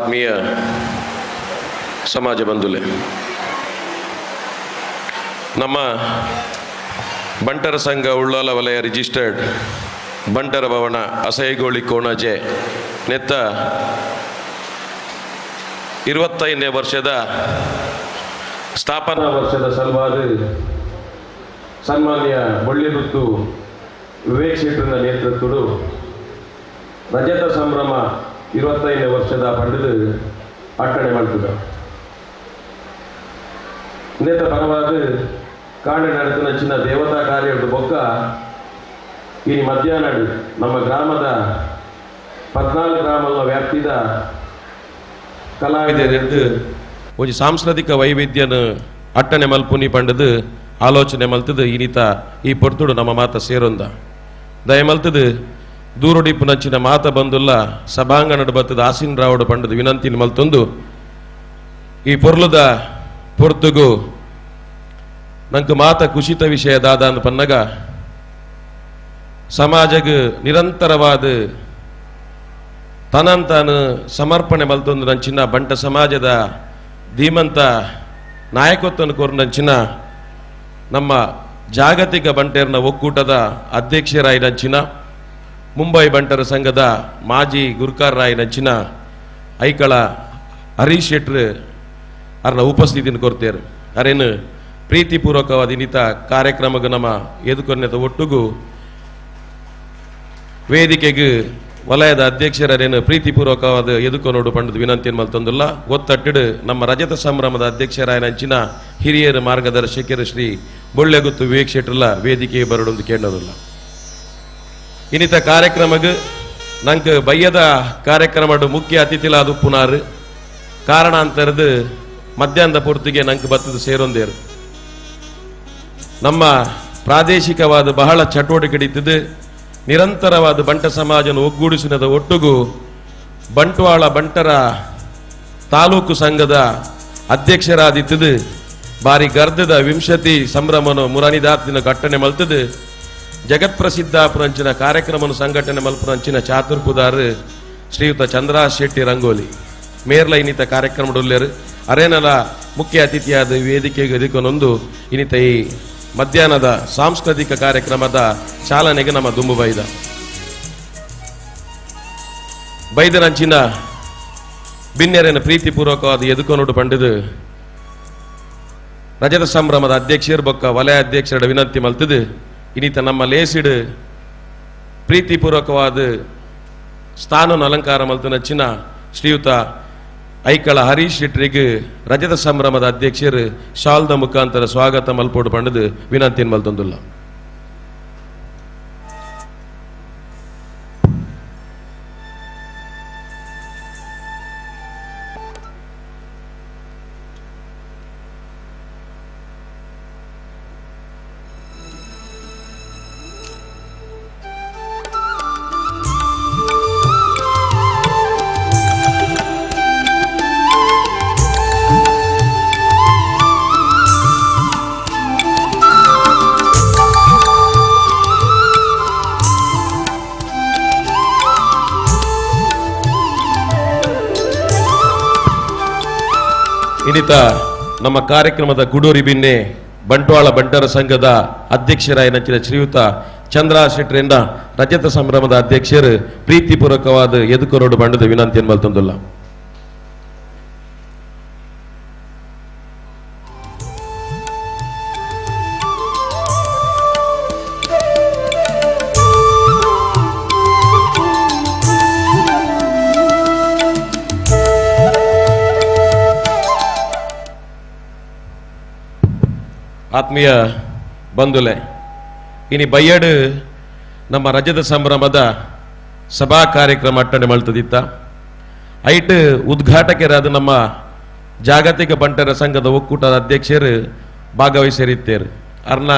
ಆತ್ಮೀಯ ಸಮಾಜ ಬಂಧುಲೆ, ನಮ್ಮ ಬಂಟರ ಸಂಘ ಉಳ್ಳಾಲ ವಲಯ ರಿಜಿಸ್ಟರ್ಡ್ ಬಂಟರ ಭವನ ಅಸೈಗೋಳಿ ಕೋಣಜೆ ನೆತ್ತ 25ನೇ ವರ್ಷದ ಸ್ಥಾಪನಾ ವರ್ಷದ ಸಲುವಾಗಿ ಸನ್ಮಾನ್ಯ ಬೊಳ್ಳಿಗುತ್ತು ವಿವೇಕ್ ಶೆಟ್ಟರ್ನ ನೇತೃತ್ವಡು ರಜತ ಸಂಭ್ರಮ 25ನೇ ವರ್ಷದ ಪಂಡಿತು ಅಟ್ಟಣೆ ಮಾಡ್ತದ. ನೇತ ಪರವಾದ ಕಾಂಡೆ ನಡೆದ ಚಿನ್ನ ದೇವತಾ ಕಾರ್ಯದ ಬೊಕ್ಕ ಈ ಮಧ್ಯಾಹ್ನ ನಮ್ಮ ಗ್ರಾಮದ 14 ಗ್ರಾಮದ ವ್ಯಾಪ್ತಿದ ಕಲಾವಿದರೆಂದು ಒಂಜಿ ಸಾಂಸ್ಕೃತಿಕ ವೈವಿಧ್ಯನ ಅಟ್ಟಣೆ ಮಲ್ಪುನಿ ಪಂಡದು ಆಲೋಚನೆ ಮಲ್ತದು ಈನಿತ ಈ ಪೊರ್ತುಡು ನಮ್ಮ ಮಾತ ಸೇರೊಂದ ದಯಮಲ್ತದು ದೂರೊಡಿಪ್ಪು ನಂಚಿನ ಮಾತ ಬಂದುಲ್ಲ ಸಭಾಂಗಣಡು ಬತ್ತದ ಆಸಿನ್ ರಾವಡು ಪಂಡದು ವಿನಂತಿನ ಮಲ್ತೊಂದು ಈ ಪೊರ್ಲುದ ಪೊರ್ತುಗು ನಂಗೆ ಮಾತ ಕುಶಿತ ವಿಷಯ ದಾದ ಪನ್ನಗ ಸಮಾಜಗ್ ನಿರಂತರವಾದ ತನಂತಾನು ಸಮರ್ಪಣೆ ಮಲ್ತೊಂದು ನಂಚಿನ ಬಂಟ ಸಮಾಜದ ಧೀಮಂತ ನಾಯಕತ್ವವನ್ನು ಕೋರ್ನಂಚಿನ ನಮ್ಮ ಜಾಗತಿಕ ಬಂಟೇರ್ನ ಒಕ್ಕೂಟದ ಅಧ್ಯಕ್ಷರಾಯಿ ನಂಚಿನ ಮುಂಬೈ ಬಂಟರ ಸಂಘದ ಮಾಜಿ ಗುರ್ಕಾರ್ರಾಯಿ ನಂಚಿನ ಐಕಳ ಹರೀಶ್ ಶೆಟ್ರು ಅರ್ನ ಉಪಸ್ಥಿತಿಯನ್ನು ಕೊರ್ತೇರು. ಅರೇನು ಪ್ರೀತಿಪೂರ್ವಕವಾದ ಇನ್ನಿತ ಕಾರ್ಯಕ್ರಮಕ್ಕೆ ನಮ್ಮ ಎದುಕೊನ್ನೆತ ಒಟ್ಟುಗು ವೇದಿಕೆಗೆ ವಲಯದ ಅಧ್ಯಕ್ಷರೇನು ಪ್ರೀತಿಪೂರ್ವಕವಾದ ಎದುಕೊನೋಡು ಪಂಡದ ವಿನಂತಿಯನ್ನು ಮಲ್ತೊಂದುಲ್ಲ. ಒತ್ತಟ್ಟಿಡು ನಮ್ಮ ರಜತ ಸಂಭ್ರಮದ ಅಧ್ಯಕ್ಷರಾಯ ನಂಚಿನ ಹಿರಿಯರ ಮಾರ್ಗದರ್ಶಕರು ಶ್ರೀ ಬೊಳ್ಳೆಗುತ್ತು ವಿವೇಕ್ ಶೆಟ್ಟರ್ಲ ವೇದಿಕೆ ಬರಡೊಂದು ಕೇಳೋದಿಲ್ಲ. ಇನ್ನಿತ ಕಾರ್ಯಕ್ರಮಕ್ಕೆ ನಂಗೆ ಬಯ್ಯದ ಕಾರ್ಯಕ್ರಮ ಮುಖ್ಯ ಅತಿಥಿಲಾದ ಉಪ್ಪುನಾರು ಕಾರಣ ಅಂತರದು ಮಧ್ಯಾಹ್ನದ ಪೂರ್ತಿಗೆ ನಂಗೆ ಬತ್ತದ ಸೇರೊಂದೇರು. ನಮ್ಮ ಪ್ರಾದೇಶಿಕವಾದ ಬಹಳ ಚಟುವಟಿಕೆ ಇತ್ತಿದ್ದು ನಿರಂತರವಾದ ಬಂಟ ಸಮಾಜನ ಒಗ್ಗೂಡಿಸಿನದ ಒಟ್ಟುಗು ಬಂಟ್ವಾಳ ಬಂಟರ ತಾಲೂಕು ಸಂಘದ ಅಧ್ಯಕ್ಷರಾದಿತ್ತದು ಬಾರಿ ಗರ್ದದ ವಿಂಶತಿ ಸಂಭ್ರಮನು ಮುರನಿದಾತಿನ ಘಟ್ಟನೆ ಮಲ್ತದು ಜಗತ್ಪ್ರಸಿದ್ಧ ಪುರಂಚಿನ ಕಾರ್ಯಕ್ರಮನು ಸಂಘಟನೆ ಮಲ್ಪುರಂಚಿನ ಚಾತುರ್ಪುದಾರು ಶ್ರೀಯುತ ಚಂದ್ರಾ ಶೆಟ್ಟಿ ರಂಗೋಲಿ ಮೇರ್ಲ ಇನ್ನಿತ ಕಾರ್ಯಕ್ರಮಡುಲ್ಲೇರು. ಅರೇನಲ ಮುಖ್ಯ ಅತಿಥಿಯಾದ ವೇದಿಕೆಗೆ ಎದುಕೊನೊಂದು ಇನ್ನಿತ ಈ ಮಧ್ಯಾಹ್ನದ ಸಾಂಸ್ಕೃತಿಕ ಕಾರ್ಯಕ್ರಮದ ಚಾಲನೆಗೆ ನಮ್ಮ ದುಂಬು ಬೈದ ಬೈದನಂಚಿನ ಬಿನ್ನೆರೆನ ಪ್ರೀತಿಪೂರ್ವಕವಾದ ಎದುಕೊನುಡು ಪಂಡಿದು ರಜತ ಸಂಭ್ರಮದ ಅಧ್ಯಕ್ಷರು ಬೊಕ್ಕ ವಲಯ ಅಧ್ಯಕ್ಷರ ವಿನಂತಿ ಮಲ್ತದು ಇನ್ನಿತ ನಮ್ಮ ಲೇಸಿಡು ಪ್ರೀತಿಪೂರ್ವಕವಾದ ಸ್ಥಾನನ ಅಲಂಕಾರ ಮಲ್ತನಚ್ಚಿನ ಶ್ರೀಯುತ ಐಕಳ ಹರೀಶ್ ಶೆಟ್ಟರಿಗೆ ರಜತ ಸಂಭ್ರಮದ ಅಧ್ಯಕ್ಷರು ಶಾಲ್ದ ಮುಖಾಂತರ ಸ್ವಾಗತ ಮಲ್ಪೋಡು ಪಂಡದು ವಿನಂತಿಯನ್ನು ಮಲ್ತೊಂದುಲ್ಲ. ಇನ್ನಿತ ನಮ್ಮ ಕಾರ್ಯಕ್ರಮದ ಗುಡೂರಿ ಬಿನ್ನೆ ಬಂಟ್ವಾಳ ಬಂಟರ ಸಂಘದ ಅಧ್ಯಕ್ಷರಾಯ ನಂಚಿನ ಶ್ರೀಯುತ ಚಂದ್ರ ಶೆಟ್ಟರಿಂದ ರಜತ ಸಂಭ್ರಮದ ಅಧ್ಯಕ್ಷರು ಪ್ರೀತಿಪೂರ್ವಕವಾದ ಎದುಕೊರೋಡು ಬಣ್ಣದ ವಿನಂತಿಯನ್ನು ಮಲ್ತೊಂದುಲ್ಲ. ಆತ್ಮೀಯ ಬಂಧುಲೆ, ಇನಿ ಬಯ್ಯಡು ನಮ್ಮ ರಜತ ಸಂಭ್ರಮದ ಸಭಾ ಕಾರ್ಯಕ್ರಮ ಅಟ್ಟಣೆ ಮಲ್ತದಿತ್ತ. ಐಟ್ ಉದ್ಘಾಟಕರಾದ ನಮ್ಮ ಜಾಗತಿಕ ಬಂಟರ ಸಂಘದ ಒಕ್ಕೂಟದ ಅಧ್ಯಕ್ಷರು ಭಾಗವಹಿಸಿರುತ್ತೇರು. ಅರ್ನ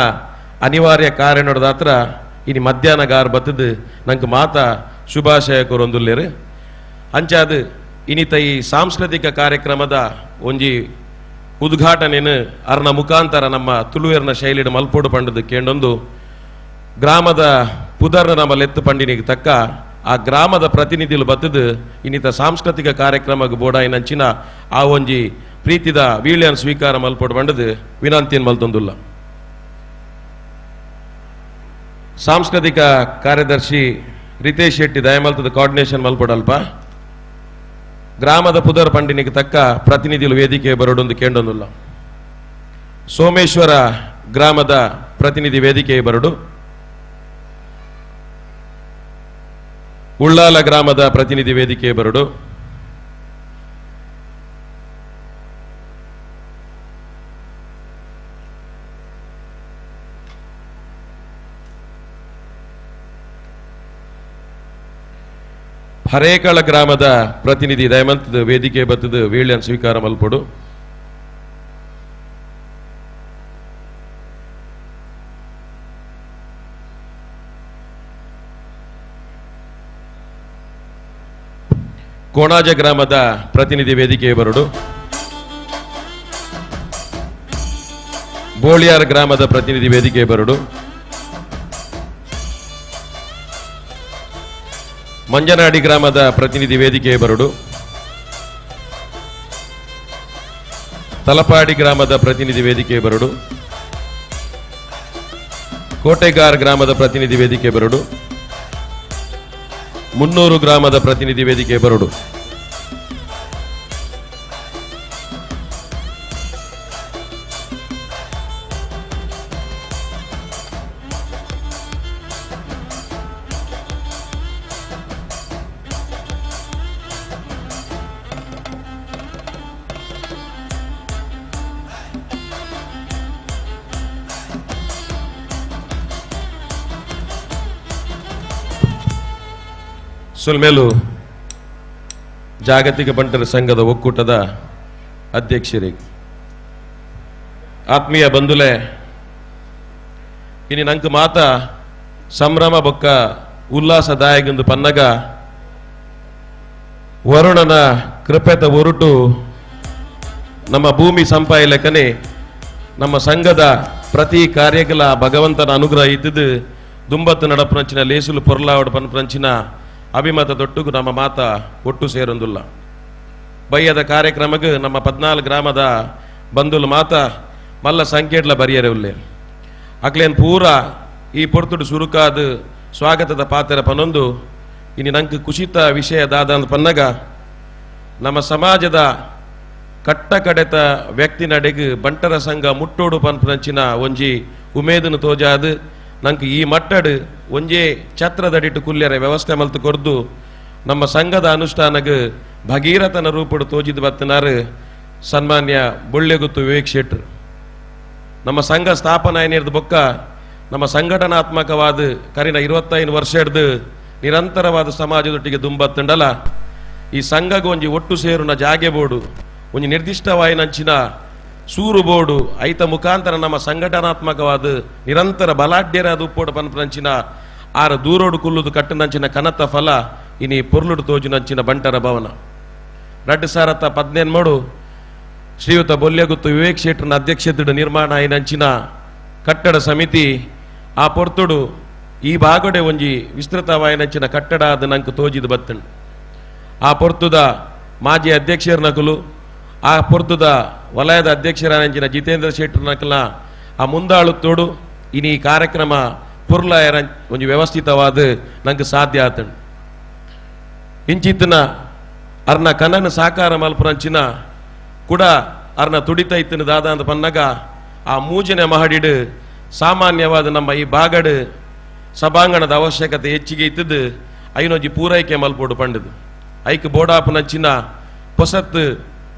ಅನಿವಾರ್ಯ ಕಾರ್ಯ ನೋಡದಾತ್ರ ಇನಿ ಮಧ್ಯಾಹ್ನ ಗಾರ್ ಬತ್ತದು ನಂಗೆ ಮಾತಾ ಶುಭಾಶಯ ಕೊರೊಂದುಲ್ಲೇರು. ಅಂಚಾದ ಇನಿತ ಈ ಸಾಂಸ್ಕೃತಿಕ ಕಾರ್ಯಕ್ರಮದ ಒಂಜಿ ಉದ್ಘಾಟನೆಯನ್ನು ಅರ್ನ ಮುಖಾಂತರ ನಮ್ಮ ತುಳುವೇರ್ನ ಶೈಲಿಡ್ ಮಲ್ಪೋಡು ಪಂಡದು ಕೇಂಡೊಂದು ಗ್ರಾಮದ ಪುದರ್ನ ನಮ್ಮ ಲೆತ್ತು ಪಂಡಿನಿಗೆ ತಕ್ಕ ಆ ಗ್ರಾಮದ ಪ್ರತಿನಿಧಿಲು ಬತ್ತದು ಇನ್ನಿತ ಸಾಂಸ್ಕೃತಿಕ ಕಾರ್ಯಕ್ರಮಕ್ಕೆ ಬೋಡಾಯಿನಂಚಿನ ಆ ಒಂಜಿ ಪ್ರೀತಿದ ವೀಳ್ಯನ್ ಸ್ವೀಕಾರ ಮಲ್ಪೊಡು ಬಂಡದು ವಿನಂತಿಯನ್ನು ಮಲ್ತೊಂದುಲ್ಲ. ಸಾಂಸ್ಕೃತಿಕ ಕಾರ್ಯದರ್ಶಿ ರಿತೇಶ್ ಶೆಟ್ಟಿ ದಯಮಲ್ತದ ಕೋಆರ್ಡಿನೇಷನ್ ಮಲ್ಪೊಡಲ್ಪ ಗ್ರಾಮದ ಪುದರ್ ಪಂಡಿನಿಗೆ ತಕ್ಕ ಪ್ರತಿನಿಧಿಲು ವೇದಿಕೆ ಬರೋಡೊಂದು ಕೇಂಡೊಂದುಲ್ಲ. ಸೋಮೇಶ್ವರ ಗ್ರಾಮದ ಪ್ರತಿನಿಧಿ ವೇದಿಕೆ ಬರಡು, ಉಳ್ಳಾಲ ಗ್ರಾಮದ ಪ್ರತಿನಿಧಿ ವೇದಿಕೆ ಬರಡು, ಹರೇಕಳ ಗ್ರಾಮದ ಪ್ರತಿನಿಧಿ ದಯಮಂತದ ವೇದಿಕೆ ಬತ್ತದ ವೇಳ್ಯನ್ ಸ್ವೀಕಾರ ಮಲ್ಪೊಡು. ಕೋಣಾಜ ಗ್ರಾಮದ ಪ್ರತಿನಿಧಿ ವೇದಿಕೆ ಬರಡು, ಬೋಳಿಯಾರ್ ಗ್ರಾಮದ ಪ್ರತಿನಿಧಿ ವೇದಿಕೆ ಬರಡು, ಮಂಜನಾಡಿ ಗ್ರಾಮದ ಪ್ರತಿನಿಧಿ ವೇದಿಕೆ ಬರಡು, ತಲಪಾಡಿ ಗ್ರಾಮದ ಪ್ರತಿನಿಧಿ ವೇದಿಕೆ ಬರಡು, ಕೋಟೆಗಾರ್ ಗ್ರಾಮದ ಪ್ರತಿನಿಧಿ ವೇದಿಕೆ ಬರಡು, ಮುನ್ನೂರು ಗ್ರಾಮದ ಪ್ರತಿನಿಧಿ ವೇದಿಕೆ ಬರಡು. ಸುಲ್ಮೇಲು ಜಾಗತಿಕ ಬಂಟರ ಸಂಘದ ಒಕ್ಕೂಟದ ಅಧ್ಯಕ್ಷರಿಗೆ ಆತ್ಮೀಯ ಬಂಧುಲೆ, ಇನಿ ನಂಕ್ ಮಾತ ಸಂಭ್ರಮ ಬೊಕ್ಕ ಉಲ್ಲಾಸದಾಯಕಂದು ಪನ್ನಗ ವರುಣನ ಕೃಪೆತ ಒರುಟು ನಮ್ಮ ಭೂಮಿ ಸಂಪಾಯಲೆಕ್ಕನೆ ನಮ್ಮ ಸಂಘದ ಪ್ರತಿ ಕಾರ್ಯಗಳ ಭಗವಂತನ ಅನುಗ್ರಹ ಇದ್ದಿದ್ದು ದುಂಬತ್ತು ನಡಪುನಂಚಿನ ಲೇಸುಲು ಪೊರ್ಲಾವಡ ಪನ್ಪುನಂಚಿನ ಅಭಿಮತ ದೊಟ್ಟುಗು ನಮ್ಮ ಮಾತ ಒಟ್ಟು ಸೇರೊಂದುಲ್ಲ. ಬಯ್ಯದ ಕಾರ್ಯಕ್ರಮಕ್ಕೆ ನಮ್ಮ 14 ಗ್ರಾಮದ ಬಂಧುಲು ಮಾತ ಮಲ್ಲ ಸಂಕೇಟ್ಲ ಬರಿಯರೆ ಉಲ್ಲೆ ಅಕ್ಲೇನ್ ಪೂರ ಈ ಪೊರ್ತುಡು ಸುರುಕಾದ ಸ್ವಾಗತದ ಪಾತ್ರ ಪನೊಂದು ಇನಿ ನಂಗೆ ಕುಶಿತ ವಿಷಯ ದಾದ ಪನ್ನಗ ನಮ್ಮ ಸಮಾಜದ ಕಟ್ಟ ಕಡೆತ ವ್ಯಕ್ತಿ ನಡೆಗೆ ಬಂಟರ ಸಂಘ ಮುಟ್ಟೋಡು ಪನ್ಪುನಂಚಿನ ಒಂಜಿ ಉಮೇದನು ತೋಜಾದು ನಂಗೆ ಈ ಮಟ್ಟಡು ಒಂಜೇ ಛತ್ರದಡಿಟ್ಟು ಕುಲ್ಯರೆ ವ್ಯವಸ್ಥೆ ಮಲ್ತು ಕೊರ್ದು ನಮ್ಮ ಸಂಘದ ಅನುಷ್ಠಾನಗ್ ಭಗೀರಥನ ರೂಪಡು ತೋಜಿದ ಬತ್ತನಾರು ಸನ್ಮಾನ್ಯ ಬೊಳ್ಳೆಗುತ್ತು ವಿವೇಕ್ ಶೆಟ್ರು. ನಮ್ಮ ಸಂಘ ಸ್ಥಾಪನೆ ಏನಿರ್ದು ಬೊಕ್ಕ ನಮ್ಮ ಸಂಘಟನಾತ್ಮಕವಾದ ಕರಿನ 25 ವರ್ಷ ಹಿಡ್ದು ನಿರಂತರವಾದ ಸಮಾಜದೊಟ್ಟಿಗೆ ದುಂಬತ್ತಂಡಲ ಈ ಸಂಘಗ ಒಂಜಿ ಒಟ್ಟು ಸೇರುನ ಜಾಗೆ ಬೋಡು ಒಂಜಿ ನಿರ್ದಿಷ್ಟವಾಯಿನಂಚಿನ ಸೂರು ಬೋಡು ಐತ ಮುಖಾಂತರ ನಮ್ಮ ಸಂಘಟನಾತ್ಮಕವಾದ ನಿರಂತರ ಬಲಾಢ್ಯರಾದ ಉಪ್ಪೋಡು ಪನ್ಪುನಂಚಿನ ಆರ ದೂರೋಡು ಕುಲ್ಲುದು ಕಟ್ಟುನಂಚಿನ ಕನತ ಫಲ ಇನಿ ಪೊರ್ಲುಡು ತೋಜುನಂಚಿನ ಬಂಟರ ಭವನ. 2018 ಶ್ರೀಯುತ ಬೊಲ್ಯಗುತ್ತು ವಿವೇಕ್ ಶೆಟ್ಟರ್ನ ಅಧ್ಯಕ್ಷತೆಡು ನಿರ್ಮಾಣ అయినంచిన ಕಟ್ಟಡ ಸಮಿತಿ ಆ ಪೊರ್ತುಡು ಈ ಭಾಗಡೆ ಒಂಜಿ ವಿಸ್ತೃತವಾಯಿನಂಚಿನ ಕಟ್ಟಡ ಅದು ನಂಗೆ ತೋಜಿದು ಬತ್ತಂಡು. ಆ ಪೊರ್ತುದ ಮಾಜಿ ಅಧ್ಯಕ್ಷರ ನಕಲು ಆ ಪೊರ್ತುದ ವಲಯದ ಅಧ್ಯಕ್ಷರಾನಂಚಿನ ಜಿತೇಂದ್ರ ಶೆಟ್ಟರ್ ನಕಲ ಆ ಮುಂದಾಳುತ್ತೋಡು ಇನಿ ಈ ಕಾರ್ಯಕ್ರಮ ಪುರ್ಲಾಯರ ಒಂಜಿ ವ್ಯವಸ್ಥಿತವಾದ ನಂಗೆ ಸಾಧ್ಯ ಆತಂಡು. ಇಂಚಿತ್ತಿನ ಅರ್ನ ಕನನ ಸಾಕಾರ ಮಲ್ಪುರಂಚಿನ ಕೂಡ ಅರ್ನ ತುಡಿತ ಇತ್ತಿನ ದಾದ ಅಂತ ಪನ್ನಗ ಆ ಮೂಜನೆ ಮಹಡಿಡು ಸಾಮಾನ್ಯವಾದ ನಮ್ಮ ಈ ಬಾಗಡು ಸಭಾಂಗಣದ ಅವಶ್ಯಕತೆ ಹೆಚ್ಚಿಗೆ ಇತ್ತದು ಐನೊಂಜಿ ಪೂರೈಕೆ ಮಲ್ಪೋಡು ಪಂಡದು ಐಕ್ ಬೋಡಾಪುನಂಚಿನ ಪೊಸತ್ತು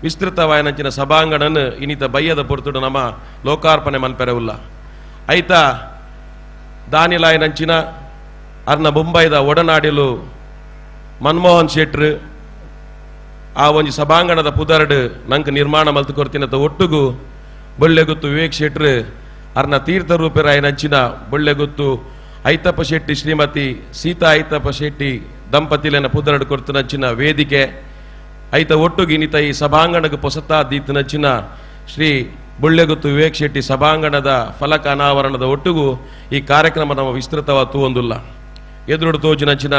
ವಿಸ್ತೃತವಾಯನಂಚಿನ ಸಭಾಂಗಣನ ಇನ್ನಿತ ಬಯ್ಯದ ಪೊರ್ತುಡು ನಮ್ಮ ಲೋಕಾರ್ಪಣೆ ಮನ್ಪೆರವುಲ್ಲ. ಐತ ದಾನಿಲಾಯನಂಚಿನ ಅರ್ನ ಮುಂಬೈದ ಒಡನಾಡಿಲು ಮನ್ಮೋಹನ್ ಶೆಟ್ರು ಆ ಒಂಜಿ ಸಭಾಂಗಣದ ಪುದರ್ಡು ನಂಗೆ ನಿರ್ಮಾಣ ಮಲ್ತು ಕೊರ್ತಿನತ ಒಟ್ಟುಗು ಬೊಳ್ಳೆಗುತ್ತು ವಿವೇಕ್ ಶೆಟ್ರು ಅರ್ನ ತೀರ್ಥ ರೂಪರಾಯನಂಚಿನ ಬೊಳ್ಳೆಗುತ್ತು ಐತಪ್ಪ ಶೆಟ್ಟಿ ಶ್ರೀಮತಿ ಸೀತಾ ಐತಪ್ಪ ಶೆಟ್ಟಿ ದಂಪತಿಲೆನ ಪುದರಡು ಕೊರ್ತುನಂಚಿನ ವೇದಿಕೆ ಐತ ಒಟ್ಟುಗು ಇನ್ನಿತ ಈ ಸಭಾಂಗಣಕ್ಕೆ ಪೊಸತಾ ದೀತನಂಚಿನ ಶ್ರೀ ಬೊಳ್ಳೆಗುತ್ತು ವಿವೇಕ್ ಶೆಟ್ಟಿ ಸಭಾಂಗಣದ ಫಲಕ ಅನಾವರಣದ ಒಟ್ಟುಗು ಈ ಕಾರ್ಯಕ್ರಮ ನಮ್ಮ ವಿಸ್ತೃತವಾದ ತೂವೊಂದುಲ್ಲ. ಎದುರುಡು ತೋಜಿನಂಚಿನ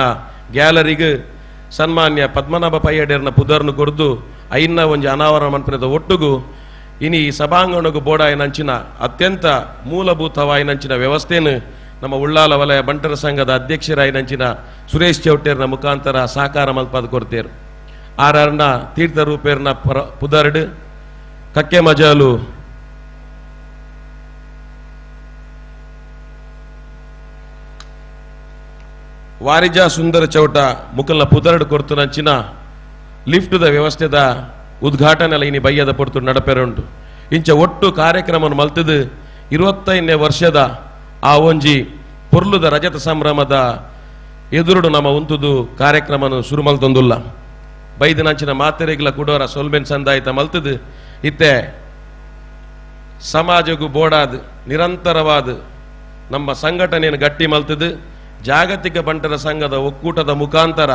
ಗ್ಯಾಲರಿಗೆ ಸನ್ಮಾನ್ಯ ಪದ್ಮನಾಭ ಪೈಯಡೇರ್ನ ಪುದರ್ನು ಕೊರ್ದು ಐನ್ನ ಒಂಜಿ ಅನಾವರಣ ಮನ್ಪುನದ ಒಟ್ಟುಗು ಇನಿ ಈ ಸಭಾಂಗಣಗು ಬೋಡಾಯಿನಂಚಿನ ಅತ್ಯಂತ ಮೂಲಭೂತವಾಯಿನಂಚಿನ ವ್ಯವಸ್ಥೆಯನ್ನು ನಮ್ಮ ಉಳ್ಳಾಲ ವಲಯ ಬಂಟರ ಸಂಘದ ಅಧ್ಯಕ್ಷರಾಯಿನಂಚಿನ ಸುರೇಶ್ ಚೌಟೇರ್ನ ಮುಖಾಂತರ ಸಾಕಾರ ಮಲ್ಪಾದ ಕೊರ್ತೇರು. ಆರ್ಆರ್ನ ತೀರ್ಥ ರೂಪೇರ್ನ ಪರ ಪುದರ್ಡ್ ಕಕ್ಕೆ ಮಜಾಲು ವಾರಿಜಾ ಸುಂದರ ಚೌಟ ಮುಕಲ್ನ ಪುದರ್ಡ್ ಕೊರ್ತುನಂಚಿನ ಲಿಫ್ಟ್ದ ವ್ಯವಸ್ಥೆದ ಉದ್ಘಾಟನೆ ಇನಿ ಬಯ್ಯದ ಪೊರ್ತು ನಡಪೆರುಂಟು. ಇಂಚ ಒಟ್ಟು ಕಾರ್ಯಕ್ರಮವನ್ನು ಮಲ್ತದು 25ನೇ ವರ್ಷದ ಆ ಒಂಜಿ ಪೊರ್ಲುದ ರಜತ ಸಂಭ್ರಮದ ಎದುರುಡು ನಮ್ಮ ಉಂತುದು ಕಾರ್ಯಕ್ರಮನು ಶುರು ಮಲ್ತೊಂದುಲ್ಲ. ಬೈದನಂಚಿನ ಮಾತೆರೆಗ್ಲ ಕುಡೋರ ಸೊಲ್ಮೆನ್ ಸಂದಾಯಿತ ಮಲ್ತದು ಇತ್ತೆ ಸಮಾಜಗೂ ಬೋಡಾದ್ ನಿರಂತರವಾದ ನಮ್ಮ ಸಂಘಟನೆಯನ್ನು ಗಟ್ಟಿ ಮಲ್ತದು ಜಾಗತಿಕ ಬಂಟರ ಸಂಘದ ಒಕ್ಕೂಟದ ಮುಖಾಂತರ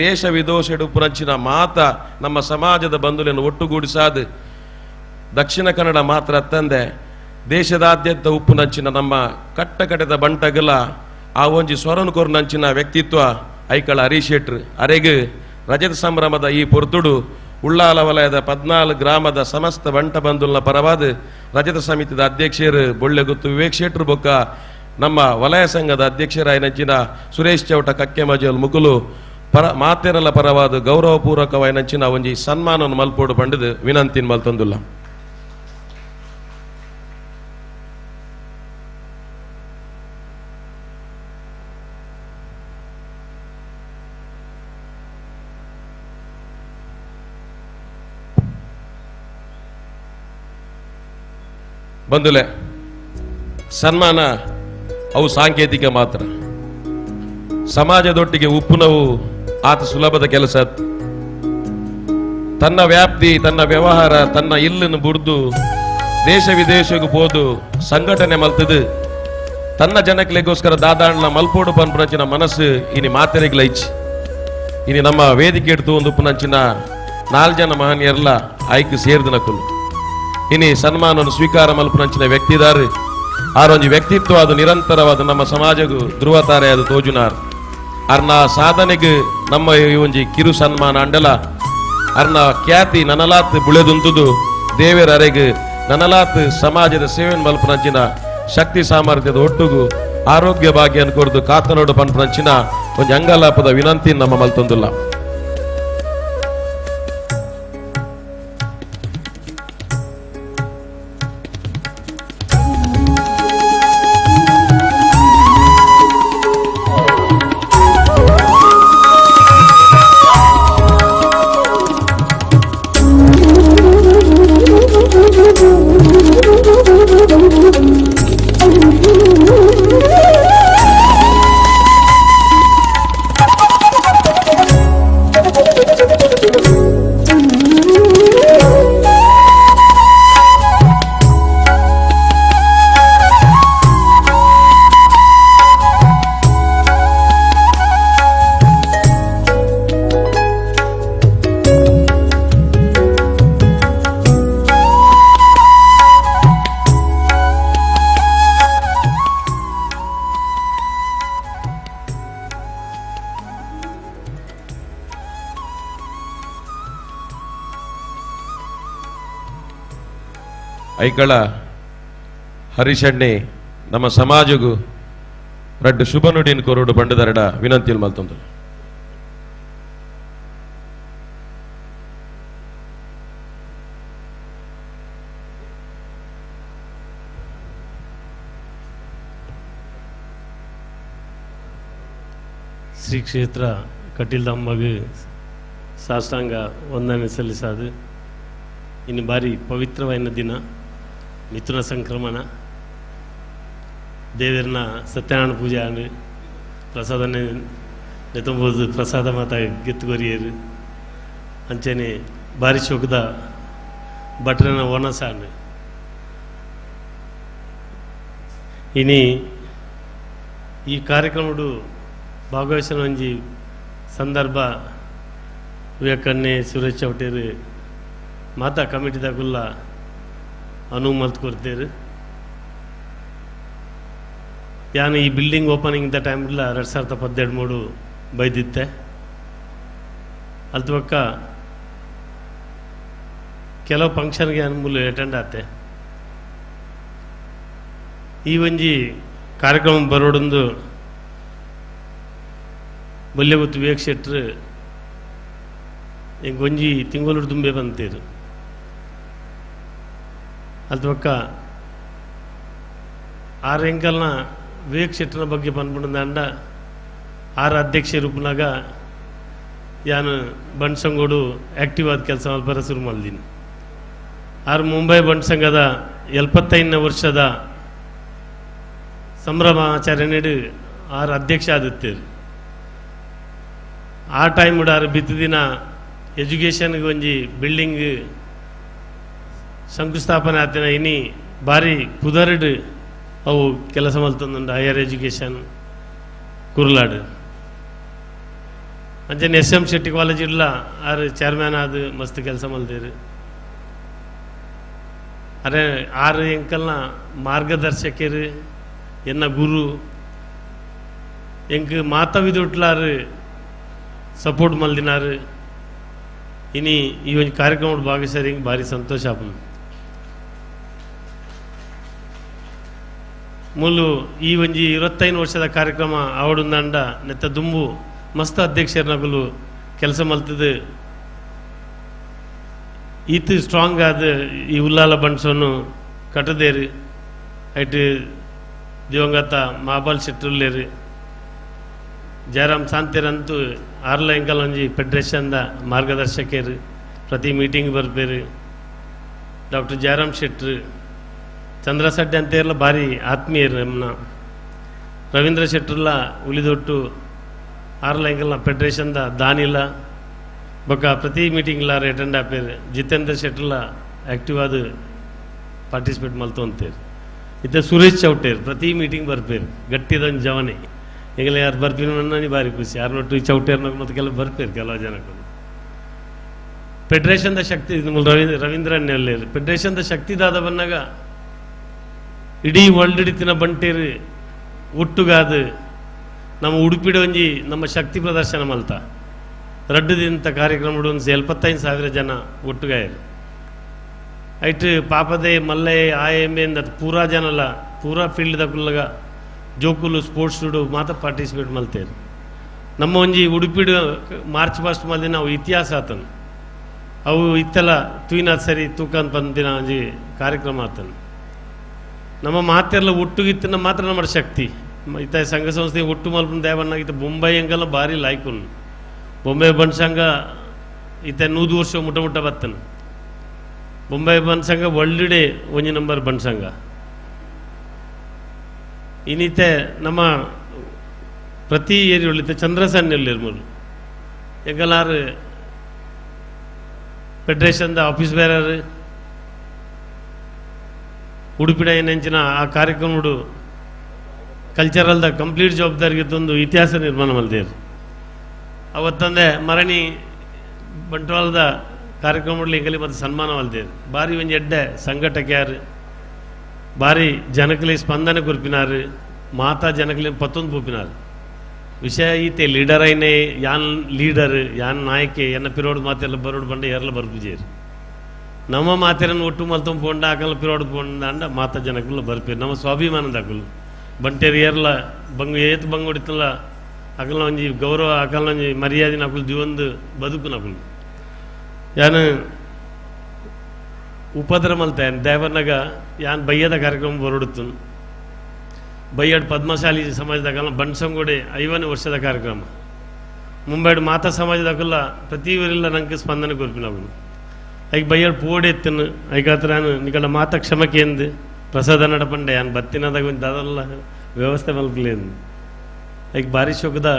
ದೇಶ ವಿದೋಷೆಡುಪುರಂಚಿನ ಮಾತ ನಮ್ಮ ಸಮಾಜದ ಬಂಧುಗಳನ್ನು ಒಟ್ಟುಗೂಡಿಸಾದು ದಕ್ಷಿಣ ಕನ್ನಡ ಮಾತ್ರ ತಂದೆ ದೇಶದಾದ್ಯಂತ ಉಪ್ಪುನಂಚಿನ ನಮ್ಮ ಕಟ್ಟಕಟ್ಟದ ಬಂಟಗಲ ಆ ಒಂಜಿ ಸ್ವರನು ಕೊರ್ನಂಚಿನ ವ್ಯಕ್ತಿತ್ವ ಐಕಳ ಹರೀಶ್ ಶೆಟ್ರು ಅರೆಗ್ ರಜತ ಸಂಭ್ರಮದ ಈ ಪೊರ್ತುಡು ಉಳ್ಳಾಲ ವಲಯದ 14 ಗ್ರಾಮದ ಸಮಸ್ತ ಬಂಟ ಬಂಧುಲ್ನ ಪರವಾದ ರಜತ ಸಮಿತಿದ ಅಧ್ಯಕ್ಷರು ಬೊಳ್ಳೆಗುತ್ತು ವಿವೇಕ್ ಶೆಟ್ರು ಬೊಕ್ಕ ನಮ್ಮ ವಲಯ ಸಂಘದ ಅಧ್ಯಕ್ಷರಾಯಿನಂಚಿನ ಸುರೇಶ್ ಚೌಟ ಕಕ್ಕೆ ಮಜಲ್ ಮುಕುಲು ಪರ ಮಾತೆರಲ ಪರವಾದ ಗೌರವಪೂರ್ವಕವಾಯಿನಂಚಿನ ಒಂಜಿ ಸನ್ಮಾನವನ್ನು ಮಲ್ಪೋಡು ಪಂಡದು ವಿನಂತಿನ ಮಲ್ತೊಂದುಲ್ಲ. ಬಂಧುಲೆ, ಸನ್ಮಾನ ಅವು ಸಾಂಕೇತಿಕ ಮಾತ್ರ. ಸಮಾಜದೊಟ್ಟಿಗೆ ಉಪ್ಪುನವು ಆತ ಸುಲಭದ ಕೆಲಸ. ತನ್ನ ವ್ಯಾಪ್ತಿ, ತನ್ನ ವ್ಯವಹಾರ, ತನ್ನ ಇಲ್ಲನ್ನು ಬುಡ್ದು ದೇಶ ವಿದೇಶಕ್ಕೂ ಪೋದು ಸಂಘಟನೆ ಮಲ್ತದು ತನ್ನ ಜನಕ್ಲೆಗೋಸ್ಕರ ದಾದಾಣ್ಣ ಮಲ್ಪೋಡು ಪನ್ಪುನಂಚಿನ ಮನಸ್ಸು ಇನಿ ಮಾತೆರೆಗ್ಲ ಇಚ್ಚಿ. ಇನಿ ನಮ್ಮ ವೇದಿಕೆ ಎಡ್ತು ಒಂದು ಉಪ್ಪುನಂಚಿನ 4 ಜನ ಮಹನೀಯರ್ಲ ಆಯ್ಕೆ ಸೇರಿದ ನಕುಲು. ಇನಿ ಸನ್ಮಾನವನ್ನು ಸ್ವೀಕಾರ ಮಲ್ಪುನಂಚಿನ ವ್ಯಕ್ತಿದಾರು ಆರೊಂಜಿ ವ್ಯಕ್ತಿತ್ವ ಅದು ನಿರಂತರವಾದ ನಮ್ಮ ಸಮಾಜಗೂ ಧ್ರುವತಾರೆ ಅದು ತೋಜುನಾರ್. ಅರ್ನ ಸಾಧನೆಗೆ ನಮ್ಮ ಈ ಒಂಜಿ ಕಿರು ಸನ್ಮಾನ ಅಂಡಲ ಅರ್ನ ಖ್ಯಾತಿ ನನಲಾತ್ ಬುಳೆದುಂತುದು ದೇವರ ಅರೆಗೆ ನನಲಾತ್ ಸಮಾಜದ ಸೇವೆ ಮಲ್ಪುನಂಚಿನ ಶಕ್ತಿ ಸಾಮರ್ಥ್ಯದ ಒಟ್ಟುಗು ಆರೋಗ್ಯ ಭಾಗ್ಯ ಕೊರದು ಕಾತನೋಡು ಪನ್ಪುನಂಚಿನ ಒಂಜಿ ಅಂಗಲಾಪದ ವಿನಂತಿ ನಮ್ಮ ಮಲ್ತೊಂದುಲ್ಲ. ಐಕಳ ಹರಿಷಣ್ಣೆ ನಮ್ಮ ಸಮಾಜಗೂ ರಡ್ಡು ಶುಭ ನುಡಿನ ಕೊರಡು ಬಂಡದರಡ ವಿನಂತಿಯಲ್ಲಿ ಮಲ್ತೊಂದು. ಶ್ರೀ ಕ್ಷೇತ್ರ ಕಟೀಲ್ದಮ್ಮಗೆ ಸಾಷ್ಟಾಂಗ ವಂದನೆ ಸಲ್ಲಿಸಾದು. ಇನ್ನು ಬಾರಿ ಪವಿತ್ರವಾದ ದಿನ ಮಿಥುನ ಸಂಕ್ರಮಣ, ದೇವರನ್ನ ಸತ್ಯನಾರಾಯಣ ಪೂಜೆ ಆಂಡ್ ಪ್ರಸಾದನೆ ನೆತ್ತಂಬೋದು ಪ್ರಸಾದ ಮಾತ ಗೆತ್ತುಗೊರಿಯರು ಅಂಚನೆ ಬಾರಿ ಶೋಕದ ಭಟ್ರನ ಒಣಸ ಆಂಡ್. ಇನಿ ಈ ಕಾರ್ಯಕ್ರಮಡು ಭಾಗವಹಿಸಿನ ಒಂಜಿ ಸಂದರ್ಭ ವಿವೇಕನ್ನೇ ಸುರೇಶ್ ಚೌಟೇರು ಮಾತಾ ಕಮಿಟಿದಾಗುಲ್ಲ ಅನುವು ಮಲ್ತ್ ಕೊರ್ತೇರು. ಯಾನು ಈ building opening the ಟೈಮ್ಲ 2013 ಮೂಡು ಬೈದಿತ್ತೆ. ಅಲ್ತುವಕ್ಕ ಕೆಲವು ಫಂಕ್ಷನ್ಗೆ ಅನುಮೂಲ ಅಟೆಂಡ್ ಆತೆ. ಈ ಒಂಜಿ ಕಾರ್ಯಕ್ರಮ ಬರೋಡೊಂದು ಬೊಲ್ಯಗುತ್ತು ವಿವೇಕ್ ಶೆಟ್ರು ಎಂಕ್ ಒಂಜಿ ತಿಂಗೊಲುಡು ದುಂಬೆ ಬಂತೇರು. ಅಲ್ತುವಕ್ಕ ಆರು ಎಂಕಲ್ನ ವಿವೇಕ್ ಶೆಟ್ಟರ್ನ ಬಗ್ಗೆ ಪನ್ಪುಂಡಂಡ ಆರು ಅಧ್ಯಕ್ಷ ರೂಪನಾಗ ಯಾನು ಬಂಟ್ಸಂಗೋಡು ಆ್ಯಕ್ಟಿವ್ ಆದ ಕೆಲಸ ಮಲ್ಪರ ಶುರು ಮಲ್ದಿನಿ. ಆರು ಮುಂಬೈ ಬಂಟ್ ಸಂಘದ 75ನೇ ವರ್ಷದ ಸಂಭ್ರಮಾಚರಣೆಡು ಆರು ಅಧ್ಯಕ್ಷ ಆದಿತ್ತೇರು. ಆ ಟೈಮ್ ಆರು ಬಿತ್ತದಿನ ಎಜುಕೇಷನ್ಗೆ ಒಂಜಿ ಬಿಲ್ಡಿಂಗ್ ಶಂಕುಸ್ಥಾಪನೆ ಆತಿನ ಇನಿ ಭಾರಿ ಪುದರ್ಡ್ ಅವು ಕೆಲಸ ಮಲ್ತೊಂದುಂಡು ಹೈಯರ್ ಎಜುಕೇಷನ್ ಕುರ್ಲಾಡು. ಅಂಚನೆ ಎಸ್ ಎಂ ಶೆಟ್ಟಿ ಕಾಲೇಜ್ ಇಲ್ಲ ಆರು ಚೇರ್ಮ್ಯಾನ್ ಆದ ಮಸ್ತ್ ಕೆಲಸ ಮಲ್ದೇರು. ಅರೆ ಆರು ಎಂಕಲ್ನ ಮಾರ್ಗದರ್ಶಕರು, ಎನ್ನ ಗುರು, ಎಂಕ್ ಮಾತವಿದೊಟ್ಲಾರು ಸಪೋರ್ಟ್ ಮಲ್ದಿನಾರು. ಇನಿ ಈ ಒಂದು ಕಾರ್ಯಕ್ರಮ ಭಾಗವಹಿಸಾರು ಹಿಂಗೆ ಭಾರಿ ಸಂತೋಷ ಆಪುಂಡು. ಮೂಲು ಈ ಒಂಜಿ 25 ವರ್ಷದ ಕಾರ್ಯಕ್ರಮ ಆವಡುಂದಂಡ ನೆತ್ತ ದುಂಬು ಮಸ್ತ್ ಅಧ್ಯಕ್ಷರನಗುಲು ಕೆಲಸ ಮಲ್ತದು. ಈತ ಸ್ಟ್ರಾಂಗ್ ಆದ ಈ ಉಲ್ಲಾಲ ಬಂಡ್ಸೋನು ಕಟ್ಟದೇರು. ಐಟ್ ದಿವಂಗತ ಮಹಾಬಲ್ ಶೆಟ್ಟುಲ್ಲೇರು, ಜಯರಾಮ್ ಸಾಂತೇರಂತೂ ಆರ್ಲ ಎಂಕಲ್ ಒಂಜಿ ಫೆಡರೇಷನ್ದ ಮಾರ್ಗದರ್ಶಕರು, ಪ್ರತಿ ಮೀಟಿಂಗ್ ಬರ್ಪೇರು. ಡಾಕ್ಟರ್ ಜಯರಾಮ್ ಶೆಟ್ರು, ಚಂದ್ರ ಸಡ್ಡೆ ಅಂತೇರ್ಲ ಭಾರಿ ಆತ್ಮೀಯರು ನಮ್ಮನ್ನ. ರವೀಂದ್ರ ಶೆಟ್ಟರ್ಲ ಉಳಿದೊಟ್ಟು ಆರ್ಲ ಎಂಕಲ್ನ ಫೆಡರೇಷನ್ದ ದಾನಿಲ ಬೊಕ್ಕ ಪ್ರತಿ ಮೀಟಿಂಗ್ಲಾರು ಅಟೆಂಡ್ ಆಪೇರು. ಜಿತೇಂದ್ರ ಶೆಟ್ಟರ್ಲ ಆ್ಯಕ್ಟಿವ್ ಆದ ಪಾರ್ಟಿಸಿಪೇಟ್ ಮಲ್ತೊಂತೇರು. ಇತ್ತೆ ಸುರೇಶ್ ಚೌಟೇರು ಪ್ರತಿ ಮೀಟಿಂಗ್ ಬರ್ಪೇರು, ಗಟ್ಟಿದೊಂದು ಜವನೆ. ಈಗಲೇ ಯಾರು ಬರ್ಪಿನ ಭಾರಿ ಖುಷಿ. ಯಾರು ನೊಟ್ಟು ಚೌಟೇರ್ನಾಗ ಮತ್ತು ಕೆಲವು ಬರ್ಪೇರು ಕೆಲವು ಜನಕ್ಕೂ. ಫೆಡರೇಷನ್ದ ಶಕ್ತಿ ರವೀಂದ್ರನ್ನೆಲ್ಲೇರು ಫೆಡರೇಷನ್ದ ಶಕ್ತಿ ದಾದ ಬಂದಾಗ ಇಡೀ ವರ್ಲ್ಡ್ ಹಿಡಿತಿನ ಬಂಟೇರು ಒಟ್ಟುಗಾದು ನಮ್ಮ ಉಡುಪಿಡ ಒಂಜಿ ನಮ್ಮ ಶಕ್ತಿ ಪ್ರದರ್ಶನ ಮಲ್ತ ರಡ್ಡು ದಿನದ ಕಾರ್ಯಕ್ರಮ ಒಂದು 75,000 ಜನ ಒಟ್ಟುಗಾಯರು. ಐಟ್ ಪಾಪದೆ ಮಲ್ಲೆ ಆಯೆಂಬೆಂದ ಪೂರಾ ಜನಲ ಪೂರಾ ಫೀಲ್ಡ್ ದಕ್ಕುಲ್ಲಗ ಜೋಕುಲು ಸ್ಪೋರ್ಟ್ಸ್ ಮಾತ್ರ ಪಾರ್ಟಿಸಿಪೇಟ್ ಮಲ್ತೇರು. ನಮ್ಮ ಒಂಜಿ ಉಡುಪಿಡು ಮಾರ್ಚ್ ಫಸ್ಟ್ ಮಲ್ದಿ ನಾವು ಇತಿಹಾಸ ಆತನು. ಅವು ಇತ್ತೆಲ್ಲ ತೂಯಿನಾದ ಸರಿ ತೂಕಂತ ಬಂದಿನ ಒಂಜಿ ಕಾರ್ಯಕ್ರಮ ಆತನು. ನಮ್ಮ ಮಾತೆಲ್ಲ ಒಟ್ಟುಗಿತ್ತಿನ ಮಾತ್ರ ನಮ್ಮ ಶಕ್ತಿ. ಇತ್ತ ಸಂಘ ಸಂಸ್ಥೆ ಒಟ್ಟು ಮಲ್ಪನ ದೇವನ್ನಾಗಿತ್ತು. ಬೊಂಬೈ ಅಂಗೆಲ್ಲ ಭಾರಿ ಲಾಯ್ಕುನ್ ಬೊಂಬೈ ಬಂಡ್ ಸಂಘ ಇತ್ತ 100 ವರ್ಷ ಮುಟ್ಟ ಮುಟ್ಟ ಬತ್ತನು. ಬೊಂಬೈ ಬಂಡ್ ಸಂಘ ವರ್ಲ್ಡ್ ಡೇ ಒಂಜಿ ನಂಬರ್ ಬಂಡ್ ಸಂಘ. ಇನ್ನಿತೆ ನಮ್ಮ ಪ್ರತಿ ಏರಿಯೊಳಿತೆ ಚಂದ್ರಸನ್ನೆಲ್ಲಿರ್ ಮೂಲು ಎಂಗಲಾರು ಫೆಡರೇಷನ್ದ ಆಫೀಸ್ ಬೇರರು ಉಡುಪಿಡ ಏನೆಂಚಿನ ಆ ಕಾರ್ಯಕ್ರಮಡು ಕಲ್ಚರಲ್ದ ಕಂಪ್ಲೀಟ್ ಜವಾಬ್ದಾರಿಗೆ ತಂದು ಇತಿಹಾಸ ನಿರ್ಮಾಣ ಮಲ್ದೇರು. ಅವತ್ತಂದೆ ಮರಣಿ ಬಂಟ್ವಾಳದ ಕಾರ್ಯಕ್ರಮದಲ್ಲಿ ಎಂಗಲಿ ಮತ್ತು ಸನ್ಮಾನ ಮಲ್ದೇರು. ಭಾರಿ ಒಂಜಿ ಎಡ್ಡೆ ಸಂಘಟಕ್ಯಾರು, ಭಾರಿ ಜನಕಲಿ ಸ್ಪಂದನೆ ಕೊರ್ಪಿನಾರು, ಮಾತಾ ಜನಕಲಿ ಪತ್ತೊಂದು ಪೋಪಿನಾರು. ವಿಷಯ ಈತೆ ಲೀಡರ್ ಐನೆ ಯಾನ್ ಲೀಡರ್ ಯಾನ್ ನಾಯಕೆ ಎನ್ನ ಪಿರೋಡ್ ಮಾತೆಲ್ಲ ಬರೋಡು ಬಂಡ ಎರಲ ಬರ್ಪುಜೇರು. ನಮ್ಮ ಮಾತೆರನ್ನು ಒಟ್ಟು ಮಲ್ತೊಂದು ಪೋಂಡ ಆಕಲ ಪಿರೋಡ್ ಪೋಂಡ ಅಂಡ ಮಾತಾ ಜನಕುಲ್ಲ ಬರ್ಪೇರು. ನಮ್ಮ ಸ್ವಾಭಿಮಾನದ ಅಕುಲು ಬಂಟೇರು ಏರ್ಲ ಬಂಗು ಏತು ಬಂಗು ಹೊಡಿತಲ್ಲ ಅಕಲ್ನ ಒಂಜಿ ಗೌರವ ಅಕಲ್ನ ಒಂಜಿ ಮರ್ಯಾದೆ ನಕುಲು ದಿವೊಂದು ಬದುಕು ನಕುಲು. ಯಾನು ಉಪದ್ರ ಮಲ್ತ ದೇವರ್ನಾಗ ಯಾನ್ ಬಯ್ಯದ ಕಾರ್ಯಕ್ರಮ ಬರೋಡುತ್ತು. ಬಯ್ಯಾಡ್ ಪದ್ಮಶಾಲಿ ಸಮಾಜದಾಗಲ್ಲ ಬಂಡ್ಸಂಗೋಡೆ 50 ವರ್ಷದ ಕಾರ್ಯಕ್ರಮ. ಮುಂಬೈಡ್ ಮಾತಾ ಸಮಾಜದಾಗಲ್ಲ ಪ್ರತಿ ಊರೆಲ್ಲ ನಂಗೆ ಸ್ಪಂದನೆ ಕೊರ್ಪಿನವು. ಐಕ್ ಬಯ್ಯಾಡ್ ಪೋಡೆ ಎತ್ತನು ಐಕಾತ್ರ ನಿಕಲ ಮಾತಾ ಕ್ಷಮಕ್ಕೆ ಪ್ರಸಾದ ನಡಪಂಡೆ ಯಾನ್ ಬತ್ತಿನದಾಗ ಒಂದು ದಾದಲ್ಲ ವ್ಯವಸ್ಥೆ ಮಲ್ಪಲೇನು. ಐಕ್ ಭಾರಿ ಶೋಕದ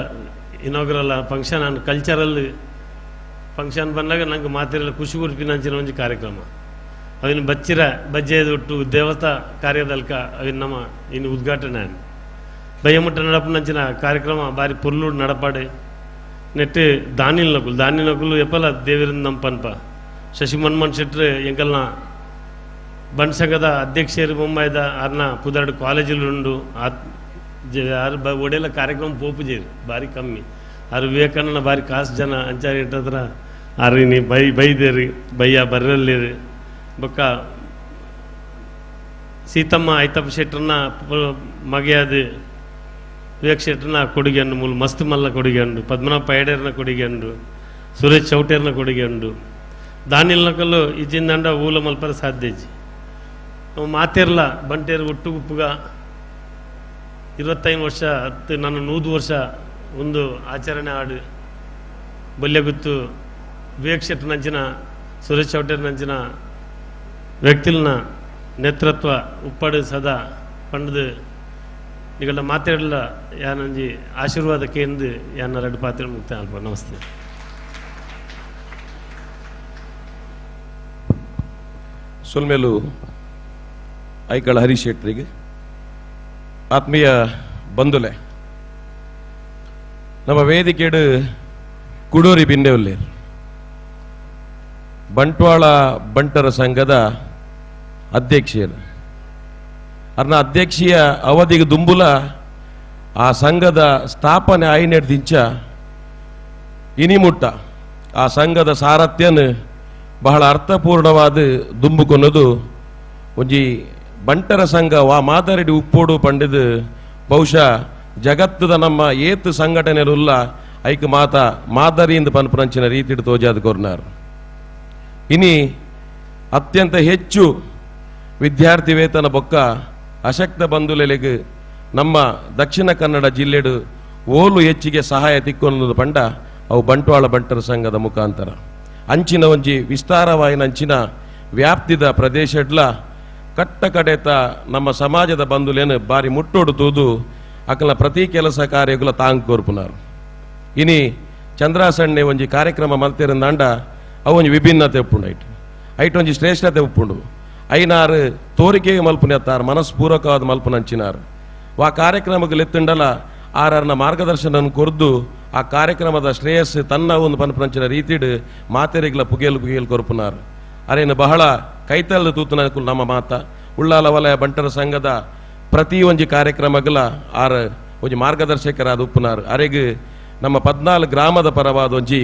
ಇನಾಗ್ರಲ್ ಫಂಕ್ಷನ್ ಅನ್ ಕಲ್ಚರಲ್ ಫಂಕ್ಷನ್ ಬಂದಾಗ ನಂಗೆ ಮಾತಿರಲ್ಲ ಖುಷಿ ಕೊರ್ಪಿನಂಚಿನ ಒಂಜಿ ಕಾರ್ಯಕ್ರಮ. ಅವಿನ ಬಚ್ಚಿರ ಬಜ್ಜೆದೊಟ್ಟು ದೇವತಾ ಕಾರ್ಯದಲ್ಕ ಅವಿನ ನಮ್ಮ ಇನ್ನು ಉದ್ಘಾಟನೆ ಬಯ್ಯಮುಟ್ಟ ನಡಪನಂಚಿನ ಕಾರ್ಯಕ್ರಮ ಭಾರಿ ಪೊರ್ಲುಡು ನಡಪಾಡೆ. ನೆಟ್ಟು ದಾನಿಲ್ ನಕುಲು ದಾನಿಲ್ ನಕುಲು ಎಪ್ಪಲ ದೇವಿರಿಂದ ನಮ್ಮ ಪನ್ಪ ಶಶಿ ಮನ್ಮೋಹನ್ ಶೆಟ್ರು ಎಂಕಲ್ನ ಬಂಟ್ ಸಂಘದ ಅಧ್ಯಕ್ಷರು ಮುಂಬೈದ ಅರ್ನ ಪುದಾರ್ಡು ಕಾಲೇಜಲ್ಲಿ ಉಂಡು ಆರು ಒಡೆಲ್ಲ ಕಾರ್ಯಕ್ರಮ ಪೋಪುಜೇರು ಭಾರಿ ಕಮ್ಮಿ. ಆರು ವಿವೇಕಾನಂದ ಬಾರಿ ಕಾಸು ಜನ ಅಂಚಾರಿ ಇಟ್ಟದ್ರ ಆರು ನೀ ಬೈ ಬೈದೇರಿ ಬಯ್ಯ ಬರ್ರಲ್ಲಿರಿ. ಬೊಕ್ಕ ಸೀತಮ್ಮ ಐತಪ್ಪ ಶೆಟ್ಟರ್ನ ಮಗೆಯಾದ ವಿವೇಕ್ ಶೆಟ್ಟರ್ನ ಕೊಡುಗೆ ಉಂಡು, ಮೂಲು ಮಸ್ತ್ ಮಲ್ಲ ಕೊಡುಗೆ ಉಂಡು, ಪದ್ಮನಾಭ ಪೈಡೇರ್ನ ಕೊಡುಗೆ ಉಂಡು, ಸುರೇಶ್ ಚೌಟೇರ್ನ ಕೊಡುಗೆ ಉಂಡು. ದಾನಿಲ್ನಕಲ್ಲು ಇಜ್ಜಿಂದಂಡ ಊಲ ಮಲ್ಪರ ಸಾಧ್ಯ ಇಜ್ಜಿ. ನಾವು ಮಾತಿರ್ಲ ಬಂಟೇರು ಒಟ್ಟು ಗುಪ್ಪುಗ 25 ವರ್ಷ ಹತ್ತು ನಾನು 100 ವರ್ಷ ಒಂದು ಆಚರಣೆ ಆಡು ಬಲ್ಯಗುತ್ತು ವಿವೇಕ್ ಶೆಟ್ಟರ್ನಂಚಿನ ಸುರೇಶ್ ಚೌಟೇರ್ನಂಚಿನ ವ್ಯಕ್ತಿಲ್ನ ನೇತೃತ್ವ ಉಪ್ಪಡು ಸದಾ ಪಂಡದು ನಿಗಲ ಮಾತಾಡಲ ಯಾನಂಜಿ ಆಶೀರ್ವಾದ ಕೇಂದು ಯಾನ ಎರಡು ಪಾತ್ರೆ ಮುಕ್ತ ಅಲ್ಪ. ನಮಸ್ತೆ. ಸೊಲ್ಮೇಲು ಐಕಳ ಹರೀಶ್ ಶೆಟ್ಟರಿಗೆ. ಆತ್ಮೀಯ ಬಂಧುಲೆ, ನಮ್ಮ ವೇದಿಕೆಡು ಕುಡೂರಿ ಬಿಂಡೆವಲ್ಲಿ ಬಂಟ್ವಾಳ ಬಂಟರ ಸಂಘದ ಅಧ್ಯಕ್ಷರು ಅರ್ನ ಅಧ್ಯಕ್ಷೀಯ ಅವಧಿಗೆ ದುಂಬುಲ ಆ ಸಂಘದ ಸ್ಥಾಪನೆ ಐನೆಡ್ದಿಂಚ ಇನಿಮುಟ್ಟ ಆ ಸಂಘದ ಸಾರಥ್ಯನ ಬಹಳ ಅರ್ಥಪೂರ್ಣವಾದ ದುಂಬುಕೊನ್ನದು ಒಂಜಿ ಬಂಟರ ಸಂಘ ವಾ ಮಾದರಿಡಿ ಉಪ್ಪೋಡು ಪಂಡಿದು ಬಹುಶಃ ಜಗತ್ತದ ನಮ್ಮ ಏತು ಸಂಘಟನೆಲುಲ್ಲ ಐಕ್ ಮಾತ ಮಾದರಿಯಿಂದ ಪನ್ಪುರಂಚಿನ ರೀತಿಡು ತೋಜಾದ ಕೊರ್ನಾರ್. ಇನಿ ಅತ್ಯಂತ ಹೆಚ್ಚು ವಿದ್ಯಾರ್ಥಿ ವೇತನ ಬೊಕ್ಕ ಅಶಕ್ತ ಬಂಧುಲೆಲೆಗ್ ನಮ್ಮ ದಕ್ಷಿಣ ಕನ್ನಡ ಜಿಲ್ಲೆಡು ಓಲು ಹೆಚ್ಚಿಗೆ ಸಹಾಯ ತಿಕ್ಕೊನ್ನದು ಪಂಡ ಅವು ಬಂಟ್ವಾಳ ಬಂಟರ ಸಂಘದ ಮುಖಾಂತರ ಅಂಚಿನ ಒಂಜಿ ವಿಸ್ತಾರವಾಯಿನ ಅಂಚಿನ ವ್ಯಾಪ್ತಿದ ಪ್ರದೇಶಡ್ಲ ಕಟ್ಟ ಕಡೆತ ನಮ್ಮ ಸಮಾಜದ ಬಂಧುಲೇನು ಬಾರಿ ಮುಟ್ಟೋಡು ತೂದು ಅಕಲ ಪ್ರತಿ ಕೆಲಸ ಕಾರ್ಯಗಳ ತಾಂಗ್ ಕೋರ್ಪುನಾರು. ಇನಿ ಚಂದ್ರಾಸಣ್ಣೆ ಒಂಜಿ ಕಾರ್ಯಕ್ರಮ ಮಲ್ತಿರಂದಾಂಡ ಅವು ಒಂಜಿ ವಿಭಿನ್ನತೆ ಉಪ್ಪುಂಡು, ಐಟ್ ಐಟ್ ಒಂಜಿ ಶ್ರೇಷ್ಠತೆ ಉಪ್ಪುಂಡು. ಐನಾರು ತೋರಿಕೆಗೆ ಮಲ್ಪುನೆತ್ತಾರು ಮನಸ್ಪೂರ್ವಕವಾದ ಮಲ್ಪುನಂಚಿನಾರು ವಾ ಕಾರ್ಯಕ್ರಮಕ್ಕೆ ಲೆತ್ತುಂಡಲ ಆರರ್ನ ಮಾರ್ಗದರ್ಶನ ಕೊರ್ದು ಆ ಕಾರ್ಯಕ್ರಮದ ಶ್ರೇಯಸ್ಸು ತನ್ನ ಒಂದು ಪನ್ಪುನಂಚಿನ ರೀತಿಡು ಮಾತೆರಿಗ್ಲ ಪುಗೇಲು ಪುಗೇಲು ಕೊರ್ಪುನಾರು. ಅರೇನು ಬಹಳ ಕೈತಲ್ಲು ತೂತುನ ನಮ್ಮ ಮಾತ ಉಳ್ಳಾಲ ವಲಯ ಬಂಟರ ಸಂಘದ ಪ್ರತಿ ಒಂಜಿ ಕಾರ್ಯಕ್ರಮಗಳ ಆರ್ ಒಂಜಿ ಮಾರ್ಗದರ್ಶಕರಾದ ಉಪ್ಪುನಾರು. ಅರೆಗ್ ನಮ್ಮ 14 ಗ್ರಾಮದ ಪರವಾದ ಒಂಜಿ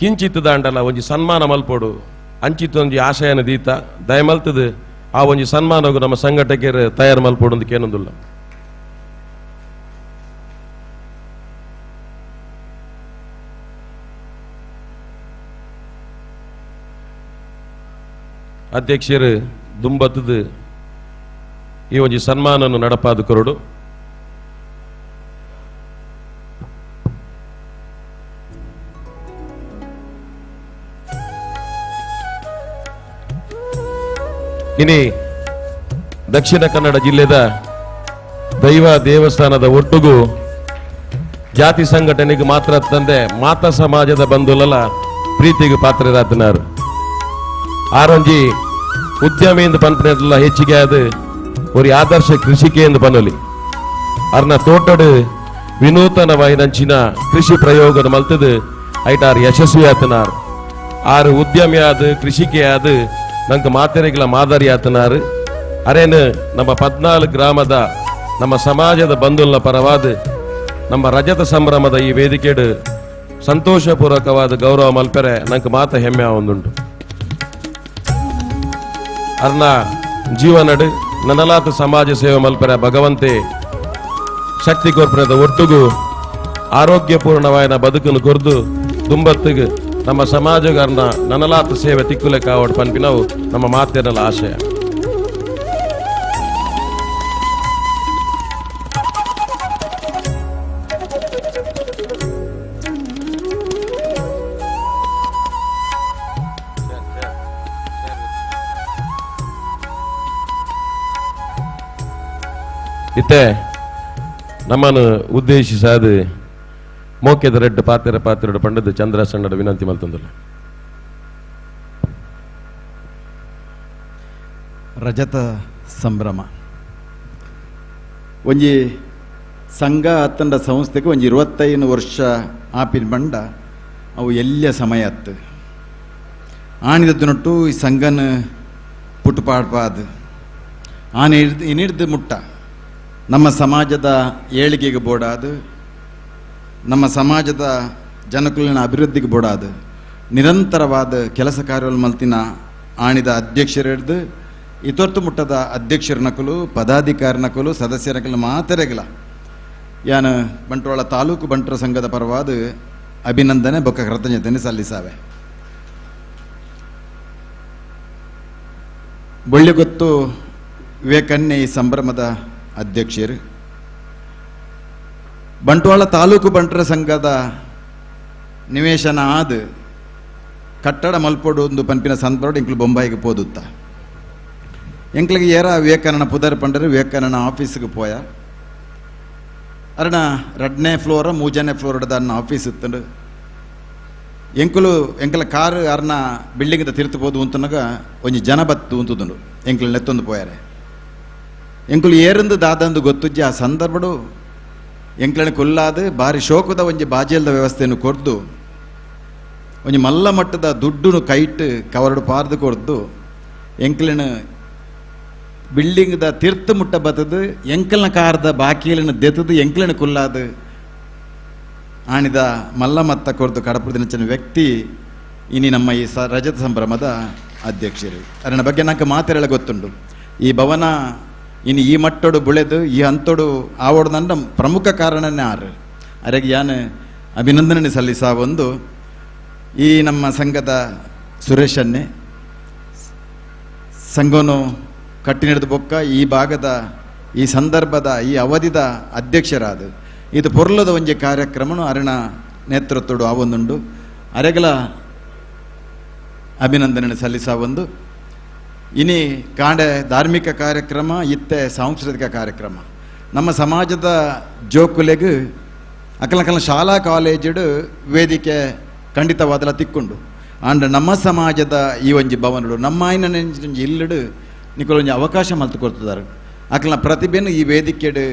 ಕಿಂಚಿತ್ ದಾಂಡಲ ಒಂಜಿ ಸನ್ಮಾನ ಮಲ್ಪೋಡು ಅಂಚಿತ್ ಒಂಜಿ ಆಶಯನ ದೀತ ದಯಮಲ್ತದು ಆ ಒಂಜಿ ಸನ್ಮಾನಗು ನಮ್ಮ ಸಂಘಟಕರು ತಯಾರು ಮಲ್ಪೋಡು ಅಂತ ಕೇನೊಂದುಲ್ಲ. ಅಧ್ಯಕ್ಷರು ದುಂಬತ್ತದು ಈ ಒಂಜಿ ಸನ್ಮಾನನ್ನು ನಡಪಾದ ಕೊರಡು. ಇನಿ ದಕ್ಷಿಣ ಕನ್ನಡ ಜಿಲ್ಲೆದ ದೈವ ದೇವಸ್ಥಾನದ ಒಟ್ಟುಗೂ ಜಾತಿ ಸಂಘಟನೆಗೆ ಮಾತ್ರ ತಂದೆ ಮಾತಾ ಸಮಾಜದ ಬಂಧುಲಲ ಪ್ರೀತಿಗೆ ಪಾತ್ರರಾತನಾರು. ಆರೊಂಜಿ ಉದ್ಯಮಿಯಿಂದ ಪನ್ಪನೆಲ್ಲ ಹೆಚ್ಚಿಗೆ ಅದು ஒரு ಆದರ್ಶ ಕೃಷಿಕೆ ಎಂದು ಪನೊಲಿ. ಅರ್ನ ತೋಟಡು ವಿನೂತನವಾಯಿನಂಚಿನ ಕೃಷಿ ಪ್ರಯೋಗದ ಮಲ್ತದು ಐಟಾರ್ ಯಶಸ್ವಿ ಆತನಾರ್. ಆರು ಉದ್ಯಮಿಯಾದ ಕೃಷಿಕೆಯಾದ ನಂಗೆ ಮಾತೆರೆಗಳ ಮಾದರಿ ಆತನಾರು. ಅರೇನು ನಮ್ಮ 14 ಗ್ರಾಮದ ನಮ್ಮ ಸಮಾಜದ ಬಂಧುಲ ಪರವಾದ ನಮ್ಮ ರಜತ ಸಂಭ್ರಮದ ಈ ವೇದಿಕೆಡು ಸಂತೋಷಪೂರ್ವಕವಾದ ಗೌರವ ಮಲ್ಪೆರೆ ನಂಗೆ ಮಾತ ಹೆಮ್ಮೆ ಒಂದುಂಟು. ಅರ್ನ ಜೀವನಡು ನನಲಾತ ಸಮಾಜ ಸೇವೆ ಮಲ್ಪೆರೆ ಭಗವಂತೆ ಶಕ್ತಿ ಕೊರ್ಪುರದ ಒಟ್ಟುಗು ಆರೋಗ್ಯಪೂರ್ಣವಾಯಿನ ಬದುಕನ್ನು ಕೊರ್ದು ದುಂಬತ್ತಿಗೆ ನಮ್ಮ ಸಮಾಜಗಾರನ ನನಲಾತ ಸೇವೆ ತಿಕ್ಕುಲೆ ಕಾವಡ್ ಪನ್ಪಿನವು ನಮ್ಮ ಮಾತಿರಲ್ಲ ಆಶಯ. ಇತ್ತೆ ನಮ್ಮನ್ನು ಉದ್ದೇಶಿಸಾದ ಮೋಕೆದ ರೆಡ್ಡು ಪಾತ್ರೆ ಪಾತ್ರೆ ಪಂಡದ ಚಂದ್ರಸಣ್ಣದ ವಿನಂತಿ ಮಲ್ತಂದಲ್ಲ. ರಜತ ಸಂಭ್ರಮ ಒಂಜಿ ಸಂಘ ಅತ್ತಂಡ ಸಂಸ್ಥೆಗೆ ಒಂಜಿ 25 ವರ್ಷ ಆಪಿನ ಬಂಡ ಅವು ಎಲ್ಲ ಸಮಯ ಅತ್ತು ಆಣಿದ ನೊಟ್ಟು ಈ ಸಂಘನ ಪುಟ್ಟುಪಾಡ್ಪಾದ ಆನೆ ಹಿಡಿದು ಮುಟ್ಟ ನಮ್ಮ ಸಮಾಜದ ಏಳಿಗೆಗೆ ಬೋಡಾದು ನಮ್ಮ ಸಮಾಜದ ಜನಕುಲಿನ ಅಭಿವೃದ್ಧಿಗೆ ಬೋಡಾದು ನಿರಂತರವಾದ ಕೆಲಸ ಕಾರ್ಯಗಳು ಮಲ್ತಿನ ಆಣಿದ ಅಧ್ಯಕ್ಷರಿಡ್ದು ಇತೊರ್ತು ಮುಟ್ಟದ ಅಧ್ಯಕ್ಷರ ನಕಲು, ಪದಾಧಿಕಾರಿ ನಕಲು, ಸದಸ್ಯರ ನಕಲು ಮಾತೆರೆಗಲ ಯಾನ ಬಂಟ್ವಾಳ ತಾಲೂಕು ಬಂಟರ ಸಂಘದ ಪರವಾದ ಅಭಿನಂದನೆ ಬೊಕ್ಕ ಕೃತಜ್ಞತೆಯನ್ನು ಸಲ್ಲಿಸಾವೆ. ಬೊಳ್ಳಿಗೊತ್ತು ವಿವೇಕನ್ನೇ ಈ ಸಂಭ್ರಮದ ಅಧ್ಯಕ್ಷರು. ಬಂಟ್ವಾಳ ತಾಲೂಕು ಬಂಟರ ಸಂಘದ ನಿವೇಶನ ಆದ ಕಟ್ಟಡ ಮಲ್ಪೊಡು ಒಂದು ಪಂಪಿನ ಸಂದರ್ಭ ಎಂಕ್ಲು ಬೊಂಬಾಯಿಗೆ ಪೋದುತ್ತ ಎಂಕ್ಲಿಗೆ ಏರ ವಿವೇಕಾನಂದ ಪುದರ್ ಪಂಡರು ವಿವೇಕಾನಂದ ಆಫೀಸ್ಗೆ ಪೋಯ. ಅರಣ ರಡ್ನೇ ಫ್ಲೋರ ಮೂಜನೇ ಫ್ಲೋರ್ ಅನ್ನ ಆಫೀಸ್ ಇತ್ತಂಡು. ಎಂಕುಲು ಎಂಕಲ ಕಾರು ಅರ್ನ ಬಿಲ್ಡಿಂಗ್ದ ತಿರ್ತು ಪೋದು ಉಂತನಗ ಒಂಜಿ ಜನ ಬತ್ತು ಉಂತುದುಂಡು ಎಂಕುಲು ನೆತ್ತೊಂದು ಪೋಯಾರೆ. ಎಂಕುಲು ಏರಂದು ದಾದಂದು ಗೊತ್ತುಜ್ಜಿ ಆ ಸಂದರ್ಭಡು ಎಂಕ್ಲನ ಕೊಲ್ಲಾದು ಬಾರಿ ಶೋಕದ ಒಂಜಿ ಬಾಜೇಲ್ದ ವ್ಯವಸ್ಥೆಯನ್ನು ಕೊರ್ದು ಒಂಜಿ ಮಲ್ಲ ಮಟ್ಟದ ದುಡ್ಡುನು ಕೈಟ್ ಕವರಡು ಪಾರ್ದು ಕೊರ್ದು ಎಂಕ್ಲನ ಬಿಲ್ಡಿಂಗ್ದ ತೀರ್ಥ ಮುಟ್ಟ ಬತ್ತದು ಎಂಕಲ್ನ ಕಾರದ ಬಾಕಿಲನ್ನು ದೆತ್ತದು ಎಂಕ್ಲನ ಕುಲ್ಲಾದು ಆಣಿದ ಮಲ್ಲ ಮತ್ತ ಕೊರ್ದು ಕಡಪುರದಿನ ವ್ಯಕ್ತಿ ಇನಿ ನಮ್ಮ ಈ ರಜತ ಸಂಭ್ರಮದ ಅಧ್ಯಕ್ಷರು. ಅದರ ಬಗ್ಗೆ నాకు ಮಾತೆರಳ ಗೊತ್ತುಂಡು. ಈ ಭವನ ಇನ್ನು ಈ ಮಟ್ಟೋಡು ಬುಳೆದು ಈ ಹಂತೋಡು ಆವೋಡ್ದಂಡ ಪ್ರಮುಖ ಕಾರಣನೇ ಆರು. ಅರೆಗೆ ಯಾನು ಅಭಿನಂದನೆ ಸಲ್ಲಿಸ ಒಂದು ಈ ನಮ್ಮ ಸಂಘದ ಸುರೇಶನ್ನೇ ಸಂಘನು ಕಟ್ಟಿ ನಡೆದ ಬೊಕ್ಕ ಈ ಭಾಗದ ಈ ಸಂದರ್ಭದ ಈ ಅವಧಿದ ಅಧ್ಯಕ್ಷರಾದ ಇದು ಪೊರ್ಲದ ಒಂಜಿ ಕಾರ್ಯಕ್ರಮನು ಅರಣ ನೇತೃತ್ವಡು ಆವೊಂದುಂಡು. ಅರೆಗಲ ಅಭಿನಂದನೆ ಸಲ್ಲಿಸ ಒಂದು. ಇನಿ ಕಾಂಡೆ ಧಾರ್ಮಿಕ ಕಾರ್ಯಕ್ರಮ ಇತ್ತೆ ಸಾಂಸ್ಕೃತಿಕ ಕಾರ್ಯಕ್ರಮ ನಮ್ಮ ಸಮಾಜದ ಜೋಕುಲೆಗ್ ಅಕಲಕಲ ಶಾಲಾ ಕಾಲೇಜುಡು ವೇದಿಕೆ ಖಂಡಿತವಾದಲ ತಿಕ್ಕೊಂಡು ಆಂಡ ನಮ್ಮ ಸಮಾಜದ ಈ ಒಂಜಿ ಭವನಡು ನಮ್ಮ ಆಯ್ನ ಒಂಜಿ ಇಲ್ಲಡು ನಿಕಲೊಂಜಿ ಅವಕಾಶ ಮಲ್ತು ಕೊಡ್ತಿದ್ದಾರೆ. ಅಕಲ್ನ ಪ್ರತಿಭೆನು ಈ ವೇದಿಕೆಡು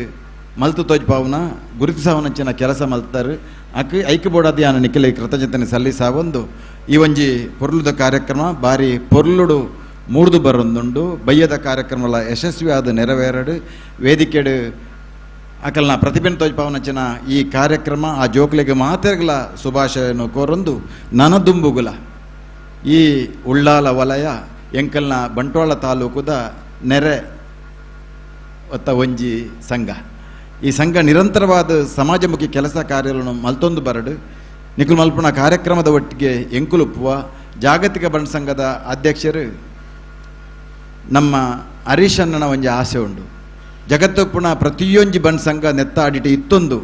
ಮಲ್ತು ತೋಜ್ಪಾವನ ಗುರುತಿಸವನಂಚಿನ ಕೆಲಸ ಮಲ್ತಾರೆ. ಅಕ್ ಐಕ್ಯ ಬೋಡಾದ ನಿಖಿಲ ಕೃತಜ್ಞತೆ ಸಲ್ಲಿಸ ಒಂದು ಈ ಒಂಜಿ ಪೊರ್ಲುದ ಕಾರ್ಯಕ್ರಮ ಬಾರಿ ಪೊರ್ಲುಡು ಮೂಡ್ದು ಬರೊಂದುಂಡು. ಬಯ್ಯದ ಕಾರ್ಯಕ್ರಮಲ ಯಶಸ್ವಿಯಾದ ನೆರವೇರಡು ವೇದಿಕೆಡು ಅಕಲ್ನ ಪ್ರತಿಭೆನ ತೋಜ್ಪಾವನಂಚಿನ ಈ ಕಾರ್ಯಕ್ರಮ ಆ ಜೋಕ್ಲೆಗೆ ಮಾತೆರ್ಗಲ ಶುಭಾಶಯನು ಕೋರೊಂದು ನನದುಂಬುಗುಲ ಈ ಉಳ್ಳಾಲ ವಲಯ ಎಂಕಲ್ನ ಬಂಟ್ವಾಳ ತಾಲೂಕುದ ನೆರೆ ಒತ್ತ ಒಂಜಿ ಸಂಘ. ಈ ಸಂಘ ನಿರಂತರವಾದ ಸಮಾಜಮುಖಿ ಕೆಲಸ ಕಾರ್ಯಗಳನ್ನು ಮಲ್ತೊಂದು ಬರಡು ನಿಕುಲ್ ಮಲ್ಪುಣ ಕಾರ್ಯಕ್ರಮದ ಒಟ್ಟಿಗೆ ಎಂಕುಲುಪ್ಪುವ ಜಾಗತಿಕ ಬಂಟ್ ಸಂಘದ ಅಧ್ಯಕ್ಷರು ನಮ್ಮ ಹರೀಶಣ್ಣನ ಒಂಜಿ ಆಸೆ ಉಂಡು. ಜಗತ್ತುಪ್ಪುಣ ಪ್ರತಿಯೊಂಜಿ ಬಂಟ್ ಸಂಘ ನೆತ್ತಾಡಿಟ್ಟು ಇತ್ತೊಂದು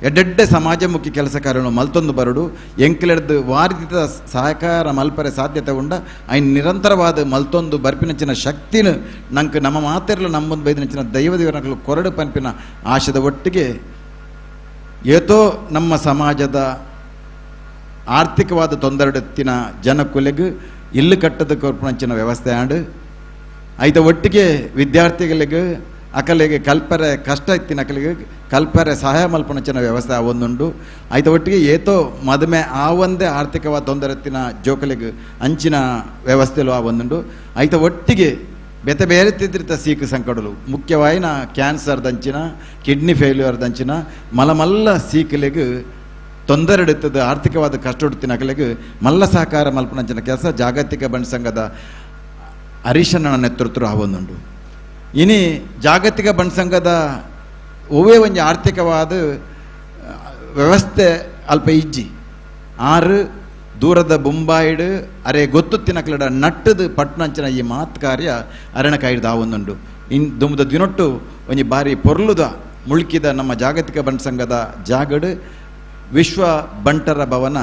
ಎಡ್ಡೆಡ್ಡೆ ಸಮಾಜಮುಖಿ ಕೆಲಸ ಕಾರ್ಯಗಳನ್ನು ಮಲ್ತೊಂದು ಬರಡು ಎಂಕಲೆಡ್ದು ವಾರಿತ ಸಹಕಾರ ಮಲ್ಪರೆ ಸಾಧ್ಯತೆ ಉಂಡ ಐನ್ ನಿರಂತರವಾದ ಮಲ್ತೊಂದು ಬರ್ಪಿನಂಚಿನ ಶಕ್ತಿನ ನಂಗೆ ನಮ್ಮ ಮಾತೆರ್ಲ ನಮ್ಮೊಂದು ಬೈದಿನಂಚಿನ ದೈವ ದೇವರನಕಲು ಕೊರಡು ಪನ್ಪಿನ ಆಶದ ಒಟ್ಟಿಗೆ ಏತೋ ನಮ್ಮ ಸಮಾಜದ ಆರ್ಥಿಕವಾದ ತೊಂದರೆತ್ತಿನ ಜನಕುಲೆಗು ಇಲ್ಲು ಕಟ್ಟದ ಕೊರ್ಪುನಂಚಿನ ವ್ಯವಸ್ಥೆ ಆಂಡು ಐತ ಒಟ್ಟಿಗೆ ವಿದ್ಯಾರ್ಥಿಗಳಿಗೆ ಅಕಲೆಗೆ ಕಲ್ಪರೆ ಕಷ್ಟ ಇತ್ತಿನ ಅಕಲಿಗೆ ಕಲ್ಪರೆ ಸಹಾಯ ಮಲ್ಪನಂಚಿನ ವ್ಯವಸ್ಥೆ ಆ ಒಂದುಂಡು. ಐತ ಒಟ್ಟಿಗೆ ಏತೋ ಮದುಮೆ ಆ ಒಂದೇ ಆರ್ಥಿಕವಾದ ತೊಂದರೆತ್ತಿನ ಜೋಕಲಿಗೆ ಅಂಚಿನ ವ್ಯವಸ್ಥೆಲು ಆ ಒಂದುಂಡು. ಐತ ಒಟ್ಟಿಗೆ ಬೇತೆ ಬೇರೆ ತಿದ್ರಿತ ಸೀಕು ಸಂಕಟಲು ಮುಖ್ಯವಾಯಿನ ಕ್ಯಾನ್ಸರ್ದಂಚಿನ ಕಿಡ್ನಿ ಫೇಲ್ಯೂರ್ದಂಚಿನ ಮಲಮಲ್ಲ ಸೀಕಲೆಗೆ ತೊಂದರೆ ಇಡುತ್ತದೆ ಆರ್ಥಿಕವಾದ ಕಷ್ಟ ಉಡುತ್ತಿನ ಅಕಲೆಗೆ ಮಲ್ಲ ಸಹಕಾರ ಮಲ್ಪನಂಚಿನ ಕೆಲಸ ಜಾಗತಿಕ ಬಂಟ್ ಸಂಘದ ಹರೀಶಣ್ಣನ ನೇತೃತ್ವ ಆ ಒಂದುಂಡು. ಇನಿ ಜಾಗತಿಕ ಬಂಟ್ ಸಂಘದ ಒವ್ವೇ ಒಂಜಿ ಆರ್ಥಿಕವಾದ ವ್ಯವಸ್ಥೆ ಅಲ್ಪ ಇಜ್ಜಿ ಆರು ದೂರದ ಬೊಂಬಾಯಿಡು ಅರೆ ಗೊತ್ತುತ್ತಿನ ಕಲಡ ನಟ್ಟದು ಪಟ್ನಂಚಿನ ಈ ಮಾತು ಕಾರ್ಯ ಅರಣ ಕಾಯ್ದು ಆ ಒಂದುಂಡು. ಇನ್ ದುಂಬದ ದಿನೊಟ್ಟು ಒಂಜಿ ಬಾರಿ ಪೊರ್ಲುದ ಮುಳ್ಕಿದ ನಮ್ಮ ಜಾಗತಿಕ ಬಂಟ್ ಸಂಘದ ಜಾಗಡು ವಿಶ್ವ ಬಂಟರ ಭವನ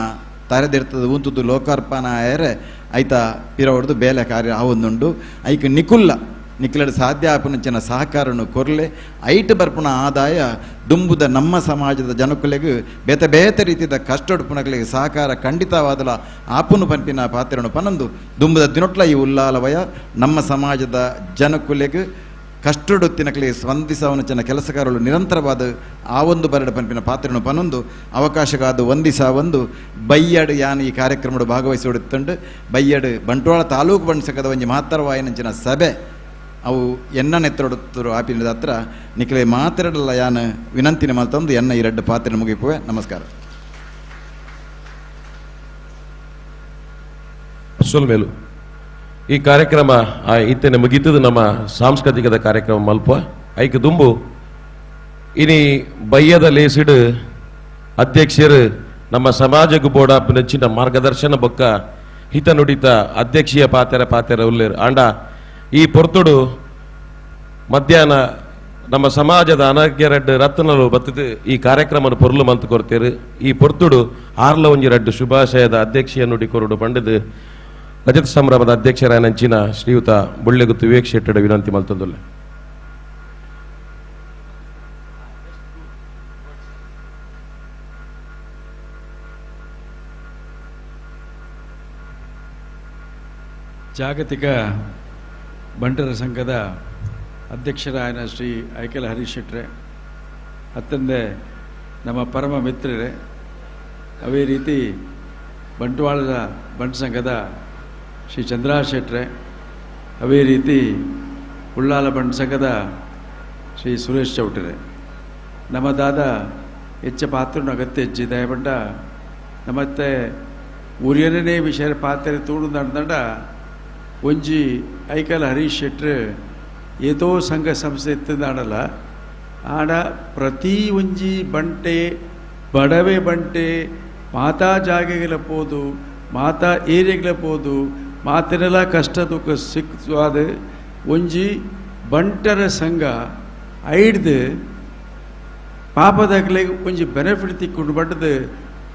ತರೆದಿರ್ತದ ಉಂತುದು ಲೋಕಾರ್ಪಣ ಆಯರೆ ಐತ ಪಿರವಡ್ದು ಬೇಲೆ ಕಾರ್ಯ ಆ ಒಂದುಂಡು. ಐಕ್ ನಿಕುಲ್ಲ ನಿಕ್ಲಡ್ ಸಾಧ್ಯ ಆಪುನಂಚಿನ ಸಹಕಾರನು ಕೊರ್ಲೆ ಐಟ್ ಬರ್ಪುನ ಆದಾಯ ದುಂಬುದ ನಮ್ಮ ಸಮಾಜದ ಜನಕುಲೆಗು ಬೇತೆ ಬೇತೆ ರೀತಿಯ ಕಷ್ಟೊಡುಪುನಗಳಿಗೆ ಸಹಕಾರ ಖಂಡಿತವಾದಲ ಆಪುನು ಪನ್ಪಿನ ಪಾತ್ರನು ಪನಂದು ದುಂಬುದ ದಿನೊಟ್ಲ ಈ ಉಲ್ಲಾಲವಯ ನಮ್ಮ ಸಮಾಜದ ಜನಕುಲೆಗು ಕಷ್ಟೊಡುತ್ತಿನಕಲಿಗೆ ಸ್ಪಂದಿಸವನಂಚಿನ ಕೆಲಸಗಾರರು ನಿರಂತರವಾದ ಆ ಒಂದು ಬರಡ ಪನ್ಪಿನ ಪಾತ್ರನು ಪನೊಂದು ಅವಕಾಶಗಾದ ಒಂದಿಸ ಒಂದು ಬಯ್ಯಡು ಯಾನ್ ಈ ಕಾರ್ಯಕ್ರಮಡು ಭಾಗವಹಿಸಿಡುತ್ತಂಡು ಬಯ್ಯಡು ಬಂಟ್ವಾಳ ತಾಲೂಕು ಬಂಡ್ಸಕದ ಒಂಜಿ ಮಹತ್ತರವಾಯಿನಂಚಿನ ಸಭೆ ಅವು ಎನ್ನ ನೆತ್ತರೊಡುತ್ತರು ಆಪಿನ ಹತ್ರ ನಿಖಲೆ ಮಾತೆರಡಲ್ಲ ಯಾನ್ ವಿನಂತಿನ ಮಲ್ತಂದು ಎನ್ನ ಈ ರಡ್ಡು ಪಾತ್ರ ಮುಗಿಪುವೆ. ನಮಸ್ಕಾರ. ಸೊಲ್ಮೇಲು ಈ ಕಾರ್ಯಕ್ರಮ ಇತ್ತನೆ ಮುಗೀತದ ನಮ್ಮ ಸಾಂಸ್ಕೃತಿಕದ ಕಾರ್ಯಕ್ರಮ ಮಲ್ಪ ಐಕ್ ದುಂಬು ಇನಿ ಬಯ್ಯದ ಲೇಸಿಡು ಅಧ್ಯಕ್ಷರು ನಮ್ಮ ಸಮಾಜಕ್ಕೆ ಬೋಡಾಪ್ ನೆಚ್ಚಿನ ಮಾರ್ಗದರ್ಶನ ಬೊಕ್ಕ ಹಿತ ನುಡಿತ ಅಧ್ಯಕ್ಷೀಯ ಪಾತೆರ ಪಾತೆರ ಉಲ್ಲೇರು. ಆಂಡ ಈ ಪೊರ್ತುಡು ಮಧ್ಯಾಹ್ನ ನಮ್ಮ ಸಮಾಜದ ಅನಗ್ಯ ರಡ್ಡು ರತ್ನಲು ಬತ್ತದು ಈ ಕಾರ್ಯಕ್ರಮನ ಪೊರ್ಲು ಮಂತ್ ಕೊರ್ತೀರು. ಈ ಪೊರ್ತುಡು ಆರ್ಲ ಒಂಜಿ ರಡ್ಡು ಶುಭಾಶಯದ ಅಧ್ಯಕ್ಷೀಯ ನುಡಿ ಕೊರಡು ಪಂಡದು ರಜತ ಸಂಭ್ರಮದ ಅಧ್ಯಕ್ಷರಾಯನಂಚಿನ ಶ್ರೀಯುತ ಬುಳ್ಳೆಗುತ್ತು ವಿವೇಕ್ ಶೆಟ್ಟಡ ವಿನಂತಿ ಮಲ್ತೊಂದುಲ್ಲೆ. ಜಾಗತಿಕ ಬಂಟರ ಸಂಘದ ಅಧ್ಯಕ್ಷರಾಯನ ಶ್ರೀ ಐಕಲ್ ಹರೀಶ್ ಶೆಟ್ರೆ, ಅತ್ತಂದೆ ನಮ್ಮ ಪರಮ ಮಿತ್ರರೇ, ಅದೇ ರೀತಿ ಬಂಟ್ವಾಳದ ಬಂಟ ಸಂಘದ ಶ್ರೀ ಚಂದ್ರಾ ಶೆಟ್ರೆ, ಅದೇ ರೀತಿ ಉಳ್ಳಾಲ ಬಂಟ ಸಂಘದ ಶ್ರೀ ಸುರೇಶ್ ಚೌಟರೆ, ನಮ್ಮ ದಾದ ಹೆಚ್ಚ ಪಾತ್ರನ ಅಗತ್ಯ ಹೆಚ್ಚಿದೆ ಬಂಡ ನಮ್ಮತ್ತೆ ಊರಿಯನೇ ವಿಷಯ ಪಾತ್ರೆ ತೂಡು ನಡೆದಂಡ ಒಂಜಿ ಐಕಲ್ ಹರೀಶ್ ಶೆಟ್ರು ಏತೋ ಸಂಘ ಸಂಸ್ಥೆ ಇತ್ತದಾಡಲ್ಲ ಆಡ ಪ್ರತಿ ಒಂಜಿ ಬಂಟೆ ಬಡವೆ ಬಂಟೆ ಮಾತಾ ಜಾಗೆಗಳ ಪೋದು ಮಾತಾ ಏರಿಯಾಗಳ ಪೋದು ಮಾತಿನೆಲ್ಲ ಕಷ್ಟ ದುಃಖ ಸಿಕ್ಕ ಒಂಜಿ ಬಂಟರ ಸಂಘ ಐಡ್ದು ಪಾಪದಾಗಲಿಗೆ ಒಂಜಿ ಬೆನಿಫಿಟ್ ತಿಕ್ಕೊಂಡು ಬಟ್ಟದು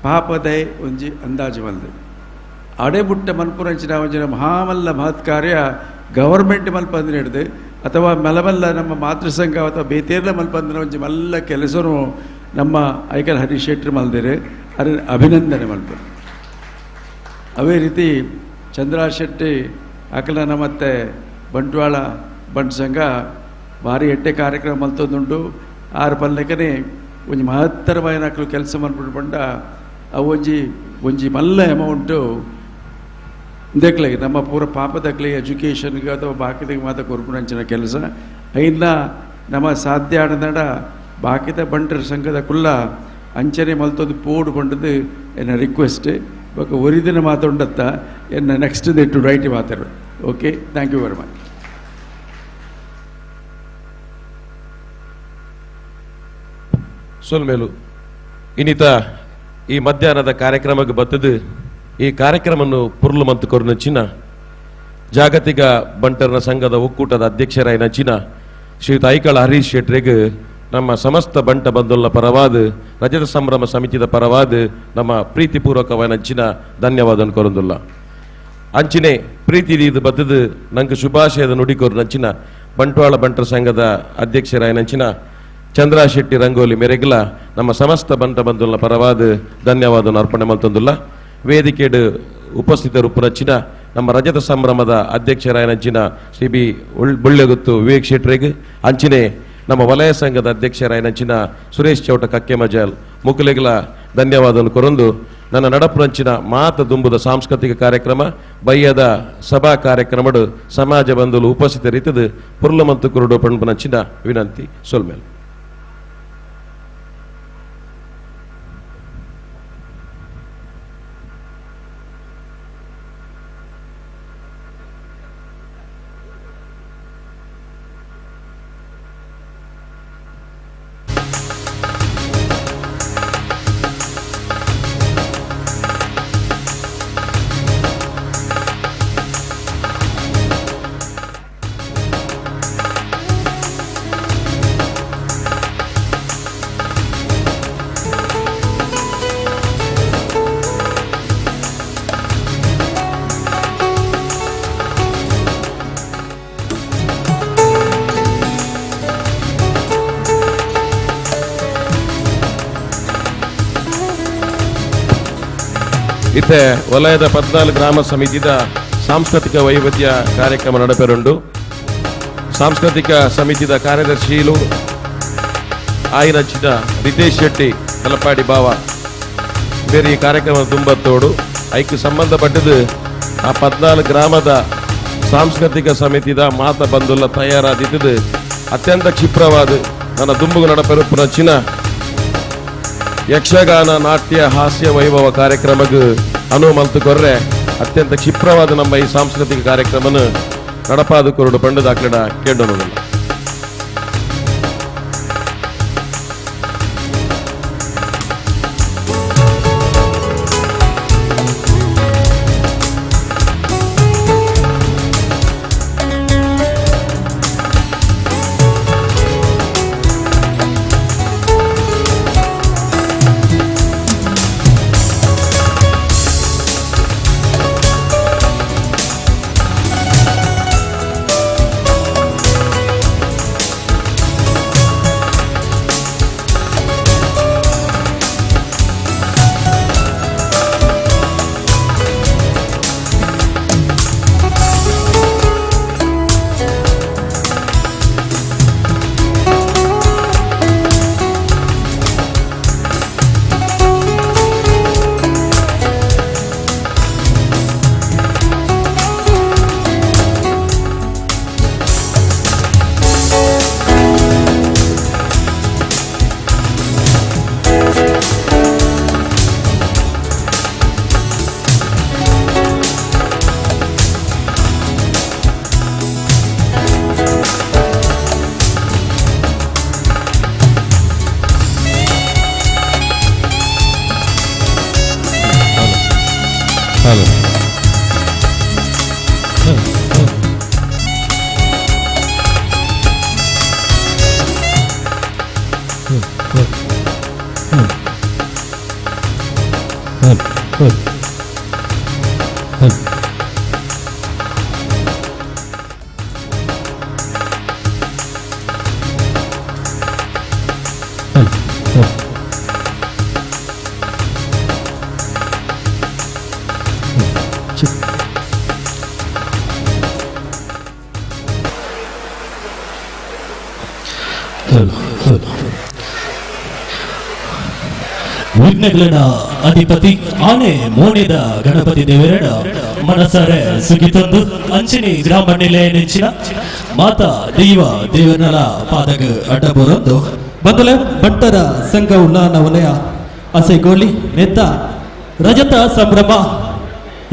ಪಾಪದೈ ಒಂಜಿ ಅಂದಾಜು ಮಲ್ದು ಅಡೆಬುಟ್ಟ ಮನ್ಪುರಂಚಿನ ಒಂಜಿನ ಮಹಾಮಲ್ಲ ಮಹತ್ ಕಾರ್ಯ ಗವರ್ಮೆಂಟ್ ಮಲ್ಪಂದ್ರೆ ಹಿಡ್ದು ಅಥವಾ ಮಲಮಲ್ಲ ನಮ್ಮ ಮಾತೃ ಸಂಘ ಅಥವಾ ಬೇತೇರ್ಲ ಮಲ್ಪಂದ್ರೆ ಒಂಜಿ ಮಲ್ಲ ಕೆಲಸನು ನಮ್ಮ ಐಕಲ್ ಹರೀಶ್ ಶೆಟ್ಟರ್ ಮಲ್ದಿರು ಅದ್ರ ಅಭಿನಂದನೆ ಮಲ್ಪ. ಅದೇ ರೀತಿ ಚಂದ್ರಾ ಶೆಟ್ಟಿ ಅಕಲನ ಮತ್ತು ಬಂಟ್ವಾಳ ಬಂಟ್ ಸಂಘ ಭಾರಿ ಎಟ್ಟೆ ಕಾರ್ಯಕ್ರಮ ಮಲ್ತೊಂದುಂಡು. ಆರು ಪಲ್ಲೆಕನೆ ಒಂಜಿ ಮಹತ್ತರವಾಯಿನ ಅಕ್ಲು ಕೆಲಸ ಮಲ್ಪುಂಡು ಪಂಡ ಅವು ಒಂಜಿ ಒಂಜಿ ಮಲ್ಲ ಅಮೌಂಟು ದಕ್ಲೆಗೆ ನಮ್ಮ ಪೂರ ಪಾಪದಕ್ಲೆ ಎಜುಕೇಷನ್ಗೆ ಅಥವಾ ಬಾಕಿದಕ್ಕೆ ಮಾತ್ರ ಕೊರ್ಪುನಂಚಿನ ಕೆಲಸ ಐನ ನಮ್ಮ ಸಾಧ್ಯ ಆಡದಡ ಬಾಕಿದ ಬಂಟರ ಸಂಘದ ಕುಲ್ಲ ಅಂಚನೆ ಮಲ್ತೊಂದು ಪೋಡು ಬಂಡದು ಎನ್ನ ರಿಕ್ವೆಸ್ಟ್ ಬೊಕ ಒರಿದಿನ ಮಾತುಂಡತ್ತ ಎನ್ನ next day to right ಮಾತಾಡು. Okay, thank you very much. ಸೊಲ್ಮೇಲು ಇನ್ನಿತ ಈ ಮಧ್ಯಾಹ್ನದ ಕಾರ್ಯಕ್ರಮಕ್ಕೆ ಬತ್ತದು ಈ ಕಾರ್ಯಕ್ರಮವನ್ನು ಪುರ್ಲು ಮಂತು ಕೊರ್ನಂಚಿನ ಜಾಗತಿಕ ಬಂಟರನ ಸಂಘದ ಒಕ್ಕೂಟದ ಅಧ್ಯಕ್ಷರಾಯಿನಂಚಿನ ಶ್ರೀಯುತ ಐಕಳ ಹರೀಶ್ ಶೆಟ್ರಿಗೆ ನಮ್ಮ ಸಮಸ್ತ ಬಂಟ ಬಂಧುల ಪರವಾದ ರಜತ ಸಂಭ್ರಮ ಸಮಿತಿದ ಪರವಾದ ನಮ್ಮ ಪ್ರೀತಿಪೂರ್ವಕವಾಯಿನಂಚಿನ ಧನ್ಯವಾದ ಕೊರಂದುಲ್ಲ. ಅಂಚಿನೆ ಪ್ರೀತಿ ಇದು ಬತ್ತದು ನಂಗೆ ಶುಭಾಶಯದ ನುಡಿ ಕೊರ್ನಂಚಿನ ಬಂಟ್ವಾಳ ಬಂಟರ ಸಂಘದ ಅಧ್ಯಕ್ಷರಾಯಿನಂಚಿನ ಚಂದ್ರಾ ಶೆಟ್ಟಿ ರಂಗೋಲಿ ಮೆರೆಗ್ಲ ನಮ್ಮ ಸಮಸ್ತ ಬಂಟ ಬಂಧುಲ ಪರವಾದ ಧನ್ಯವಾದ ಅರ್ಪಣೆ ಮಲ್ತೊಂದುಲ್ಲ. ವೇದಿಕೆಡು ಉಪಸ್ಥಿತರು ಪುರಚಿನ ನಮ್ಮ ರಜತ ಸಂಭ್ರಮದ ಅಧ್ಯಕ್ಷರಾಯನಂಚಿನ ಶ್ರೀ ಬಿ ಬುಳ್ಳೆಗುತ್ತು ವಿವೇಕ್ ಶೆಟ್ರೆಗ್, ಅಂಚಿನೆ ನಮ್ಮ ವಲಯ ಸಂಘದ ಅಧ್ಯಕ್ಷರಾಯನಂಚಿನ ಸುರೇಶ್ ಚೌಟ ಕಕ್ಕೆ ಮಜಾಲ್ ಮುಕುಲೆಗ್ಲ ಧನ್ಯವಾದವನ್ನು ಕೊರೊಂದು ನನ್ನ ನಡಪುರಂಚಿನ ಮಾತ ದುಂಬುದ ಸಾಂಸ್ಕೃತಿಕ ಕಾರ್ಯಕ್ರಮ ಬಯ್ಯದ ಸಭಾ ಕಾರ್ಯಕ್ರಮಡು ಸಮಾಜ ಬಂಧುಲು ಉಪಸ್ಥಿತರಿತದು ಪುರ್ಲಮಂತು ಕುರುಡು ಪಂಪನಂಚಿನ ವಿನಂತಿ ಸೊಲ್ಮೇಲ್. ಇತ್ತೆ ವಲಯದ 14 ಗ್ರಾಮ ಸಮಿತಿದ ಸಾಂಸ್ಕೃತಿಕ ವೈವಿಧ್ಯ ಕಾರ್ಯಕ್ರಮ ನಡಪೆರುಂಡು. ಸಾಂಸ್ಕೃತಿಕ ಸಮಿತಿದ ಕಾರ್ಯದರ್ಶಿಲು ಆಯಿನಂಚಿನ ರಿತೇಶ್ ಶೆಟ್ಟಿ ತಲಪಾಡಿ ಬಾವ ಬೇರೆ ಈ ಕಾರ್ಯಕ್ರಮ ತುಂಬತ್ತೋಡು. ಐಕ್ ಸಂಬಂಧಪಟ್ಟದ್ದು ಆ 14 ಗ್ರಾಮದ ಸಾಂಸ್ಕೃತಿಕ ಸಮಿತಿದ ಮಾತ ಬಂಧುಲ ತಯಾರಾದಿದ್ದದು ಅತ್ಯಂತ ಕ್ಷಿಪ್ರವಾದ ನನ್ನ ದುಂಬುಗು ನಡಪೆರುಪುನಂಚಿನ ಯಕ್ಷಗಾನ ನಾಟ್ಯ ಹಾಸ್ಯ ವೈಭವ ಕಾರ್ಯಕ್ರಮಕ್ಕೆ ಅನುವು ಮಲ್ತು ಕೊರ್ರೆ ಅತ್ಯಂತ ಕ್ಷಿಪ್ರವಾದ ನಮ್ಮ ಈ ಸಾಂಸ್ಕೃತಿಕ ಕಾರ್ಯಕ್ರಮನ ನಡಪಾದ ಕೊರಡು ಪಂಡು ದಾಖಲೆಡ ಕೇಳೋಣ. ಹಲೋ. ವಿಘ್ನಗಳ ಅಧಿಪತಿ ಆನೆ ಮೋನೆದ ಗಣಪತಿ ದೇವರಡ ಮನಸಾರೆ ಸುಗಿತೊಂದು ಅಂಚಿನಿ ಗ್ರಾಮ ನಿಲಯ ನೆಂಚಿನ ಮಾತಾ ದೈವ ದೇವನಲ ಪಾದಗ ಅಡ್ಡಬರೊಂದು ಬದಲೆ ಭಟ್ಟರ ಸಂಘ ಉಲ್ಲಾನ ವಲಯ ಅಸೆಗೋಲಿ ನೇತ ರಜತ ಸಂಭ್ರಮ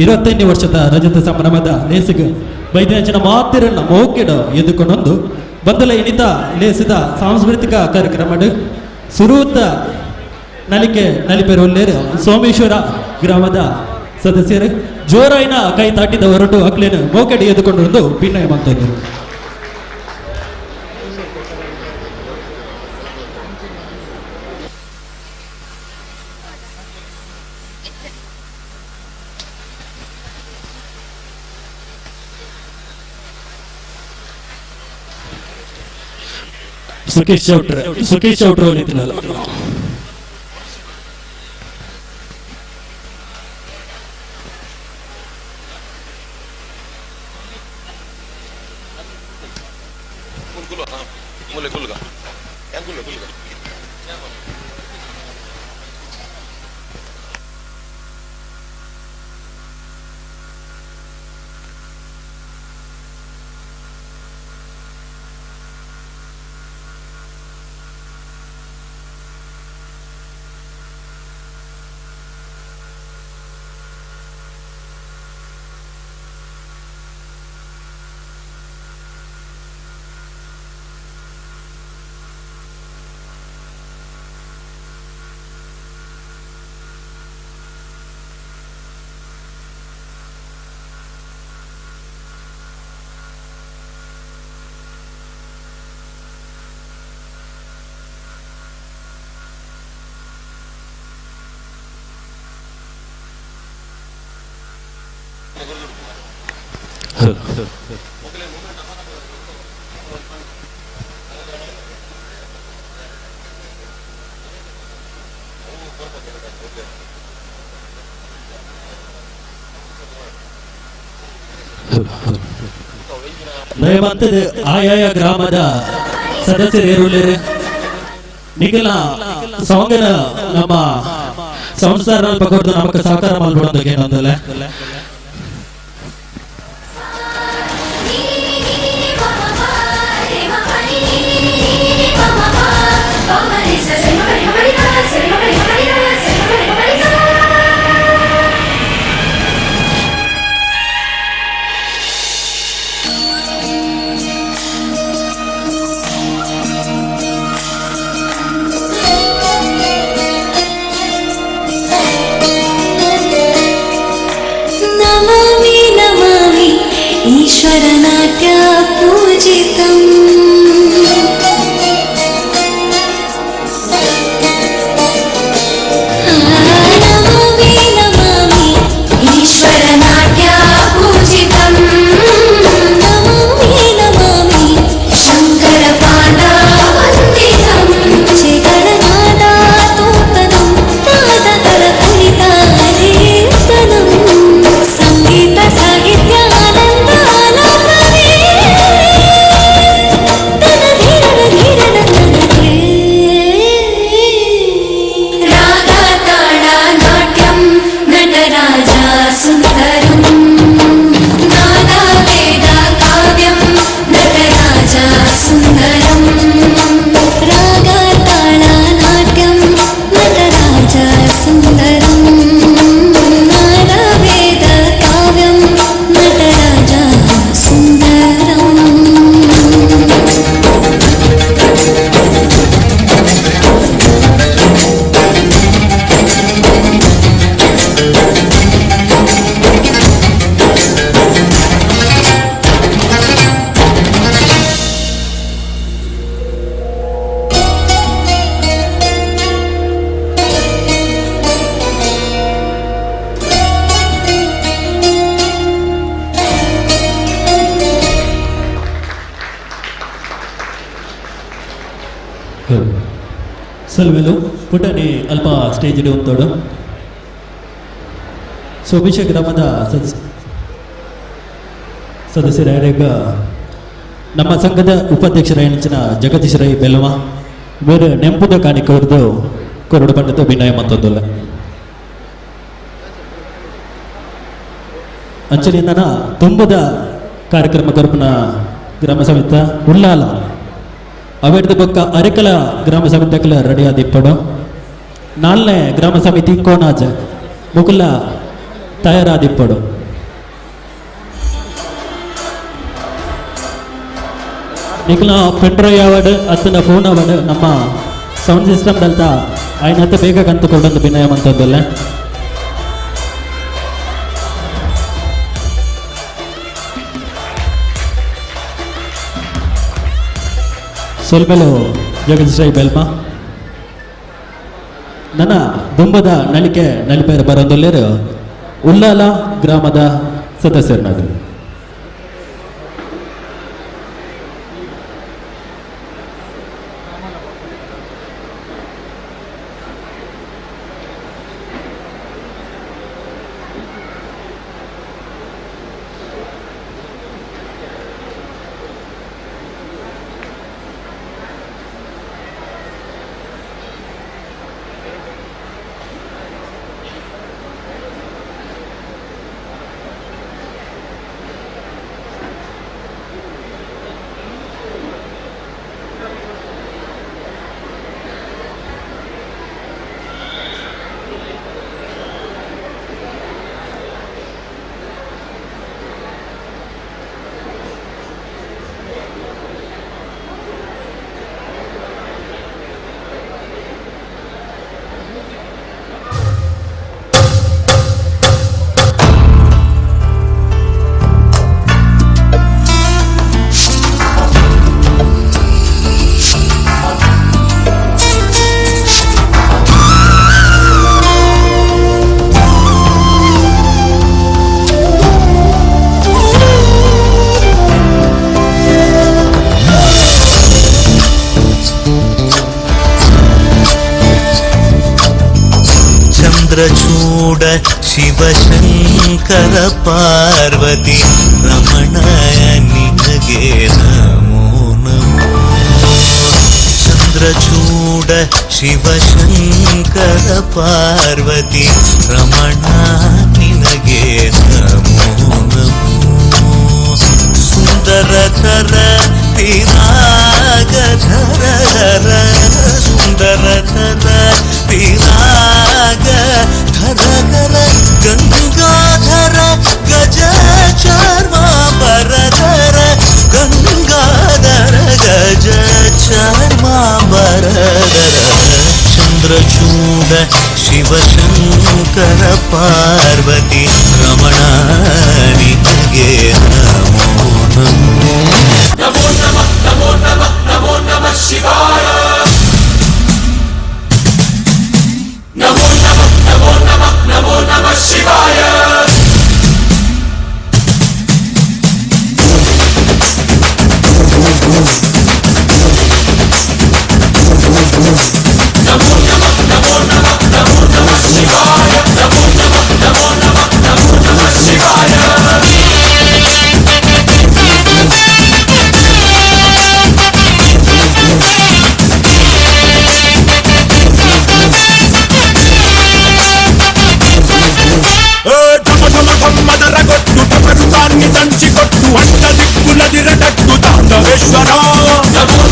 25ನೇ ವರ್ಷದ ರಜತ ಸಂಭ್ರಮದ ಲೇಸಿಗೆ ಬೈದಿನಂಚಿನ ಮಾತಿರನ್ನ ಮೋಕೆಡ ಎದ್ದುಕೊಂಡೊಂದು ಬದಲ ಇನಿತ ಲೇಸಿದ ಸಾಂಸ್ಕೃತಿಕ ಕಾರ್ಯಕ್ರಮ ಸುರೂತ ನಲಿಕೆ ನಲಿಪೆರು ಉಲ್ಲೇರು ಸೋಮೇಶ್ವರ ಗ್ರಾಮದ ಸದಸ್ಯರು ಜೋರಾಯಿನ ಕೈ ತಾಟಿದ ಹೊರಟು ಅಕ್ಲೇನು ಮೋಕೆಡೆ ಎದ್ದುಕೊಂಡು ಭಿನ್ನಯ ಮಂತದ್ದು. ಸುಖೇಶ್ ಚೌಟ್ರ, ಸುಖೇಶ್ ಚೌಟ್ರ ನಿಂತಿನಲ್ಲ. ದಯವಂತದ ಆಯಾಯ ಗ್ರಾಮದ ಸದಸ್ಯರು ನಿಖಿಲ ಸಾಂಗನ ನಮ್ಮ ಸಂಸಾರ ಕೊಡ್ದು ನಮಕ್ ಸಹಕಾರ ಮಲ್ಪಡೋದಕ್ಕೆ ಏನೊಂದಲ್ಲ. ಸಲ್ವೆಲು ಪುಟನಿ ಅಲ್ಪ ಸ್ಟೇಜ್ ಉಂತೋಡು. ಸೋಮೇಶ ಗ್ರಾಮದ ಸದಸ್ಯರಾಗ ನಮ್ಮ ಸಂಘದ ಉಪಾಧ್ಯಕ್ಷರಾಯಣಚಿನ ಜಗದೀಶ್ ರೈ ಬೆಲ್ವ ಬೇರೆ ನೆಂಪುದ ಕಾಣಿಕೆ ಕೊರಡು ಪಂಡಿತ ವಿನಯ ಮತ್ತೊಂದಲ್ಲ ಅಂಚಲಿಂದನ ತುಂಬದ ಕಾರ್ಯಕ್ರಮ ಕೊರಪುನ ಗ್ರಾಮ ಸಮಿತ ಉಲ್ಲಾಲ ಅವೆಡ್ದ ಬೊಕ್ಕ ಅರೆಕಲ ಗ್ರಾಮ ಸಮಿತಿಕಲ ರೆಡಿ ಆದಿಪ್ಪಡು. ನಾಲ್ನೇ ಗ್ರಾಮ ಸಮಿತಿ ಕೋನಾಜ ಮುಕುಲ ತಯಾರಾದಿಪ್ಪಡು. ನಿಖಲ ಪೆನ್ ಡ್ರೈವ್ ಅವಾರ್ಡ್ ಅತ್ತನ ಫೋನ್ ಅವಾರ್ಡ್ ನಮ್ಮ ಸೌಂಡ್ ಸಿಸ್ಟಮ್ ದಲ್ತ ಆಯ್ನತ್ತ ಬೇಗ ಕಂತುಕೊಂಡು ವಿನಯ ಮಂತದ್ದಲ್ಲ. ಸೊಲ್ಮೆಲು ಜಗದೀಶ್ ರೈ ಬೆಲ್ಮ ನನ್ನ ದುಂಬದ ನಲಿಕೆ ನಲಿಪೇರು ಬರೋದೊಲ್ಲೇರು ಉಲ್ಲಾಲ ಗ್ರಾಮದ ಸದಸ್ಯರನಾದರು. ಚಂದ್ರಚೂಡ ಶಿವಶಂಕರ ಪಾರ್ವತಿ ರಮಣ ನಿನಗೆ ನಮೋ ನಮೋ. ಚಂದ್ರಚೂಡ ಶಿವಶಂಕರ ಪಾರ್ವತಿ ರಮಣ ನಿನಗೆ ನಮೋ ನಮೋ. ಸುಂದರತರ ತಿರಾಗಧರ ಸುಂದರತರ ತಿರಾಗ ಧರ ಧರ ಗಂಗಾಧರ ಗಜ ಚರ್ಮಾಂಬರಧರ ಗಂಗಾಧರ ಗಜ ಚರ್ಮಾಂಬರಧರ. ಚಂದ್ರಚೂಡ ಶಿವಶಂಕರ ಪಾರ್ವತಿ ರಮಣ ನಿನಗೆ ನಮೋ ನಮೋ. ನಮೋ ನಮಃ ನಮೋ ನಮಃ ನಮೋ ನಮಃ ಶಿವಾಯ. ನಮೋ ನಮಃ ನಮೋ ನಮಃ ನಮೋ ನಮಃ ಶಿವಾಯ. ನಮೋ ನಮಃ ನಮೋ ನಮಃ ನಮೋ ನಮಃ ಶಿವಾಯ. ನಮೋ ನಮಃ ನಮೋ ನಮಃ ನಮೋ ನಮಃ ಶಿವಾಯ. ಮದರಗೊಟ್ಟು ಟಮರುತಾన్ని ದಂಚಿಕೊಟ್ಟು ಅಷ್ಟ ದಿಕ್ಕುಲದಿರಟಟ್ಟು ತಾಂಡವೇಶ್ವರ. ನಮೋ ನಮಃ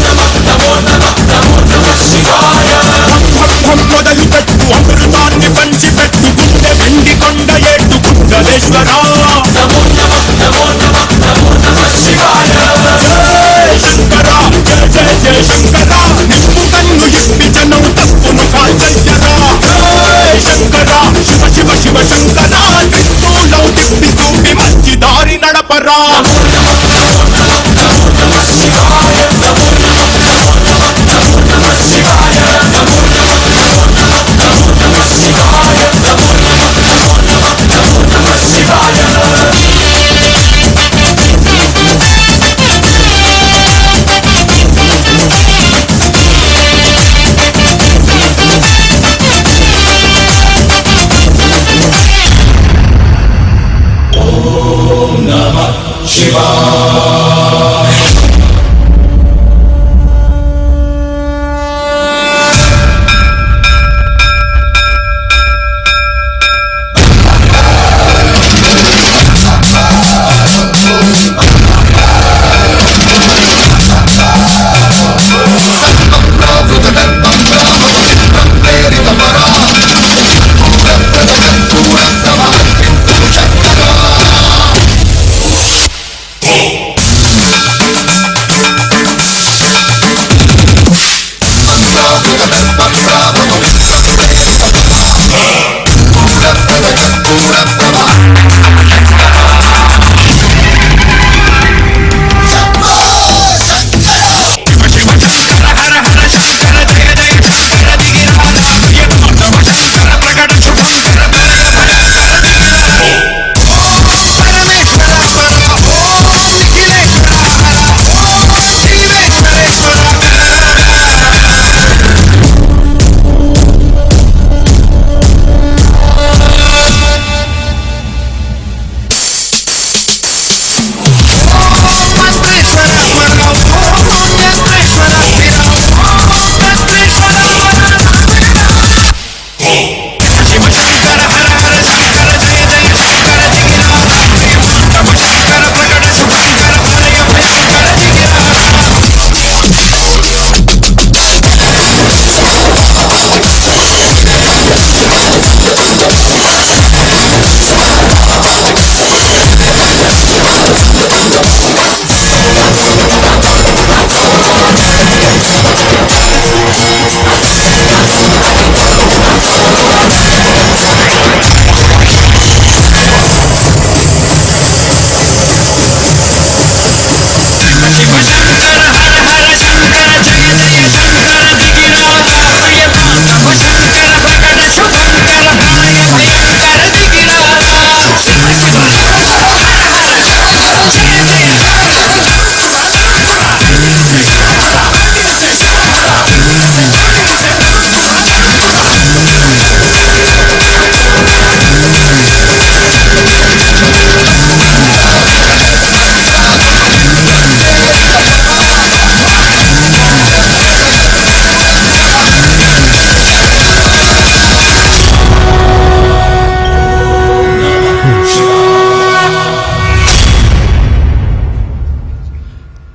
ನಮೋ ನಮಃ ನಮೋ ನಮಃ ಶಿವಾಯ. ಮೊದಲು ಪೆಟ್ಟು ಅಮೃತಾన్ని పంచిపెట్టు గుండె వెండి కొండ ఏటు గుండలేశ్వర. నమో నమః నమో నమః నమో నమః శివాయ. జయ శంకర జయ జయ జయ శంకర నిప్పు కన్ను ఇప్పి జనం తప్పును కాల్చయ్యరా. జయ శంకర శివ శివ శివ శంకర త్రిశూలం తిప్పి చూపి మంచి దారి నడపరా. నమో నమః నమో నమః నమో నమః శివాయ. నమో నమః నమో నమః నమో నమః శివాయ. నమో నమః నమో నమః నమో నమః శివాయ. నమో నమః నమో నమః నమో నమః శివాయ.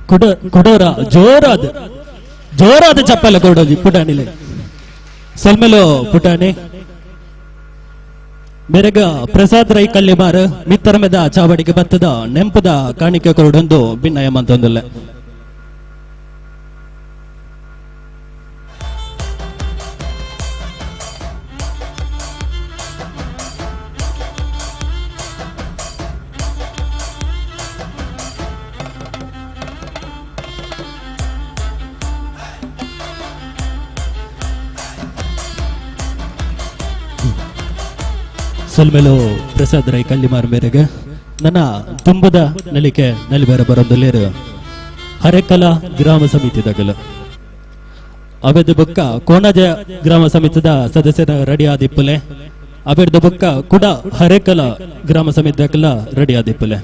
ಕುಡೋರ ಜೋರಾದ ಜೋರಾದ ಚಪ್ಪಲ ಕೊಡೋದು ಪುಟಾಣಿಲೆ ಸೊಲ್ಮೆಲು ಪುಟಾಣಿ ಮೆರಗ ಪ್ರಸಾದ್ ರೈ ಕಲ್ಲಿಮಾರ್ ಮಿತ್ತರಮೆದ ಚಾವಡಿಗೆ ಬತ್ತದ ನೆಂಪದ ಕಾಣಿಕೆ ಕೊರಡೊಂದು ಭಿನ್ನಯ ಮಂತೊಂದುಲ್ಲ. ಸೊಲ್ಮೆಲು ಪ್ರಸಾದ್ ರೈ ಕಲ್ಲಿಮಾರ್ ಮೇರೆಗೆ ನನ್ನ ತುಂಬದ ನಲಿಕೆ ನಲಿಬೇರ ಬರೊಂದುಲ್ಲೇರು ಹರೆಕಲ ಗ್ರಾಮ ಸಮಿತಿದಗಲು ಅವೆದ ಬೊಕ್ಕ ಕೋಣಜ ಗ್ರಾಮ ಸಮಿತಿದ ಸದಸ್ಯರ ರೆಡಿ ಆದಿಪ್ಪುಲೆ ಅವೆದ ಬೊಕ್ಕ ಕೂಡ ಹರೆಕಲ ಗ್ರಾಮ ಸಮಿತಿದಗಲ ರೆಡಿ ಆದಿಪ್ಪುಲೆ.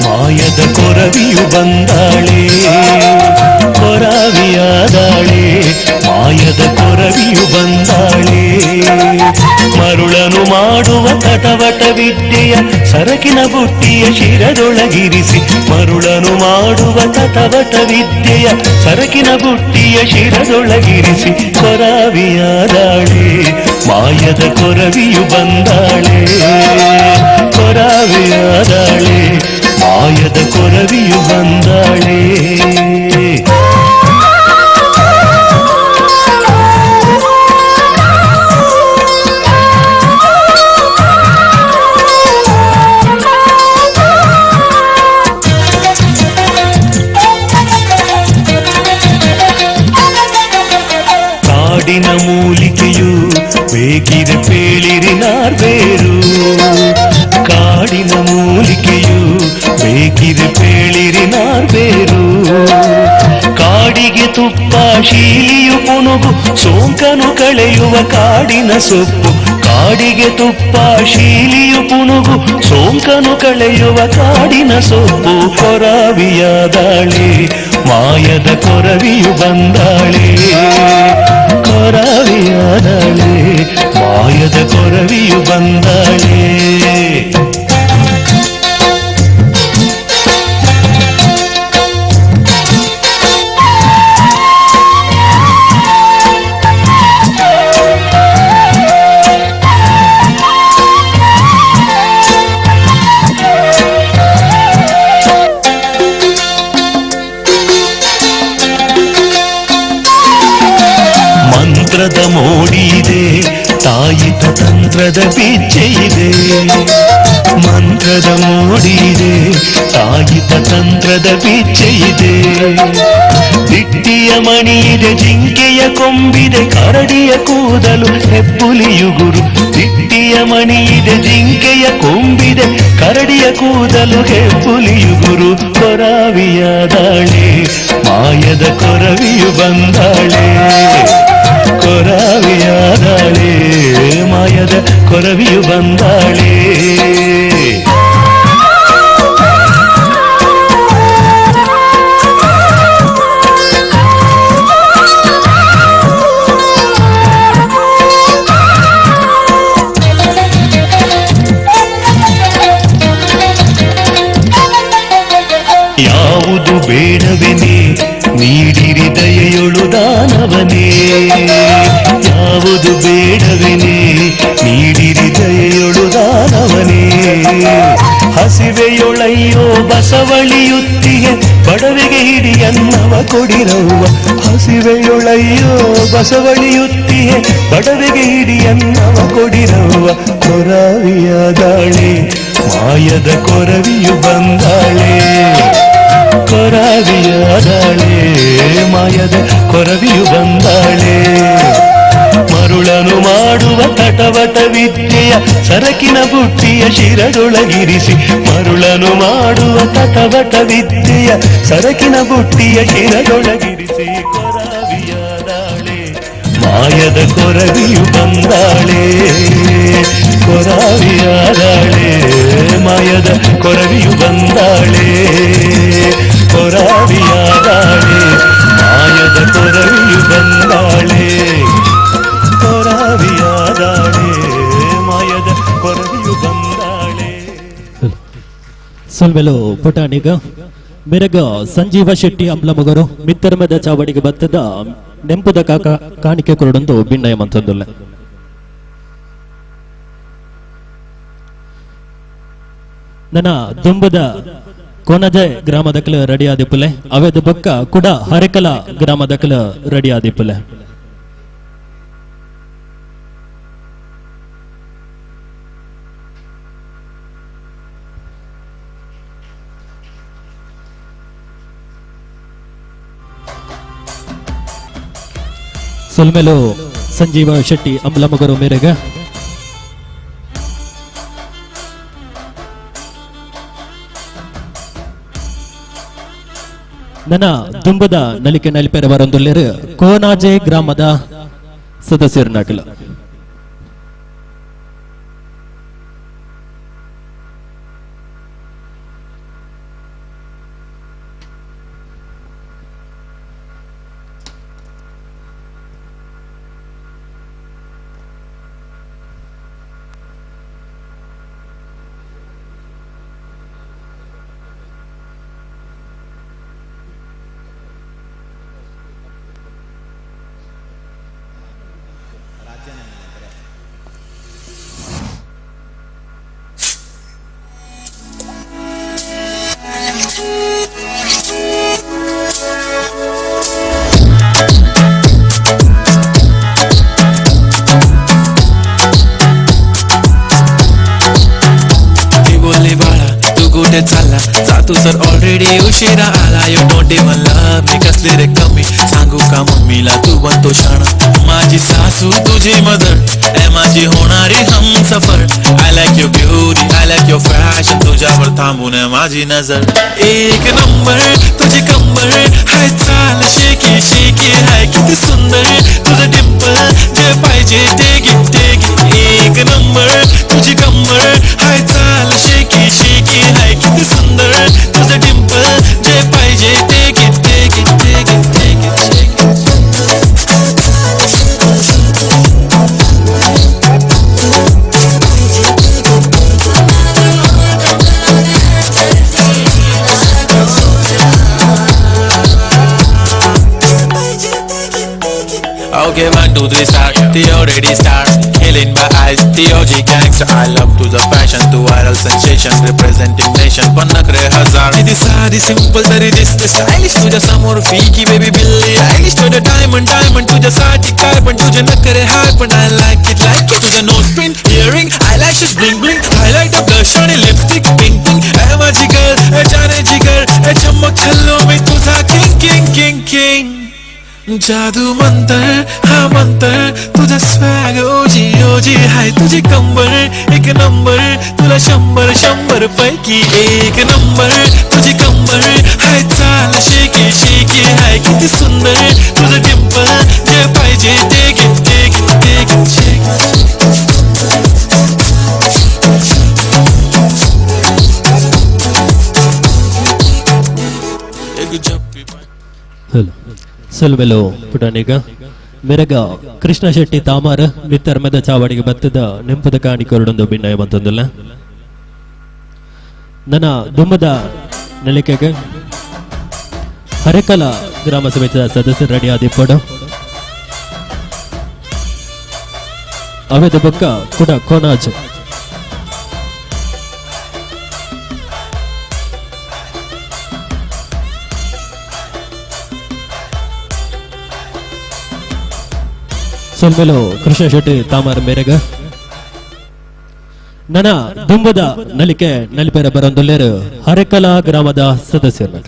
ಮಾಯದ ಕೊರವಿಯು ಬಂದಾಳೆ ಕೊರವಿಯಾದಾಳೆ ಮಾಯದ ಕೊರವಿಯು ಬಂದಾಳೆ ಮರುಳನು ಮಾಡುವ ತಟವಟ ವಿದ್ಯೆಯ ಸರಕಿನ ಬುಟ್ಟಿಯ ಶಿರದೊಳಗಿರಿಸಿ ಮರುಳನು ಮಾಡುವ ತಟವಟ ವಿದ್ಯೆಯ ಸರಕಿನ ಬುಟ್ಟಿಯ ಶಿರದೊಳಗಿರಿಸಿ ಕೊರವಿಯಾದಾಳೆ ಮಾಯದ ಕೊರವಿಯು ಬಂದಾಳೆ ಕೊರವಿಯಾದಾಳೆ ಮಾಯದ ಕೊರವಿಯು ಬಂದಾಳೆ. ಕಾಡಿನ ಮೂಲಿಕೆಯು ಬೇಕಿರೆ ಪೇಳಿರಿ ನಾರ್ಬೇರು ಕಾಡಿನ ಮೂಲಿಕೆಯು ಬೇಕಿರೆ ಪೇಳಿರಿ ನಾರ್ಬೇರು ಕಾಡಿಗೆ ತುಪ್ಪ ಶೀಲಿಯು ಪುನುಗು ಸೋಂಕನು ಕಳೆಯುವ ಕಾಡಿನ ಸೊಪ್ಪು ಕಾಡಿಗೆ ತುಪ್ಪ ಶೀಲಿಯು ಪುನುಗು ಸೋಂಕನು ಕಳೆಯುವ ಕಾಡಿನ ಸೊಪ್ಪು ಕೊರವಿಯಾದಾಳೆ ಮಾಯದ ಕೊರವಿಯು ಬಂದಾಳೆ ಕೊರವಿಯಾದಾಳೆ ಮಾಯದ ಕೊರವಿಯು ಬಂದಾಳೆ. ಮಂತ್ರದ ಮೋಡಿದೆ ತಾಯಿತ ತಂತ್ರದ ಪಿಚ್ಚೆಯಿದೆ ಮಂತ್ರದ ಮೋಡಿದೆ ತಾಯಿತ ತಂತ್ರದ ಪಿಚ್ಚೆಯಿದೆ ದಿಟ್ಟಿಯ ಮಣಿಯಿದೆ ಜಿಂಕೆಯ ಕೊಂಬಿದೆ ಕರಡಿಯ ಕೂದಲು ಹೆಬ್ಬುಲಿಯುಗುರು ದಿಟ್ಟಿಯ ಮಣಿಯಿದೆ ಜಿಂಕೆಯ ಕೊಂಬಿದೆ ಕರಡಿಯ ಕೂದಲು ಹೆಬ್ಬುಲಿಯುಗುರು ಕೊರವಿಯಾದಾಳೆ ಮಾಯದ ಕೊರವಿಯು ಬಂದಾಳೆ ಕೊರವಿಯಾದಾಳೆ ಮಾಯದ ಕೊರವಿಯು ಬಂದಾಳೆ. ಯಾವುದು ಬೇಡವೆನೇ ನೀಡಿರಿ ದಯೆಯೊಳು ದಾನವನೇ ಯಾವುದು ಬೇಡವೆನೇ ನೀಡಿರಿ ದಯೆಯೊಳು ದಾನವನೇ ಹಸಿವೆಯೊಳಯ್ಯೋ ಬಸವಳಿಯುತ್ತಿಗೆ ಬಡವೆಗೆ ಹಿಡಿಯನ್ನವ ಕೊಡಿರವ್ವ ಹಸಿವೆಯೊಳಯ್ಯೋ ಬಸವಳಿಯುತ್ತಿಗೆ ಬಡವೆಗೆ ಹಿಡಿಯನ್ನವ ಕೊಡಿರವ್ವ ಕೊರವಿಯಾದಾಳೆ ಮಾಯದ ಕೊರವಿಯು ಬಂದಾಳೆ. ಕೊರವಿಯಾದಾಳೆ ಮಾಯದ ಕೊರವಿಯು ಬಂದಾಳೆ. ಮರುಳನು ಮಾಡುವ ತಟವಟ ವಿದ್ಯೆಯ ಸರಕಿನ ಬುಟ್ಟಿಯ ಶಿರದೊಳಗಿರಿಸಿ, ಮರುಳನು ಮಾಡುವ ತಟವಟ ವಿದ್ಯೆಯ ಸರಕಿನ ಬುಟ್ಟಿಯ ಶಿರದೊಳಗಿರಿಸಿ ಕೊರವಿಯಾದಾಳೆ ಮಾಯದ ಕೊರವಿಯು ಬಂದಾಳೆ. ಕೊರವಿಯಾದಾಳೆ ಮಾಯದ ಕೊರವಿಯು ಬಂದಾಳೆ. ಕೊರವಿಯಾದಾಳೆ ಮಾಯದ ಕೊರವಿಯು ಬಂದಾಳೆ. ಕೊರವಿಯಾದಾಳೆ ಮಾಯದ ಕೊರವಿಯು ಬಂದಾಳೆ. ಸೊಲ್ಮೆಲು ಪುಟಾಣಿಗ ಮೆರಗ ಸಂಜೀವ ಶೆಟ್ಟಿ ಅಂಬ್ಲಮಗರು ಮಿತ್ತರ್ಮದ ಚಾವಡಿಗೆ ಬತ್ತದ ನೆಂಪುದ ಕಾಕ ಕಾಣಿಕೆ ಕೊರಡೊಂದು ಬಿನ್ನಯ ಮಂತಂದುಲ್ಲ. ನನ್ನ ದುಂಬದ ಕೊನಜೆ ಗ್ರಾಮದಕಲ ರೆಡಿ ಆದಿಪ್ಪಲೆ ಅವೆದ ಬೊಕ್ಕ ಕುಡ ಹರೆಕಲ ಗ್ರಾಮದಕಲ ರೆಡಿ ಆದಿಪ್ಪಲೆ. ಸೊಲ್ಮೆಲು ಸಂಜೀವ ಶೆಟ್ಟಿ ಅಂಬ್ಲಮಗರು ಮೇರೆಗ ನನ್ನ ದುಂಬದ ನಲಿಕೆ ನಲಿಪೆರೆ ಬರೊಂದುಲ್ಲೆರು ಕೋನಾಜೆ ಗ್ರಾಮದ ಸದಸ್ಯರು ನಕಲ. तू सर ऑलरेडी उशिरा आला. You don't even love me, कसली रे कमी सांगू का मम्मीला तू बनतो शाणा. माझी सासू तुझी मदर ए माझी होणारी Humsafar. I like your beauty, I like your fashion, तुझ्यावर थांबून माझी नजर. एक नंबर तुझी कंबर हाय चाल शेकी शेकी हाय किती सुंदर तुझं डिंपल जे पाहिजे ते घे ते घे. एक नंबर तुझी कंबर हाय चाल शेकी शेकी हाय किती सुंदर तुझं डिंपल जे पाहिजे ते घे ते घे ते घे ते घे. Okay, 1, 2, 3, start. The already start. Killing my eyes, the OG gangster. I love to the passion, to viral sensation, representing nation. पन्नकरे हजार. किती साधी सिंपल तरी दिसते स्टाइलिश. तुझ्या समोर फीकी बेबी बिल्ली आयलिश. तुझ्या डायमंड डायमंड तुझ्यासाठी काय पण तुझे नखरे हाय पण I like it like it. तुझ्या nose pin, earring, eyelashes bling bling, highlight blush आणि लिपस्टिक पिंक पिंक. ए माझी गर्ल, ए जाने जिगर, ए चमक छल्लो मी तुझा किंग किंग किंग किंग. जादू मंतर हा मंतर तुझा स्वॅग ओजी ओजी हाय तुझी कंबर एक नंबर तुला 100 100 पैकी एक नंबर तुझी कंबर हाय चाल शेकी शेकी हाय किती सुंदर तुझं डिंपल जे पाहिजे ते घे ते घे ते घे. एक झप्पी ಸೊಲ್ವೆಲು ಪುಟಾಣಿಗ ಮೆರಗ ಕೃಷ್ಣ ಶೆಟ್ಟಿ ತಾಮಾರ ಮಿತ್ತರ್ಮದ ಚಾವಡಿಗೆ ಬತ್ತದ ನೆಂಪದ ಕಾಣಿ ಕೊರಡೊಂದು ಭಿನ್ನಯ ಬಂತಂದಿಲ್ಲ. ನನ್ನ ದುಮ್ಮದ ನಲಿಕೆಗೆ ಹರೆಕಲ ಗ್ರಾಮ ಸಮಿತಿಯ ಸದಸ್ಯರು ರೆಡಿ ಆದಿಪ್ಪಡು ಅವೆದ ಬೊಕ್ಕ ಕುಡ ಕೋನಾಜ್ ಸೊಲ್ಮೆಲು ಕೃಷ್ಣ ಶೆಟ್ಟಿ ತಾಮರ ಮೇರೆಗ ನನ್ನ ದುಂಬದ ನಲಿಕೆ ನಲಿಪೆರ ಬರಂದೊಲ್ಲೇರು ಹರೆಕಲ ಗ್ರಾಮದ ಸದಸ್ಯರು.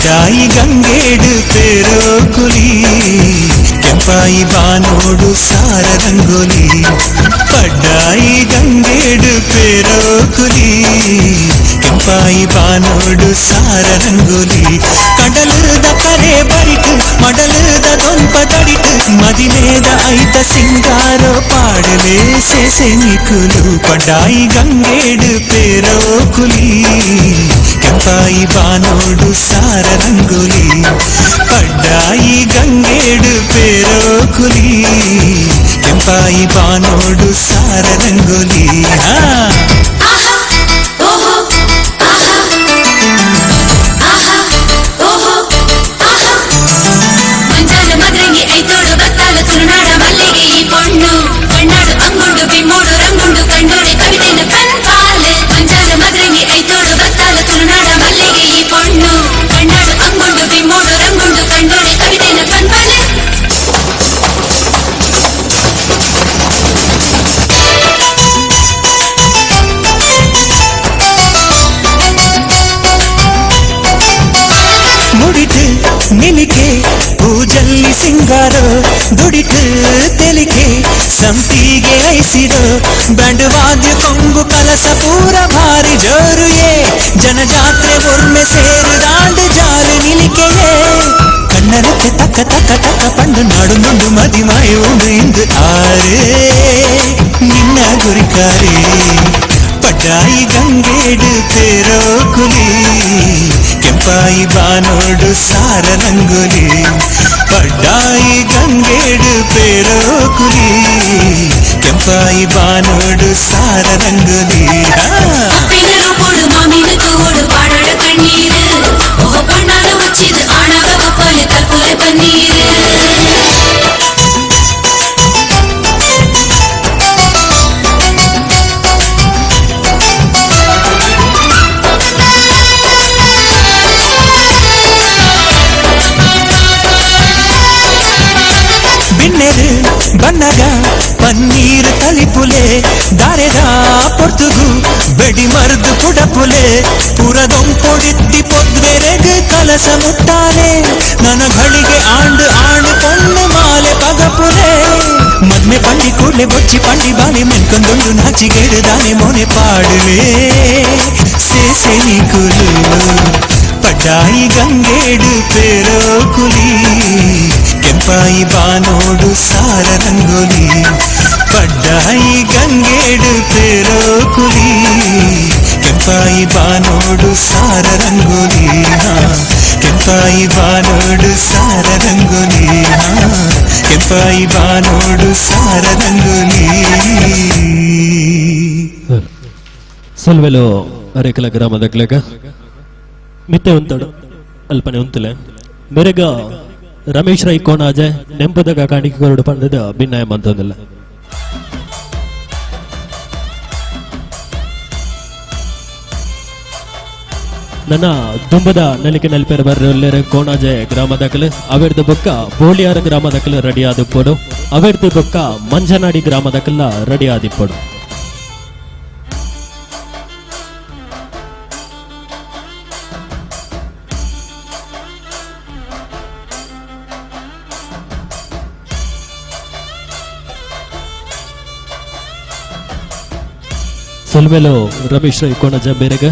ಪಡ್ಡಾಯಿ ಗಂಗೇಡು ಪೇರೋ ಕುಲಿ ಕೆಂಪಾಯಿ ಬಾನೋಡು ಸಾರ ರಂಗೋಲಿ ಪಡ್ಡಾಯಿ ಗಂಗೇಡು ಪೇರೋ ಕುಲಿ ಕೆಂಪಾಯಿ ಬಾನೋಡು ಸಾರ ರಂಗೋಲಿ ಕಡಲದ ಕರೆ ಬರಿಟು ಮಡಲದ ದೊಂಪ ತಡಿಟು ಮದಿಮೇದ ಐತ ಸಿಂಗಾರೋ ಪಾಡಲೆ ಸೇಸೆ ನಿಕುಲು ಪಡ್ಡಾಯಿ ಗಂಗೇಡು ಪೇರೋ ಕುಲಿ ಕೆಂಪಾಯಿ ಬಾನೋಡು ಸಾರ ರಂಗೋಲಿ ಪಡ್ಡಾಯಿ ಗಂಗೇಡು ಪೇರೋ ಕುಲಿ ಕೆಂಪಾಯಿ ಬಾನೋಡು ಸಾರ ರಂಗೋಲಿ ಹಾ. ಮಂಜಾಲ ಮದ್ರಂಗಿ ಐತೋಡು ಬತ್ತಾಲ ತುಳುನಾಡ ಮಲ್ಲಿಗೆ ಈ ಪೊಣ್ಣು ಕಣ್ಣಾಡು ಅಂಗುಂಡು ಬಿಮ್ಮೋಡು ರಂಗುಂಡು ಕಂಡೋಡೆ ಕವಿತೆನ ಕಣ್ಪಾಲೆ ಮಂಜಾಲ ಮದ್ರಂಗಿ ಐತೋಡು ಬತ್ತಾಲ ತುಳುನಾಡ ಮಲ್ಲಿಗೆ ಈ ಪೊಣ್ಣು ಕಣ್ಣಾಡು ಅಂಗುಂಡು ಬಿಮ್ಮೋಡು ರಂಗುಂಡು ಕಂಡೋಡೆ ಕವಿತೆನ ಕಣ್ಪಾಲೆ. ಮುಡಿತು ನಿಲಿಕೆ ಪೂಜಲ್ಲಿ ಸಿಂಗಾರೋ ದುಡಿತು ತೆಲಿಕೆ ಸಂಪಿಗೆ ಐಸಿರೋ ಬ್ಯಾಂಡ್ ವಾದ್ಯ ಕೊಂಗು ಕಲಸ ಪೂರ ಭಾರಿ ಜೋರುಯೇ ಜನಜಾತ್ರೆ ಒರ್ಮೆ ಸೇರು ದಾಂಡು ಜಾರು ನಿಲಿಕೆಯೇ ಕಣ್ಣರಕ್ಕೆ ತಕ್ಕ ತಕ್ಕ ತಕ್ಕ ಪಂಡು ನಾಡುಂದುಂಡು ಮದಿಮಾಯ ಉಂಡು ಇಂದು ಆರೇ ನಿನ್ನ ಗುರಿಕಾರೇ ಪಡ್ಡಾಯಿ ಗಂಗೇಡು ಪೇರೋ ಕುಲಿ ಕೆಂಪಾಯಿ ಬಾನೋಡು ಸಾರ ರಂಗೋಲಿ ಪಡ್ಡಾಯಿ ಗಂಗೇಡು ಪೇರೋ ಕುಲಿ ಕೆಂಪಾಯಿ ಬಾನೋಡು ಸಾರ ರಂಗೋಲಿ ಹಾ. ಅಪ್ಪಿನ ರೂಪೋಡು ಮಾಮಿನ ತೂவோಡು ಪಾಡೋಡ ಕಣ್ಣೀರು ಓ பொண்ணான உச்சிது ஆணவ கப்போல தற்கொலை பன்னீரு. ಬಿನ್ನೆರು ಬನ್ನಗ ಪನ್ನೀರು ತಲಿಪುಲೆ ದಾರೆದ ಪೊರ್ತುಗು ಬೆಡಿ ಮರ್ದು ಪುಡಪುಲೆ ಪುರದೊಂಪೊಡಿತ್ತಿ ಪೊದ್ವೆರೆಗ್ ಕಲಸ ಮುಟ್ಟಾಲೆ ನನ್ನ ಘಳಿಗೆ ಆಂಡು ಆಣು ಪೊಣ್ಣು ಮಾಲೆ ಪಗಪುಲೆ ಮದ್ಮೆ ಪಂಡಿ ಕೂಡ್ಲೆ ಬೊಚ್ಚಿ ಪಂಡಿ ಬಾಲೆ ಮೆನ್ಕೊಂದುಂಡು ನಾಚಿಗೇಡು ದಾನೆ ಮೋನೆ ಪಾಡುವೆ ಸೇಸೆ ನಿಕುಲು ಪಡ್ಡಾಯಿ ಗಂಗೇಡು ಪೇರೋ ಕುಲಿ ಕೆಂಪಾಯಿ ಬಾನೋಡು ಸಾರ ರಂಗೋಲಿ ಪಡ್ಡಾಯಿ ಗಂಗೇಡು ಪೇರೋ ಕುಲಿ ಕೆಂಪಾಯಿ ಬಾನೋಡು ಸಾರ ರಂಗೋಲಿ ಹಾ. ಕೆಂಪಾಯಿ ಬಾನೋಡು ಸಾರ ರಂಗೋಲಿ ಹಾ. ಕೆಂಪಾಯಿ ಬಾನೋಡು ಸಾರ ರಂಗೋಲಿ. ಸೊಲ್ವೆಲು ಅರೇಕಲ ಗ್ರಾಮದ ಕ್ಲಗ ಮಿತ್ತೆ ಉಂತಡು ಅಲ್ಪನೆ ಉಂತಲೆ ಮೆರೆಗ ರಮೇಶ್ ರೈ ಕೋಣಾಜೆ ನೆಂಪುದಗ ಕಾಣಿಕೆ ಕೊರಡು ಪಂಡದ ಭಿನ್ನಾಯ ಮಂತಂದಿಲ್ಲ. ನನ್ನ ದುಂಬದ ನಲಿಕೆ ನಲಿಪೇರ ಬರ್ರೆ ಕೋಣಾಜೆ ಗ್ರಾಮದಾಕಲು ಅವೆರ್ದ ಬೊಕ್ಕ ಬೋಳಿಯಾರ ಗ್ರಾಮದಾಕಲು ರೆಡಿ ಆದಿಪ್ಪೋಡು ಅವೆರ್ದ ಬೊಕ್ಕ ಮಂಜನಾಡಿ ಗ್ರಾಮದಾಕಲ್ಲ ರೆಡಿ ಆದಿಪ್ಪೋಡು. ಸೊಲ್ಮೆಲು ರಮೇಶ್ ರೈ ಕೋಣಜ ಬೇರೆಗ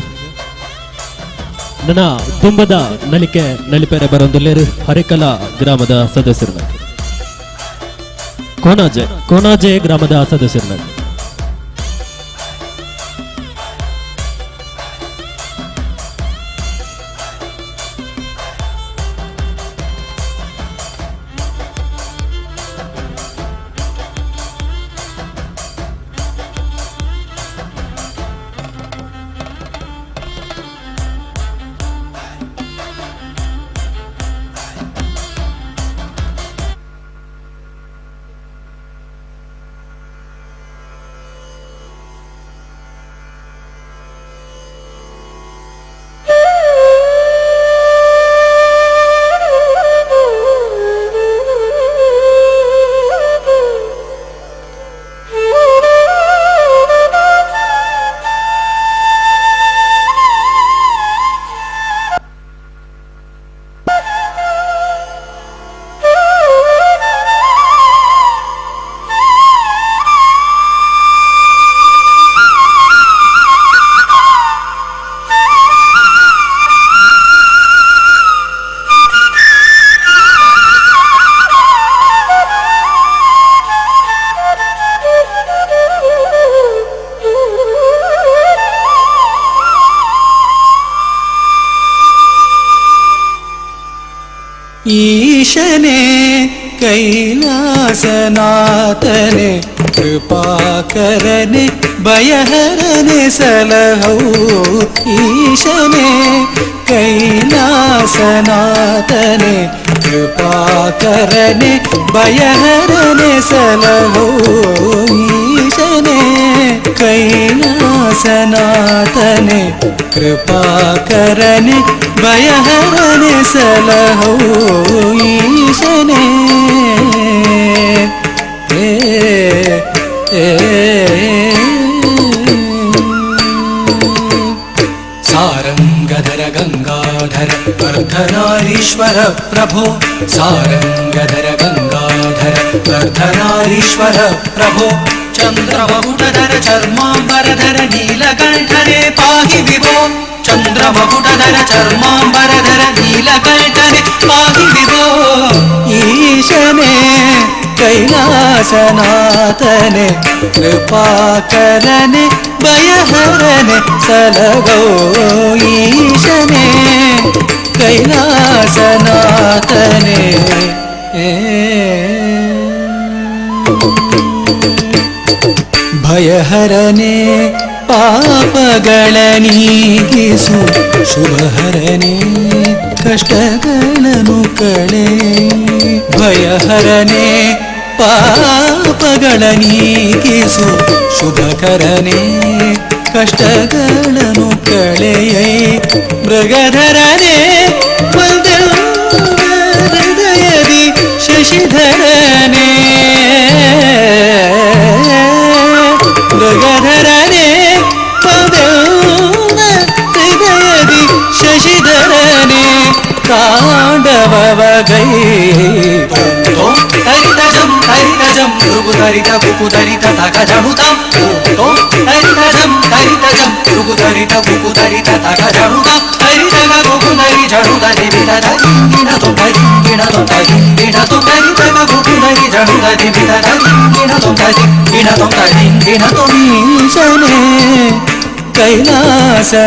ನನ್ನ ದುಂಬದ ನಲಿಕೆ ನಲಿಪೆರೆ ಬರೊಂದುಲ್ಲೇರು ಹರಿಕಲ ಗ್ರಾಮದ ಸದಸ್ಯರು ಕೋಣಾಜೆ ಕೋಣಾಜೆ ಗ್ರಾಮದ ಸದಸ್ಯರು. ಈಶನೇ ಕೈಲಾಸನಾಥನೆ ಕೃಪಾಕರನೆ ಭಯಹರನೆ ಸಲಹೋ ಈಶನೇ ಕೈಲಾಸನಾಥನೆ ಕೃಪಾಕರನೆ ಭಯಹರನೆ ಸಲಹೋ ಈಶನೇ ಕೈಲಾಸನಾಥನೆ ಕೃಪಾಕರನೆ ಭಯಹರನೆ ಸಲಹೋ ಈಶನೇ ಏ ಏ ಸಾರಂಗಧರ ಗಂಗಾಧರ ಅರ್ಧನಾರೀಶ್ವರ ಪ್ರಭೋ ಸಾರಂಗಧರ ಗಂಗಾಧರ ಅರ್ಧನಾರೀಶ್ವರ ಪ್ರಭೋ ಚಂದ್ರಮಕುಟಧರ ಚರ್ಮಾಂಬರಧರ ನೀಲಕಂಠನೆ ಪಾಹಿ ವಿಭೋ ಚಂದ್ರಮಕುಟಧರ ಚರ್ಮಾಂಬರಧರ ನೀಲಕಂಠನೆ ಪಾಹಿ ವಿಭೋ ಈಶನೇ ಕೈಲಾಸನಾಥನೆ ಕೃಪಾಕರನೆ ಭಯಹರನೆ ಸಲಗೋ ಈಶನೇ ಕೈಲಾಸನಾಥನೆ ಭಯಹರನೆ ಪಾಪಗಳ ನೀಗಿಸು ಶುಭಹರನೆ ಕಷ್ಟಗಳನ್ನು ಕಳೆ ಭಯಹರನೆ ಪಾಪಗಳ ನೀಗಿಸು ಶುಭಕರನೆ ಕಷ್ಟಗಳನ್ನು ಕಳೆಯೈ ಮೃಗಧರನೆ ಹೃದಯದಿ ಶಶಿಧರನೆ ಮೃಗಧರನೆ ಹೃದಯದಿ ಶಶಿಧರನೆ ತಾಂಡವಗೈ ಹರಿತಜಂ ಹರಿತಜಂ ಭೃಗುಧರಿತ ಕುಕುಧರಿತ ತಗಜಣುತಂ ಓಂ ಹರಿತಜಂ ಹರಿತಜಂ ಭೃಗುಧರಿತ ಕುಕುಧರಿತ ತಗಜಣುತಂ ಹರಿತಗ ಕುಕುಧರಿ ಜಣುಧರಿ ಬಿಡದ ದಿಂಗಿಣ ತೊಂದರಿಂಗಿಣ ತೊಂದರಿಂಗಿಣ ತೊಂದರಿತಗ ಕುಕುಧರಿ ಜಣುಧರಿ ಬಿಡದ ದಿಂಗಿಣ ತೊಂದರಿಂಗಿಣ ತೊಂದರಿಂಗಿಣ ಈಶನೇ ಕೈಲಾಸನಾಥನೆ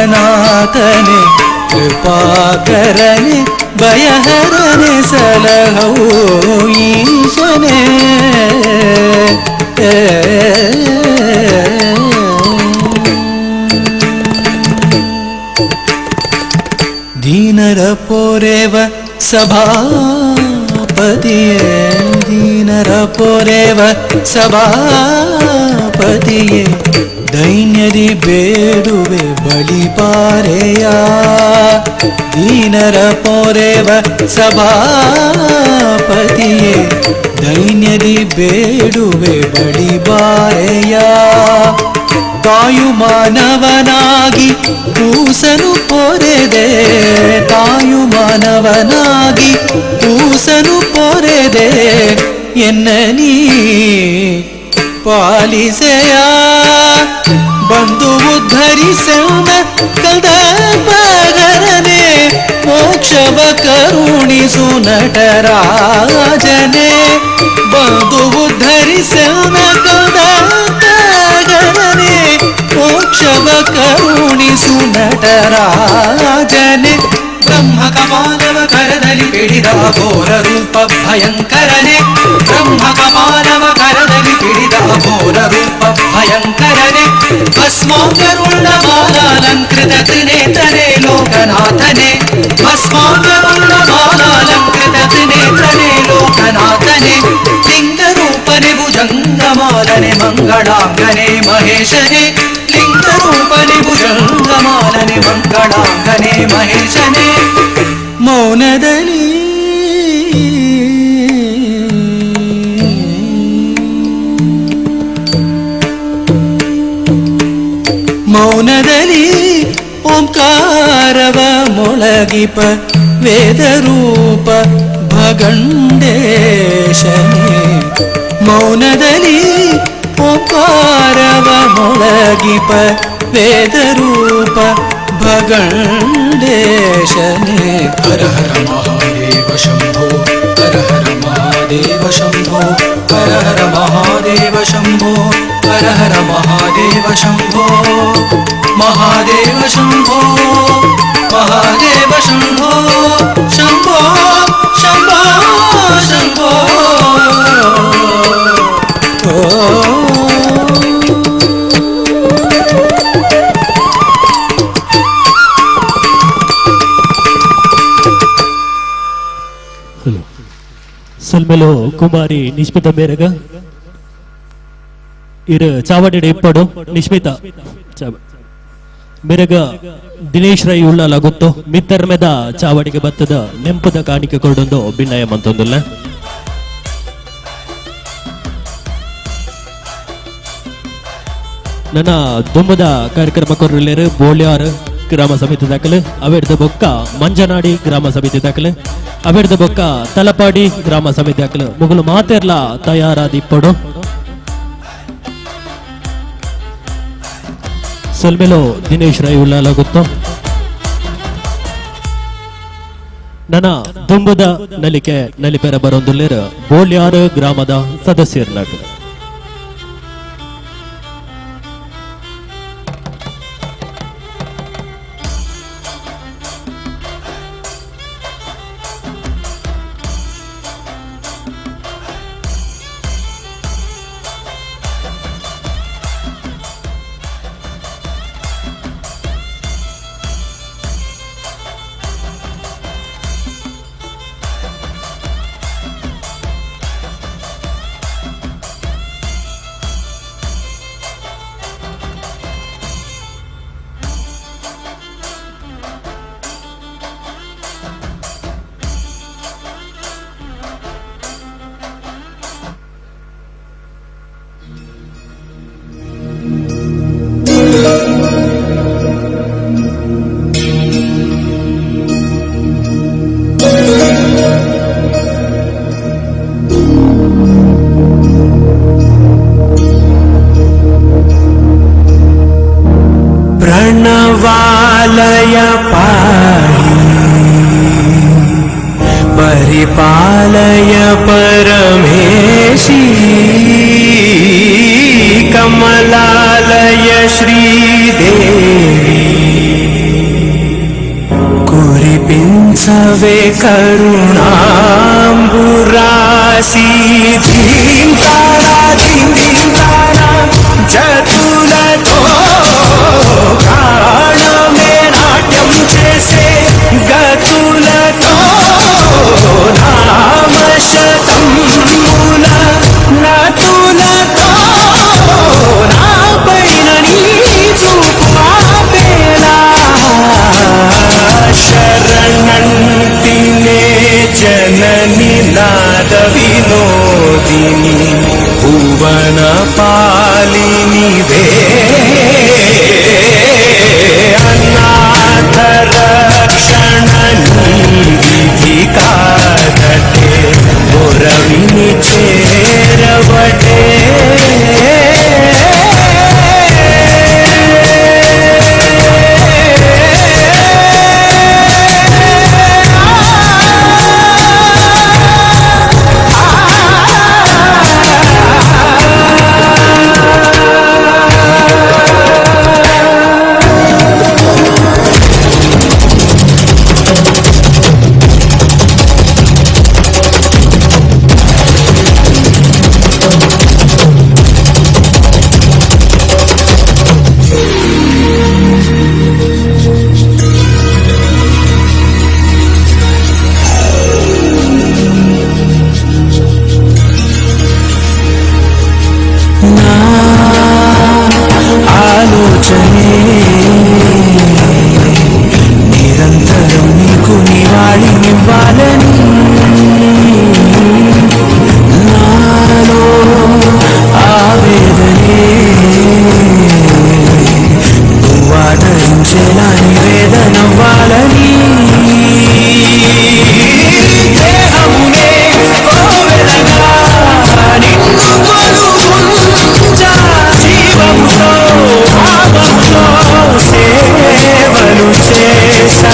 ಕೃಪಾಕರನೆ ಭಯಹರನೆ ಸಲಹೋ ಈಶನೇ ದೀನರ ಪೋರೆವ ಸಭಾಪತಿಯೇ ದೀನರ ಪೋರೆವ ಸಭಾಪತಿಯೇ ದೈನ್ಯದಿ ಬೇಡುವೆ ಬಳಿ ಪಾರೆಯ ದೀನರ ಪೋರೆವ ಸಭಾಪತಿಯೇ ದೈನ್ಯದಿ ಬೇಡುವೆ ಬಳಿ ಬಾರೆಯ ತಾಯು ಮಾನವನಾಗಿ ಕೂಸನು ಪೊರೆದೆ ತಾಯು ಮಾನವನಾಗಿ ಕೂಸನು ಪೊರೆದೆ ಎನ್ನ ನೀ ಪಾಲಿಸೆಯ ಬಂದು ಉದ್ಧರಿಸೋಣ ಕದಪಗರನೆ ಮೋಕ್ಷವ ಕರುಣಿಸು ನಟರಾಜನೆ ಬಂದು ಉದ್ಧರಿಸೋಣ ಕದಪಗರನೆ ಮೋಕ್ಷವ ಕರುಣಿಸು ನಟರಾಜನೆ ಬ್ರಹ್ಮ ಕಪಾಲವ ಕರದಲ್ಲಿ ಪಿಡಿದ ಘೋರ ರೂಪ ಭಯಂಕರನೆ ಬ್ರಹ್ಮ ಕಪಾಲವ ಕರದಲ್ಲಿ ಪಿಡಿದ ಘೋರ ರೂಪ ಭಯಂಕರನೆ ಭಸ್ಮಾಂಗರುಳ್ಳ ಬಾಲಾಲಂಕೃತ ತ್ರಿನೇತ್ರನೆ ಲೋಕನಾಥನೆ ಭಸ್ಮಾಂಗರುಳ್ಳ ಬಾಲಾಲಂಕೃತ ತ್ರಿನೇತ್ರನೆ ಲೋಕನಾಥನೆ ಲಿಂಗರೂಪನೆ ಭುಜಂಗಮಾಲನೆ ಮಂಗಳಾಂಗನೆ ಮಹೇಶನೆ ಲಿಂಗರೂಪನೆ ಭುಜಂಗಮಾಲನೆ ಮಂಗಳಾಂಗನೆ ಮಹೇಶನೆ ಮೌನದಲ್ಲಿ ಮೌನದಲ್ಲಿ ಓಂಕಾರವ ಮೊಳಗಿಪ ವೇದರೂಪ ಭಗಂಡೇಶನೇ ಮೌನದಲ್ಲಿ ಓಂಕಾರವ ಮೊಳಗಿಪ ವೇದರೂಪ ಭಗಂಡೇಶನೇ ಹರ ಹರ ಮಹಾದೇವ ಶಂಭೋ ಹರ ಹರ ಮಹಾದೇವ ಶಂಭೋ ಹರ ಹರ ಮಹಾದೇವ ಶಂಭೋ ಹರ ಹರ ಮಹಾದೇವ ಶಂಭೋ ಮಹಾದೇವ ಶಂಭೋ ಮಹಾದೇವ ಶಂಭೋ ಶಂಭೋ ಶಂಭೋ. ಸೊಲ್ಮೆಲು ಕುಮಾರಿ ನಿಶ್ಮಿತ ಮೇರಗ ಇರು ಚಾವಡಿ ಇಪ್ಪಡು ನಿಶ್ಮಿತ ಮೇರಗ ದಿನೇಶ್ ರೈ ಉಳ್ಳಾಲ ಗೊತ್ತು ಮಿತ್ತರ್ಮೆದ ಚಾವಡಿಗೆ ಬತ್ತದ ನೆಂಪುದ ಕಾಣಿಕೆ ಕೊಡೊಂದು ಭಿನ್ನಯ ಮಂತೊಂದುಲ್ಲ. ನನ್ನ ದುಂಬದ ಕಾರ್ಯಕ್ರಮ ಕೊರಲೇರು ಬೋಳ್ಯಾರ್ ಗ್ರಾಮ ಸಮಿತಿ ದಾಖಲೆ, ಅವೆರ್ದ ಬೊಕ್ಕ ಮಂಜನಾಡಿ ಗ್ರಾಮ ಸಮಿತಿ ದಾಖಲೆ, ಅವೆರ್ದ ಬೊಕ್ಕ ತಲಪಾಡಿ ಗ್ರಾಮ ಸಮಿತಿ ದಾಖಲೆ ಮುಗುಲು ಮಾತೆರ್ಲ ತಯಾರಾದಿಪ್ಪಡು. ಸೊಲ್ಮೆಲು ದಿನೇಶ್ ರೈ ಉಳ್ಳಾಲ ಗೊತ್ತು. ನನ್ನ ದುಂಬದ ನಲಿಕೆ ನಲಿಪೆರ ಬರೊಂದುಲ್ಲೇರು ಬೋಳ್ಯಾರ್ ಗ್ರಾಮದ ಸದಸ್ಯರ್ನಾಗ. प्रणवालय पाहि परिपालय परमेशी कमलालय श्रीदेवी कुरिपिंसवे करुणाम्बुरासी धीं तारा धीं धीं तारा जतुलतो ప్రాణమే నాట్యం చేసే గతులతో నామశతముల నతులతో నా పైన నీ చూపు ఆపేలా శరణంటినే జనని నాద వినోదిని భువన పాలిని వే అనాథ రక్షణ విధి కాదటే మురవిని చేరవటే. ఆలోచనే నిరంతరం నీకు నివాళినివ్వాలని నాలో ఆవేదనే నువ్వాదరించేలా నివేదనవ్వాలని దేహమునే కోవెలగా నిన్ను కొలువుంచా జీవముతో భావముతో సేవలు చేసా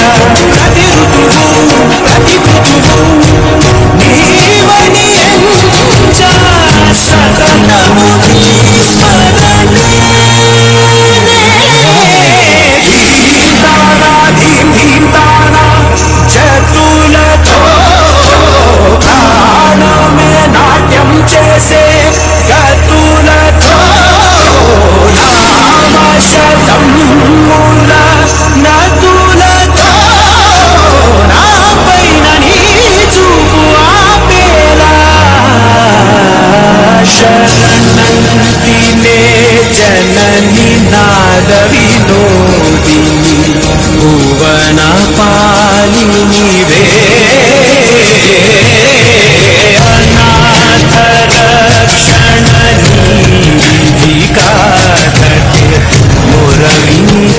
ప్రతి ఋతువు ప్రతి ఋతువు నీవని ఎంచా సతతము నీ స్మరణే ధీం తానా ధీం ధీం తానా చతులతో ప్రాణమే నాట్యం చేసే గతులతో నామశతముల నతులతో నా పైన నీ చూపు ఆపేలా.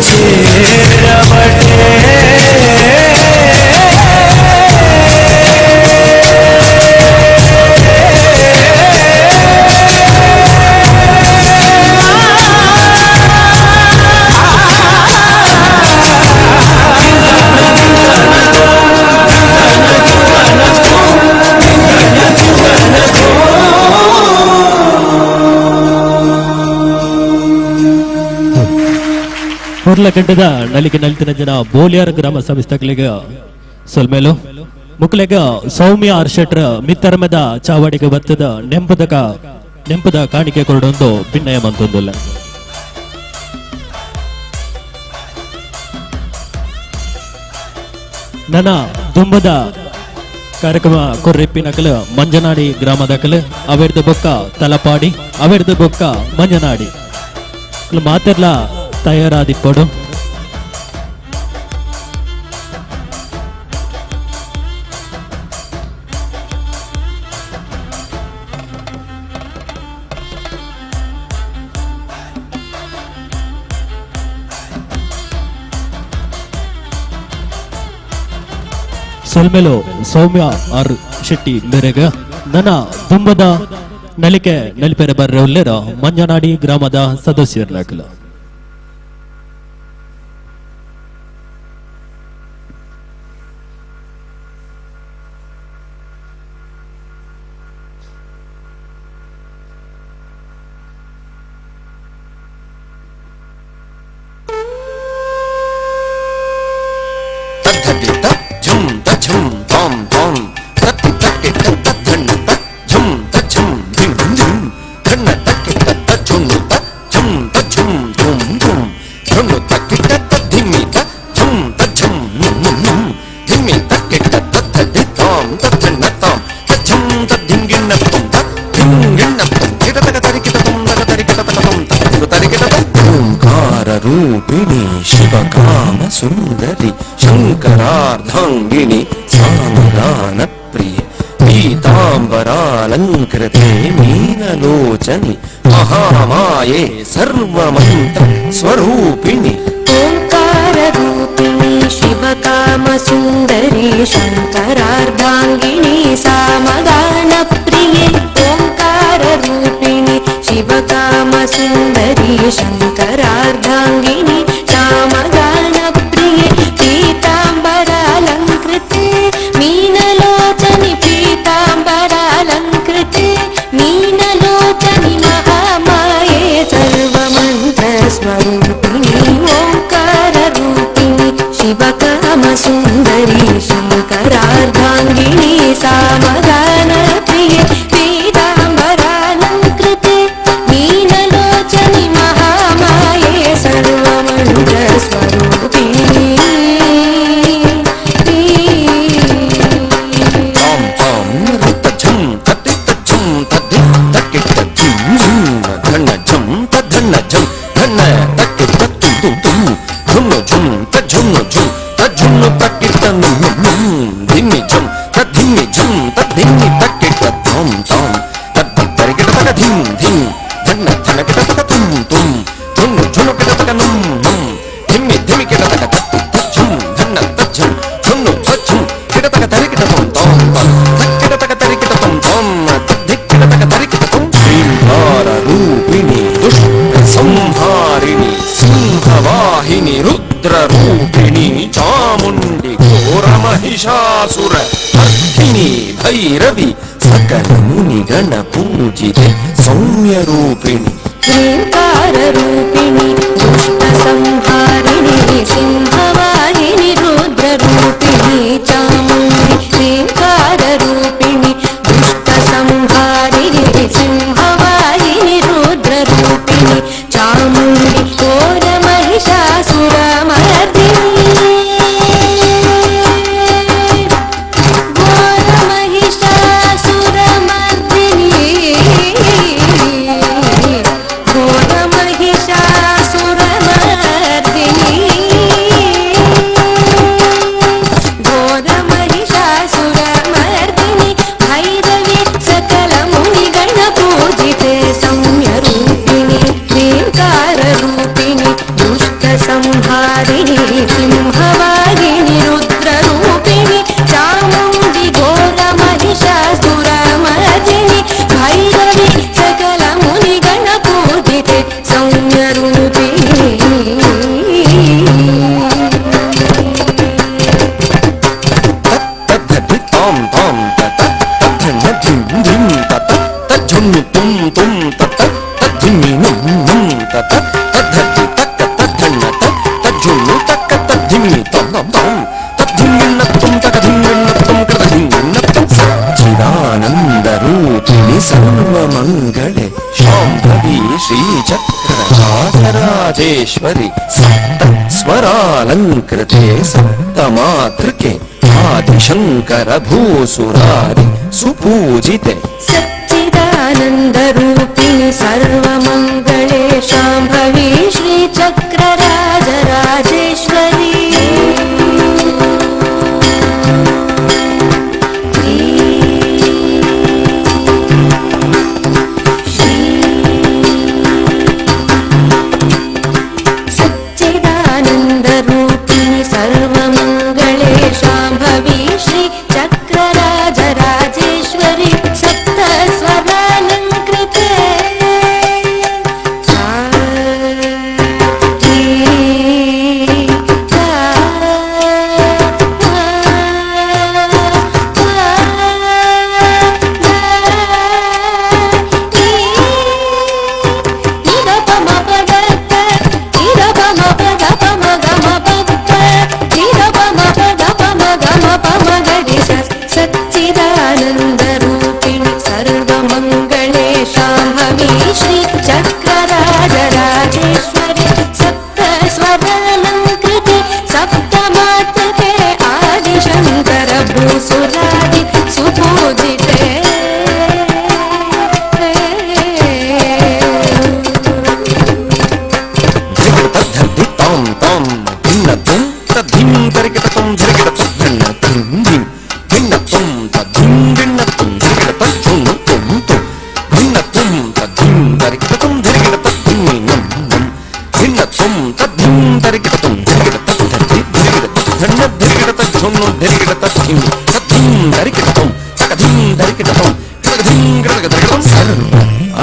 చేరబటే. ಉರ್ಲಗಡ್ಡದ ನಲಿಗೆ ನಲಿತಿನ ಜನ ಬೋಲಿಯಾರ್ ಗ್ರಾಮ ಸಂಸ್ಥೆಗಳಿಗೆ ಸೊಲ್ಮೇಲು ಮುಕ್ಲೆಗ ಸೌಮ್ಯ ಆರ್ ಶೆಟ್ರ ಮಿತ್ತರ್ಮದ ಚಾವಡಿಗೆ ಬತ್ತದ ನೆಂಪದ ಕಾಣಿಕೆ ಕೊರಡೊಂದು ಭಿನ್ನಯ ಮಂತೊಂದುಲ್ಲ. ನನ್ನ ದುಂಬದ ಕಾರ್ಯಕ್ರಮ ಕೊರ್ರಿಪ್ಪಿನಕಲು ಮಂಜನಾಡಿ ಗ್ರಾಮದಕಲು ಅವೆರ್ದ ಬೊಕ್ಕ ತಲಪಾಡಿ ಅವೆರ್ದ ಬೊಕ್ಕ ಮಂಜನಾಡಿ ಮಾತೆರ್ಲ ತಯಾರಾದಿಪ್ಪಡು. ಸೊಲ್ಮೆಲು ಸೌಮ್ಯ ಆರ್ ಶೆಟ್ಟಿ ಮೇರೆಗ ನನ್ನ ದುಂಬದ ನಲಿಕೆ ನಲಿಪೆರೆ ಬರ್ರೆ ಉಲ್ಲೇರ ಮಂಜನಾಡಿ ಗ್ರಾಮದ ಸದಸ್ಯರ್ಲಾಕಲ. रूपिणी शिवकाम सुंदरी शंकरार्धांगिणी सामगान प्रिय पीतांबरालंकृते मीनलोचनि महामाये सर्वमंत्र स्वरूपिणी. ओंकार रूपिणी शिवकाम सुंदरी शंकरार्धांगिणी सामगान प्रिये. ओंकार रूपिणी शिवकाम सुंदरी शंकरार्धांगिणी सामगान प्रिये. पीतांबरालंकृते मीनलोचनि पीतांबरालंकृते मीनलोचनि महामाये सर्वमंत्र स्वरूपिणी. ओंकार रूपिणी शिवकाम सुंदरी शंकरार्धांगिणी सामगान प्रिये. पीतांबरालंकृते मीनलोचनि महामाये सर्वमंत्र स्वरूपिणी. महिषासुर मर्दिनी भैरवी सकल मुनिगण पूजिते सौम्य रूपिणी. ह्रींकार रूपिणी दुष्ट संहारिणी सिंहवाहिनी रुद्र रूपिणी चामुण्डी. ह्रींकार रूपिणी दुष्ट संहारिणी सिंहवाहिनी रुद्र रूपिणी चामुण्डी घोर महिषासुर मर्दिनी. घोर महिषासुरमर्दिनी. सिंहवाहिनि रुद्ररूपिणि चामुण्डि घोर महिषासुरमर्दिनि भैरवि सकल मुनिगण पूजिते सौम्यरूपिणि. ताम ताम तत तद्धन धिम धिम तत तज्झुम तुम तुम तत तद्धिमि नुम नुम तत तद्धति तक तद्धन तत् तज्झुम तक तद्धिमि तम तम तम तद्धिम न तुम तक धिम न तुम कृत धिम न तुम. सच्चिदानंद रूपिणि सर्वमंगले शांभवी श्रीचक्र राजराजेश्वरि सप्त स्वरालंकृते सप्तमातृके आदिशंकर भूसुरारि सुपूजिते. सच्चिदानन्दरूपिणि सर्वमङ्गले शाम्भवी श्रीचक्रराजराजेश्वरी. सच्चिदानन्दरूपिणि सर्वमङ्गले शाम्भवी श्रीचक्रराजराजेश्वरि सप्तस्वरालङ्कृते सा री गा मा पा दा नी नी the प म प the त नी the प म प the प म ग म प प नी the प म प the प म ग म प म ग रि स. सच्चिदानन्दरूपिणि सर्वमङ्गले शाम्भवी श्रीचक्रराजराजेश्वरि सप्तस्वरालङ्कृते सप्तमातृके आदिशङ्कर भूसुरादि सुपूजिते. तद्धि ताम ताम भिन्न तुम तद्धिम तरिकिट तुम धरिकिट तद्धन्न तिम धिम भिन्न तुम तद्धिम भिन्न तुम धरिकिट तज्झुम तुम तुम भिन्न तुम तद्धिम तरिकिट तुम धरिकिट तद्धिमि नम नम भिन्न तुम तद्धिम तरिकिट तुम धरिकिट तद्धि धरिकिट तद्धन्न धरिकिट तज्झुम धरिकिट तद्धिम तद्धिम तरिकिट तुम तकधिम धरिकिट तुम कृतकधिम कृतक धरिकिट तुम. सर्व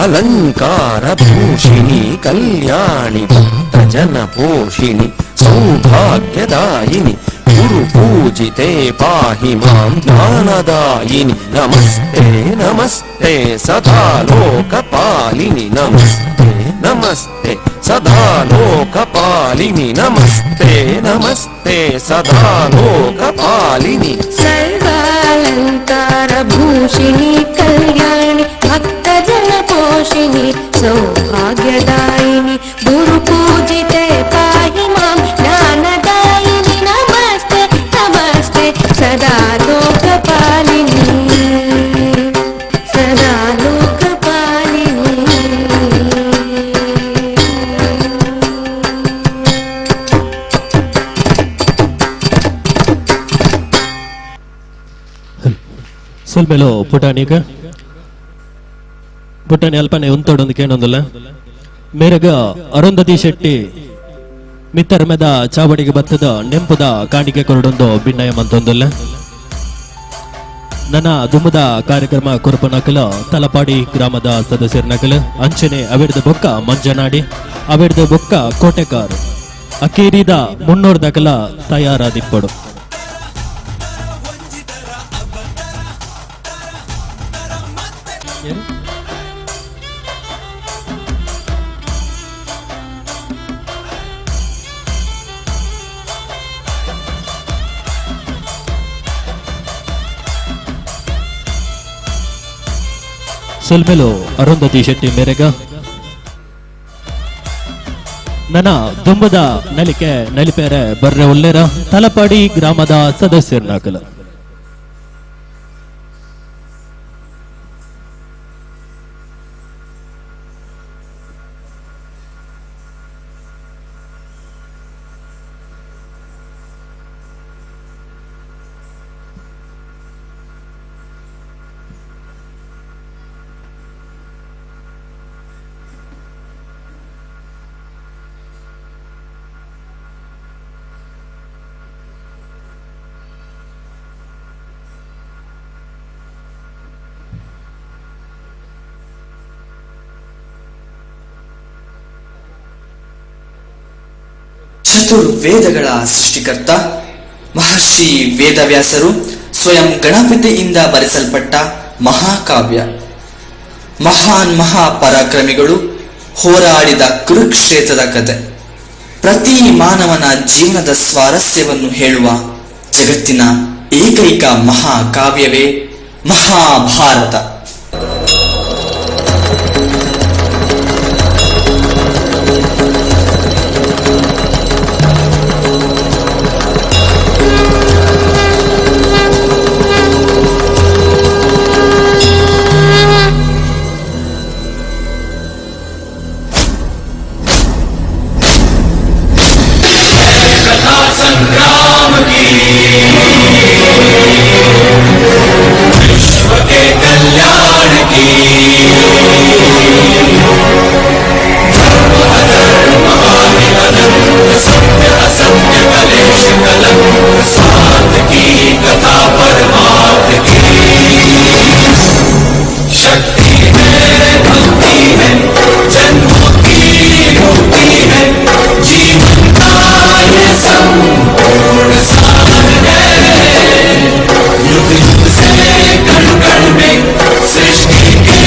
अलंकार भूषिणि कल्याणि भक्तजन पोषिणि सौभाग्यदायिनि गुरु पूजिते पाहि मां ज्ञानदायिनि. नमस्ते नमस्ते सदा लोकपालिनि नमस्ते नमस्ते सदा लोकपालिनि नमस्ते नमस्ते सदा लोकपालिनि. सर्वालङ्कारभूषिणि कल्याणि भक्तजनपोषिणि सौभाग्यदायिनि गुरुपूजिते पाहि मां ज्ञानदायिनि. नमस्ते नमस्ते सदा लोकपालिनि सदा लोकपालिनि. ಸೊಲ್ಮೆಲು ಪುಟಾಣಿಗ ಪುಟಾಣಿ ಅಲ್ಪನೆ ಉಂತೋಡೊಂದು ಕೇಣೊಂದುಲ್ಲ ಮೇರಗ ಅರುಂಧತಿ ಶೆಟ್ಟಿ ಮಿತ್ತರ್ಮೆದ ಚಾವಡಿಗೆ ಬತ್ತದ ನೆಂಪುದ ಕಾಣಿಕೆ ಕೊರಡೊಂದು ಬಿನ್ನಯ ಮಂತೊಂದುಲ್ಲ. ನನ್ನ ದುಮ್ಮದ ಕಾರ್ಯಕ್ರಮ ಕುರುಪನಕಲ ತಲಪಾಡಿ ಗ್ರಾಮದ ಸದಸ್ಯರ ನಕಲ ಅಂಚನೆ ಅವಿರ್ದ ಬೊಕ್ಕ ಮಂಜನಾಡಿ ಅವಿರ್ದ ಬೊಕ್ಕ ಕೋಟೆಕಾರ್ ಅಕೇರಿದ ಮುನ್ನೂರು ನಕಲ ತಯಾರಾದಿಪ್ಪಡು. ಸೊಲ್ಮೆಲು ಅರುಂಧತಿ ಶೆಟ್ಟಿ ಮೇರೆಗ ನನ್ನ ದುಂಬದ ನಲಿಕೆ ನಲಿಪೇರೆ ಬರ್ರೆ ಉಲ್ಲೇರ ತಲಪಾಡಿ ಗ್ರಾಮದ ಸದಸ್ಯರನಾಗಲ. ಚತುರ್ವೇದಗಳ ಸೃಷ್ಟಿಕರ್ತ ಮಹರ್ಷಿ ವೇದವ್ಯಾಸರು ಸ್ವಯಂ ಗಣಪತಿಯಿಂದ ಬರೆಸಲ್ಪಟ್ಟ ಮಹಾಕಾವ್ಯ. ಮಹಾನ್ ಮಹಾಪರಾಕ್ರಮಿಗಳು ಹೋರಾಡಿದ ಕುರುಕ್ಷೇತ್ರದ ಕತೆ, ಪ್ರತಿ ಮಾನವನ ಜೀವನದ ಸ್ವಾರಸ್ಯವನ್ನು ಹೇಳುವ ಜಗತ್ತಿನ ಏಕೈಕ ಮಹಾಕಾವ್ಯವೇ ಮಹಾಭಾರತ. संग्राम की विश्व के कल्याण की, धर्म अधर्म आदि अनंत, सत्य असत्य कलेश कलंक, स्वार्थ की कथा परमार्थ की। शक्ति है भक्ति है, जन्मों की मुक्ति है, जीवन का ये संपूर्ण सार है। युग युग से कण कण में, सृष्टि के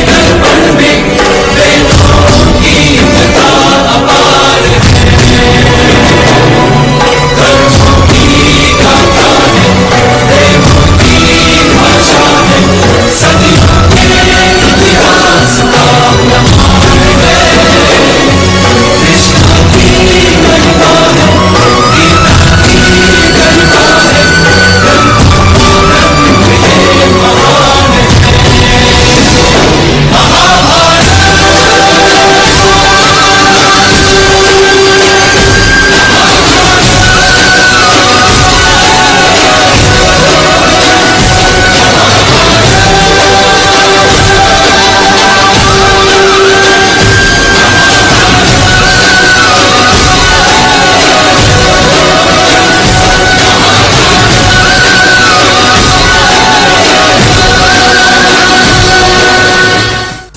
दर्पण में, वेदों की कथा अपार है। कर्मों की गाथा है, प्रेमों की भाषा है, सदियों के इतिहास का प्रमाण है। कृष्ण की महिमा है, गीता की गरिमा है, ग्रंथों का ग्रंथ ये महान है। महाभारत।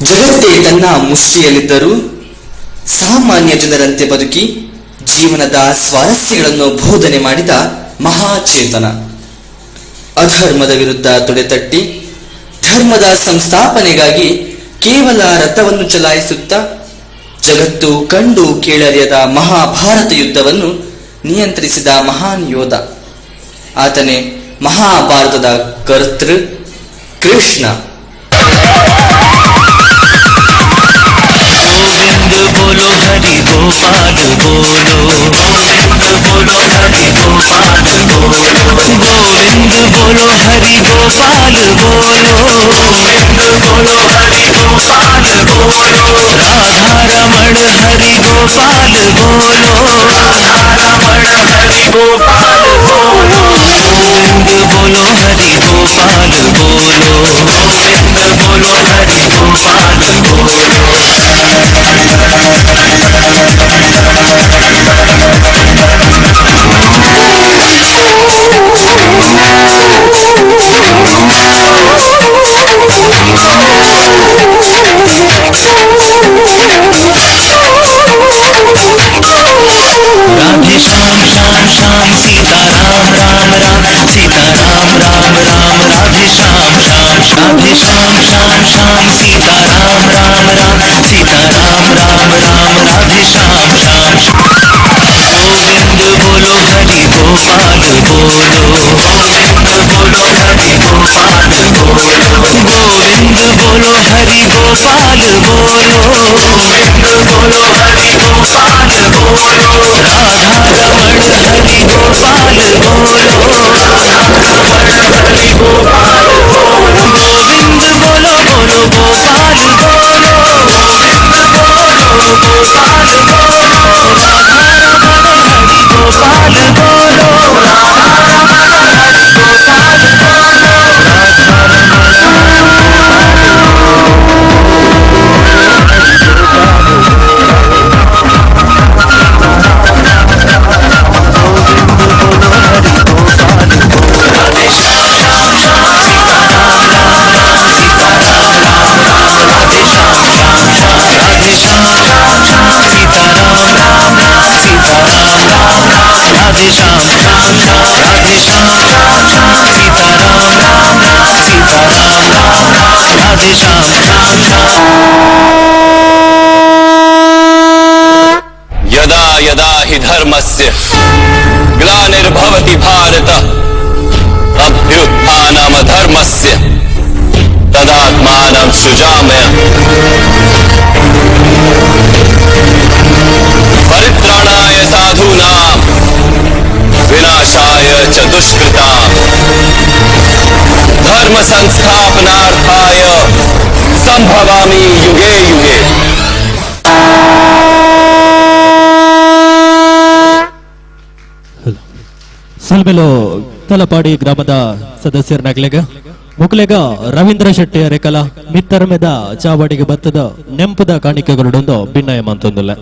ಜಗತ್ತೇ ತನ್ನ ಮುಷ್ಟಿಯಲ್ಲಿದ್ದರೂ ಸಾಮಾನ್ಯ ಜನರಂತೆ ಬದುಕಿ ಜೀವನದ ಸ್ವಾರಸ್ಯಗಳನ್ನು ಬೋಧನೆ ಮಾಡಿದ ಮಹಾಚೇತನ, ಅಧರ್ಮದ ವಿರುದ್ಧ ತೊಡೆತಟ್ಟಿ ಧರ್ಮದ ಸಂಸ್ಥಾಪನೆಗಾಗಿ ಕೇವಲ ರಥವನ್ನು ಚಲಾಯಿಸುತ್ತಾ ಜಗತ್ತು ಕಂಡು ಕೇಳರಿಯದ ಮಹಾಭಾರತ ಯುದ್ಧವನ್ನು ನಿಯಂತ್ರಿಸಿದ ಮಹಾನ್ ಯೋಧ ಆತನೇ ಮಹಾಭಾರತದ ಕರ್ತೃ ಕೃಷ್ಣ. गोविंद बोलो हरि गोपाल बोलो, गोविंद बोलो हरि गोपाल बोलो, गोविंद बोलो हरि गोपाल बोलो, गोविंद बोलो हरि गोपाल बोलो, राधा रमण हरि गोपाल बोलो, राधा रमण हरि गोपाल बोलो, गोविंद बोलो हरि गोपाल बोलो, गोविंद बोलो हरि गोपाल बोलो। राधे श्याम श्याम श्याम सीता राम राम राम सीता राम राम राम राधे श्याम श्याम राधे श्याम श्याम श्याम सीता राम राम राम सीता राम राम राम राधे श्याम श्याम। गोविंद बोलो हरि गोपाल बोलो, गोविंद बोलो हरि गोपाल बोलो, गोविंद बोलो हरि गोपाल बोलो, गोविंद बोलो हरि गोपाल बोलो, राधा रमण हरि गोपाल बोलो, राधा रमण हरि गोपाल बोलो, गोविंद बोलो बोलो गोपाल बोलो, गोविंद बोलो गोपाल बोलो, राधा रमण हरि गोपाल बोलो, राधा रमण हरि गोपाल बोलो, राधा रमण हरि गोपाल बोलो। Radhe Shyam Shyam Shyam Radhe Shyam Shyam Shyam Sita Ram Ram Ram Sita Ram Ram Ram Radhe Shyam Shyam Shyam. यदा यदा हि धर्मस्य ग्लानिर्भवति भारत अभ्युत्थानमधर्मस्य तदात्मानं सृजाम्यहम्। परित्राणाय साधूनां विनाशाय च दुष्कृताम् धर्म संस्थापनार्थाय संभवामि युगे युगे। ಸಲ್ಮೆಲು ತಲಪಾಡಿ ಗ್ರಾಮದ ಸದಸ್ಯರನಾಗ್ಲೇಗ ಮುಕ್ಲೆಗ ರವೀಂದ್ರ ಶೆಟ್ಟಿ ಅರೆಕಲ ಮಿತ್ತರ್ಮೆದ ಚಾವಡಿಗೆ ಬತ್ತದ ನೆಂಪುದ ಕಾಣಿಕೆಗಳೊಂದು ಭಿನ್ನಯ ಮಂತೊಂದಿಲ್ಲ.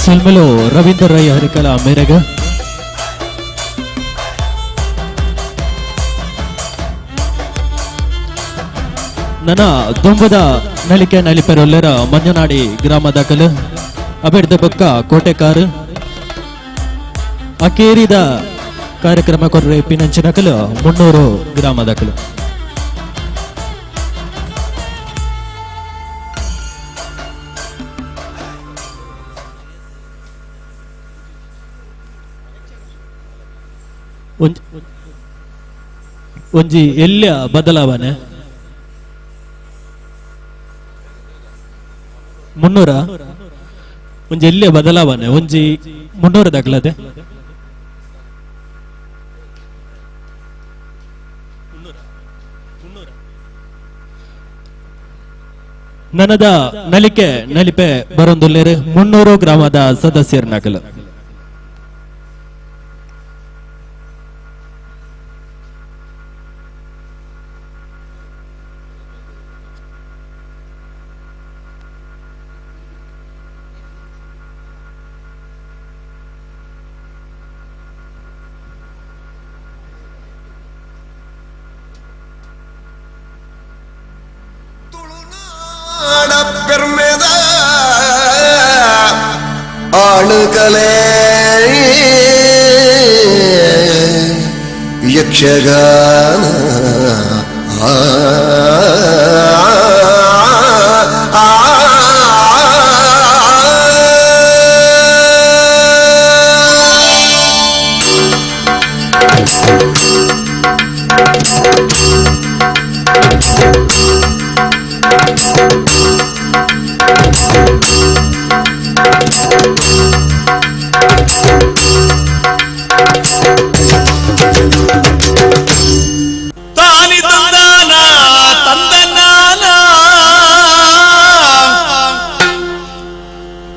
ಸಲ್ಮೆಲು ರವೀಂದ್ರ ರೈ ಹರಿಕಲ ಮೇರೆಗ ನನ್ನ ದುಂಬದ ನಲಿಕೆ ನಲಿಪೆರೊಲ್ಲೆರ ಮಂಜನಾಡಿ ಗ್ರಾಮದ ಕಲು ಅಬೆಡ್ದ ಬೊಕ್ಕ ಕೋಟೆಕಾರು ಅಕೇರಿದ ಕಾರ್ಯಕ್ರಮ ಕೊರ್ರೆ ಪಿನಂಚಿನ ಕಲು ಮುನ್ನೂರು ಗ್ರಾಮದ ಕಲು. ಒಂಜಿ ಎಲ್ಲಿಯ ಬದಲಾವಣೆ ಮುನ್ನೂರ ಒಂಜಿ ಎಲ್ಲಿಯ ಬದಲಾವಣೆ ಒಂಜಿ ಮುನ್ನೂರ ದಾಖಲಾದೆ ನನದ ನಲಿಕೆ ನಲಿಪೆ ಬರೊಂದುಲ್ಲೇರು 300 ಗ್ರಾಮದ ಸದಸ್ಯರ ನಕಲು. ಆಳುಕಲೆ ಯಕ್ಷಗಾನ ತಾನಿ ತಂದಾನ ತಂದನಾನ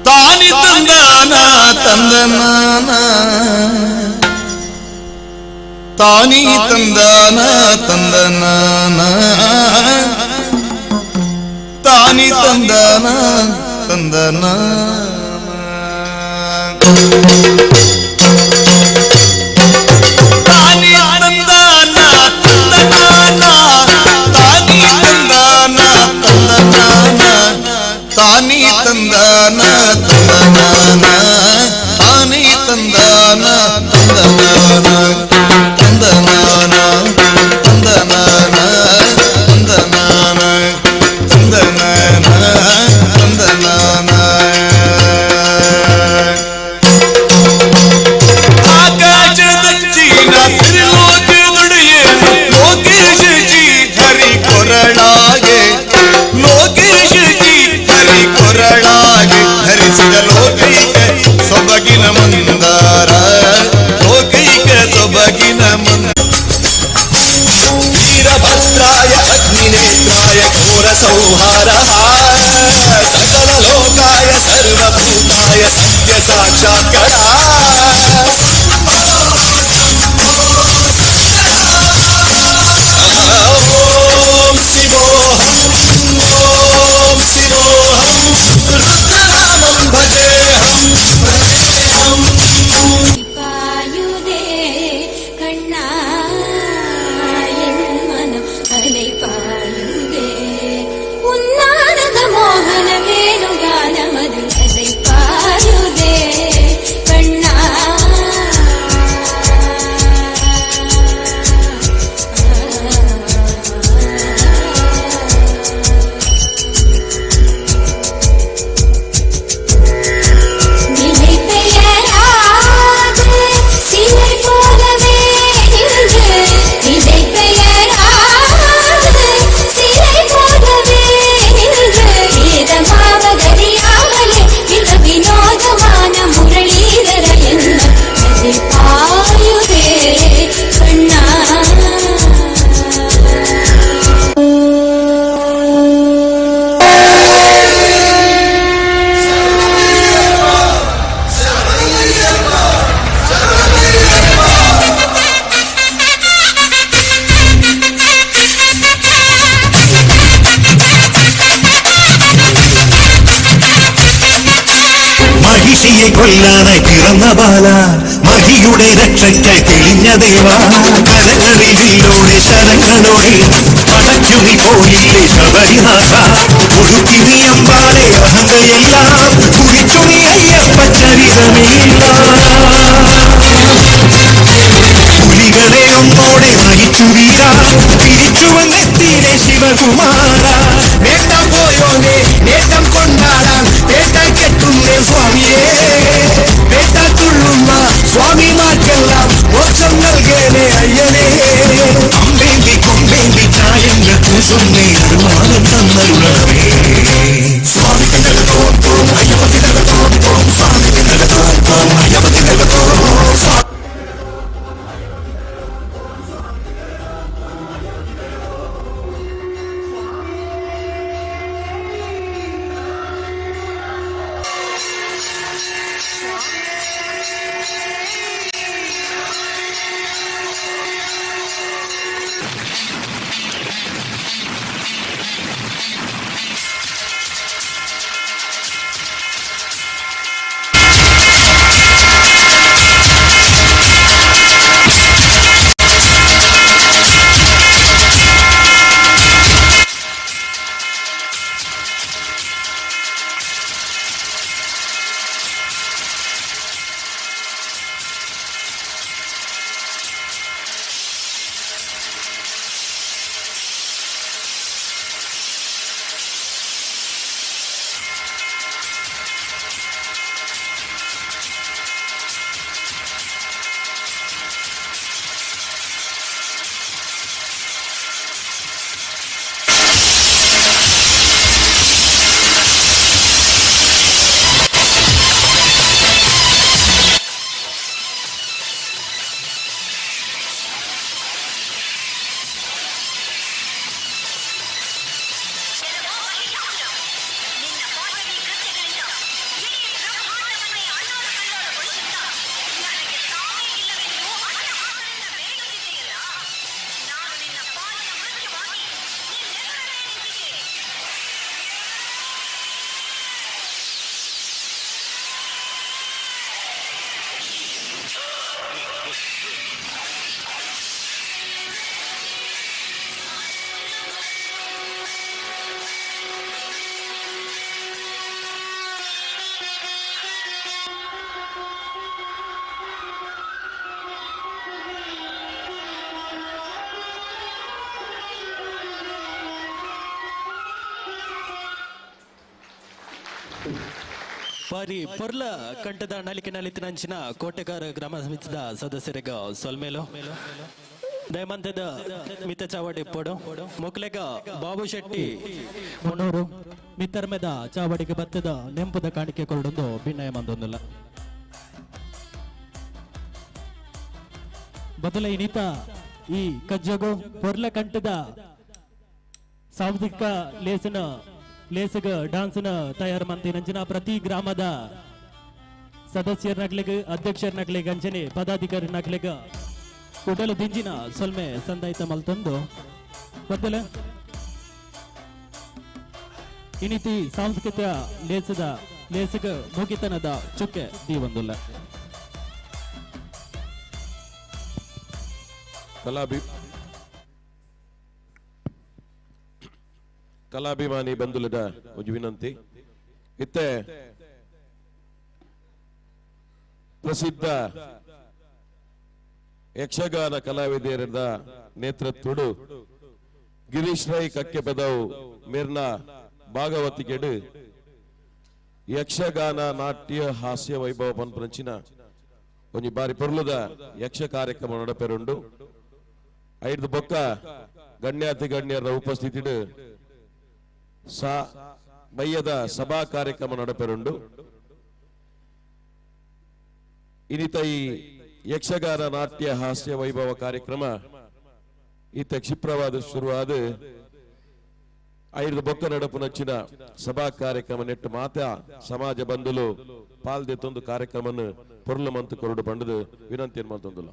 ತಾನಿ ತಂದಾನ ತಂದನಾನ ತಾನಿ ತಂದಾನ ತಂದನಾನ ತಾನಿ ತಂದಾನ ತಂದನಾನ ತಾನಿ ತಂದಾನ ತಂದನಾನ ತಾನಿ ತಂದಾನ ತಂದನಾನ ತಾನಿ ತಂದಾನ ತಂದನಾನ ತಾನಿ ತಂದಾನ ತಂದನಾನ ತಂದನಾನ ತಂದನಾನ ತಂದನಾನ ತಂದನಾನ ತಂದನಾನ. ಸಾಕ್ಷಾತ್ಕಾರ. ಓಂ ಶಿವೋಹಂ ಓಂ ಶಿವೋಹಂ ರುದ್ರನಾಮಂ ಭಜೇಹಂ ಭಜೇಹಂ. பாயுதே கண்ணா என் மனம் அலை பாயுதே உன்னானந்த மோகன வேணுகானமது அலை பாயுதே கண்ணா. நிலை பெயராது சிலை போலவே நின்று, நிலை பெயராது சிலை போலவே நின்று, வேதமாவதறியாமலே மிக வினோதமான முரளிதர என்ன அதை பாயுதே கண்ணா. മഹിഷിയെ കൊല്ലാനായി പിറന്ന ബാല, മഹിയുടെ രക്ഷയ്ക്കായി തെളിഞ്ഞ ദേവ, കരങ്ങളിൽ വില്ലോടെ ശരങ്ങളോടെ പടയ്ക്കു നീ പോയില്ലേ ശബരിനാഥ. ഒഴുക്കി നീ അമ്പാലെ അഹങ്കയെല്ലാം, കുറിച്ചു നീ അയ്യപ്പ ചരിതമെല്ലാം. പുലികളെ ഒന്നോടെ നയിച്ചു വീര, തിരിച്ചു വന്നെത്തിയിലെ ശിവകുമാര. വേട്ട പോയോനെ നേട്ടം കൊണ്ടാടാൻ വേട്ടക്കെത്തുന്നേ സ്വാമിയേ. വേട്ട തുള്ളുന്ന സ്വാമിമാർക്കെല്ലാം മോക്ഷം നൽകേണേ അയ്യനേ. അമ്പേന്തി കൊമ്പേന്തി ചായങ്ങൾ പൂശുന്നേ അരുമാനം തന്നരുളണമേ. സ്വാമി തിന്നകത്തോ തോം അയ്യപ്പ തിന്നകത്തോ തോം, സ്വാമി തിന്നകത്തോ തോം അയ്യപ്പ തിന്നകത്തോ. ಬಾರಿ ಪೊರ್ಲ ಕಂಠದ ನಲಿಕೆ ನಲಿತಿನಂಚಿನ ಕೋಟೆಗಾರ ಗ್ರಾಮ ಸಮಿತಿದ ಸದಸ್ಯರಿಗ ಸೊಲ್ಮೇಲು ದಯಮಂತದ ಮಿತ ಚಾವಡಿ ಪೊಡು ಮೊಕ್ಲೆಗ ಬಾಬು ಶೆಟ್ಟಿ ಮುನ್ನೂರು ಮಿತ್ತರ್ಮೆದ ಚಾವಡಿಗೆ ಬತ್ತದ ನೆಂಪುದ ಕಾಣಿಕೆ ಕೊರಡೊಂದು ಭಿನ್ನಯ ಮಂದೊಂದಿಲ್ಲ ಬದಲ ಇನಿತ ಈ ಕಜ್ಜಗು ಪೊರ್ಲ ಕಂಠದ ಸಾಂಸ್ಕೃತಿಕ ಲೇಸನ ಲೇಸಗ ಡಾನ್ಸ್ನ ತಯಾರು ಮಂತಿನಂಚಿನ ಪ್ರತಿ ಗ್ರಾಮದ ಸದಸ್ಯರ್ನಕ್ಲೆಗ್ ಅಧ್ಯಕ್ಷರ್ನಕ್ಲೆಗ್ ಅಂಚನೆ ಪದಾಧಿಕಾರಿನಕ್ಲೆಗ್ ಉಡಲು ದಿಂಜಿನ ಸೊಲ್ಮೆ ಸಂದಾಯಿತ ಮಲ್ತೊಂದು ಬತ್ತಲ ಇನಿತಿ ಸಾಂಸ್ಕೃತಿಕ ಲೇಸದ ಲೇಸಗ ಮುಗಿತನದ ಚುಕ್ಕೆ ದೀವೊಂದುಲ್ಲ. ಕಲಾಭಿಮಾನಿ ಬಂಧುಲದ ಒಂಜಿ ವಿನಂತಿ ಇತ್ತೆ ಪ್ರಸಿದ್ಧ ಯಕ್ಷಗಾನ ಕಲಾವಿದರ ನೇತೃತ್ವಡು ಗಿರೀಶ್ ರೈ ಕಕ್ಕೆಪದವು ಮೇರ್ನ ಭಾಗವತಿಗೆಡು ಯಕ್ಷಗಾನ ನಾಟ್ಯ ಹಾಸ್ಯ ವೈಭವ ಪನ್ಪುನಂಚಿನ ಒಂಜಿ ಬಾರಿ ಪೊರ್ಲುದ ಯಕ್ಷ ಕಾರ್ಯಕ್ರಮ ನಡಪೆರುಂಡು. ಐದು ಬೊಕ್ಕ ಗಣ್ಯಾತಿ ಗಣ್ಯರ ಉಪಸ್ಥಿತಿಡು ಮಯ್ಯದ ಸಭಾ ಕಾರ್ಯಕ್ರಮ ನಡಪೆರುಂಡು. ಇನ್ನಿತ ಈ ಯಕ್ಷಗಾನ ನಾಟ್ಯ ಹಾಸ್ಯ ವೈಭವ ಕಾರ್ಯಕ್ರಮ ಈತ ಕ್ಷಿಪ್ರವಾದ ಶುರುವಾದ ಐದು ಬೊಕ್ಕ ನಡಪುನಂಚಿನ ಸಭಾ ಕಾರ್ಯಕ್ರಮ ನೆಟ್ಟು ಮಾತಾ ಸಮಾಜ ಬಂಧುಲು ಪಾಲ್ದೆತ್ತೊಂದು ಕಾರ್ಯಕ್ರಮವನ್ನು ಪೊರ್ಲು ಮಂತು ಕೊರಡು ಪಂಡದು ವಿನಂತಿಯನ್ನು ಮಲ್ತೊಂದುಲ್ಲ.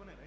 ಆತ್ಮೀಯ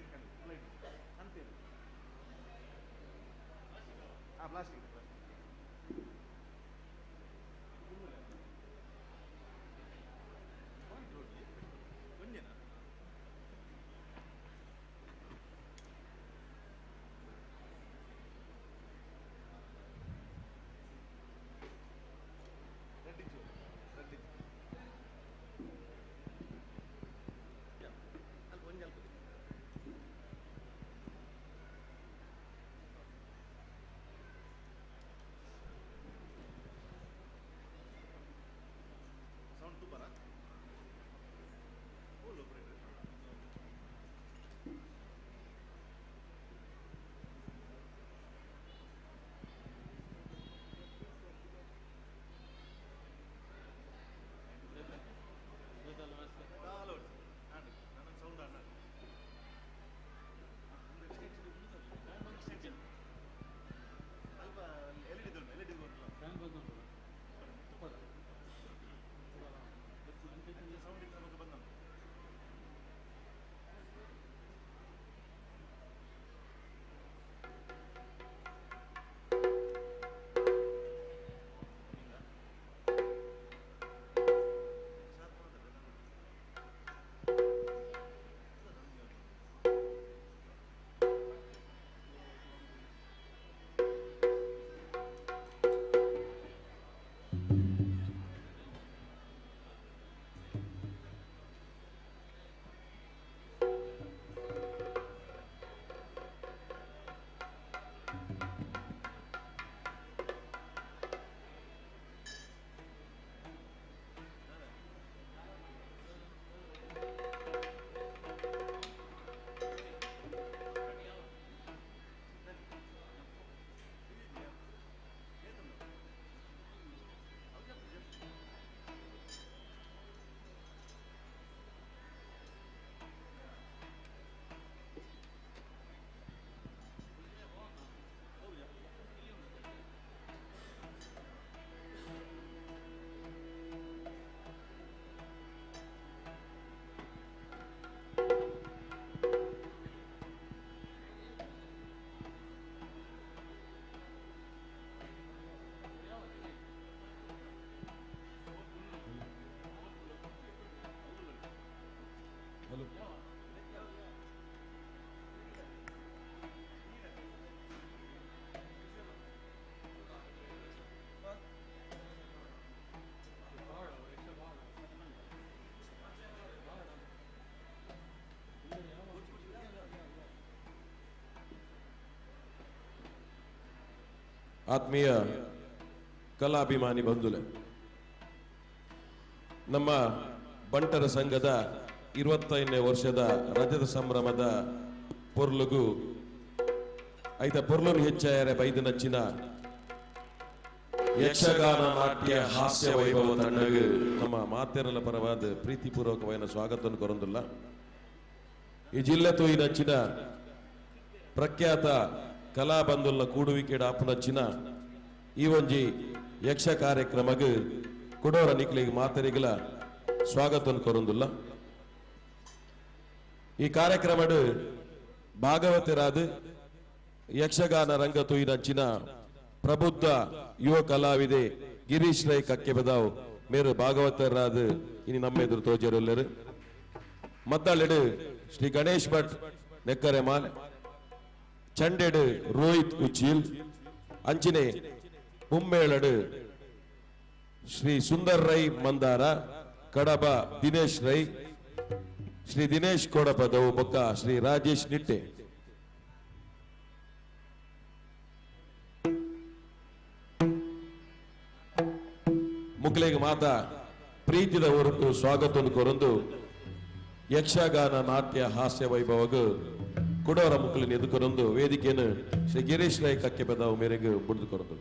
ಆತ್ಮೀಯ ಕಲಾಭಿಮಾನಿ ಬಂಧುಲೆ, ನಮ್ಮ ಬಂಟರ ಸಂಘದ 25ನೇ ವರ್ಷದ ರಜತ ಸಂಭ್ರಮದ ಪೊರ್ಲುಗು ಐತ ಪೊರ್ಲುನು ಹೆಚ್ಚಾಯರೆ ಬೈದನಚ್ಚಿನ ಯಕ್ಷಗಾನ ನಾಟ್ಯ ಹಾಸ್ಯ ವೈಭವ ತಂಡಗು ನಮ್ಮ ಮಾತೆರಲ ಪರವಾದ ಪ್ರೀತಿಪೂರ್ವಕವಾದ ಸ್ವಾಗತವನ್ನು ಕೊರಂದುಲ್ಲ. ಈ ಜಿಲ್ಲೆ ತೋಯಿನಚ್ಚಿನ ಪ್ರಖ್ಯಾತ ಕಲಾಬಂಧುಲ ಕೂಡುವಿಕೆ ಆಪುನಚ್ಚಿನ ಈ ಒಂಜಿ ಯಕ್ಷ ಕಾರ್ಯಕ್ರಮಗ್ ಕುಡೋರ ನಿಕ್ಲಿಗೆ ಮಾತರಿಗಲ ಸ್ವಾಗತವನ್ನು ಕೊರಂದುಲ್ಲ. ಈ ಕಾರ್ಯಕ್ರಮಡು ಭಾಗವತರಾದ ಯಕ್ಷಗಾನ ರಂಗ ತೂಯಿನಂಚಿನ ಪ್ರಬುದ್ಧ ಯುವ ಕಲಾವಿದೆ ಗಿರೀಶ್ ರೈ ಕಕ್ಕೆಬದಾವ್ ಮೇರು ಭಾಗವತರಾದ ಇನಿ ನಮ್ಮ ಎದುರು ತೋಜರುಲ್ಲರು. ಮದ್ದಳೆಡು ಶ್ರೀ ಗಣೇಶ್ ಭಟ್ ನೆಕ್ಕರೆ ಮಾಲೆ, ಚಂಡೆಡು ರೋಹಿತ್ ಉಚ್ಚೀಲ್, ಅಂಚಿನೆ ಮುಮ್ಮೇಳಡು ಶ್ರೀ ಸುಂದರ್ ರೈ ಮಂದಾರ, ಕಡಬ ದಿನೇಶ್ ರೈ, ಶ್ರೀ ದಿನೇಶ್ ಕೋಡಪದವು ಬೊಕ್ಕ ಶ್ರೀ ರಾಜೇಶ್ ನಿಟ್ಟೆ. ಮುಕ್ಲೆಗೆ ಮಾತಾ ಪ್ರೀತಿದ ಹೊರಟು ಸ್ವಾಗತವನ್ನು ಕೊರಂದು ಯಕ್ಷಗಾನ ನಾಟ್ಯ ಹಾಸ್ಯ ವೈಭವಗ ಕುಡೋರ ಮುಕ್ಲಿನ ಎದುಕೊರಂದು ವೇದಿಕೆಯನ್ನು ಶ್ರೀ ಗಿರೀಶ್ ರೈ ಕಕ್ಕೆಬದಾವು ಮೇರೆಗೆ ಬುಡಿದು ಕೊರಂದು.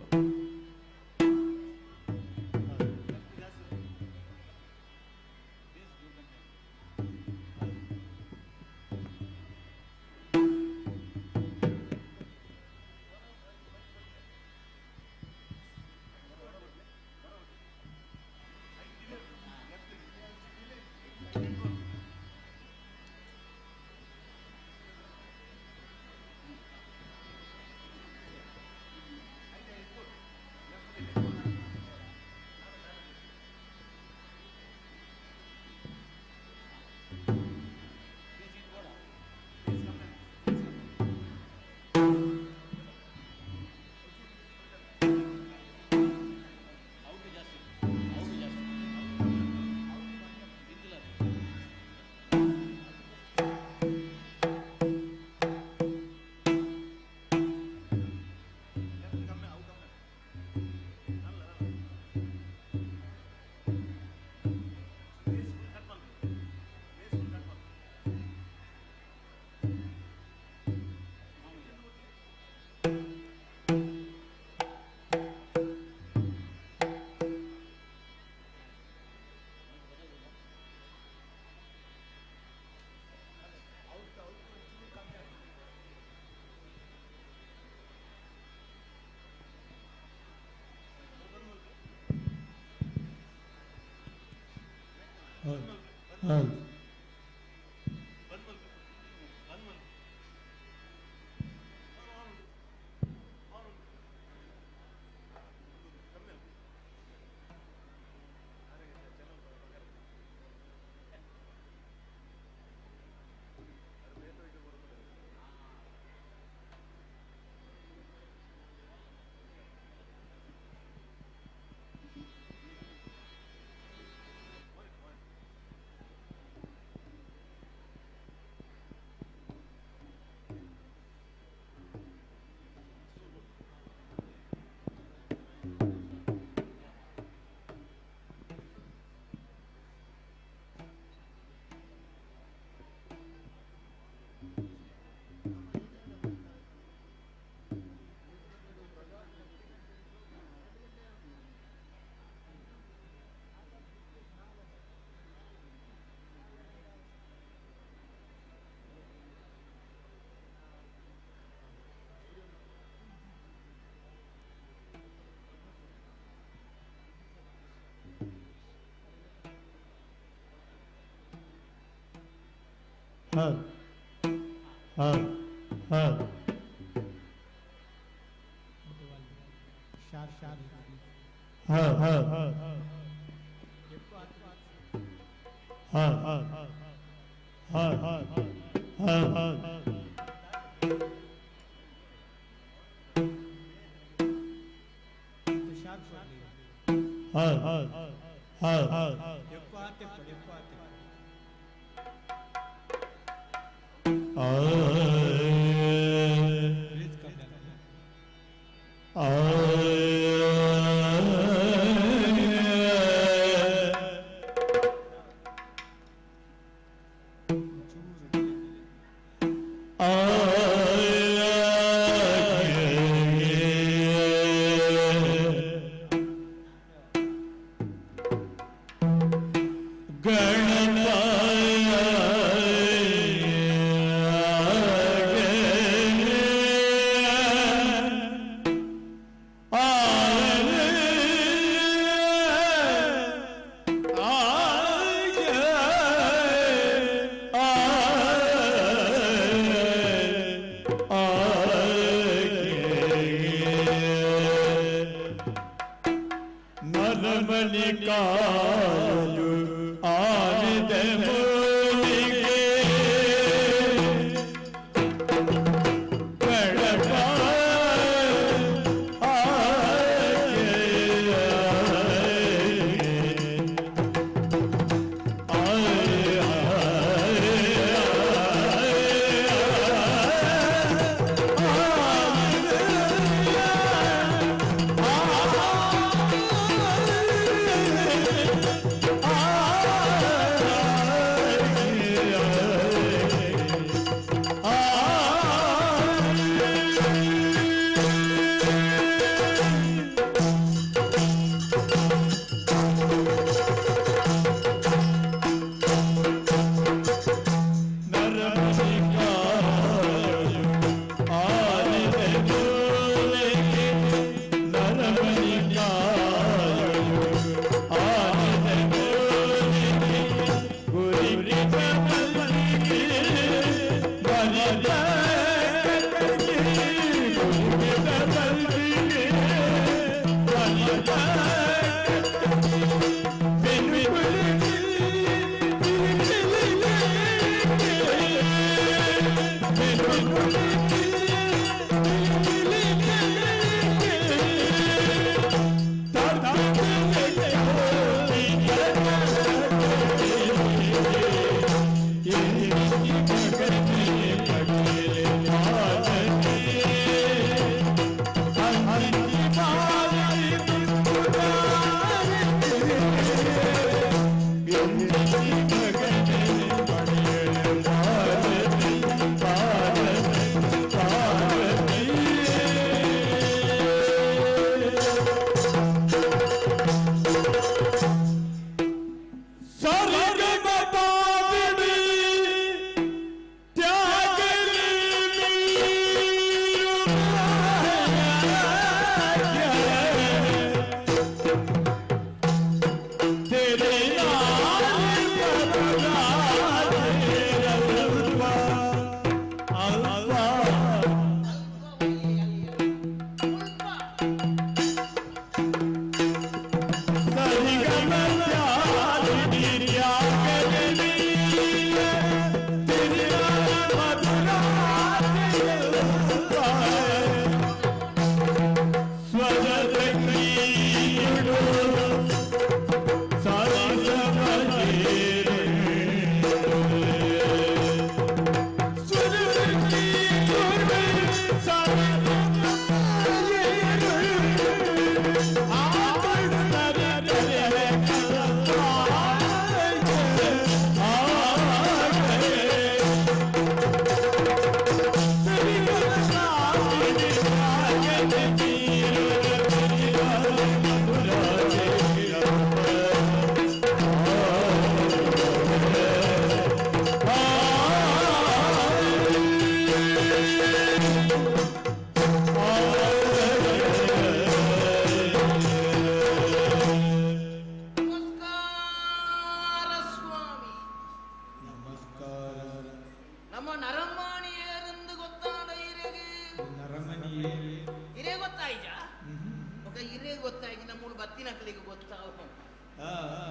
ನಿಕಲಿಗೆ ಗೊತ್ತಾವ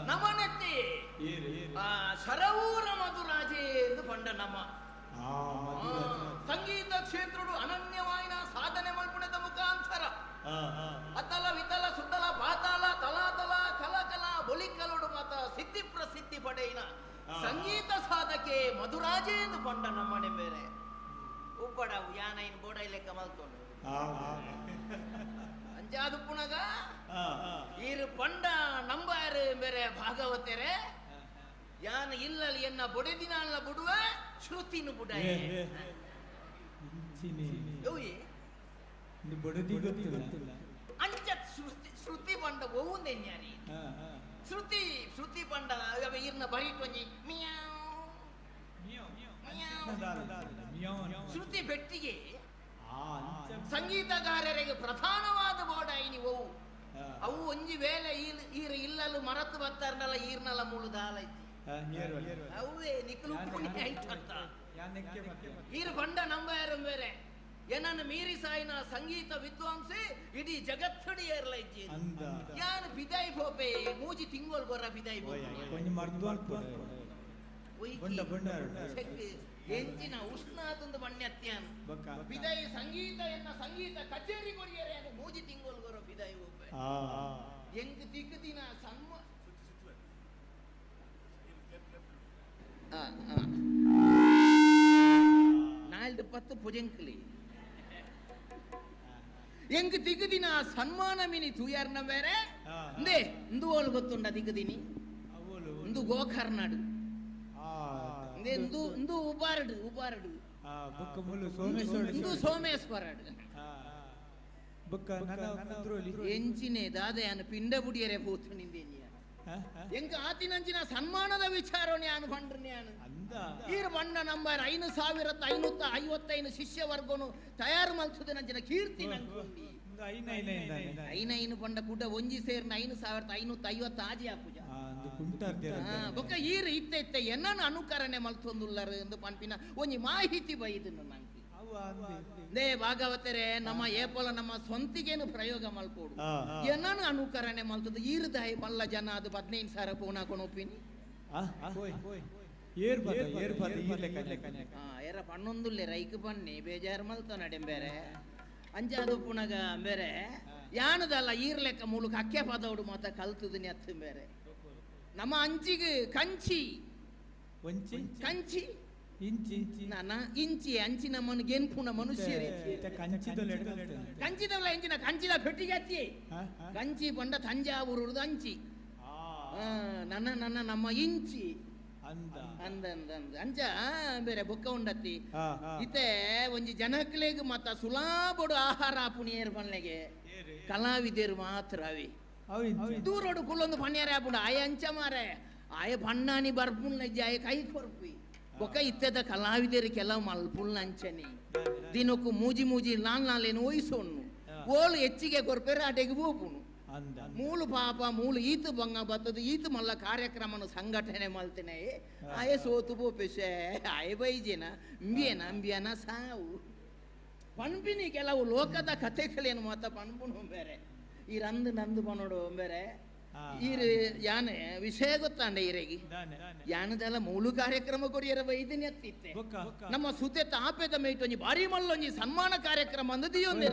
ನಮನತ್ತೆ ಸರವೂರ ಮಧುರಾಜೇ ಎಂದು ಪಂಡ ನಮ್ಮ ಸಂಗೀತ ಕ್ಷೇತ್ರಡು ಅನನ್ಯವಾಯಿನ ಸಾಧನೆ ಮಲ್ಪುಣದ ಮುಖಾಂತರ ಅತಲ ವಿತಲ ಸುತಲ ಪಾತಾಳ ತಲಾತಲ ಕಲಕಲ ಬೊಲಿಕಲೋಡು ಮಾತ ಸಿದ್ಧಿ ಪ್ರಸಿದ್ಧಿ ಪಡೆಯಿನ ಸಂಗೀತ ಸಾಧಕೆ ಮಧುರಾಜೇ ಎಂದು ಪಂಡ ನಮ್ಮನೆ ಬೇರೆ ಉಬ್ಬಡ ಯಾನೈನ್ ಬೋಡೈ ಲೆಕ್ಕ ಮಲ್ತೊಂಡು ಅಂಜಾದು ಪುನಗ ಈರು ಪಂಡ ನಂಬಾರು ಬೇರೆ ಭಾಗವತರೆ ಯಾನ ಇಲ್ಲಲ್ಲಿ ಎನ್ನ ಬೊಡೆದಿನ ಅಲ್ಲ ಬುಡುವ ಶ್ರುತಿನು ಬುಡ ಅಂಚ ಶ್ರುತಿ ಶ್ರುತಿ ಪಂಡ ಒವುಂದೆನ್ಯಾರಿ ಶ್ರುತಿ ಶ್ರುತಿ ಪಂಡ ಈರ್ನ ಬರೀಟೊಂಜಿ ಮಿಯಾವ್ ಶ್ರುತಿ ಬೆಟ್ಟಿಗೆ ಸಂಗೀತಗಾರರಿಗೆ ಪ್ರಧಾನವಾದ ಬೋಡಾಯಿನಿ ಒವು ಅವು ಒಂಜಿ ವೇಳೆ ಈರು ಇಲ್ಲಲು ಮರತು ಬತ್ತಾರನಲ್ಲ ಈರ್ನಲ್ಲ ಮುಳು ದಾಲೈತಿ ಅವೇ ನಿಕ್ಕಲು ಪುಣ್ಯ ಆಯ್ತಂತ ಈರು ಪಂಡ ನಂಬಾರು ಬೇರೆ ಏನನ್ನು ಮೀರಿ ಸಾಯಿನ ಸಂಗೀತ ವಿದ್ವಾಂಸೆ ಇಡೀ ಜಗತ್ತಡಿ ಏರ್ಲ ಇಜ್ಜಿ ಯಾನು ಬಿದಾಯಿ ಪೋಪೆ ಮೂಜಿ ತಿಂಗೋಲ್ ಗೊರ ಬಿದಾಯಿ ಎಂಚಿನ ಉಷ್ಣ ಆತಂದು ಬಣ್ಣ ಬಿದಾಯಿ ಸಂಗೀತ ಎನ್ನ ಸಂಗೀತ ಕಚೇರಿ ಕೊರಿಯರೆ ಮೂಜಿ ತಿಂಗೋಲ್ ಗೊರ ಬಿದಾಯಿ ಪೋಪೆ ಎಂಗ್ ತಿಕ್ಕುದಿನ ಸನ್ಮ ನಾಲ್ದು ಪತ್ತು ಪುಜಂಕ್ಲಿ ಎಂಗ್ ತಿಗುದಿನ ಸನ್ಮಾನ ಮಿನಿ ತೂಯಾರ್ನ ಬೇರೆ ಇಂದೇ ಇಂದು ಓಲು ಗೊತ್ತುಂಡ ತಿಗುದಿನಿ ಇಂದು ಗೋಕರ್ನಾಡು ಇಂದು ಇಂದು ಉಬಾರಡು ಉಬಾರಡು ಇಂದು ಸೋಮೇಶ್ವರಡು ಎಂಚಿನೆ ದಾದೆಯನ್ನು ಪಿಂಡ ಬುಡಿಯರೆ ಪೋತು ನಿಂದೇನಿಯ ಎಂಗ ಆತಿನಂಚಿನ ಸನ್ಮಾನದ ವಿಚಾರ ಯಾನು ಪಂಡ್ರು ಯಾನು ಈರು ಬಣ್ಣ ನಂಬರ್ 5555 ಶಿಷ್ಯ ವರ್ಗನು ತಯಾರು ಮಲ್ಸುದಿನಂಚಿನ ಕೀರ್ತಿ ನಂಗೆ ಐನೈನು ಪಂಡ ಕೂಡ ಒಂಜಿ ಸೇರ್ನ 5550 ಆಜಿ ಆಪುಜ ಬೊಕ್ಕ ಈರು ಇತ್ತ ಇತ್ತ ಎನ್ನನು ಅನುಕರಣೆ ಮಲ್ತೊಂದುಲ್ಲರು ಎಂದು ಪನ್ಪಿನ ಒಂಜಿ ಮಾಹಿತಿ ಬೈದನು ನಂಗೆ ನೇ ಭಾಗವತರೆ ನಮ್ಮ ಏಪಲ ನಮ್ಮ ಸ್ವಂತಿಗೇನು ಪ್ರಯೋಗ ಮಲ್ಪೋಡು ಏನನು ಅನುಕರಣೆ ಮಲ್ತದ ಈರುದಾಯಿ ಮಲ್ಲ ಜನ ಅದು 15,000 ಪೋಣ ಕೊನೊಪ್ಪಿನಿ ಏರ ಪಣ್ಣೊಂದುಲ್ಲೆ ರೈಕ್ ಬನ್ನಿ ಬೇಜಾರು ಮಲ್ತ ನಡೆಂಬೇರೆ ಅಂಜಾದು ಪುನಗ ಬೇರೆ ಯಾನದಲ್ಲ ಈರ್ಲೆಕ್ಕ ಮೂಲಕ ಅಕ್ಕೆ ಪದವಡು ಮಾತ ಕಲ್ತದನಿ ಅತ್ತು ಬೇರೆ ನಮ್ಮ ಅಂಚಿಗೆ ಕಂಚಿ ಕಂಚಿ ಇಂಚಿ ನಾನ ಇಂಚಿ ಅಂಚಿ ನಮ್ಮನ್ನು ಗೆನ್ಪುಣ ಮನುಷ್ಯರೇ ಕಂಚಿದಲ್ಲ ಇಂಚಿನ ಕಂಚಿದ ಪೆಟ್ಟಿಗೆ ಹತ್ತಿ ಕಂಚಿ ಪಂಡ ತಂಜಾವೂರು ಅಂಚಿ ನನ್ನ ನನ್ನ ನಮ್ಮ ಇಂಚಿ ಅಂದ ಅಂದ ಅಂದ ಅಂಚ ಬೇರೆ ಬೊಕ್ಕ ಉಂಡತ್ತಿ ಇತ್ತೆ ಒಂಜಿ ಜನಕ್ಲೆಗ್ ಮತ್ತ ಸುಲಾಬೊಡು ಆಹಾರ ಪುಣಿಯರ್ ಪನ್ಲೆಗೆ ಕಲಾವಿದರು ಮಾತ್ರ ಅವಿ ದೂರೋಡು ಕುಲ್ಲೊಂದು ಪಣ್ಯರೇ ಆಪುಂಡು ಆಯ ಅಂಚ ಮಾರೆ ಆಯ ಪಣ್ಣಾನಿ ಬರ್ಪುಣ್ಣ ಆಯ ಕೈ ಕೊರ್ಪಿ ಬೊಕ್ಕ ಇತ್ತೆದ ಕಲಾವಿದರು ಕೆಲವು ಮಲ್ಪುಳ್ನ ಅಂಚನೆ ದಿನಕ್ಕೂ ಮೂಜಿ ಮೂಜಿ ನಾಲ್ ನಾಲೇನು ಒಯ್ಸೋಣ್ಣು ಓಳು ಹೆಚ್ಚಿಗೆ ಕೊರ್ಪೇರು ಆಟೆಗೆ ಹೋಪುನು ಮೂಲು ಪಾಪ ಮೂಲು ಈತು ಬಂಗ ಬತ್ತದು ಈತು ಮಲ್ಲ ಕಾರ್ಯಕ್ರಮನು ಸಂಘಟನೆ ಮಲ್ತಿನೇ ಆಯೆ ಸೋತು ಪೋಪೆಶೆ ಆಯೆ ಬೈಜೇನ ಅಂಬಿಯನ ಅಂಬಿಯನ ಸಾವು ಪನ್ಪಿನಿ ಕೆಲವು ಲೋಕದ ಕಥೆಗಳೇನು ಮಾತ ಪನ್ಪುನು ಬೇರೆ ಈ ರಂದು ನಂದು ಪನೋಡು ಬೇರೆ ಈರು ಯಾನೆ ವಿಷಯ ಗೊತ್ತಾಂಡೆ ಈರೆಗಿ ಯಾನದೆಲ್ಲ ಮೂಲು ಕಾರ್ಯಕ್ರಮ ಕೊರಿಯರ ವೈದ್ಯನೆ ಅತ್ತಿತ್ತೆ ನಮ್ಮ ಸುತೆ ತಾಪೆದ ಮೇಟೊಂಜಿ ಭಾರಿ ಮಲ್ಲೊಂಜಿ ಸನ್ಮಾನ ಕಾರ್ಯಕ್ರಮ ಅಂದು ದಿಯೊಂದೆ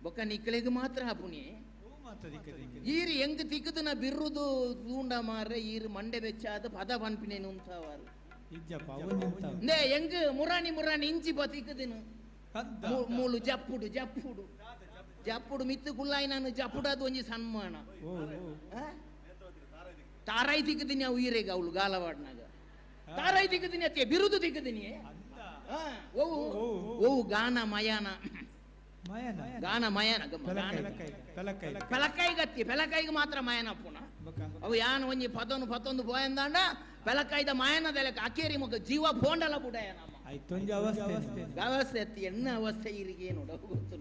ಬೊಕ್ಕ ನಿಕ್ಕಳಿಗೆ ಮಾತ್ರ ಹಾಪುನಿ ಈರು ಹೆಂಗ್ ತಿಕ್ಕದನ ಬಿರ್ರುದು ತೂಂಡ ಮಾರ್ರೆ ಈರು ಮಂಡೆ ಬೆಚ್ಚಾದ ಪದ ಪನ್ಪಿನೇನು ಉಂತಾವಾರು ನೇ ಹೆಂಗ್ ಮುರಾಣಿ ಮುರಾಣಿ ಇಂಚಿ ಬ ತಿಕ್ಕದಿನು ಮೂಲು ಜಪ್ಪುಡು ಜಪ್ಪುಡು ಜಪ್ಪುಡು ಮಿತ್ತು ಕುಲ್ಲಾಯಿ ನಾನು ಜಪ್ಪುಡು ಅದು ಒಂಜಿ ಸನ್ಮಾನ ತಾರಾಯಿ ತಿಕ್ಕದಿನಿ ಅವು ಈರೆಗೆ ಅವಳು ಗಾಲವಾಡ್ನಾಗ ತಾರಾಯಿ ತಿಕ್ಕದಿನಿ ಅತ್ತೆ ಬಿರುದು ತಿಕ್ಕದಿನಿ ಓವು ಓವು ಗಾನ ಮಯಾನ ಗಾನ ಮಯನ ಪೆಲಕಾಯಿಗೆ ಅತ್ತಿ ಪೆಲಕಾಯಿಗೆ ಮಾತ್ರ ಮಯನ ಪುನಃ ಅವು ಯಾನ್ ಒಂಜಿ ಪದೊಂದು ಪತ್ತೊಂದು ಪೋಯಂದಾಂಡ ಪೆಲಕಾಯ್ದ ಮಾಯನದ ಅಕೇರಿ ಮಗ ಜೀವ ಫೋಂಡಲ ಬುಡಯ ನಮ್ಮ ಅವಸ್ಥೆ ಅತ್ತಿ ಎಣ್ಣ ಅವಸ್ಥೆ ಇರಿಗೆ ನೋಡ ಗೊತ್ತು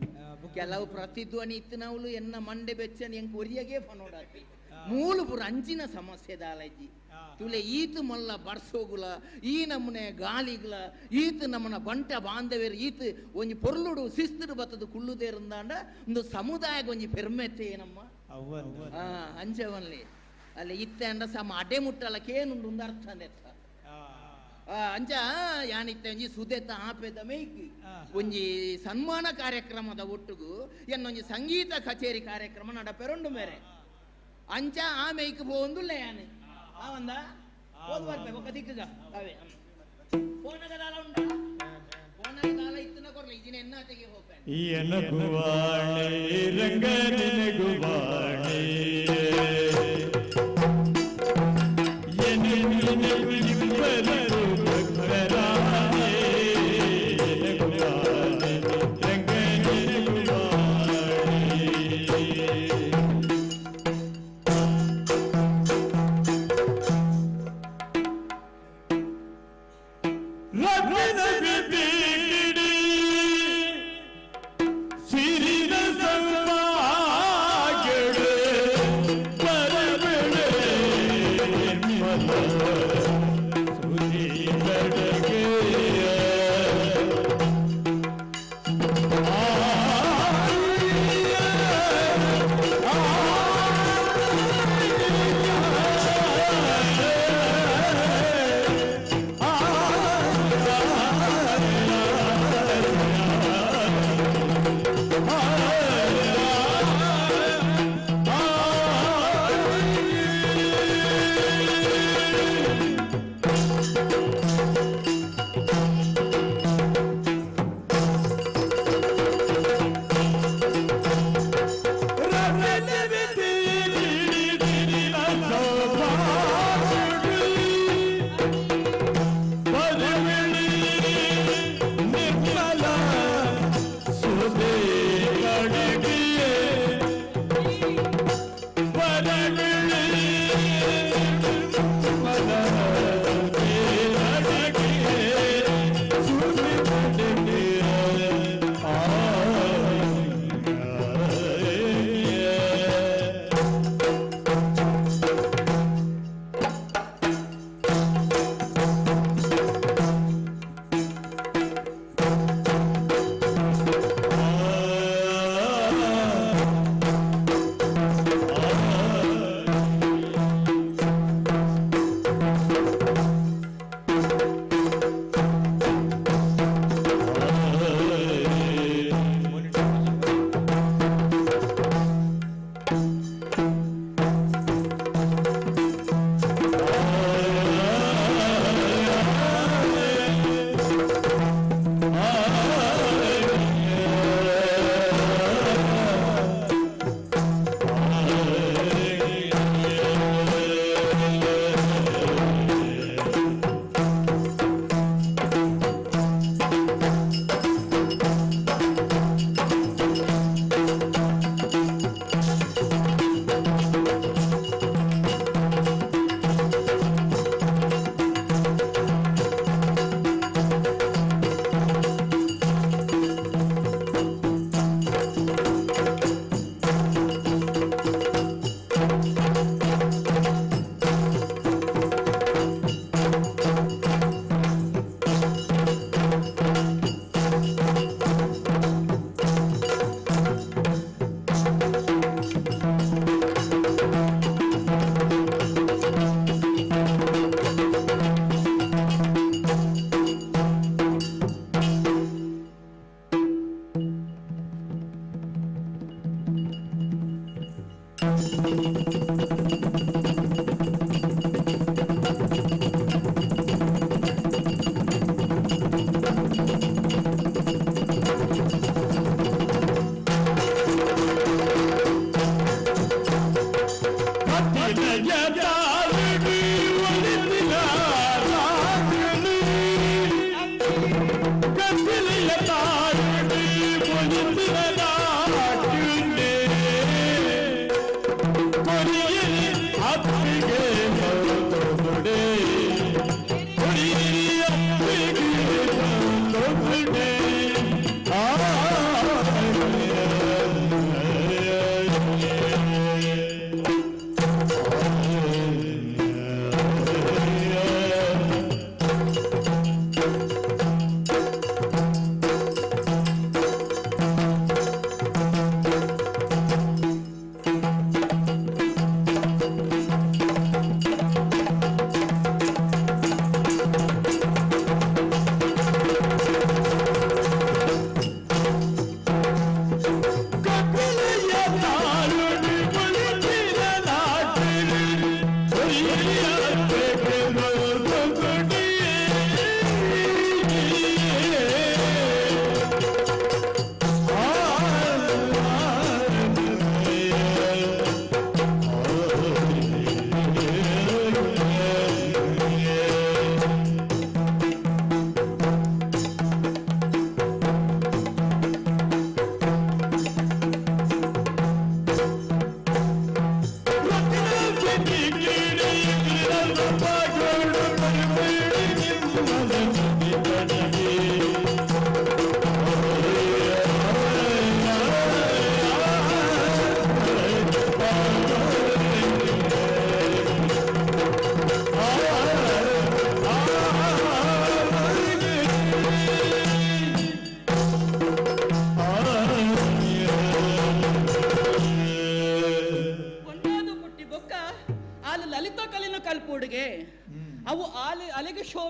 ಕೆಲವು ಪ್ರತಿಧ್ವನಿ ಇತ್ತು ನಾವು ಎನ್ನ ಮಂಡೆ ಬೆಚ್ಚನ ಹೆಂಗ್ ಕೊರಿಯಗೆ ಫನೋಡಾತಿ ಮೂಲು ಪುರ ಅಂಚಿನ ಸಮಸ್ಯೆ ದಾಲಜ್ಜಿ ತುಲೆ ಈತ ಮಲ್ಲ ಬರ್ಸೋಗುಲ ಈ ನಮ್ಮನೆ ಗಾಲಿಗುಲ ಈತ ನಮ್ಮನ ಬಂಟ ಬಾಂಧವ್ಯರು ಈತ ಒಂಜಿ ಪೊರ್ಲುಡು ಶಿಸ್ತುಡು ಬತ್ತದು ಕುಳ್ಳುದೇರಂದಾಂಡ ಒಂದು ಸಮುದಾಯಕ್ಕೆ ಒಂಜಿ ಪೆರ್ಮೆತ್ತೆ ನಮ್ಮ ಅಂಚವನ್ಲಿ ಅಲ್ಲಿ ಇತ್ತೆ ಅಂಡ ಸಮ ಅಡೆ ಮುಟ್ಟಲ ಕೇನುಂಡು ಒಂದು ಅರ್ಥ ನೆತ್ತ ಅಂಚ ಯಾನಿತ್ತೆ ಒಂಜಿ ಸುದೆತ ಆಪೆದ ಮೇಯ್ಕ್ ಒಂಜಿ ಸನ್ಮಾನ ಕಾರ್ಯಕ್ರಮದ ಒಟ್ಟುಗು ಎನ್ನೊಂಜಿ ಸಂಗೀತ ಕಚೇರಿ ಕಾರ್ಯಕ್ರಮ ನಡಪೆರೊಂಡು ಮೇರೆ ಅಂಚ ಆ ಮೇಯ್ಕ್ ಪೋಂದುಲ್ಲ ಯಾನು ಆ ಒಂದ ಹೋದ್ ಬರ್ಬೇಕು ఒక ದಿಕ್ಕುಗ ಅವೇ ಫೋನಗದಾಲ ಉಂಡ ಫೋನಗದಾಲ ಇತ್ತನ ಕೊರ್ಲ ಇಜಿನ ಎನ್ನ ತೆಗೆ ಹೋಗ್ಬೇನೆ ಎನಗುವಾಣೆ ರಂಗನಿನಗುವಾಣೆ ಎನೆನಿನಗು ಇಬ್ಬರು ಭಕ್ತರಾಣೆ ಎನಗುವಾಣೆ ರಂಗನಿನಗುವಾಣೆ. ರತ್ನ ಬಿದ್ದೀಡಿ ಸಿರಿದ ಸೌಭಾಗ್ಯಡು ಬರಬೆಳೆ ನಿರ್ಮಲ ಸುಧೀರಡಗೆ. ಆ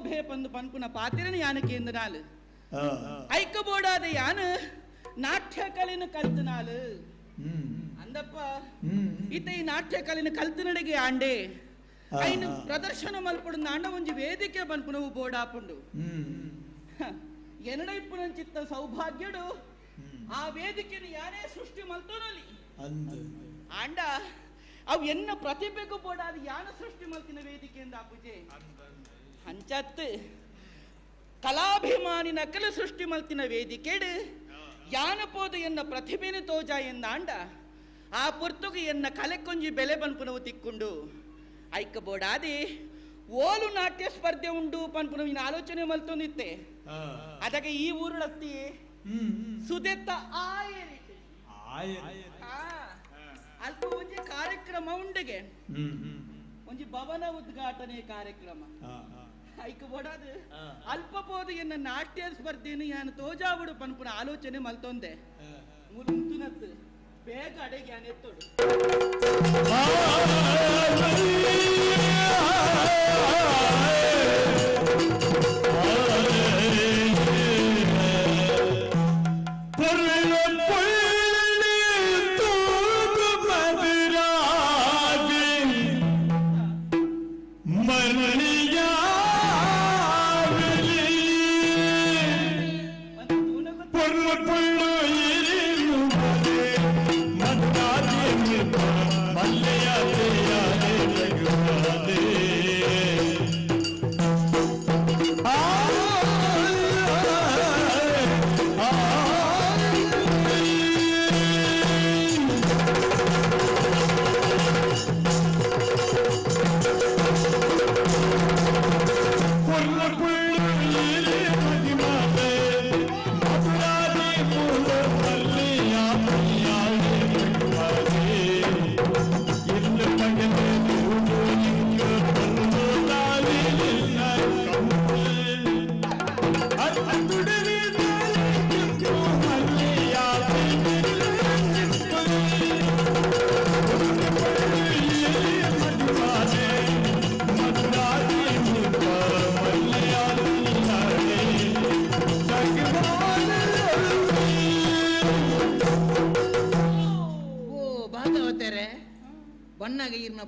ಶೋಭೆ ಪಂದು ಪನ್ಪುನ ಪಾತಿರನ ಯಾನ ಕೇಂದ್ರನಾಲು ಐಕ ಬೋಡಾದ ಯಾನ ನಾಟ್ಯ ಕಲೆನ ಕಲ್ತನಾಲು ಅಂದಪ್ಪ ಇತ ಈ ನಾಟ್ಯ ಕಲೆನ ಕಲ್ತನಡೆಗೆ ಆಂಡೆ ಐನು ಪ್ರದರ್ಶನ ಮಲ್ಪಡು ನಾಂಡ ಒಂಜಿ ವೇದಿಕೆ ಪನ್ಪುನವು ಬೋಡಾಪುಂಡು ಎನಡೈಪುನಂಚಿತ್ತ ಸೌಭಾಗ್ಯಡು ಆ ವೇದಿಕೆನ ಯಾರೇ ಸೃಷ್ಟಿ ಮಲ್ತೋನಲ್ಲಿ ಆಂಡ ಅವು ಎನ್ನ ಪ್ರತಿಭೆಗೂ ಬೋಡಾದ ಯಾನ ಸೃಷ್ಟಿ ಮಲ್ತಿನ ವೇದಿಕೆಯಿಂದ ಪೂಜೆ ಅಂಚತ್ ಕಲಾಭಿಮಾನಿ ನಕಲು ಸೃಷ್ಟಿ ಮಲ್ತಿನ ವೇದಿಕೆಡು ಯಾನ ಪೋದು ಎನ್ನ ಪ್ರತಿಭೆನ ತೋಜ ಎಂದಾಂಡ ಆ ಪುರ್ತುಗು ಎನ್ನ ಕಲೆಕೊಂಜಿ ಬೆಲೆ ಪನ್ಪುನವು ತಿಕ್ಕೊಂಡು ಐಕ ಬೋಡಾದಿ ಓಲು ನಾಟ್ಯ ಸ್ಪರ್ಧೆ ಉಂಡು ಪನ್ಪುನವು ಇನ್ನು ಆಲೋಚನೆ ಮಲ್ತೊಂದಿತ್ತೆ ಅದಕ್ಕೆ ಈ ಊರುಳತ್ತಿ ಸುದೆತ್ತ ಆಯರಿಟ್ ಅಲ್ಪ ಒಂಜಿ ಕಾರ್ಯಕ್ರಮ ಉಂಡಿಗೆ ಒಂಜಿ ಭವನ ಉದ್ಘಾಟನೆ ಕಾರ್ಯಕ್ರಮ ಐಕ ಬೋಡಾದು ಅಲ್ಪ ಪೋದು ಎನ್ನ ನಾಟ್ಯ ಸ್ಪರ್ಧೆಯನ್ನು ಯಾನು ತೋಜಾವುಡು ಪನ್ಪುನ ಆಲೋಚನೆ ಮಲ್ತೊಂದೆ ಮುರುಂತುನತ್ತು ಬೇಗ ಅಡೆಗೆ ಯಾನ್ ಎತ್ತೋಡು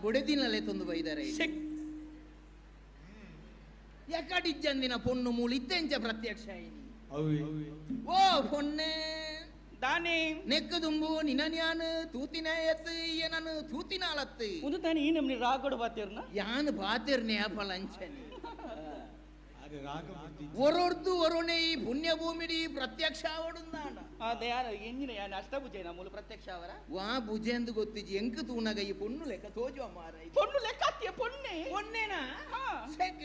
ಬೊಡೆದಿನಲ್ಲೇ ತಂದು ಬೈದಾರೆ ಯಾಕಡಿಜ್ಜಂದಿನ ಪೊಣ್ಣು ಮೂಳು ಇತ್ತೆಂಚ ಪ್ರತ್ಯಕ್ಷ ಓ ಪೊನ್ನೆ ದಾನೆ ನೆಕ್ಕದುಂಬು ನಿನನ್ಯಾನು ತೂತಿನ ಎತ್ತು ನಾನು ತೂತಿನಾಲತ್ತು ಒಂದು ತಾನೆ ಈ ನಮ್ನಿ ರಾಗಡು ಬಾತಿರ್ನ ಯಾನು ಬಾತಿರ್ನೆ ಫಲಂಚನೆ ಒರೊರ್ದು ಒರೊಣೆ ಈ ಪುಣ್ಯ ಭೂಮಿಡಿ ಪ್ರತ್ಯಕ್ಷ ಅವಡುಂದಾಣ ಅದೇ ಯಾರು ಎಂಜಿನ ಯಾನು ಅಷ್ಟಭುಜೇನ ಮೂಲ ಪ್ರತ್ಯಕ್ಷ ಅವರ ವಾ ಭುಜೆಂದು ಗೊತ್ತಿಜಿ ಎಂಕ್ ತೂನಗ ಈ ಪೊಣ್ಣು ಲೆಕ್ಕ ತೋಜುವ ಮಾರ ಪೊಣ್ಣು ಲೆಕ್ಕ ಅತ್ತಿಯ ಪೊಣ್ಣೆ ಪೊನ್ನೆನಾ ಸೆಕ್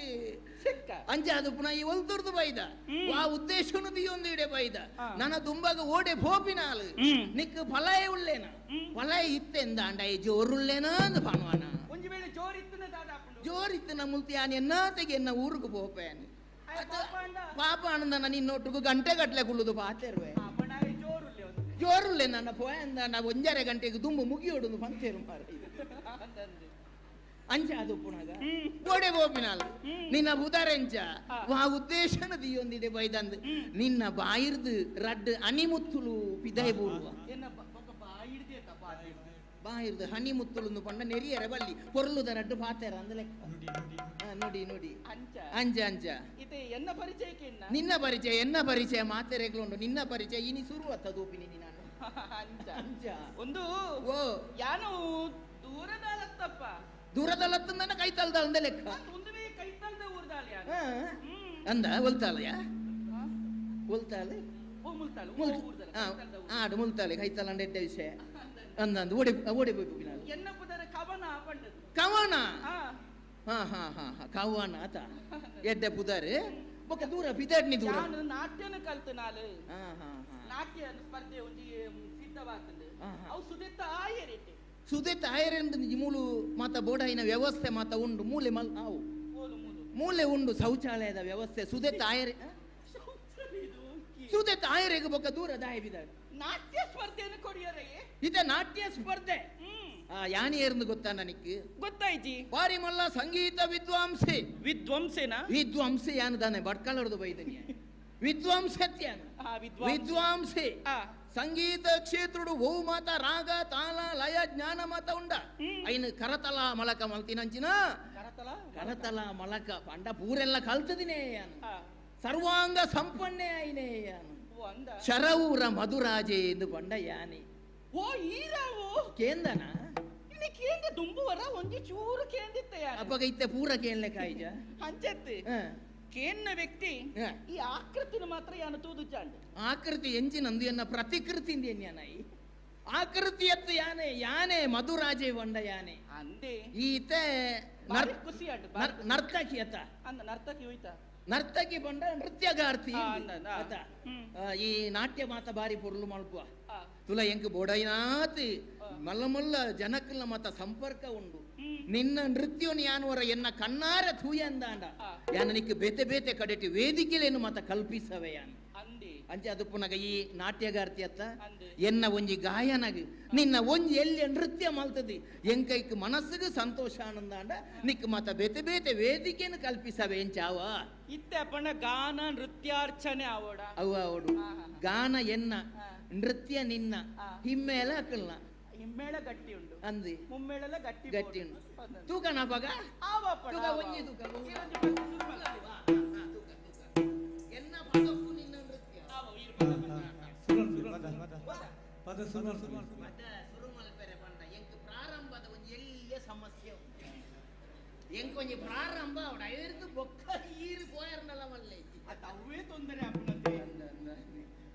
ಸೆಕ್ಕ ಅಂಚ ಅದು ಪುನಃ ಈ ಒಲ್ತುರ್ದು ಬೈದ ವಾ ಉದ್ದೇಶನು ದಿಯೊಂದು ಇಡೆ ಬೈದ ನನ್ನ ದುಂಬಾಗ ಓಡೆ ಪೋಪಿನಾಲು ನಿಕ್ ಫಲಾಯ ಉಳ್ಳೇನ ಫಲಾಯ ಇತ್ತೆಂದಾಂಡ ಈ ಜೋರುಳ್ಳೇನ ಅಂದ್ ಪನ್ವಾನ ಒಂಜಿ ವೇಳೆ ಜೋರಿತ್ತು ದಾದಾಪುಂಡು ಜೋರಿತ್ತು ನಮ್ಮ ಮುಲ್ತಿ ಎನ್ನ ತೆಗೆ ಎನ್ನ ಊರುಗು ಪೋಪೇನು ಪಾಪ ಆನಂದ ನಿನ್ನೊಟ್ಟಿಗೂ ಗಂಟೆ ಗಟ್ಟಲೆ ಕುಳ್ಳುದು ಪಾತೆರುವೆ ಜೋರುಲ್ಲೆ ನನ್ನ ಪೋಯಂದ ನಾ ಒಂಜರೆ ಗಂಟೆಗೆ ದುಂಬು ಮುಗಿಯೋಡು ಪಂತೇರು ಮಾರ ಅಂಚ ಅದು ಪುನಗ ಗೋಡೆ ಬೋಪಿನಾಲ್ ನಿನ್ನ ಬುದರೆಂಚ ವಾ ಉದ್ದೇಶನ ದಿಯೊಂದಿದೆ ಬೈದಂದು ನಿನ್ನ ಬಾಯಿರ್ದು ರಡ್ಡು ಅನಿಮುತ್ತುಲು ಪಿದೈ ಬೂರುವ ಬಾಯಿರ್ದು ಹನಿಮುತ್ತುಲು ಪಂಡ ನೆರಿಯರ ಬಲ್ಲಿ ಪೊರ್ಲುದ ರಡ್ಡು ಪಾತೆರ ಅಂದ ಲೆಕ್ಕ ನೋಡಿ ನೋಡಿ ಅಂಚ ಅಂಚ ಅಂಚ ಇತ್ತೆ ಎನ್ನ ಪರಿಚಯಕ್ಕೆ ನಿನ್ನ ಪರಿಚಯ ಎನ್ನ ಪರಿಚಯ ಮಾತೆರೆಗ್ಲುಂಡು ನಿನ್ನ ಪರಿಚಯ ಇನಿ ಸುರು ಅತ್ತ ದೂಪಿನಿ ನಾನು ಅಂಚ ಅಂಚ ಒಂದು ಓ ಯಾನು ದೂರದಲತ್ತಪ್ಪ ದೂರದಲತ್ತಂದನ ಕೈತಲ್ದ ಅಂದ ಲೆಕ್ಕ ಒಂದುವೇ ಕೈತಲ್ದ ಊರ್ದಾಲ ಯಾನು ಅಂದ ಒಲ್ತಾಲಯ ಒಲ್ತಾಲೆ ಓ ಮುಲ್ತಾಲು ಆಡು ಮುಲ್ತಾಲೆ ಕೈತಲ ಅಂಡ ಎಡ್ಡೆ ವಿಷಯ ಅಂದ ಅಂದ ಓಡಿ ಓಡಿ ಹೋಗಿ ಎನ್ನ ಪುದರ ಕವನ ಪಂಡದು ಕವನ ಹಾ ಹಾ ಹಾ ಹಾ ಕವನ ಆತ ಎಡ್ಡೆ ಪುದಾರು ಬೊಕ್ಕ ದೂರ ಪಿದಾಡ್ನಿ ದೂರ ನಾನು ನಾಟ್ಯನ ಕಲ್ತನಾಲು ಹಾ ಹಾ ಹಾ ನಾಟ್ಯ ಸ್ಪರ್ಧೆ ಒಂಜಿ ಸಿದ್ಧವಾತಂದು ಅವು ಸುದೆತ್ತ ಆಯರಿಟ್ಟೆ ಸುದೆತ್ತ ಆಯರೆಂದು ಮೂಲು ಮಾತ ಬೋಡಾಯಿನ ವ್ಯವಸ್ಥೆ ಮಾತ ಉಂಡು ಮೂಲೆ ಮಲ್ ಆವು ಮೂಲೆ ಉಂಡು ಶೌಚಾಲಯದ ವ್ಯವಸ್ಥೆ ಸುದೆತ್ತ ಆಯರೆ ಸುದೆತ್ತ ಆಯರೆಗೆ ಬೊಕ್ಕ ದೂರ ದಾಯ ಬಿದಾಡು ನಾಟ್ಯ ಸ್ಪರ್ಧೆಯನ್ನು ಕೊಡಿಯರೆ ಇದೆ ನಾಟ್ಯ ಸ್ಪರ್ಧೆ ಯಾನಿ ಏರ್ಂದು ಗೊತ್ತಾ ನನಗೆ? ಗೊತ್ತಾಯ್ತಿ. ಬಾರಿ ಮಲ್ಲ ಸಂಗೀತ ವಿದ್ವಾಂಸೆ. ವಿದ್ವಾಂಸೇನಾ? ವಿದ್ವಾಂಸೆ ಯಾನು ತಾನೆ ಬಟ್ಕಳರ್ದು ಬೈದನಿ. ವಿದ್ವಾಂಸತ್ಯಾನ ವಿದ್ವಾಂಸೆ ಸಂಗೀತ ಕ್ಷೇತ್ರುಡು ಓ ಮಾತ ರಾಗ ತಾಳ ಲಯ ಜ್ಞಾನ ಮಾತ ಉಂಡ ಐನು ಕರತಲ ಮಲಕ ಮಲ್ತಿನಂಚಿನ ಕರತಲ ಮಲಕ ಪಂಡ ಪೂರೆಲ್ಲ ಕಲ್ತದಿನೇ ಯಾನು ಸರ್ವಾಂಗ ಸಂಪನ್ನೇ ಐನೇ ಯಾನು ಶರವೂರ ಮಧುರಾಜೆ ಎಂದು ಪಂಡ ಯಾನೆ. ಓ ಈರಾವು ಕೇಂದನ ಇನಿ ಕೇಂದ ದುಂಬುವರ ಒಂಜಿ ಚೂರು ಕೇಂದಿತ್ತೆ ಯಾನು ಅಪಗ ಇತ್ತೆ ಪೂರ ಕೇನ್ಲೆ ಕಾಯಿಜ ಅಂಚೆತ್ತಿ ಕೇನ್ನ ವ್ಯಕ್ತಿ ಈ ಆಕೃತಿನ ಮಾತ್ರ ಯಾನು ತೂದು ಚಾಂಡು ಆಕೃತಿ ಎಂಚಿನಂದು ಎನ್ನ ಪ್ರತಿಕೃತಿ ಯಾನಾಯಿ ಆಕೃತಿ ಎತ್ತು ಯಾನೆ ಯಾನೆ ಮಧುರಾಜೆ వంಡ ಯಾನೆ ಅಂದೆ ಈತೆ ಖುಷಿ ಆಟು ನರ್ತಕಿ ಅತ್ತ ಅಂದ ನರ್ತಕಿ ಹೋಯ್ತಾ ನರ್ತಕಿ ಬಂಡ ನೃತ್ಯಗಾರ್ತಿ ಅತ್ತ ಈ ನಾಟ್ಯ ಮಾತ ಬಾರಿ ಪೊರ್ಲು ಮಲ್ಪುವ ತುಲ ಎಂಕ್ ಬೋಡೈನಾತ್ ಮಲ್ಲ ಮಲ್ಲ ಜನಕ್ಕಲ್ಲ ಮಾತ ಸಂಪರ್ಕ ಉಂಡು ನಿನ್ನ ನೃತ್ಯೋನ್ ಯಾನುವರ ಎನ್ನ ಕಣ್ಣಾರ ಥೂಯಂದಾಂಡ ಯಾನ ನಿಕ್ ಬೇತೆ ಬೇತೆ ಕಡೆಟಿ ವೇದಿಕೆಲೇನು ಮಾತ ಕಲ್ಪಿಸವೆ ಯಾನು ಅಂಚೆ ಅದು ಪುನಗ ಈ ನಾಟ್ಯಗಾರ್ತಿ ಅತ್ತ ಎನ್ನ ಒಂಜಿ ಗಾಯನಗ್ ನಿನ್ನ ಒಂಜಿ ಎಲ್ಲಿ ನೃತ್ಯ ಮಲ್ತದಿ ಎಂಕೈಕ್ ಮನಸ್ಸಿಗೆ ಸಂತೋಷ ಆನಂದಾಂಡ ನಿಕ್ ಮಾತ ಬೇತೆ ಬೇತೆ ವೇದಿಕೆಯನ್ನು ಕಲ್ಪಿಸವೆ ಎಂಚಾವ ಇತ್ತೆ ಅಪ್ಪಣ್ಣ ಗಾನ ನೃತ್ಯಾರ್ಚನೆ ಆವೋಡ ಅವ ಅವಡು ಗಾನ ಎನ್ನ ನೃತ್ಯ ನಿನ್ನ ಹಿಮ್ಮೇಳ ಅಕ್ಕಲ್ನ ಹಿಮ್ಮೇಳ ಗಟ್ಟಿ ಉಂಡು ಅಂದಿ ಮುಮ್ಮೇಳಲ ಗಟ್ಟಿ ಗಟ್ಟಿ ಉಂಡು ತೂಕನ ಪಗ ತೂಕ ಒಂಜಿ ತೂಕ ಎನ್ನ ಪದಕ್ಕೂ ನಿನ್ನ ನೃತ್ಯ ಪದ ಸುರು ಸುರು ಮಲ್ಪೆರೆ ಪಂಡ ಎಂಕ್ ಪ್ರಾರಂಭದ ಒಂಜಿ ಎಲ್ಲಿಯ ಸಮಸ್ಯೆ ಉಂಟು ಎಂಕ್ ಒಂಜಿ ಪ್ರಾರಂಭ ಅವಡ ಐರ್ದು ಬೊಕ್ಕ ಈರು ಪೋಯರ್ನಲ್ಲ ಮಲ್ಲೆ ಅವೇ ತೊಂದರೆ ಆಪುನತೆ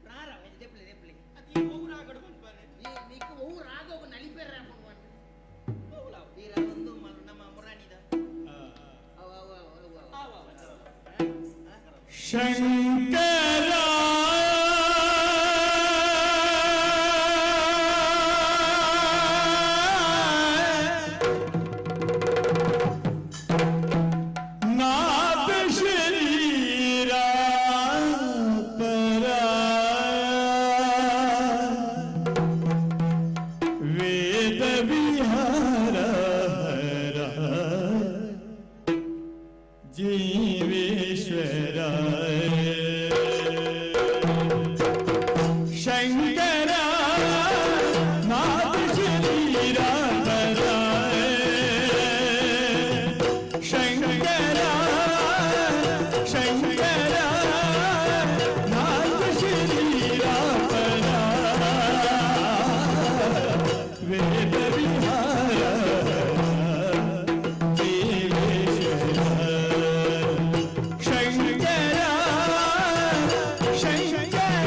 ಪ್ರಾರಂಭ ದೆಪ್ಲೆ ದೆಪ್ಲೆ ಅದು ಈ ಒವ್ವು ರಾಗಡು ಮನ್ಪರೆ ನಿಕ್ ಒವ್ವು ರಾಗವು ನಲಿಪೆರ್ರೆ ಪುಣ್ವನ್ ಈರ ಒಂದು ನಮ್ಮ ಮುರಾಣಿದ ಅವ ಅವ ಅವ ಅವ ಶಂಕರ ನಾಥ ಶರೀರ ಪರ ವೇದ ವಿಹಾರ ಹರ ಜೀವೇಶ್ವರ ಶಂಕರ ನಾಥ ಶರೀರ ಪರ ಶಂಕರ ಶಂಕರ ನಾಥ ಶರೀರ ಪರ ವೇದ ವಿಹಾರ ಜೀವೇಶ್ವರ ಶಂಕರ ಶಂಕರ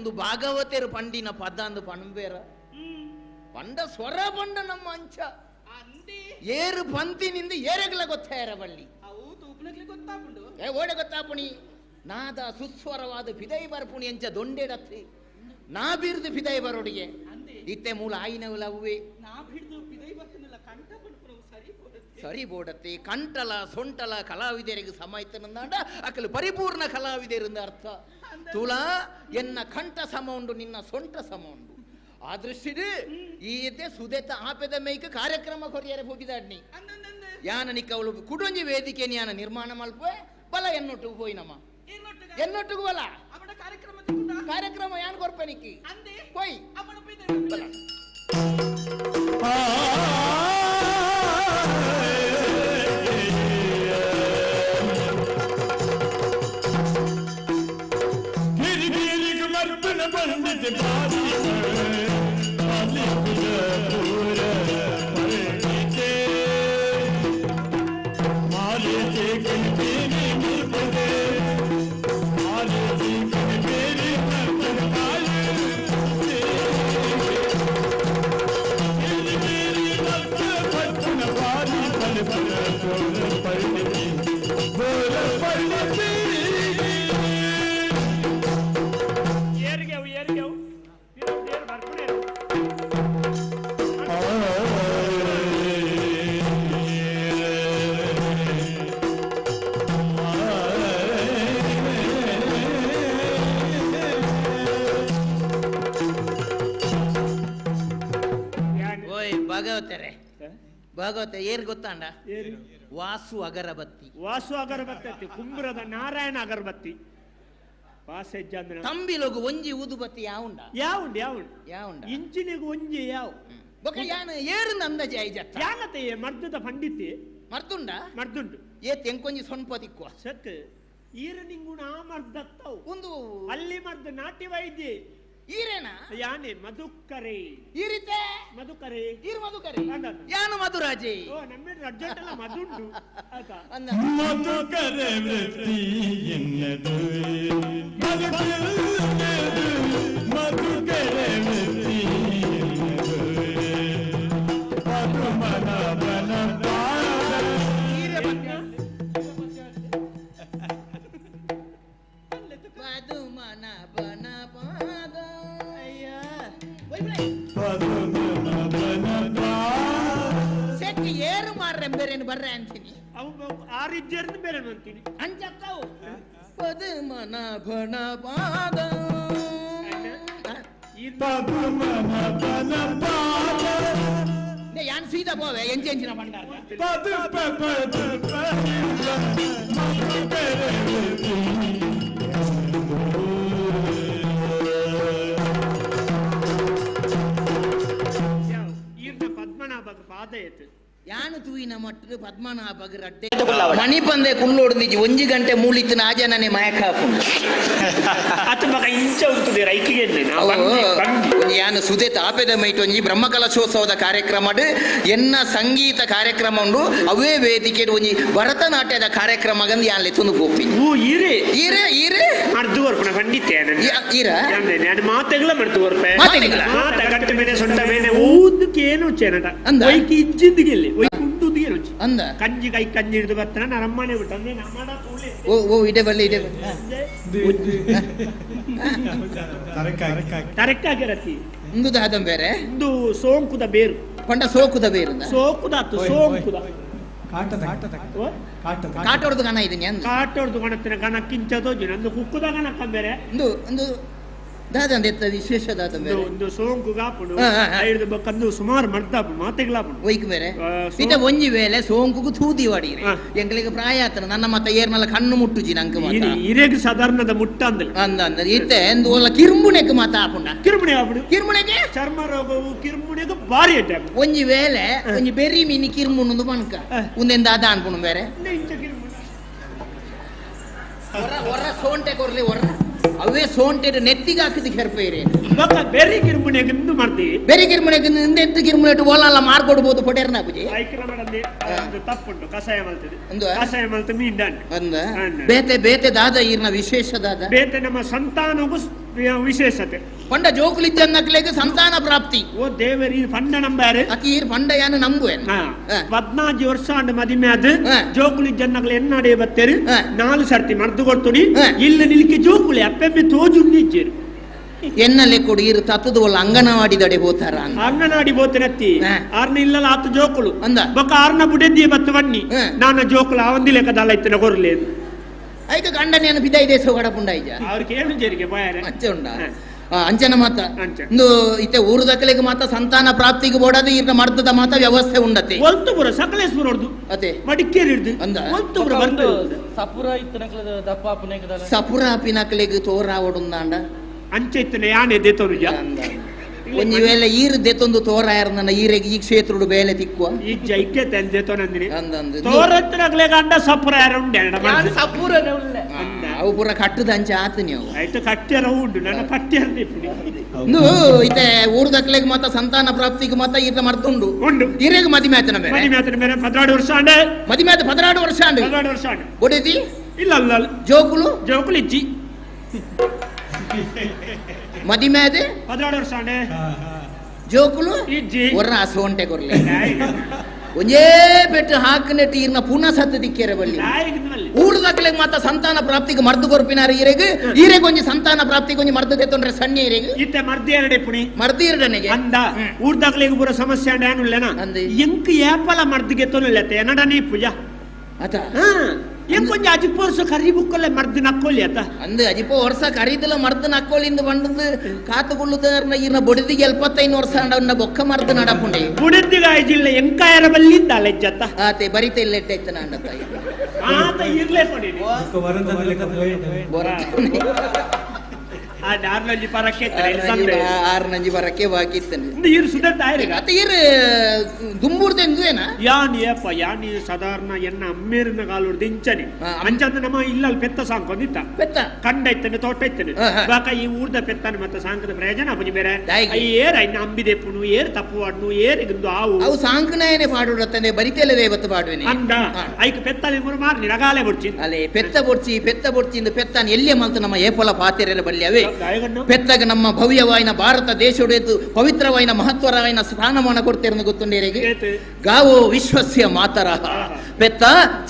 ಒಂದು ಭಾಗವತರು ಪಂಡಿನ ಪದ ಅಂದು ಪಣಬೇರ ಪಂಡ ಸ್ವರ ಪಂಡ ನಮ್ಮ ಅಂಚ ಏರು ಪಂತಿನಿಂದ ಏರೆಗ್ಲ ಗೊತ್ತಾಯರ ಬಳ್ಳಿ ಏ ಓಡೆ ಗೊತ್ತಾಪುಣಿ ನಾದ ಸುಸ್ವರವಾದ ಫಿದೈ ಬರ್ಪುಣಿ ಅಂಚ ದೊಂಡೆಡತ್ತಿ ನಾ ಬೀರ್ದು ಫಿದೈ ಬರೋಡಿಗೆ ಇತ್ತೆ ಮೂಲ ಆಯಿನವಲ ಅವೇ ಸರಿ ಬೋಡತ್ತೆ ಕಂಟಲ ಸೊಂಟಲ ಕಲಾವಿದರಿಗೆ ಸಮಾಯ್ತನಂದಾಂಡ ಅಕಲು ಪರಿಪೂರ್ಣ ಕಲಾವಿದರಿಂದ ಅರ್ಥ ತುಳಾ ಎನ್ನ ಕಂಠ ಸಮ ಉಂಡು ನಿನ್ನ ಸೊಂಟ ಸಮ ಉಂಡು ಆ ದೃಷ್ಟಿಡು ಈ ಸುದೇತ ಆಪೆದ ಮೇಯ್ಕ ಕಾರ್ಯಕ್ರಮ ಕೊರಿಯರೆ ಹೋಗಿದಾಡ್ನಿ ಯಾನ ನಿಕ್ಕವಳು ಕುಡೊಂಜಿ ವೇದಿಕೆ ಯಾನ ನಿರ್ಮಾಣ ಮಲ್ಪೆ ಬಲ ಎನ್ನೊಟ್ಟು ಪೋಯಿ ನಮ್ಮ ಎನ್ನೊಟ್ಟಿಗೂ ಬಲ ಕಾರ್ಯಕ್ರಮ ಯಾನ್ ಕೊರ್ಪೆ ನಿಕ್ಕಿ ಕೊಯ್ ಬಲ ಭಾಗವತ ಏರ್ ಗೊತ್ತಾಂಡ ವಾಸು ಅಗರಬತ್ತಿ ವಾಸು ಅಗರಬತ್ತಿ ಅತ್ತಿ ಕುಂಬ್ರದ ನಾರಾಯಣ ಅಗರಬತ್ತಿ ತಂಬಿಲೊಗು ಒಂಜಿ ಊದುಬತ್ತಿ ಯಾವುಂಡ ಯಾವುಂಡು ಯಾವುಂಡು ಯಾವುಂಡ ಇಂಚಿನಿಗೆ ಒಂಜಿ ಯಾವ ಬೊಕ ಯಾನ ಏರುಂದ ಅಂದಾಜೆ ಐಜತ್ತ ಯಾನತೆ ಮರ್ದದ ಪಂಡಿತಿ ಮರ್ದುಂಡ ಮರ್ದುಂಡು ಏ ತೆಂಕೊಂಜಿ ಸೊನ್ಪ ತಿಕ್ಕುವ ಸತ್ ಈರ ನಿಂಗುಣ ಆ ಮರ್ದತ್ತವು ಒಂದು ಅಲ್ಲಿ ಮರ್ದ ನಾಟಿ ವೈದ್ಯ ಈರೇನಾ ಯಾನೆ ಮಧುಕರೆ ಈರಿತೆ ಮಧುಕರೆ ಈರ್ ಮಧುಕರೆ ಯಾನು ಮಧುರಾಜೆ ಓ ನಮ್ಮ ರಜ್ಜಟ್ಟಲ್ಲ ಮಧುಂಡು ಆಯ್ತಾ ಮಧುಕರೆ ವೃತ್ತಿ ಎನ್ನದು ಮಧುಕರೆ ವೃತ್ತಿ ಎನ್ನದು ಪದ್ಮನಾಭನ ಪದ್ಮನಾಭನ ಪಾದ ಸೆಟ್ ಏರು ಮಾರ್ರೆ ಬೇರೇನು ಬರ್ರೆ ಅಂತೀನಿ ಅವು ಆರಿಜ್ಜರ್ನ ಬೇರೆ ಅಂತೀನಿ ಅಂಚತ್ತವು ಪದ್ಮನಾಭನ ಪಾದ ಪದ್ಮನಾಭನ ಪಾದ ಯಾನ್ ಸೀದಾ ಪೋವೆ ಎಂಚ ಎಂಚಿನ ಪಂಡಾರ ಪದ ಪದ ಯಾನು ತೂಯಿನ ಮಟ್ಟದ ಪದ್ಮನಾಭಗ ರಡ್ಡೆ ಮಣಿಪಂದೆ ಕುಳ್ಳೋಡ್ದಿಜ್ಜಿ ಒಂಜಿ ಗಂಟೆ ಮೂಳಿತ್ತಿನ ಆಜನನೆ ಮಯಕ ಅತ ಮಗ ಇಂಚ ಉಂತುದೆ ರೈಕಿಗೆ ಯಾನು ಸುದೇತ ಆಪೆದ ಮೈಟ್ ಒಂಜಿ ಬ್ರಹ್ಮಕಲಶೋತ್ಸವದ ಕಾರ್ಯಕ್ರಮ ಎನ್ನ ಸಂಗೀತ ಕಾರ್ಯಕ್ರಮ ಉಂಡು ಅವೇ ವೇದಿಕೆ ಒಂಜಿ ಭರತನಾಟ್ಯದ ಕಾರ್ಯಕ್ರಮ ಗಂದು ಯಾನ್ ಲೆತ್ತೊಂದು ಪೋಪಿ ಈರೆ ಈರೆ ಈರೆ ಮರ್ದು ಕೊರ್ಪುಣ ಪಂಡಿತೆ ಈರ ನಾನು ಮಾತೆಗಳ ಮರ್ದು ಕೊರ್ಪೆ ಮಾತೆಗಳ? ಮಾತ ಗಟ್ಟ ಮೇಲೆ ಸೊಂಟ ಮೇಲೆ ಊದಕ್ಕೆ ಏನು ಚೆನ್ನಟ ಒಯ್ಕಿ ಇಜ್ಜಿಂದಿಗೆ ಒಯ್ಕಿ ಉಂಡುದಿಗೆ ರುಚಿ ಅಂದ ಕಂಜಿ ಕೈ ಕಂಜಿ ಹಿಡಿದು ಬರ್ತಾನೆ ನಾನು ಅಮ್ಮನೆ ಬಿಟ್ಟು ಅಂದ್ರೆ ನಮ್ಮ ಓ ಓ ಇಡೆ ಬಲ್ಲೆ ಇಡೆ ತರಕಾಗಿ ಇಂದು ದಾದಂ ಬೇರೆ ಇಂದು ಸೋಂಕುದ ಬೇರು ಪಂಡ ಸೋಕುದ ಬೇರು ಸೋಕುದ ಆತು ಸೋಂಕುದ ಕಾಟೋರ್ದು ಗಣ ಇದೀನಿ ಅಂದ ಕಾಟೋರ್ದು ಗಣತಿನ ಗಣ ಕಿಂಚ ತೋಜಿ ಅಂದು ಕುಕ್ಕುದ ಗಣ ಕಂಬೇರೆ ಇಂದು ಇಂದು ದಾದಂದ ಎತ್ತ ವಿಶೇಷ ದಾದಂ ಬೇರೆ ಒಂದು ಸೋಂಕು ಕಾಪುಡು ಹಾ, ಹಾ, ಹಾ. ಐದು ಬಕ್ಕಂದು ಸುಮಾರು ಮರ್ದಾಪುಡು ಮಾತೆಗ್ಲಾಪುಡು ಒಯ್ಕ್ ಬೇರೆ ಇತ ಒಂಜಿ ವೇಳೆ ಸೋಂಕುಗು ತೂದಿ ವಡೀರಿ ಎಂಗಳಿಗೆ ಪ್ರಾಯ ಆತನ ನನ್ನ ಮತ್ತ ಏರ್ನಲ್ಲ ಕಣ್ಣು ಮುಟ್ಟುಜಿ ನಂಗೆ ಮಾತ ಇರೆಗ್ ಸಾಧಾರಣದ ಮುಟ್ಟ ಅಂದಲ ಅಂದ ಅಂದ ಇತ್ತೆ ಎಂದು ಒಲ್ಲ ಕಿರ್ಮುನೆಕ್ ಮಾತ ಆಪುಂಡ ಕಿರ್ಮುಣೆ ಆಪುಡು ಕಿರ್ಮುನೆಗೆ ಚರ್ಮ ರೋಗವು ಕಿರ್ಮುಣೆಗೆ ಭಾರಿ ಅಟ್ಯಾಕ್ ಒಂಜಿ ವೇಳೆ ಒಂಜಿ ಬೆರಿ ಮೀನಿ ಕಿರ್ಮುಣುಂದು ಪಣಕ ಉಂದೆಂದ ಅದ ಅನ್ಪುಣು ಬೇರೆ ಹೊರ ಹೊರ ಸೋಂಟೆ ಕೊರ್ಲಿ ಹೊರ ಅವೇ ಸೋಂಟೆ ನೆತ್ತಿಗೆ ಹಾಕಿದ ಕೆರ್ಪೇರಿ ಬೊಕ್ಕ ಬೆರಿ ಕಿರ್ಮುಣೆಗೆ ಇಂದು ಮಾಡ್ತೀವಿ ಬೆರಿ ಕಿರ್ಮುನೆಗೆ ನೆತ್ತಿ ಕಿರ್ಮುನೆಟ್ ಓಲಲ್ಲ ಮಾರ್ಕೊಡ್ಬೋದು ಪೊಟೇರ್ನ ಪೂಜೆ ಐಕ್ರ ಮಾಡಂದೆ ಒಂದು ತಪ್ಪುಂಟು ಕಷಾಯ ಮಲ್ತದೆ ಅಂದು? ಕಷಾಯ ಮಲ್ತು ಮೀಂಡಾಂಡ್ ಅಂದ ಬೇತೆ ಬೇತೆ ದಾದ ಈರ್ನ ವಿಶೇಷ ದಾದ ಬೇತೆ ನಮ್ಮ ಸಂತಾನಗೂ ವಿಶೇಷತೆ ಪಂಡ ಜೋಕುಲಿಜ್ಜನ್ನಕ್ಲೆಗ್ ಸಂತಾನ ಪ್ರಾಪ್ತಿ ಓ ದೇವರಿ ಪಂಡ ನಂಬಾರೆ ಅತಿ ಪಂಡ ಯಾನು ನಂಬುವೆ 14 ವರ್ಷ ಅಂಡ್ ಮದಿಮೆ ಅದು ಜೋಕುಲಿಜ್ಜನ್ನಕ್ಲೆ ಎನ್ನಡೆ ಬತ್ತೇರು 4 ಸರ್ತಿ ಮರ್ದು ಕೊಡ್ತುನಿ ಇಲ್ಲ ನಿಲ್ಕೆ ಜೋಕುಲಿ ಅಪ್ಪೆಮ್ಮೆ ತೋಜುಂಡಿಜ್ಜೇರು ಎನ್ನಲೆ ಕೊಡು ಇರು ತತ್ತದ ಒಳ್ಳ ಅಂಗನವಾಡಿ ದಡೆ ಹೋತಾರ ಅಂಗನವಾಡಿ ಬೋತನತ್ತಿ ಆರ್ನ ಇಲ್ಲಲ್ಲ ಆತು ಜೋಕುಲು ಅಂದ ಬೊಕ್ಕ ಆರ್ನ ಬುಡೆದ್ದಿ ಬತ್ತು ಬನ್ನಿ ನಾನು ಜೋಕುಲು ಆವಂದಿ ಲೆಕ್ಕದಲ್ಲ ಇತ್ತಿನ ಕೊರ್ಲೇದು ಐಕ ಗಂಡನೇನು ಬಿದೈ ದೇಶ ಗಡಪುಂಡ ಐಜ ಅವ್ರು ಕೇಳು ಜರಿಗೆ ಬಾಯಾರೆ ಅಚ್ಚೆ ಉಂಡ ಅಂಚನ ಮಾತ ಇಂದು ಇತ್ತೆ ಊರು ದಕ್ಕಲಿಗೆ ಮಾತ ಸಂತಾನ ಪ್ರಾಪ್ತಿಗೆ ಬೋಡದು ಇರ್ನ ಮರ್ದದ ಮಾತ ವ್ಯವಸ್ಥೆ ಉಂಡತೆ ಒಲ್ತುಪುರ ಸಕಲೇಶ್ಪುರ ಹೊಡ್ದು ಅದೇ ಮಡಿಕೇರಿ ಹಿಡ್ದು ಅಂದ ಒಲ್ತುಪುರ ಬಂದು ಸಪುರ ಇತ್ತನಕ್ಲದ ದಪ್ಪ ಅಪ್ಪನೇಕದಲ್ಲ ಸಪುರ ಅಪಿನಕ್ಲೆಗ್ ತೋರಾವಡುಂದಾಂಡ ಅಂಚೆ ಇತ್ತನೆ ಯಾನೆ ದೇತೋನುಜ ಒಂಜಿ ವೇಳೆ ಈರು ದೇತೊಂದು ತೋರಾಯರ್ ನನ್ನ ಈರೆಗೆ ಈ ಕ್ಷೇತ್ರಡು ಬೇಲೆ ತಿಕ್ಕುವ ಈ ಜೈಕೆ ದೇತೋನಂದಿನಿ ಅಂದಂದು ತೋರತ್ತನಕ್ಲೆ ಗಂಡ ಸಪುರ ಯಾರು ಉಂಡೆ ಸಪುರನೇ ಉಲ್ಲೆ ಅವು ಪೂರ ಕಟ್ಟದ ಅಂಚೆ ಆತು ನೀವು ಆಯ್ತು ಕಟ್ಟಿಯರ ಉಂಡು ನನ್ನ ಪಟ್ಟಿಯರ ಇಂದು ಇತ್ತೆ ಊರು ದಕ್ಲೆಗ್ ಮಾತ ಸಂತಾನ ಪ್ರಾಪ್ತಿಗೆ ಮಾತ ಈರ್ನ ಮರ್ತುಂಡು ಉಂಡು ಈರೆಗ್ ಮದಿಮೆ ಆತನ ಬೇರೆ ಮದಿಮೆ ಆತನ ಬೇರೆ 12 ವರ್ಷ ಆಂಡೆ ಮದಿಮೆ ಆತ 12 ವರ್ಷ ಆಂಡು 12 ವರ್ಷ ಆಂಡು ಒಡೆದಿ ಇಲ್ಲ ಅಲ್ಲ ಜೋಕುಲು ಜೋಕುಲು ಇಜ್ಜಿ ಮದಿಮೆ ಅದೇ 12 ವರ್ಷ ಆಂಡೆ ಜೋಕುಲು ಇಜ್ಜಿ ಒರ್ರ ಸೋಂಟೆ ಕೊರ್ಲೆ ಒಂಜೇ ಪೆಟ್ಟು ಹಾಕನೆಟ್ಟು ಈರ್ನ ಪುನಃ ಸತ್ತು ದಿಕ್ಕೇರೆ ಬಲ್ಲಿ ಊರು ದಕ್ಲೆಗ್ ಮಾತ ಸಂತಾನ ಪ್ರಾಪ್ತಿಗೆ ಮರ್ದು ಕೊರ್ಪಿನಾರ ಈರೆಗ್ ಈರೆಗ್ ಒಂಜಿ ಸಂತಾನ ಪ್ರಾಪ್ತಿಗೆ ಒಂಜಿ ಮರ್ದು ತೆತ್ತೊಂಡ್ರೆ ಸಣ್ಣ ಈರೆಗ್ ಇತ್ತೆ ಮರ್ದಿ ಎರಡೆ ಪುಣಿ ಮರ್ದಿ ಎರಡನೆಗೆ ಅಂದ ಊರ್ ದಕ್ಲೆಗ್ ಪೂರ ಸಮಸ್ಯೆ ಅಂಡ ಏನುಲ್ಲೆನ ಎಂಕ್ ಏಪಲ ಮರ್ದಿಗೆ ತೊನುಲ್ಲತ್ತೆ ಎನ್ನಡನೇ ಪೂಜಾ ಅತ ಎಂಕೊಂಜ ಅಜಿಪ ವರ್ಷ ಕರಿ ಬುಕ್ಕಲ್ಲೇ ಮರ್ದು ನಕ್ಕೊಳ್ಳಿ ಆತ ಅಂದು ಅಜಿಪ ವರ್ಷ ಕರೀದಲ್ಲ ಮರ್ದು ನಕ್ಕೊಳ್ಳಿಂದ ಬಂಡದು ಕಾತುಕೊಳ್ಳುದಾರನ ಈರ್ನ ಬೊಡಿದಿಗೆ 75 ವರ್ಷ ಅಂಡ ಬೊಕ್ಕ ಮರ್ದು ನಡಪುಂಡೆ ಬುಡಿದಿಗ ಜಿಲ್ಲೆ ಎಂಕಾಯರ ಬಲ್ಲಿಂದ ಅಲೆಜ್ಜತ್ತ ಆತೆ ಬರಿತ ಇಲ್ಲ ಎಟ್ಟೈತನ ಅಂಡತ್ತ ಆತ ಇರ್ಲೇ ಕೊಡಿ ಆರ್ನಂಜಿ ಪರಕ್ಕೆ ಆರ್ನಂಜಿ ಪರಕ್ಕೆ ಬಾಕಿ ಇತ್ತನೆ ಈರು ಸುಧಾರ್ತ ಆಯ್ರಿ ಅತ್ತ ಈರು ದುಂಬೂರ್ದೆಂದು ಏನ ಯಾನ್ ಏಪ ಯಾನ್ ಸಾಧಾರಣ ಎನ್ನ ಅಮ್ಮೇರಿನ ಕಾಲುಡ್ದು ಇಂಚನೆ ಅಂಚಂದ ನಮ್ಮ ಇಲ್ಲ ಪೆತ್ತ ಸಾಂಕೊಂದಿತ್ತ ಪೆತ್ತ ಕಂಡ ಇತ್ತನೆ ತೋಟ ಇತ್ತನೆ ಬಾಕ ಈ ಊರ್ದ ಪೆತ್ತನ ಮತ್ತೆ ಸಾಂಕದ ಪ್ರಯೋಜನ ಅಪ್ಪನಿ ಬೇರೆ ಏರ್ ಐನ ಅಂಬಿದೆ ಪುಣು ಏರ್ ತಪ್ಪು ಅಣ್ಣು ಏರ್ ಇಂದು ಆವು ಅವು ಸಾಂಕನಾಯನೆ ಪಾಡುಡತ್ತನೆ ಬರಿತೆಲ್ಲ ದೇವತ್ತು ಪಾಡುವೆನೆ ಅಂದ ಐಕ್ ಪೆತ್ತ ಮೂರು ಮಾರ್ನಿ ರಗಾಲೆ ಬೊಡ್ಚಿ ಅಲ್ಲೇ ಪೆತ್ತ ಬೊಡ್ಚಿ ಪೆತ್ತ ಬೊಡ್ಚಿ ಇಂದು ಪೆತ್ತಾನ ಎಲ್ಲಿಯ ಮಲ್ತು ನಮ್ಮ ಏಪೊಲ ಪಾತೆರೆಲ್ಲ ಬಲ್ಯವೇ ಪೆತ್ತಗ ನಮ್ಮ ಭವ್ಯವಾಯಿನ ಭಾರತ ದೇಶೊಡೆದು ಪವಿತ್ರವಾಯಿನ ಮಹತ್ವರವಾಯಿನ ಸ್ಥಾನಮಾನ ಕೊಡ್ತೇನೆ ಗೊತ್ತುಂಡೇರಿಗೆ ಗಾವೋ ವಿಶ್ವಸ್ಯ ಮಾತರಹ ಪೆತ್ತ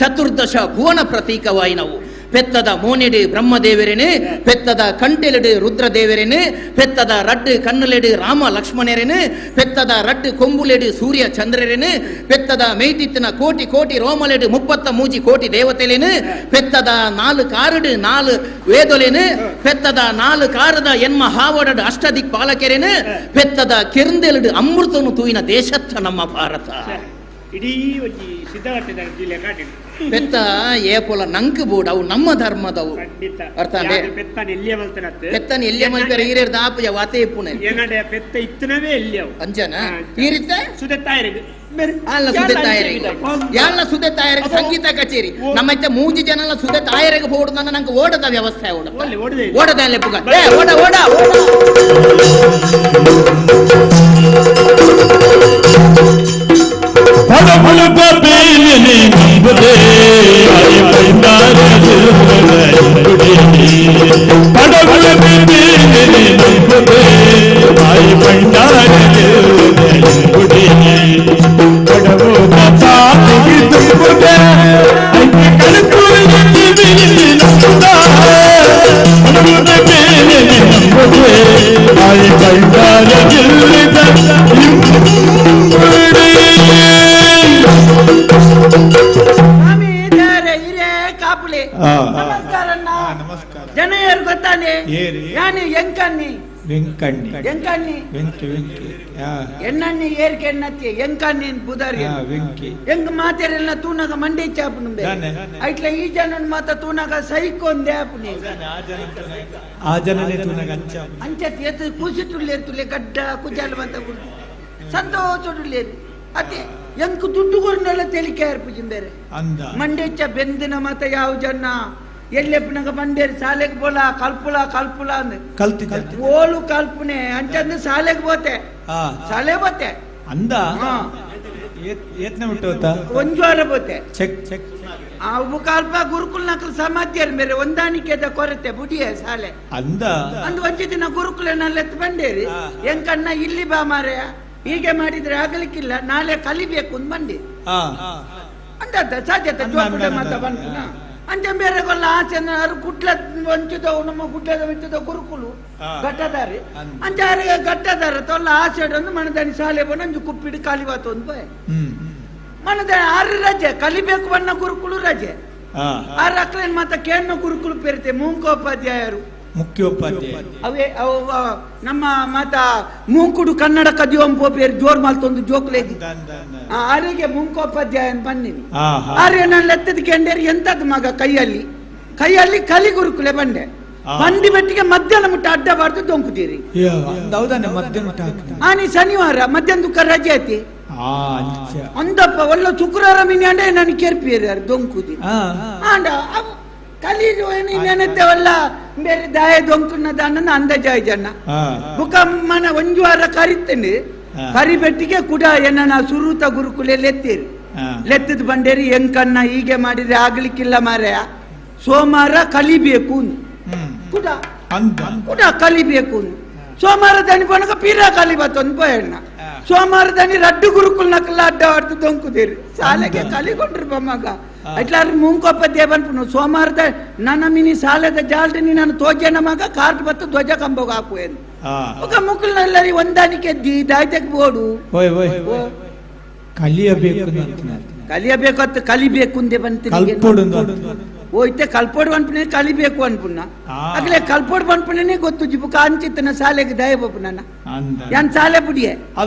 ಚತುರ್ದಶ ಭುವನ ಪ್ರತೀಕವಾಯಿನವು ಪೆತ್ತದ ಮೋನೆಡು ಬ್ರಹ್ಮದೇವರೇನು ಪೆತ್ತದ ಕಂಟೆಲೆಡು ರುದ್ರದೇವರೇನು ಪೆತ್ತದ ರಡ್ಡು ಕಣ್ಣುಲೆಡು ರಾಮ ಲಕ್ಷ್ಮಣರೇನು ಪೆತ್ತದ ರಡ್ಡು ಕೊಂಬುಲೆಡು ಸೂರ್ಯ ಚಂದ್ರರೇನು ಪೆತ್ತದ ಮೇಯ್ತಿತ್ತಿನ ಕೋಟಿ ಕೋಟಿ ರೋಮಲೆಡು 33 ಕೋಟಿ ದೇವತೆಲೇನು ಪೆತ್ತದ 4 ಕಾರುಡು 4 ವೇದೊಲೇನು ಪೆತ್ತದ 4 ಕಾರದ ಎನ್ಮ ಹಾವಡಡು ಅಷ್ಟದಿಕ್ ಪಾಲಕೆರೇನು ಪೆತ್ತದ ಕೆರಂದೆಲೆಡು ಅಮೃತನು ತೂಯಿನ ದೇಶತ್ತ ನಮ್ಮ ಭಾರತ ಇಡೀ ಒಂಜಿ ಸಿದ್ಧಗಟ್ಟಿದ ಜಿಲ್ಲೆ ಕಾಟಿನ ಪೆತ್ತ ಏಪೊಲ ನಂಕ್ ಬೋಡು ಅವು ನಮ್ಮ ಧರ್ಮದವು ಅರ್ಥ ಪೆತ್ತನ ಎಲ್ಲಿಯ ಮಲ್ತನತ್ತೆ ಪೆತ್ತನ ಎಲ್ಲಿಯ ಮಲ್ಪೆರ ಈರೇರ್ದ ಆಪುಜ ವಾತೆ ಇಪ್ಪುನೆ ಏನಡೆ ಪೆತ್ತ ಇತ್ತನವೇ ಎಲ್ಲಿಯವು ಅಂಚನ ಈರಿತ್ತ ಸುದೆತ್ತಾಯರಿಗೆ ಅಲ್ಲ ಸುದೆತ್ತಾಯರಿಗೆ ಯಾಳ ಸುದೆತ್ತಾಯರಿಗೆ ಸಂಗೀತ ಕಚೇರಿ ನಮ್ಮ ಇತ್ತೆ ಮೂಜಿ ಜನಲ ಸುದೆತ್ತಾಯರಿಗೆ ಹೋಡುದ ನಂಗೆ ಓಡದ ವ್ಯವಸ್ಥೆ ಓಡ ಓಡದ ಲೆಪ್ಪುಗ ಓಡ ಓಡ ಓಡ ಜನ ಯಾರು ಗೊತ್ತಾನೆ ಯಾನು ಎಂಕಣ್ಣಿ ವೆಂಕಣ್ಣಿ ಎಂಕಣ್ಣಿ ವೆಂಕಿ ವೆಂಕಿ ಎಣ್ಣಿ ಏರ್ಕೆ ಎಣ್ಣತ್ತಿ ಎಂಕಣ್ಣಿ ಬುದಾರಿ ವೆಂಕಿ ಎಂಗ್ ಮಾತೆರೆಲ್ಲ ತೂನಗ ಮಂಡಿ ಚಾಪುನು ಐಟ್ಲ ಈ ಜನನ್ ಮಾತ ತೂನಗ ಸೈಕೊಂದೆ ಆಪುನಿ ಆ ಜನನೇ ತೂನಗ ಅಂಚ ಅಂಚತಿ ಎತ್ತು ಕೂಸಿಟುಲ್ಲೇರು ತುಲೆ ಗಡ್ಡ ಕುಜಾಲ ಬಂತ ಸಂತೋಷುಲ್ಲೇರು ಅತ್ತೆ ಎಂಕ್ ದುಡ್ಡು ಕೊರ್ನೆಲ್ಲ ತೆಲಿಕೆ ಏರ್ಪುಜಿನ್ ಬೇರೆ ಅಂದ ಮಂಡೆಚ್ಚ ಬೆಂದಿನ ಮಾತ ಯಾವ ಜನ ಎಲ್ಲೆಪ್ಪನಗ ಬಂಡೇರಿ ಶಾಲೆಗೆ ಬೋಲ ಕಲ್ಪುಲ ಕಲ್ಪುಲ ಅಂದ್ ಕಲ್ತಿ ಓಲು ಕಲ್ಪನೆ ಅಂಚಂದು ಶಾಲೆಗೆ ಬೋತೆ ಶಾಲೆ ಬೋತೆ ಅಂದ ಏತ್ನ ಬಿಟ್ಟು ಹೋತಾ? ಒಂಜೋರ ಬೋತೆ ಚೆಕ್ ಚೆಕ್ ಆ ಉಪಕಲ್ಪ ಗುರುಕುಲ್ ನಕಲ್ ಸಮಾಧ್ಯರ್ ಮೇರೆ ಹೊಂದಾಣಿಕೆದ ಕೊರತೆ ಬುಡಿಯ ಶಾಲೆ ಅಂದ ಅಂದ್ ಒಂಜಿ ದಿನ ಗುರುಕುಲನಲ್ಲೆತ್ತು ಬಂಡೇರಿ ಎಂಕಣ್ಣ ಇಲ್ಲಿ ಬಾ ಮಾರಾಯ ಹೀಗೆ ಮಾಡಿದ್ರೆ ಆಗಲಿಕ್ಕಿಲ್ಲ ನಾಳೆ ಕಲಿಬೇಕು ಅಂದ್ ಬಂಡಿ ಅಂದ ಸಾಧ್ಯತೆ ಜೋಕುಡ ಮಾತ ಬಂತು ಅಂಚೆ ಬೇರೆ ಗೊಲ್ಲ ಆಚೆ ಕುಡ್ಲ ವಂಚಿದವು ನಮ್ಮ ಗುಡ್ಡದ ವಂಚಿದ ಗುರುಕುಲು ಘಟ್ಟದಾರಿ ಅಂಚೆ ಆರಿಗೆ ಘಟ್ಟದಾರ ತೊಲ್ಲ ಆಸೆ ಒಂದು ಮನದಾನಿ ಶಾಲೆ ಬಂದು ಅಂಜು ಕುಪ್ಪಿಡಿ ಕಾಲಿವಾತು ಒಂದು ಬಾಯ್ ಮನದ ಆರು ರಜೆ ಕಲಿಬೇಕು ಬಣ್ಣ ಗುರುಕುಲು ರಜೆ ಆರು ಅಕ್ಲೇನ್ ಮಾತ ಕೇಣ್ಣ ಗುರುಕುಲು ಪೇರಿತೆ ಮೂಂಕೋಪಾಧ್ಯಾಯರು ಮುಖ್ಯೋಪಾಧ್ಯಾಯ ಅವೇ ಅವು ನಮ್ಮ ಮಾತ ಮೂಂಕುಡು ಕನ್ನಡ ಕದಿಯೋಂ ಪೋಪೇರು ಜೋರ್ ಮಾಲ್ತೊಂದು ಜೋಕ್ಲೇಗಿ ಆರಿಗೆ ಮೂಂಕೋಪಾಧ್ಯಾಯ ಬನ್ನಿನಿ ಆರ್ಯ ನಾನು ಲೆತ್ತದ ಕೆಂಡೇರಿ ಎಂತದ್ ಮಗ ಕೈಯಲ್ಲಿ ಕೈಯಲ್ಲಿ ಕಲಿ ಗುರುಕುಲೆ ಬಂಡೆ ಬಂಡಿ ಬೆಟ್ಟಿಗೆ ಮಧ್ಯಾಹ್ನ ಮುಟ್ಟ ಅಡ್ಡ ಬಾರ್ದು ದೊಂಕುತ್ತೀರಿ ಹೌದಾನೆ ಮಧ್ಯಾಹ್ನ ಮುಟ್ಟ ಹಾಕ್ತಾನೆ. ಆನಿ ಶನಿವಾರ ಮಧ್ಯಾಹ್ನ ದುಃಖ ರಜೆ ಐತಿ ಅಂಚ. ಅಂದಪ್ಪ ಒಳ್ಳೆ ಶುಕ್ರವಾರ ಮಿನಿ ನಾನು ಕೇರ್ಪಿಯರ್ ದೊಂಕುದಿ ಆಂಡ ಕಲಿ ನೆನತ್ತೇವಲ್ಲ ಬೇರೆ ದಾಯ ದೊಂಕುನ ದಾನ ಅಂದಾಜಾಯ ಜನ ಬುಕ್ಕ ಮನ ಒಂಜು ವಾರ ಕರಿತೇನೆ ಕರಿಬೆಟ್ಟಿಗೆ ಕೂಡ ಏನನ್ನ ಸುರೂತ ಗುರುಕುಲೆ ಲೆತ್ತೀರಿ ಲೆತ್ತದ ಬಂಡೇರಿ ಎಂಕನ್ನ ಹೀಗೆ ಮಾಡಿದ್ರೆ ಆಗ್ಲಿಕ್ಕಿಲ್ಲ ಮಾರಾಯ ಸೋಮವಾರ ಕಲಿಬೇಕು ಕುಡ ಕುಡ ಕಲಿಬೇಕು ಸೋಮವಾರ ದನಿ ಪನಕ ಪೀರ ಕಲಿಬತ್ತೊಂದು ಪೋಯಣ್ಣ ಸೋಮವಾರ ದನಿ ರಡ್ಡು ಗುರುಕುಲ್ ನಕಲ ಅಡ್ಡ ಆಡ್ತು ದೊಂಕುದಿರಿ ಶಾಲೆಗೆ ಕಲಿಕೊಂಡ್ರು ಮಗ ಅಟ್ಲಾರು ಮುಂಕೊಪ್ಪ ದೇವನ್ಪುನು ಸೋಮವಾರದ ನನ್ನ ಮಿನಿ ಸಾಲದ ಜಾಲ್ರಿ ನಾನು ತೋಜನ ಮಗ ಕಾರ್ಟ್ ಬತ್ತು ಧ್ವಜ ಕಂಬೋಗ ಹಾಕುವೇನು ఒక ಮುಕ್ಕುಲ್ನಲ್ಲಿ ಹೊಂದಾಣಿಕೆ ದಾಯ್ತಕ್ಕೆ ಬೋಡು ಓಯ್ ಓಯ್ ಕಲಿಯಬೇಕು ಕಲಿಯಬೇಕು ಅಂತ ಕಲಿಬೇಕು ಅಂದೆ ಬಂತು ಕಲ್ಪೋಡು ಓಯ್ತೆ ಕಲ್ಪೋಡು ಅನ್ಪುನೆ ಕಲಿಬೇಕು ಅನ್ಪುನ್ನ ಅಗಲೇ ಕಲ್ಪೋಡು ಅನ್ಪುನೇ ಗೊತ್ತು ಜಿಬುಕ ಅಂಚಿತ್ತನ ಶಾಲೆಗೆ ದಯ ಬಾಬು ನನ್ನ ಯಾನ್ ಶಾಲೆ ಬುಡಿಯೆ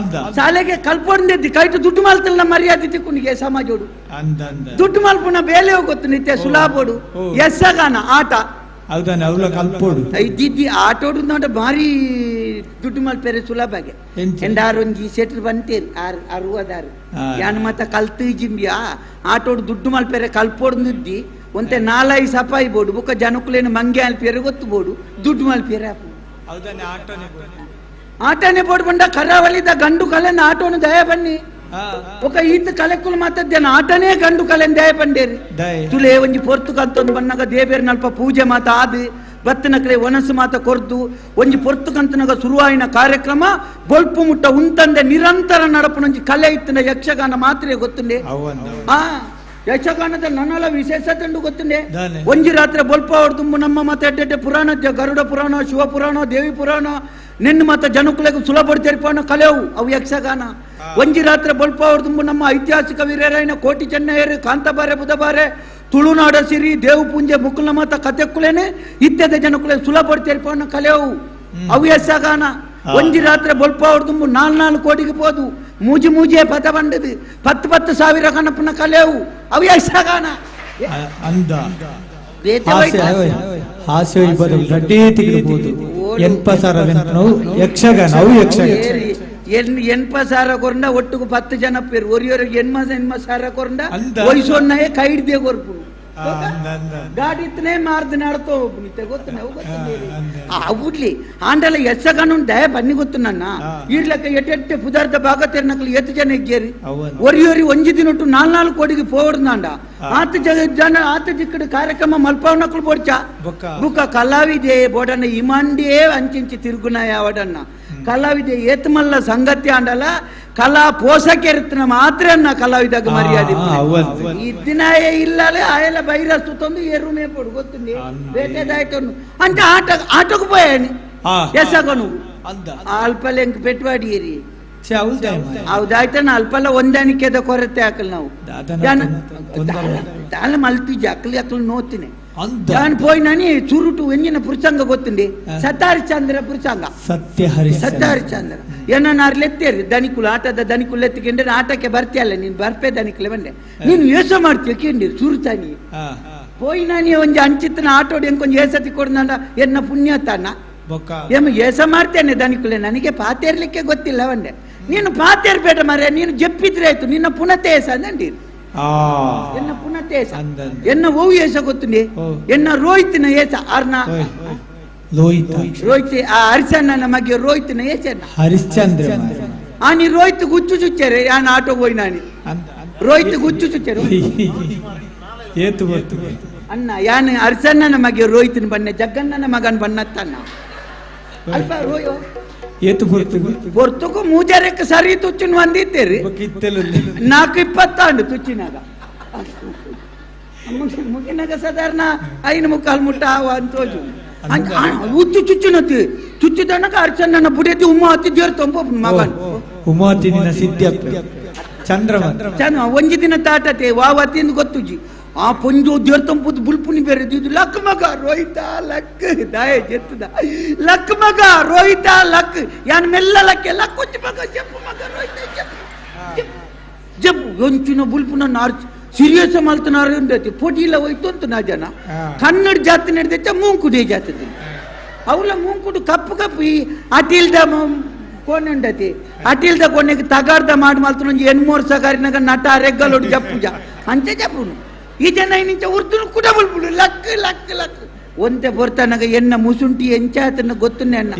ಶಾಲೆಗೆ ಕಲ್ಪೋಡು ಕೈಟು ದುಡ್ಡು ಮಾಲ್ತಲ್ಲ ಮರ್ಯಾದೆ ತಿಕ್ಕುನಿಗೆ ಸಮಾಜೋಡು ದುಡ್ಡು ಮಲ್ಪುನ ಬೇಲೆ ಗೊತ್ತು ನಿತ್ಯ ಸುಲಾಬೋಡು ಎಸ್ಸಗಾನ ಆಟ ಹೌದಾನೆ ಅವ್ಲ ಕಲ್ಪೋಡು ಇದ್ದಿದ್ದಿ ಆಟೋಡು ನೋಡ ಭಾರಿ ದುಡ್ಡು ಮಲ್ಪೆರೆ ಸುಲಭಗೆ ಎಂದಾರೊಂಜಿ ಸೆಟ್ರ್ ಬಂತೇರಿ ಆರು ಅರುವದಾರು ಯಾನ್ ಮತ್ತ ಕಲ್ತು ಜಿಂಬಿಯಾ ಆಟೋಡು ದುಡ್ಡು ಮಲ್ಪೆರೆ ಕಲ್ಪೋಡು ನುದ್ದಿ ಒಂತೆ ನಾಲೈ ಸಪಾಯಿ ಬೋಡು ಬುಕ್ಕ ಜನಕುಲೇನು ಮಂಗೆ ಅಲ್ಪೇರೆ ಗೊತ್ತು ಬೋಡು ದುಡ್ಡು ಮಲ್ಪೇರೆ ಆಪು ಆಟನೇ ಬೋಡು ಬಂಡ ಕರಾವಳಿದ ಗಂಡು ಕಲೆನ ಆಟೋನು ದಯ ಬನ್ನಿ ఒక ಈತ ಕಲೆಕ್ಕುಲು ಮಾತದ್ದೇನ ಆಟನೇ ಗಂಡು ಕಲೆನ್ ದಯ ಪಂಡೇರಿ ತುಲೆ ಒಂಜಿ ಪೊರ್ತುಕಂತೊಂದು ಬನ್ನಗ ದೇಬೇರ್ ನಲ್ಪ ಪೂಜೆ ಮಾತ ಆದು ಬತ್ತನಕ್ಲೆ ಒನಸು ಮಾತ ಕೊರ್ದು ಒಂಜಿ ಪೊರ್ತುಕಂತನಗ ಶುರುವಾಯಿನ ಕಾರ್ಯಕ್ರಮ ಬೊಲ್ಪು ಮುಟ್ಟ ಉಂತಂದೆ ನಿರಂತರ ನಡಪುನೊಂಜಿ ಕಲೆ ಇತ್ತಿನ ಯಕ್ಷಗಾನ ಮಾತ್ರೆ ಗೊತ್ತುಂಡೆ ಆ ಯಕ್ಷಗಾನದ ನನ್ನಲ ವಿಶೇಷತೆ ಉಂಡು ಗೊತ್ತುಂಡೆ ಒಂಜಿ ರಾತ್ರಿ ಬೊಲ್ಪ ತುಂಬ ನಮ್ಮ ಮಾತ ಎಡ್ಡೆಡ್ಡೆ ಪುರಾಣ ಗರುಡ ಪುರಾಣ ಶಿವ ಪುರಾಣ ದೇವಿ ಪುರಾಣ ನಿನ್ನ ಮಾತ ಜನಕುಲೆಗೆ ಸುಲಭ ತೆರಿಪಾಣ ಕಲೆವು ಅವು ಯಕ್ಷಗಾನ ಒಂಜಿ ರಾತ್ರಿ ಬೊಲ್ಪ ತುಂಬ ನಮ್ಮ ಐತಿಹಾಸಿಕ ವೀರರಾಯನ ಕೋಟಿ ಚೆನ್ನಯ್ಯರು ಕಾಂತಬಾರೆ ಬುಧಬಾರೆ ತುಳುನಾಡ ಸಿರಿ ದೇವು ಪುಂಜೆ ಮುಕ್ಕುಲ ಮಾತ ಕತೆಕ್ಕುಲೇನೆ ಇತ್ಯದ ಜನಕುಲೆ ಸುಲಭ ತೆರಿಪಾಣ ಕಲೆವು ಅವು ಯಕ್ಷಗಾನ ಒಂಜಿ ರಾತ್ರಿ ಬೊಲ್ಪ ತುಂಬ ನಾಲ್ ನಾಲ್ಕು ಕೋಟಿಗೆ ಪೋದು ಮೂಜಿ ಮೂಜಿಯೇ ಪದ ಬಂಡದು ಪತ್ತು ಪತ್ತು ಸಾವಿರ ಕಣಪನ ಕಲೆವು ಅವು ಯಕ್ಷಗಾನ ಅಂದ ಹಾಸ್ಯ ದಡ್ಡೇ ತಿರುಗಬಹುದು ಎನ್ಪಸಾರ ಯಕ್ಷಗಾನ ಅವು ಯಕ್ಷಗಾನ ಎನ್ಪ ಸಾರ ಕೊರಂಡ ಒಟ್ಟುಗು 10 ಜನ ಪೇರು ಒರಿಯೊರಿಗೆ ಎನ್ಮ ಎನ್ಮ ಸಾರ ಕೊರಂಡ ವಯಸ್ಸೊನ್ನಯೇ ಕೈ ಹಿಡ್ದೆ ಕೊರ್ಪು ಗಾಡಿ ಇತ್ತನೇ ಮಾರ್ದ ನಡ್ತೋ ಒಬ್ಬನಿತ್ತೆ ಗೊತ್ತು ನಾವು ಗೊತ್ತು ಆಂಡಲ ಯಕ್ಷಗಾನ ದಯ ಬನ್ನಿ ಗೊತ್ತು ನನ್ನ ಇರ್ಲಕ್ಕ ಎಟ್ಟೆಟ್ಟೆ ಪುದಾರ್ಥ ಭಾಗತೇರ್ನಕಲು ಎತ್ತು ಜನ ಇಗ್ಗೇರಿ ಒರಿಯೊರಿ ಒಂಜಿ ದಿನೊಟ್ಟು ನಾಲ್ ನಾಲ್ಕು ಕೋಟಿಗೆ ಪೋವಡ್ದಾಂಡ ಆತ ಜನ ಆತ ದಿಕ್ಕಡು ಕಾರ್ಯಕ್ರಮ ಮಲ್ಪವನಕಲು ಬೋಡ್ಚ ಬುಕ್ಕ ಕಲಾವಿದೆ ಬೋಡನ್ನ ಇಮಾಂಡಿಯೇ ಅಂಚಿಂಚಿ ತಿರುಗುನ ಯಾವಡನ್ನ ಕಲಾವಿದೆ ಏತ್ಮಲ್ಲ ಸಂಗತಿ ಆಂಡಲ ಕಲಾ ಪೋಷಕರಿತ್ತನ ಮಾತ್ರ ಕಲಾವಿದಾಗ ಮರ್ಯಾದೆ ಇದ್ದಿನಾಯೇ ಇಲ್ಲಲೇ ಆಯಲ ಬೈರಸ್ತು ತಂದು ಎರುಮೇ ಪೊಡು ಗೊತ್ತುಂಡಿ ಬೇಟೆದಾಯ್ತು ಅಂತ ಆಟ ಆಟಕ್ಕೆ ಪೋಯಾನಿ ಎಸಗನು ಅಲ್ಪಲೆಂಕ್ ಪೆಟ್ವಾಡಿಯರಿ ಹೌದಾಯ್ತಾನ ಅಲ್ಪಲ್ಲ ಹೊಂದಾಣಿಕೆದ ಕೊರತೆ ಹಾಕಲ್ ನಾವು ದಾಲ ಮಲ್ತಿಜ ಅಕ್ಲಿ ಅಕ್ಲು ನೋತಿನಿ ನಾನು ಪೋಯ್ ನಾನಿ ಚುರುಟು ಎಂಜಿನ ಪುರುಷಂಗ ಗೊತ್ತುಂಡಿ ಸತ್ಯ ಪುರುಷಂಗ ಸತ್ಯ ಹರಿಶ್ಚಂದ್ರ ಏನನ್ನಾರು ಲೆತ್ತೇರಿ ದನಿಕುಲು ಆಟದ ದನಿಕುಲು ಎತ್ತಿಕೊಂಡ್ರೆ ಆಟಕ್ಕೆ ಬರ್ತೀಯಲ್ಲ ನೀನು ಬರ್ಪೆ ದನಿಕುಲೆ ಬಂಡೆ ನೀನು ಯೋಸ ಮಾಡ್ತೀಯ ಕೇಂಡಿ ಸುರುತಾನಿ ಪೋಯ್ ನಾನಿ ಒಂಜಿ ಅಂಚಿತ್ತನ ಆಟೋಡಿ ಎಂಕೊಂಜಿ ಏಸತಿ ಕೊಡ್ನಲ್ಲ ಎನ್ನ ಪುಣ್ಯ ತಾನ ಏಮ ಏಸ ಮಾಡ್ತೇನೆ ದನಿಕುಲೆ ನನಗೆ ಪಾತೇರ್ಲಿಕ್ಕೆ ಗೊತ್ತಿಲ್ಲ ಒಂಡೆ ನೀನು ಪಾತೇರ್ಬೇಡ ಮರೆ ನೀನು ಜಪ್ಪಿದ್ರೆ ಆಯ್ತು ನಿನ್ನ ಪುನಃ ಏಸ ಅಂದಂಡಿ ಎನ್ನ ಪುನಃ ಏಸ ಎನ್ನ ಓವು ಏಸ ಗೊತ್ತುಂಡಿ ಎನ್ನ ರೋಹಿತ್ನ ಏಸ ಅರ್ನ ಲೋಹಿತ ರೋಹಿತ್ ಆ ಹರಿಸಣ್ಣ ನಮಗೆ ರೋಹಿತ್ನ ಏಸಣ್ಣ ಹರಿಶ್ಚಂದ್ರ ಆನಿ ರೋಹಿತ್ ಗುಚ್ಚು ಚುಚ್ಚರೆ ಯಾನ್ ಆಟೋ ಹೋಯ್ನಾನಿ ರೋಹಿತ್ ಗುಚ್ಚು ಚುಚ್ಚರು ಏತು ಗೊತ್ತು ಅಣ್ಣ ಯಾನ್ ಅರ್ಸಣ್ಣನ ಮಗೆ ರೋಹಿತನ ಬಣ್ಣ ಜಗ್ಗಣ್ಣನ ಮಗನ ಬಣ್ಣತ್ತಣ್ಣ ಅಲ್ಪ ರೋಯೋ ಏತು ಪೊರ್ತು ಪೊರ್ತುಕು ಮೂಜರಕ್ಕೆ ಸರಿ ತುಚ್ಚಿನ ಒಂದಿತ್ತೇರಿ 4:20 ತುಚ್ಚಿನಾಗ ಮುಗಿನಾಗ ಸಾಧಾರಣ 5:45 ಮುಟ್ಟ ಆವ ಅಂತ ಉಚ್ಚು ಚುಚ್ಚಿನತಿ ಚುಚ್ಚಿದನಕ ಅರ್ಚಣ್ಣನ ಬುಡತಿ ಉಮ್ಮ ಹತ್ತಿ ದೇವ್ರ ತೊಂಬ ಮಗನ್ ಉಮಾತಿ ನಿನ್ನ ಸಿದ್ಧಿ ಚಂದ್ರಮ ಚಂದ್ರ ಒಂಜಿ ದಿನ ತಾಟತೆ ವಾವತಿ ಎಂದು ಗೊತ್ತುಜಿ ಆ ಪೊಂಜು ದೇವ್ರ ತಂಪುದು ಬುಲ್ಪುನಿ ಬೇರೆ ಇದು ಲಕ್ ಮಗ ರೋಹಿತ ಲಕ್ ದಾಯ ಜೆತ್ತದ ಲಕ್ ಮಗ ರೋಹಿತ ಲಕ್ ಯಾನ್ ಮೆಲ್ಲ ಲಕ್ಕೆ ಲಕ್ ಒಂಜಿ ಮಗ ಜಪ್ಪು ಮಗ ರೋಹಿತ ಜಪ್ಪು ಜಪ್ಪು ಒಂಚಿನ ಬುಲ್ಪುನ ನಾರ್ ಸೀರಿಯಸ್ ಮಲ್ತನಾರು ಉಂಡತಿ ಪೊಡಿಲ ಹೋಯ್ತು ಅಂತ ನಾ ಜನ ಕನ್ನಡ ಜಾತಿ ನಡೆದೈತೆ ಮೂಂಕುಡಿ ಜಾತಿ ಅವಲ ಮೂಂಕುಡು ಕಪ್ಪು ಕಪ್ಪು ಈ ಅಟಿಲ್ದ ಕೋಣೆ ಉಂಡತಿ ಅಟಿಲ್ದ ಕೋಣೆಗೆ ತಗಾರ್ದ ಮಾಡಿ ಮಲ್ತನ ಒಂಜಿ ಎಣ್ಮೂರು ಸಗಾರಿನಾಗ ನಟ ರೆಗ್ಗಲೊಡು ಜಪ್ಪುಜ ಅಂಚೆ ಜಪ್ಪುನು ಈ ಜನ ನಿಂಚ ಉರ್ದುನು ಕೂಡ ಬುಲ್ಬುಡು ಲಕ್ ಲಕ್ ಲಕ್ ಒಂತೆ ಬೊರ್ತಾನಾಗ ಎನ್ನ ಮುಸುಂಟಿ ಎಂಚಾತನ ಗೊತ್ತುನ್ನೆ ಅಣ್ಣ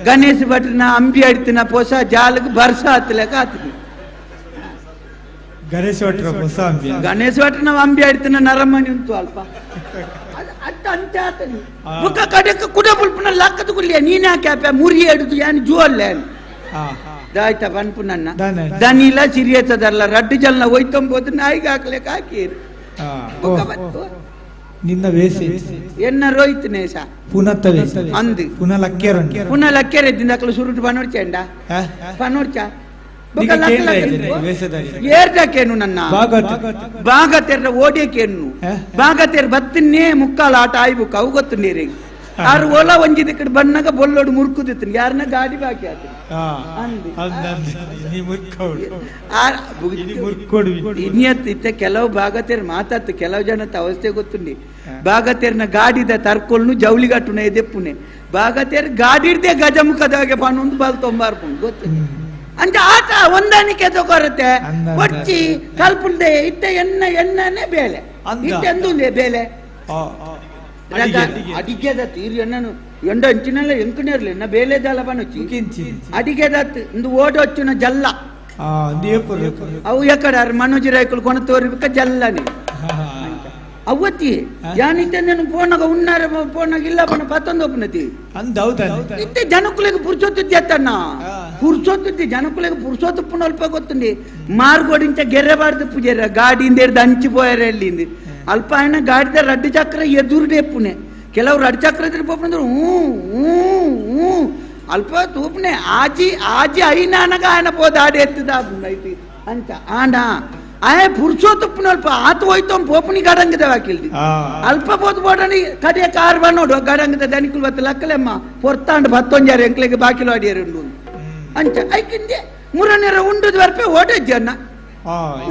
ಗಣೇಶ್ ಭಟ್ರನ ಅಂಬಿ ಅಡ್ತಿನ ಪೊಸ ಜಾಲಕ್ಕೆ ಬರ್ಸ ಆತಲಕ ಆತನಿ ಗಣೇಶ್ ಭಟ್ರ ಹೊಸ ಅಂಬಿ ಗಣೇಶ್ ಭಟ್ರನ ಅಂಬಿ ಅಡ್ತಿನ ನರಮನಿ ಉಂಟು ಅಲ್ಪ ಅತ್ತ ಅಂಚಾತನಿ ಬುಕ್ಕ ಕಡೆಕ ಕುಡ ಬುಲ್ಪುನ ಲಕ್ಕದ ಗುಳ್ಳಿಯ ನೀನ್ ಯಾಕೆ ಅಪ್ಪ ಮುರಿ ಹಿಡಿದು ಯಾನ್ ಜುವಲ್ಲ ದಾಯ್ತ ಬನ್ಪು ನನ್ನ ದನಿಲ ಸಿರಿಯತ್ತದಲ್ಲ ರಡ್ಡು ಜಲ್ನ ಒಯ್ತೊಂಬೋದು ನಾಯಿಗೆ ಹಾಕ್ಲಿಕ್ಕೆ ಹಾಕಿರು ನಿನ್ನ ವೇಸಿ ಎನ್ನ ರೋಹಿತ್ ನೇಸ ಪುನಃ ವೇಸ ಅಂದು ಪುನಃ ಲಕ್ಕೇರ ಪುನಃ ಲಕ್ಕೇರ ದಿಂದಕಲು ಸುರುಟು ಪನೋಡ್ಚ ಎಂಡ ಪನೋಡ್ಚ ಏರ್ದಕ್ಕೇನು ನನ್ನ ಭಾಗತೆರ್ರ ಓಡಿಯಕ್ಕೇನು ಭಾಗತೆರ್ ಬತ್ತಿನ್ನೇ ಮುಕ್ಕಾಲ ಆಟ ಆಯ್ಬುಕ್ ಅವು ಗೊತ್ತು ನೀರಿಗೆ ಆರು ಓಲ ಒಂಜಿದ ಕಡೆ ಬಣ್ಣಗ ಬೊಲ್ಲೋಡು ಮುರ್ಕುದಿತ್ತು ಯಾರನ್ನ ಗಾಡಿ ಬಾಕಿ ಆತ ಇನ್ಯತ್ ಕೆಲವು ಭಾಗತೇರ್ ಮಾತಾತು ಕೆಲವು ಜನತ ಅವಸ್ಥೆ ಗೊತ್ತುಂಡಿ ಭಾಗತೇರ್ನ ಗಾಡಿದ ತರ್ಕೊಲ್ನು ಜೌಲಿಗಟ್ಟುನೆ ದೆಪ್ಪುನೆ ಭಾಗತೇರ್ ಗಾಡಿರ್ದೆ ಗಜಮುಖದಾಗೆ ಪಣ್ಣೊಂದು ಬಾಲ್ ತೊಂಬಾರ್ಪುಂಡು ಗೊತ್ತು ಅಂಚ ಆಟ ಹೊಂದಾಣಿಕೆ ತಗೊರತ್ತೆ ಒಚ್ಚಿ ಕಲ್ಪುಂಡೆ ಇತ್ತ ಎಣ್ಣ ಎಣ್ಣನೆ ಬೇಲೆ ಇತ್ತ ಎಂದುಂದೆ ಬೇಲೆ ಅಡಿಗೆದತ್ತು ಇರು ಎಣ್ಣನು ಎಂಡ ಅಂಚಿನಲ್ಲ ಎಂಕುನೇರ್ಲಿ ಎನ್ನ ಬೇಲೆದಲ್ಲ ಬನುಚಿ ಅಡಿಗೆದತ್ತು ಇಂದು ಓಡೊಚ್ಚುನ ಜಲ್ಲ ಅವು ಎಕಡ ಮನೋಜ್ ರಾಯ್ಕುಲು ಕೊಣ ತೋರಿಬೇಕ ಜಲ್ಲನೆ ಅವ್ವತ್ತಿ ಯಾನಿತ್ತೆ నేను ಫೋನಾಗ ಉನ್ನಾರ ಫೋನಾಗ ಇಲ್ಲ ಪಣ ಪತ್ತೊಂದು ಒಪ್ಪನತಿ ಇತ್ತೆ ಜನಕುಲಿಗೆ ಪುರ್ಸೊತ್ತಿದ್ದೆ ಅತ್ತಣ್ಣ ಪುರ್ಸೊತ್ತಿದ್ದೆ ಜನಕುಲಿಗೆ ಪುರ್ಸೊತ್ತು ಅಲ್ಪ ಗೊತ್ತುಂಡಿ ಮಾರ್ಗೋడింಚ ಗೆರ್ರೆಬಾರ್ದು ಪೂಜಾರ ಗಾಡಿಯಿಂದ ಹಿಡ್ದು ಹಂಚಿ ಪೋಯಾರ ಎಲ್ಲಿಂದ ಅಲ್ಪ ఆయన ಗಾಡಿದ ರಡ್ಡು ಚಕ್ರ ಎದುರುಡೆ ಪುಣೆ ಕೆಲವು ರಡ್ಡು ಚಕ್ರ ಇದ್ರೆ ಪೋಪಂದ್ರೆ ಹ್ಞೂ ಹ್ಞೂ ಹ್ಞೂ ಅಲ್ಪ ತೂಪನೆ ಆಜಿ ಆಜಿ ಐನಾನಗ ఆయన పోదు ఆడి ఎత్తుదా అయితే అంత ఆనా ಆಯ ಪುರ್ಸೊತ್ತುಪ್ಪನ ಅಲ್ಪ ಆತ ಹೋಯ್ತು ಪೋಪನಿ ಗಡಂಗದ ವಾಕಿಲ್ದಿ ಅಲ್ಪ ಪೋತು ಪೋಡನಿ ಕಡೆಯ ಕಾರ್ ನೋಡು ಗಡಂಗದ ದನಿಕುಲ್ ಬತ್ತ ಲಕ್ಕಲೆಮ್ಮ ಪೊರ್ತಾಂಡ್ ಬತ್ತೊಂಜಾರ ಎಂಕ್ಲೆಗೆ ಬಾಕಿಲು ಅಡಿಯರು ಉಂಡು ಅಂಚ ಐಕಿಂದೆ ಮುರನೇರ ಉಂಡುದು ಬರ್ಪೆ ಓಡಜ್ಜಿ ಅಣ್ಣ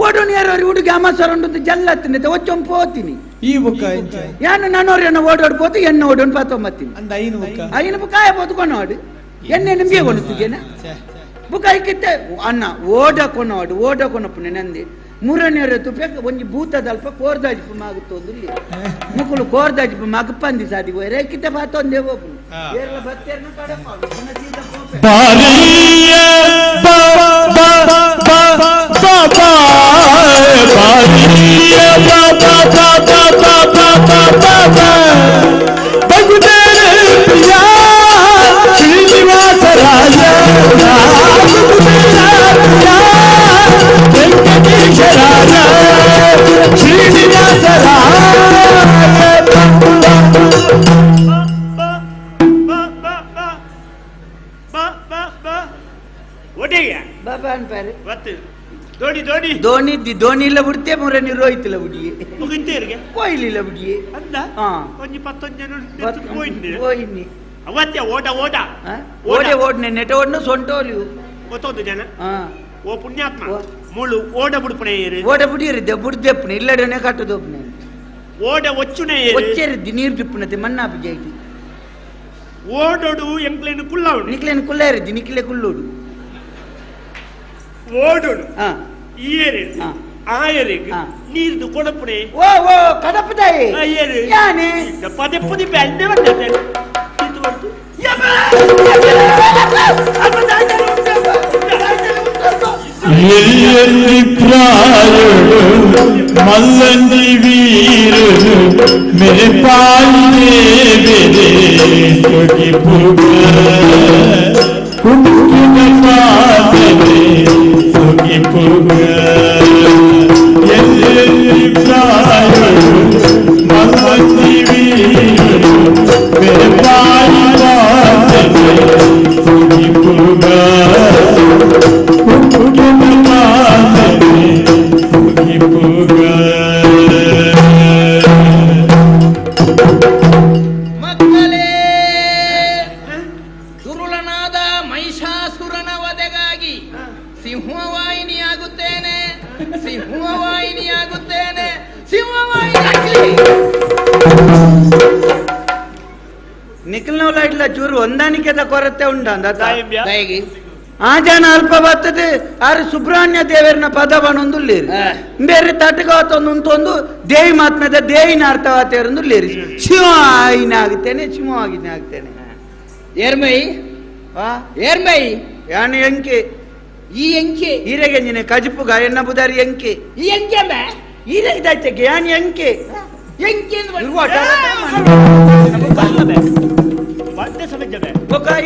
ಓಡೋ ನೇರ ಹುಡುಗಿ ಅಮಾಸರ ಉಂಡು ಜಲ್ಲ ಹತ್ತಿನ ಒಚ್ಚೊಂದು ಪೋತೀನಿ ಈ ಬುಕ್ಕ ಯಾನು ನಾನೋರ್ ಓಡೋಡ್ ಪೋತು ಎನ್ನ ಓಡೋನ್ ಪತ್ತೊಂಬತ್ತೀನಿ ಐನು ಬುಕ್ಕ ಆಯ ಪೋತು ಕೊನೋಡು ಎಣ್ಣೆ ನಿಂಬಿಗೆ ಕೊಡುತ್ತಿದ್ದೇನೆ ಬುಕ್ಕ ಐಕಿತ್ತೆ ಅಣ್ಣ ಓಡ ಕೊನೋಡು ಓಡ ಕೊನಪ್ಪು ನಂದಿ ಮೂರನೇರ ತುಪ್ಪ ಒಂಜಿ ಭೂತದಲ್ಪ ಕೋರ್ದಾಜಿಪು ಮಾಗುತ್ತೊಂದು ಮುಕುಲು ಕೋರ್ದಾಜಿಪು ಮಗಪಂದಿ ಸಾದಿ ರೇಕಿತ ಬಾತೊಂದೇ ಹೋಪುನು ಏರ್ಲ ಬತ್ತೇರ್ನ ಕಡಪ ಬಾರಿಯ ಬಾ ಬಾ ಬಾ ಬಾ ಬಾ ಬಾರಿಯ ಬಾ ಬಾ ಬಾ ಬಾ ಬಾ ಬಾ ಬಾ ಬಾ ಬಾ ಬಗುದೇರ ಪ್ರಿಯ ಶ್ರೀನಿವಾಸರಾಯ ಪ್ರಿಯ ವೆಂಕಟೇಶರಾಯ ಶ್ರೀನಿವಾಸರಾಯ. ಧೋನಿ ಧೋನಿ ಇಲ್ಲ ಬಿಡ್ತೆ ಮುರನಿ ರೋಹಿತ್ ಇಲ್ಲ ಬಿಡಿಯೇ ಕೊಹ್ಲಿ ಬಿಡಿಯೇ ಓಟ ಓಟ ಓಡೆ ಓಡ್ನೆ ನೆಟ ಓಡ್ನ ಸೊಂಟೋಲಿವು ಗೊತ್ತೊಂದು ಜನ ಓ ಪುಣ್ಯಾತ್ಮ ಮುಳು ಓಡ ಬುಡ್ಪಣೆ ಓಡ ಬುಡಿಯರಿದ್ದೆ ಬುಡ್ದೆಪ್ಪನೆ ಇಲ್ಲಡನೆ ಕಟ್ಟದೊಪ್ಪನೆ ಓಡ ಒಚ್ಚುನೆ ಒಚ್ಚರಿದ್ದಿ ನೀರು ದಿಪ್ಪುನತೆ ಮಣ್ಣಾಪು ಜೈತಿ ಓಡೋಡು ಎಂಕ್ಲೇನು ಕುಲ್ಲವಡು ನಿಕ್ಲೇನು ಕುಲ್ಲಾರಿದ್ದಿ ನಿಕ್ಲೆ ಕುಲ್ಲೋಡು ಓಡೋಡು ಈಯರೆ ಆಯರಿಗೆ ನೀರ್ದು ಕೊಡಪುಣೆ ಓ ಓ ಕಡಪದಾಯಿ ಯಾನೆ ಪದೇ ಪದೇ ಬೆಂಡೆ ಬಂದೆ ಯಬ್ಬಾ! ఎల్లి ప్రాయుడు మల్లంది వీరుడు మెరపాయి దేవిరే సుగిపుగ కుంకుమ పాదనే సుగిపుగ ఎల్లి ప్రాయుడు మల్లంది వీరుడు మెరపాయి పాదనే సుగిపుగ ಮಕ್ಕಳೇ, ಸುರುಳನಾದ ಮಹಿಷಾಸುರನ ವಧೆಗಾಗಿ ಸಿಂಹವಾಹಿನಿಯಾಗುತ್ತೇನೆ, ಸಿಂಹವಾಹಿನಿಯಾಗುತ್ತೇನೆ, ಸಿಂಹವಾಹಿನಿ. ನಿಖಲ್ನವಲ ಇಡ್ಲ ಚೂರು ಹೊಂದಾಣಿಕೆದ ಕೊರತೆ ಉಂಡ ಆ ಜನ ಅಲ್ಪ ಬರ್ತದೆ. ಆರು ಸುಬ್ರಹ್ಮಣ್ಯ ದೇವರನ ಪದವನೊಂದುಲ್ಲೇರಿ ಬೇರೆ ತಟಕವತ್ತೊಂದು ದೇವಿ ಮಾತ್ಮದ ದೇವಿನ ಅರ್ಥವಾತೇರೊಂದುಲ್ಲೇರಿ. ಶಿವ ಆಯಿನ ಆಗುತ್ತೇನೆ, ಶಿವವಾಗಿನ ಆಗ್ತೇನೆ. ಏರ್ಮೈ ಏರ್ಮೈ ಯಾನು ಎಂಕೆ ಈ ಎಂಕೆ ಈರೆಗೆ ಕಜಿಪುಗ ಎನ್ನ ಬುದಾರಿ ಎಂಕೆ ಈ ಎಂಕೆ ಈರೆ ಇದಾಯ್ತಕ್ಕೆ ಯಾನು ಎಂಕೆ ಎಂಕೆ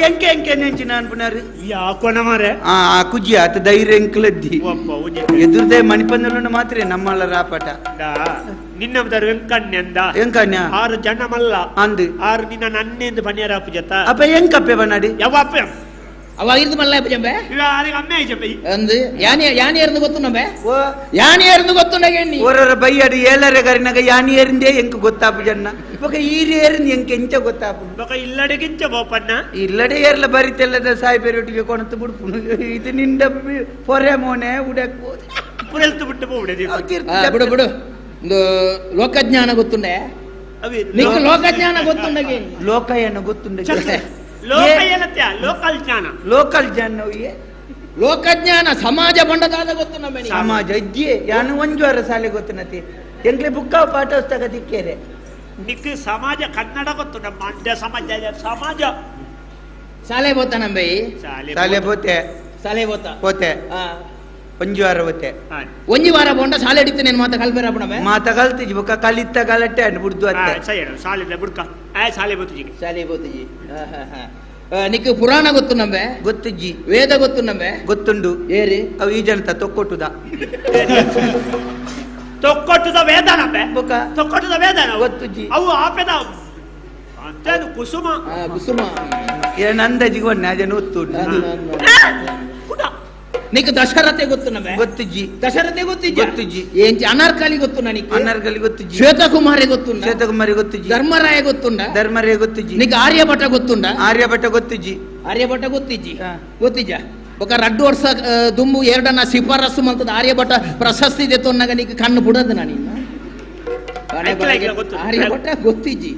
ಎಂಕೆ ಎಂಕೆ ನೆಂಚಿನ ಅನ್ಪುನಾರು ಮಾರೆ ಆ ಕುಜ್ಜಿ ಆತ ಧೈರ್ಯ ಎಂಕ್ಲದ್ದಿ ಎದುರ್ದೆ ಮಣಿಪಂದಲನ್ನು ಮಾತ್ರ ನಮ್ಮಲ್ಲ ರಾಪಟ. ನಿನ್ನ ಎಂಕಣ್ಯಂದ ಎಂಕಣ್ಯ ಆರು ಜನ ಮಲ್ಲ ಅಂದು ಆರು ನಿನ್ನ ನನ್ನೆಂದು ಬನ್ನಿಯರ ಅಪ್ಪು ಅಪ್ಪ ಎಂಕಪ್ಪೆ ಬನ್ನಾಡಿ ಯಾವ ಅಪ್ಪ ಅವ ಇರ್ದು ಮಲ್ಲ ಜಂಬೆ ಅಮ್ಮೆ ಜಂಬೆ ಅಂದು ಯಾನಿ ಯಾನಿ ಎರ್ದು ಗೊತ್ತು ನಂಬೆ ಯಾನಿ ಎರ್ದು ಗೊತ್ತು ನಗೆ ಓರರ ಬೈಯಡು ಏಲರೆ ಗರಿನಾಗ ಯಾನಿ ಎರಿಂದೇ ಎಂಕ್ ಗೊತ್ತಾಪು ಜನ್ನ ಬೊಕ ಈರಿ ಏರಿಂದ ಎಂಕ್ ಎಂಚ ಗೊತ್ತಾಪು ಬೊಕ ಇಲ್ಲಡೆಗಿಂಚ ಬೋಪಣ್ಣ ಇಲ್ಲಡೆ ಏರ್ಲ ಬರಿತೆಲ್ಲದ ಸಾಯಿಬೇರೊಟ್ಟಿಗೆ ಕೊಣತು ಬಿಡ್ಪುನು ಇದು ನಿಂಡ ಪೊರೆ ಮೋನೆ ಉಡಕ್ ಪುರೆಲ್ತು ಬಿಟ್ಟು ಬೋಡೆ ಬಿಡು ಬಿಡು ಒಂದು ಲೋಕಜ್ಞಾನ ಗೊತ್ತುಂಡೆ ನಿಕ್ ಲೋಕಜ್ಞಾನ ಗೊತ್ತುಂಡಗೆ ಲೋಕ ಏನು ಗೊತ್ತುಂಡೆ ಲೋಕಲ್ ಜ್ಞಾನ ಲೋಕಲ್ ಜ್ಞಾನ ಲೋಕಜ್ಞಾನ ಸಮಾಜ ಬಂಡದಾದ ಗೊತ್ತು ನಮ್ಮ ಸಮಾಜ ಇದ್ಯೆ ಯಾನು ಒಂಜುವಾರ ಶಾಲೆ ಗೊತ್ತಿನತಿ ಎಂಕ್ಲೆ ಬುಕ್ಕ ಪಾಠ ಪುಸ್ತಕ ದಿಕ್ಕೇರೆ ನಿಕ್ ಸಮಾಜ ಕನ್ನಡ ಗೊತ್ತು ನಮ್ಮ ಮಂಡ್ಯ ಸಮಾಜ ಸಮಾಜ ಶಾಲೆ ಬೋತ ನಂಬೈ ಶಾಲೆ ಬೋತೆ ಶಾಲೆ ಬೋತ ಹೋತೆ ಒಂಜು ವಾರ ಹೋತೆ ಒಂಜಿ ವಾರ ಬೋಂಡ ಶಾಲೆ ಹಿಡಿತು ನೇನು ಮಾತ ಕಲ್ಪೇರ ಅಪ್ಪಣಮೆ ಮಾತ ಕಲ್ತಿಜಿ ಬೊಕ್ಕ ಕಲಿತ ಗಲಟೆ ಅಂಡ್ ಬುಡ್ದು ಅತ್ತೆ ಸರಿ ಶಾಲೆ ಬುಡ್ಕ ಆ ಶಾಲೆ ಬೋತಿಜಿ ಶಾಲೆ ಬೋತಿಜಿ ನಿಕ್ ಪುರಾಣ ಗೊತ್ತು ನಂಬೆ ಗೊತ್ತುಜ್ಜಿ ವೇದ ಗೊತ್ತು ನಂಬೆ ಗೊತ್ತುಂಡು ಏರಿ ಅವು ಈ ಜನತ ತೊಕ್ಕೊಟ್ಟುದ ತೊಕ್ಕೊಟ್ಟುದ ವೇದ ನಂಬೆ ಬೊಕ್ಕ ತೊಕ್ಕೊಟ್ಟುದ ವೇದ ಗೊತ್ತುಜ್ಜಿ ಅವು ಆಪೆದ ಅಂತೇನು ಕುಸುಮ ಕುಸುಮ ಏನ್ ಅಂದಾಜಿಗೆ ಒನ್ನೆ ಅಜನ ಒತ್ತು నీకు దశరథే ಗೊತ್ತು ಗೊತ್ತುಜ್ಜಿ ದಶರಥೆ ಗೊತ್ತಿಜ್ಜಿ ಗೊತ್ತುಜ್ಜಿ ఏంచి ಅನಾರ್ಕಲಿ ಗೊತ್ತು నీకు ಅನಾರ್ಕಲಿ ಗೊತ್ತುಜ್ಜಿ ಶ್ವೇತಕುಮಾರಿ ಗೊತ್ತುಂಡ ಶ್ವೇತಕುಮಾರಿ ಗೊತ್ತುಜ್ಜಿ ಧರ್ಮರಾಯ ಗೊತ್ತುಂಡ ಧರ್ಮರಾಯ ಗೊತ್ತುಜ್ಜಿ నీకు ಆರ್ಯಭಟ ಗೊತ್ತುಂಡ ಆರ್ಯಭಟ ಗೊತ್ತುಜ್ಜಿ ಆರ್ಯಭಟ ಗೊತ್ತಿಜ್ಜಿ ಗೊತ್ತಿಜ್ಜ ఒక ರಡ್ಡು ವರ್ಷ ದುಂಬು ಎರಡನ್ನ ಶಿಫಾರಸು ಮಂತದ ಆರ್ಯಭಟ ಪ್ರಶಸ್ತಿ ದೆತ್ತೊನ್ನಾಗ ನೀకు ಕಣ್ಣು ಬುಡದು ನಾನು ಆರ್ಯಭಟ ಗೊತ್ತಿಜ್ಜಿ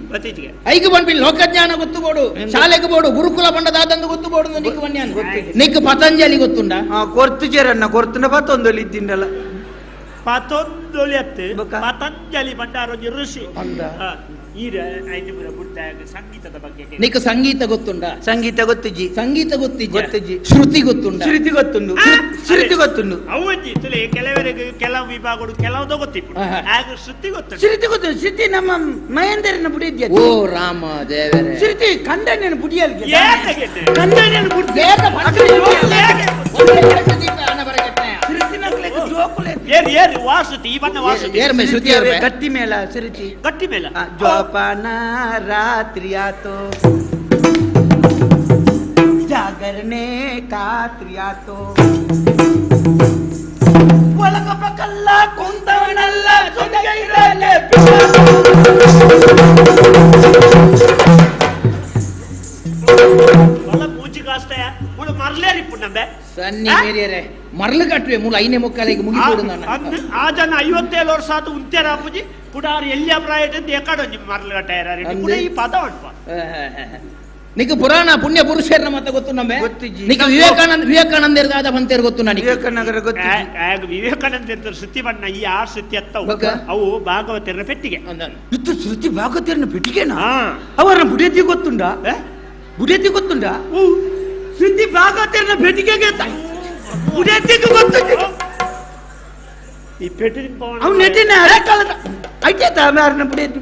ಐಕು ಬಂದ್ಬಿಡಿ ಲೋಕಜ್ಞಾನ ಗೊತ್ತು ಬೋಡು ಶಾಲೆಗೆ ಬೋಡು ಗುರುಕುಲ ಬಂಡದಾದಂದು ಗೊತ್ತು ಬೋಡು ನೀಕು ಬನ್ಯಾನು ನೀಕು ಪತಂಜಲಿ ಗೊತ್ತುಂಡ ಕೊರ್ತು ಜೇರನ್ನ ಕೊರ್ತುಂಡ ಪತ್ತೊಂದೊಲಿ ಇದ್ದಿಂಡಲ್ಲ ಪತೊಂದೊಲಿ ಅತ್ತು ಪತಂಜಲಿ ಭಂಡಾರೊಂಜಿ ಋಷಿ ಸಂಗೀತದ ಬಗ್ಗೆ ನೀಕು ಸಂಗೀತ ಗೊತ್ತುಂಡ ಸಂಗೀತ ಗೊತ್ತುಜ್ಜಿ ಸಂಗೀತ ಗೊತ್ತಿಜ್ಜಿ ಗೊತ್ತುಜ್ಜಿ ಶ್ರುತಿ ಗೊತ್ತುಂಡ ಶ್ರುತಿ ಗೊತ್ತುಂಡು ಶ್ರುತಿ ಗೊತ್ತುಂಡು ಅವಂಜಿ ತುಲೆ ಕೆಲವರಿಗೆ ಕೆಲವು ವಿಭಾಗಗಳು ಕೆಲವುದ ಗೊತ್ತಿಪ್ಪು ಆಗ ಶ್ರುತಿ ಗೊತ್ತು ಶ್ರುತಿ ಗೊತ್ತು ಶ್ರುತಿ ನಮ್ಮ ಮಹೇಂದ್ರನ ಬುಡಿದ್ಯ ಓ ರಾಮ ದೇವರೇ ಶ್ರುತಿ ಕಂಡನೇನು ಬುಡಿಯಲ್ಗೆ ಕಂಡನೇನು ಗಟ್ಟಿ ಮೇಳ ಶ್ರುತಿ ಗಟ್ಟಿ ಮೇಳ ಜೋಪಾನ ರಾತ್ರಿ ಆತೋ ಜಾಗರಣೆ ಕಾತ್ರಿ ಆತೋ ಒಳಗಬಕಲ್ಲ ಕುಂತವನಲ್ಲ ಸೊಗೈರಲೆ ಒಳ ಮೂಜಿ ಕಾಸ್ತಯ ಮುಳು ಮರ್ಲೇರಿ ಪುಣ್ಣಂಬೆ ಸನ್ನಿ ಮೇರಿಯರೆ ಮರಳು ಕಟ್ಟುವೆ ಮೂಲ ಐನೇ ಮುಕ್ಕಾಲಿಗೆ ಮುಗಿಬೋದು ನಾನು ಆ ಜನ 57 ವರ್ಷ ಆತು ಉಂತೇರ ಅಪ್ಪುಜಿ ಕುಡಾರು ಎಲ್ಲಿಯ ಪ್ರಾಯ ಏಕಾಡೊಂಜಿ ಮರಳು ಕಟ್ಟಾಯರ ಕುಡ ಈ ಪದ ಉಂಟು నీకు ಪುರಾಣ ಪುಣ್ಯ ಪುರುಷರ ಮತ ಗೊತ್ತು ನಮ್ಮೆ ನೀಕು ವಿವೇಕಾನಂದ ವಿವೇಕಾನಂದ ದಾದ ಬಂತೇರು ಗೊತ್ತು ನನಗೆ ವಿವೇಕಾನಂದರ ಗೊತ್ತು ವಿವೇಕಾನಂದ ಶ್ರುತಿ ಬಣ್ಣ ಈ ಆರು ಶ್ರುತಿ ಅತ್ತವು ಅವು ಭಾಗವತರ ಪೆಟ್ಟಿಗೆ ಇತ್ತು ಶ್ರುತಿ ಭಾಗವತರನ ಪೆಟ್ಟಿಗೆನಾ ಅವರ ಬುಡಿಯತಿ ಗೊತ್ತುಂಡ ಬುಡಿಯತಿ ಗೊತ್ತುಂಡ ಶ್ರುತಿ ಭಾಗವತರನ ಪೆಟ್ಟಿಗೆಗೆ ಉಡೇತಿಗೆ ಗೊತ್ತು ಈ ಪೆಟ್ಟಿನ ಪವನ ಅವ್ನು ನೆಟ್ಟಿನ ಅರೆಕಾಲದ ಐತೆ ತಾಮಾರನ ಬುಡೇತಿ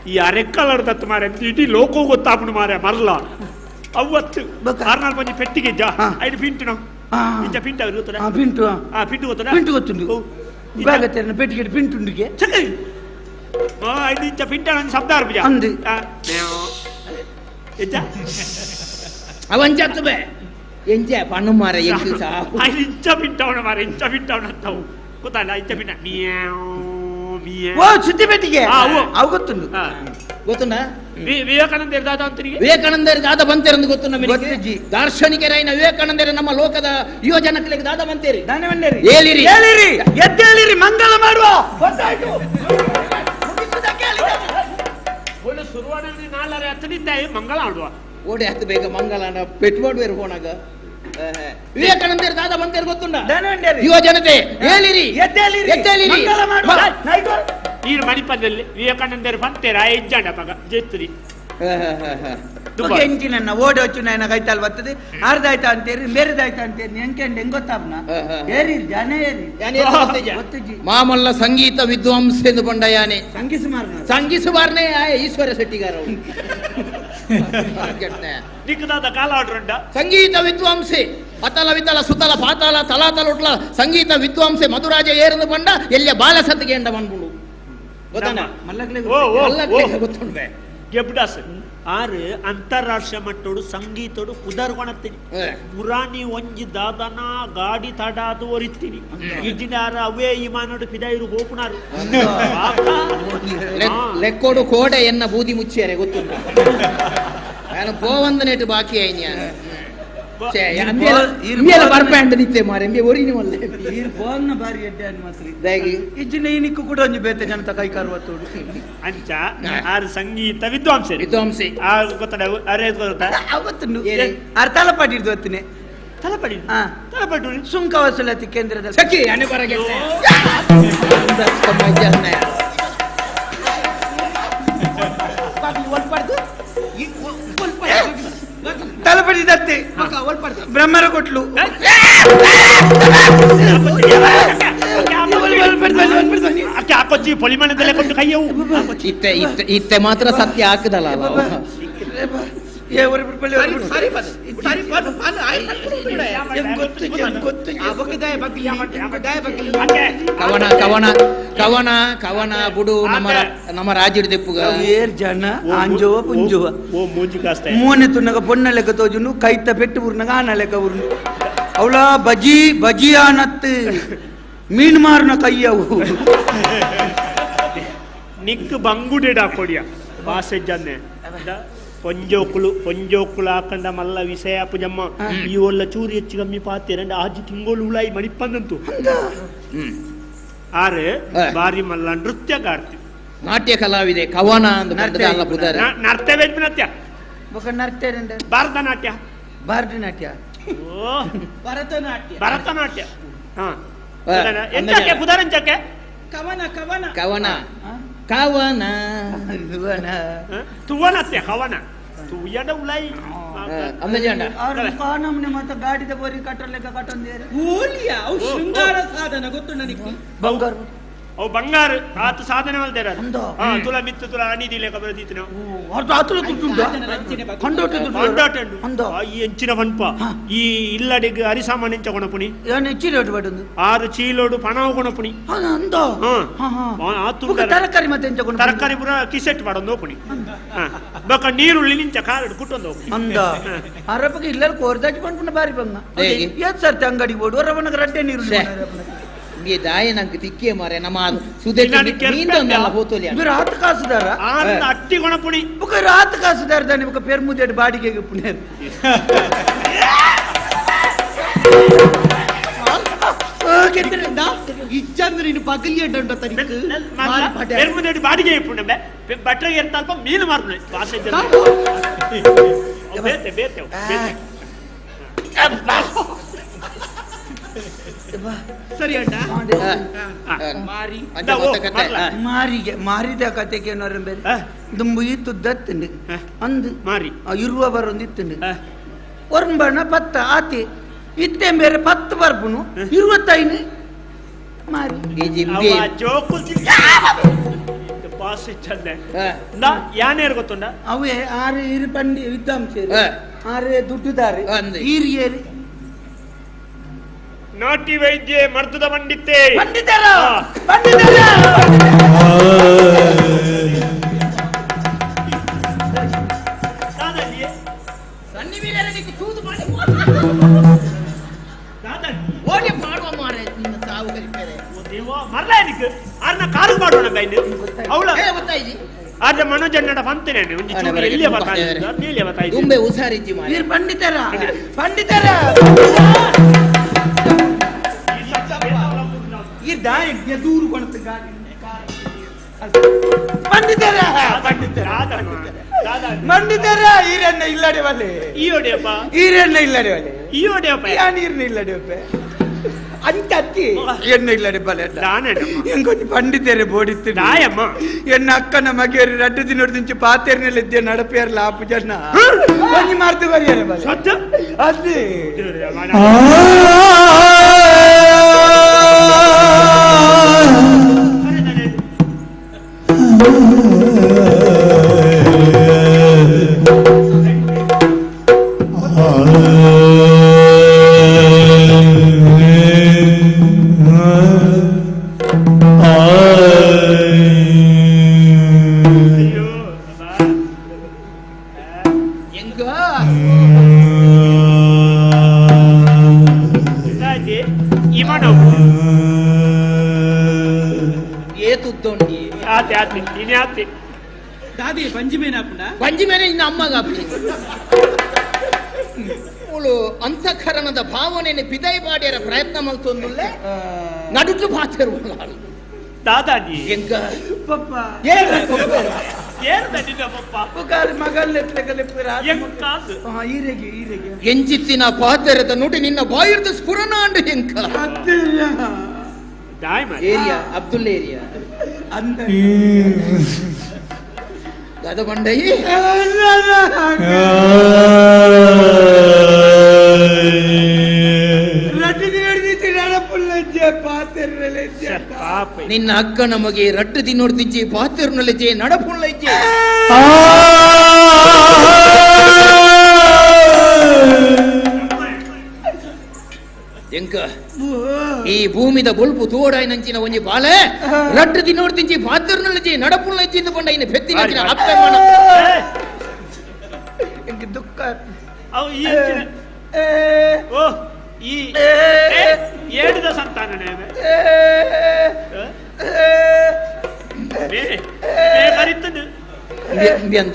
ಈ ಅರೆಕಾಲದ ತತ್ತು ಮಾರೆ ಇಡೀ ಲೋಕ ಗೊತ್ತಾಪುಣು ಮಾರೆ ಮರಲ ಅವತ್ತು ಆರ್ನಾಲ್ ಪಂಜಿ ಪೆಟ್ಟಿಗೆ ಜಾ ಐದು ಪಿಂಟು ನಾವು ಇಂಚ ಪಿಂಟು ಅವ್ರು ಗೊತ್ತದ ಪಿಂಟು ಪಿಂಟು ಗೊತ್ತದ ಪಿಂಟು ಗೊತ್ತುಂಡು ಬಾಗತ್ತೇರನ ಪೆಟ್ಟಿಗೆ ಪಿಂಟುಂಡಿಗೆ ಐದು ಇಂಚ ಪಿಂಟ ಒಂದು ಶಬ್ದ ಆರ್ಪಿಜ ಅಂದು ಇಂಚ ಅವಂಚತ್ತು ಬೇ ಎಂಚ ಪಣ್ಣು ಮಾರ ಎಂಕು ಸಾವು ಐದು ಇಂಚ ಪಿಂಟವನ ಮಾರ ಇಂಚ ಪಿಂಟವನ ಅಂತವು ಗೊತ್ತಲ್ಲ ಇಂಚ ಪಿಂಟ ಮಿಯಾವ್ ಮಿಯಾವ್ ಓ ಸುದ್ದಿ ಪೆಟ್ಟಿಗೆ ಅವು ಗೊತ್ತುಂಡು ಗೊತ್ತುಂಡ ವಿವೇಕಾನಂದರ ದಾದ ಅಂತೀರಿ ವಿವೇಕಾನಂದರ ದಾದ ಬಂತೇರಂದು ಗೊತ್ತು ನಮಗೆ ದಾರ್ಶನಿಕರಾಯಿನ ವಿವೇಕಾನಂದರ ನಮ್ಮ ಲೋಕದ ಯುವ ಜನಗಳಿಗೆ ದಾದ ಬಂತೇರಿ ಏಳಿರಿ ಏಳಿರಿ ಎದ್ದೇಳಿರಿ ಮಂಗಲ ಮಾಡುವ ಗೊತ್ತಾಯ್ತು ಒಳ್ಳೆ ಶುರುವಾದಲ್ಲಿ ನಾಲ್ಕರೆ ಹತ್ತನಿದ್ದಾಯಿ ಮಂಗಳ ಆಡುವ ಓಡಿ ಹತ್ತು ಬೇಗ ಮಂಗಲನ ಪೆಟ್ಟು ಮಾಡುವೇರು ಹೋಣಾಗ ವಿವೇಕಾನಂದರ ದಾದ ಬಂತೇರಿ ಗೊತ್ತುಂಡ ಯುವ ಜನತೆ ಏಳಿರಿ ಎದ್ದೇಳಿರಿ ಎದ್ದೇಳಿರಿ ಮಂಗಲ ಮಾಡುವ ನೀರು ಮಣಿಪದಲ್ಲಿ ವಿವೇಕಾನಂದರು ಬಂತೇರ ಇಜ್ಜಾಂಡ ಪಗ ಜೇತ್ರಿ ಎಂಚಿನ ಓಡೋಚು ನಾಯನ ಕೈತಾಲ್ ಬರ್ತದೆ ಅರ್ಧಾಯ್ತ ಅಂತೇರಿ ಬೇರೆದಾಯ್ತ ಅಂತೇರಿ ಎಂಕೆಂಡ್ ಹೆಂಗ್ ಗೊತ್ತಾಪ್ನ ಏರಿ ಜನ ಏರಿ ಮಾಮಲ್ಲ ಸಂಗೀತ ವಿದ್ವಾಂಸ ಎಂದು ಬಂಡಯಾನೆ ಸಂಗೀತ ಸಂಗೀಸುಮಾರನೇ ಈಶ್ವರ ಶೆಟ್ಟಿಗಾರ ಕಾಲ ಆಡ್ರುಂಡ ಸಂಗೀತ ವಿದ್ವಾಂಸೆ ಅತಲ ವಿತಲ ಸುತಲ ಪಾತಾಲ ತಲಾತಲ ಉಟ್ಲ ಸಂಗೀತ ವಿದ್ವಾಂಸೆ ಮಧುರಾಜ ಏರಂದು ಬಂಡ ಎಲ್ಲಿಯ ಬಾಲ ಸತ್ತಿಗೆ ಎಂಡ ಬಂದ್ಬಿಡು ಗೊತ್ತಾನ ಗೊತ್ತುಂಡ್ಬೆ ಗೆಬ್ಡಾಸ್ ಆರು ಅಂತಾರಾಷ್ಟ್ರೀಯ ಮಟ್ಟೋಡು ಸಂಗೀತೋಡು ಕುದರ್ಕೊಣತ್ತೀನಿ ಪುರಾಣಿ ಒಂಜಿ ದಾದನ ಗಾಡಿ ತಡಾದು ಒರಿತೀನಿ ಇಜಿನಾರ ಅವೇ ಇಮಾನೋಡು ಪಿದಾಯಿರು ಗೋಪುನಾರು ಲೆಕ್ಕೋಡು ಕೋಡೆ ಎನ್ನ ಬೂದಿ ಮುಚ್ಚಿಯಾರೆ ಗೊತ್ತುಂಟ ನಾನು ಪೋವಂದನೇಟು ಬಾಕಿ ಆಯ್ನಿ ಬರ್ಪಂಡ ನಿತ್ತೆ ಮಾರೆ ಎಂಬೆ ಒರಿನಿ ಒಲ್ಲೆ ಬೋನ್ನ ಬಾರಿ ಎಡ್ಡೆ ಅನ್ ಮಾತ್ರ ಇಜ್ಜಿನ ಇನಿಕ್ಕು ಕೂಡ ಒಂಜಿ ಬೇತೆ ಜನತ ಕೈ ಕಾರುವತ್ತೋಡು ಅಂಚ ಆರು ಸಂಗೀತ ವಿದ್ವಾಂಸೆ ವಿದ್ವಾಂಸೆ ಆ ಗೊತ್ತಡ ಅರೆ ಗೊತ್ತಾ ಗೊತ್ತುಂಡು ಆರು ತಲಪಾಟಿ ಹಿಡಿದು ಹೊತ್ತಿನಿ ತಲಪಾಡಿ ತಲಪಾಟಿ ಸುಂಕ ವಸೂಲಾತಿ ಕೇಂದ್ರದ ಸಖಿ ಅನೆ ಬರಗೆ ತಲಪಡಿ ದತ್ತೆ ಬ್ರಹ್ಮರ ಕೊಟ್ಲು ಹಾಕೊಚ್ಚಿ ಪೊಲಿಮಣದಲ್ಲೇ ಕೊಂಡು ಕೈಯವು ಇತ್ತೆ ಇತ್ತೆ ಇತ್ತೆ ಮಾತ್ರ ಸತ್ಯ ಹಾಕದಲ್ಲ ಕವನ ಕವನ ಕವನ ಕವನ ಬುಡು ನಮ್ಮ ನಮ್ಮ ರಾಜಿಡ್ ದೆಪ್ಪುಗ ಏರ್ ಜನ ಆಂಜೋವ ಪುಂಜೋವ ಓ ಮೂಜಿ ಕಾಸ್ತ ಮೋನೆ ತುನ್ನಗ ಪೊನ್ನ ಲೆಕ್ಕ ತೋಜುನು ಕೈತ ಪೆಟ್ಟು ಊರ್ನಗ ಆನ ಲೆಕ್ಕ ಊರ್ನು ಅವಳ ಬಜಿ ಬಜಿ ಆನತ್ತು ಮೀನ್ ಮಾರುನ ಕೈಯವು ನಿಕ್ ಬಂಗುಡೆಡ ಕೊಡಿಯ ಬಾಸೆ ಜನ್ನೆ ಪೊಂಜೋಕುಲು ಪೊಂಜೋಕುಲು ಹಾಕಂಡ ಮಲ್ಲ ವಿಷಯ ಪುಜಮ್ಮ ಈ ಒಲ್ಲ ಚೂರಿ ಹೆಚ್ಚು ಕಮ್ಮಿ ಪಾತೆ ರಂಡ ಆಜಿ ತಿಂಗಳು ಉಳಾಯಿ ಮಣಿಪಂದಂತು ಆರೆ ಬಾರಿ ಮಲ್ಲ ನೃತ್ಯಗಾರ್ತಿ ನಾಟ್ಯ ಕಲಾವಿದೆ ಕವನ ಅಂದು ನರ್ತವ್ಯ ನೃತ್ಯ ನರ್ತವ್ಯ ಭರತನಾಟ್ಯ ಭರತನಾಟ್ಯ ಭರತನಾಟ್ಯ ಭರತನಾಟ್ಯ ಹಾ ಎಂಚಕ್ಕೆ ಪುದರಂಚಕ್ಕೆ ಕವನ ಕವನ ಕವನ ಕವನ ತುವನತ್ತೆ ಕವನ ತುಯಡ ಉಲೈ ಕಾನಮ್ನೆ ಮತ್ತ ಗಾಡಿದ ಬೋರಿ ಕಟ್ಟಲೆಕ್ಕ ಕಟ್ಟೊಂದೇರು ಓಲಿಯ ಅವು ಶೃಂಗಾರ ಸಾಧನ ಗೊತ್ತು ನನಗೆ ಬಂಗಾರ ಅವು ಬಂಗಾರ ಆತ ಸಾಧನೆ ಮಲ್ದೇರ ತುಲ ಮಿತ್ತು ತುಲ ಅಣಿದಿ ಲೇಖ ಬರೆದಿತ್ತು ಆತುಲ ದುಡ್ಡು ಕಂಡೋಟ ಕೊಂಡೋಟ ಈ ಎಂಚಿನ ಪನ್ಪ ಈ ಇಲ್ಲಡಿಗೆ ಅರಿಸಾಮಾನ್ ಎಂಚ ಕೊಣಪುಣಿ ಚೀಲೋಡು ಬಡೊಂದು ಆರು ಚೀಲೋಡು ಪಣವು ಕೊಣಪುಣಿ ತರಕಾರಿ ಮತ್ತೆ ಎಂಚ ಕೊಣ ತರಕಾರಿ ಪೂರ ಕಿಸೆಟ್ ಮಾಡೊಂದು ಹೋಪುಣಿ ಬೊಕ ನೀರುಳ್ಳಿ ನಿಂಚ ಕಾರಡು ಕುಟ್ಟೊಂದು ಹೋಪುಣಿ ಅಂದ ಅರಪಗೆ ಇಲ್ಲ ಕೋರ್ದಾಜಿ ಪನ್ಪುನ ಬಾರಿ ಬಂಗ ಏತ್ ಸರ್ತಿ ಅಂಗಡಿಗೆ ಬೋಡು ರವನಗ ರಡ್ಡೆ ನೀರುಳ್ಳಿ ದಾಯ ನಂಗೆ ತಿಕ್ಕೇ ಮಾರೆ ನಮ್ಮ ನೀಂದೊಂದಲ್ಲ ಹೋತೋಲಿ ರಾತ್ ಕಾಸುದಾರ ಅಟ್ಟಿ ಕೊಣಪುಣಿ ಬುಕ ರಾತ್ ಕಾಸುದಾರ ದಾನಿ ಬುಕ ಪೆರ್ಮುದೇಡ್ ಬಾಡಿಗೆಗೆ ಪುಣೆ ಇಜ್ಜಂದ್ರೆ ನೀನು ಪಗಲಿ ಅಡ್ಡ ತನಿಖೆ ಪೆರ್ಮುದೇಡ್ ಬಾಡಿಗೆ ಪುಣೆ ಬಟ್ರೆಗೆ ಅಲ್ಪ ಮೀನು ಮಾರ್ಪುಣೆ ವಾಸೆ ಬೇತೆ ಬೇತೆ ಬೇತೆ ಸರಿ ಅಣ್ಣ ಮಾರಿ ಮಾರಿಗೆ ಮಾರಿದ ಕತೆಗೆ ಬೇರೆ ದುಂಬು ಇತ್ತುದ್ದತ್ತುಂಡು ಅಂದು ಮಾರಿ ಇರುವ ಬರೊಂದು ಇತ್ತುಂಡು ಒರ್ಂಬಣ ಪತ್ತ ಆತಿ ಇತ್ತೆ ಬೇರೆ 10 ಬರ್ಪುನು 25 ಮಾರಿ ಪಾಸ್ ಇಚ್ಚಂದೆ ನಾ ಯಾನೇರ್ ಗೊತ್ತುಂಡ ಅವೇ ಆರು ಇರು ಪಂಡಿ ವಿದ್ವಾಂಸರು ಆರು ದುಡ್ಡುದಾರೆ ಈರಿಯೇರಿ ನಾಟಿ ವೈದ್ಯ ಮರ್ದದ ಪಂಡಿತೆ ಪಂಡಿತರ ಪಂಡಿತರ ಓಡಿ ಮಾಡುವ ಮಾರೆ ನಿನ್ನ ಸಾವು ಕಲಿಪೇರೆ ಮರ್ಲ ನಿಕ್ ಆರ್ನ ಕಾರು ಮಾಡೋಣ ಬೈನ್ ಅವಳ ಗೊತ್ತಾಯ್ತು ಆದ್ರೆ ಮನೋಜನ್ನಡ ಪಂತೇನೆ ಒಂಜಿ ಚೂರು ಎಲ್ಲಿಯ ಬರ್ತಾನೆ ನೀಲಿಯ ಬರ್ತಾಯಿ ತುಂಬೆ ಹುಷಾರಿಜ್ಜಿ ಮಾರೆ ಇರ್ ಪಂಡಿತರ ಪಂಡಿತರ ಇರ್ ದಾಯ ದೂರು ಕೊಣತ ಗಾಡಿ ಪಂಡಿತರ ಪಂಡಿತರ ಮಂಡಿತರ ಈರಣ್ಣ ಇಲ್ಲಡೆ ಬಲ್ಲೆ ಈಯೋಡೆಯಪ್ಪ ಈರಣ್ಣ ಇಲ್ಲಡೆ ಬಲ್ಲೆ ಈಯೋಡೆಯಪ್ಪ ಯಾನ್ ಈರಣ್ಣ ಇಲ್ಲಡೆಯಪ್ಪ ಅಂತ ಅತ್ತಿ ಎಣ್ಣ ಇಲ್ಲಡೆ ಬಲ್ಲೆ ಎಂಕೊಂಚ ಪಂಡಿತರೆ ಬೋಡಿತ್ತು ದಾಯಮ್ಮ ಎನ್ನ ಅಕ್ಕನ ಮಗೆಯರು ರಡ್ಡು ದಿನೋಡು ಪಾತೇರ್ನೆಲ್ಲ ಇದ್ದೆ ನಡಪೇರ್ಲ ಆಪು ಜನ ಒಂಜಿ ಮಾರ್ತು ಬರಿಯರೆ ಬಲ್ಲೆ ಅದೇ ದಾದಿ ಬಂಜಿ ಮೇನ ಬಂಜಿ ಮೇನೆ ಇನ್ನು ಅಮ್ಮಗ ಮುಳು ಅಂತಃಕರಣದ ಭಾವನೆಯನ್ನು ಬಿದೈ ಬಾಡಿಯರ ಪ್ರಯತ್ನ ಮಲ್ತೊಂದುಲ್ಲೆ ನಡುಟು ಪಾತಿರುವಲ್ಲ ದಾದಾಜಿ ಎಂಕ ಪಪ್ಪ ಏರು ದಡಿನ ಪಪ್ಪ ಪುಕಾರ್ ಮಗಲ್ಲೆ ತೆಗಲೆಪ್ಪುರ ಈರೆಗೆ ಈರೆಗೆ ಎಂಚಿತ್ತಿನ ಪಾತೆರದ ನುಡಿ ನಿನ್ನ ಬಾಯಿರ್ದ ಸ್ಫುರನಾಂಡು ಎಂಕ ಏರಿಯಾ ಅಬ್ದುಲ್ ಏರಿಯಾ ಅಂದ ದಾದ ಬಂಡಯಿ ನಿನ್ನ ಅಕ್ಕ ನಮಗೆ ರಡ್ಡು ದಿನೋಡ್ತಿಜ್ಜಿ ಪಾತೆರ್ನಲೆಜ್ಜೆ ನಡಪುಳ್ಳಜ್ಜೆ ಎಂಕ ಈ ಭೂಮಿದ ಬೊಲ್ಪು ತೋಡಾಯಿನಂಚಿನ ಒಂಜಿ ಬಾಲೆ ರಡ್ಡು ದಿನೋಡ್ತಿಂಚಿ ಪಾತೆರ್ನಲೆಜ್ಜೆ ನಡಪುಳ್ಳಜ್ಜಿ ಎಂದು ಬಂಡ ಇನ್ನು ಪೆತ್ತಿನಂಚಿನ ಅಪ್ಪೆ ಮನ ಎಂಕ ದುಃಖ ಅವು ಈ ಓ ಈ ಏಡಿದ ಸಂತಾನನೇ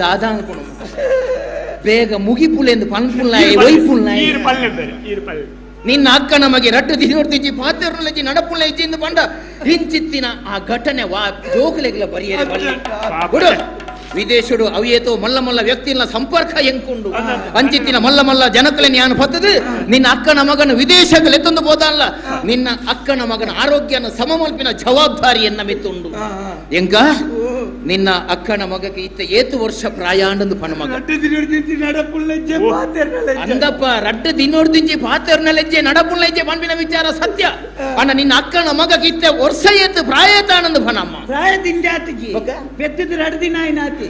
ದಾದ ಅನ್ಕೊಂಡು ಬೇಗ ಮುಗಿಪುಲೆಂದು ಪನ್ಪುಲ್ನಾಯಿ ಒಯ್ಪುಲ್ನಾಯಿ ನಿನ್ನ ಅಕ್ಕ ನಮಗೆ ರಟ್ಟು ದಿನೋಡ್ತಿಜ್ಜಿ ಪಾತೆರ್ನಲೆಜ್ಜಿ ನಡಪುಲ್ಲೆಜ್ಜಿ ಎಂದು ಬಂಡ ಹಿಂಚಿತ್ತಿನ ಆ ಘಟನೆ ವಾ ಜೋಕುಲೆಗ್ಲ ಬರಿಯರೆ ಬಲ್ಲಿ ಬಿಡು ವಿದೇಶಡು ಅವಿಯೇತೋ ಮಲ್ಲ ಮಲ್ಲ ವ್ಯಕ್ತಿನ ಸಂಪರ್ಕ ಎಂಕುಂಡು ಅಂಚಿತ್ತಿನ ಮಲ್ಲ ಮಲ್ಲ ಜನಕಲೆ ಜ್ಞಾನ ಪತ್ತದು ನಿನ್ನ ಅಕ್ಕನ ಮಗನ ವಿದೇಶಕ್ಕೆ ಲೆತ್ತೊಂದು ಹೋದಲ್ಲ ನಿನ್ನ ಅಕ್ಕನ ಮಗನ ಆರೋಗ್ಯನ ಸಮಮಲ್ಪಿನ ಜವಾಬ್ದಾರಿಯನ್ನ ಮೆತ್ತುಂಡು ಎಂಕ ನಿನ್ನ ಅಕ್ಕನ ಮಗಕ್ಕೆ ಇತ್ತ ಏತು ವರ್ಷ ಪ್ರಾಯಾಂಡಂದು ಪಣ ಮಗ ಅಂದಪ್ಪ ರಡ್ಡು ದಿನೋಡ್ದಿಂಚಿ ಪಾತೆರ್ನಲೆಜ್ಜೆ ನಡಪುಲ್ಲೆಜ್ಜೆ ಪಣ್ಪಿನ ವಿಚಾರ ಸತ್ಯ ಅಣ್ಣ ನಿನ್ನ ಅಕ್ಕನ ಮಗಕ್ಕೆ ಇತ್ತ ವರ್ಷ ಏತು ಪ್ರಾಯತಾನಂದು ಪಣಮ್ಮ ಪ್ರಾಯ ದಿಂಜಾತಿಗೆ ಪೆತ್ತಿದ್ದು ರಡ್ಡು ದಿನ ಆಯ್ನಾತಿ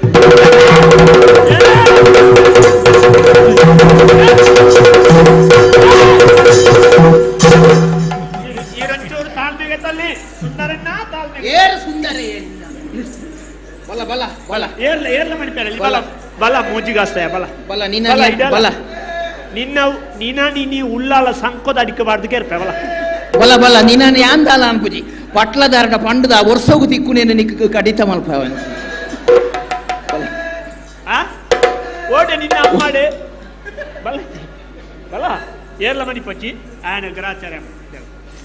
ಏರು ಸುಂದರ ಬಲ ಬಲ ಬಲ ಏರ್ಲ ಏರ್ಲ ಮಣಿಪೇರಲ್ಲಿ ಬಲ ಬಲ ಮೂಜಿಗಾಸ್ತಾಯ ಬಲ ಬಲ ನಿನ್ನ ಬಲ ನಿನ್ನ ನೀನ ನೀ ಉಳ್ಳಾಲ ಸಂಕೋದ ಅಡಿಕಬಾರ್ದು ಕೇರ್ಪೆ ಬಲ ಬಲ ಬಲ ನಿನ್ನ ಯಾಂದಾಲ ಅನ್ಪುಜಿ ಪಟ್ಲದಾರಡ ಪಂಡದ ವರ್ಷೋಗು ತಿಕ್ಕು ನಿಕ್ಕ ಕಡಿತ ಮಲ್ಪ ಓಡೆ ನಿನ್ನ ಅಮ್ಮಾಡೆ ಬಲ ಬಲ ಏರ್ಲ ಮಣಿಪಚ್ಚಿ ಆಯನ ಗ್ರಾಚಾರ್ಯ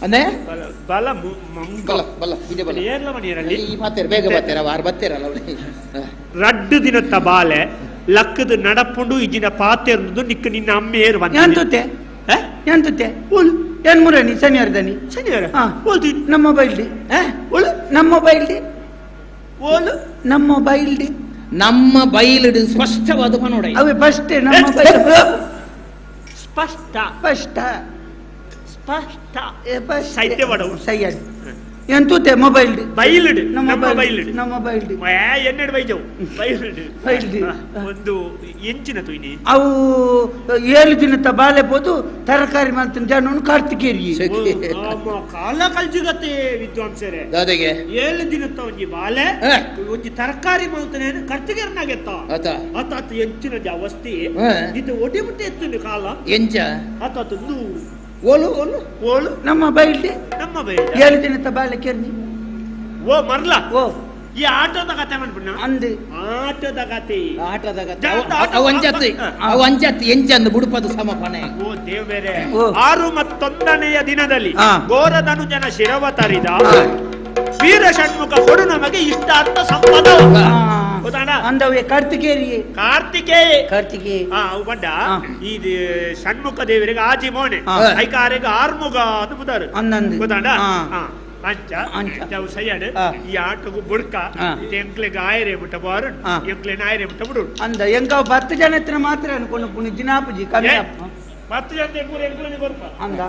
ಅಂದ್ರೆ ಬಲ ಮಂಗ ಬಲ ಬಲ ಇದೆ ಬಲ ಏರ್ಲ ಮಣಿಯರಲ್ಲಿ ಈ ಬಾತೇರ ಬೇಗ ಬಾತೇರ ವಾರ ಬತ್ತೇರಲ್ಲ ರಡ್ಡು ದಿನತ್ತ ಬಾಲೆ ಲಕ್ಕದ ನಡಪುಂಡು ಇಜಿನ ಪಾತೆರ್ದು ನಿಕ್ಕ ನಿನ್ನ ಅಮ್ಮ ಏರು ಬಂದ ಎಂತುತ್ತೆ ಎಂತುತ್ತೆ ಓಲು ಏನ್ ಮುರಣಿ ಶನಿವಾರ ದನಿ ಶನಿವಾರ ನಮ್ಮ ಮೊಬೈಲ್ ಡಿ ಓಲು ನಮ್ಮ ಮೊಬೈಲ್ ಡಿ ಓಲು ನಮ್ಮ ಮೊಬೈಲ್ ಡಿ ನಮ್ಮ ಬೈಲಿಡು ಸ್ಪಷ್ಟವಾದ ಪನೋಡ ಅವೇ ಫಸ್ಟ್ ನಮ್ಮ ಮೊಬೈಲ್ ಸ್ಪಷ್ಟ ಸ್ಪಷ್ಟ ಸೈತ್ಯ ಬಡವು ಸೈಯಡ್ ಎಂತೂತೆ ಮೊಬೈಲ್ ಬೈಲ್ಡ್ ನಮ್ಮ ನಮ್ಮ ಬೈಲ್ಡ್ ನಮ್ಮ ಬೈಲ್ಡ್ ಎನ್ನೆಡು ಬೈಜವು ಬೈಲ್ಡ್ ಬೈಲ್ಡ್. ಒಂದು ಎಂಚಿನ ತುಯ್ನಿ ಅವು 7 ದಿನದ ಬಾಲೆ ಪೋದು ತರಕಾರಿ ಮಾಡ್ತೀನಿ ಜನನು ಕಾರ್ತಿಕೇರಿ ಕಾಲ ಕಲ್ಜುಗತೆ ವಿದ್ವಾಂಸರೇ ದಾದೆಗೆ 7 ದಿನದ ಒಂಜಿ ಬಾಲೆ ಒಂಜಿ ತರಕಾರಿ ಮಾಡ್ತಾನೆ ಕಾರ್ತಿಕೇರ್ನಾಗೆತ್ತ ಆತ ಆತ ಆತ ಎಂಚಿನ ಜಾವಸ್ತಿ ಹಾ. ಇದು ಒಡಿ ಮುಟ್ಟೆ ಎತ್ತುಂಡು ಕಾಲ ಎಂಚ ಆತ ಆತ ಒಂದು ಓಲು ಓಲು ಓಲು ನಮ್ಮ ಬೈಲ್ಡ್ ನಮ್ಮ ಬೈಲ್ಡ್ 7 ದಿನದ ಬಾಲೆ ಕೆರ್ನಿ ಓ ಮರ್ಲ ಓ ಈ ಆಟೋದ ಕತೆ ಮಾಡ್ಬಿಡ ಅಂದು ಆಟೋದ ಕತೆ ಆಟದ ಕತೆ ಅವು ಅಂಚತ್ತಿ ಅವು ಅಂಚತ್ತಿ ಎಂಚಂದು ಬುಡುಪದ ಸಮಪನೆ ಓ ದೇವರೇ 6 ಮತ್ತು 1ನೆಯ ದಿನದಲ್ಲಿ ಘೋರಧನುಜನ ಶಿರವ ತರಿದ ವೀರ ಷಣ್ಮುಖ ಕೊಡು ನಮಗೆ ಇಷ್ಟಾರ್ಥ ಸಂಪದ ಗೊತ್ತಾಣ ಅಂದವೇ ಕಾರ್ತಿಕೇರಿ ಕಾರ್ತಿಕೇಯ ಕಾರ್ತಿಕೇಯ ಆ ಅವು ಬಂಡ ಈ ಷಣ್ಮುಖ ದೇವರಿಗೆ ಆಜಿ ಮೋನೆ ಐಕಾರಿಗೆ ಆರ್ಮುಗ ಅದು ಬುದಾರು ಅಂದಂದು ಗೊತ್ತಾಣ ಅಂಚ ಅಂಚ ಸಯ್ಯಾಡು ಈ ಆಟಗು ಬುಡ್ಕ ಎಂಕ್ಲೆಗ್ ಆಯರೆ ಬಿಟ್ಟ ಬಾರು ಎಂಕ್ಲೆ ನಾಯರೆ ಬಿಟ್ಟ ಬಿಡು ಅಂದ ಎಂಕ 10 ಜನ ಹತ್ರ ಮಾತ್ರ ಅನ್ಕೊಂಡು ಪುಣಿ ದಿನಾಪುಜಿ ಕಮ್ಮಿ 10 ಜನ ಪೂರ ಎಂಕ್ಲೆನೆ ಕೊರ್ಪ ಅಂದ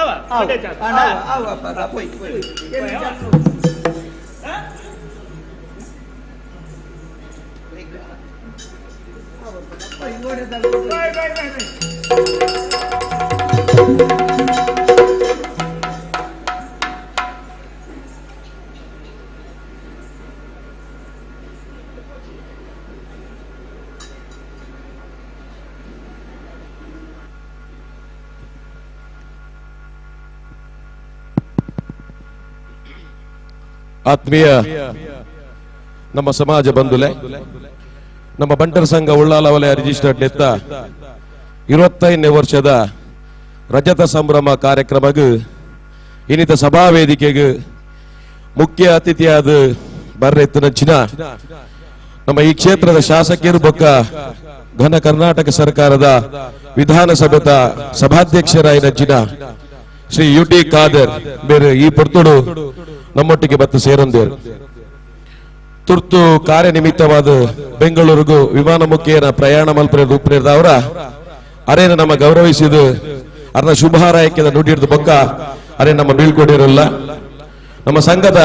ಅವ ಅವ ಅವ ಪೋಯ್ ಪೋಯ್ ಆತ್ಮೀಯ ನಮ್ಮ ಸಮಾಜ ಬಂಧುಲೆ, ನಮ್ಮ ಬಂಟರ ಸಂಘ ಉಳ್ಳಾಲ ವಲಯ ರಿಜಿಸ್ಟರ್ಡ್ ನೆತ್ತ 25ನೇ ವರ್ಷದ ರಜತ ಸಂಭ್ರಮ ಕಾರ್ಯಕ್ರಮಗೂ ಇನ್ನಿತ ಸಭಾ ವೇದಿಕೆಗೆ ಮುಖ್ಯ ಅತಿಥಿಯಾದ ಬರ್ರೆತ್ತಿನ ನಮ್ಮ ಈ ಕ್ಷೇತ್ರದ ಶಾಸಕರು ಬೊಕ್ಕ ಘನ ಕರ್ನಾಟಕ ಸರ್ಕಾರದ ವಿಧಾನಸಭೆತ ಸಭಾಧ್ಯಕ್ಷರಾಯಿನ ಶ್ರೀ ಯು ಟಿ ಖಾದರ್ ಬೇರೆ ಈ ಪೊರ್ತುಡು ನಮ್ಮೊಟ್ಟಿಗೆ ಬತ್ತು ಸೇರಂದೇರು. ತುರ್ತು ಕಾರ್ಯನಿಮಿತ್ತವಾದ ಬೆಂಗಳೂರಿಗೂ ವಿಮಾನ ಮುಖೇನ ಪ್ರಯಾಣ ಮಲ್ಪರೆ ರೂಪನಿರ್ದವರ ಅರೇನ ನಮ್ಮ ಗೌರವಿಸಿದ ಅರ್ನ ಶುಭಾರಯಕ್ಕೆ ನುಡಿಹಿಡಿದ ಬೊಕ್ಕ ಅರೆ ನಮ್ಮ ಬೀಳ್ಕೊಡಿರಲ್ಲ. ನಮ್ಮ ಸಂಘದ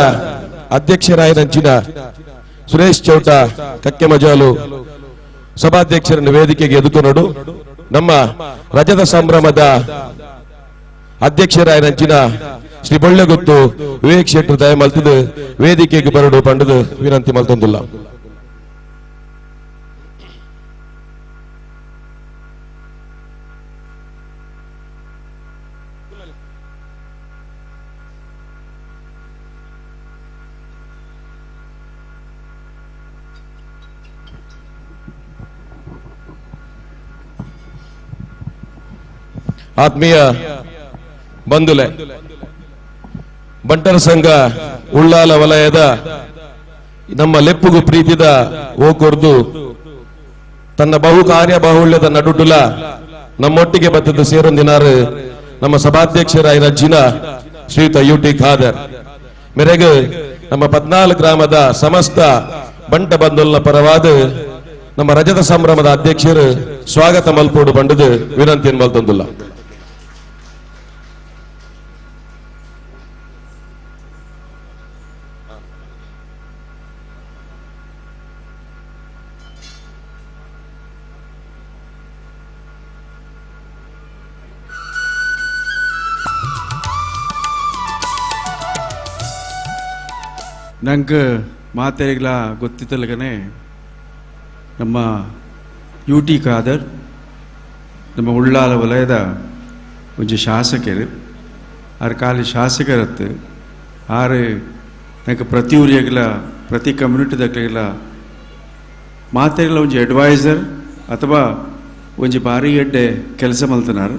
ಅಧ್ಯಕ್ಷರಾಯನಂಚಿನ ಸುರೇಶ್ ಚೌಟ ಕಕ್ಕೆ ಮಜಾಲು ಸಭಾಧ್ಯಕ್ಷರನ್ನು ವೇದಿಕೆಗೆ ಎದುಕೊನಡು ನಮ್ಮ ರಜತ ಸಂಭ್ರಮದ ಅಧ್ಯಕ್ಷರಾಯನಂಚಿನ ಶ್ರೀ ಬೊಳ್ಳೆಗುತ್ತು ವಿವೇಕ್ ಶೆಟ್ಟರ್ ದಯ ಮಲ್ತದು ವೇದಿಕೆಗೆ ಬರಡು ಪಂಡದು ವಿನಂತಿ ಮಲ್ತೊಂದಿಲ್ಲ. ಆತ್ಮೀಯ ಬಂಧುಲೆ, ಬಂಟರ ಸಂಘ ಉಳ್ಳಾಲ ವಲಯದ ನಮ್ಮ ಲೆಪ್ಪುಗು ಪ್ರೀತಿದ ಓಕೊರ್ದು ತನ್ನ ಬಹು ಕಾರ್ಯ ಬಾಹುಳ್ಯದ ನಡುಟುಲ ನಮ್ಮೊಟ್ಟಿಗೆ ಬತ್ತದ ಸೇರೊಂದಿನಾರು ನಮ್ಮ ಸಭಾಧ್ಯಕ್ಷರಾಯಿನ ಜಿನ ಶ್ರೀಯುತ ಯು ಟಿ ಖಾದರ್ ಮೆರೆಗೆ ನಮ್ಮ 14 ಗ್ರಾಮದ ಸಮಸ್ತ ಬಂಟ ಬಂಧುಲ್ನ ಪರವಾದ ನಮ್ಮ ರಜತ ಸಂಭ್ರಮದ ಅಧ್ಯಕ್ಷರು ಸ್ವಾಗತ ಮಲ್ಪೋಡು ಬಂಡದು ವಿನಂತಿಯನ್ನು ಮಲ್ತೊಂದುಲ್ಲ. ನಂಗೆ ಮಾತೆಗಳ ಗೊತ್ತಿತ್ತಲ್ಗನೆ ನಮ್ಮ ಯು ಟಿ ಖಾದರ್ ನಮ್ಮ ಉಳ್ಳಾಲ ವಲಯದ ಒಂಜಿ ಶಾಸಕರು ಆರು ಖಾಲಿ ಶಾಸಕರತ್ತು ಆರು ನಂಗೆ ಪ್ರತಿ ಊರಿಯಾಗಲ ಪ್ರತಿ ಕಮ್ಯುನಿಟಿದಾಗಲ ಮಾತೆಗಳ ಒಂಜಿ ಅಡ್ವೈಸರ್ ಅಥವಾ ಒಂಜಿ ಭಾರಿ ಎಡ್ಡೆ ಕೆಲಸ ಮಲ್ತನಾರು.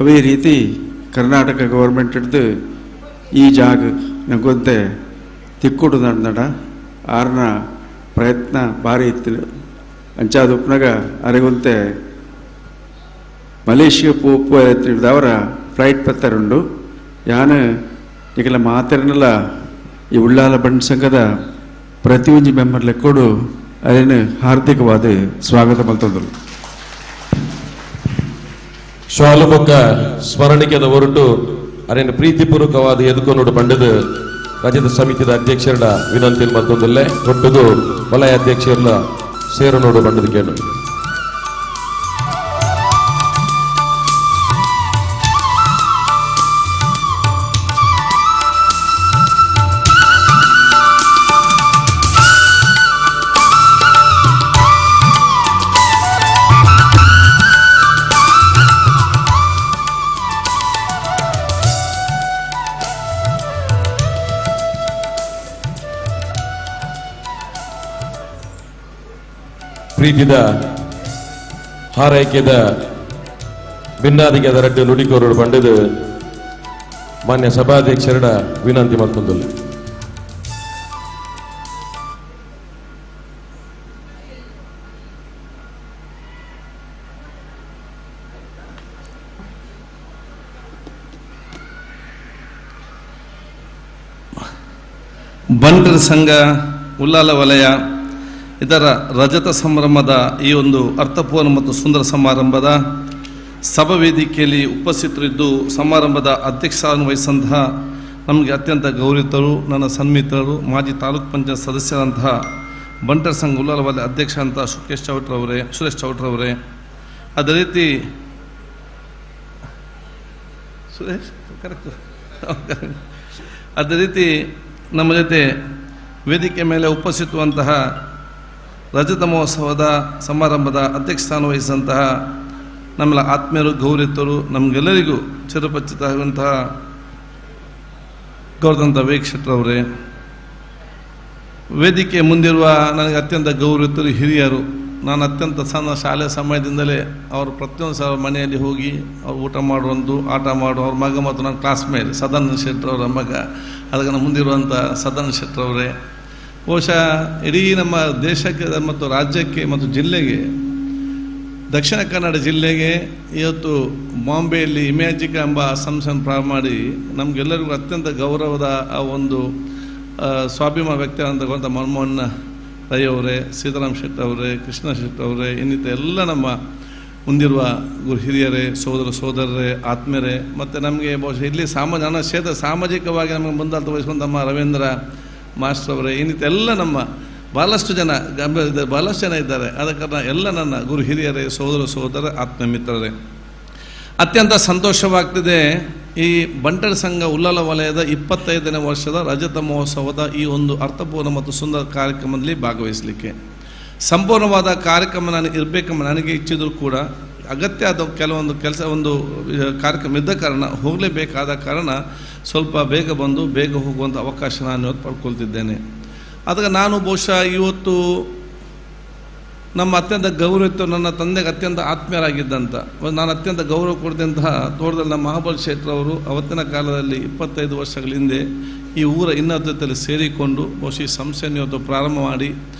ಅವೇ ರೀತಿ ಕರ್ನಾಟಕ ಗೌರ್ಮೆಂಟ್ ಹಿಡ್ದು ಈ ಜಾಗ ನಂಗೊಂತೆ ತಿಕ್ಕುಡು ನಡ ಆರ್ನ ಪ್ರಯತ್ನ ಭಾರಿ ಇತ್ತು. ಅಂಚಾದ ಉಪ್ನಾಗ ಅರೆಗೊಂತೆ ಮಲೇಷಿಯಾ ಪೋಪು ಹಿಡ್ದವರ ಫ್ಲೈಟ್ ಪತ್ತರುಂಡು ಯಾನು ಈಗೆಲ್ಲ ಮಾತೆರನೆಲ್ಲ ಈ ಉಳ್ಳಾಲ ಬಂಡ್ ಸಂಘದ ಪ್ರತಿಯೊಂದು ಮೆಂಬರ್ ಲೆಕ್ಕೋಡು ಅದೇನು ಹಾರ್ದಿಕವಾದ ಸ್ವಾಗತ ಮಲ್ತಂದರು. ಶಾಲು ಬೊಕ್ಕ ಸ್ಮರಣಿಕೆದ ಹೊರಟು ಅರೇನು ಪ್ರೀತಿಪೂರ್ವಕವಾದ ಎದುಕೊನೋಡು ಪಂಡದು ರಜತ ಸಮಿತಿದ ಅಧ್ಯಕ್ಷರ ವಿನಂತಿ ಮತ್ತೊಂದಲ್ಲೇ ಒಟ್ಟುಗು ವಲಯ ಅಧ್ಯಕ್ಷರ ಸೇರನೋಡು ಪಂಡದು ಕೇಳು. ಪ್ರೀತಿದ ಹಾರೈಕೆದ ಭಿನ್ನಾದಿಗೆ ಅದರಡ್ಡು ನುಡಿಕೋರಡು ಪಂಡದು ಮಾನ್ಯ ಸಭಾಧ್ಯಕ್ಷರ ವಿನಂತಿ ಮತ್ತೊಂದು. ಬಂಟರ ಸಂಘ ಉಲ್ಲಾಲ ವಲಯ ಇದರ ರಜತ ಸಂಭ್ರಮದ ಈ ಒಂದು ಅರ್ಥಪೂರ್ಣ ಮತ್ತು ಸುಂದರ ಸಮಾರಂಭದ ಸಭಾವೇದಿಕೆಯಲ್ಲಿ ಉಪಸ್ಥಿತರಿದ್ದು ಸಮಾರಂಭದ ಅಧ್ಯಕ್ಷಸ್ಥಾನ ವಹಿಸಿದಂತಹ ನಮಗೆ ಅತ್ಯಂತ ಗೌರವಿತರು, ನನ್ನ ಸನ್ಮಿತ್ರರು, ಮಾಜಿ ತಾಲೂಕು ಪಂಚಾಯತ್ ಸದಸ್ಯರಂತಹ ಬಂಟರ ಸಂಘ ಉಲ್ಲಾಲ ವಲಯ ಅಧ್ಯಕ್ಷ ಅಂತ ಸುರೇಶ್ ಚೌಟ್ರವರೇ, ಅದೇ ರೀತಿ ಸುರೇಶ್ ಕರೆಕ್ಟ್, ಅದೇ ರೀತಿ ನಮ್ಮ ಜೊತೆ ವೇದಿಕೆ ಮೇಲೆ ಉಪಸ್ಥಿತರುವಂತಹ ರಜತ ಮಹೋತ್ಸವದ ಸಮಾರಂಭದ ಅಧ್ಯಕ್ಷಸ್ಥಾನ ವಹಿಸಿದಂತಹ ನಮ್ಮೆಲ್ಲ ಆತ್ಮೀಯರು, ಗೌರವಿತರು, ನಮಗೆಲ್ಲರಿಗೂ ಚಿರಪರಿಚಿತರಾಗುವಂತಹ ಗೌರವಂತ ವೇಗ್ ಶೆಟ್ಟರವರೇ, ವೇದಿಕೆ ಮುಂದಿರುವ ನನಗೆ ಅತ್ಯಂತ ಗೌರವಿತರು ಹಿರಿಯರು, ನಾನು ಅತ್ಯಂತ ಸಣ್ಣ ಶಾಲೆ ಸಮಯದಿಂದಲೇ ಅವರು ಪ್ರತಿಯೊಂದು ಸಲ ಮನೆಯಲ್ಲಿ ಹೋಗಿ ಅವ್ರು ಊಟ ಮಾಡುವಂಥ, ಆಟ ಮಾಡುವ ಅವ್ರ ಮಗ ಮತ್ತು ನನ್ನ ಕ್ಲಾಸ್ಮೇಟ್ ಸದಾನಂದ ಶೆಟ್ಟರವರ ಮಗ, ಅದಕ್ಕೆ ಮುಂದಿರುವಂಥ ಸದಾನಂದ ಶೆಟ್ಟರವರೇ, ಬಹುಶಃ ಇಡೀ ನಮ್ಮ ದೇಶಕ್ಕೆ ಮತ್ತು ರಾಜ್ಯಕ್ಕೆ ಮತ್ತು ಜಿಲ್ಲೆಗೆ, ದಕ್ಷಿಣ ಕನ್ನಡ ಜಿಲ್ಲೆಗೆ ಇವತ್ತು ಬಾಂಬೆಯಲ್ಲಿ ಇಮ್ಯಾಜಿಕಾ ಎಂಬ ಸಂಸ್ಥೆಯನ್ನು ಪ್ರಾರಂಭ ಮಾಡಿ ನಮಗೆಲ್ಲರಿಗೂ ಅತ್ಯಂತ ಗೌರವದ ಆ ಒಂದು ಸ್ವಾಭಿಮಾನ ವ್ಯಕ್ತಿಯಾದಂಥ ಮನಮೋಹನ್ ರೈ ಅವರೇ, ಸೀತಾರಾಮ್ ಶೆಟ್ಟಿ ಅವರೇ, ಕೃಷ್ಣ ಶೆಟ್ಟಿ ಅವರೇ, ಇನ್ನಿತರ ಎಲ್ಲ ನಮ್ಮ ಮುಂದಿರುವ ಗುರು ಹಿರಿಯರೇ, ಸೋದರ ಸೋದರರೇ, ಆತ್ಮೀಯರೇ, ಮತ್ತು ನಮಗೆ ಬಹುಶಃ ಇಲ್ಲಿ ನನ್ನ ಕ್ಷೇತ್ರ ಸಾಮಾಜಿಕವಾಗಿ ನಮಗೆ ಮುಂದಾಳತ್ವ ವಹಿಸಿಕೊಂಡು ನಮ್ಮ ರವೀಂದ್ರ ಮಾಸ್ಟರ್ ಅವರೇ, ಇನ್ನಿತರ ಎಲ್ಲ ನಮ್ಮ ಭಾಳಷ್ಟು ಜನ ಗಂಭೀರ ಭಾಳಷ್ಟು ಜನ ಇದ್ದಾರೆ. ಆದ ಕಾರಣ ಎಲ್ಲ ನನ್ನ ಗುರು ಹಿರಿಯರೇ, ಸೋದರ ಸೋದರ, ಆತ್ಮ ಮಿತ್ರರೇ, ಅತ್ಯಂತ ಸಂತೋಷವಾಗ್ತಿದೆ ಈ ಬಂಟರ ಸಂಘ ಉಲ್ಲಾಲ ವಲಯದ 25ನೇ ವರ್ಷದ ರಜತ ಮಹೋತ್ಸವದ ಈ ಒಂದು ಅರ್ಥಪೂರ್ಣ ಮತ್ತು ಸುಂದರ ಕಾರ್ಯಕ್ರಮದಲ್ಲಿ ಭಾಗವಹಿಸಲಿಕ್ಕೆ. ಸಂಪೂರ್ಣವಾದ ಕಾರ್ಯಕ್ರಮ ನಾನು ಇರಬೇಕೆಂಬ ನನಗೆ ಇಚ್ಛಿದ್ರೂ ಕೂಡ ಅಗತ್ಯ ಆದ ಕೆಲವೊಂದು ಕೆಲಸ, ಒಂದು ಕಾರ್ಯಕ್ರಮ ಇದ್ದ ಕಾರಣ, ಹೋಗಲೇಬೇಕಾದ ಕಾರಣ ಸ್ವಲ್ಪ ಬೇಗ ಬಂದು ಬೇಗ ಹೋಗುವಂಥ ಅವಕಾಶ ನಾನು ಇವತ್ತು ಪಡ್ಕೊಳ್ತಿದ್ದೇನೆ. ಅದಕ್ಕೆ ನಾನು ಬಹುಶಃ ಇವತ್ತು ನಮ್ಮ ಅತ್ಯಂತ ಗೌರವಿತ್ತು, ನನ್ನ ತಂದೆಗೆ ಅತ್ಯಂತ ಆತ್ಮೀಯರಾಗಿದ್ದಂಥ, ನಾನು ಅತ್ಯಂತ ಗೌರವ ಕೊಡಿದಂತಹ ತೋಟದಲ್ಲಿ ನಮ್ಮ ಮಹಾಬಲ್ ಶೆಟ್ಟರವರು ಅವತ್ತಿನ ಕಾಲದಲ್ಲಿ 25 ವರ್ಷಗಳ ಹಿಂದೆ ಈ ಊರ ಇನ್ನತದಲ್ಲಿ ಸೇರಿಕೊಂಡು ಬಹುಶಃ ಈ ಸಂಸ್ಥೆಯನ್ನು ಇವತ್ತು ಪ್ರಾರಂಭ ಮಾಡಿ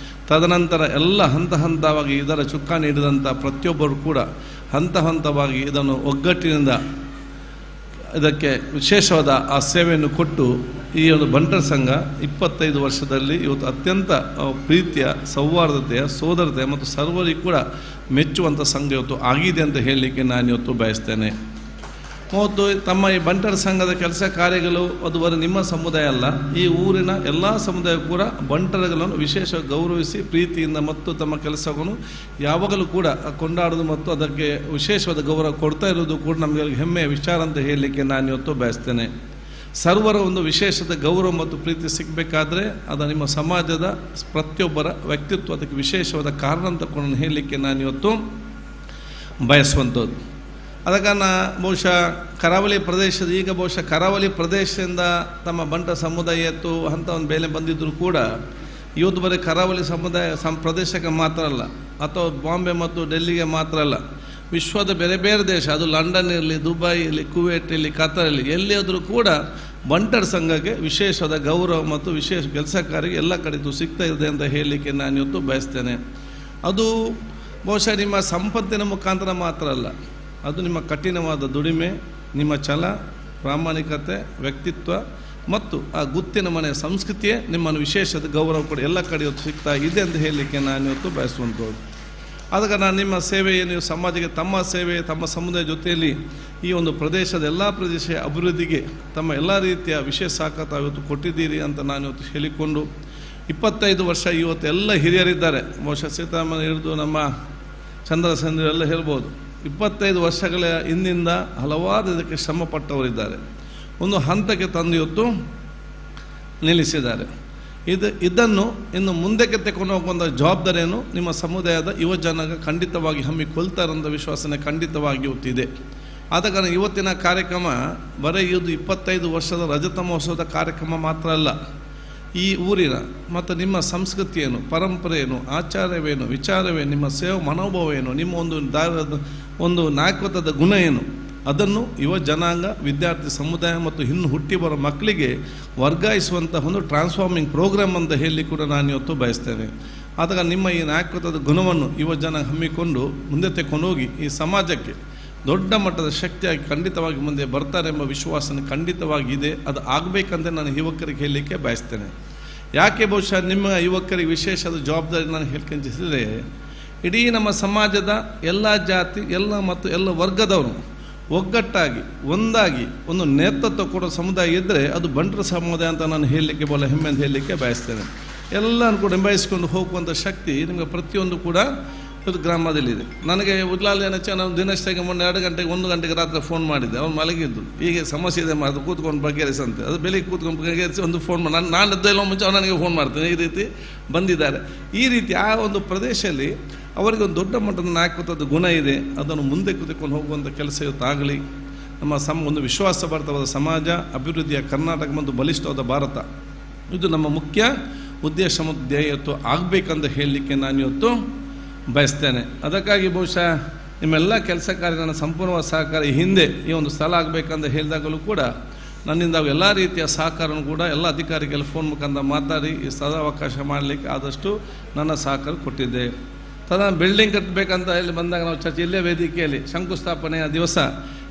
ತದನಂತರ ಎಲ್ಲ ಹಂತ ಹಂತವಾಗಿ ಇದರ ಚುಕ್ಕಾಣಿ ಹಿಡಿದಂಥ ಪ್ರತಿಯೊಬ್ಬರು ಕೂಡ ಹಂತ ಹಂತವಾಗಿ ಇದನ್ನು ಒಗ್ಗಟ್ಟಿನಿಂದ ಇದಕ್ಕೆ ವಿಶೇಷವಾದ ಆ ಸೇವೆಯನ್ನು ಕೊಟ್ಟು ಈ ಒಂದು ಬಂಟರ ಸಂಘ 25 ವರ್ಷದಲ್ಲಿ ಇವತ್ತು ಅತ್ಯಂತ ಪ್ರೀತಿಯ, ಸೌಹಾರ್ದತೆಯ, ಸೋದರತೆಯ ಮತ್ತು ಸರ್ವರಿಗೂ ಕೂಡ ಮೆಚ್ಚುವಂಥ ಸಂಘ ಇವತ್ತು ಆಗಿದೆ ಅಂತ ಹೇಳಲಿಕ್ಕೆ ನಾನು ಇವತ್ತು ಬಯಸ್ತೇನೆ. ಮತ್ತು ತಮ್ಮ ಈ ಬಂಟರ ಸಂಘದ ಕೆಲಸ ಕಾರ್ಯಗಳು ಅದು ಬರೀ ನಿಮ್ಮ ಸಮುದಾಯ ಅಲ್ಲ, ಈ ಊರಿನ ಎಲ್ಲ ಸಮುದಾಯ ಕೂಡ ಬಂಟರುಗಳನ್ನು ವಿಶೇಷ ಗೌರವಿಸಿ ಪ್ರೀತಿಯಿಂದ ಮತ್ತು ತಮ್ಮ ಕೆಲಸವನ್ನು ಯಾವಾಗಲೂ ಕೂಡ ಕೊಂಡಾಡೋದು ಮತ್ತು ಅದಕ್ಕೆ ವಿಶೇಷವಾದ ಗೌರವ ಕೊಡ್ತಾ ಇರೋದು ಕೂಡ ನಮಗೆ ಹೆಮ್ಮೆಯ ವಿಚಾರ ಅಂತ ಹೇಳಲಿಕ್ಕೆ ನಾನು ಇವತ್ತು ಬಯಸ್ತೇನೆ. ಸರ್ವರ ಒಂದು ವಿಶೇಷದ ಗೌರವ ಮತ್ತು ಪ್ರೀತಿ ಸಿಗಬೇಕಾದ್ರೆ ಅದು ನಿಮ್ಮ ಸಮಾಜದ ಪ್ರತಿಯೊಬ್ಬರ ವ್ಯಕ್ತಿತ್ವ ಅದಕ್ಕೆ ವಿಶೇಷವಾದ ಕಾರಣ ಅಂತ ಕೂಡ ಹೇಳಲಿಕ್ಕೆ ನಾನು ಇವತ್ತು ಬಯಸುವಂಥದ್ದು. ಆದ ಕಾರಣ ಬಹುಶಃ ಕರಾವಳಿ ಪ್ರದೇಶದ, ಈಗ ಬಹುಶಃ ಕರಾವಳಿ ಪ್ರದೇಶದಿಂದ ತಮ್ಮ ಬಂಟ ಸಮುದಾಯ ಇತ್ತು ಅಂಥ ಒಂದು ಬೇಲೆ ಬಂದಿದ್ದರೂ ಕೂಡ ಇವತ್ತು ಬರೀ ಕರಾವಳಿ ಸಮುದಾಯ ಪ್ರದೇಶಕ್ಕೆ ಮಾತ್ರ ಅಲ್ಲ, ಅಥವಾ ಬಾಂಬೆ ಮತ್ತು ಡೆಲ್ಲಿಗೆ ಮಾತ್ರ ಅಲ್ಲ, ವಿಶ್ವದ ಬೇರೆ ಬೇರೆ ದೇಶ, ಅದು ಲಂಡನ್ ಇರಲಿ, ದುಬೈ ಇರಲಿ, ಕುವೈಟ್ ಇರಲಿ, ಕತಾರ್ ಇರಲಿ, ಎಲ್ಲಿಯಾದರೂ ಕೂಡ ಬಂಟರ ಸಂಘಕ್ಕೆ ವಿಶೇಷವಾದ ಗೌರವ ಮತ್ತು ವಿಶೇಷ ಕೆಲಸ ಕಾರ್ಯ ಎಲ್ಲ ಕಡೆದು ಸಿಗ್ತಾ ಇದೆ ಅಂತ ಹೇಳಲಿಕ್ಕೆ ನಾನು ಇವತ್ತು ಬಯಸ್ತೇನೆ. ಅದು ಬಹುಶಃ ನಿಮ್ಮ ಸಂಪತ್ತಿನ ಮುಖಾಂತರ ಮಾತ್ರ ಅಲ್ಲ, ಅದು ನಿಮ್ಮ ಕಠಿಣವಾದ ದುಡಿಮೆ, ನಿಮ್ಮ ಛಲ, ಪ್ರಾಮಾಣಿಕತೆ, ವ್ಯಕ್ತಿತ್ವ ಮತ್ತು ಆ ಗುತ್ತಿನ ಮನೆಯ ಸಂಸ್ಕೃತಿಯೇ ನಿಮ್ಮನ್ನು ವಿಶೇಷದ ಗೌರವ ಕೂಡ ಎಲ್ಲ ಕಡೆ ಇವತ್ತು ಸಿಗ್ತಾ ಇದೆ ಅಂತ ಹೇಳಲಿಕ್ಕೆ ನಾನು ಇವತ್ತು ಬಯಸುವಂಥದ್ದು. ಆದ ಕಾರಣ ನಿಮ್ಮ ಸೇವೆಯನ್ನು ಸಮಾಜಕ್ಕೆ, ತಮ್ಮ ಸೇವೆ ತಮ್ಮ ಸಮುದಾಯ ಜೊತೆಯಲ್ಲಿ ಈ ಒಂದು ಪ್ರದೇಶದ ಎಲ್ಲ ಪ್ರದೇಶ ಅಭಿವೃದ್ಧಿಗೆ ತಮ್ಮ ಎಲ್ಲ ರೀತಿಯ ವಿಶೇಷ ಸಹಕಾರ ತಾವಿವತ್ತು ಕೊಟ್ಟಿದ್ದೀರಿ ಅಂತ ನಾನು ಇವತ್ತು ಹೇಳಿಕೊಂಡು, 25 ವರ್ಷ ಇವತ್ತು ಎಲ್ಲ ಹಿರಿಯರಿದ್ದಾರೆ, ಬಹುಶಃ ಸೀತಾರಾಮನ್ ಹಿಡಿದು ನಮ್ಮ ಚಂದ್ರಸೇನ ಎಲ್ಲ ಹೇಳ್ಬೋದು, 25 ವರ್ಷಗಳ ಹಿಂದಿಂದ ಹಲವಾರು ಇದಕ್ಕೆ ಶ್ರಮಪಟ್ಟವರಿದ್ದಾರೆ, ಒಂದು ಹಂತಕ್ಕೆ ತಂದು ಇವತ್ತು ನಿಲ್ಲಿಸಿದ್ದಾರೆ. ಇದನ್ನು ಇನ್ನು ಮುಂದಕ್ಕೆ ತೆಕೊಂಡು ಹೋಗುವಂಥ ಜವಾಬ್ದಾರಿಯನ್ನು ನಿಮ್ಮ ಸಮುದಾಯದ ಯುವ ಜನಾಂಗ ಖಂಡಿತವಾಗಿ ಹಮ್ಮಿಕೊಳ್ತಾರಂಥ ವಿಶ್ವಾಸನೆ ಖಂಡಿತವಾಗಿ ಇವತ್ತಿದೆ. ಆದ ಕಾರಣ ಇವತ್ತಿನ ಕಾರ್ಯಕ್ರಮ ಬರೀ ಇದು 25 ವರ್ಷದ ರಜತ ಮಹೋತ್ಸವದ ಕಾರ್ಯಕ್ರಮ ಮಾತ್ರ ಅಲ್ಲ, ಈ ಊರಿನ ಮತ್ತು ನಿಮ್ಮ ಸಂಸ್ಕೃತಿಯೇನು, ಪರಂಪರೆಯೇನು, ಆಚಾರವೇನು, ವಿಚಾರವೇನು, ನಿಮ್ಮ ಸೇವಾ ಮನೋಭಾವ ಏನು, ನಿಮ್ಮ ಒಂದು ದಾರದ ಒಂದು ನಾಯಕತ್ವದ ಗುಣ ಏನು, ಅದನ್ನು ಯುವ ಜನಾಂಗ, ವಿದ್ಯಾರ್ಥಿ ಸಮುದಾಯ ಮತ್ತು ಇನ್ನು ಹುಟ್ಟಿ ಬರೋ ಮಕ್ಕಳಿಗೆ ವರ್ಗಾಯಿಸುವಂಥ ಒಂದು ಟ್ರಾನ್ಸ್ಫಾರ್ಮಿಂಗ್ ಪ್ರೋಗ್ರಾಮ್ ಅಂತ ಹೇಳಿ ಕೂಡ ನಾನು ಇವತ್ತು ಬಯಸ್ತೇನೆ. ಆದಾಗ ನಿಮ್ಮ ಈ ನಾಯಕತ್ವದ ಗುಣವನ್ನು ಯುವ ಜನ ಹಮ್ಮಿಕೊಂಡು ಮುಂದೆ ತೆಕ್ಕೊಂಡೋಗಿ ಈ ಸಮಾಜಕ್ಕೆ ದೊಡ್ಡ ಮಟ್ಟದ ಶಕ್ತಿಯಾಗಿ ಖಂಡಿತವಾಗಿ ಮುಂದೆ ಬರ್ತಾರೆ ಎಂಬ ವಿಶ್ವಾಸನ ಖಂಡಿತವಾಗಿದೆ. ಅದು ಆಗಬೇಕಂತ ನಾನು ಯುವಕರಿಗೆ ಹೇಳಲಿಕ್ಕೆ ಬಯಸ್ತೇನೆ. ಯಾಕೆ ಬಹುಶಃ ನಿಮ್ಮ ಯುವಕರಿಗೆ ವಿಶೇಷದ ಜವಾಬ್ದಾರಿ ನಾನು ಹೇಳ್ಕೊಂಚಿಸಿದರೆ, ಇಡೀ ನಮ್ಮ ಸಮಾಜದ ಎಲ್ಲ ಜಾತಿ, ಎಲ್ಲ ಮತ್ತು ಎಲ್ಲ ವರ್ಗದವರು ಒಗ್ಗಟ್ಟಾಗಿ ಒಂದಾಗಿ ಒಂದು ನೇತೃತ್ವ ಕೊಡೋ ಸಮುದಾಯ ಇದ್ದರೆ ಅದು ಬಂಟರ ಸಮುದಾಯ ಅಂತ ನಾನು ಹೇಳಲಿಕ್ಕೆ ಬಹಳ ಹೆಮ್ಮೆ ಅಂತ ಹೇಳಲಿಕ್ಕೆ ಬಯಸ್ತೇನೆ. ಎಲ್ಲನೂ ಕೂಡ ನಿಭಾಯಿಸಿಕೊಂಡು ಹೋಗುವಂಥ ಶಕ್ತಿ ನಿಮಗೆ ಪ್ರತಿಯೊಂದು ಕೂಡ ಇದು ಗ್ರಾಮದಲ್ಲಿದೆ. ನನಗೆ ಉದ್ಲಾಲ್ ಏನಚ್ಚ, ನಾನು ದಿನಷ್ಟಕ್ಕೆ ಮೊನ್ನೆ 2 ಗಂಟೆಗೆ 1 ಗಂಟೆಗೆ ರಾತ್ರಿ ಫೋನ್ ಮಾಡಿದ್ದೆ, ಅವ್ನು ಮಲಗಿದ್ದು, ಹೀಗೆ ಸಮಸ್ಯೆ ಇದೆ ಮಾಡಿದ್ರು, ಕೂತ್ಕೊಂಡು ಬಗೆಹರಿಸಂತೆ, ಅದು ಬೆಳಿಗ್ಗೆ ಕೂತ್ಕೊಂಡು ಬಗೆಹರಿಸಿ ಒಂದು ಫೋನ್ ಮಾಡಿ, ನಾನು ಎದ್ದೆಲ್ಲ ಮುಂಚೆ ಅವ್ನು ನನಗೆ ಫೋನ್ ಮಾಡ್ತೇನೆ, ಈ ರೀತಿ ಬಂದಿದ್ದಾರೆ. ಈ ರೀತಿ ಆ ಒಂದು ಪ್ರದೇಶದಲ್ಲಿ ಅವರಿಗೆ ಒಂದು ದೊಡ್ಡ ಮಟ್ಟದ ನಾಯಕತ್ವದ ಗುಣ ಇದೆ, ಅದನ್ನು ಮುಂದೆ ಕೂತ್ಕೊಂಡು ಹೋಗುವಂಥ ಕೆಲಸ ಇವತ್ತಾಗಲಿ. ನಮ್ಮ ಒಂದು ವಿಶ್ವಾಸಭರಿತವಾದ ಸಮಾಜ, ಅಭಿವೃದ್ಧಿಯ ಕರ್ನಾಟಕ ಮತ್ತು ಬಲಿಷ್ಠವಾದ ಭಾರತ, ಇದು ನಮ್ಮ ಮುಖ್ಯ ಉದ್ದೇಶ ಮತ್ತು ಧ್ಯೇಯ ಇವತ್ತು ಆಗಬೇಕಂತ ಹೇಳಲಿಕ್ಕೆ ನಾನು ಇವತ್ತು ಬಯಸ್ತೇನೆ. ಅದಕ್ಕಾಗಿ ಬಹುಶಃ ನಿಮ್ಮೆಲ್ಲ ಕೆಲಸ ಕಾರ್ಯ ನನ್ನ ಸಂಪೂರ್ಣವಾದ ಸಹಕಾರ ಈ ಹಿಂದೆ ಈ ಒಂದು ಸ್ಥಳ ಆಗಬೇಕಂತ ಹೇಳಿದಾಗಲೂ ಕೂಡ ನನ್ನಿಂದ ಎಲ್ಲ ರೀತಿಯ ಸಹಕಾರವನ್ನು ಕೂಡ ಎಲ್ಲ ಅಧಿಕಾರಿಗಳ ಫೋನ್ ಮುಖಾಂತರ ಮಾತಾಡಿ ಈ ಸ್ಥಳಾವಕಾಶ ಮಾಡಲಿಕ್ಕೆ ಆದಷ್ಟು ನನ್ನ ಸಹಕಾರ ಕೊಟ್ಟಿದ್ದೆ. ತದಾ ಬಿಲ್ಡಿಂಗ್ ಕಟ್ಟಬೇಕಂತ ಇಲ್ಲಿ ಬಂದಾಗ ನಾವು ಚರ್ಚೆ ಇಲ್ಲೇ ವೇದಿಕೆಯಲ್ಲಿ ಶಂಕುಸ್ಥಾಪನೆಯ ದಿವಸ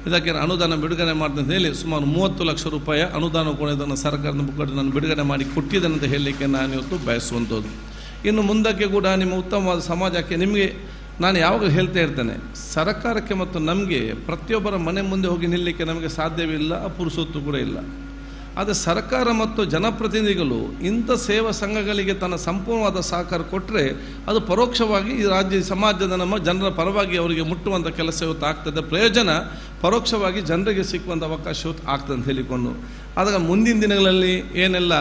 ಇದಕ್ಕೆ ಅನುದಾನ ಬಿಡುಗಡೆ ಮಾಡ್ತೀನಿ ಅಂತ ಹೇಳಿ ಸುಮಾರು 30 ಲಕ್ಷ ರೂಪಾಯಿ ಅನುದಾನ ಕೂಡ ಇದನ್ನು ಸರ್ಕಾರದ ಮುಖಂಡ ನಾನು ಬಿಡುಗಡೆ ಮಾಡಿ ಕೊಟ್ಟಿದ್ದೇನೆ ಅಂತ ಹೇಳಲಿಕ್ಕೆ ನಾನು ಇವತ್ತು ಬಯಸುವಂಥದ್ದು. ಇನ್ನು ಮುಂದಕ್ಕೆ ಕೂಡ ನಿಮ್ಮ ಉತ್ತಮವಾದ ಸಮಾಜಕ್ಕೆ ನಿಮಗೆ ನಾನು ಯಾವಾಗಲೂ ಹೇಳ್ತಾ ಇರ್ತೇನೆ, ಸರ್ಕಾರಕ್ಕೆ ಮತ್ತು ನಮಗೆ ಪ್ರತಿಯೊಬ್ಬರ ಮನೆ ಮುಂದೆ ಹೋಗಿ ನಿಲ್ಲಲಿಕ್ಕೆ ನಮಗೆ ಸಾಧ್ಯವಿಲ್ಲ, ಪುರುಸೊತ್ತು ಕೂಡ ಇಲ್ಲ. ಆದರೆ ಸರ್ಕಾರ ಮತ್ತು ಜನಪ್ರತಿನಿಧಿಗಳು ಇಂಥ ಸೇವಾ ಸಂಘಗಳಿಗೆ ತನ್ನ ಸಂಪೂರ್ಣವಾದ ಸಹಕಾರ ಕೊಟ್ಟರೆ ಅದು ಪರೋಕ್ಷವಾಗಿ ಈ ರಾಜ್ಯ ಸಮಾಜದ ನಮ್ಮ ಜನರ ಪರವಾಗಿ ಅವರಿಗೆ ಮುಟ್ಟುವಂಥ ಕೆಲಸ ಇವತ್ತು ಆಗ್ತದೆ, ಪ್ರಯೋಜನ ಪರೋಕ್ಷವಾಗಿ ಜನರಿಗೆ ಸಿಕ್ಕುವಂಥ ಅವಕಾಶ ಇವತ್ತು ಆಗ್ತದೆ ಅಂತ ಹೇಳಿಕೊಂಡು, ಆದಾಗ ಮುಂದಿನ ದಿನಗಳಲ್ಲಿ ಏನೆಲ್ಲ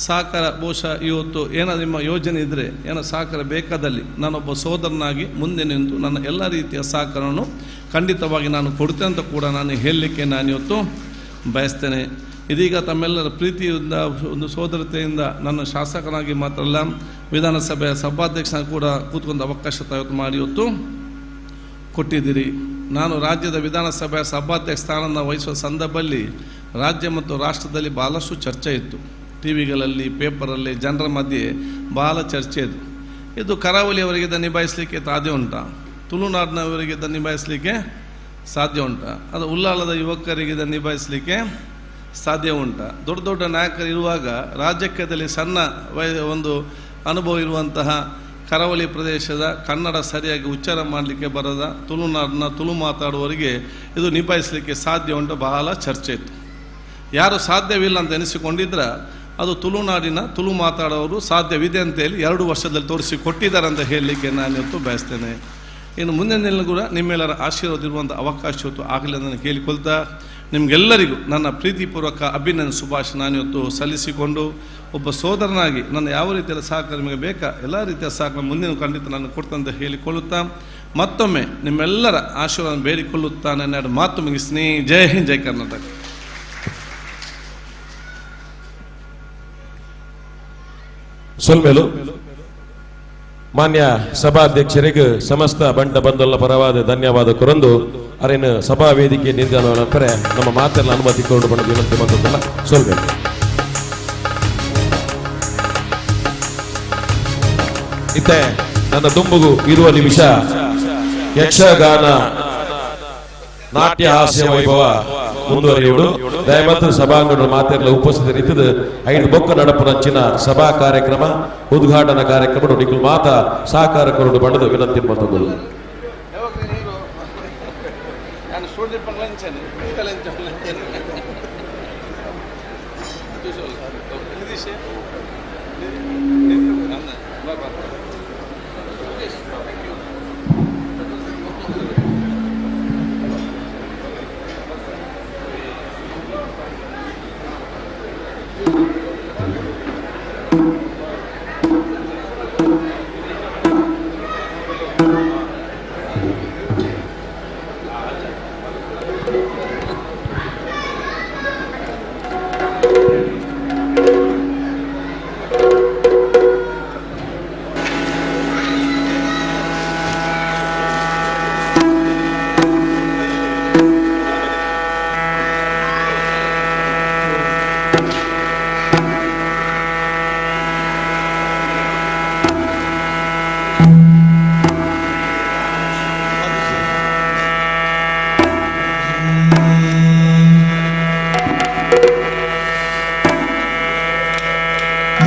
ಸಹಕಾರ ಬಹುಶಃ ಇವತ್ತು ಏನೋ ನಿಮ್ಮ ಯೋಜನೆ ಇದ್ದರೆ ಏನೋ ಸಹಕಾರ ಬೇಕಾದಲ್ಲಿ ನಾನೊಬ್ಬ ಸೋದರನಾಗಿ ಮುಂದೆ ನಿಂತು ನನ್ನ ಎಲ್ಲ ರೀತಿಯ ಸಹಕಾರವನ್ನು ಖಂಡಿತವಾಗಿ ನಾನು ಕೊಡ್ತೇನೆ ಅಂತ ಕೂಡ ನಾನು ಹೇಳಲಿಕ್ಕೆ ನಾನಿವತ್ತು ಬಯಸ್ತೇನೆ. ಇದೀಗ ತಮ್ಮೆಲ್ಲರ ಪ್ರೀತಿಯಿಂದ ಒಂದು ಸೋದರತೆಯಿಂದ ನನ್ನ ಶಾಸಕನಾಗಿ ಮಾತ್ರ ಅಲ್ಲ, ವಿಧಾನಸಭೆಯ ಸಭಾಧ್ಯಕ್ಷನಾಗಿ ಕೂಡ ಕೂತ್ಕೊಂಡು ಅವಕಾಶ ತಾವತ್ತು ಮಾಡಿ ಇವತ್ತು ಕೊಟ್ಟಿದ್ದೀರಿ. ನಾನು ರಾಜ್ಯದ ವಿಧಾನಸಭೆಯ ಸಭಾಧ್ಯಕ್ಷ ಸ್ಥಾನವನ್ನು ವಹಿಸುವ ಸಂದರ್ಭದಲ್ಲಿ ರಾಜ್ಯ ಮತ್ತು ರಾಷ್ಟ್ರದಲ್ಲಿ ಭಾಳಷ್ಟು ಚರ್ಚೆ ಇತ್ತು, ಟಿ ವಿಗಳಲ್ಲಿ, ಪೇಪರಲ್ಲಿ, ಜನರ ಮಧ್ಯೆ ಭಾಳ ಚರ್ಚೆ ಇತ್ತು. ಇದು ಕರಾವಳಿಯವರಿಗೆ ಇದನ್ನು ನಿಭಾಯಿಸಲಿಕ್ಕೆ ಸಾಧ್ಯ ಉಂಟಾ, ತುಳುನಾಡಿನವರಿಗೆ ಇದನ್ನು ನಿಭಾಯಿಸಲಿಕ್ಕೆ ಸಾಧ್ಯ ಉಂಟಾ, ಅದು ಉಲ್ಲಾಳದ ಯುವಕರಿಗೆ ಇದನ್ನು ನಿಭಾಯಿಸಲಿಕ್ಕೆ ಸಾಧ್ಯ ಉಂಟಾ? ದೊಡ್ಡ ದೊಡ್ಡ ನಾಯಕರು ಇರುವಾಗ ರಾಜಕೀಯದಲ್ಲಿ ಸಣ್ಣ ಒಂದು ಅನುಭವ ಇರುವಂತಹ ಕರಾವಳಿ ಪ್ರದೇಶದ ಕನ್ನಡ ಸರಿಯಾಗಿ ಉಚ್ಚಾರ ಮಾಡಲಿಕ್ಕೆ ಬರದ ತುಳುನಾಡಿನ ತುಳು ಮಾತಾಡುವವರಿಗೆ ಇದು ನಿಭಾಯಿಸಲಿಕ್ಕೆ ಸಾಧ್ಯ ಉಂಟು ಬಹಳ ಚರ್ಚೆ ಇತ್ತು. ಯಾರು ಸಾಧ್ಯವಿಲ್ಲ ಅಂತ ಎನಿಸಿಕೊಂಡಿದ್ರೆ ಅದು ತುಳುನಾಡಿನ ತುಳು ಮಾತಾಡೋರು ಸಾಧ್ಯವಿದೆ ಅಂತೇಳಿ 2 ವರ್ಷದಲ್ಲಿ ತೋರಿಸಿ ಕೊಟ್ಟಿದ್ದಾರೆ ಅಂತ ಹೇಳಲಿಕ್ಕೆ ನಾನಿವತ್ತು ಬಯಸ್ತೇನೆ. ಇನ್ನು ಮುಂದಿನ ದಿನ ಕೂಡ ನಿಮ್ಮೆಲ್ಲರ ಆಶೀರ್ವಾದ ಇರುವಂಥ ಅವಕಾಶ ಇವತ್ತು ಆಗಲಿ ಅಂತ ನಾನು ಕೇಳಿಕೊಳ್ತಾ ನಿಮಗೆಲ್ಲರಿಗೂ ನನ್ನ ಪ್ರೀತಿಪೂರ್ವಕ ಅಭಿನಂದನೆ ಶುಭಾಶಯ ನಾನಿವತ್ತು ಸಲ್ಲಿಸಿಕೊಂಡು, ಒಬ್ಬ ಸೋದರನಾಗಿ ನನ್ನ ಯಾವ ರೀತಿಯ ಸಹಕಾರ ನಿಮಗೆ ಬೇಕಾ ಎಲ್ಲ ರೀತಿಯ ಸಹಕಾರ ಮುಂದಿನ ಖಂಡಿತ ನಾನು ಕೊಡ್ತಂತ ಹೇಳಿಕೊಳ್ಳುತ್ತಾ ಮತ್ತೊಮ್ಮೆ ನಿಮ್ಮೆಲ್ಲರ ಆಶೀರ್ವಾದ ಬೇಡಿಕೊಳ್ಳುತ್ತಾ ನನ್ನ ಎರಡು ಮಾತು ಮುಗಿಸ್ತೀನಿ. ಜೈ ಹಿಂದ್, ಜೈ ಕರ್ನಾಟಕ. ಸೊಲ್ಮೇಲು ಮಾನ್ಯ ಸಭಾಧ್ಯಕ್ಷರಿಗೆ ಸಮಸ್ತ ಬಂಟ ಬಂದಲ್ಲ ಪರವಾದ ಧನ್ಯವಾದ ಕೊರಂದು ಅರೇನು ಸಭಾ ವೇದಿಕೆ ನಿಂದ ನಂತರ ನಮ್ಮ ಮಾತೆಲ್ಲ ಅನುಮತಿ ಕೊಡು ಬಂದು ವಿನಂತಿ ಬಂದದ್ದಲ್ಲ ಸೊಲ್ಮೇಲು. ಇತ್ತೆ ನನ್ನ ದುಂಬುಗು ಇರುವ ನಿಮಿಷ ಯಕ್ಷಗಾನ ನಾಟ್ಯ ಹಾಸ್ಯ ವೈಭವ ಮುಂದುವರಿಯುವುದು. ದಯಮಾಡಿ ಸಭಾಂಗಣ ಮಾತೆಲ್ಲ ಉಪಸ್ಥಿತರಿದ್ದು 5 ಬೊಕ್ಕ ನಡಪುನಂಚಿನ ಸಭಾ ಕಾರ್ಯಕ್ರಮ ಉದ್ಘಾಟನಾ ಕಾರ್ಯಕ್ರಮ ನಿಕುಲ್ ಮಾತಾ ಸಹಕಾರ ಕೊರಡು ಬಣ್ಣದ ವಿನಂತಿ ಬಂದದ್ದು.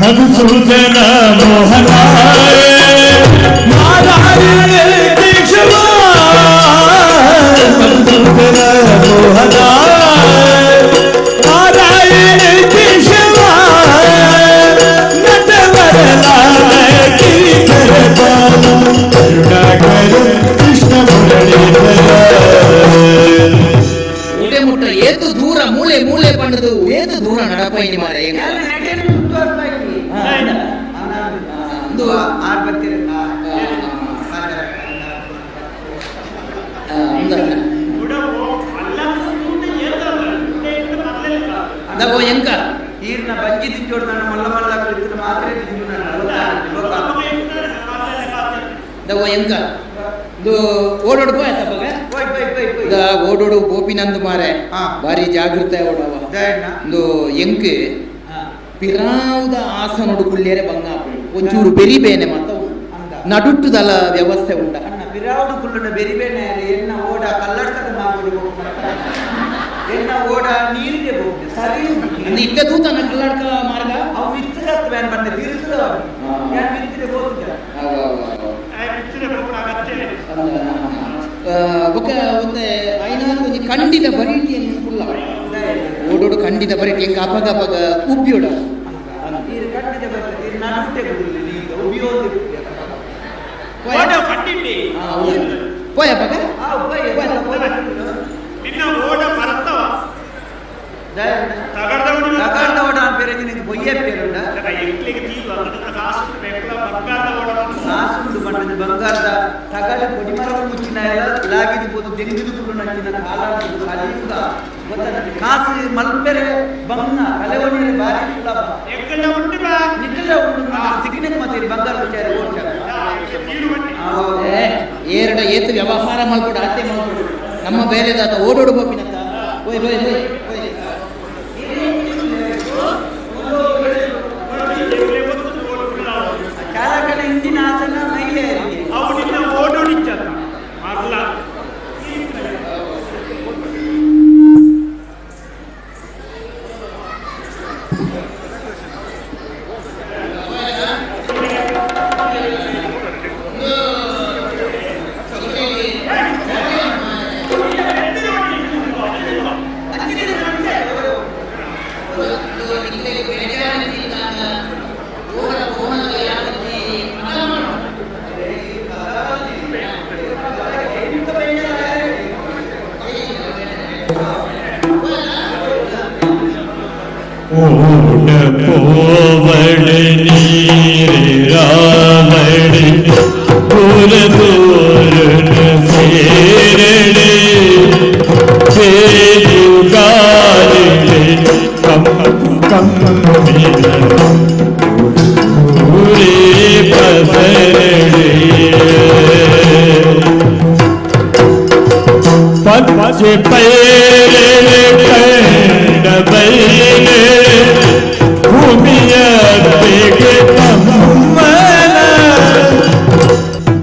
मधुसूदन मोहन नारायण केशव मधुसूदन मोहन नारायण केशव नटवर लाल करुणाकर कृष्ण मुरलीधर. ಮುಟ್ಟ ಏತು ದೂರ ಮೂಲೆ ಮೂಲೆ ಪಂಡದು ಏತು ದೂರ ನಡಪೈನಿ ಮಾರೆ. ಎಂಕ ಈರ್ನ ಬಂಜಿ ತಿಂಚೋಡು ನಾನು ಮಲ್ಲ ಮಲ್ಲ ಕುಳಿತು ಮಾತ್ರ ದವ ಎಂಕ ಇದು ಓಡೋಡು ಪೋಯ್ ಓಡೋಡು ಗೋಪಿನಂದು ಮಾರೆ ಭಾರಿ ಜಾಗೃತ ಓಡವ. ಒಂದು ಎಂಕ್ ಪಿರಾವುದ ಆಸನೋಡು ಕುಳ್ಳಿಯರೆ ಬಂಗ ಒಂಚೂರು ಬೆರಿಬೇನೆ ಮಾತ ನಡುಟ್ಟುದಲ ವ್ಯವಸ್ಥೆ ಉಂಡ. ಪಿರಾವುಡು ಕುಳ್ಳುನ ಬೆರಿಬೇನೆ ಎನ್ನ ಓಡ ಕಲ್ಲಡ್ಕದ ಮಾಗುಡು ಎನ್ನ ಓಡ ನೀರಿಗೆ ಹೋಗುದು ಸರಿ. ಇತ್ತೆ ತೂತನ ಕಲ್ಲಡ್ಕ ಮಾರ್ಗ ಅವು ಮಿತ್ತದ ಬ್ಯಾನ್ ಬಂದೆ ತಿರುಗುದ ಯಾನ್ ಮಿತ್ತಿದೆ ಹೋಗುದ ಬೊಕ ಒಂದೆ ಐನಾರು ಒಂಜಿ ಖಂಡಿತ ಬರೀಟಿ ಕುಲ್ಲ ಓಡೋಡು ಖಂಡಿತ ಬರೀಟಿ ಎಂಕ ಅಪಗ ಅಪಗ ಉಬ್ಬಿಯೋಡ ಪೋಯ ಅಪಗ ಕಾಸುಂಡು ಬಂಡದ ಬಂಗಾರದ ತಗಡು ಕೊಡಿಮರ ಮುಚ್ಚಿನ ಲಾಗಿದು ಪೋದು ದೆಂಗಿದು ಕುಳ್ಳು ನಂಚಿನ ಕಾಲಾಡು ಕಲಿಯುಗ ಗೊತ್ತಾಗ್ತದೆ. ಕಾಸು ಮಲ್ಪೆರೆ ಬಂಗ ಕಲೆವಣಿಯರೆ ಬಾರಿ ಸುಲಭ ನಿಕ್ಕಲ ಉಂಟು ತಿಕ್ಕಿನ ಮತ್ತೆ ಬಂಗಾರ ವಿಚಾರ ಓಡ್ಚಾರ ಏರಡ ಏತು ವ್ಯವಹಾರ ಮಾಡ್ಕೊಡು ಆತೆ ಮಾಡ್ಕೊಡು ನಮ್ಮ ಬೇರೆದಾದ ಓಡೋಡು ಗೋಪಿನತ್ತ ಓಯ್ ಓಯ್ ಓಯ್ ಓಯ್. ಚಾಲಕನ ಹಿಂದಿನ ಆಸನ ಮಹಿಳೆಯರಿಗೆ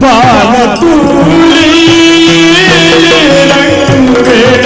बाल तूली रंग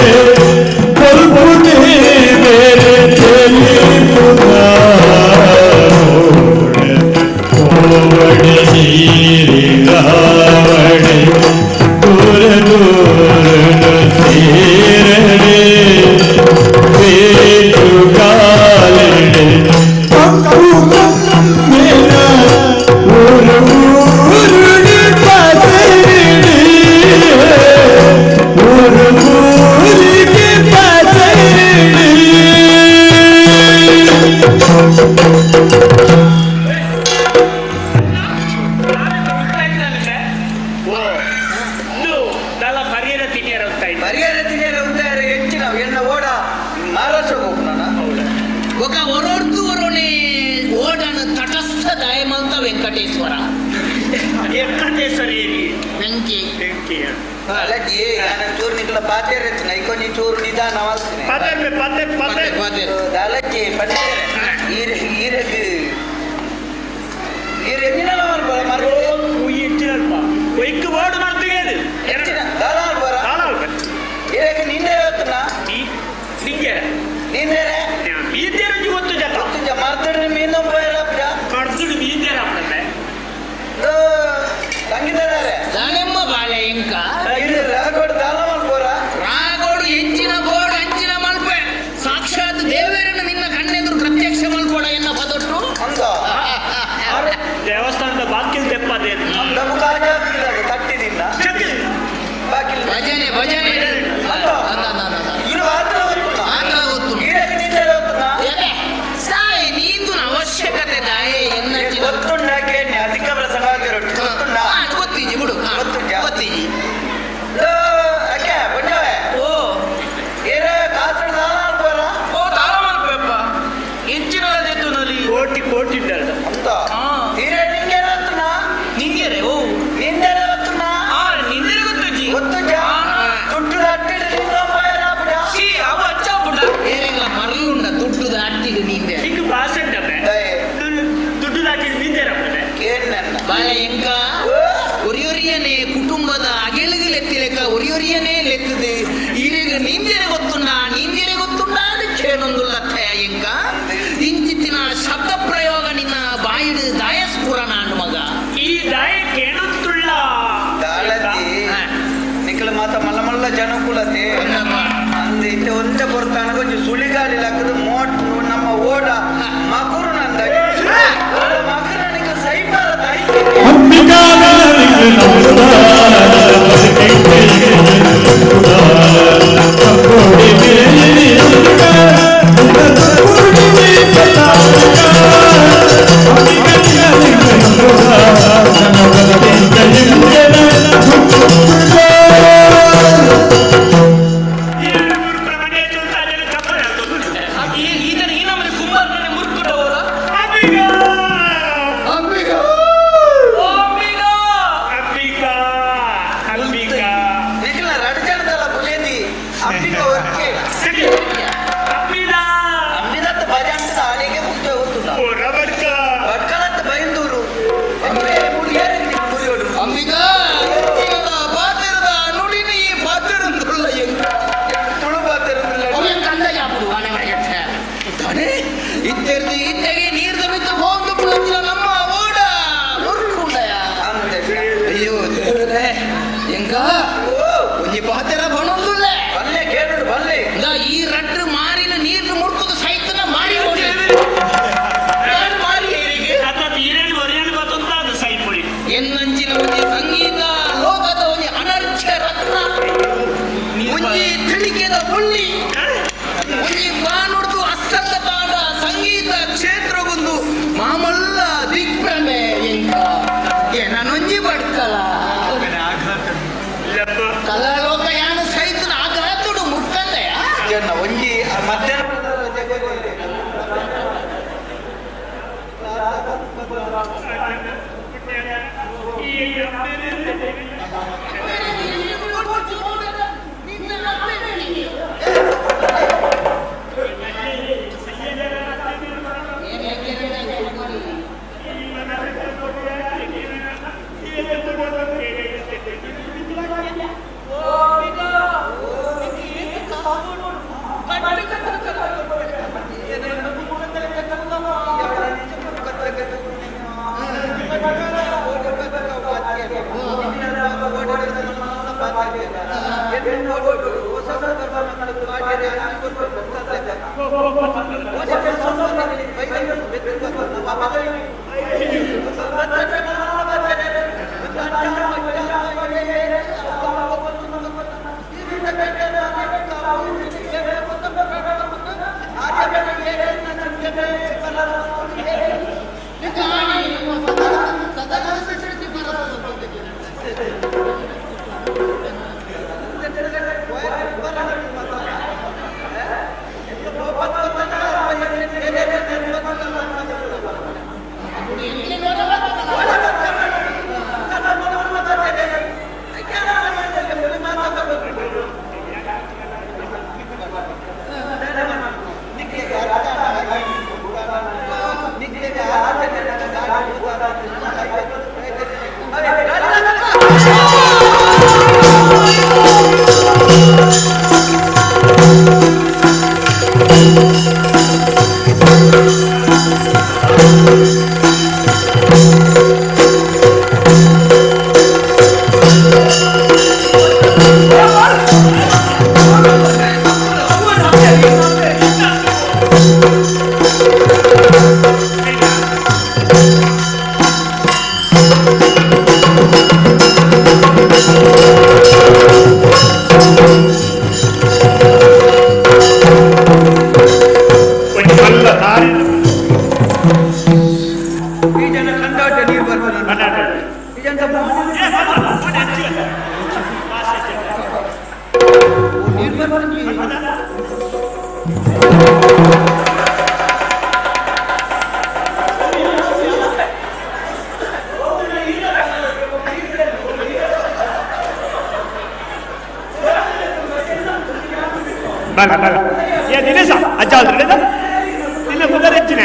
ಪತೆ ಪತೆ ಪತೆ ಪತೆ ದಾಲಕ್ಕೆ ಪತೆ ಈರೆ ಈರೆಗ್ ಈರೆ ಎನ್ನಿನಲ ಮರ್ಪರ ಮರ್ಪು ಉಯಿ ಎಚ್ಚಿನಲ್ಪ ಒಯ್ಕ್ ಬೋರ್ಡ್ ಮರ್ತಿಗೇದು ಎಚ್ಚಿನ ದಾಲ ಮಲ್ಪರ ದಾಲ ಮಲ್ಪೆ ಈರೆಗ್ ನಿನ್ನೆ ಗೊತ್ತುನ ನಿಂಗೆ ನಿನ್ನೆ ಮೀಂದೇರುಂಜಿ ಗೊತ್ತು ಜತ ಗೊತ್ತುಜ ಮರ್ತಡು ಮೀನು ಪೋಯರಪ್ಪ ಮರ್ತಡು ಮೀಂದೇರಪ್ಪನೆ ತಂಗಿದಾರೆ ದಾನೆಮ್ಮ ಬಾಳೆ ಇಂಕ ರಾಗೋಡು ದಾಲ ಮಲ್ಪೋರ ರಾಗೋಡು ಎಂಚಿನ ಬೋರ್ಡ್ ಅಂಚಿನ ಮಲ್ಪೆ ಸಾಕ್ಷಾತ್ ದೇವರನ್ನು ನಿನ್ನ ಕಣ್ಣೆದುರು ಪ್ರತ್ಯಕ್ಷ ಮಲ್ಪೋಡ ಎನ್ನ ಪದೊಟ್ಟು ಅಂದ ದೇವಸ್ಥಾನದ ಬಾಕಿಲ್ ತೆಪ್ಪದೆ ನಮ್ಮ ಕಾಜ ತಟ್ಟಿದಿನ್ನ ಬಾಕಿಲ್ ಭಜನೆ ಭಜನೆ ಅಲ್ಲ ಇರು ಆತ್ರ ಗೊತ್ತುನ ಆತ್ರ ಗೊತ್ತು ಈರೆಗ್ ನಿನ್ನೆ ಗೊತ್ತುನ ಸಾಯಿ ನೀಂದುನ ಅವಶ್ಯಕತೆ ದಾಯೆ ಎನ್ನ ಗೊತ್ತುಂಡ ಕೇಳಿ ಅಧಿಕ ಪ್ರಸಂಗ ಆಗಿರೋದು ಗೊತ್ತುಂಡ ಗೊತ್ತಿಜಿ ಬಿಡು ಗೊತ್ತುಂಡ ಗೊತ್ತಿಜಿ ಅಕ್ಕೆ ಬಣ್ಣವೇ ಓ ಏರ ಕಾಸಡ ದಾಲ ಮಲ್ಪರ ಓ ದಾಲ ಮಲ್ಪೆಪ್ಪ ಇಂಚಿನ ಜೆತ್ತುನಲ್ಲಿ ಕೋಟಿ ಕೋಟಿ ಇದ್ದಾರೆ ಅಂತ ಈರೆ ನಿಂಗೆ ಗೊತ್ತುನ ನಿಂಗೆರೆ ಓ ನಿಂದೆರೆ ಗೊತ್ತುನ ಆ ನಿಂದೆರೆ ಗೊತ್ತುಜಿ ಗೊತ್ತುಜ ದುಡ್ಡು ದಾಟಿಡು ನಿನ್ನ ಸಿ ಅವ ಅಚ್ಚ ಬುಡ ಏನಿಲ್ಲ ಮರಳುಂಡ ದುಡ್ಡು ದಾಟಿಡು ನಿಂದೆ ಇಂಕ್ ಭಾಷೆ ದುಡ್ಡು ದಾಟಿಡು ನಿಂದೆರಪ್ಪನೆ ಬಾಳೆ ಎಂಕ ಒರಿಯೊರಿಯನೇ ಕುಟುಂಬದ ಅಗೆಲುಗಿಲೆತ್ತಿಲೆಕ್ಕ ಒರಿಯೊರಿಯನೇ ಲೆತ್ತದೆ ಈರೆಗ್ ನಿಂದೆರೆ ಗೊತ್ತುಂಡ ನಿಂದೆರೆ ಗೊತ್ತುಂಡ ಕೇನೊಂದುಲ್ಲತ್ತ ಎಂಕ ಇಂಚಿತ್ತಿನ ಶಬ್ದ ಪ್ರಯೋಗ ನಿನ್ನ ಬಾಯಿಡು ದಾಯಸ್ಪುರ ನಾನು ಮಗ ಈ ದಾಯ ಕೇಳುತ್ತುಳ್ಳ ದಾಳತಿ ನಿಖಲ ಮಾತ ಮಲ್ಲ ಮಲ್ಲ ಜನಕುಲತೆ ಅಂದ ಇತ್ತೆ ಒಂತೆ ಪೊರ್ತಾನ ಕೊಂಚ ಸುಳಿಗಾಳಿ ಲಕ್ಕದ ಮೋಟ್ ನಮ್ಮ ಓಡ ಮಕುರು ನಂದ ಮಕುರು ನಿಖಲ ಸೈಪಾರ ತಾಯಿ ಈತನ ಈ ನಮ್ಮನೆ ಕುಂಬಾರನೇ ಮುರ್ಕುಡವರ ಅಂಬಿಕಾ ಅಂಬಿಕಾ ಅಂಬಿಕಾ ಅಂಬಿಕಾ ನಿಖಲ ರಡಜನದಲ್ಲ ಪುಲೇದಿ ಅಂಬಿಕಾ ವರ್ಕೆ ಅಂಬಿದಾ ಅಂಬಿದತ್ತ ಭಜಂಟದ ಆಳಿಗೆ ಮುಕ್ತ ಗೊತ್ತುಂಡ ರಬಡ್ಕ ಬಡ್ಕಲತ್ತ ಬೈಂದೂರು ಅಂಬೆ ಮುಡಿಯಾರೆ ಮುರಿಯೋಡು ಅಂಬಿಕಾ ಪಾತಿರದ ನುಡಿನಿ ಪಾತಿರಂದುಳ್ಳ ಎಂಕ ತುಳು ಪಾತಿರಂದುಳ್ಳ ಅವನ್ ಕಂದ ಯಾಪುಡು ಆನೆ ಮನೆಗೆ ತಾನೇ ಇತ್ತೆರ್ದು ಇತ್ತೆಗೆ ನೀರ್ದ ಬಿದ್ದು ಹೋಂದು ಪುಳಂಜಿನ ನಮ್ಮ ಓಡ ಮುರ್ಕುಂಡಯ ಅಯ್ಯೋ ದೇವರೇ ಎಂಕ ಒಂಜಿ ಪಾತೆರ ಬಣೊಂದುಲ್ಲ ಬಲ್ಲೆ ಕೇಳುಡು ಬಲ್ಲೆ ಇಂದ ಈ ರಡ್ಡು ಮಾರಿನ ನೀರ್ನ ಮುರ್ಕುದು ಸೈತನ ಮಾರಿ ಹೋಗಿ ಎನ್ನಂಚಿನ ಒಂಜಿ ಸಂಗೀತ ಲೋಕದ ಒಂಜಿ ಅನರ್ಘ್ಯ ರತ್ನ ಒಂಜಿ ತಿಳಿಕೆದ ಬುಳ್ಳಿ ಒಂಜಿ ಬಾನುಡ್ದು ಅಸ್ತಂದ ಪಾದ ಸಂಗೀತ ಕ್ಷೇತ್ರಗೊಂದು ಮಾಮಲ್ಲ ದಿಗ್ಭ್ರಮೆ ಎಂಕ ಏನೊಂಜಿ ಬಡ್ಕಲ ಕಲಾಲೋಕ ಯಾನ ಸೈತನ ಆಘಾತುಡು ಮುಟ್ಟಂದೆಯ ಒಂಜಿ ಮಧ್ಯಾಹ್ನ ಿ ಬಲ ಬಲ ಏ ದಿನೇಶ ಅಜ್ಜ ಅಲ್ರಿ ನಿನ್ನ ಕುದರೆಚ್ಚಿನ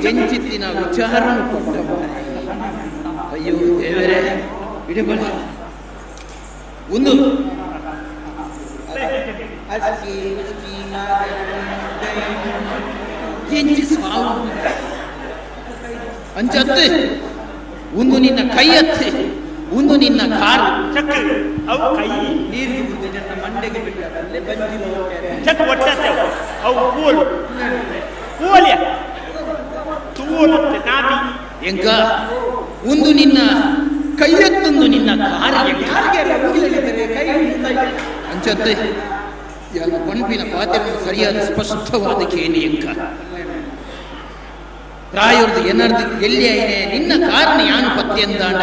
ಎಂಚಿತ್ತಿನ ವಿಚಾರನು ಕೊಟ್ಟ. ಅಯ್ಯೋ ದೇವರೇ, ಇಡಬಲ್ಲ ಒಂದು ಎಂಚಿ ಸಾವು ಅಂಚತ್ತೆ ಒಂದು ನಿನ್ನ ಕೈ ಹತ್ತಿ, ಒಂದು ನಿನ್ನ ಕಾರು ಅವು ಕೈ ನೀರಿಗೆ ನನ್ನ ಮಂಡೆಗೆ ಬಿಟ್ಟ ಚಕ್ ಒಟ್ಟತ್ತೆ ಅವು ಕೂಲು ಕೂಲಿಯ ತೂಲತ್ತೆ ನಾಟಿ ಎಂಕ ಒಂದು ನಿನ್ನ ಕೈಯತ್ತೊಂದು ನಿನ್ನ ಕಾರಿಗೆ ಅಂಚತ್ತೆ ಯಾರು ಪಂಪಿನ ಪಾತ್ರೆ ಸರಿಯಾದ ಸ್ಪಷ್ಟವಾದ ಕೇನಿ ಎಂಕ ಪ್ರಾಯರ್ದು ಏನರ್ದು ಎಲ್ಲಿ ಐನೆ ನಿನ್ನ ಕಾರಣ ಯಾನು ಪತ್ತೆ ಅಂದಾಂಡ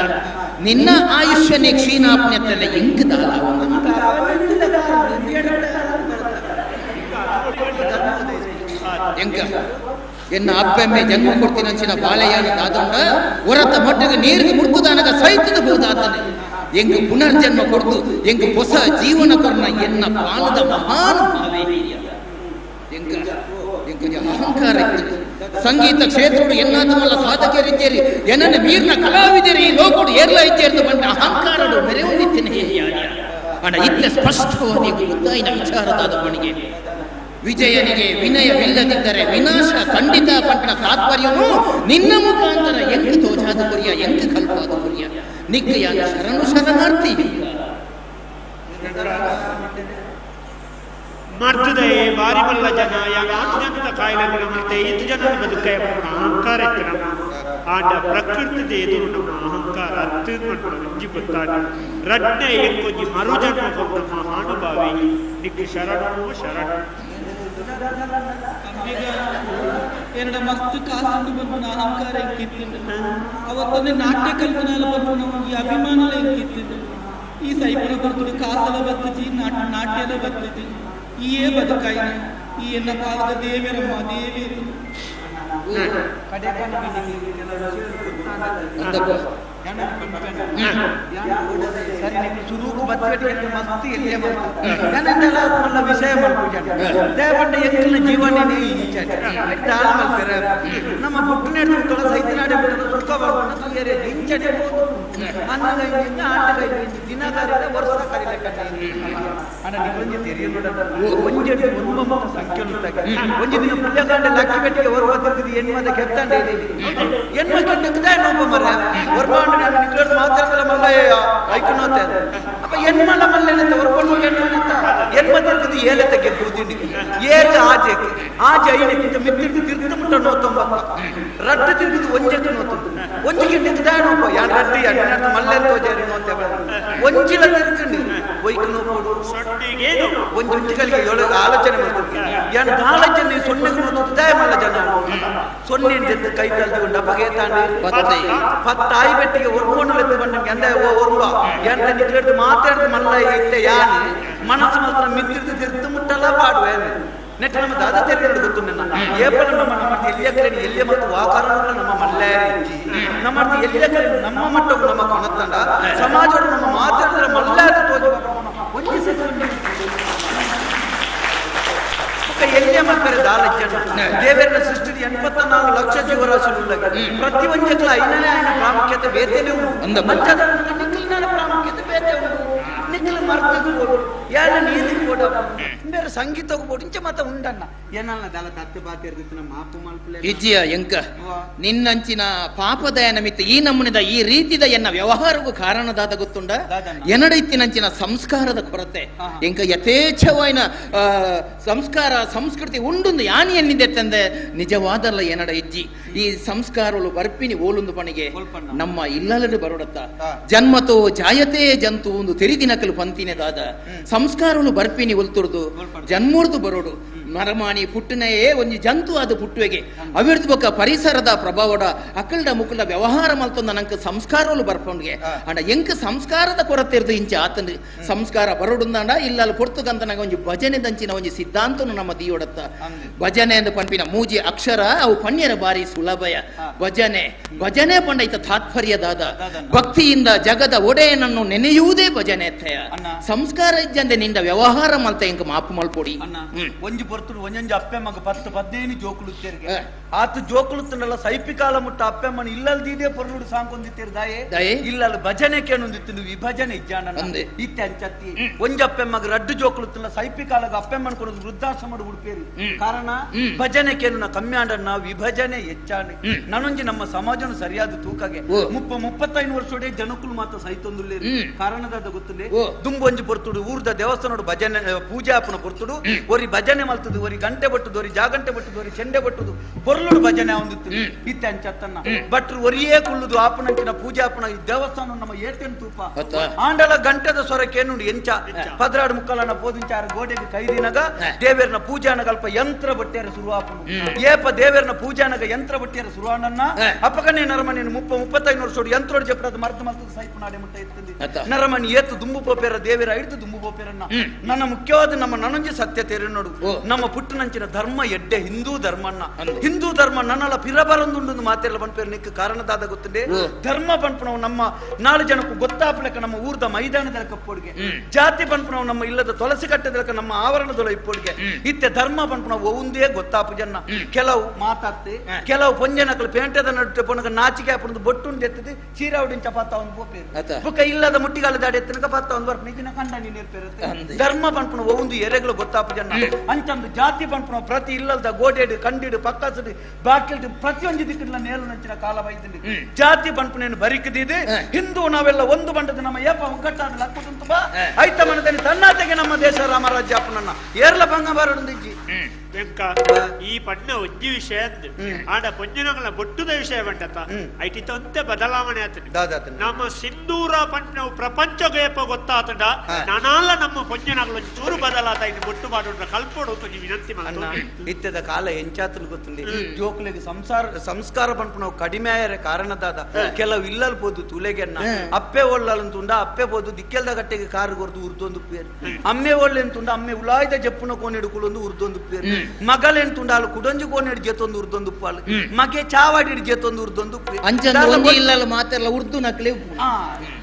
ನಿನ್ನ ಆಯುಷ್ಯನೇ ಕ್ಷೀಣಾಪ್ನೆತ್ತಲ್ಲ ಎಂಕ್ ದಾಲ ಎಂಕ ಎನ್ನ ಅಪ್ಪೆಮ್ಮೆ ಜನ್ಮ ಕೊಡ್ತೀನಂಚಿನ ಬಾಳೆಯಾನ ದಾದೊಂಡ ಹೊರತ ಮಟ್ಟಿಗೆ ನೀರಿಗೆ ಮುಡ್ಕುದಾನಗ ಸೈತದ ಬೋದಾತನೆ ಎಂಗ್ ಪುನರ್ಜನ್ಮ ಕೊಡ್ತು ಎಂಗ್ ಹೊಸ ಜೀವನ ಕೊರ್ನ ಎನ್ನ ಪಾಲದ ಮಹಾನ್ ಭಾವೇ ಎಂಕ ಎಂಕ ಅಹಂಕಾರ ಇತ್ತು ಸಂಗೀತ ಕ್ಷೇತ್ರಡು ಎನ್ನಾದ ಮಲ್ಲ ಸಾಧಕರಿದ್ದೇರಿ ಎನ್ನ ಮೀರ್ನ ಕಲಾವಿದರಿ ಲೋಕಡು ಏರ್ಲ ಇದ್ದೇರ್ದು ಬಂದ ಅಹಂಕಾರಡು ಮೆರೆಯುತ್ತಿನ ಅಣ್ಣ ಇತ್ತ ಸ್ಪಷ್ಟವಾಗಿ ಗೊತ್ತಾಯಿನ ವಿಚಾರದಾದ ಬಣಿಗೆ ವಿಜಯನಿಗೆ ವಿನಯವಿಲ್ಲದಿದ್ದರೆ ವಿನಾಶ ಖಂಡಿತ ಪಟ್ಟಣ ತಾತ್ಪರ್ಯನು ನಿನ್ನ ಮುಖಾಂತರ ಎಂಕ್ ತೋಜಾದ ಕುರಿಯ ಎಂಕ್ ಕಲ್ಪಾದ ಕುರಿಯ ನಿಕ್ಕಯಾನ ಶರಣು ಶರಣಾರ್ಥಿ. ಮರ್ತದೆ ಬಾರಿ ಮಲ್ಲ ಜನ ಯಾರು ಜನದ ಕಾಯಿಲೆಗಳ ಮತ್ತೆ ಇತ್ತು ಜನದ ಬದುಕಾಯ ಅಹಂಕಾರ ಇತ್ತು ನಮ್ಮ ಆಂಡ ಪ್ರಕೃತಿದ ಎದುರು ನಮ್ಮ ಅಹಂಕಾರ ಅತ್ತು ಮಂಜಿ ಗೊತ್ತಾಡ ರಡ್ನೆ ಎಂಕೊಂಜಿ ಮರುಜನ್ಮ ಕೊಟ್ಟ ಮಹಾನುಭಾವಿ ನಿಕ್ ಶರಣು ಶರಣ. ಏನಡ ಮಸ್ತ್ ಕಾಸುಂಡು ಬರ್ಪುನ ಅಹಂಕಾರ ಎಂಕಿತ್ತಿಂಡು ಅವತ್ತೊಂದು ನಾಟ್ಯ ಕಲ್ಪನಾಲ ಬರ್ಪುನ ಈ ಅಭಿಮಾನಲ ಎಂಕಿತ್ತಿಂಡು ಈ ಸೈಪುನ ಬರ್ತುಡು ಕಾಸಲ ಬತ್ತಿಜಿ ನಾಟ್ಯಲ ಬತ್ತಿಜಿ ಈಯೇ ಬದುಕಾಯಿನ ಈ ಎನ್ನ ಕಾಲದ ದೇವರಮ್ಮ ದೇವೇರು. ಸುರೂಕು ಬತ್ತುಪೆಟ್ಟಿಗೆ ಮಸ್ತ್ ಎಲ್ಯ ಮಲ್ಲ ಮಲ್ಲ ವಿಷಯ ಮಲ್ಪುಜ ದೇಪಂಡ ಎಂಕಲ್ನ ಜೀವನನೇ ಈಚಾಟ ದಾಳ ಮಲ್ಪೆರ ನಮ್ಮ ಪುಟ್ಟನೇಡು ತೊಳ ಸೈತನಾಡೆ ಬಿಟ್ಟದ ಸುಖ ಬರ್ಪುನ ತುಯರೆ ಇಂಚಟೆ ಅನ್ನಗ ಇಂಚ ಆಟಗ ಇಂಚ ದಿನ ಕರಿಲ ವರ್ಷ ಕರಿಲ ಕಟ್ಟಿ ಅಣ್ಣ ನಿಗೊಂಜಿ ತೆರಿಯಲುಡ ಒಂಜೆಡು ಒನ್ಮ ಸಂಖ್ಯೆ ಒಂಜಿ ದಿನ ಪುಳ್ಯಕಾಂಡ ಲಕ್ಕಿ ಬೆಟ್ಟಿಗೆ ಹೊರವ ತಿರುಗಿದ ಎಣ್ಮದ ಕೆತ್ತಾಂಡೆ ಎಣ್ಮ ಕೆಟ್ಟಕ್ಕೆ ನೋಪ ಮರ ಹೊರಬಾಂಡ ನಿಕ್ಲೋಡ್ ಮಾತಾಡ್ತಲ್ಲ ಮಲ್ಲಯ್ಯ ಐಕನೋತೆ ಅಪ್ಪ ಎಣ್ಮಲ್ಲ ಮಲ್ಲೆನಂತ ಹೊರಕೊಂಡು ಎಣ್ಮನಂತ ಎಣ್ಮ ತಿರುಗಿದು ಏಲತಕ್ಕೆ ಬೂದಿಂಡಿ ಏಕ ಆಜೆಗೆ ಆಜೆ ಐನಕ್ಕಿಂತ ಮಿತ್ತಿರ್ದು ತಿರ್ತು ಮುಟ್ಟ ನೋತೊಂಬತ್ತ ರಡ್ಡು ತಿರುಗಿದು ಒಂಜಕ್ಕೆ ನೋತುಂಡು ಒಂಜಿಗೆ ನಿಕ್ದಾಯ ನೋಪ ಯಾನ್ ರಡ್ಡು ಯಾನ್ ಮಲ್ಲೆ ತೋಜಾರಿ ನೋತೆ ಒಂಜಿಲ ತಿರುಗಂಡು ಒಯ್ಕು ನೋಪೋಡು ಒಂಜಿ ಒಂಜಿಗಳಿಗೆ ಏಳು ಆಲೋಚನೆ ಮಾಡ್ತೀನಿ ಯಾನ್ ದಾಲೋಚನೆ ಸೊನ್ನೆಗೆ ನೋತುದಾಯ ಮಲ್ಲ ಜನ ಸೊನ್ನೆ ಅಂತ ಕೈ ತಲ್ದಿ ಉಂಡು ಅಪ್ಪಗೆ ತಾಂಡು ಪತ್ತಾಯಿ ಬೆಟ್ಟಿಗೆ ಒರ್ಕೊಂಡು ಎತ್ತು ಬಂಡ ಎಂದ ಓ ಒರ್ಬ ಎಂತ ನಿಕ್ಲೆಡ್ದು ಮಾತಾಡ್ದು ಮಲ್ಲ ಇತ್ತೆ ಯಾನ್ ಮನಸ್ಸು ಮಾತ್ರ ಮಿತ್ತಿರ್ದು ತಿರ್ತು ಮುಟ್ಟಲ್ಲ ಪಾಡುವೆ ನೆಟ್ ನಮ್ಮ ದಾದ ತೆರೆದು ಗೊತ್ತು ನನ್ನ ಏಪಲ ನಮ್ಮ ನಮ್ಮ ಎಲ್ಲಿಯ ಕಡೆ ಎಲ್ಲಿಯ ಮತ್ತು ವಾಕಾರಣ ನಮ್ಮ ಮಲ್ಲಾರಿ ನಮ್ಮ ಎಲ್ಲಿಯ ಕಡೆ ನಮ್ಮ ಮಟ್ಟಕ್ಕೂ ನಮ್ಮ ಕೊಣತಂಡ ಸಮಾಜೋಡು ನಮ್ಮ ಮಾತಾಡಿದ್ರೆ ಮಲ್ಲಾರಿ ತೋಜು ಎಲ್ಲಿಯ ಮಲ್ಪರೆ ದಾಲಜ್ಜನ ದೇವರನ ಸೃಷ್ಟಿ 84 ಲಕ್ಷ ಜೀವರಾಶಿಗಳು ಪ್ರತಿ ಒಂಜಕ್ಲ ಐನನೇ ಆಯ್ನ ಪ್ರಾಮುಖ್ಯತೆ ಬೇತೇನೆ ಉಂಡು ಮಂಚದ ನಿಕ್ಲಿನ ಪ್ರಾಮುಖ್ಯತೆ ಬೇತೆ ಉಂಡು ನಿಕ್ಲು ಮರ್ತಗೂ ಬೋಡು ಯಾನ ನೀರಿಗೆ ಬೋಡ ಬೇರೆ ಸಂಗೀತಗೂ ಬೋಡು ಇಂಚ ಮಾತ ಉಂಡಣ್ಣ ಏನಲ್ಲ ದಾಲ ತತ್ತೆ ಬಾತಿರ್ದಿತ್ತು ನಮ್ಮ ಮಾಪು ಮಲ್ಪಲೆ ಇಜ್ಜಿಯ ಎಂಕ ನಿನ್ನಂಚಿನ ಪಾಪದಯ ನಮಿತ್ತ ಈ ನಮೂನೆದ ಈ ರೀತಿದ ಎನ್ನ ವ್ಯವಹಾರಕ್ಕೂ ಕಾರಣದಾದ ಗೊತ್ತುಂಡ ಎನಡೈತಿನಂಚಿನ ಸಂಸ್ಕಾರದ ಕೊರತೆ ಎಂಕ ಯಥೇಚ್ಛವಾಯಿನ ಸಂಸ್ಕಾರ ಸಂಸ್ಕೃತಿ ಉಂಡುಂದು ಯಾನಿ ಎನ್ನಿದೆ ತಂದೆ ನಿಜವಾದಲ್ಲ ಎನಡ ಇಜ್ಜಿ ಈ ಸಂಸ್ಕಾರಗಳು ಬರ್ಪಿನಿ ಓಲುಂದು ಪಣಿಗೆ ನಮ್ಮ ಇಲ್ಲಲಡು ಬರೋಡತ್ತ ಜನ್ಮತೋ ಜಾಯತೆ ಜಂತು ಒಂದು ತೆರಿದಿನಕಲು ಪಂತಿನೇ ದಾದ ಸಂಸ್ಕಾರಗಳು ಬರ್ಪಿನಿ ಒಲ್ತುರ್ದು ಜನ್ಮೂರ್ದು ಬರೋಡು ಮರಮಾಣಿ ಪುಟ್ಟನೆಯೇ ಒಂದು ಜಂತು ಅದು ಪುಟ್ಟುವೆಗೆ ಅವಿರ್ದು ಬೊಕ್ಕ ಪರಿಸರದ ಪ್ರಭಾವಡ ಅಕಲ್ಡ ಮುಕುಲ ವ್ಯವಹಾರ ಮಲ್ತೊಂದ ನಂಗೆ ಸಂಸ್ಕಾರಗಳು ಬರ್ಪೊಂಡ್ಗೆ ಅಂಡ ಎಂಕ ಸಂಸ್ಕಾರದ ಕೊರತೆ ಇರ್ದು ಇಂಚ ಆತಂದು ಸಂಸ್ಕಾರ ಬರೋಡುಂದಾಂಡ ಇಲ್ಲ ಅಲ್ಲಿ ಪೊರ್ತುಗಂತ ನಂಗೆ ಒಂಜಿ ಭಜನೆ ದಂಚಿನ ಒಂಜಿ ಸಿದ್ಧಾಂತನು ನಮ್ಮ ದಿಯೋಡತ್ತ ಭಜನೆ ಎಂದು ಪಂಪಿನ ಮೂಜಿ ಅಕ್ಷರ ಅವು ಪಣ್ಯರ ಬಾರಿ ಸುಲಭಯ ಭಜನೆ ಭಜನೆ ಪಂಡ ಇತ ತಾತ್ಪರ್ಯದಾದ ಭಕ್ತಿಯಿಂದ ಜಗದ ಒಡೆಯನನ್ನು ನೆನೆಯುವುದೇ ಭಜನೆ ಅತ್ತಯ ಸಂಸ್ಕಾರ ಇಜ್ಜಂದೆ ನಿಂದ ವ್ಯವಹಾರ ಮಲ್ತ ಎಂಕ ಮಾಪು ಮಲ್ಪೊಡಿ. ಒಂಜಿ ಪೊರ್ತುಡು ಒಂಜೊಂಜಿ ಅಪ್ಪೆಮ್ಮಗ 10 15 ಜೋಕುಲು ತೆರಿಗೆ ಆತ ಜೋಕುಲು ಸೈಪಿ ಕಾಲ ಮುಟ್ಟ ಅಪ್ಪೆಮ್ಮನ ಇಲ್ಲಲ್ದಿದೆ ಪೊರ್ಲುಡು ಸಾಂಕೊಂದಿತ್ತೇರು ದಾಯೆ ಇಲ್ಲಲ್ ಭಜನೆ ಕೇಣೊಂದಿತ್ತು ವಿಭಜನೆ ಇಜ್ಜಾನ ಇತ್ತೆ ಅಂಚತ್ತಿ ಒಂಜಿ ಅಪ್ಪೆಮ್ಮಗ ರಡ್ಡು ಜೋಕುಲು ಸೈಪಿ ಕಾಲಗ ಅಪ್ಪೆಮ್ಮನ ಕೊಡೋದು ವೃದ್ಧಾಶ್ರಮಡು ಉಡುಪೇರಿ ಕಾರಣ ಭಜನೆ ಕೇನುನ ಕಮ್ಯಾಂಡನ್ನ ವಿಭಜನೆ ಹೆಚ್ಚಾನೆ ನಾನೊಂಜಿ ನಮ್ಮ ಸಮಾಜನ ಸರಿಯಾದ ತೂಕಗೆ 35 ವರ್ಷೋಡೆ ಜನಕುಲು ಮಾತ್ರ ಸೈತೊಂದುಲ್ಲೇರಿ ಕಾರಣದಾದ ಗೊತ್ತುಂಡೆ ದುಂಬೊಂಜಿ ಪೊರ್ತುಡು ಊರ್ದ ದೇವಸ್ಥಾನಡು ಭಜನೆ ಪೂಜೆ ಆಪುನ ಪೊರ್ತುಡು ಒರಿ ಭಜನೆ ಮಲ್ತದು ಒರಿ ಗಂಟೆ ಬಟ್ಟುದು ಒರಿ ಜಾಗಂಟೆ ಬಟ್ಟುದು ಒರಿ ಚೆಂಡೆ ಬಟ್ಟುದು ಪೊರ್ಲುಡು ಭಜನೆ ಒಂದಿತ್ತು ಇತ್ತೆ ಅಂಚತ್ತನ್ನ ಭಟ್ರು ಒರಿಯೇ ಕುಳ್ಳುದು ಆಪನಂಚಿನ ಪೂಜೆ ಆಪುನ ಈ ದೇವಸ್ಥಾನ ನಮ್ಮ ಏಟೆನ್ ತೂಪ ಆಂಡಲ ಗಂಟೆದ ಸ್ವರಕ್ಕೇನುಂಡು ಎಂಚ 14 ಮುಕ್ಕಲನ ಪೋದಿಂಚಾರ ಗೋಡೆಗೆ ಕೈದಿನಗ ದೇವೇರ್ನ ಪೂಜಾನಗಲ್ಪ ಯಂತ್ರ ಬಟ್ಟೆರ ಶುರುವಾಪುನು ಏಪ ದೇವೇರ್ನ ಪೂಜಾನಗ ಯಂತ್ರ ಬಟ್ಟೆರ ಶುರುವಾನನ್ನ ಅಪಕನೆ ನರಮನಿ 35 ವರ್ಷೋಡು ಯಂತ್ರೋಡು ಜಪಡದ ಮರ್ದು ಮಲ್ತದ ಸೈಪು ನಾಡೆ ಮುಟ್ಟ ಎತ್ತಂದಿ ನರಮನಿ ಏತು ದುಂಬು ಪೋಪೇರ ದೇವೇರ ಹಿಡಿದು ದುಂಬು ಪೋಪೇರನ್ನ ನನ್ನ ಮುಖ್ಯವಾದ ನಮ್ಮ ನನೊಂಜಿ ಸತ್ಯ ತೇರಿ ನೋಡು ನಮ್ಮ ಪುಟ್ಟನಂಚಿನ ಧರ್ಮ ಎಡ್ಡೆ ಹಿಂದೂ ಧರ್ಮನ್ನ ಹಿಂದೂ ಧರ್ಮ ನನ್ನಲ್ಲ ಪಿರಬರಂದುಂಡು ಮಾತೆಲ್ಲ ಪನ್ಪೇರು ನಿಕ್ಕ ಕಾರಣದಾದ ಗೊತ್ತುಂಡೆ ಧರ್ಮ ಪನ್ಪುನವು ನಮ್ಮ 4 ಜನಕ್ಕೂ ಗೊತ್ತಾಪಲೆಕ್ಕ ನಮ್ಮ ಊರ್ದ ಮೈದಾನದ ಕಪ್ಪೊಡ್ಗೆ ಜಾತಿ ಪನ್ಪುನವು ನಮ್ಮ ಇಲ್ಲದ ತುಳಸಿ ಕಟ್ಟದಲಕ ನಮ್ಮ ಆವರಣದೊಳ ಇಪ್ಪೊಡ್ಗೆ ಇತ್ತೆ ಧರ್ಮ ಪನ್ಪುನವು ಒಂದೇ ಗೊತ್ತಾಪು ಜನ ಕೆಲವು ಮಾತಾಡ್ತೆ ಕೆಲವು ಪೊಂಜನಕಲು ಪೇಂಟದ ನಡುಟೆ ಪೊನಗ ನಾಚಿಕೆ ಹಾಪುನದು ಬೊಟ್ಟುಂಡು ಎತ್ತದು ಚೀರಾವಡಿನ ಚಪಾತ ಒಂದು ಪೋಪೇರು ಬುಕ್ಕ ಇಲ್ಲದ ಮುಟ್ಟಿಗಾಲ ದಾಡಿ ಎತ್ತನಕ ಪತ್ತ ಒಂದು ವರ್ಪ ನಿಜಿನ ಕಂಡ ನೀನೇರ್ಪೇರುತ್ತೆ ಧರ್ಮ ಪನ್ಪುನವು ಒಂದು ಎರೆಗಳು ಗೊತ್ತಾಪು ಜನ ಅಂಚಂದು ಜಾತಿ ಪನ್ಪುನ ಪ್ರತಿ ಇಲ್ಲದ ಗೋಡೆಡು ಕಂಡಿಡು ಪಕ್ಕಸಡು ಬಾಕಿಲ್ಡು ಪ್ರತಿಯೊಂದು ದಿಕ್ಕಿನ ನೇಲು ನಂಚಿನ ಕಾಲ ಬೈದಿಂಡು ಜಾತಿ ಪನ್ಪುನೇನು ಬರಿಕದಿದೆ ಹಿಂದೂ ನಾವೆಲ್ಲ ಒಂದು ಬಂಡದ ನಮ್ಮ ಏಪ ಒಗ್ಗಟ್ಟಾದ ಲಕ್ಕುಂತು ಬಾ ಐತ ಮನದಲ್ಲಿ ತನ್ನಾತೆಗೆ ನಮ್ಮ ದೇಶ ರಾಮರಾಜ್ಯ ಅಪ್ಪನನ್ನ ಏರ್ಲ ಭಂಗ ಬರಡುಂದಿಜ್ಜಿ ವೆಂಕ ಈ ಪಣ್ಣ ಒಂಜಿ ವಿಷಯ ಅಂದ್ ಆಡ ಪೊಂಜಿನಗಳ ಬೊಟ್ಟುದ ವಿಷಯ ಬಂಡತ ಐಟಿತ ಬದಲಾವಣೆ ಆತನ ನಮ್ಮ ಸಿಂಧೂರ ಪಂಟ್ನವು ಪ್ರಪಂಚಗೇಪ ಗೊತ್ತಾತಂಡ ನಾನಾಲ ನಮ್ಮ ಪೊಂಜಿನಗಳು ಚೂರು ಬದಲಾತ ಇದು ಬೊಟ್ಟು ಮಾಡೋಣ ಕಲ್ಪೋಡು ಒಂಜಿ ವಿನಂತಿ ಅಣ್ಣ ಇತ್ತದ ಕಾಲ ಎಂಚಾತನ ಗೊತ್ತುಂಡಿ ಜೋಕ್ಲಿಗೆ ಸಂಸ್ಕಾರ ಪನ್ಪುನವು ಕಡಿಮೆ ಆಯರೆ ಕಾರಣದಾದ ಕೆಲವು ಇಲ್ಲಲ್ ಪೋದು ತುಲೆಗೆನ್ನ ಅಪ್ಪೆ ಒಳ್ಳಂತುಂಡ ಅಪ್ಪೆ ಪೋದು ದಿಕ್ಕೆಲ್ದ ಗಟ್ಟೆಗೆ ಕಾರು ಕೊರ್ದು ಉರ್ದೊಂದು ಪೇರು ಅಮ್ಮೆ ಒಳ್ಳೆಂತುಂಡ ಅಮ್ಮೆ ಉಲಾಯ್ದ ಜಪ್ಪುನ ಕೋನೆಡು ಕುಲೊಂದು ಉರ್ದೊಂದು ಪೇರು ಮಗಲೆಂತುಂಡ ಅಲ್ಲ ಕುಡೊಂಜಿ ಕೋನೆಡು ಜೇತೊಂದು ಉರ್ದೊಂದು ಉಪ್ಪಾಲು ಮಗೆ ಚಾವಾಡಿ ಜೇತೊಂದು ಉರ್ದೊಂದು ಇಲ್ಲಲ್ಲ ಮಾತೆಲ್ಲ ಉರ್ದು ನಕ್ಲೆ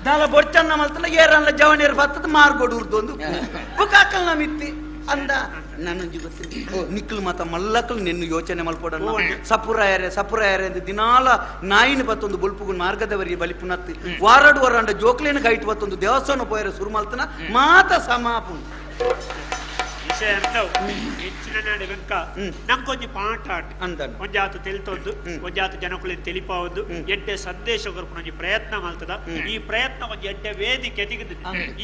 ದಾಲ ಬೊಚ್ಚನ್ನ ಮಲ್ತಲ್ಲ ಏರಲ್ಲ ಜವನೇರು ಬತ್ತದ ಮಾರ್ಗೋಡು ಉರ್ದೊಂದು ಬುಕಾಕಲ್ ನಮಿತ್ತಿ ಅಂದ ನನ್ನೊಂಜಿ ಗೊತ್ತಿಲ್ಲ ನಿಕ್ಕಲು ಮಾತ ಮಲ್ಲಕ್ಕಲು ನಿನ್ನ ಯೋಚನೆ ಮಲ್ಪೋಡಣ್ಣ ಸಪುರಾಯರೆ ಸಪುರಾಯರೆ ಅಂತ ದಿನಾಲ ನಾಯಿನ ಬತ್ತೊಂದು ಬೊಲ್ಪುಗುನ್ ಮಾರ್ಗದವರಿಗೆ ಬಲಿಪುನತ್ತಿ ವಾರಡು ವರಾಂಡ ಜೋಕ್ಲೇನ ಕೈಟ್ ಬತ್ತೊಂದು ದೇವಸ್ಥಾನ ಪೋಯರೆ ಸುರು ಮಲ್ತನ ಮಾತ ಸಮಾಪು ವಿಷಯ ಹೆಚ್ಚಿನ ನಾಡೆ ವೆಂಕ ನಂಗೊಂಜಿ ಪಾಠ ಒಂಜಾತ ತೆಲ್ತೊಂದು ಒಂಜಾತ ಜನಕುಲಿನ ತಿಳಿಪಾವೊಂದು ಎಡ್ಡೆ ಸಂದೇಶ ಕೊರ್ಪುನ ಒಂಜಿ ಪ್ರಯತ್ನ ಮಲ್ತದ ಈ ಪ್ರಯತ್ನ ಒಂಜಿ ಎಡ್ಡೆ ವೇದಿಕೆ ತಿಗದು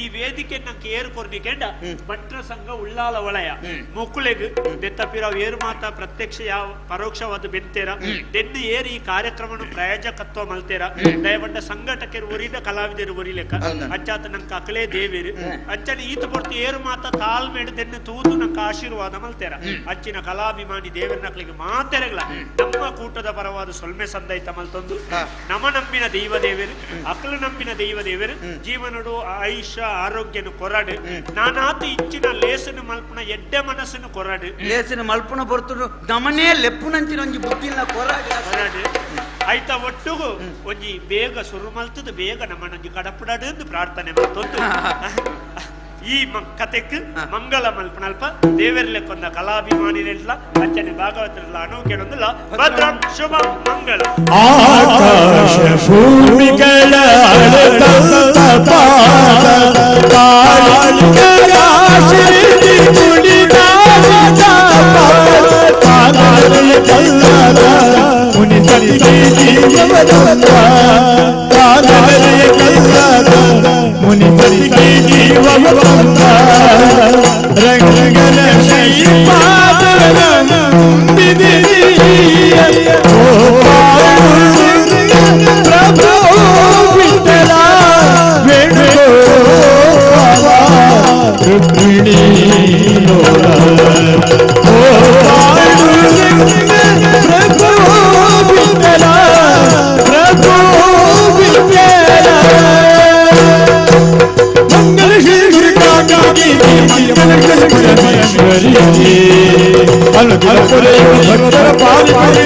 ಈ ವೇದಿಕೆ ನಂಗೆ ಏರು ಕೊರ್ನಿಕೆಂಡ ಭಟ್ರ ಸಂಘ ಉಳ್ಳಾಲ ವಲಯ ಮೊಕ್ಕುಲೆಗ್ ದೆತ್ತಪಿರಾವ್ ಏರು ಮಾತ ಪ್ರತ್ಯಕ್ಷ ಯಾವ ಪರೋಕ್ಷವಾದ ಬೆಂತೇರ ದೆನ್ನು ಏರು ಈ ಕಾರ್ಯಕ್ರಮವನ್ನು ಪ್ರಾಯೋಜಕತ್ವ ಮಲ್ತೇರ ದಯವಂಡ ಸಂಘಟಕರು ಒರಿದ ಕಲಾವಿದರು ಒರಿಲೆಕ್ಕ ಅಚ್ಚಾತ ನಂಗೆ ಅಕಲೇ ದೇವೇರು ಅಚ್ಚನ ಈತ ಪೊರ್ತು ಏರು ಮಾತ ತಾಳ್ಮೇಡು ದೆನ್ನು ತೂದು ನಂಗೆ ಆಶೀರ್ವಾದ ಮಲ್ತೇರ ಅಚ್ಚಿನ ಕಲಾಭಿಮಾನಿ ದೇವರನಕ್ಲಿಗೆ ಮಾತೆರಗ್ಲ ನಮ್ಮ ಕೂಟದ ಪರವಾದ ಸೊಲ್ಮೆ ಸಂದೈತ ಮಲ್ತೊಂದು ನಮ ನಂಬಿನ ದೈವ ದೇವರು ಅಕಲು ನಂಬಿನ ದೈವ ದೇವರು ಜೀವನಡು ಆಯುಷ್ಯ ಆರೋಗ್ಯನು ಕೊರಡು ನಾನಾತು ಇಚ್ಚಿನ ಲೇಸನು ಮಲ್ಪುನ ಎಡ್ಡೆ ಮನಸ್ಸನ್ನು ಕೊರಡು ಲೇಸಿನ ಮಲ್ಪುನ ಬರ್ತುಡು ನಮನೇ ಲೆಪ್ಪುನಂಚಿನ ಒಂಜಿ ಬುದ್ಧಿನ ಕೊರಡು ಕೊರಡು ಆಯ್ತಾ ಒಟ್ಟುಗು ಒಂಜಿ ಬೇಗ ಸುರು ಮಲ್ತದ ಬೇಗ ನಮ್ಮನೊಂಜಿ ಕಡಪುಡಡು ಎಂದು ಪ್ರಾರ್ಥನೆ ಮಲ್ತೊಂದು ಈ ಕತೆಕ್ ಮಂಗಳ ಮಲ್ಪನಲ್ಪ ದೇವರ್ಲೆಕ್ಕೊಂದ ಕಲಾಭಿಮಾನಿನೆಲ್ಲ ಅಚ್ಚನೆ ಭಾಗವತರೆಲ್ಲ ಅಣು ಕೇಳೊಂದಿಲ್ಲ ಭದ್ರಂ ಶುಭ ಮಂಗಳ ಆಕಾಶ ಭೂಮಿಗಳ ಅಳತಂತ ಪಾದ ತಾಳಿಕೆಯ ಶ್ರೀ ಕುಣಿದಾದ ಪಾದಾಲಯ ಕಲ್ಲದ ಮುನಿ ಸತಿಗೆ ಜೀವವದಂತ ತಾಳಲಯ ಕಲ್ಲದ ಮುನಿ ಸತಿಗೆ ಜೀವವದಂತ ರಂಗನ ಶ್ರೀಪಾದನ ಪ್ರಭು ವಿಠಲ ವೇಣುಗೋಪಾಲ ರುಕ್ಮಿಣಿ ಪ್ರಭು ವಿಠಲ ಪ್ರಭು ವಿಠಲ ಮಂಗಲ ಶ್ರೀ ಭಕ್ತರ ಪಾಲಿಪರಿ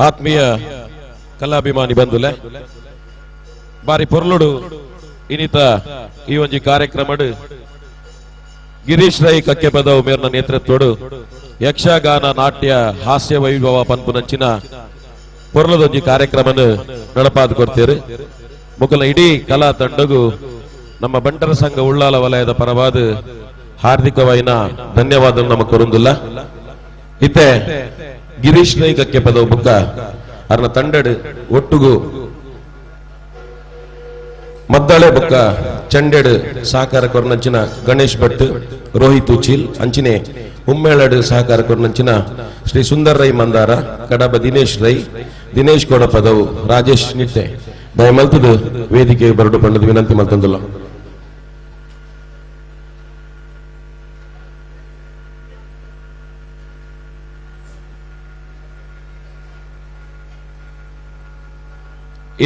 ಆತ್ಮೀಯ ಕಲಾಭಿಮಾನಿ ಬಂಧುಲೆ ಬಾರಿ ಪೊರ್ಲುಡು ಇನಿತ ಈ ಒಂಜಿ ಕಾರ್ಯಕ್ರಮಡು ಗಿರೀಶ್ ರೈ ಕಕ್ಕೆಪದವು ಮೇರ್ನ ನೇತೃತ್ವಡು ಯಕ್ಷಗಾನ ನಾಟ್ಯ ಹಾಸ್ಯ ವೈಭವ ಪನ್ಪುನಂಚಿನ ಪೊರ್ಲದೊಂಜಿ ಕಾರ್ಯಕ್ರಮನ ನಡಪಾದ ಕೊಡ್ತೀರಿ. ಮುಕಲ ಇಡೀ ಕಲಾ ತಂಡಗು ನಮ್ಮ ಬಂಟರ ಸಂಘ ಉಳ್ಳಾಲ ವಲಯದ ಪರವಾದ ಹಾರ್ದಿಕವಾಯಿನ ಧನ್ಯವಾದ ನಮ್ಮ ಕೊರುಂದುಲ್ಲ. ಇತ್ತೆ ಗಿರೀಶ್ ರೈ ಕಕ್ಕೆಪದವು ಬುಕ್ಕ ಅರ್ನ ತಂಡಡ್ ಒಟ್ಟುಗು ಮದ್ದಾಳೆ ಬೊಕ್ಕ ಚಂಡೆಡ್ ಸಹಕಾರ ಕೊರ್ನಂಚಿನ ಗಣೇಶ್ ಭಟ್, ರೋಹಿತ್ ಉಚಿಲ್, ಅಂಚಿನೆ ಉಮ್ಮೇಳಡ್ ಸಹಕಾರ ಕೊರ್ನಂಚಿನ ಶ್ರೀ ಸುಂದರ್ ರೈ ಮಂದಾರ, ಕಡಬ ದಿನೇಶ್ ರೈ, ದಿನೇಶ್ ಕೊಡಪದವು, ರಾಜೇಶ್ ನಿಟ್ಟೆ ದಯಮಲ್ತದ ವೇದಿಕೆ ಬರಡು ಪಂಡದ ವಿನಂತಿ ಮಲ್ತಂದುಲ್ಲ.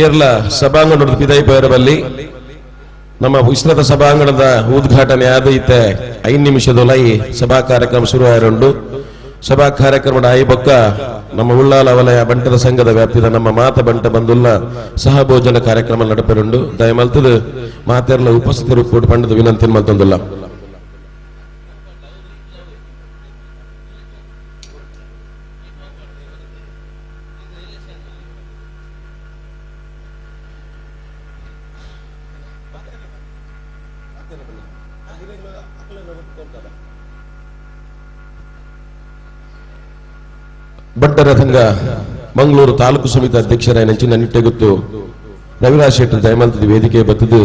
ಏರ್ಲ ಸಭಾಂಗಣದ ಪಿದೈಪೇರಬಲ್ಲಿ ನಮ್ಮ ವಿಸ್ತೃತ ಸಭಾಂಗಣದ ಉದ್ಘಾಟನೆ ಆದೈತೆ 5 ನಿಮಿಷದೊಲೈ ಸಭಾ ಕಾರ್ಯಕ್ರಮ ಶುರು ಆಯರುಂಡು. ಸಭಾ ಕಾರ್ಯಕ್ರಮದ ಆಯಿ ಬೊಕ್ಕ ನಮ್ಮ ಉಳ್ಳಾಲ ವಲಯ ಬಂಟರ ಸಂಘದ ವ್ಯಾಪ್ತಿದ ನಮ್ಮ ಮಾತ ಬಂಟ ಬಂದುಲ್ಲ ಸಹಭೋಜನ ಕಾರ್ಯಕ್ರಮ ನಡಪೆರುಂಡು. ದಯಮಲ್ತದ ಮಾತೆರ್ಲ ಉಪಸ್ಥಿತರು ಕೂಡ ಪಂಡದ ವಿನಂತಿ ಮಲ್ತೊಂದುಲ್ಲ. ಬಂಟರ ಸಂಘ ಮಂಗಳೂರು ತಾಲೂಕು ಸಮಿತಿ ಅಧ್ಯಕ್ಷರಾಯ ನಂಚಿನ ನಿಟ್ಟೆಗುತ್ತು ರವಿರಾಜ್ ಶೆಟ್ಟರ್ ದಯಮಲ್ತದ ವೇದಿಕೆ ಬತ್ತದು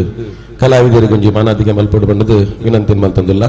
ಕಲಾವಿದರಿಗೊಂಜಿ ಮಾನಾದಿಗೆ ಮಲ್ಪಡು ಬಂದದು ವಿನಂತಿ ಮಲ್ತಂದುಲ್ಲ.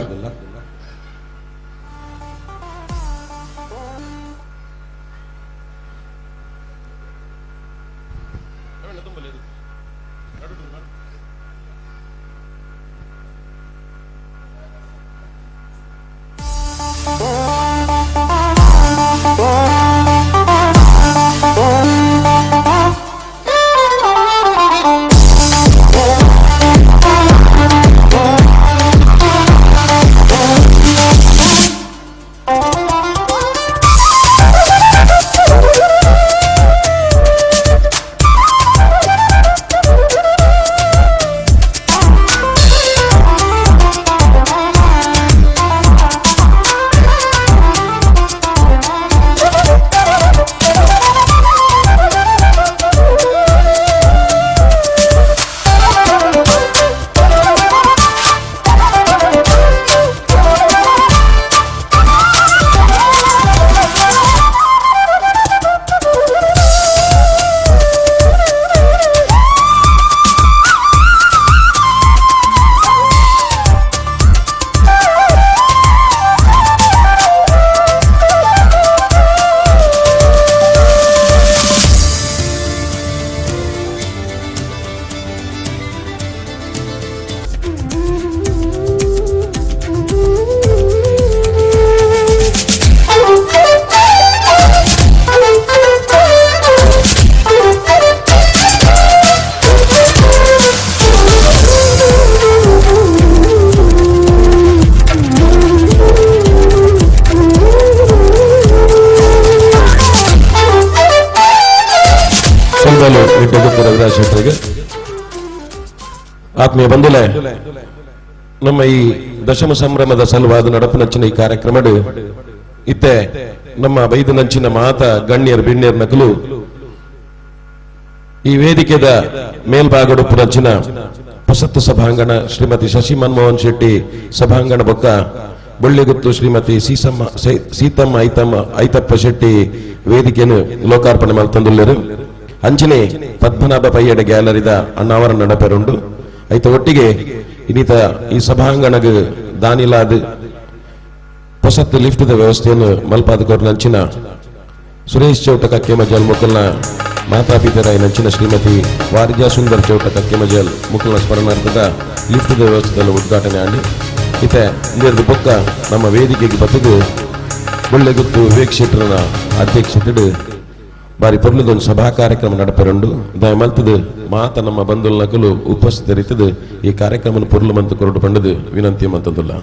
ಆತ್ಮೀಯ ಬಂಧುಲೆ, ನಮ್ಮ ಈ ದಶಮ ಸಂಭ್ರಮದ ಸಲುವಾದ ನಡಪುನಂಚಿನ ಈ ಕಾರ್ಯಕ್ರಮಡು ಇತ್ತೆ ನಮ್ಮ ಬೈದನಂಚಿನ ಮಾತ ಗಣ್ಯರ್ ಬಿಣ್ಯರ್ ನಕಲು ಈ ವೇದಿಕೆದ ಮೇಲ್ಭಾಗಡುಪ್ಪುನಂಚಿನ ಪಸತ್ತು ಸಭಾಂಗಣ ಶ್ರೀಮತಿ ಶಶಿ ಮನಮೋಹನ್ ಶೆಟ್ಟಿ ಸಭಾಂಗಣ ಬೊಕ್ಕ ಬೊಳ್ಳಿಗುತ್ತು ಶ್ರೀಮತಿ ಸೀತಮ್ಮ ಐತಪ್ಪ ಶೆಟ್ಟಿ ವೇದಿಕೆಯನ್ನು ಲೋಕಾರ್ಪಣೆ ಮಲ್ತಂದುಲ್ಲೆರು. ಅಂಚನೆ ಪದ್ಮನಾಭ ಪೈಯಡ ಗ್ಯಾಲರಿದ ಅಣ್ಣಾವರ ನಡಪೆರುಂಡು. ಐತ ಒಟ್ಟಿಗೆ ಇನ್ನಿತ ಈ ಸಭಾಂಗಣಗ ದಾನಿಲಾದ ಹೊಸತ್ತು ಲಿಫ್ಟ್ದ ವ್ಯವಸ್ಥೆಯನ್ನು ಮಲ್ಪಾದ ಕೊರ್ನಂಚಿನ ಸುರೇಶ್ ಚೌಟ ಕಕ್ಕೆಮಜಲ್ ಮುಕಲ್ನ ಮಾತಾಪಿತರಾಯ ನಂಚಿನ ಶ್ರೀಮತಿ ವಾರಿಜಾ ಸುಂದರ್ ಚೌಟ ಕಕ್ಕೆಮಜಲ್ ಮುಕಲ್ನ ಸ್ಮರಣಾರ್ಥದ ಲಿಫ್ಟ್ದ ವ್ಯವಸ್ಥೆಯಲ್ಲಿ ಉದ್ಘಾಟನೆ ಆಂಡು. ಇತ ಇಂದೆರ್ದು ಬೊಕ್ಕ ನಮ್ಮ ವೇದಿಕೆಗೆ ಬತ್ತದು ಬೊಳ್ಳೆಗುತ್ತು ವಿವೇಕ್ ಶೆಟ್ಟರನ ಅಧ್ಯಕ್ಷತೆಡು ಬಾರಿ ಪೊರ್ಲುದೊಂದು ಸಭಾ ಕಾರ್ಯಕ್ರಮ ನಡಪೆರುಂಡು. ದಯಮಲ್ತದು ಮಾತ ನಮ್ಮ ಬಂಧುಲ ನಕಲು ಉಪಸ್ಥಿತರಿತದು ಈ ಕಾರ್ಯಕ್ರಮ ಪೊರ್ಲು ಮಂತು ಕೊರಡು ಪಂಡದು ವಿನಂತಿ ಮಂತದುಲ್ಲ.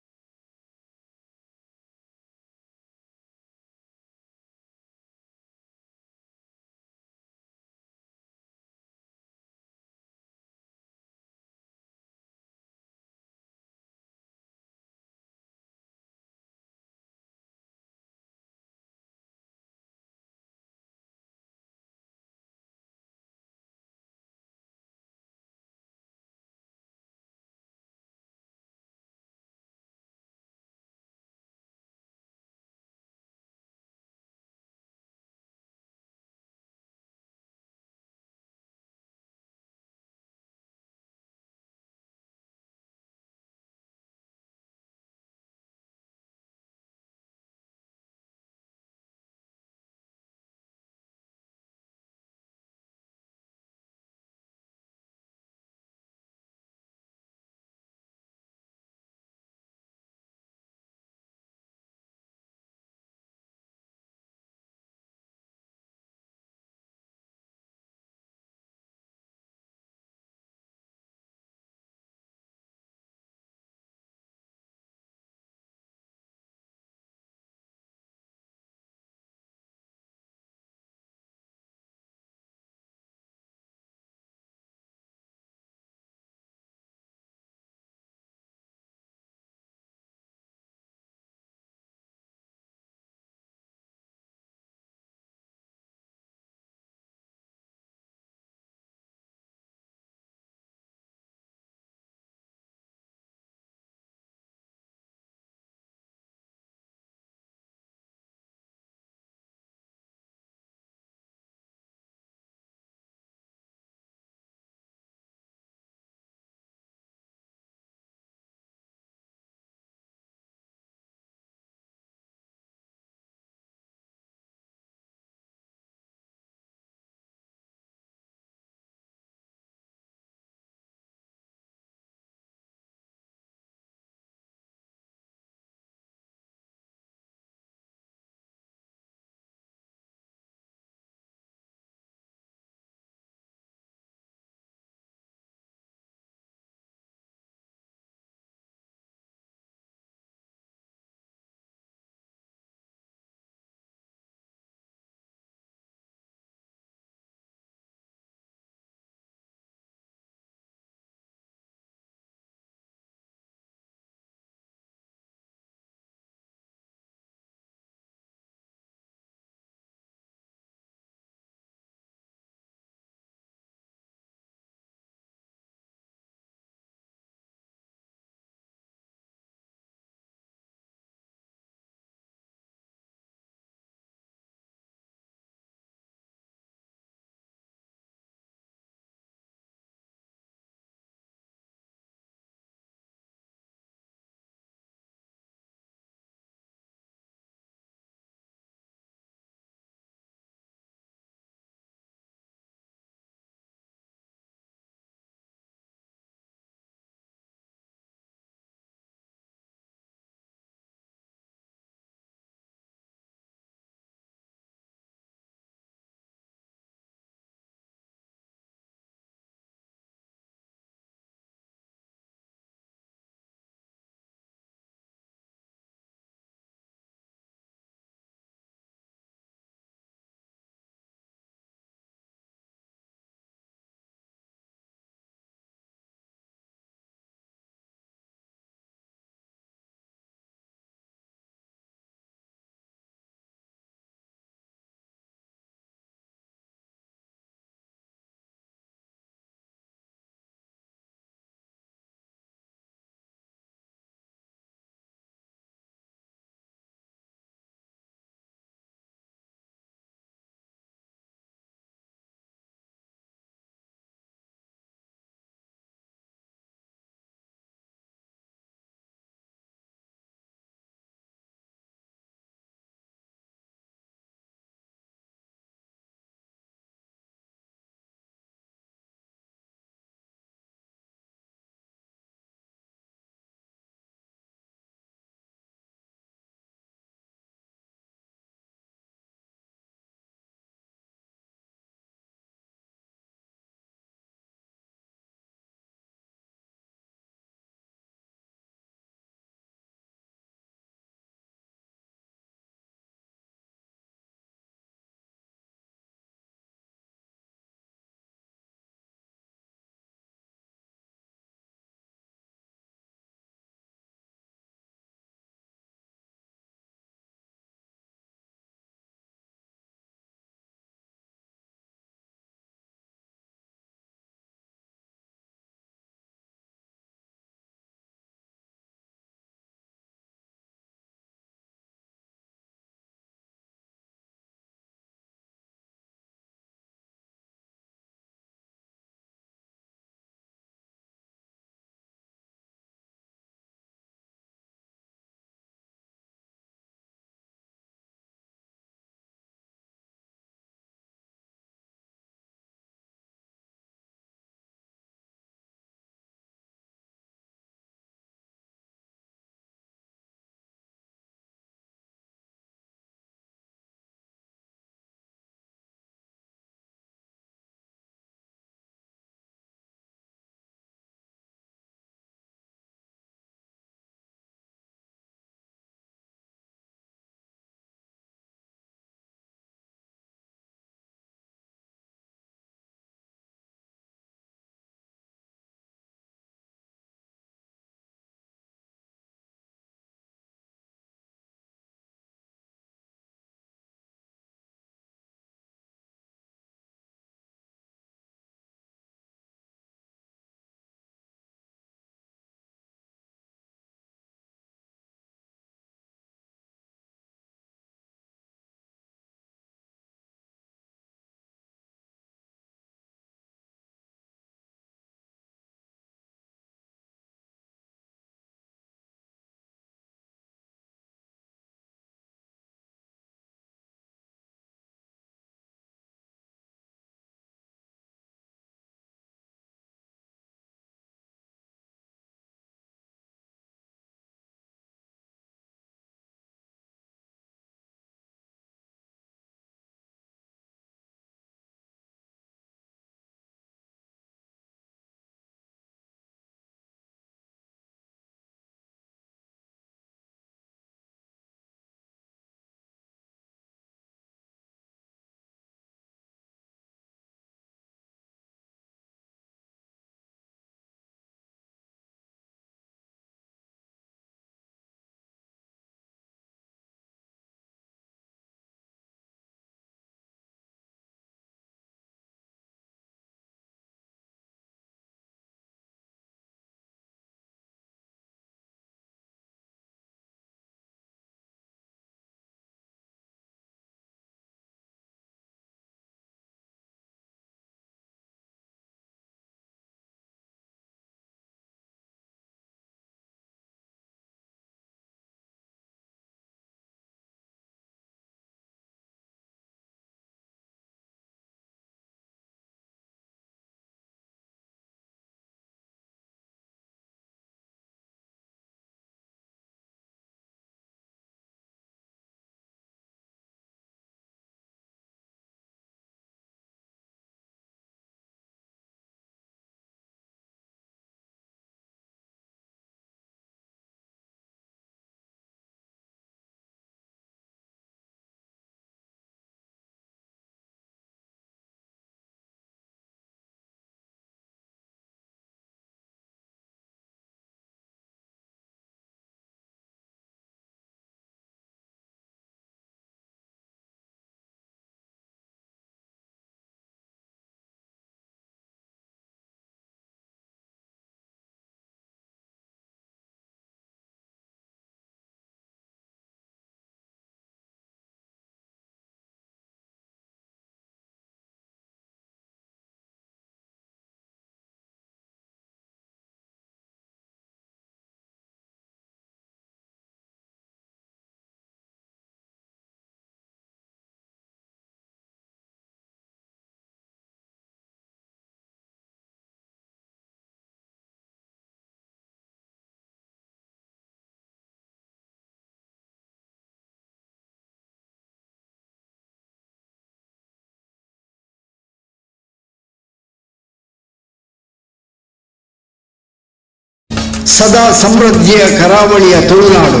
ಸದಾ ಸಮೃದ್ಧಿಯ ಕರಾವಳಿಯ ತುಳುನಾಡು.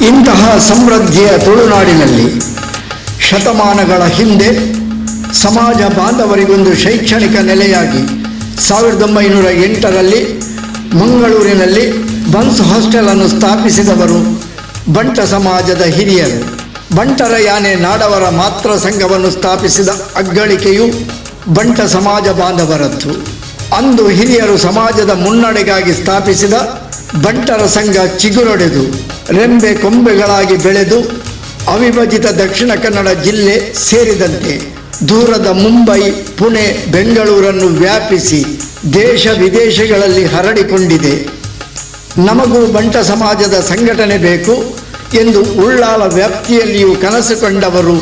ಇಂತಹ ಸಮೃದ್ಧಿಯ ತುಳುನಾಡಿನಲ್ಲಿ ಶತಮಾನಗಳ ಹಿಂದೆ ಸಮಾಜ ಬಾಂಧವರಿಗೊಂದು ಶೈಕ್ಷಣಿಕ ನೆಲೆಯಾಗಿ 1908ರಲ್ಲಿ ಮಂಗಳೂರಿನಲ್ಲಿ ಬನ್ಸ್ ಹಾಸ್ಟೆಲನ್ನು ಸ್ಥಾಪಿಸಿದವರು ಬಂಟ ಸಮಾಜದ ಹಿರಿಯರು. ಬಂಟರ ಯಾನೆ ನಾಡವರ ಮಾತ್ರ ಸಂಘವನ್ನು ಸ್ಥಾಪಿಸಿದ ಅಗ್ಗಳಿಕೆಯು ಬಂಟ ಸಮಾಜ ಬಾಂಧವರದ್ದು. ಅಂದು ಹಿರಿಯರು ಸಮಾಜದ ಮುನ್ನಡೆಗಾಗಿ ಸ್ಥಾಪಿಸಿದ ಬಂಟರ ಸಂಘ ಚಿಗುರೊಡೆದು ರೆಂಬೆ ಕೊಂಬೆಗಳಾಗಿ ಬೆಳೆದು ಅವಿಭಜಿತ ದಕ್ಷಿಣ ಕನ್ನಡ ಜಿಲ್ಲೆ ಸೇರಿದಂತೆ ದೂರದ ಮುಂಬೈ, ಪುಣೆ, ಬೆಂಗಳೂರನ್ನು ವ್ಯಾಪಿಸಿ ದೇಶ ವಿದೇಶಗಳಲ್ಲಿ ಹರಡಿಕೊಂಡಿದೆ. ನಮಗೂ ಬಂಟ ಸಮಾಜದ ಸಂಘಟನೆ ಬೇಕು ಎಂದು ಉಳ್ಳಾಲ ವ್ಯಾಪ್ತಿಯಲ್ಲಿಯೂ ಕನಸು ಕಂಡವರು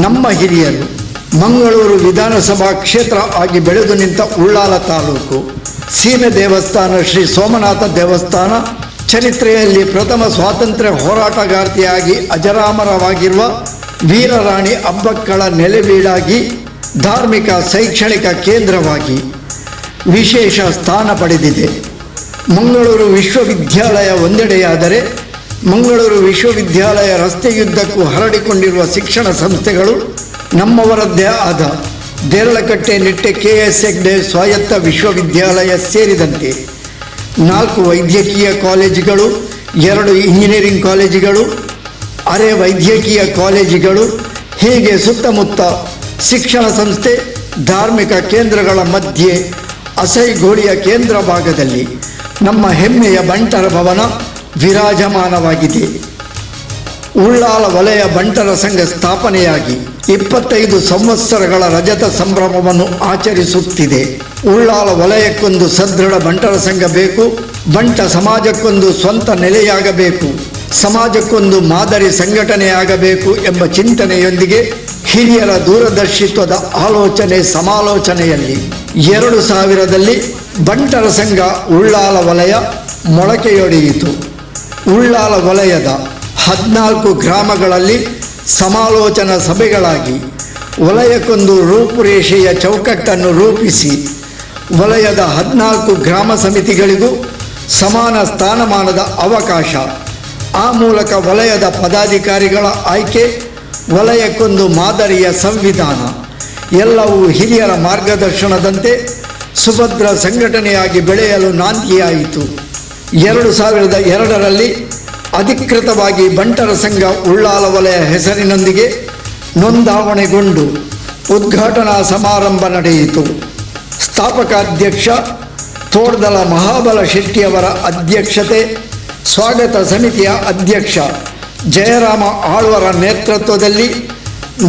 ನಮ್ಮ ಹಿರಿಯರು. ಮಂಗಳೂರು ವಿಧಾನಸಭಾ ಕ್ಷೇತ್ರ ಆಗಿ ಬೆಳೆದು ನಿಂತ ಉಳ್ಳಾಲ ತಾಲೂಕು ಸೀಮೆ ದೇವಸ್ಥಾನ ಶ್ರೀ ಸೋಮನಾಥ ದೇವಸ್ಥಾನ ಚರಿತ್ರೆಯಲ್ಲಿ ಪ್ರಥಮ ಸ್ವಾತಂತ್ರ್ಯ ಹೋರಾಟಗಾರ್ತಿಯಾಗಿ ಅಜರಾಮರವಾಗಿರುವ ವೀರರಾಣಿ ಅಬ್ಬಕ್ಕಳ ನೆಲೆವೀಡಾಗಿ ಧಾರ್ಮಿಕ ಶೈಕ್ಷಣಿಕ ಕೇಂದ್ರವಾಗಿ ವಿಶೇಷ ಸ್ಥಾನ ಪಡೆದಿದೆ. ಮಂಗಳೂರು ವಿಶ್ವವಿದ್ಯಾಲಯ ಒಂದೆಡೆಯಾದರೆ ಮಂಗಳೂರು ವಿಶ್ವವಿದ್ಯಾಲಯ ರಸ್ತೆಯುದ್ದಕ್ಕೂ ಹರಡಿಕೊಂಡಿರುವ ಶಿಕ್ಷಣ ಸಂಸ್ಥೆಗಳು ನಮ್ಮವರದ್ದೇ ಆದ ದೇರಳಕಟ್ಟೆ ನಿಟ್ಟೆ ಕೆ.ಎಸ್. ಹೆಗ್ಡೆ ಸ್ವಾಯತ್ತ ವಿಶ್ವವಿದ್ಯಾಲಯ ಸೇರಿದಂತೆ 4 ವೈದ್ಯಕೀಯ ಕಾಲೇಜುಗಳು, 2 ಇಂಜಿನಿಯರಿಂಗ್ ಕಾಲೇಜುಗಳು, ಅರೆ ವೈದ್ಯಕೀಯ ಕಾಲೇಜುಗಳು, ಹೀಗೆ ಸುತ್ತಮುತ್ತ ಶಿಕ್ಷಣ ಸಂಸ್ಥೆ ಧಾರ್ಮಿಕ ಕೇಂದ್ರಗಳ ಮಧ್ಯೆ ಅಸೈಗೋಳಿಯ ಕೇಂದ್ರ ಭಾಗದಲ್ಲಿ ನಮ್ಮ ಹೆಮ್ಮೆಯ ಬಂಟರ ಭವನ ವಿರಾಜಮಾನವಾಗಿದೆ. ಉಳ್ಳಾಲ ವಲಯ ಬಂಟರ ಸಂಘ ಸ್ಥಾಪನೆಯಾಗಿ 25 ಸಂವತ್ಸರಗಳ ರಜತ ಸಂಭ್ರಮವನ್ನು ಆಚರಿಸುತ್ತಿದೆ. ಉಳ್ಳಾಲ ವಲಯಕ್ಕೊಂದು ಸದೃಢ ಬಂಟರ ಸಂಘ ಬೇಕು, ಬಂಟ ಸಮಾಜಕ್ಕೊಂದು ಸ್ವಂತ ನೆಲೆಯಾಗಬೇಕು, ಸಮಾಜಕ್ಕೊಂದು ಮಾದರಿ ಸಂಘಟನೆಯಾಗಬೇಕು ಎಂಬ ಚಿಂತನೆಯೊಂದಿಗೆ ಹಿರಿಯರ ದೂರದರ್ಶಿತ್ವದ ಆಲೋಚನೆ ಸಮಾಲೋಚನೆಯಲ್ಲಿ 2000ದಲ್ಲಿ ಬಂಟರ ಸಂಘ ಉಳ್ಳಾಲ ವಲಯ ಮೊಳಕೆಯೊಡೆಯಿತು. ಉಳ್ಳಾಲ ವಲಯದ 14 ಗ್ರಾಮಗಳಲ್ಲಿ ಸಮಾಲೋಚನಾ ಸಭೆಗಳಾಗಿ ವಲಯಕ್ಕೊಂದು ರೂಪುರೇಷೆಯ ಚೌಕಟ್ಟನ್ನು ರೂಪಿಸಿ ವಲಯದ 14 ಗ್ರಾಮ ಸಮಿತಿಗಳಿಗೂ ಸಮಾನ ಸ್ಥಾನಮಾನದ ಅವಕಾಶ, ಆ ಮೂಲಕ ವಲಯದ ಪದಾಧಿಕಾರಿಗಳ ಆಯ್ಕೆ, ವಲಯಕ್ಕೊಂದು ಮಾದರಿಯ ಸಂವಿಧಾನ ಎಲ್ಲವೂ ಹಿರಿಯರ ಮಾರ್ಗದರ್ಶನದಂತೆ ಸುಭದ್ರ ಸಂಘಟನೆಯಾಗಿ ಬೆಳೆಯಲು ನಾಂದಿಯಾಯಿತು. 2002ರಲ್ಲಿ ಅಧಿಕೃತವಾಗಿ ಬಂಟರ ಸಂಘ ಉಳ್ಳಾಲ ವಲಯ ಹೆಸರಿನೊಂದಿಗೆ ನೋಂದಾವಣೆಗೊಂಡು ಉದ್ಘಾಟನಾ ಸಮಾರಂಭ ನಡೆಯಿತು. ಸ್ಥಾಪಕಾಧ್ಯಕ್ಷ ತೋಡ್ದಲ ಮಹಾಬಲ ಶೆಟ್ಟಿಯವರ ಅಧ್ಯಕ್ಷತೆ, ಸ್ವಾಗತ ಸಮಿತಿಯ ಅಧ್ಯಕ್ಷ ಜಯರಾಮ ಆಳ್ವರ ನೇತೃತ್ವದಲ್ಲಿ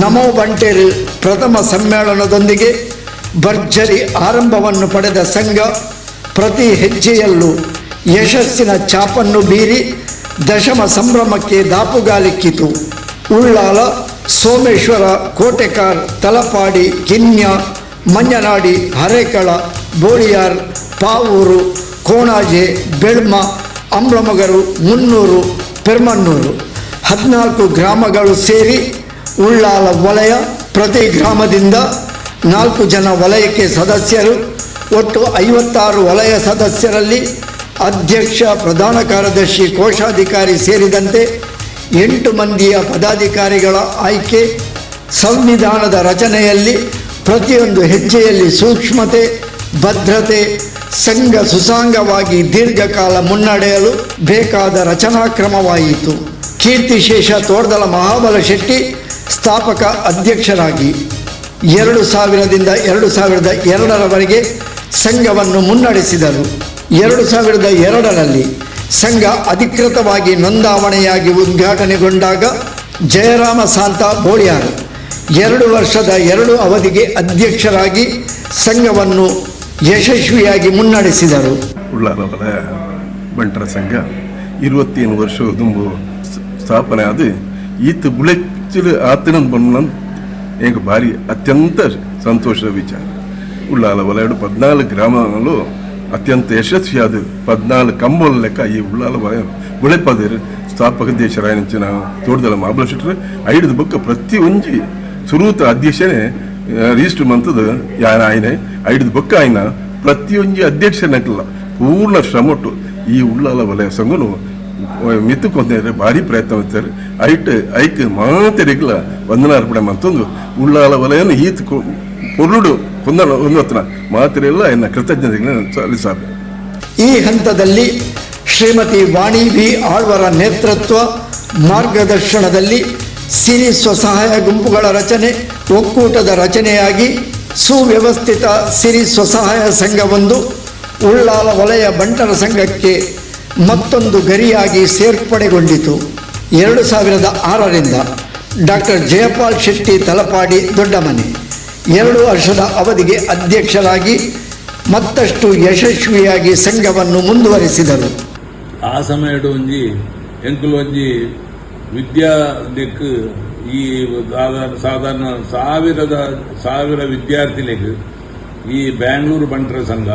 ನಮೋ ಬಂಟೇರು ಪ್ರಥಮ ಸಮ್ಮೇಳನದೊಂದಿಗೆ ಭರ್ಜರಿ ಆರಂಭವನ್ನು ಪಡೆದ ಸಂಘ ಪ್ರತಿ ಹೆಜ್ಜೆಯಲ್ಲೂ ಯಶಸ್ಸಿನ ಛಾಪನ್ನು ಬೀರಿ ದಶಮ ಸಂಭ್ರಮಕ್ಕೆ ದಾಪುಗಾಲಿಕ್ಕಿತು. ಉಳ್ಳಾಲ, ಸೋಮೇಶ್ವರ, ಕೋಟೆಕಾರ್, ತಲಪಾಡಿ, ಕಿನ್ಯ, ಮಂಜನಾಡಿ, ಹರೇಕಳ, ಬೋಳಿಯಾರ್, ಪಾವೂರು, ಕೋಣಾಜೆ, ಬೆಳ್ಮ, ಅಂಬ್ಲಮೊಗರು, ಮುನ್ನೂರು, ಪೆರ್ಮನ್ನೂರು 14 ಗ್ರಾಮಗಳು ಸೇರಿ ಉಳ್ಳಾಲ ವಲಯ. ಪ್ರತಿ ಗ್ರಾಮದಿಂದ 4 ಜನ ವಲಯಕ್ಕೆ ಸದಸ್ಯರು, ಒಟ್ಟು 56 ವಲಯ ಸದಸ್ಯರಲ್ಲಿ ಅಧ್ಯಕ್ಷ, ಪ್ರಧಾನ ಕಾರ್ಯದರ್ಶಿ, ಕೋಶಾಧಿಕಾರಿ ಸೇರಿದಂತೆ 8 ಮಂದಿಯ ಪದಾಧಿಕಾರಿಗಳ ಆಯ್ಕೆ. ಸಂವಿಧಾನದ ರಚನೆಯಲ್ಲಿ ಪ್ರತಿಯೊಂದು ಹೆಜ್ಜೆಯಲ್ಲಿ ಸೂಕ್ಷ್ಮತೆ, ಭದ್ರತೆ, ಸಂಘ ಸುಸಾಂಗವಾಗಿ ದೀರ್ಘಕಾಲ ಮುನ್ನಡೆಯಲು ಬೇಕಾದ ರಚನಾ ಕ್ರಮವಾಯಿತು. ಕೀರ್ತಿಶೇಷ ತೋಡ್ದಲ ಮಹಾಬಲ ಶೆಟ್ಟಿ ಸ್ಥಾಪಕ ಅಧ್ಯಕ್ಷರಾಗಿ 2000ದಿಂದ 2002ರವರೆಗೆ ಸಂಘವನ್ನು ಮುನ್ನಡೆಸಿದರು. 2002ರಲ್ಲಿ ಸಂಘ ಅಧಿಕೃತವಾಗಿ ನೋಂದಾವಣೆಯಾಗಿ ಉದ್ಘಾಟನೆಗೊಂಡಾಗ ಜಯರಾಮ ಸಾಂತ ಬೋಳಿಯಾರ್ 2 ವರ್ಷದ 2 ಅವಧಿಗೆ ಅಧ್ಯಕ್ಷರಾಗಿ ಸಂಘವನ್ನು ಯಶಸ್ವಿಯಾಗಿ ಮುನ್ನಡೆಸಿದರು. ಉಳ್ಳಾಲ ವಲಯ ಬಂಟರ ಸಂಘ 27 ವರ್ಷ ದುಂಬು ಸ್ಥಾಪನೆ ಆದ ಈತ ಬುಲೆಚ್ಚಿಲು ಆತನ ಬಣ್ಣ ಎಂಕ್ ಭಾರಿ ಅತ್ಯಂತ ಸಂತೋಷದ ವಿಚಾರ. ಉಳ್ಳಾಲ ವಲಯ 14 ಗ್ರಾಮಗಳು ಅತ್ಯಂತ ಯಶಸ್ವಿಯಾದ 14 ಕಂಬಳ ಲೆಕ್ಕ ಈ ಉಳ್ಳಾಲ ವಲಯ ಬುಳೆಪದಿರು. ಸ್ಥಾಪಕ ದೇಶರಾಯನಂಚಿನ ತೋಟದಲ್ಲ ಮಹಾಬಲ ಶೆಟ್ಟರು ಐದು ಬೊಕ್ಕ ಪ್ರತಿ ಒಂಜಿ ಸುರೂತ ಅಧ್ಯಕ್ಷನೇ ರಿಜಿಸ್ಟರ್ ಮಂತದ ಯಾರ ಆಯ್ನೆ ಐದು ಬೊಕ್ಕ ಆಯ್ನ ಪ್ರತಿಯೊಂಜಿ ಅಧ್ಯಕ್ಷನಕ್ಲ ಪೂರ್ಣ ಶ್ರಮೊಟ್ಟು ಈ ಉಳ್ಳಾಲ ವಲಯ ಸಂಘನು ಮಿತ್ತುಕೊಂದರೆ ಭಾರಿ ಪ್ರಯತ್ನ ಮಾಡ್ತಾರೆ. ಐಟ್ ಐಕ್ ಮಾತೆರಿಗ್ಲ ವಂದನಾರ್ಪಣೆ ಮಂತೊಂದು ಉಳ್ಳಾಲ ವಲಯನ ಈತ್ ಪೊರ್ಲುಡು ಕೊಂದ ಒಂದೊತ್ತನ ಮಾತೆರೆಲ್ಲ ಎನ್ನ ಕೃತಜ್ಞತೆಗಳನ್ನ ಸಲ್ಲಿಸಾಬೆ. ಈ ಹಂತದಲ್ಲಿ ಶ್ರೀಮತಿ ವಾಣಿ ವಿ ಆಳ್ವರ ನೇತೃತ್ವ ಮಾರ್ಗದರ್ಶನದಲ್ಲಿ ಸಿರಿ ಸ್ವಸಹಾಯ ಗುಂಪುಗಳ ರಚನೆ, ಒಕ್ಕೂಟದ ರಚನೆಯಾಗಿ ಸುವ್ಯವಸ್ಥಿತ ಸಿರಿ ಸ್ವಸಹಾಯ ಸಂಘವೊಂದು ಉಳ್ಳಾಲ ವಲಯ ಬಂಟರ ಸಂಘಕ್ಕೆ ಮತ್ತೊಂದು ಗರಿಯಾಗಿ ಸೇರ್ಪಡೆಗೊಂಡಿತು. 2006ರಿಂದ ಡಾಕ್ಟರ್ ಜಯಪಾಲ್ ಶೆಟ್ಟಿ ತಲಪಾಡಿ ದೊಡ್ಡಮನೆ 2 ವರ್ಷದ ಅವಧಿಗೆ ಅಧ್ಯಕ್ಷರಾಗಿ ಮತ್ತಷ್ಟು ಯಶಸ್ವಿಯಾಗಿ ಸಂಘವನ್ನು ಮುಂದುವರಿಸಿದರು. ಆ ಸಮಯಡು ಒಂಜಿ ಎಂಕುಲು ಒಂಜಿ ವಿದ್ಯಾ ದಿಕ್ಕು ಈ ಸಾಧಾರಣ ಸಾವಿರ ವಿದ್ಯಾರ್ಥಿಗಳಿಗೆ ಈ ಬ್ಯಾಂಗ್ಳೂರು ಬಂಟರ ಸಂಘ,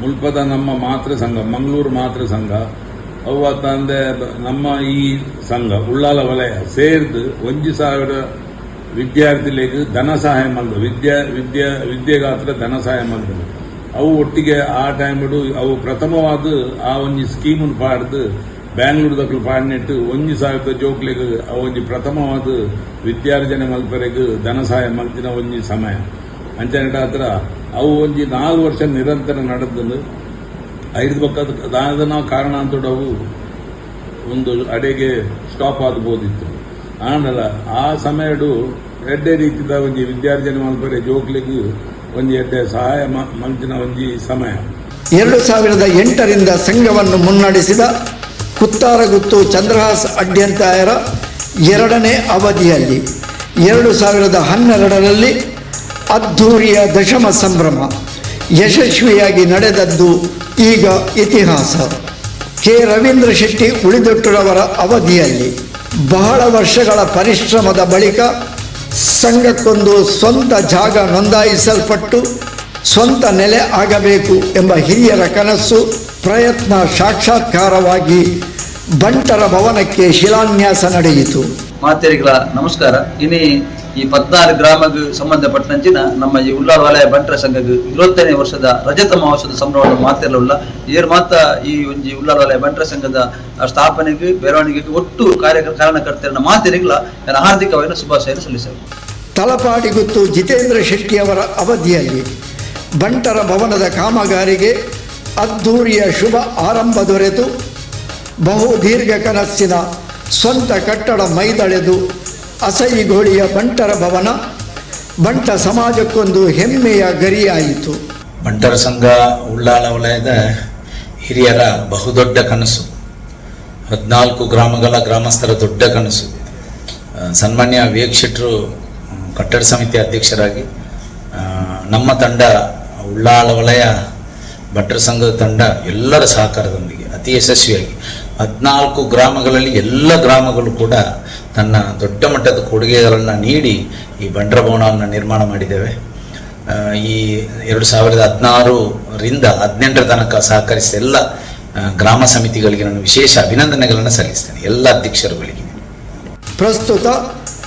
ಮುಲ್ಪದ ನಮ್ಮ ಮಾತೃ ಸಂಘ, ಮಂಗಳೂರು ಮಾತೃ ಸಂಘ, ಅವು ತಂದೆ ನಮ್ಮ ಈ ಸಂಘ ಉಳ್ಳಾಲ ವಲಯ ಸೇರ್ದು 1,000 ವಿದ್ಯಾರ್ಥಿಗಳಿಗೆ ಧನ ಸಹಾಯ ಮಲ್ದು ವಿದ್ಯಾ ವಿದ್ಯಾ ವಿದ್ಯೆಗಾತ್ರ ಧನ ಸಹಾಯ ಮಲ್ದು ಅವು ಒಟ್ಟಿಗೆ ಆ ಟೈಮ್ಡು ಅವು ಪ್ರಥಮವಾದ ಆ ಒಂಜಿ ಸ್ಕೀಮನ್ನು ಪಾಡ್ದು ಬ್ಯಾಂಗ್ಳೂರ್ದಕ್ಲು ಪಾಡ್ನೆಟ್ಟು 1,000 ಜೋಕ್ಲೆಗ್ ಅವು ಒಂಜಿ ಪ್ರಥಮವಾದ ವಿದ್ಯಾರ್ಜನೆ ಮಲ್ಪರೆಗ್ ಧನ ಸಹಾಯ ಮಲ್ತಿನ ಒಂಜಿ ಸಮಯ ಅಂಚನೆಟ ಹತ್ರ ಅವು ಒಂಜಿ 4 ವರ್ಷ ನಿರಂತರ ನಡೆದು ಐದು ಪಕ್ಕದ ದಾದನ ಕಾರಣ ಅಂತೋಡು ಅವು ಒಂದು ಅಡೆಗೆ ಸ್ಟಾಪ್ ಆಗಬಹುದಿತ್ತು. ಆಂಡಲ ಆ ಸಮಯಡು ಎಡ್ಡೆ ರೀತಿದ ಒಂಜಿ ವಿದ್ಯಾರ್ಜನೆ ಮಲ್ಪರೆ ಜೋಕ್ಲೆಗ್ ಒಂಜಿ ಎಡ್ಡೆ ಸಹಾಯ ಮಲ್ತಿನ ಒಂಜಿ ಸಮಯ. 2008ರಿಂದ ಸಂಘವನ್ನು ಮುನ್ನಡೆಸಿದ ಕುತ್ತಾರಗುತ್ತು ಚಂದ್ರಹಾಸ್ ಅಡ್ಯಂತಾಯರ 2ನೇ ಅವಧಿಯಲ್ಲಿ 2012ರಲ್ಲಿ ಅದ್ಧೂರಿಯ ದಶಮ ಸಂಭ್ರಮ ಯಶಸ್ವಿಯಾಗಿ ನಡೆದದ್ದು ಈಗ ಇತಿಹಾಸ. ಕೆ ರವೀಂದ್ರ ಶೆಟ್ಟಿ ಉಳಿದೊಟ್ಟುರವರ ಅವಧಿಯಲ್ಲಿ ಬಹಳ ವರ್ಷಗಳ ಪರಿಶ್ರಮದ ಬಳಿಕ ಸಂಘಕ್ಕೊಂದು ಸ್ವಂತ ಜಾಗ ನೋಂದಾಯಿಸಲ್ಪಟ್ಟು ಸ್ವಂತ ನೆಲೆ ಆಗಬೇಕು ಎಂಬ ಹಿರಿಯರ ಕನಸು ಪ್ರಯತ್ನ ಸಾಕ್ಷಾತ್ಕಾರವಾಗಿ ಬಂಟರ ಭವನಕ್ಕೆ ಶಿಲಾನ್ಯಾಸ ನಡೆಯಿತು. ಮಾತೇರಿಗಳ ನಮಸ್ಕಾರ. ಇನಿ ಈ 14 ಗ್ರಾಮಕ್ಕೆ ಸಂಬಂಧಪಟ್ಟಂಚಿನ ನಮ್ಮ ಈ ಉಳ್ಳಾಲ ವಲಯ ಬಂಟರ ಸಂಘಕ್ಕೆ 20ನೇ ವರ್ಷದ ರಜತ ಮಹೋತ್ಸವದ ಸಂಭ್ರಮದ ಮಾತೆಲ್ಲ ಉಳ್ಳ ಏರ್ ಮಾತ ಈ ಒಂಜಿ ಉಳ್ಳಾಲ ವಲಯ ಬಂಟರ ಸಂಘದ ಸ್ಥಾಪನೆಗೆ ಬೆಳವಣಿಗೆಗೆ ಒಟ್ಟು ಕಾರಣಕರ್ತರನ್ನ ಮಾತೆರಿಗಳ ನನ್ನ ಹಾರ್ದಿಕವಾಗಿ ಶುಭಾಶಯ ಸಲ್ಲಿಸಲು. ತಲಪಾಡಿಗುತ್ತು ಜಿತೇಂದ್ರ ಶೆಟ್ಟಿಯವರ ಅವಧಿಯಲ್ಲಿ ಬಂಟರ ಭವನದ ಕಾಮಗಾರಿಗೆ ಅದ್ಧೂರಿಯ ಶುಭ ಆರಂಭ ದೊರೆತು ಬಹು ದೀರ್ಘ ಕನಸಿನ ಸ್ವಂತ ಕಟ್ಟಡ ಮೈದಳೆದು ಅಸೈಗೋಳಿಯ ಬಂಟರ ಭವನ ಬಂಟ ಸಮಾಜಕ್ಕೊಂದು ಹೆಮ್ಮೆಯ ಗರಿಯಾಯಿತು. ಬಂಟರ ಸಂಘ ಉಳ್ಳಾಲ ವಲಯದ ಹಿರಿಯರ ಬಹುದೊಡ್ಡ ಕನಸು, 14 ಗ್ರಾಮಗಳ ಗ್ರಾಮಸ್ಥರ ದೊಡ್ಡ ಕನಸು. ಸನ್ಮಾನ್ಯ ವಿವೇಕ್ ಶೆಟ್ಟರು ಕಟ್ಟಡ ಸಮಿತಿ ಅಧ್ಯಕ್ಷರಾಗಿ ನಮ್ಮ ತಂಡ ಉಳ್ಳಾಲ ವಲಯ ಬಂಟರ ಸಂಘದ ತಂಡ ಎಲ್ಲರ ಸಹಕಾರದೊಂದಿಗೆ ಅತಿ ಯಶಸ್ವಿಯಾಗಿ 14 ಗ್ರಾಮಗಳಲ್ಲಿ ಎಲ್ಲ ಗ್ರಾಮಗಳು ಕೂಡ ತನ್ನ ದೊಡ್ಡ ಮಟ್ಟದ ಕೊಡುಗೆಗಳನ್ನು ನೀಡಿ ಈ ಬಂಟರ ಭವನವನ್ನು ನಿರ್ಮಾಣ ಮಾಡಿದ್ದೇವೆ. ಈ 2016ರಿಂದ 18ರ ತನಕ ಸಹಕರಿಸಿದ ಎಲ್ಲ ಗ್ರಾಮ ಸಮಿತಿಗಳಿಗೆ ನಾನು ವಿಶೇಷ ಅಭಿನಂದನೆಗಳನ್ನು ಸಲ್ಲಿಸ್ತೇನೆ, ಎಲ್ಲ ಅಧ್ಯಕ್ಷರುಗಳಿಗೆ. ಪ್ರಸ್ತುತ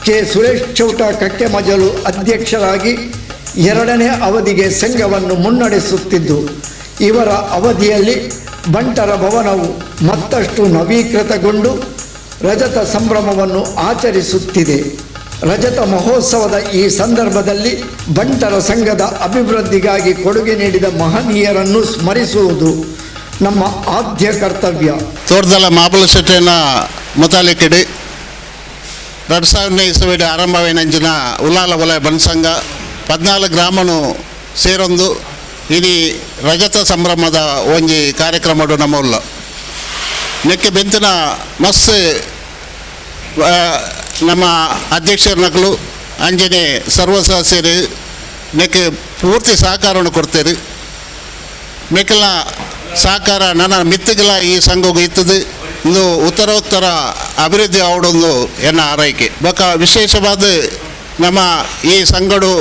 ಕೆ ಸುರೇಶ್ ಚೌಟ ಕಕ್ಕೆಮಜಲು ಅಧ್ಯಕ್ಷರಾಗಿ 2ನೇ ಅವಧಿಗೆ ಸಂಘವನ್ನು ಮುನ್ನಡೆಸುತ್ತಿದ್ದು, ಇವರ ಅವಧಿಯಲ್ಲಿ ಬಂಟರ ಭವನವು ಮತ್ತಷ್ಟು ನವೀಕೃತಗೊಂಡು ರಜತ ಸಂಭ್ರಮವನ್ನು ಆಚರಿಸುತ್ತಿದೆ. ರಜತ ಮಹೋತ್ಸವದ ಈ ಸಂದರ್ಭದಲ್ಲಿ ಬಂಟರ ಸಂಘದ ಅಭಿವೃದ್ಧಿಗಾಗಿ ಕೊಡುಗೆ ನೀಡಿದ ಮಹನೀಯರನ್ನು ಸ್ಮರಿಸುವುದು ನಮ್ಮ ಆದ್ಯ ಕರ್ತವ್ಯ. ತೋಟದಲ್ಲ ಮಾಬಲ ಶೆಟ್ಟಿನ ಮುತಾಲಿಕಿಡಿ 2000ನೇ ಇಸವಿಡ್ ಆರಂಭವೈನಂಚಿನ ಉಲ್ಲಾಲ ವಲಯ ಬಂಟ ಸಂಘ 14 ಗ್ರಾಮನು ಸೇರೊಂದು ಇಡೀ ರಜತ ಸಂಭ್ರಮದ ಒಂಜಿ ಕಾರ್ಯಕ್ರಮಡು ನಮ್ಮ ಉಲ್ಲ ನೆಕ್ಕೆ ಬೆಂತಿನ ಮಸ್ತ್ ನಮ್ಮ ಅಧ್ಯಕ್ಷರ ನಕಲು ಅಂಜನೆ ಸರ್ವ ಸದಸ್ಯರು ನೆಕ್ಕೆ ಪೂರ್ತಿ ಸಹಕಾರವನ್ನು ಕೊಡ್ತೀರಿ. ಮೆಕ್ಕಲ ಸಹಕಾರ ನನ್ನ ಮಿತ್ತುಗಳ ಈ ಸಂಘವು ಇತ್ತದು ಇಂದು ಉತ್ತರೋತ್ತರ ಅಭಿವೃದ್ಧಿ ಆವಡೊಂದು ಎನ್ನ ಆರೈಕೆ. ಬೊಕ ವಿಶೇಷವಾದ ನಮ್ಮ ಈ ಸಂಘಡು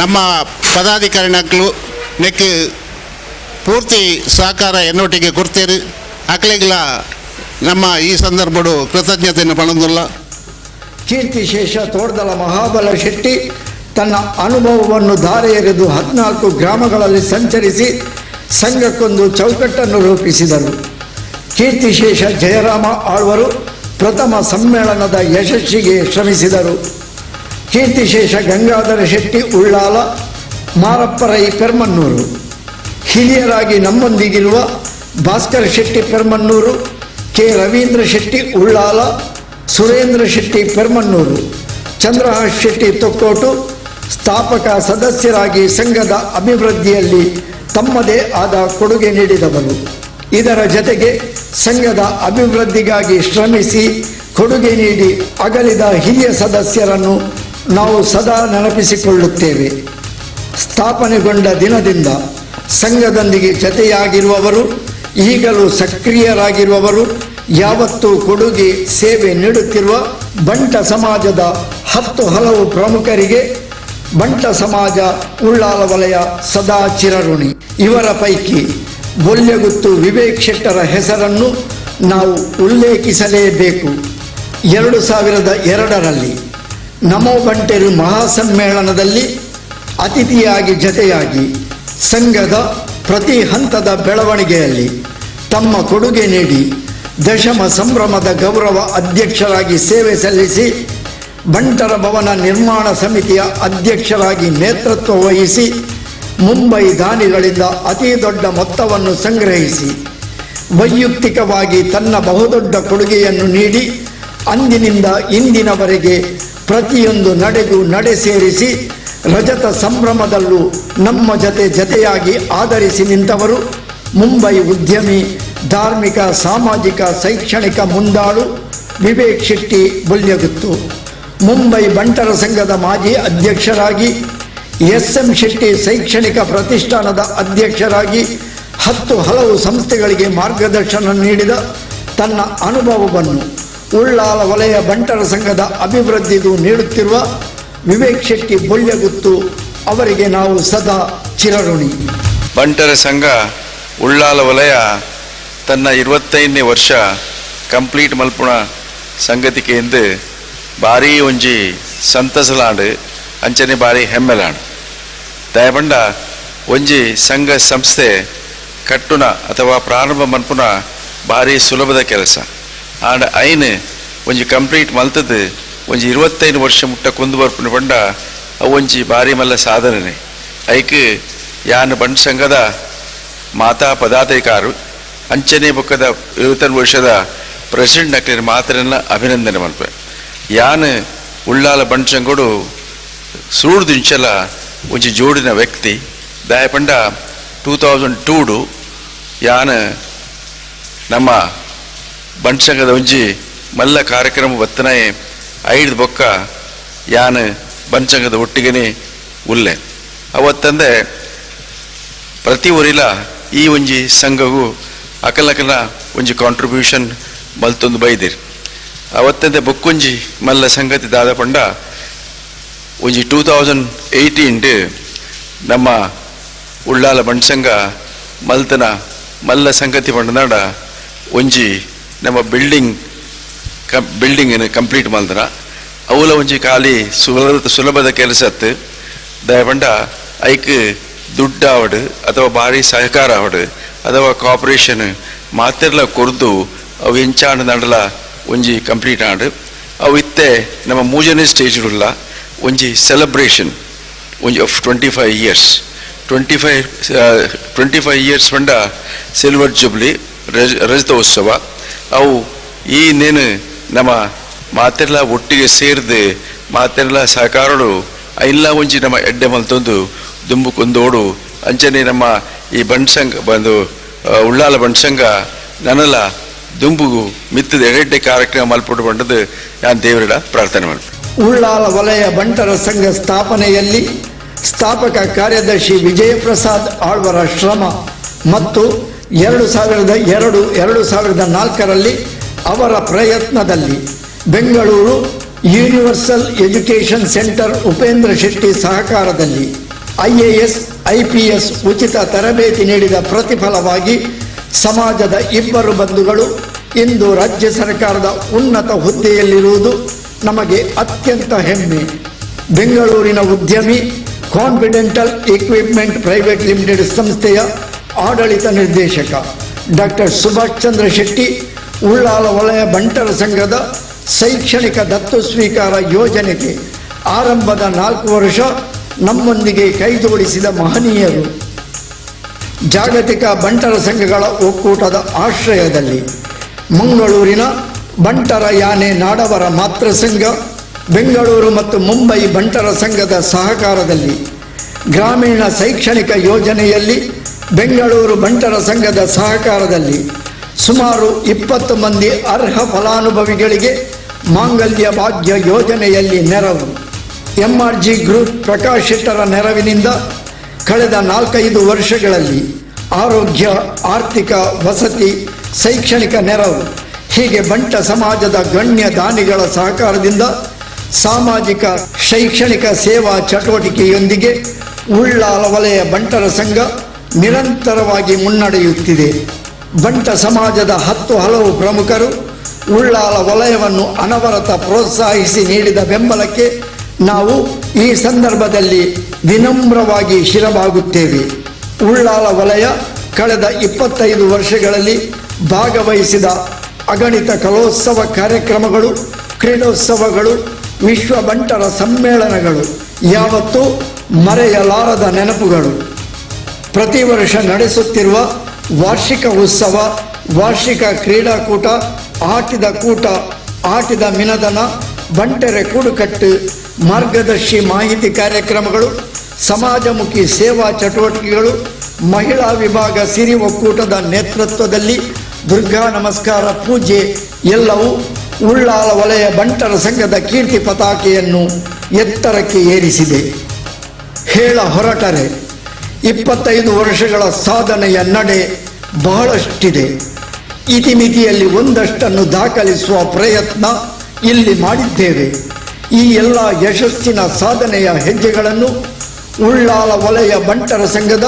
ನಮ್ಮ ಪದಾಧಿಕಾರಿ ನಕಲು ನೆಕ್ಕೆ ಪೂರ್ತಿ ಸಹಕಾರ ಎನ್ನೊಟ್ಟಿಗೆ ಕೊಡ್ತೀರಿ. ಅಕ್ಲೆಗಳ ನಮ್ಮ ಈ ಸಂದರ್ಭಡು ಕೃತಜ್ಞತೆಯನ್ನು ಪಡೆದಿಲ್ಲ. ಕೀರ್ತಿಶೇಷ ತೋಟದಲ ಮಹಾಬಲ ಶೆಟ್ಟಿ ತನ್ನ ಅನುಭವವನ್ನು ಧಾರೆ ಎರೆದು 14 ಗ್ರಾಮಗಳಲ್ಲಿ ಸಂಚರಿಸಿ ಸಂಘಕ್ಕೊಂದು ಚೌಕಟ್ಟನ್ನು ರೂಪಿಸಿದರು. ಕೀರ್ತಿಶೇಷ ಜಯರಾಮ ಆಳ್ವರು ಪ್ರಥಮ ಸಮ್ಮೇಳನದ ಯಶಸ್ಸಿಗೆ ಶ್ರಮಿಸಿದರು. ಕೀರ್ತಿಶೇಷ ಗಂಗಾಧರ ಶೆಟ್ಟಿ ಉಳ್ಳಾಲ, ಮಾರಪ್ಪರೈ ಪೆರ್ಮನ್ನೂರು. ಹಿರಿಯರಾಗಿ ನಮ್ಮೊಂದಿಗಿರುವ ಭಾಸ್ಕರ ಶೆಟ್ಟಿ ಪೆರ್ಮನ್ನೂರು, ಕೆ ರವೀಂದ್ರ ಶೆಟ್ಟಿ ಉಳ್ಳಾಲ, ಸುರೇಂದ್ರ ಶೆಟ್ಟಿ ಪೆರ್ಮನ್ನೂರು, ಚಂದ್ರಹಾಸ್ ಶೆಟ್ಟಿ ತೊಕ್ಕೋಟು ಸ್ಥಾಪಕ ಸದಸ್ಯರಾಗಿ ಸಂಘದ ಅಭಿವೃದ್ಧಿಯಲ್ಲಿ ತಮ್ಮದೇ ಆದ ಕೊಡುಗೆ ನೀಡಿದವರು. ಇದರ ಜತೆಗೆ ಸಂಘದ ಅಭಿವೃದ್ಧಿಗಾಗಿ ಶ್ರಮಿಸಿ ಕೊಡುಗೆ ನೀಡಿ ಅಗಲಿದ ಹಿರಿಯ ಸದಸ್ಯರನ್ನು ನಾವು ಸದಾ ನೆನಪಿಸಿಕೊಳ್ಳುತ್ತೇವೆ. ಸ್ಥಾಪನೆಗೊಂಡ ದಿನದಿಂದ ಸಂಘದೊಂದಿಗೆ ಜತೆಯಾಗಿರುವವರು, ಈಗಲೂ ಸಕ್ರಿಯರಾಗಿರುವವರು, ಯಾವತ್ತೂ ಕೊಡುಗೆ ಸೇವೆ ನೀಡುತ್ತಿರುವ ಬಂಟ ಸಮಾಜದ 10 ಹಲವು ಪ್ರಮುಖರಿಗೆ ಬಂಟ ಸಮಾಜ ಉಳ್ಳಾಲ ವಲಯ ಸದಾ ಚಿರಋಣಿ. ಇವರ ಪೈಕಿ ಬೊಲ್ಯಗುತ್ತು ವಿವೇಕ್ ಶೆಟ್ಟರ ಹೆಸರನ್ನು ನಾವು ಉಲ್ಲೇಖಿಸಲೇಬೇಕು. 2002ರಲ್ಲಿ ನಮೋ ಬಂಟೆರು ಮಹಾಸಮ್ಮೇಳನದಲ್ಲಿ ಅತಿಥಿಯಾಗಿ ಜತೆಯಾಗಿ ಸಂಘದ ಪ್ರತಿ ಹಂತದ ಬೆಳವಣಿಗೆಯಲ್ಲಿ ತಮ್ಮ ಕೊಡುಗೆ ನೀಡಿ ದಶಮ ಸಂಭ್ರಮದ ಗೌರವ ಅಧ್ಯಕ್ಷರಾಗಿ ಸೇವೆ ಸಲ್ಲಿಸಿ ಬಂಟರ ಭವನ ನಿರ್ಮಾಣ ಸಮಿತಿಯ ಅಧ್ಯಕ್ಷರಾಗಿ ನೇತೃತ್ವ ವಹಿಸಿ ಮುಂಬೈ ದಾನಿಗಳಿಂದ ಅತಿ ದೊಡ್ಡ ಮೊತ್ತವನ್ನು ಸಂಗ್ರಹಿಸಿ ವೈಯಕ್ತಿಕವಾಗಿ ತನ್ನ ಬಹುದೊಡ್ಡ ಕೊಡುಗೆಯನ್ನು ನೀಡಿ ಅಂದಿನಿಂದ ಇಂದಿನವರೆಗೆ ಪ್ರತಿಯೊಂದು ನಡೆಗೂ ನಡೆ ಸೇರಿಸಿ ರಜತ ಸಂಭ್ರಮದಲ್ಲೂ ನಮ್ಮ ಜತೆ ಜತೆಯಾಗಿ ಆಧರಿಸಿ ನಿಂತವರು ಮುಂಬೈ ಉದ್ಯಮಿ, ಧಾರ್ಮಿಕ, ಸಾಮಾಜಿಕ, ಶೈಕ್ಷಣಿಕ ಮುಂದಾಳು ವಿವೇಕ್ ಶೆಟ್ಟಿ ಬೊಲ್ಯಗುತ್ತು. ಮುಂಬೈ ಬಂಟರ ಸಂಘದ ಮಾಜಿ ಅಧ್ಯಕ್ಷರಾಗಿ, ಎಸ್.ಎಂ. ಶೆಟ್ಟಿ ಶೈಕ್ಷಣಿಕ ಪ್ರತಿಷ್ಠಾನದ ಅಧ್ಯಕ್ಷರಾಗಿ 10 ಹಲವು ಸಂಸ್ಥೆಗಳಿಗೆ ಮಾರ್ಗದರ್ಶನ ನೀಡಿದ ತನ್ನ ಅನುಭವವನ್ನು ಉಳ್ಳಾಲ ವಲಯ ಬಂಟರ ಸಂಘದ ಅಭಿವೃದ್ಧಿಗೂ ನೀಡುತ್ತಿರುವ ವಿವೇಕ್ ಶೆಟ್ಟಿ ಬೊಲ್ಯಗುತ್ತು ಅವರಿಗೆ ನಾವು ಸದಾ ಚಿರಋಣಿ. ಬಂಟರ ಸಂಘ ಉಳ್ಳಾಲ ವಲಯ ತನ್ನ 25ನೇ ವರ್ಷ ಕಂಪ್ಲೀಟ್ ಮಲ್ಪುಣ ಸಂಗತಿಕೆ ಎಂದು ಭಾರೀ ಒಂಜಿ ಸಂತಸಲಾಂಡು, ಅಂಚನೆ ಭಾರಿ ಹೆಮ್ಮೆಲಾಂಡು. ದಯಬಂಡ ಒಂಜಿ ಸಂಘ ಸಂಸ್ಥೆ ಕಟ್ಟುನ ಅಥವಾ ಪ್ರಾರಂಭ ಮನ್ಪುನ ಭಾರಿ ಸುಲಭದ ಕೆಲಸ. ಆಂಡ ಐನು ಒಂಜಿ ಕಂಪ್ಲೀಟ್ ಮಲ್ತದ್ದು ಒಂಜಿ 25 ವರ್ಷ ಮುಟ್ಟ ಕೊಂದು ಬರ್ಪುನ ಪಂಡ ಅವು ಒಂಜಿ ಭಾರಿ ಮಲ್ಲ ಸಾಧನೆ. ಐಕ್ ಯಾನ್ ಬಂಟ್ ಸಂಘದ ಮಾತಾ ಪದಾಧಿಕಾರು ಅಂಚನೆ ಬೊಕ್ಕದ 25 ವರ್ಷದ ಪ್ರೆಸಿಡೆಂಟ್ ನಕ್ಲಿನ ಮಾತ್ರನ್ನ ಅಭಿನಂದನೆ ಮಲ್ಪೆ. ಯಾನ್ ಉಳ್ಳಾಲ ಬಂಟ್ ಸಂಘಡು ಸುರುಡ್ದಿಂಚಲ ಒಂಜಿ ಜೋಡಿನ ವ್ಯಕ್ತಿ. ದಯಪಂಡ 2002 ಯಾನ್ ನಮ್ಮ ಬಂಟ್ ಸಂಘದ ಒಂಜಿ ಮಲ್ಲ ಕಾರ್ಯಕ್ರಮ ಬತ್ತನಾಯೆ 5 ಬೊಕ್ಕ ಯಾನ್ ಬಂಟ್ ಸಂಘದ ಒಟ್ಟಿಗೆನೆ ಉಲ್ಲೆ. ಅವತ್ತಂದೆ ಪ್ರತಿ ಊರಿಲ ಈ ಒಂಜಿ ಸಂಘಗೂ ಅಕಲಕಲ ಒಂಜಿ ಕಾಂಟ್ರಿಬ್ಯೂಷನ್ ಮಲ್ತೊಂದು ಬೈದಿರ್. ಅವತ್ತಂದೆ ಬೊಕ್ಕೊಂಜಿ ಮಲ್ಲ ಸಂಗತಿ ದಾದ ಪಂಡ ಒಂಜಿ 2018 ನಮ್ಮ ಉಳ್ಳಾಲ ಬಂಟ್ ಸಂಘ ಮಲ್ತನ ಮಲ್ಲ ಸಂಗತಿ ಪಂಡನಾಡ ಒಂಜಿ ನಮ್ಮ ಬಿಲ್ಡಿಂಗ್ ಕಂಪ್ಲೀಟ್ ಮಲ್ತನ. ಅವಲ ಒಂಜಿ ಖಾಲಿ ಸುಲಭದ ಕೆಲಸ ಅತ್ತು. ದಯಪಂಡ ಐಕ್ ದುಡ್ಡಾವಡು ಅಥವಾ ಭಾರಿ ಸಹಕಾರ ಆವಡು ಅಥವಾ ಕಾರ್ಪೊರೇಷನ್ ಮಾತೆಲ್ಲ ಕೊರ್ದು ಅವು ಎಂಚಾಂಡ ನಡಲ ಒಂಜಿ ಕಂಪ್ಲೀಟ್ ಆಂಡು. ಅವು ಇತ್ತೆ ನಮ್ಮ ಮೂಜನೇ ಸ್ಟೇಜ್ ಉಳ್ಳ ಒಂಜಿ ಸೆಲೆಬ್ರೇಷನ್ ಒಂಜಿ ಆಫ್ 25 ಇಯರ್ಸ್ 25 ಇಯರ್ಸ್ ಪಂಡ ಸಿಲ್ವರ್ ಜುಬ್ಲಿ ರಜತೋತ್ಸವ. ಅವು ಈ ನೇನು ನಮ್ಮ ಮಾತೆಲ್ಲ ಒಟ್ಟಿಗೆ ಸೇರಿದು ಮಾತೆಲ್ಲ ಸಹಕಾರಡು ಇಲ್ಲ ಒಂಜಿ ನಮ್ಮ ಎಡ್ಡೆ ಮಲ್ತೊಂದು ದುಂಬು ಕೊಂದೋಡು. ಅಂಚನೆ ನಮ್ಮ ಈ ಬಂಟ್ ಸಂಘ ಬಂದು ಉಳ್ಳಾಲ ಬಂಟ್ ಸಂಘ ನನ್ನಲ ದುಂಬುಗು ಮಿತ್ತದ ಎಡೆಡ್ಡೆ ಕಾರ್ಯಕ್ರಮ ಮಲ್ಪಟ್ಟು ಬಂದದ್ದು ನಾನು ದೇವರಿಡ ಪ್ರಾರ್ಥನೆ ಮಾಡ್ತೀನಿ. ಉಳ್ಳಾಲ ವಲಯ ಬಂಟರ ಸಂಘ ಸ್ಥಾಪನೆಯಲ್ಲಿ ಸ್ಥಾಪಕ ಕಾರ್ಯದರ್ಶಿ ವಿಜಯಪ್ರಸಾದ್ ಆಳ್ವರ ಶ್ರಮ ಮತ್ತು 2002 2004ರಲ್ಲಿ ಅವರ ಪ್ರಯತ್ನದಲ್ಲಿ Bengaluru universal education centre Upendra Shetty ಸಹಕಾರದಲ್ಲಿ IAS IPS ಉಚಿತ ತರಬೇತಿ ನೀಡಿದ ಪ್ರತಿಫಲವಾಗಿ ಸಮಾಜದ 2 ಬಂಧುಗಳು ಇಂದು ರಾಜ್ಯ ಸರ್ಕಾರದ ಉನ್ನತ ಹುದ್ದೆಯಲ್ಲಿರುವುದು ನಮಗೆ ಅತ್ಯಂತ ಹೆಮ್ಮೆ. ಬೆಂಗಳೂರಿನ ಉದ್ಯಮಿ ಕಾನ್ಫಿಡೆಂಟಲ್ ಎಕ್ವಿಪ್ಮೆಂಟ್ ಪ್ರೈವೇಟ್ ಲಿಮಿಟೆಡ್ ಸಂಸ್ಥೆಯ ಆಡಳಿತ ನಿರ್ದೇಶಕ ಡಾಕ್ಟರ್ ಸುಭಾಷ್ ಚಂದ್ರ ಶೆಟ್ಟಿ ಉಳ್ಳಾಲ ವಲಯ ಬಂಟರ ಸಂಘದ ಶೈಕ್ಷಣಿಕ ದತ್ತು ಸ್ವೀಕಾರ ಯೋಜನೆಗೆ ಆರಂಭದ 4 ವರ್ಷ ನಮ್ಮೊಂದಿಗೆ ಕೈಜೋಡಿಸಿದ ಮಹನೀಯರು. ಜಾಗತಿಕ ಬಂಟರ ಸಂಘಗಳ ಒಕ್ಕೂಟದ ಆಶ್ರಯದಲ್ಲಿ ಮಂಗಳೂರಿನ ಬಂಟರ ಯಾನೆ ನಾಡವರ ಮಾತೃ ಸಂಘ, ಬೆಂಗಳೂರು ಮತ್ತು ಮುಂಬೈ ಬಂಟರ ಸಂಘದ ಸಹಕಾರದಲ್ಲಿ ಗ್ರಾಮೀಣ ಶೈಕ್ಷಣಿಕ ಯೋಜನೆಯಲ್ಲಿ ಬೆಂಗಳೂರು ಬಂಟರ ಸಂಘದ ಸಹಕಾರದಲ್ಲಿ ಸುಮಾರು 20 ಮಂದಿ ಅರ್ಹ ಫಲಾನುಭವಿಗಳಿಗೆ ಮಾಂಗಲ್ಯ ಭಾಗ್ಯ ಯೋಜನೆಯಲ್ಲಿ ನೆರವು. MRG group Prakash ಶೆಟ್ಟರ ನೆರವಿನಿಂದ ಕಳೆದ 4-5 ವರ್ಷಗಳಲ್ಲಿ ಆರೋಗ್ಯ, ಆರ್ಥಿಕ, ವಸತಿ, ಶೈಕ್ಷಣಿಕ ನೆರವು ಹೀಗೆ ಬಂಟ ಸಮಾಜದ ಗಣ್ಯ ದಾನಿಗಳ ಸಹಕಾರದಿಂದ ಸಾಮಾಜಿಕ ಶೈಕ್ಷಣಿಕ ಸೇವಾ ಚಟುವಟಿಕೆಯೊಂದಿಗೆ ಉಳ್ಳಾಲ ವಲಯ ಬಂಟರ ಸಂಘ ನಿರಂತರವಾಗಿ ಮುನ್ನಡೆಯುತ್ತಿದೆ. ಬಂಟ ಸಮಾಜದ 10 ಹಲವು ಪ್ರಮುಖರು ಉಳ್ಳಾಲ ವಲಯವನ್ನು ಅನವರತ ಪ್ರೋತ್ಸಾಹಿಸಿ ನೀಡಿದ ಬೆಂಬಲಕ್ಕೆ ನಾವು ಈ ಸಂದರ್ಭದಲ್ಲಿ ವಿನಮ್ರವಾಗಿ ಶಿರಬಾಗುತ್ತೇವೆ. ಉಳ್ಳಾಲ ವಲಯ ಕಳೆದ 25 ವರ್ಷಗಳಲ್ಲಿ ಭಾಗವಹಿಸಿದ ಅಗಣಿತ ಕಲೋತ್ಸವ ಕಾರ್ಯಕ್ರಮಗಳು, ಕ್ರೀಡೋತ್ಸವಗಳು, ವಿಶ್ವ ಬಂಟರ ಸಮ್ಮೇಳನಗಳು ಯಾವತ್ತೂ ಮರೆಯಲಾರದ ನೆನಪುಗಳು. ಪ್ರತಿ ವರ್ಷ ನಡೆಸುತ್ತಿರುವ ವಾರ್ಷಿಕ ಉತ್ಸವ, ವಾರ್ಷಿಕ ಕ್ರೀಡಾಕೂಟ, ಆಟಿದ ಕೂಟ, ಆಟಿದ ಮಿನದನ, ಬಂಟೆರೆ ಕೂಡುಕಟ್ಟು, ಮಾರ್ಗದರ್ಶಿ ಮಾಹಿತಿ ಕಾರ್ಯಕ್ರಮಗಳು, ಸಮಾಜಮುಖಿ ಸೇವಾ ಚಟುವಟಿಕೆಗಳು, ಮಹಿಳಾ ವಿಭಾಗ ಸಿರಿ ಒಕ್ಕೂಟದ ನೇತೃತ್ವದಲ್ಲಿ ದುರ್ಗಾ ನಮಸ್ಕಾರ ಪೂಜೆ ಎಲ್ಲವೂ ಉಳ್ಳಾಲ ವಲಯ ಬಂಟರ ಸಂಘದ ಕೀರ್ತಿ ಪತಾಕೆಯನ್ನು ಎತ್ತರಕ್ಕೆ ಏರಿಸಿದೆ. ಹೇಳ ಹೊರಟರೆ 25 ವರ್ಷಗಳ ಸಾಧನೆಯ ನಡೆ ಬಹಳಷ್ಟಿದೆ. ಇತಿಮಿತಿಯಲ್ಲಿ ಒಂದಷ್ಟನ್ನು ದಾಖಲಿಸುವ ಪ್ರಯತ್ನ ಇಲ್ಲಿ ಮಾಡಿದ್ದೇವೆ. ಈ ಎಲ್ಲ ಯಶಸ್ಸಿನ ಸಾಧನೆಯ ಹೆಜ್ಜೆಗಳನ್ನು ಉಳ್ಳಾಲ ವಲಯ ಬಂಟರ ಸಂಘದ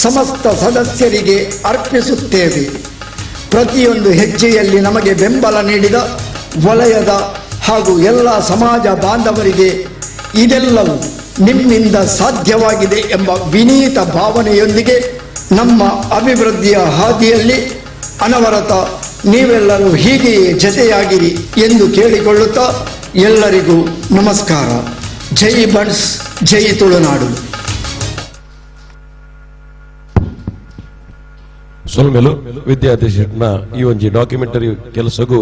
ಸಮಸ್ತ ಸದಸ್ಯರಿಗೆ ಅರ್ಪಿಸುತ್ತೇವೆ. ಪ್ರತಿಯೊಂದು ಹೆಜ್ಜೆಯಲ್ಲಿ ನಮಗೆ ಬೆಂಬಲ ನೀಡಿದ ವಲಯದ ಹಾಗೂ ಎಲ್ಲ ಸಮಾಜ ಬಾಂಧವರಿಗೆ ಇದೆಲ್ಲವೂ ನಿಮ್ಮಿಂದ ಸಾಧ್ಯವಾಗಿದೆ ಎಂಬ ವಿನೀತ ಭಾವನೆಯೊಂದಿಗೆ ನಮ್ಮ ಅಭಿವೃದ್ಧಿಯ ಹಾದಿಯಲ್ಲಿ ಅನವರತ ನೀವೆಲ್ಲರೂ ಹೀಗೆಯೇ ಜತೆಯಾಗಿರಿ ಎಂದು ಕೇಳಿಕೊಳ್ಳುತ್ತಾ ಎಲ್ಲರಿಗೂ ನಮಸ್ಕಾರ. ಜೈ ಬಣ್ಸ್, ಜೈ ತುಳುನಾಡು. ಸೊಲ್ಮೆಲು ವಿದ್ಯಾಧ್ಯಕ್ಷನ ಈ ಒಂಜಿ ಡಾಕ್ಯುಮೆಂಟರಿ ಕೆಲಸಗೂ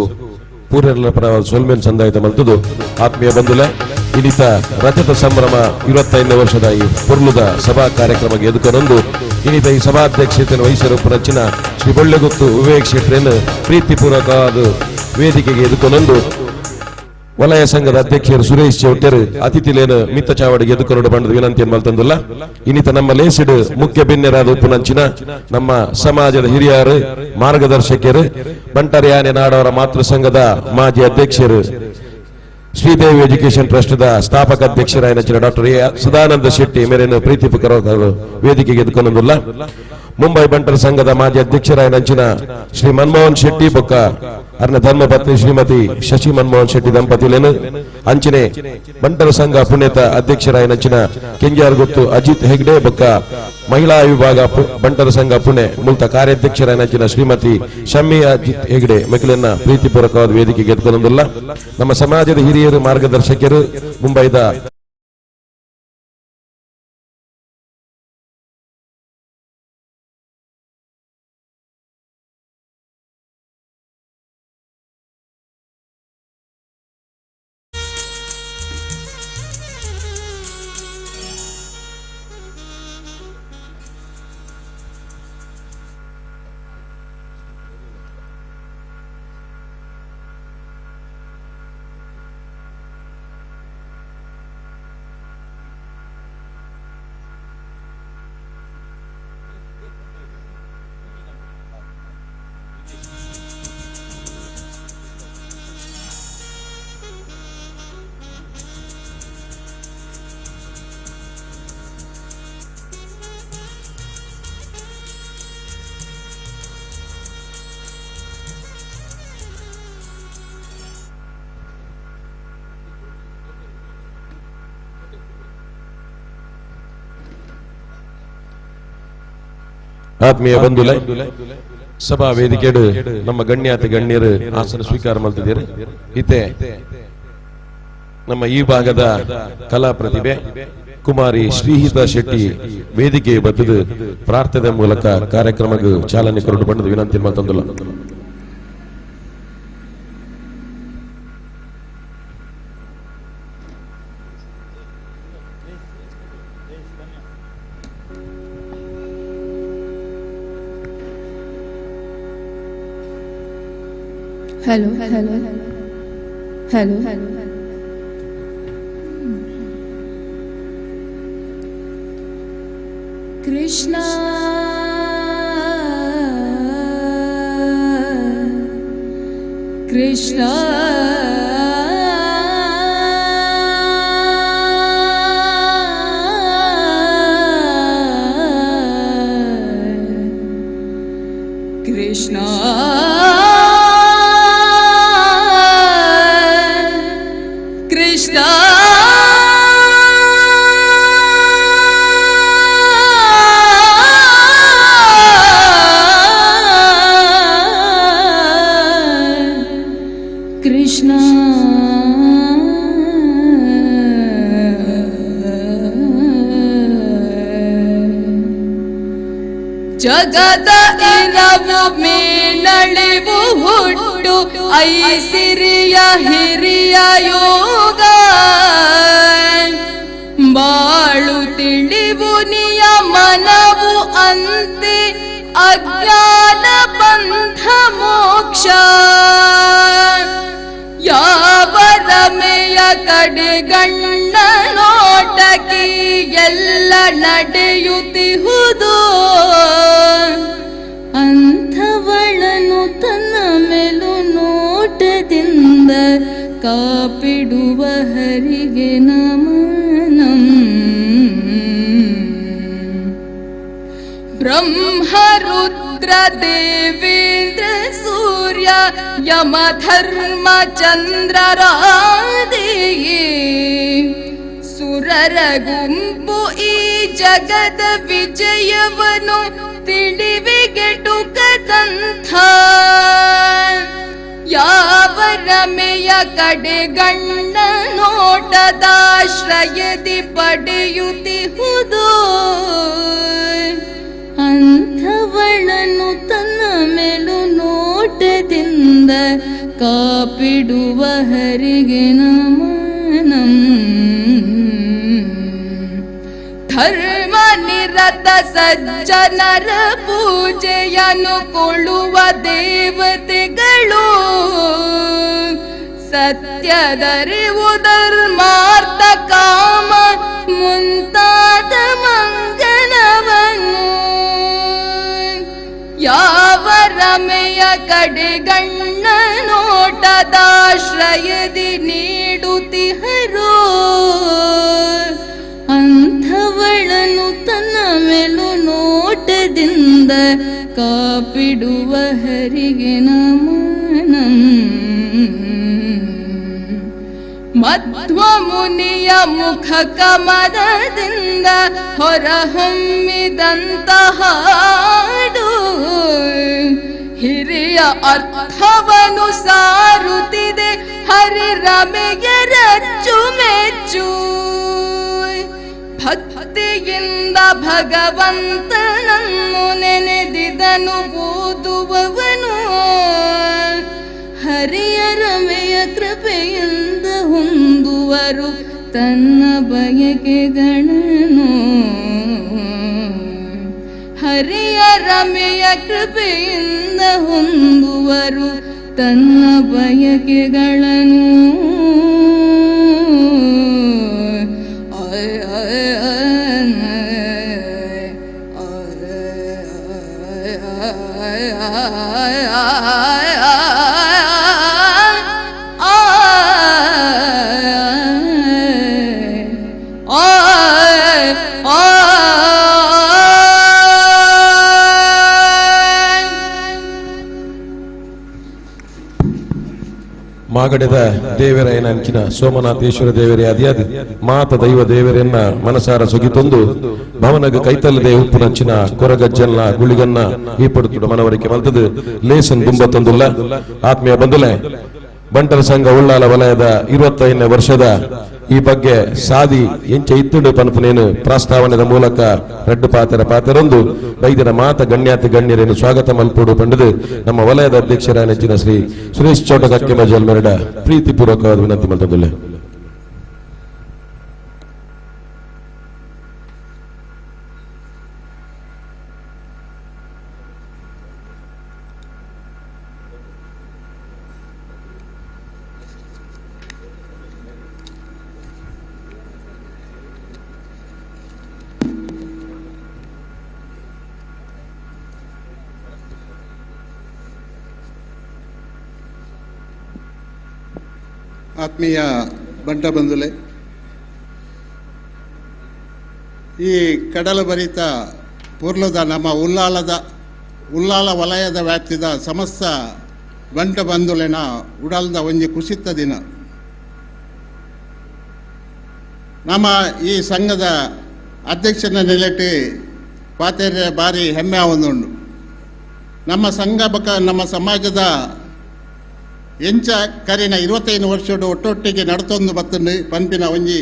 ಪೂರ್ಣ ಪರ ಸೊಲ್ಮೇಲ್ ಸಂದಾಯಿತ ಮಲ್ತದು. ಆತ್ಮೀಯ ಬಂಧುಲ, ಇನ್ನಿತ ರಜತ ಸಂಭ್ರಮ 25ನೇ ವರ್ಷದ ಈ ಪುರ್ಲುದ ಸಭಾ ಕಾರ್ಯಕ್ರಮಕ್ಕೆ ಎದುಕನೊಂದು ಇನ್ನಿತ ಈ ಸಭಾಧ್ಯಕ್ಷತೆಯನ್ನು ವಹಿಸಿರುವ ರಚಿನ ಶ್ರೀ ಬೊಳ್ಳೆಗುತ್ತು ವಿವೇಕ್ ಶೆಟ್ಟರನ್ನು ಪ್ರೀತಿಪೂರ್ವಕವಾದ ವೇದಿಕೆಗೆ ಎದುಕನೊಂದು ವಲಯ ಸಂಘದ ಅಧ್ಯಕ್ಷರು ಸುರೇಶ್ ಚೌಟರ್ ಅತಿಥಿಲೇನು ಮಿತ್ತ ಚಾವಡಿಗೆ ಎದುಕೊರಡು ಬಂಡದ ವಿನಂತಿಯನ್ನು ಮಲ್ತಂದುಲ್ಲ. ಇನ್ನಿತ ನಮ್ಮ ಲೇಸಿಡು ಮುಖ್ಯ ಬಿನ್ನೆರಾದ ಉಪ್ಪುನಂಚಿನ ನಮ್ಮ ಸಮಾಜದ ಹಿರಿಯರು, ಮಾರ್ಗದರ್ಶಕರು, ಬಂಟರ್ಯಾನೆ ನಾಡವರ ಮಾತೃ ಸಂಘದ ಮಾಜಿ ಅಧ್ಯಕ್ಷರು, ಶ್ರೀದೇವಿ ಎಜುಕೇಶನ್ ಟ್ರಸ್ಟ್ ಸ್ಥಾಪಕ ಅಧ್ಯಕ್ಷರಾದ ಡಾಕ್ಟರ್ ಎ ಸದಾನಂದ ಶೆಟ್ಟಿ ಮೇರೇನು ಪ್ರೀತಿಪೂರ್ವಕ ವೇದಿಕೆಗೆ ಎದುಕೊಂಡುಲ್ಲ. ಮುಂಬೈ ಬಂಟರ ಸಂಘದ ಮಾಜಿ ಅಧ್ಯಕ್ಷರಾದ ಶ್ರೀ ಮನಮೋಹನ್ ಶೆಟ್ಟಿ ಬೊಕ್ಕ ಅರ್ನ ಧರ್ಮಪತ್ನಿ ಶ್ರೀಮತಿ ಶಶಿ ಮನಮೋಹನ್ ಶೆಟ್ಟಿ ದಂಪತಿಲೇನು, ಅಂಚಿನೆ ಬಂಟರ ಸಂಘ ಪುಣ್ಯತ ಅಧ್ಯಕ್ಷರಾದ ಕೆಂಜಾರ್ಗುತ್ತು ಅಜಿತ್ ಹೆಗ್ಡೆ ಬೊಕ್ಕ ಮಹಿಳಾ ವಿಭಾಗ ಬಂಟರ ಸಂಘ ಪುಣೆ ಮುಲ್ತ ಕಾರ್ಯಾಧ್ಯಕ್ಷರಾದ ಶ್ರೀಮತಿ ಶಮ್ಮಿ ಅಜಿತ್ ಹೆಗ್ಡೆ ಮಕ್ಕಳನ್ನ ಪ್ರೀತಿಪೂರ್ವಕವಾದ ವೇದಿಕೆಗೆ ಎದುಕೊಂಡುಲ್ಲ. ನಮ್ಮ ಸಮಾಜದ ಹಿರಿಯರು, ಮಾರ್ಗದರ್ಶಕರು, ಮುಂಬೈದ ಆತ್ಮೀಯ ಬಂಧುಲೆ, ಸಭಾ ವೇದಿಕೆಡು ನಮ್ಮ ಗಣ್ಯಾತಿ ಗಣ್ಯರು ಆಸನ ಸ್ವೀಕಾರ ಮಾಡ್ತಿದ್ದೀರಿ. ಇತ್ತೆ ನಮ್ಮ ಈ ಭಾಗದ ಕಲಾ ಪ್ರತಿಭೆ ಕುಮಾರಿ ಶ್ರೀಹಿತಾ ಶೆಟ್ಟಿ ವೇದಿಕೆ ಬತ್ತದು ಪ್ರಾರ್ಥನೆ ಮೂಲಕ ಕಾರ್ಯಕ್ರಮಕ್ಕೆ ಚಾಲನೆ ಕೊರಡು ಬಂದದ್ದು ವಿನಂತಿ ಮಾತಂದಿಲ್ಲ. Hello hello hello hello. Krishna Krishna Krishna Krishna Krishna ಜಗದ ಇರವು ಮೇಲಳಿವು ಹುಟ್ಟು ಐಸಿರಿಯ ಹಿರಿಯ ಯೋಗ ಬಾಳು ತಿಳಿವು ನಿಯಮನವು ಅಂತೆ ಅಜ್ಞಾನ ಬಂಧ ಮೋಕ್ಷ ಯಾವ ರಮೆಯ ಕಡೆಗಣ್ಣ ನೋಟಕ್ಕೆ ಎಲ್ಲ ನಡೆಯುತ್ತಿಹುದು ಅಂಥವಳನು ತನ್ನ ಮೇಲು ನೋಟದಿಂದ ಕಾಪಿಡುವ ಹರಿಗೆ ನಮನಂ. ಬ್ರಹ್ಮ ರುದ್ರ ದೇವೇಂದ್ರ ಸೂರ್ಯ ಯಮ ಧರ್ಮ ಚಂದ್ರರಾದಿ ಸುರರ ಗುಂಪು ಈ ಜಗದ ವಿಜಯವನು ತಿಳಿವಿಗೆಟುಕದಂಥ ಯಾವ ರಮೆಯ ಕಡೆಗಣ್ಣ ನೋಟದಾಶ್ರಯದಿ ಪಡೆಯುತ್ತಿಹುದು ಅಂಥವಳನು ತನ್ನ ಮೇಲು ನೋಟದಿಂದ ಕಾಪಿಡುವ ಹರಿಗೆ ನಮನಂ. ಧರ್ಮ ನಿರತ ಸಜ್ಜನರ ಪೂಜೆಯನ್ನು ಕೊಳ್ಳುವ ದೇವತೆಗಳು ಸತ್ಯದರಿವು ಧರ್ಮಾರ್ಥ ಕಾಮ ಮುಂತಾದ ಮಂಗಲವನ್ನು ಯಾವ ರಮೆಯ ಕಡೆಗಣ್ಣ ನೋಟದಾಶ್ರಯದಿ ನೀಡುತ್ತಿಹರು ಅಂಥವಳನು ತನ್ನ ಮೇಲು ನೋಟದಿಂದ ಕಾಪಿಡುವ ಹರಿಗೆ ನಮನಂ. ಮಧ್ವ ಮುನಿಯ ಮುಖ ಕಮಲದಿಂದ ಹೊರಹೊಮ್ಮಿದಂತ ಹಾಡು ಹಿರಿಯ ಅರ್ಥವನು ಸಾರುತ್ತಿದೆ ಹರಿ ರಮೆಯ ರಚ್ಚು ಮೆಚ್ಚು. ಭಕ್ತಿಯಿಂದ ಭಗವಂತನನ್ನು ನೆನೆದಿದನು ಓದುವವನು ಹರಿಯ ರಮೆಯ ಕೃಪೆಯಿಂದ ಹೊಂದುವರು ತನ್ನ ಬಯಕೆಗಳನ್ನು. ಹರಿಯ ರಮೆಯ ಕೃಪೆಯಿಂದ ಹೊಂದುವರು ತನ್ನ ಬಯಕೆಗಳನ್ನು. ವಾಗಡೆದ ದೇವರಾಯನ ಅಂಚಿನ ಸೋಮನಾಥೇಶ್ವರ ದೇವರೇ ಅದಿಯಾದ ಮಾತ ದೈವ ದೇವರನ್ನ ಮನಸಾರ ಸುಗಿತೊಂದು ಭವನಗ ಕೈತಲ್ಲದೆ ಉಪ್ಪುನಂಚಿನ ಕೊರಗಜ್ಜನ್ನ ಗುಳಿಗನ್ನ ಈ ಪಡುತ್ತುಡ ಮನವರಿಕೆ ಮಲ್ತದು ಲೇಸನ್ ದುಂಬತ್ತೊಂದುಲ್ಲ. ಆತ್ಮೀಯ ಬಂಧುಲೆ, ಬಂಟರ ಸಂಘ ಉಳ್ಳಾಲ ವಲಯದ 25ನೇ ವರ್ಷದ ಈ ಬಗ್ಗೆ ಸಾದಿ ಎಂಚ ಇತ್ತುಡು ಪನ್ಪುನೇನು ಪ್ರಸ್ತಾವನೆದ ಮೂಲಕ ರಡ್ಡು ಪಾತೆರ ಪಾತೆರೊಂದು ಬೈದಿನ ಮಾತ ಗಣ್ಯಾತಿ ಗಣ್ಯರೇನು ಸ್ವಾಗತ ಮಲ್ಪೋಡು ಪಂಡದು ನಮ್ಮ ವಲಯದ ಅಧ್ಯಕ್ಷರ ನೆಚ್ಚಿನ ಶ್ರೀ ಸುರೇಶ್ ಚೌಟಕಕ್ಕೆ ಮಜಲ್ ಮೆರಡ ಪ್ರೀತಿಪೂರ್ವಕವಾದ ವಿನಂತಿ ಮಲ್ತದುಲ್ಲೆ. ಆತ್ಮೀಯ ಬಂಟ ಬಂಧುಲೆ, ಈ ಕಡಲ ಬರಿತ ಪೂರ್ಲದ ನಮ್ಮ ಉಲ್ಲಾಲ ವಲಯದ ವ್ಯಾಪ್ತಿದ ಸಮಸ್ತ ಬಂಟ ಬಂಧುಲೆನ ಉಡಲ್ದ ಒಂಜಿ ಕುಸಿತ ದಿನ. ನಮ್ಮ ಈ ಸಂಘದ ಅಧ್ಯಕ್ಷನ ನಿಲೆಟಿ ಪಾತೆರೆ ಭಾರಿ ಹೆಮ್ಮೆ ಒಂದುಂಡು. ನಮ್ಮ ಸಂಘ ಬಕ ನಮ್ಮ ಸಮಾಜದ ಎಂಚ ಕರಿನ 25 ವರ್ಷಡು ಒಟ್ಟೊಟ್ಟಿಗೆ ನಡತೊಂದು ಬತ್ತಂದು ಪಂಪಿನ ಒಂಜಿ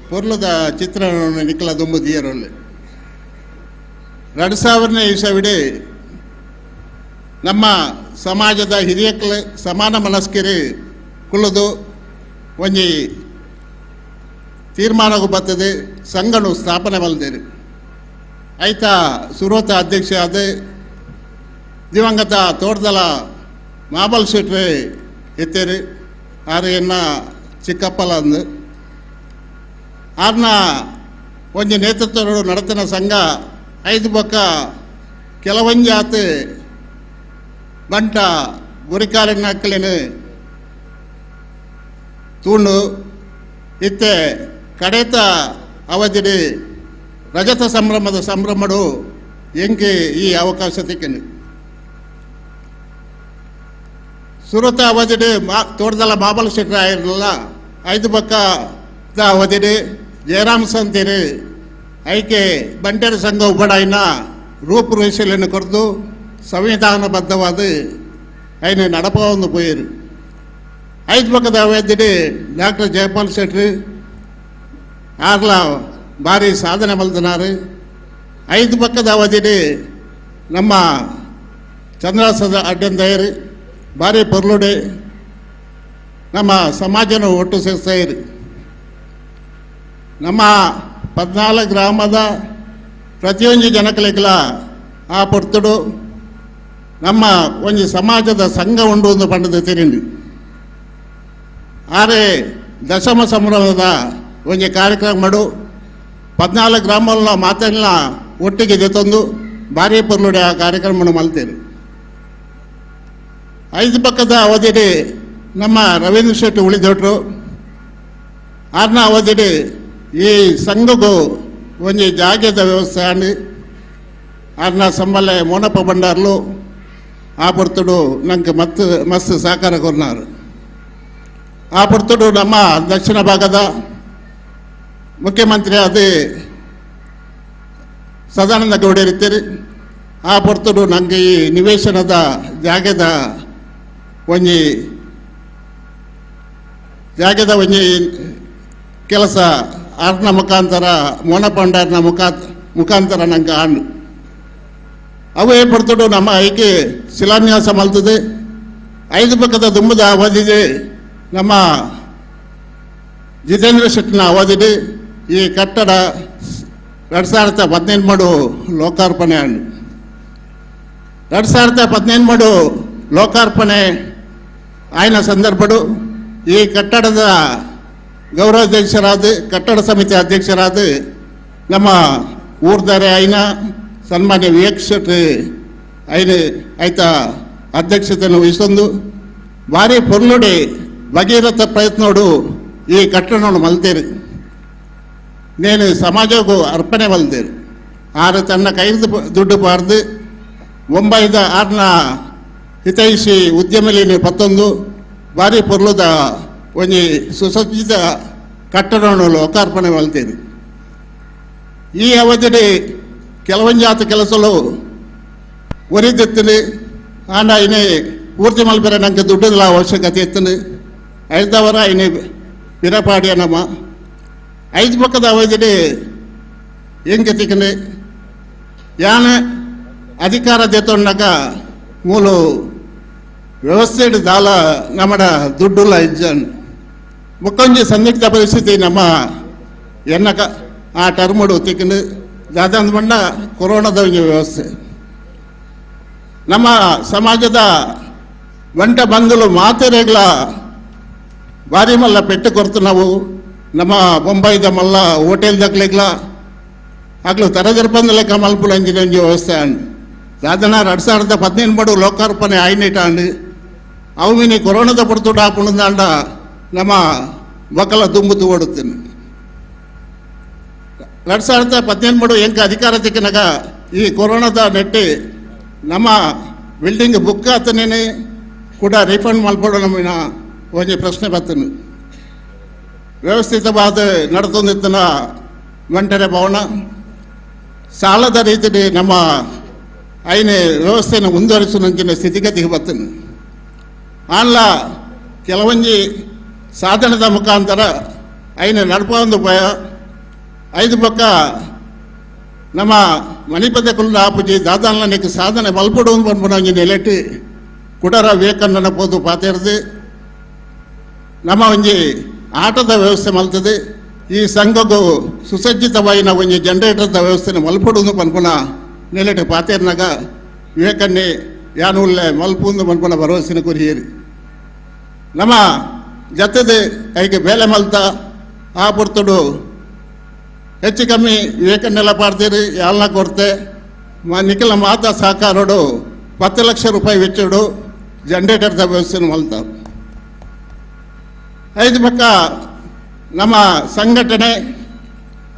ಪೊರ್ಲದ ಚಿತ್ರಣವನ್ನು ನಿಕ್ಕಲ ದುಂಬು ದಿಯರೊಲ್ಲೆ. 2000ನೇ ಇಸವಿಡೆ ನಮ್ಮ ಸಮಾಜದ ಹಿರಿಯಕ್ಲ ಸಮಾನ ಮನಸ್ಕಿರಿ ಕುಲ್ಲದು ಒಂಜಿ ತೀರ್ಮಾನಕ್ಕೂ ಬರ್ತದೆ ಸಂಘನು ಸ್ಥಾಪನೆ ಮಲ್ದೇರಿ. ಆಯ್ತಾ ಸುರೋತ ಅಧ್ಯಕ್ಷ ಆದ ದಿವಂಗತ ತೋಟದಲ ಮಾಬಲ್ ಶೆಟ್ರೆ ಎತ್ತೇರಿ ಆರು ಎನ್ನ ಚಿಕ್ಕಪ್ಪಲ ಅಂದು ಆರ್ನ ಒಂಜಿ ನೇತೃತ್ವಗಳು ನಡತನ ಸಂಘ ಐದು ಬೊಕ್ಕ ಕೆಲವೊಂಜಿ ಆತ ಬಂಟ ಗುರಿಕಾರನ ಅಕ್ಕಲೇನು ತೂಂಡು ಇತ್ತೆ ಕಡೇತ ಅವಧಿಡಿ ರಜತ ಸಂಭ್ರಮದ ಸಂಭ್ರಮಡು ಎಂಕೆ ಈ ಅವಕಾಶ ತಿಕ್ಕನು. ಸುರತ ಅವಧಿಡಿ ತೋಟದಲ್ಲ ಮಾಬಲ್ ಶೆಟ್ಟರ್ ಆಗಿರಲಿಲ್ಲ. ಐದು ಬಕ್ಕ ಅವಧಿಡಿ ಜಯರಾಮ್ ಸಂತೀರಿ ಐಕೆ ಬಂಟರ ಸಂಘ ಉಬ್ಬಡಾಯಿನ ರೂಪುರೇಷೆಯನ್ನು ಕೊರದು ಸಂವಿಧಾನಬದ್ಧವಾದ ಐನ ನಡಪವನ್ನು ಪೋಯಿರು. ಐದು ಪಕ್ಕದ ಅವಧಿಡಿ ಡಾಕ್ಟರ್ ಜಯಪಾಲ್ ಶೆಟ್ಟಿ ಆರ್ಲ ಭಾರಿ ಸಾಧನೆ ಮಲ್ದನಾರು. ಐದು ಪಕ್ಕದ ಅವಧಿಡಿ ನಮ್ಮ ಚಂದ್ರಸದ ಅಡ್ಡಂದಯರು ಭಾರಿ ಪೊರ್ಲುಡೆ ನಮ್ಮ ಸಮಾಜನ ಒಟ್ಟು ಸೇರಿಸ್ತಾಯಿರು. ನಮ್ಮ 14 ಗ್ರಾಮದ ಪ್ರತಿಯೊಂದು ಜನಕಲಿಗಲ ಆ ಪೊರ್ತುಡು ನಮ್ಮ ಒಂಜಿ ಸಮಾಜದ ಸಂಘ ಉಂಡು ಒಂದು ಪಂಡದ ತಿರಿಂಡು. ಆರೆ ದಶಮ ಸಂಭ್ರಮದ ಒಂಜಿ ಕಾರ್ಯಕ್ರಮ ಮಾಡು 14 ಗ್ರಾಮಗಳ ಮಾತೆಲ್ಲ ಒಟ್ಟಿಗೆ ಜೊತೊಂದು ಭಾರಿ ಪೊರ್ಲುಡೆ ಆ ಕಾರ್ಯಕ್ರಮವನ್ನು ಮಲ್ತೇನೆ. ಐದು ಪಕ್ಕದ ಅವಧಿಡಿ ನಮ್ಮ ರವೀಂದ್ರ ಶೆಟ್ಟಿ ಉಳಿದೊಟ್ರು. ಆರನ ಅವಧಿಡಿ ಈ ಸಂಘಕ್ಕೂ ಒಂಜಿ ಜಾಗ್ಯದ ವ್ಯವಸ್ಥೆ ಆಂಡ್ ಆರ್ನ ಸಂಬಲೆ ಮೋನಪ್ಪ ಭಂಡಾರ್ಲು ಆ ಪೊರ್ತುಡು ನಂಗೆ ಮತ್ತು ಮಸ್ತ್ ಸಹಕಾರ ಕೊರ್ನಾರು. ಆ ಪೊರ್ತುಡು ನಮ್ಮ ದಕ್ಷಿಣ ಭಾಗದ ಮುಖ್ಯಮಂತ್ರಿ ಆದ ಸದಾನಂದ ಗೌಡರಿದ್ದೀರಿ. ಆ ಪೊರ್ತುಡು ನಂಗೆ ಈ ನಿವೇಶನದ ಜಾಗದ ಒಂಜಿ ಜಾಗದ ಒಂಜಿ ಕೆಲಸ ಆರ್ನ ಮುಖಾಂತರ ಮೋನಪ್ಪ ಭಂಡಾರ್ನ ಮುಖಾಂತರ ನಂಗೆ ಆಂಡು. ಅವೇ ಪೊರ್ತುಡು ನಮ್ಮ ಐಕೆ ಶಿಲಾನ್ಯಾಸ ಮಲ್ತದೆ. ಐದು ಪಕ್ಕದ ದುಂಬದ ಅವಧಿದೆ ನಮ್ಮ ಜಿತೇಂದ್ರ ಶೆಟ್ಟಿನ ಅವಧಿಡಿ ಈ ಕಟ್ಟಡ 2018 ಮಾಡು ಲೋಕಾರ್ಪಣೆ ಆಂಡು. 2018 ಮಾಡು ಲೋಕಾರ್ಪಣೆ ಆಯ್ನ ಸಂದರ್ಭಡು ಈ ಕಟ್ಟಡದ ಗೌರವಾಧ್ಯಕ್ಷರಾದ ಕಟ್ಟಡ ಸಮಿತಿ ಅಧ್ಯಕ್ಷರಾದ ನಮ್ಮ ಊರ್ದಾರೆ ಆಯ್ನ ಸನ್ಮಾನ್ಯ ವಿ ಎಕ್ಸ್ ಶೆಟ್ಟಿ ಐನ ಆಯ್ತ ಅಧ್ಯಕ್ಷತೆಯನ್ನು ವಹಿಸೊಂದು ಭಾರಿ ಪೊರ್ಲುಡಿ ಭಗೀರಥ ಪ್ರಯತ್ನೋಡು ಈ ಕಟ್ಟಡವನ್ನು ಮಲ್ತೇರಿ. ನೇನು ಸಮಾಜಕ್ಕೂ ಅರ್ಪಣೆ ಮಲ್ತೇರಿ. ಆರು ತನ್ನ ಕೈದು ದುಡ್ಡು ಬಾರ್ದು 9 6ನ ಹಿತೈಷಿ ಉದ್ಯಮಲಿನ 11 ಭಾರಿ ಪೊರ್ಲುದ ಒಂಜಿ ಸುಸಜ್ಜಿತ ಕಟ್ಟಡವನ್ನು ಲೋಕಾರ್ಪಣೆ ಮಲ್ತೇನೆ. ಈ ಅವಧಿಡಿ ಕೆಲವೊಂಜಾತ ಕೆಲಸಲು ಒರಿದೆತ್ತನೆ ಆಂಡ ಐನೆ ಪೂರ್ತಿ ಮಲ್ಪೆರೆ ನಂಗೆ ದುಡ್ಡುಗಳ ಅವಶ್ಯಕತೆ ಇತ್ತನೆ. ಐದವರ ಐನೆ ಪಿರಪಾಡಿಯ ನಮ್ಮ ಐದು ಪಕ್ಕದ ಅವಧಿಡಿ ಹೆಂಗೆ ತಿಕ್ಕನೆ ಯಾನ ಅಧಿಕಾರ ದೇತೊಂಡಾಗ ಮೂಲ ವ್ಯವಸ್ಥೆ ದಾಲ ನಮ್ಮಡ ದುಡ್ಡುಲ್ಲ ಇಜ್ಜನ್ ಮುಕ್ಕೊಂಜಿ ಸಂದಿಗ್ಧ ಪರಿಸ್ಥಿತಿ ನಮ್ಮ ಎನ್ನಕ ಆ ಟರ್ಮುಡು ತಿಕ್ಕಂಡು ದಾದಂದ ಬಣ್ಣ ಕೊರೋನಾದ ಒಂಜಿ ವ್ಯವಸ್ಥೆ ನಮ್ಮ ಸಮಾಜದ ಬಂಟ ಬಂಧುಲು ಮಾತೆರೆಗ್ಲ ಭಾರಿ ಮಲ್ಲ ಪೆಟ್ಟು ಕೊರ್ತು ನಾವು ನಮ್ಮ ಬೊಂಬೈದ ಮಲ್ಲ ಹೋಟೆಲ್ ದಕ್ಲೆಗ್ಲ ಆಗ್ಲೂ ತರದರ್ಪಂದ ಲೆಕ್ಕ ಮಲ್ಪುಲ ಅಂಜಿನ ಒಂಜಿ ವ್ಯವಸ್ಥೆ ಅಂಡ್ ಸಾಧನ 2015 ಬಡು ಲೋಕಾರ್ಪಣೆ ಆಯ್ನಿಟ ಅಂಡ್ ಅವು ಮಿನಿ ಕೊರೋನಾದ ಪಡ್ತುಡ ಆಪುಂಡಾಂಡ ನಮ್ಮ ಬಕಲ ದುಂಬುತು ಓಡುತ್ತೇನೆ. 2015 ಬಡು ಎಂಕ ಅಧಿಕಾರ ತಿಕ್ಕನಾಗ ಈ ಕೊರೋನಾದ ನೆಟ್ಟಿ ನಮ್ಮ ಬಿಲ್ಡಿಂಗ್ ಬುಕ್ ಆತನೇನೆ ಕೂಡ ರೀಫಂಡ್ ಮಲ್ಪಡೋ ನಮ್ಮಿನ ಒಂಜಿ ಪ್ರಶ್ನೆ ಬರ್ತೇನೆ. ವ್ಯವಸ್ಥಿತವಾದ ನಡ್ತೊಂದಿತ್ತನ ವಂಟರೆ ಭವನ ಸಾಲದ ರೀತಿಯಲ್ಲಿ ನಮ್ಮ ಐನೆ ವ್ಯವಸ್ಥೆಯನ್ನು ಮುಂದುವರಿಸುವಂಚಿನ ಸ್ಥಿತಿಗತಿಗೆ ಬರ್ತೇನೆ. ಆನ್ಲ ಕೆಲವೊಂಜಿ ಸಾಧನದ ಮುಖಾಂತರ ಐನೆ ನಡ್ಪೊಂದು ಪೋಯ ಐದು ಪಕ್ಕ ನಮ್ಮ ಮಣಿಪದ ಕುಲ್ಲ ಆಪುಜಿ ದಾದಾನ್ಲನಿಕ್ ಸಾಧನೆ ಮಲ್ಪಡು ಪನ್ಪುನ ಒಂಜಿ ನೆಲೆಟ್ ಕುಡರ ವಿವೇಕಣ್ಣನ ಪೋದು ಪಾತೆರ್ದು ನಮ್ಮ ಒಂಜಿ ಆಟದ ವ್ಯವಸ್ಥೆ ಮಲ್ತದೆ. ಈ ಸಂಘಕ್ಕೂ ಸುಸಜ್ಜಿತವಾಯಿನ ಒಂಜಿ ಜನರೇಟರ್ದ ವ್ಯವಸ್ಥೆನ ಮಲ್ಪಡು ಪನ್ಪುನ ನೆಲೆಟ್ ಪಾತೆರ್ನಾಗ ವಿವೇಕಣ್ಣೆ ಯಾನುಲ್ಲೆ ಮಲ್ಪುಂದು ಪನ್ಪುನ ಭರವಸೆನ ಕೊರಿಯೇರಿ ನಮ್ಮ ಜತೆದೆ ಐಕೆ ಬೇಲೆ ಮಲ್ತ ಆ ಪುರ್ತುಡು ಹೆಚ್ಚು ಕಮ್ಮಿ ವಿವೇಕನ್ನೆಲ್ಲ ಪಾಡ್ತೀರಿ ಯಾಲ್ನ ಕೊರತೆ ನಿಖಿಲ ಮಾತಾ ಸಹಕಾರೋಡು 10 ಲಕ್ಷ ರೂಪಾಯಿ ವೆಚ್ಚಡು ಜನರೇಟರ್ದ ವ್ಯವಸ್ಥೆನ ಮಲ್ತ. ಐದು ಪಕ್ಕ ನಮ್ಮ ಸಂಘಟನೆ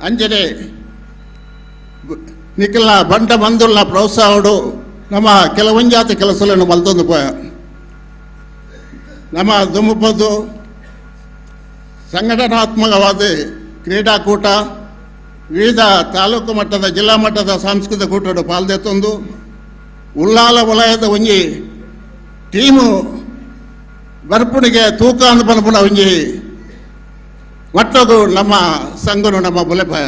ಅಂಜನೆ ನಿಖಿಲ್ನ ಬಂಟ ಬಂಧುಲ್ನ ಪ್ರೋತ್ಸಾಹಡು ನಮ್ಮ ಕೆಲವೊಂಜಾತಿ ಕೆಲಸಗಳನ್ನು ಮಲ್ತೊಂದು ಪೋಯ ನಮ್ಮ ದುಮ್ಮಪದ್ದು ಸಂಘಟನಾತ್ಮಕವಾದ ಕ್ರೀಡಾಕೂಟ ವಿವಿಧ ತಾಲೂಕು ಮಟ್ಟದ ಜಿಲ್ಲಾ ಮಟ್ಟದ ಸಾಂಸ್ಕೃತಿಕ ಕೂಟಡು ಪಾಲ್ದೆತ್ತೊಂದು ಉಲ್ಲಾಲ ವಲಯದ ಒಂಜಿ ಟೀಮು ಬರ್ಪುಣಿಗೆ ತೂಕ ಅಂದ್ ಪನ್ಪುನ ಒಂಜಿ ಮಟ್ಟಗು ನಮ್ಮ ಸಂಘನು ನಮ್ಮ ಬುಲೆಪಾಯ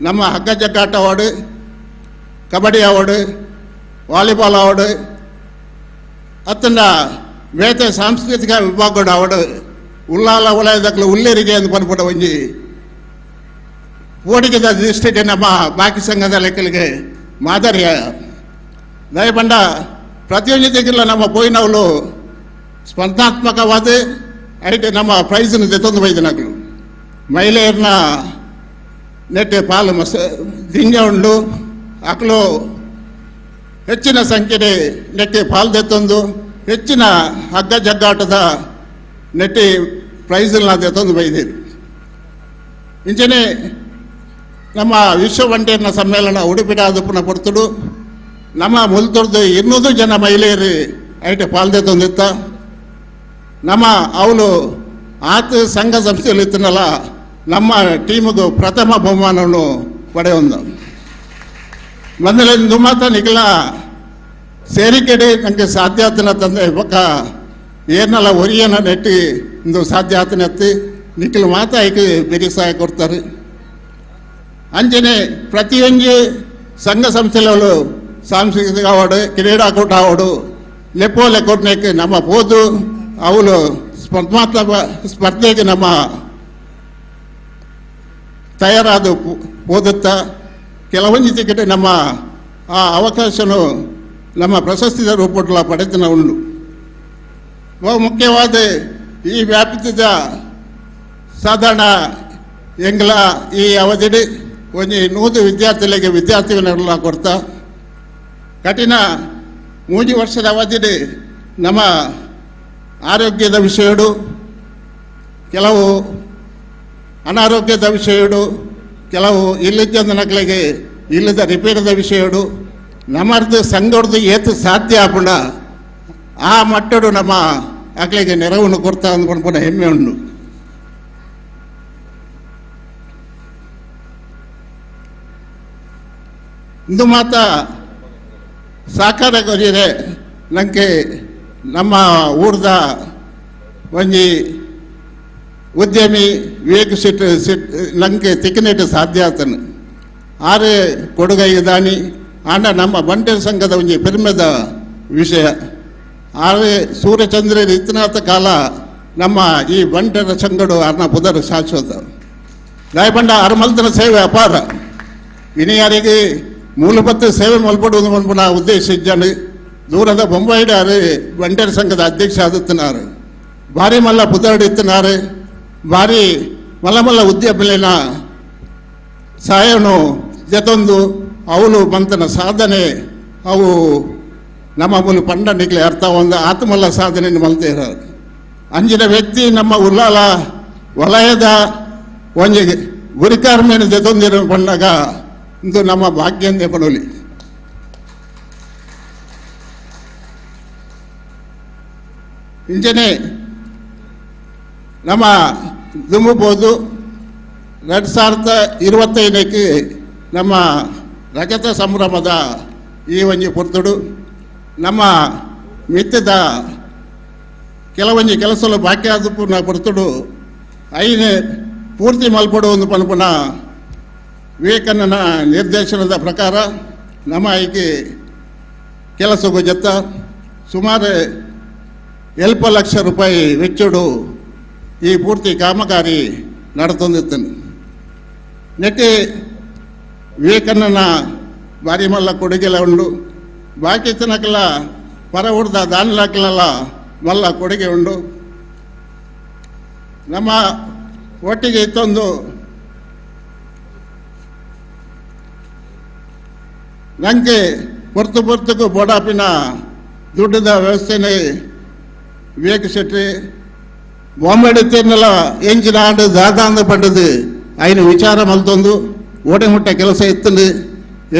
ನಮ್ಮ ಹಗ್ಗ ಜಗ್ಗಾಟ award, kabaddi award, volleyball award ಅತ್ತಂಡ ಬೇತೆ ಸಾಂಸ್ಕೃತಿಕ ವಿಭಾಗದ ಅವಾರ್ಡ್ ಉಲ್ಲಾಲ ವಲಯದಕ್ಲು ಉಲ್ಲೇರಿಗೆ ಅಂದ್ ಪನ್ಪುನ ಒಂಜಿ ಓಡಿಗೆದ ದೃಷ್ಟಿಗೆ ನಮ್ಮ ಬಾಕಿ ಸಂಘದ ಲೆಕ್ಕಲಿಗೆ ಮಾದರಿಯ ದಯಬಂಡ ಪ್ರತಿಯೊಂದು ದಿಕ್ಕಿಲ್ಲ ನಮ್ಮ ಪೋಯಿನವಳು ಸ್ಪರ್ಧಾತ್ಮಕವಾದ ಐಟೆ ನಮ್ಮ ಪ್ರೈಸನ್ನು ತೆತ್ತೊಂದು ಬೈದನಕ್ಲು ಮಹಿಳೆಯರನ್ನ ನೆಟ್ಟೆ ಪಾಲು ಮಸ ದಿಂಜ ಉಂಡು ಅಕ್ಲು ಹೆಚ್ಚಿನ ಸಂಖ್ಯೆ ನೆಟ್ಟೆ ಪಾಲು ತೆತ್ತೊಂದು ಹೆಚ್ಚಿನ ಹಗ್ಗ ಜಗ್ಗಾಟದ ನೆಟ್ಟಿ ಪ್ರೈಸನ್ನ ತೆತ್ತೊಂದು ಬೈದಿರಿ. ಇಂಚನೆ ನಮ್ಮ ವಿಶ್ವ ವಂಟೇರ್ನ ಸಮ್ಮೇಳನ ಉಡುಪಿಡ ಆದುಪ್ಪುನ ಪೊರ್ತುಡು ನಮ್ಮ ಮುಲ್ತುರ್ದು 200 ಜನ ಮಹಿಳೆಯರು ಐಟೆ ಪಾಲ್ದೆ ತಂದಿತ್ತ ನಮ್ಮ ಅವಳು ಆತ ಸಂಘ ಸಂಸ್ಥೆಯಲ್ಲಿ ಇತ್ತನಲ್ಲ ನಮ್ಮ ಟೀಮಿಗೂ ಪ್ರಥಮ ಬಹುಮಾನವನ್ನು ಪಡೆಯೊಂದು ಮೊದಲಿಂದು ಮಾತ್ರ ನಿಖಿಲ ಸೇರಿಕೆಡೆ ನನಗೆ ಸಾಧ್ಯ ಆತನ ತಂದೆ ಪಕ್ಕ ಏನಲ್ಲ ಒರಿಯನ ನೆಟ್ಟಿ ಇಂದು ಸಾಧ್ಯ ಆತನ ಎತ್ತಿ ನಿಖಿಲ್ ಮಾತ್ರ ಐಕೆ ಬೇರೆ ಸಹಾಯ ಕೊಡ್ತಾರೆ. ಅಂಜನೆ ಪ್ರತಿಯೊಂದು ಸಂಘ ಸಂಸ್ಥೆಗಳು ಸಾಂಸ್ಕೃತಿಕ ಅವಾರ್ಡು ಕ್ರೀಡಾಕೂಟ ಅವಾರ್ಡು ಲೆಪ್ಪೋ ಲೆಕ್ಕೋಟ್ನೇಕೆ ನಮ್ಮ ಪೋದು ಅವಳು ಸ್ಪರ್ಧಾತ್ಮಕ ಸ್ಪರ್ಧೆಗೆ ನಮ್ಮ ತಯಾರಾದ ಓದುತ್ತಾ ಕೆಲವೊಂದು ಟಿಕೆಟ್ ನಮ್ಮ ಆ ಅವಕಾಶನು ನಮ್ಮ ಪ್ರಶಸ್ತಿದ ರೂಪಟ್ಲ ಪಡೆತನ ಉಂಡು. ಬಹು ಮುಖ್ಯವಾದ ಈ ವ್ಯಾಪಿಸಿದ ಸಾಧಾರಣ ಎಂಗ್ಲ ಈ ಅವಧಿಡಿ ಒಂಜಿ 100 ವಿದ್ಯಾರ್ಥಿಗಳಿಗೆ ವಿದ್ಯಾರ್ಥಿಗಳನ್ನೆಲ್ಲ ಕೊಡ್ತಾ ಕಠಿಣ 3 ವರ್ಷದ ಅವಧಿಡಿ ನಮ್ಮ ಆರೋಗ್ಯದ ವಿಷಯಡು ಕೆಲವು ಅನಾರೋಗ್ಯದ ವಿಷಯಡು ಕೆಲವು ಇಲ್ಲಿದ್ದ ಜನಗಳಿಗೆ ಇಲ್ಲದ ರಿಪೇರದ ವಿಷಯಡು ನಮ್ಮರ್ದು ಸಂಘರ್ದು ಏತು ಸಾಧ್ಯ ಆಪುಂಡ ಆ ಮಟ್ಟಡು ನಮ್ಮ ಅಕ್ಲೆಗೆ ನೆರವನ್ನು ಕೊಡ್ತಾ ಅಂದ್ಕೊಂಡು ಹೆಮ್ಮೆ ಉಂಡು. ಇಂದು ಮಾತ ಸಾಕಾರ ಕೊರಿಯರೆ ನಂಗೆ ನಮ್ಮ ಊರ್ದ ಒಂಜಿ ಉದ್ಯಮಿ ವಿವೇಕ್ ಸಿಟ್ ಸಿಟ್ ನಂಗೆ ತಿಕ್ಕನೇಟು ಸಾಧ್ಯ ಆತನು ಆರೆ ಕೊಡುಗೈ ದಾನಿ ಆಂಡ ನಮ್ಮ ಬಂಟೆ ಸಂಘದ ಒಂಜಿ ಪೆರ್ಮೆದ ವಿಷಯ. ಆರೆ ಸೂರ್ಯಚಂದ್ರರ ಇತ್ತನಾಥ ಕಾಲ ನಮ್ಮ ಈ ಬಂಟರ ಸಂಗಡು ಅರ್ನ ಪುದರ್ ಶಾಶ್ವತ ಗಾಯಪಂಡ ಅರಮಲ್ತನ ಸೇವೆ ಅಪಾರ. ಇನಿಯಾರಿಗೆ ಮೂಲಭೂತ ಸೇವೆ ಮಲ್ಪಡುವುದು ಮನ್ಪುನ ಉದ್ದೇಶ ಇಜ್ಜಾನು ದೂರದ ಬೊಂಬಾಯಿಡಾರು ಬಂಟರ ಸಂಘದ ಅಧ್ಯಕ್ಷ ಆದತ್ತಿನಾರು ಭಾರಿ ಮಲ್ಲ ಪುದರ್ಡಿತ್ತಿನಾರು ಭಾರಿ ಮಲ್ಲ ಮಲ್ಲ ಉದ್ಯಮಲಿನ ಸಾಯನು ಜತೊಂದು ಅವಳು ಬಂತನ ಸಾಧನೆ ಅವು ನಮ್ಮ ಮೂಲ ಪಂಡ ನಿಗ್ಲೆ ಅರ್ಥ ಒಂದು ಆತ್ಮಲ್ಲ ಸಾಧನೆ ಮಲ್ತೇ ಇರೋದು. ಅಂಜಿನ ವ್ಯಕ್ತಿ ನಮ್ಮ ಉಲ್ಲಾಲ ವಲಯದ ಒಂಜಿ ಗುರಿಕಾರ್ಮೇನ ಜತೊಂದಿರೋ ಪಂಡಾಗ ಇಂದು ನಮ್ಮ ಭಾಗ್ಯಂದೇ ಪಡೋಲಿ. ಇಂಚನೆ ನಮ್ಮ ದುಂಬಬಹುದು 2025ಕ್ಕೆ ನಮ್ಮ ರಜತ ಸಂಭ್ರಮದ ಈ ಒಂಜಿ ಪೊರ್ತುಡು ನಮ್ಮ ಮಿತ್ತದ ಕೆಲವೊಂಜಿ ಕೆಲಸಲು ಬಾಕಿ ಆದ ಪೂರ್ಣ ಪೊರ್ತುಡು ಐನೆ ಪೂರ್ತಿ ಮಲ್ಪಡು ಒಂದು ಪನ್ಪುನ ವಿವೇಕಣ್ಣನ ನಿರ್ದೇಶನದ ಪ್ರಕಾರ ನಮ್ಮ ಆಯ್ಕೆ ಕೆಲಸಗೂ ಜೊತ್ತ ಸುಮಾರು 7 ಲಕ್ಷ ರೂಪಾಯಿ ವೆಚ್ಚಡು ಈ ಪೂರ್ತಿ ಕಾಮಗಾರಿ ನಡತೊಂದಿತ್ತನು. ನೆಕ್ಕೆ ವಿವೇಕಣ್ಣನ ಭಾರಿ ಮಲ್ಲ ಕೊಡುಗೆಲ್ಲ ಉಂಡು, ಬಾಕಿ ತನಕಲ್ಲ ಪರ ಉಡ್ದ ದಾನಲಾಕಲೆಲ್ಲ ಮಲ್ಲ ಕೊಡುಗೆ ಉಂಡು. ನಮ್ಮ ಒಟ್ಟಿಗೆ ಇತ್ತೊಂದು ನನಗೆ ಪೊರ್ತು ಪೊರ್ತಕ್ಕೂ ಬೋಡಾಪಿನ ದುಡ್ಡದ ವ್ಯವಸ್ಥೆನೇ ವಿವೇಕ್ ಶೆಟ್ಟಿ ಬಾಂಬೆ ತೇರ್ನೆಲ್ಲ ಎಂಜಿನ ಆಂಡು ದಾದಾಂದ ಪಂಡದು ಐನು ವಿಚಾರ ಮಲ್ತೊಂದು ಓಡೆ ಮುಟ್ಟ ಕೆಲಸ ಇತ್ತಂದು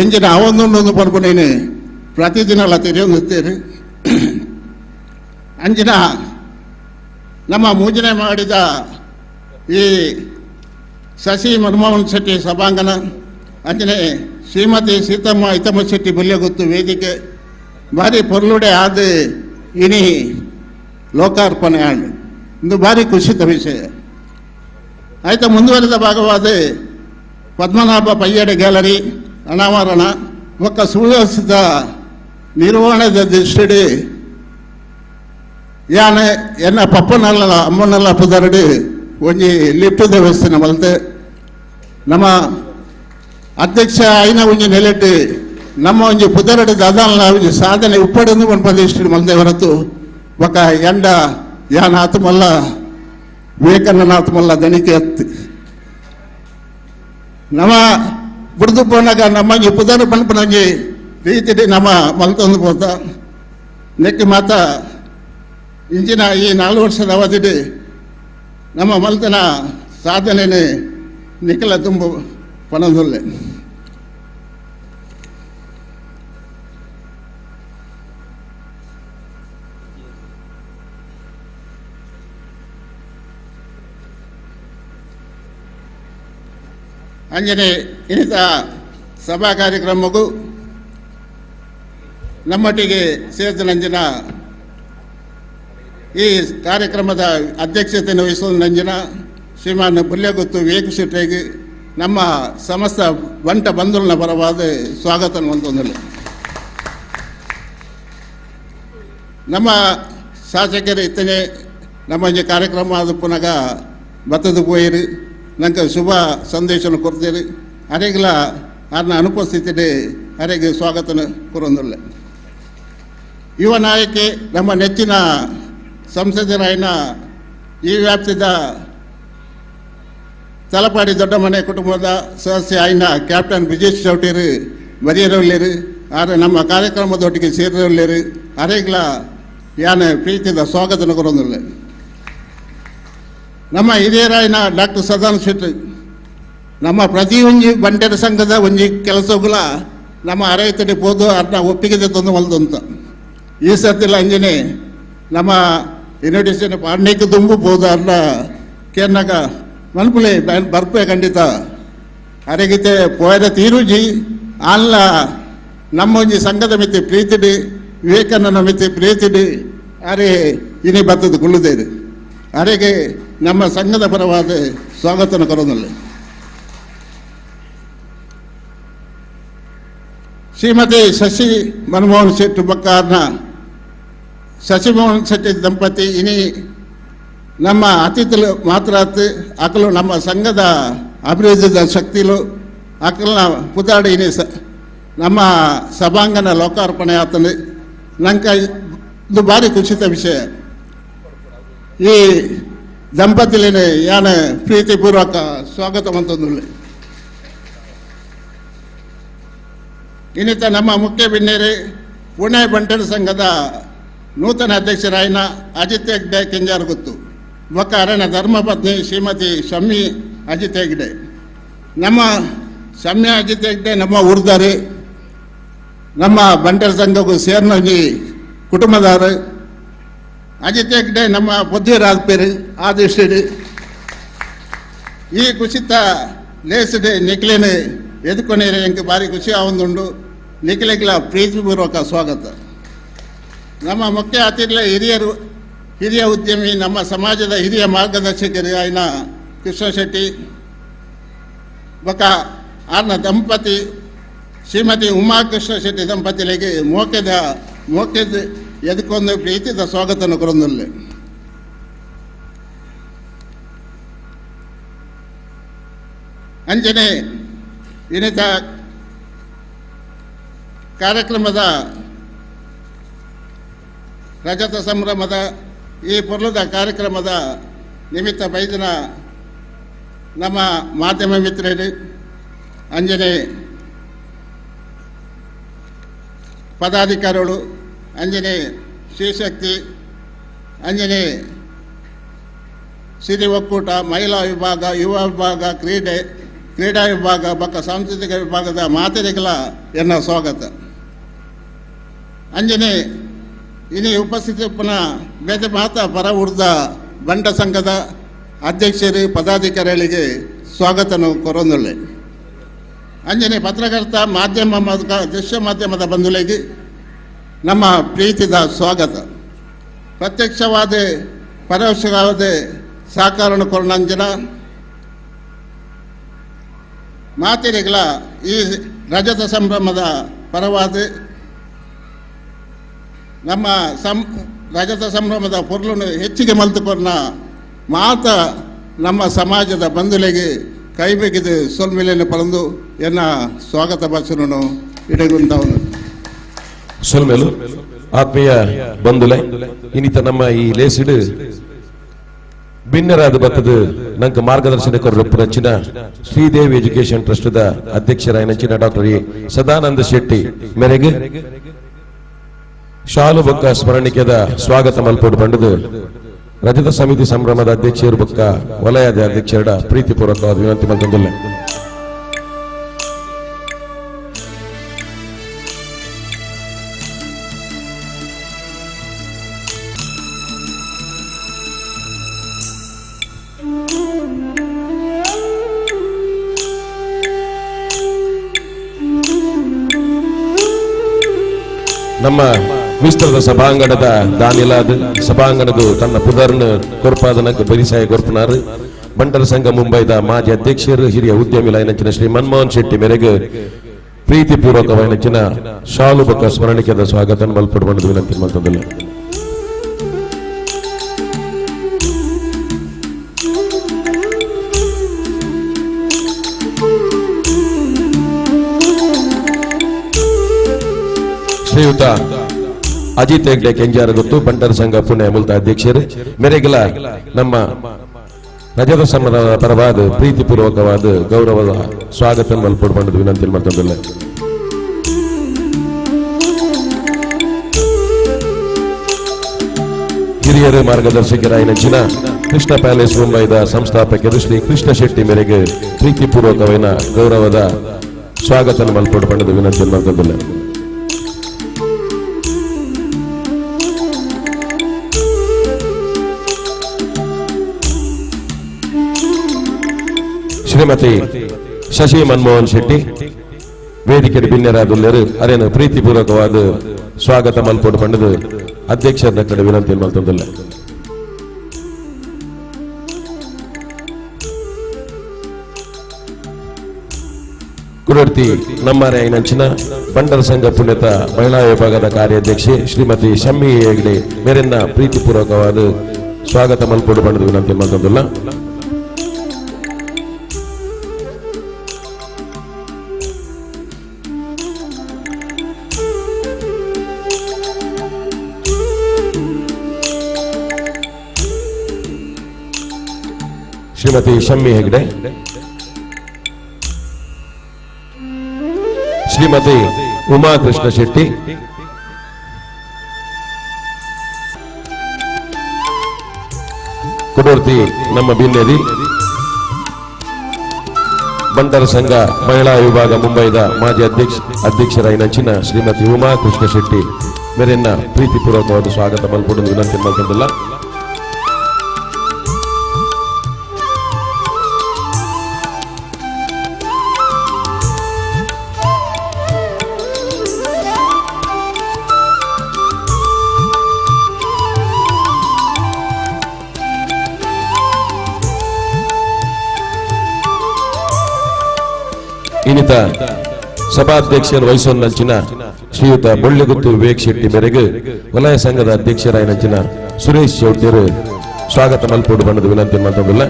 ಎಂಜಿನ ಅವೊಂದುಂಡೊಂದು ಪನ್ಪುನೇನು ಪ್ರತಿದಿನ ತೆರೆಯೊಂದಿತ್ತೇನೆ. ಅಂಜಿನ ನಮ್ಮ ಮೂಜನೆ ಮಾಡಿದ ಈ ಶಶಿ ಮನಮೋಹನ್ ಶೆಟ್ಟಿ ಸಭಾಂಗಣ ಅಂಜನೆ ಶ್ರೀಮತಿ ಸೀತಮ್ಮ ಐತಮ್ಮ ಶೆಟ್ಟಿ ಬುಲ್ಯಗುತ್ತು ವೇದಿಕೆ ಭಾರಿ ಪೊರ್ಲುಡೆ ಆದ ಇನಿ ಲೋಕಾರ್ಪಣೆ ಆಂಡು ಇಂದು ಭಾರಿ ಖುಷಿತ ವಿಷಯ. ಆಯ್ತಾ ಮುಂದುವರೆದ ಭಾಗವಾದ ಪದ್ಮನಾಭ ಪಯ್ಯಡೆ ಗ್ಯಾಲರಿ ಅನಾವರಣ ಒಕ್ಕ ಸುವ್ಯವಸ್ಥಿತ ನಿರ್ವಹಣೆದ ದೃಷ್ಟಿಡಿ ಯಾನೆ ಎನ್ನ ಪಪ್ಪನಲ್ಲ ಅಮ್ಮನಲ್ಲ ಪುದರಡಿ ಒಂಜಿ ಲಿಫ್ಟ್ ವ್ಯವಸ್ಥೆ ಮಲ್ತೆ ನಮ್ಮ ಅಧ್ಯಕ್ಷ ಐನ ಒಂಜಿ ನೆಲೆಟ್ಟು ನಮ್ಮ ಒಂಜಿ ಪುದರಡಿ ದಾದಾನ ಒಂಜಿ ಸಾಧನೆ ಉಪ್ಪಡೆಂದು ಒಂದು ಪ್ರದೇಶ ಮಲ್ತೆ ಹೊರತು ಒಕ್ಕ ಎಂಡ ಯಾನ ಆತ್ಮಲ್ಲ ವಿವೇಕಣ್ಣನ ಆತ್ಮಲ್ಲ ದಣಿಕೆ ಅತ್ತು ನಮ್ಮ ಬುಡ್ದು ಪೋನಾಗ ನಮ್ಮಂಜಿ ಪುದರ ಪನ್ಪನಂಜಿ ರೀತಿ ನಮ್ಮ ಮಲ್ತೊಂದು ಪೋತ ನೆಕ್ಕಿ ಮಾತ ಇಂಚಿನ ಈ 4 ವರ್ಷದ ಅವಧಿಡಿ ನಮ್ಮ ಮಲ್ತನ ಸಾಧನೆನೇ ನಿಖಲ ತುಂಬ ಪಣದೊಲ್ಲೆ. ಅಂಜನೆ ಇನ್ನಿತ ಸಭಾ ಕಾರ್ಯಕ್ರಮಕ್ಕೂ ನಮ್ಮೊಟ್ಟಿಗೆ ಸೇರಿದ ನಂಜನ ಈ ಕಾರ್ಯಕ್ರಮದ ಅಧ್ಯಕ್ಷತೆಯನ್ನು ವಹಿಸುವ ನಂಜನ ಶ್ರೀಮಾನ್ ಬುಲ್ಯಗುತ್ತು ವಿವೇಕ್ ಶೆಟ್ಟಿಗೆ ನಮ್ಮ ಸಮಸ್ತ ಬಂಟ ಬಂಧುಗಳ ಪರವಾದ ಸ್ವಾಗತ ಹೊಂದೊಂದಿಲ್ಲ. ನಮ್ಮ ಶಾಸಕರು ಇತ್ತನೆ ನಮ್ಮ ಈ ಕಾರ್ಯಕ್ರಮ ಅದು ಪುನಃ ಬತ್ತದ ಪೋಯಿರು ನಂಗೆ ಶುಭ ಸಂದೇಶನ ಕೊಡ್ತೀರಿ ಅರೆಗಿಲ್ಲ ಅದನ್ನ ಅನುಪಸ್ಥಿತಿ ಅರೆಗೆ ಸ್ವಾಗತನ ಕೊರೊಂದಿಲ್ಲ. ಯುವ ನಾಯಕಿ ನಮ್ಮ ನೆಚ್ಚಿನ ಸಂಸದರಾಯನ ಈ ವ್ಯಾಪ್ತಿದ ತಲಪಾಡಿ ದೊಡ್ಡಮನೆ ಕುಟುಂಬದ ಸದಸ್ಯ ಆಯ್ನ ಕ್ಯಾಪ್ಟನ್ ಬ್ರಿಜೇಶ್ ಚೌಟೇರು ಬರಿಯರಲ್ಲಿರು ಆದರೆ ನಮ್ಮ ಕಾರ್ಯಕ್ರಮದೊಟ್ಟಿಗೆ ಸೇರಿರಲ್ಲಿರು ಅರೆಗ್ಲ ಯಾನ ಪ್ರೀತಿದ ಸ್ವಾಗತನ ಕೊರೊಂದಿಲ್ಲ. ನಮ್ಮ ಹಿರಿಯರಾಯನ ಡಾಕ್ಟರ್ ಸದಾನಂದ ಶೆಟ್ಟಿ ನಮ್ಮ ಪ್ರತಿಯೊಂಜಿ ಬಂಟರ ಸಂಘದ ಒಂಜಿ ಕೆಲಸಗಳ ನಮ್ಮ ಅರೈತಡಿ ಪೋದು ಅದನ್ನ ಒಪ್ಪಿಗೆ ತಂದು ಮಲ್ದಂತ ಈ ಸರ್ತಿಲ್ಲ ಅಂಜನೆ ನಮ್ಮ ಇನ್ವಿಟೇಷನ್ ಪಾಡ್ನೇಕ್ ದುಂಬು ಪೋದಾರ್ನ ಕೇನ್ನಾಗ ಮನ್ಪುಲೆ ಬರ್ಪೆ ಖಂಡಿತ ಅರೆಗಿತೆ ಪೋಯದ ತೀರುಜಿ ಅಲ್ಲ ನಮ್ಮ ಒಂಜಿ ಸಂಘದ ಮಿತಿ ಪ್ರೀತಿಡಿ ವಿವೇಕಾನಂದ ಮಿತಿ ಪ್ರೀತಿಡಿ ಅರೆ ಇನಿ ಬತ್ತದ ಕುಳ್ಳುದೇರು ಅರೆಗೆ ನಮ್ಮ ಸಂಘದ ಪರವಾದ ಸ್ವಾಗತನ ಕೊರೋನಲ್ಲಿ. ಶ್ರೀಮತಿ ಶಶಿ ಮನಮೋಹನ್ ಶೆಟ್ಟಿ ಬಕ್ಕಾರ್ನ ಶಶಿಮೋಹನ್ ಶೆಟ್ಟಿ ದಂಪತಿ ಇನಿ ನಮ್ಮ ಅತಿಥಿಲು ಮಾತ್ರ ಅಕಲು ನಮ್ಮ ಸಂಘದ ಅಭಿವೃದ್ಧಿದ ಶಕ್ತಿಲು ಅಕಲ್ನ ಪುತಾಡಿ ಇನಿ ನಮ್ಮ ಸಭಾಂಗಣ ಲೋಕಾರ್ಪಣೆ ಆತಂದೆ ನಂಕ ಇದು ಭಾರಿ ಖುಷಿತ ವಿಷಯ. ಈ ದಂಪತಿಲೇನೆ ಯಾನ ಪ್ರೀತಿಪೂರ್ವಕ ಸ್ವಾಗತ ಮಂತಂದುಳ್ಳೆ. ಇನ್ನಿತ ನಮ್ಮ ಮುಖ್ಯ ಬಿನ್ನೇರಿ ಪುಣೆ ಬಂಟರ ಸಂಘದ ನೂತನ ಅಧ್ಯಕ್ಷರಾಯನ ಅಜಿತ್ ಹೆಗ್ಡೆ ಕೆಂಜಾರಗುತ್ತು ಬೊಕ್ಕ ಅರಣ್ಯ ಧರ್ಮಪತ್ನಿ ಶ್ರೀಮತಿ ಶಮ್ಮಿ ಅಜಿತ್ ಹೆಗ್ಡೆ. ನಮ್ಮ ಶಮ್ಮಿ ಅಜಿತ್ ಹೆಗ್ಡೆ ನಮ್ಮ ಊರ್ದಾರಿ, ನಮ್ಮ ಬಂಟರ ಸಂಘಕ್ಕೂ ಸೇರ್ನೊಂಜಿ ಕುಟುಂಬದಾರು. ಅಜಿತ್ ಹೆಗ್ಡೆ ನಮ್ಮ ಪೊದ್ದಿರಾದ್ಪೇರು ಆದಿಷ್ಟಿಡು ಈ ಕುಸಿತ ಲೇಸಿಡೆ ನಿಕ್ಲೇನೆ ಎದುಕೊನೇರೆ ಎಂಕ್ ಭಾರಿ ಖುಷಿ ಆವೊಂದುಂಡು. ನಿಖಿಲಿಗಳ ಪ್ರೀತಿಪೂರ್ವಕ ಸ್ವಾಗತ. ನಮ್ಮ ಮುಖ್ಯ ಅತಿಥಿಗಳ ಹಿರಿಯ ಉದ್ಯಮಿ, ನಮ್ಮ ಸಮಾಜದ ಹಿರಿಯ ಮಾರ್ಗದರ್ಶಕರು ಆಯ್ನ ಕೃಷ್ಣ ಶೆಟ್ಟಿ ಬೊಕ್ಕ ಆರ್ನ ದಂಪತಿ ಶ್ರೀಮತಿ ಉಮಾ ಕೃಷ್ಣ ಶೆಟ್ಟಿ ದಂಪತಿಗಳಿಗೆ ಮೋಕೆದ ಮೋಕೆದ ಎದಕ್ಕೊಂದು ಪ್ರೀತಿದ ಸ್ವಾಗತನ ಕೊರೊಂದುಲ್ಲೆ. ಅಂಜನೆ ಇನ್ನಿತ ಕಾರ್ಯಕ್ರಮದ ರಜತ ಸಂಭ್ರಮದ ಈ ಪೊರ್ಲದ ಕಾರ್ಯಕ್ರಮದ ನಿಮಿತ್ತ ಬೈದಿನ ನಮ್ಮ ಮಾಧ್ಯಮ ಮಿತ್ರರು ಅಂಜನೆ ಪದಾಧಿಕಾರಿಗಳು, ಅಂಜನೆ ಶ್ರೀಶಕ್ತಿ, ಅಂಜನೆ ಸಿರಿ ಒಕ್ಕೂಟ, ಮಹಿಳಾ ವಿಭಾಗ, ಯುವ ವಿಭಾಗ, ಕ್ರೀಡಾ ವಿಭಾಗ ಬೊಕ್ಕ ಸಾಂಸ್ಕೃತಿಕ ವಿಭಾಗದ ಮಾತೆರೆಗಳ ಎನ್ನ ಸ್ವಾಗತ. ಅಂಜನೆ ಇನಿ ಉಪಸ್ಥಿತಿ ಪುನಃ ಬೇತೆ ಮಾತಾ ಪರ ಉರ್ದ ಬಂಟ ಸಂಘದ ಅಧ್ಯಕ್ಷರು ಪದಾಧಿಕಾರಿಗಳಿಗೆ ಸ್ವಾಗತನು ಕೊರೊಂದುಳ್ಳೆ. ಅಂಜನೆ ಪತ್ರಕರ್ತ ಮಾಧ್ಯಮ ದೃಶ್ಯ ಮಾಧ್ಯಮದ ಬಂಧುಗಳಿಗೆ ನಮ್ಮ ಪ್ರೀತಿದ ಸ್ವಾಗತ. ಪ್ರತ್ಯಕ್ಷವಾದ ಪರೋಕ್ಷವಾದ ಸಹಕಾರಣ ಕೊರನಂಜನ ಮಾತೆರೆಗಳ ಈ ರಜತ ಸಂಭ್ರಮದ ಪರವಾದ ನಮ್ಮ ರಜತ ಸಂಭ್ರಮದ ಪೊರ್ಲನ್ನು ಹೆಚ್ಚಿಗೆ ಮಲ್ತುಕೊರ್ನ ಮಾತ ನಮ್ಮ ಸಮಾಜದ ಬಂಧುಗಳಿಗೆ ಕೈ ಬಿಗಿದು ಸೊಲ್ಮಿಲೆಯನ್ನು ಪರಂದು ಎನ್ನ ಸ್ವಾಗತ ಭಾಷಣವನ್ನು ಇಡಗುಂತವನು. ಸೊಲ್ಮೇಲು ಆತ್ಮೀಯ ಬಂಧುಲೆ, ಇನ್ನಿತ ನಮ್ಮ ಈ ಲೇಸಿಡು ಭಿನ್ನರಾದ ಬತ್ತದ ನಂಕ ಮಾರ್ಗದರ್ಶನ ಕೊರಚಿನ ಶ್ರೀದೇವಿ ಎಜುಕೇಶನ್ ಟ್ರಸ್ಟ್ ಅಧ್ಯಕ್ಷರಾಯನಂಚಿನ ಡಾಕ್ಟರ್ ಎ ಸದಾನಂದ ಶೆಟ್ಟಿ ಮೇರೆಗೆ ಶಾಲು ಬೊಕ್ಕ ಸ್ಮರಣಿಕೆದ ಸ್ವಾಗತ ಮಲ್ಪೋಡು ಬಂಡದು ರಜತ ಸಮಿತಿ ಸಂಭ್ರಮದ ಅಧ್ಯಕ್ಷರು ಬೊಕ್ಕ ವಲಯದ ಅಧ್ಯಕ್ಷರ ಪ್ರೀತಿಪೂರ್ವಕವಾದ ವಿನಂತಿ ಮಲ್ತೊಂದುಲ್ಲ. ನಮ್ಮ ವಿಸ್ತೃತ ಸಭಾಂಗಣದ ದಾನಿಲಾದ್ ಸಭಾಂಗಣದ ತನ್ನ ಪುದರ್ನ ಕೊರ್ಪಾದನಕ್ಕೆ ಬರಿಸಾಯ ಕೊರ್ಪನಾರು ಬಂಟರ ಸಂಘ ಮುಂಬೈದ ಮಾಜಿ ಅಧ್ಯಕ್ಷರು ಹಿರಿಯ ಉದ್ಯಮಿ ಲೈನಂಚಿನ ಶ್ರೀ ಮನಮೋಹನ್ ಶೆಟ್ಟಿ ಮೇರೆಗೆ ಪ್ರೀತಿಪೂರ್ವಕವಾಯಿನಂಚಿನ ಶಾಲು ಬೊಕ್ಕ ಸ್ಮರಣಿಕೆದ ಸ್ವಾಗತ ಮಲ್ಪಡು ಬಂದು ವಿನಂತಿ ಮಲ್ತೊಂದುಲ್ಲ. ಶ್ರೀಯುತ ಅಜಿತ್ ಹೆಗ್ಡೆ ಕೆಂಜಾರ ಗೊತ್ತು ಬಂಟರ ಸಂಘ ಪುಣೆ ಮುಲ್ತ ಅಧ್ಯಕ್ಷರು ಮೇರೆಗೆಲ್ಲ ನಮ್ಮ ರಜತ ಸಂಭ್ರಮದ ಪರವಾದ ಪ್ರೀತಿಪೂರ್ವಕವಾದ ಗೌರವದ ಸ್ವಾಗತ ಮಲ್ಪಡು ಬಂಡದ ವಿನಂತಿ ಮಲ್ತೊಂದುಲ್ಲ. ಹಿರಿಯರ ಮಾರ್ಗದರ್ಶಕರಾಯಿನಂಚಿನ ಕೃಷ್ಣ ಪ್ಯಾಲೇಸ್ ಮುಂಬೈದ ಸಂಸ್ಥಾಪಕರು ಶ್ರೀ ಕೃಷ್ಣ ಶೆಟ್ಟಿ ಮೇರೆಗೆ ಪ್ರೀತಿಪೂರ್ವಕವಾದ ಗೌರವದ ಸ್ವಾಗತ ಮಲ್ಪಡು ಬಂಡದ ವಿನಂತಿ ಮಲ್ತೊಂದುಲ್ಲ. ಶ್ರೀಮತಿ ಶಶಿ ಮನಮೋಹನ್ ಶೆಟ್ಟಿ ವೇದಿಕೆ ಬಿನ್ನೆರಾದುಲ್ಲೇರು ಅರೇನು ಪ್ರೀತಿಪೂರ್ವಕವಾದ ಸ್ವಾಗತ ಮಲ್ಪೋಡು ಪಂಡದು ಅಧ್ಯಕ್ಷರ ಕಡೆ ವಿನಂತಿ ಮಲ್ತೊಂದುಲ್ಲ. ಕುಡರ್ತಿ ನಮ್ಮಾರೆ ಐನಂಚಿನ ಬಂಡರ ಸಂಘ ಪುಣ್ಯತ ಮಹಿಳಾ ವಿಭಾಗದ ಕಾರ್ಯಾಧ್ಯಕ್ಷೆ ಶ್ರೀಮತಿ ಶಮ್ಮಿ ಹೆಗ್ಡೆ ಮೇರೆನ್ನ ಪ್ರೀತಿಪೂರ್ವಕವಾದ ಸ್ವಾಗತ ಮಲ್ಪೋಡು ಪಂಡದು ವಿನಂತಿ ಮಲ್ತೊಂದುಲ್ಲ. ಶ್ರೀಮತಿ ಶಮ್ಮಿ ಹೆಗ್ಡೆ, ಶ್ರೀಮತಿ ಉಮಾ ಕೃಷ್ಣ ಶೆಟ್ಟಿ, ಕುಡೋರ್ತಿ ನಮ್ಮ ಬಿನ್ನೆದಿ ಬಂಟರ ಸಂಘ ಮಹಿಳಾ ವಿಭಾಗ ಮುಂಬೈದ ಮಾಜಿ ಅಧ್ಯಕ್ಷರಾಯಿನಂಚಿನ ಶ್ರೀಮತಿ ಉಮಾ ಕೃಷ್ಣ ಶೆಟ್ಟಿ ಮೇರೆನ್ನ ಪ್ರೀತಿಪೂರ್ವಕವಾದ ಸ್ವಾಗತ ಮಲ್ಪೊಡು ವಿನಂತಿ ಮಲ್ತೊಂದುಲ್ಲ. ಇನ್ನಿತ ಸಭಾಧ್ಯಕ್ಷರು ವಹಿಸೊನ್ನಂಚಿನ ಶ್ರೀಯುತ ಬೊಳ್ಳೆಗುತ್ತು ವಿವೇಕ್ ಶೆಟ್ಟಿ ಮೇರೆಗೆ ವಲಯ ಸಂಘದ ಅಧ್ಯಕ್ಷರಾಯಿನಂಚಿನ ಸುರೇಶ್ ಚೌಟ್ಯರು ಸ್ವಾಗತ ಮಲ್ಪೋಡು ಬಣ್ಣದ ವಿನಂತಿ ಮಲ್ತೊಂದುಲ್ಲ.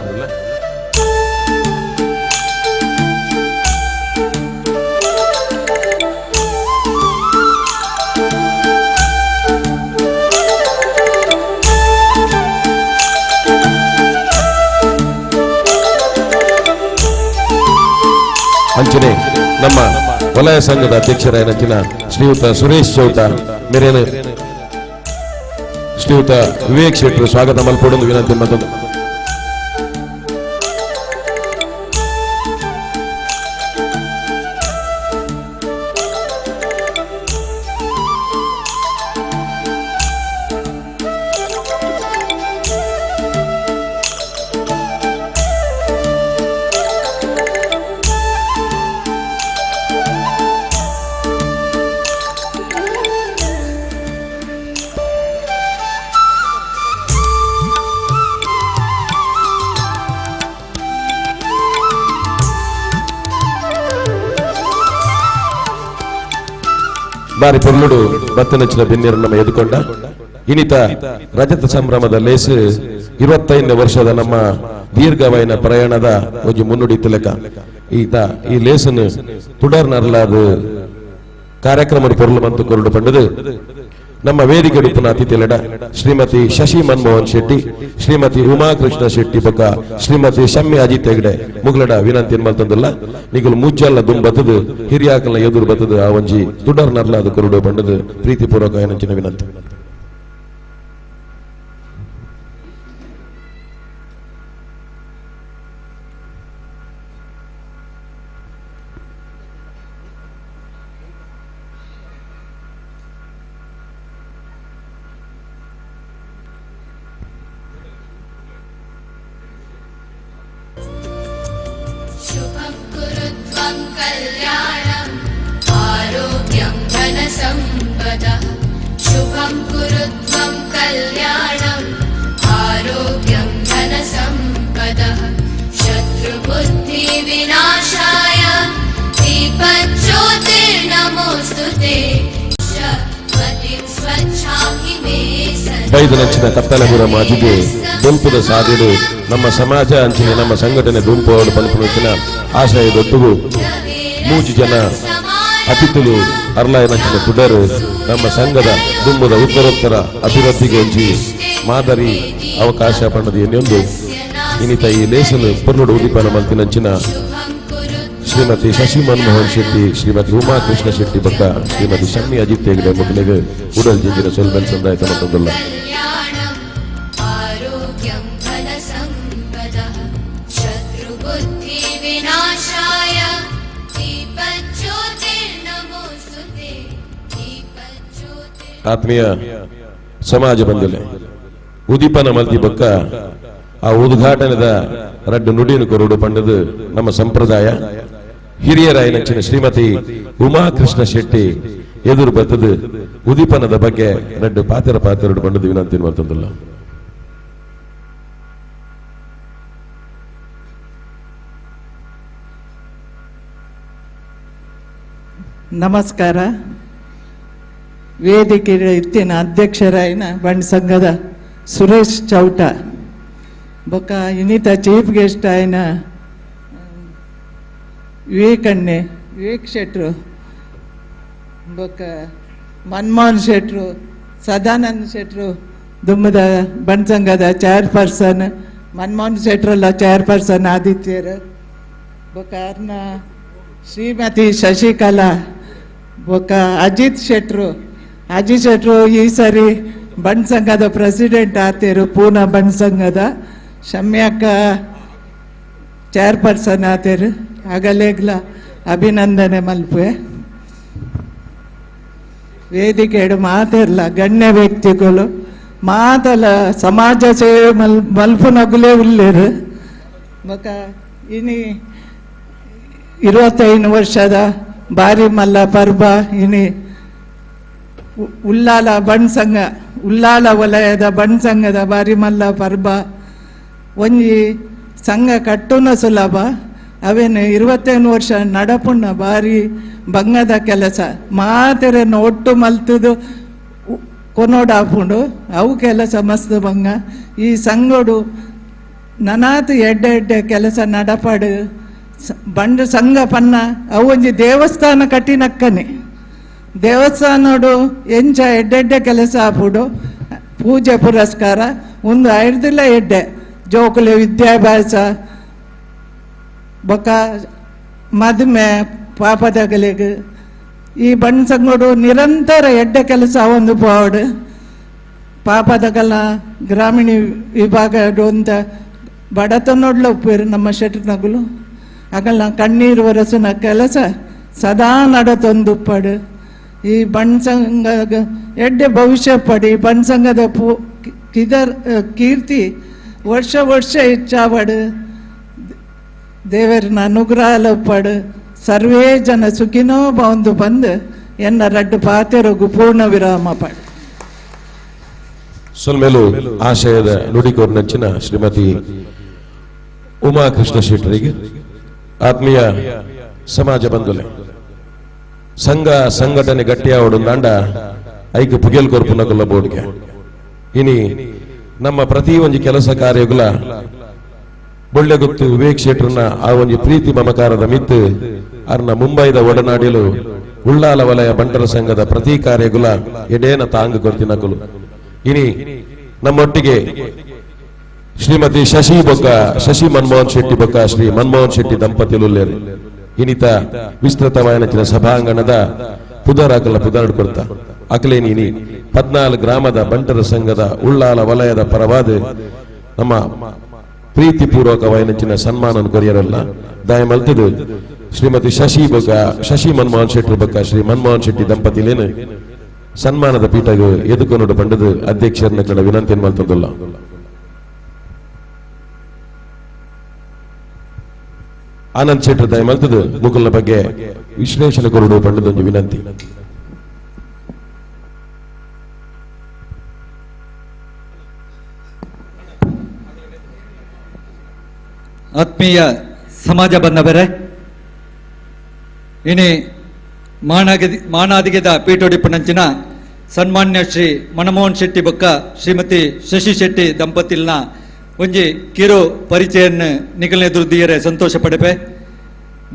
ಅಂಚನೆ ನಮ್ಮ ವಲಯ ಸಂಘದ ಅಧ್ಯಕ್ಷರಾಯಿನಂಚಿನ ಶ್ರೀಯುತ ಸುರೇಶ್ ಚೌಟ ಮೇರೇನು ಶ್ರೀಯುತ ವಿವೇಕ್ ಶೆಟ್ಟರು ಸ್ವಾಗತ ಮಲ್ಪೊಡು ವಿನಂತಿ ಮಲ್ತೊಂದು. ಬಾರಿ ಪೊರ್ಲುಡು ಬತ್ತನಚ್ಚಿನ ಬೆನ್ನಿರು ನಮ್ಮ ಎದುಕೊಂಡ ಇನ್ನಿತ ರಜತ ಸಂಭ್ರಮದ ಲೇಸು 25 ವರ್ಷದ ನಮ್ಮ ದೀರ್ಘವಾಯಿನ ಪ್ರಯಾಣದ ಒಂಜಿ ಮುನ್ನುಡಿ ತಿಲಕ ಈತ ಈ ಲೇಸನ್ನು ತುಡರ್ನರ್ಲಾದ ಕಾರ್ಯಕ್ರಮದ ಪೊರ್ಲು ಮಂತು ಕೊರಡು ಪಂಡದು ನಮ್ಮ ವೇದಿಕೆ ಉಪ್ಪುನ ಅತಿಥಿಲೆಡ ಶ್ರೀಮತಿ ಶಶಿ ಮನಮೋಹನ್ ಶೆಟ್ಟಿ, ಶ್ರೀಮತಿ ಉಮಾಕೃಷ್ಣ ಶೆಟ್ಟಿ ಬೊಕ್ಕ ಶ್ರೀಮತಿ ಶಮ್ಮಿ ಅಜಿತ್ ಹೆಗ್ಡೆ ಮುಗ್ಲಡ ವಿನಂತಿ ಮಲ್ತೊಂದುಲ್ಲ. ನಿಗುಲು ಮುಜ್ಜಲ್ಲ ದುಂಬತ್ತದು ಹಿರಿಯಾಕಲ್ನ ಎದುರು ಬತ್ತದು ಆ ಒಂಜಿ ತುಡರ್ ನರ್ಲಾದ ಕೊರಡು ಪಂಡದು ಪ್ರೀತಿಪೂರ್ವಕ ಏನಂಚಿನ ವಿನಂತಿ. शुभं कुरु त्वं कल्याणम् आरोग्यं धनसम्पदः शत्रुबुद्धिविनाशाय दीपज्योतिर्नमोऽस्तु ते मतिं स्वच्छां हि मे ಬೈದನಂಚಿನ ಕತ್ತಲಪುರ ಮಾಜಿಗೆ ದುಂಪುದ ಸಾದಿಡು ನಮ್ಮ ಸಮಾಜ ಅಂಚಿನ ನಮ್ಮ ಸಂಘಟನೆ ದುಂಪೋಡು ಪನ್ಪುನಂಚಿನ ಆಶಯದೊಟ್ಟುಗು ಮೂಜಿ ಜನ ಅತಿಥಿಲು ಅರ್ಲಾಯನಂಚಿನ ತುಡರು ನಮ್ಮ ಸಂಘದ ದುಂಬುದ ಉತ್ತರೋತ್ತರ ಅಭಿವೃದ್ಧಿಗೆ ಒಂಜಿ ಮಾದರಿ ಅವಕಾಶ ಪಣ್ಣದ ಎನ್ನೊಂದು ಇನ್ನಿತ ಈ ಲೇಸನು ಪೊರ್ಲುಡು ಉದಿಪನ ಮಲ್ತಿನಂಚಿನ ಶ್ರೀಮತಿ ಶಶಿ ಮನಮೋಹನ್ ಶೆಟ್ಟಿ, ಶ್ರೀಮತಿ ಉಮಾ ಕೃಷ್ಣ ಶೆಟ್ಟಿ ಬೊಕ್ಕ ಶ್ರೀಮತಿ ಶಮ್ಮಿ ಅಜಿತ್ ಹೆಗ್ಡೆ ಮೊದಲಿಗೆ ಉಡಲ್ ಜಿಂಜಿನ ಸೊಲ್ಬೆಲ್ ಸಂದಾಯತ ಮತ್ತೊಂದುಲ್ಲ. आरोग्यं धनसम्पदः शत्रुबुद्धिविनाशाय दीपज्योतिर्नमोऽस्तु ते दीपज्योतिर् ಆತ್ಮೀಯ ಸಮಾಜ ಬಂದಿಲ್ಲ ಉದೀಪನ ಮಲ್ತಿ ಬೊಕ್ಕ ಆ ಉದ್ಘಾಟನೆದ ರಡ್ಡು ನುಡಿಯನ್ನು ಕೊರಡು ಪಂಡದು ನಮ್ಮ ಸಂಪ್ರದಾಯ. ಹಿರಿಯರಾಯನಂಚಿನ ಶ್ರೀಮತಿ ಉಮಾಕೃಷ್ಣ ಶೆಟ್ಟಿ ಎದುರು ಬತ್ತದು ಉದೀಪನದ ಬಗ್ಗೆ ರಡ್ಡು ಪಾತ್ರ ಪಾತ್ರಡು ಪಂಡದು ವಿನಂತಿ ಮಾಡ್ತಂದಿಲ್ಲ. ನಮಸ್ಕಾರ. ವೇದಿಕೆ ಇತ್ತಿನ ಅಧ್ಯಕ್ಷರಾಯಿನ ಬಂಡ್ ಸಂಘದ ಸುರೇಶ್ ಚೌಟ ಬೊಕ್ಕ ಇನ್ನಿತ ಚೀಫ್ ಗೆಸ್ಟ್ ಆಯಿನ ವಿವೇಕ್ ಅಣ್ಣೆ, ವಿವೇಕ್ ಶೆಟ್ರು, ಬೊಕ್ಕ ಮನ್ಮೋಹನ್ ಶೆಟ್ರು, ಸದಾನಂದ ಶೆಟ್ರು ದುಮ್ಮದ ಬಂಡ್ ಸಂಘದ ಚೇರ್ಪರ್ಸನ್ ಮನ್ಮೋಹನ್ ಶೆಟ್ರಲ್ಲ ಚೇರ್ಪರ್ಸನ್ ಆದಿತ್ಯರು, ಬೊಕ್ಕ ಅರ್ನ ಶ್ರೀಮತಿ ಶಶಿಕಲಾ, ಬೊಕ್ಕ ಅಜಿತ್ ಶೆಟ್ರು. ಅಜಿತ್ ಶೆಟ್ರು ಈ ಸರಿ ಬಂಡ್ ಸಂಘದ ಪ್ರೆಸಿಡೆಂಟ್ ಆತೇರು, ಪೂನಾ ಬಂಡ್ ಸಂಘದ ಶಮ್ಯಾಕ ಚೇರ್ಪರ್ಸನ್ ಆತೇರು. ಆಗಲೇಗ್ಲ ಅಭಿನಂದನೆ ಮಲ್ಪೆ. ವೇದಿಕೆಡು ಮಾತಿರ್ಲ ಗಣ್ಯ ವ್ಯಕ್ತಿಗಳು ಮಾತಲ ಸಮಾಜ ಸೇವೆ ಮಲ್ಪುನಗುಲೇ ಉಲ್ಲೇರು. ಬೊಕ್ಕ ಇನಿ 25 ವರ್ಷದ ಬಾರಿ ಮಲ್ಲ ಪರ್ಬ ಇನಿ ಉಲ್ಲಾಲ ಬಂಡ್ ಸಂಘ, ಉಲ್ಲಾಲ ವಲಯದ ಬಂಡ್ ಸಂಘದ ಬಾರಿ ಮಲ್ಲ ಪರ್ಬ. ಒಂಜಿ ಸಂಘ ಕಟ್ಟುನ ಸುಲಭ, ಅವೇನು 25 ವರ್ಷ ನಡಪುಣ್ಣ ಬಾರಿ ಬಂಗದ ಕೆಲಸ. ಮಾತೆರೆನ ಒಟ್ಟು ಮಲ್ತದು ಕೊನೋಡಾಪುಂಡು ಅವು ಕೆಲಸ ಮಸ್ತ್ ಬಂಗ. ಈ ಸಂಘಡು ನನಾತು ಎಡ್ಡೆ ಎಡ್ಡೆ ಕೆಲಸ ನಡಪಾಡು. ಬಂಡು ಸಂಘ ಪನ್ನ ಅವು ಒಂಜಿ ದೇವಸ್ಥಾನ ಕಟ್ಟಿನಕ್ಕನೆ. ದೇವಸ್ಥಾನಡು ಎಂಚ ಎಡ್ಡೆಡ್ಡೆ ಕೆಲಸ ಆಪುಡು, ಪೂಜೆ ಪುರಸ್ಕಾರ ಒಂದು ಐರ್ದಿಲ್ಲ ಎಡ್ಡೆ ಜೋಕುಲೆ ವಿದ್ಯಾಭ್ಯಾಸ ಬೊಕ್ಕ ಮದುಮೆ ಪಾಪದಗಲಿಗೆ ಈ ಬಂಡ್ ಸಂಘಡು ನಿರಂತರ ಎಡ್ಡೆ ಕೆಲಸ ಒಂದು ಪೋವಡು. ಪಾಪದಗಲ ಗ್ರಾಮೀಣ ವಿಭಾಗ ಅಂತ ಬಡತನೊಡ್ಲ ಉಪ್ಪೇರು ನಮ್ಮ ಶೆಟ್ರನಗುಲು ಅಗಲ ಕಣ್ಣೀರು ಒರೆಸುನ ಕೆಲಸ ಸದಾ ನಡತೊಂದುಪ್ಪಡು. ಈ ಬಂಡ್ ಸಂಘ ಎಡ್ಡೆ ಭವಿಷ್ಯ ಪಡಿ ಬಂಡ್ ಸಂಘದ ಕಿದರ್ ಕೀರ್ತಿ ವರ್ಷ ವರ್ಷ ಹೆಚ್ಚಾವಡು. ದೇವರನ ಅನುಗ್ರಹ ಪಡು. ಸರ್ವೇ ಜನ ಸುಖಿನೋ ಬಂದು ಬಂದು ಎನ್ನ ರಡ್ಡು ಪಾತೆರಗು ಪೂರ್ಣ ವಿರಾಮ ಪಡು. ಸೊಲ್ಮೇಲು ಆಶಯದ ನುಡಿಕೋರ್ನಂಚಿನ ಶ್ರೀಮತಿ ಉಮಾಕೃಷ್ಣ ಶೆಟ್ಟರಿಗೆ ಆತ್ಮೀಯ ಸಮಾಜ ಬಂಧುಲೆ, ಸಂಘ ಸಂಘಟನೆ ಗಟ್ಟಿಯಾವಡು ದಾಂಡ ಐಕ್ ಪುಗೆಲ್ ಕೊರ್ಪುನಕುಲ್ಲ ಬೋರ್ಡ್ಗೆ ಇನಿ ನಮ್ಮ ಪ್ರತಿ ಒಂಜಿ ಕೆಲಸ ಕಾರ್ಯಗುಲ ಬೊಳ್ಳೆಗುತ್ತು ವಿವೇಕ್ ಶೆಟ್ಟರ್ನ ಆ ಒಂಜಿ ಪ್ರೀತಿ ಮಮಕಾರದ ಮಿತ್ತು ಅರ್ನ ಮುಂಬೈದ ಒಡನಾಡಿಲು ಉಳ್ಳಾಲ ವಲಯ ಬಂಟರ ಸಂಘದ ಪ್ರತಿ ಕಾರ್ಯಗುಲ ಎಡೇನ ತಾಂಗ್ ಕೊರ್ತಿನಕುಲು. ಇನಿ ನಮ್ಮೊಟ್ಟಿಗೆ ಶ್ರೀಮತಿ ಶಶಿ ಬೊಕ್ಕ ಶಶಿ ಮನ್ಮೋಹನ್ ಶೆಟ್ಟಿ ಬೊಕ್ಕ ಶ್ರೀ ಮನ್ಮೋಹನ್ ಶೆಟ್ಟಿ ದಂಪತಿಲುಲ್ಲೇರು ಇನಿತ ವಿಸ್ತೃತವಾಯನಚಿನ ಸಭಾಂಗಣದ ಪುದರಾಕಲ ಪುದರ್ ಕೊಡ್ತ ಅಕಲೇನಿ 14 ಗ್ರಾಮದ ಬಂಟರ ಸಂಘದ ಉಳ್ಳಾಲ ವಲಯದ ಪರವಾದ ನಮ್ಮ ಪ್ರೀತಿಪೂರ್ವಕ ವಾಯನಚಿನ ಸನ್ಮಾನ ಕೊರಿಯರಲ್ಲ ದಯಮಲ್ತದು ಶ್ರೀಮತಿ ಶಶಿ ಬೊಕ್ಕ ಶಶಿ ಮನ್ಮೋಹನ್ ಶೆಟ್ಟಿ ಬೊಕ್ಕ ಶ್ರೀ ಮನ್ಮೋಹನ್ ಶೆಟ್ಟಿ ದಂಪತಿಲೇನು ಸನ್ಮಾನದ ಪೀಠಗೆ ಎದುಕೊನೋಡು ಪಂಡದು ಅಧ್ಯಕ್ಷರನ್ನ ಕಡೆ ವಿನಂತಿ ಮಲ್ತದಲ್ಲ. ಆನಂದ್ ಶೆಟ್ಟರ್ ದಯಮಲ್ತದು ಮುಕುಲ್ನ ಬಗ್ಗೆ ವಿಶ್ಲೇಷಣೆ ಕೊರಡು ಪಂಡದೊಂದು ವಿನಂತಿ. ಆತ್ಮೀಯ ಸಮಾಜ ಬಂದವರೇ, ಇನಿ ಮಾನಾದಿಗೆದ ಪೀಠೋಡಿಪ್ಪನಂಚಿನ ಸನ್ಮಾನ್ಯ ಶ್ರೀ ಮನಮೋಹನ್ ಶೆಟ್ಟಿ ಬೊಕ್ಕ ಶ್ರೀಮತಿ ಶಶಿ ಶೆಟ್ಟಿ ದಂಪತಿಲ್ನ ಒಂಜಿ ಕಿರು ಪರಿಚಯನ್ನು ನಿಗಲನೆ ದುರ್ದಿಯರೆ ಸಂತೋಷ ಪಡೆಪೆ.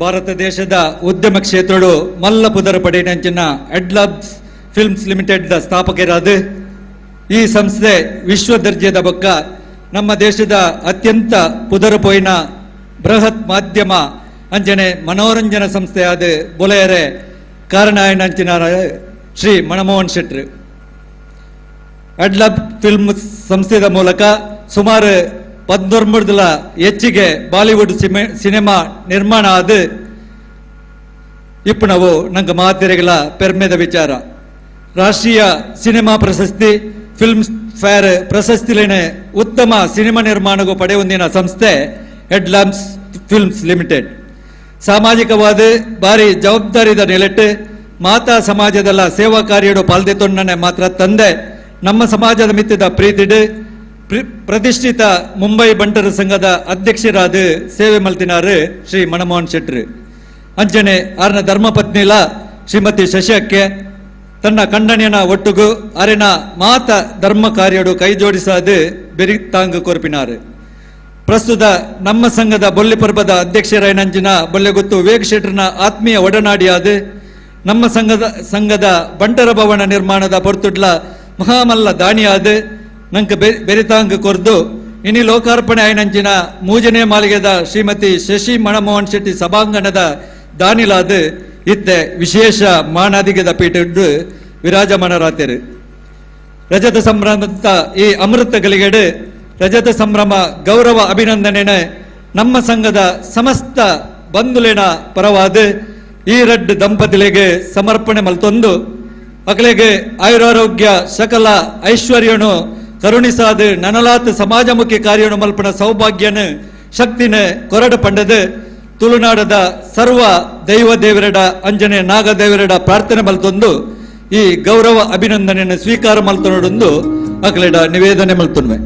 ಭಾರತ ದೇಶದ ಉದ್ಯಮ ಕ್ಷೇತ್ರಡು ಮಲ್ಲ ಪುದರ ಪಡೆಯಿನಂಚಿನ ಅಡ್ಲಾಬ್ಸ್ films limited the ಸ್ಥಾಪಕರಾದ ಈ ಸಂಸ್ಥೆ ವಿಶ್ವ ದರ್ಜೆದ ಬೊಕ್ಕ ನಮ್ಮ ದೇಶದ ಅತ್ಯಂತ ಪುದರಪೋಯಿನ ಬೃಹತ್ ಮಾಧ್ಯಮ ಅಂಜನೆ ಮನೋರಂಜನಾ ಸಂಸ್ಥೆಯಾದ ಬೊಲೆಯರೆ ಕಾರಣಾಯನಂಚಿನ ಶ್ರೀ ಮನಮೋಹನ್ ಶೆಟ್ರು. ಅಡ್ಲಬ್ ಫಿಲ್ಮ್ ಸಂಸ್ಥೆದ ಮೂಲಕ ಸುಮಾರು 19 ಹೆಚ್ಚಿಗೆ ಬಾಲಿವುಡ್ ಸಿನಿಮಾ ನಿರ್ಮಾಣ ಆದ ಇಪ್ಪಣವು ನಂಗೆ ಮಾತೆರೆಗಳ ಪೆರ್ಮೆದ ವಿಚಾರ. ರಾಷ್ಟ್ರೀಯ ಸಿನಿಮಾ ಪ್ರಶಸ್ತಿ, ಫಿಲ್ಮ್ ಫೇರ್ ಪ್ರಶಸ್ತಿಲೇನೆ ಉತ್ತಮ ಸಿನಿಮಾ ನಿರ್ಮಾಣಗೂ ಪಡೆಯೊಂದಿನ ಸಂಸ್ಥೆ ಹೆಡ್ಲಾಂಪ್ಸ್ ಫಿಲ್ಮ್ಸ್ ಲಿಮಿಟೆಡ್. ಸಾಮಾಜಿಕವಾದ ಬಾರಿ ಜವಾಬ್ದಾರಿದ ನೆಲೆಟ್ಟು ಮಾತಾ ಸಮಾಜದಲ್ಲ ಸೇವಾ ಕಾರ್ಯಡು ಪಾಲ್ದೆತೊಣ್ಣನೆ ಮಾತ್ರ ತಂದೆ ನಮ್ಮ ಸಮಾಜದ ಮಿತ್ತಿದ ಪ್ರೀತಿಡು ಪ್ರತಿಷ್ಠಿತ ಮುಂಬೈ ಬಂಟರ ಸಂಘದ ಅಧ್ಯಕ್ಷರಾದ ಸೇವೆ ಮಲ್ತಿನಾರು ಶ್ರೀ ಮನಮೋಹನ್ ಶೆಟ್ರು. ಅಂಚನೆ ಆರ್ನ ಧರ್ಮಪತ್ನಿಲ ಶ್ರೀಮತಿ ಶಶಿಯಕ್ಕೆ ತನ್ನ ಕಂಡನಿಯನ ಒಟ್ಟುಗು ಅರೆನ ಮಾತ ಧರ್ಮ ಕಾರ್ಯಡು ಕೈ ಜೋಡಿಸಾದು ಬೆರಿತಾಂಗು ಕೊರ್ಪಿನಾರು. ಪ್ರಸ್ತುತ ನಮ್ಮ ಸಂಘದ ಬೊಳ್ಳಿ ಪರ್ಬದ ಅಧ್ಯಕ್ಷರಾಯನಂಚಿನ ಬೊಲ್ಲೆಗುತ್ತು ವಿವೇಕ್ ಶೆಟ್ಟರ್ನ ಆತ್ಮೀಯ ಒಡನಾಡಿಯಾದ ನಮ್ಮ ಸಂಘದ ಬಂಟರ ಭವನ ನಿರ್ಮಾಣದ ಪೊರ್ತುಡ್ಲ ಮಹಾಮಲ್ಲ ದಾನಿಯಾದ ನಂಕ ಬೆರಿತಾಂಗ್ ಕೊರ್ದು ಇನಿ ಲೋಕಾರ್ಪಣೆ ಆಯನಂಚಿನ ಮೂಜನೇ ಮಾಲಿಗೆದ ಶ್ರೀಮತಿ ಶಶಿ ಮನಮೋಹನ್ ಶೆಟ್ಟಿ ಸಭಾಂಗಣದ ದಾನಿಲಾದ ಇತ್ತೆ ವಿಶೇಷ ಮಾನಾದಿಗೆದ ಪೀಠದ್ದು ವಿರಾಜಮಾನರಾತಿರು. ರಜತ ಸಂಭ್ರಮದ ಈ ಅಮೃತ ಗಳಿಗೆಡು ರಜತ ಸಂಭ್ರಮ ಗೌರವ ಅಭಿನಂದನೆ ನಮ್ಮ ಸಂಘದ ಸಮಸ್ತ ಬಂಧುಲೇನ ಪರವಾದ ಈ ರಡ್ಡು ದಂಪತಿಲೆಗೆ ಸಮರ್ಪಣೆ ಮಲ್ತೊಂದು ಅಕಲೆಗೆ ಆಯುರಾರೋಗ್ಯ ಸಕಲ ಐಶ್ವರ್ಯನು ಕರುಣಿಸಾದ ನನಲಾತ್ ಸಮಾಜಮುಖಿ ಕಾರ್ಯನು ಮಲ್ಪನ ಸೌಭಾಗ್ಯನ ಶಕ್ತಿನ ಕೊರಡು ಪಂಡದು ತುಳುನಾಡದ ಸರ್ವ ದೈವ ದೇವರಡ ಅಂಜನೆ ನಾಗದೇವರಡ ಪ್ರಾರ್ಥನೆ ಮಲ್ತೊಂದು ಈ ಗೌರವ ಅಭಿನಂದನೆಯನ್ನು ಸ್ವೀಕಾರ ಮಲ್ತೊಂದು ಅಕಲೆಡ ನಿವೇದನೆ ಮಲ್ತೊನ್ವೆ.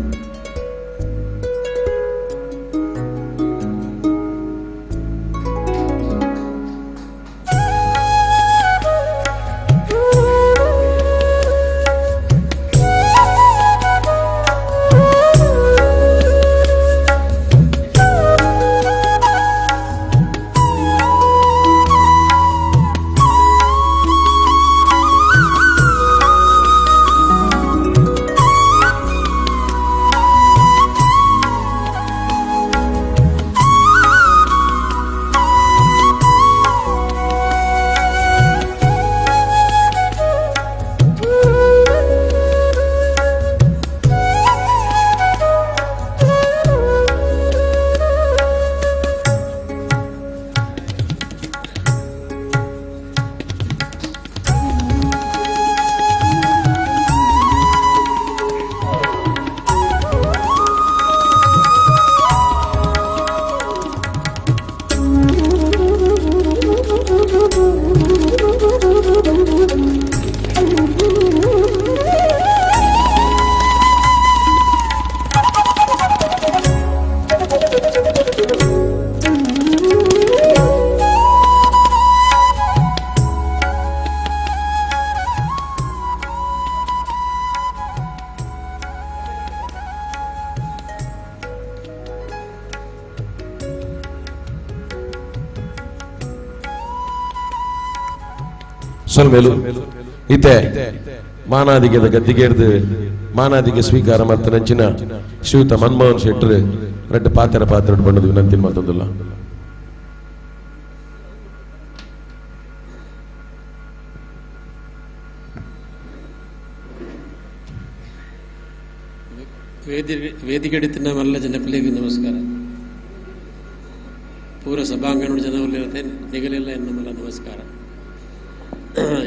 ಸೊಲ್ಮೇಲು ಇತ್ತೆ ಮಾನಾದಿಗೆದ ಗದ್ದಿಗೇರ್ದು ಮಾನಾದಿಗೆ ಸ್ವೀಕಾರ ಮಲ್ತನಂಚಿನ ಶ್ರೀಯುತ ಮನ್ಮೋಹನ್ ಶೆಟ್ಟರ್ ರಡ್ಡು ಪಾತ್ರ ಪಾತ್ರ ಬಣ್ಣದ ವಿನಂತಿ ಮಲ್ತೊಂದುಲ್ಲ. ವೇದಿಕೆಡಿತ್ತಿನ ಮಲ್ಲ ಜನಕುಲಿಗೆ ನಮಸ್ಕಾರ. ಪೂರ ಸಭಾಂಗಣ ಜನವಲ್ಲಿರುತ್ತೆ ನಿಗಲಿಲ್ಲ ಎನ್ನಮಲ್ಲ ನಮಸ್ಕಾರ.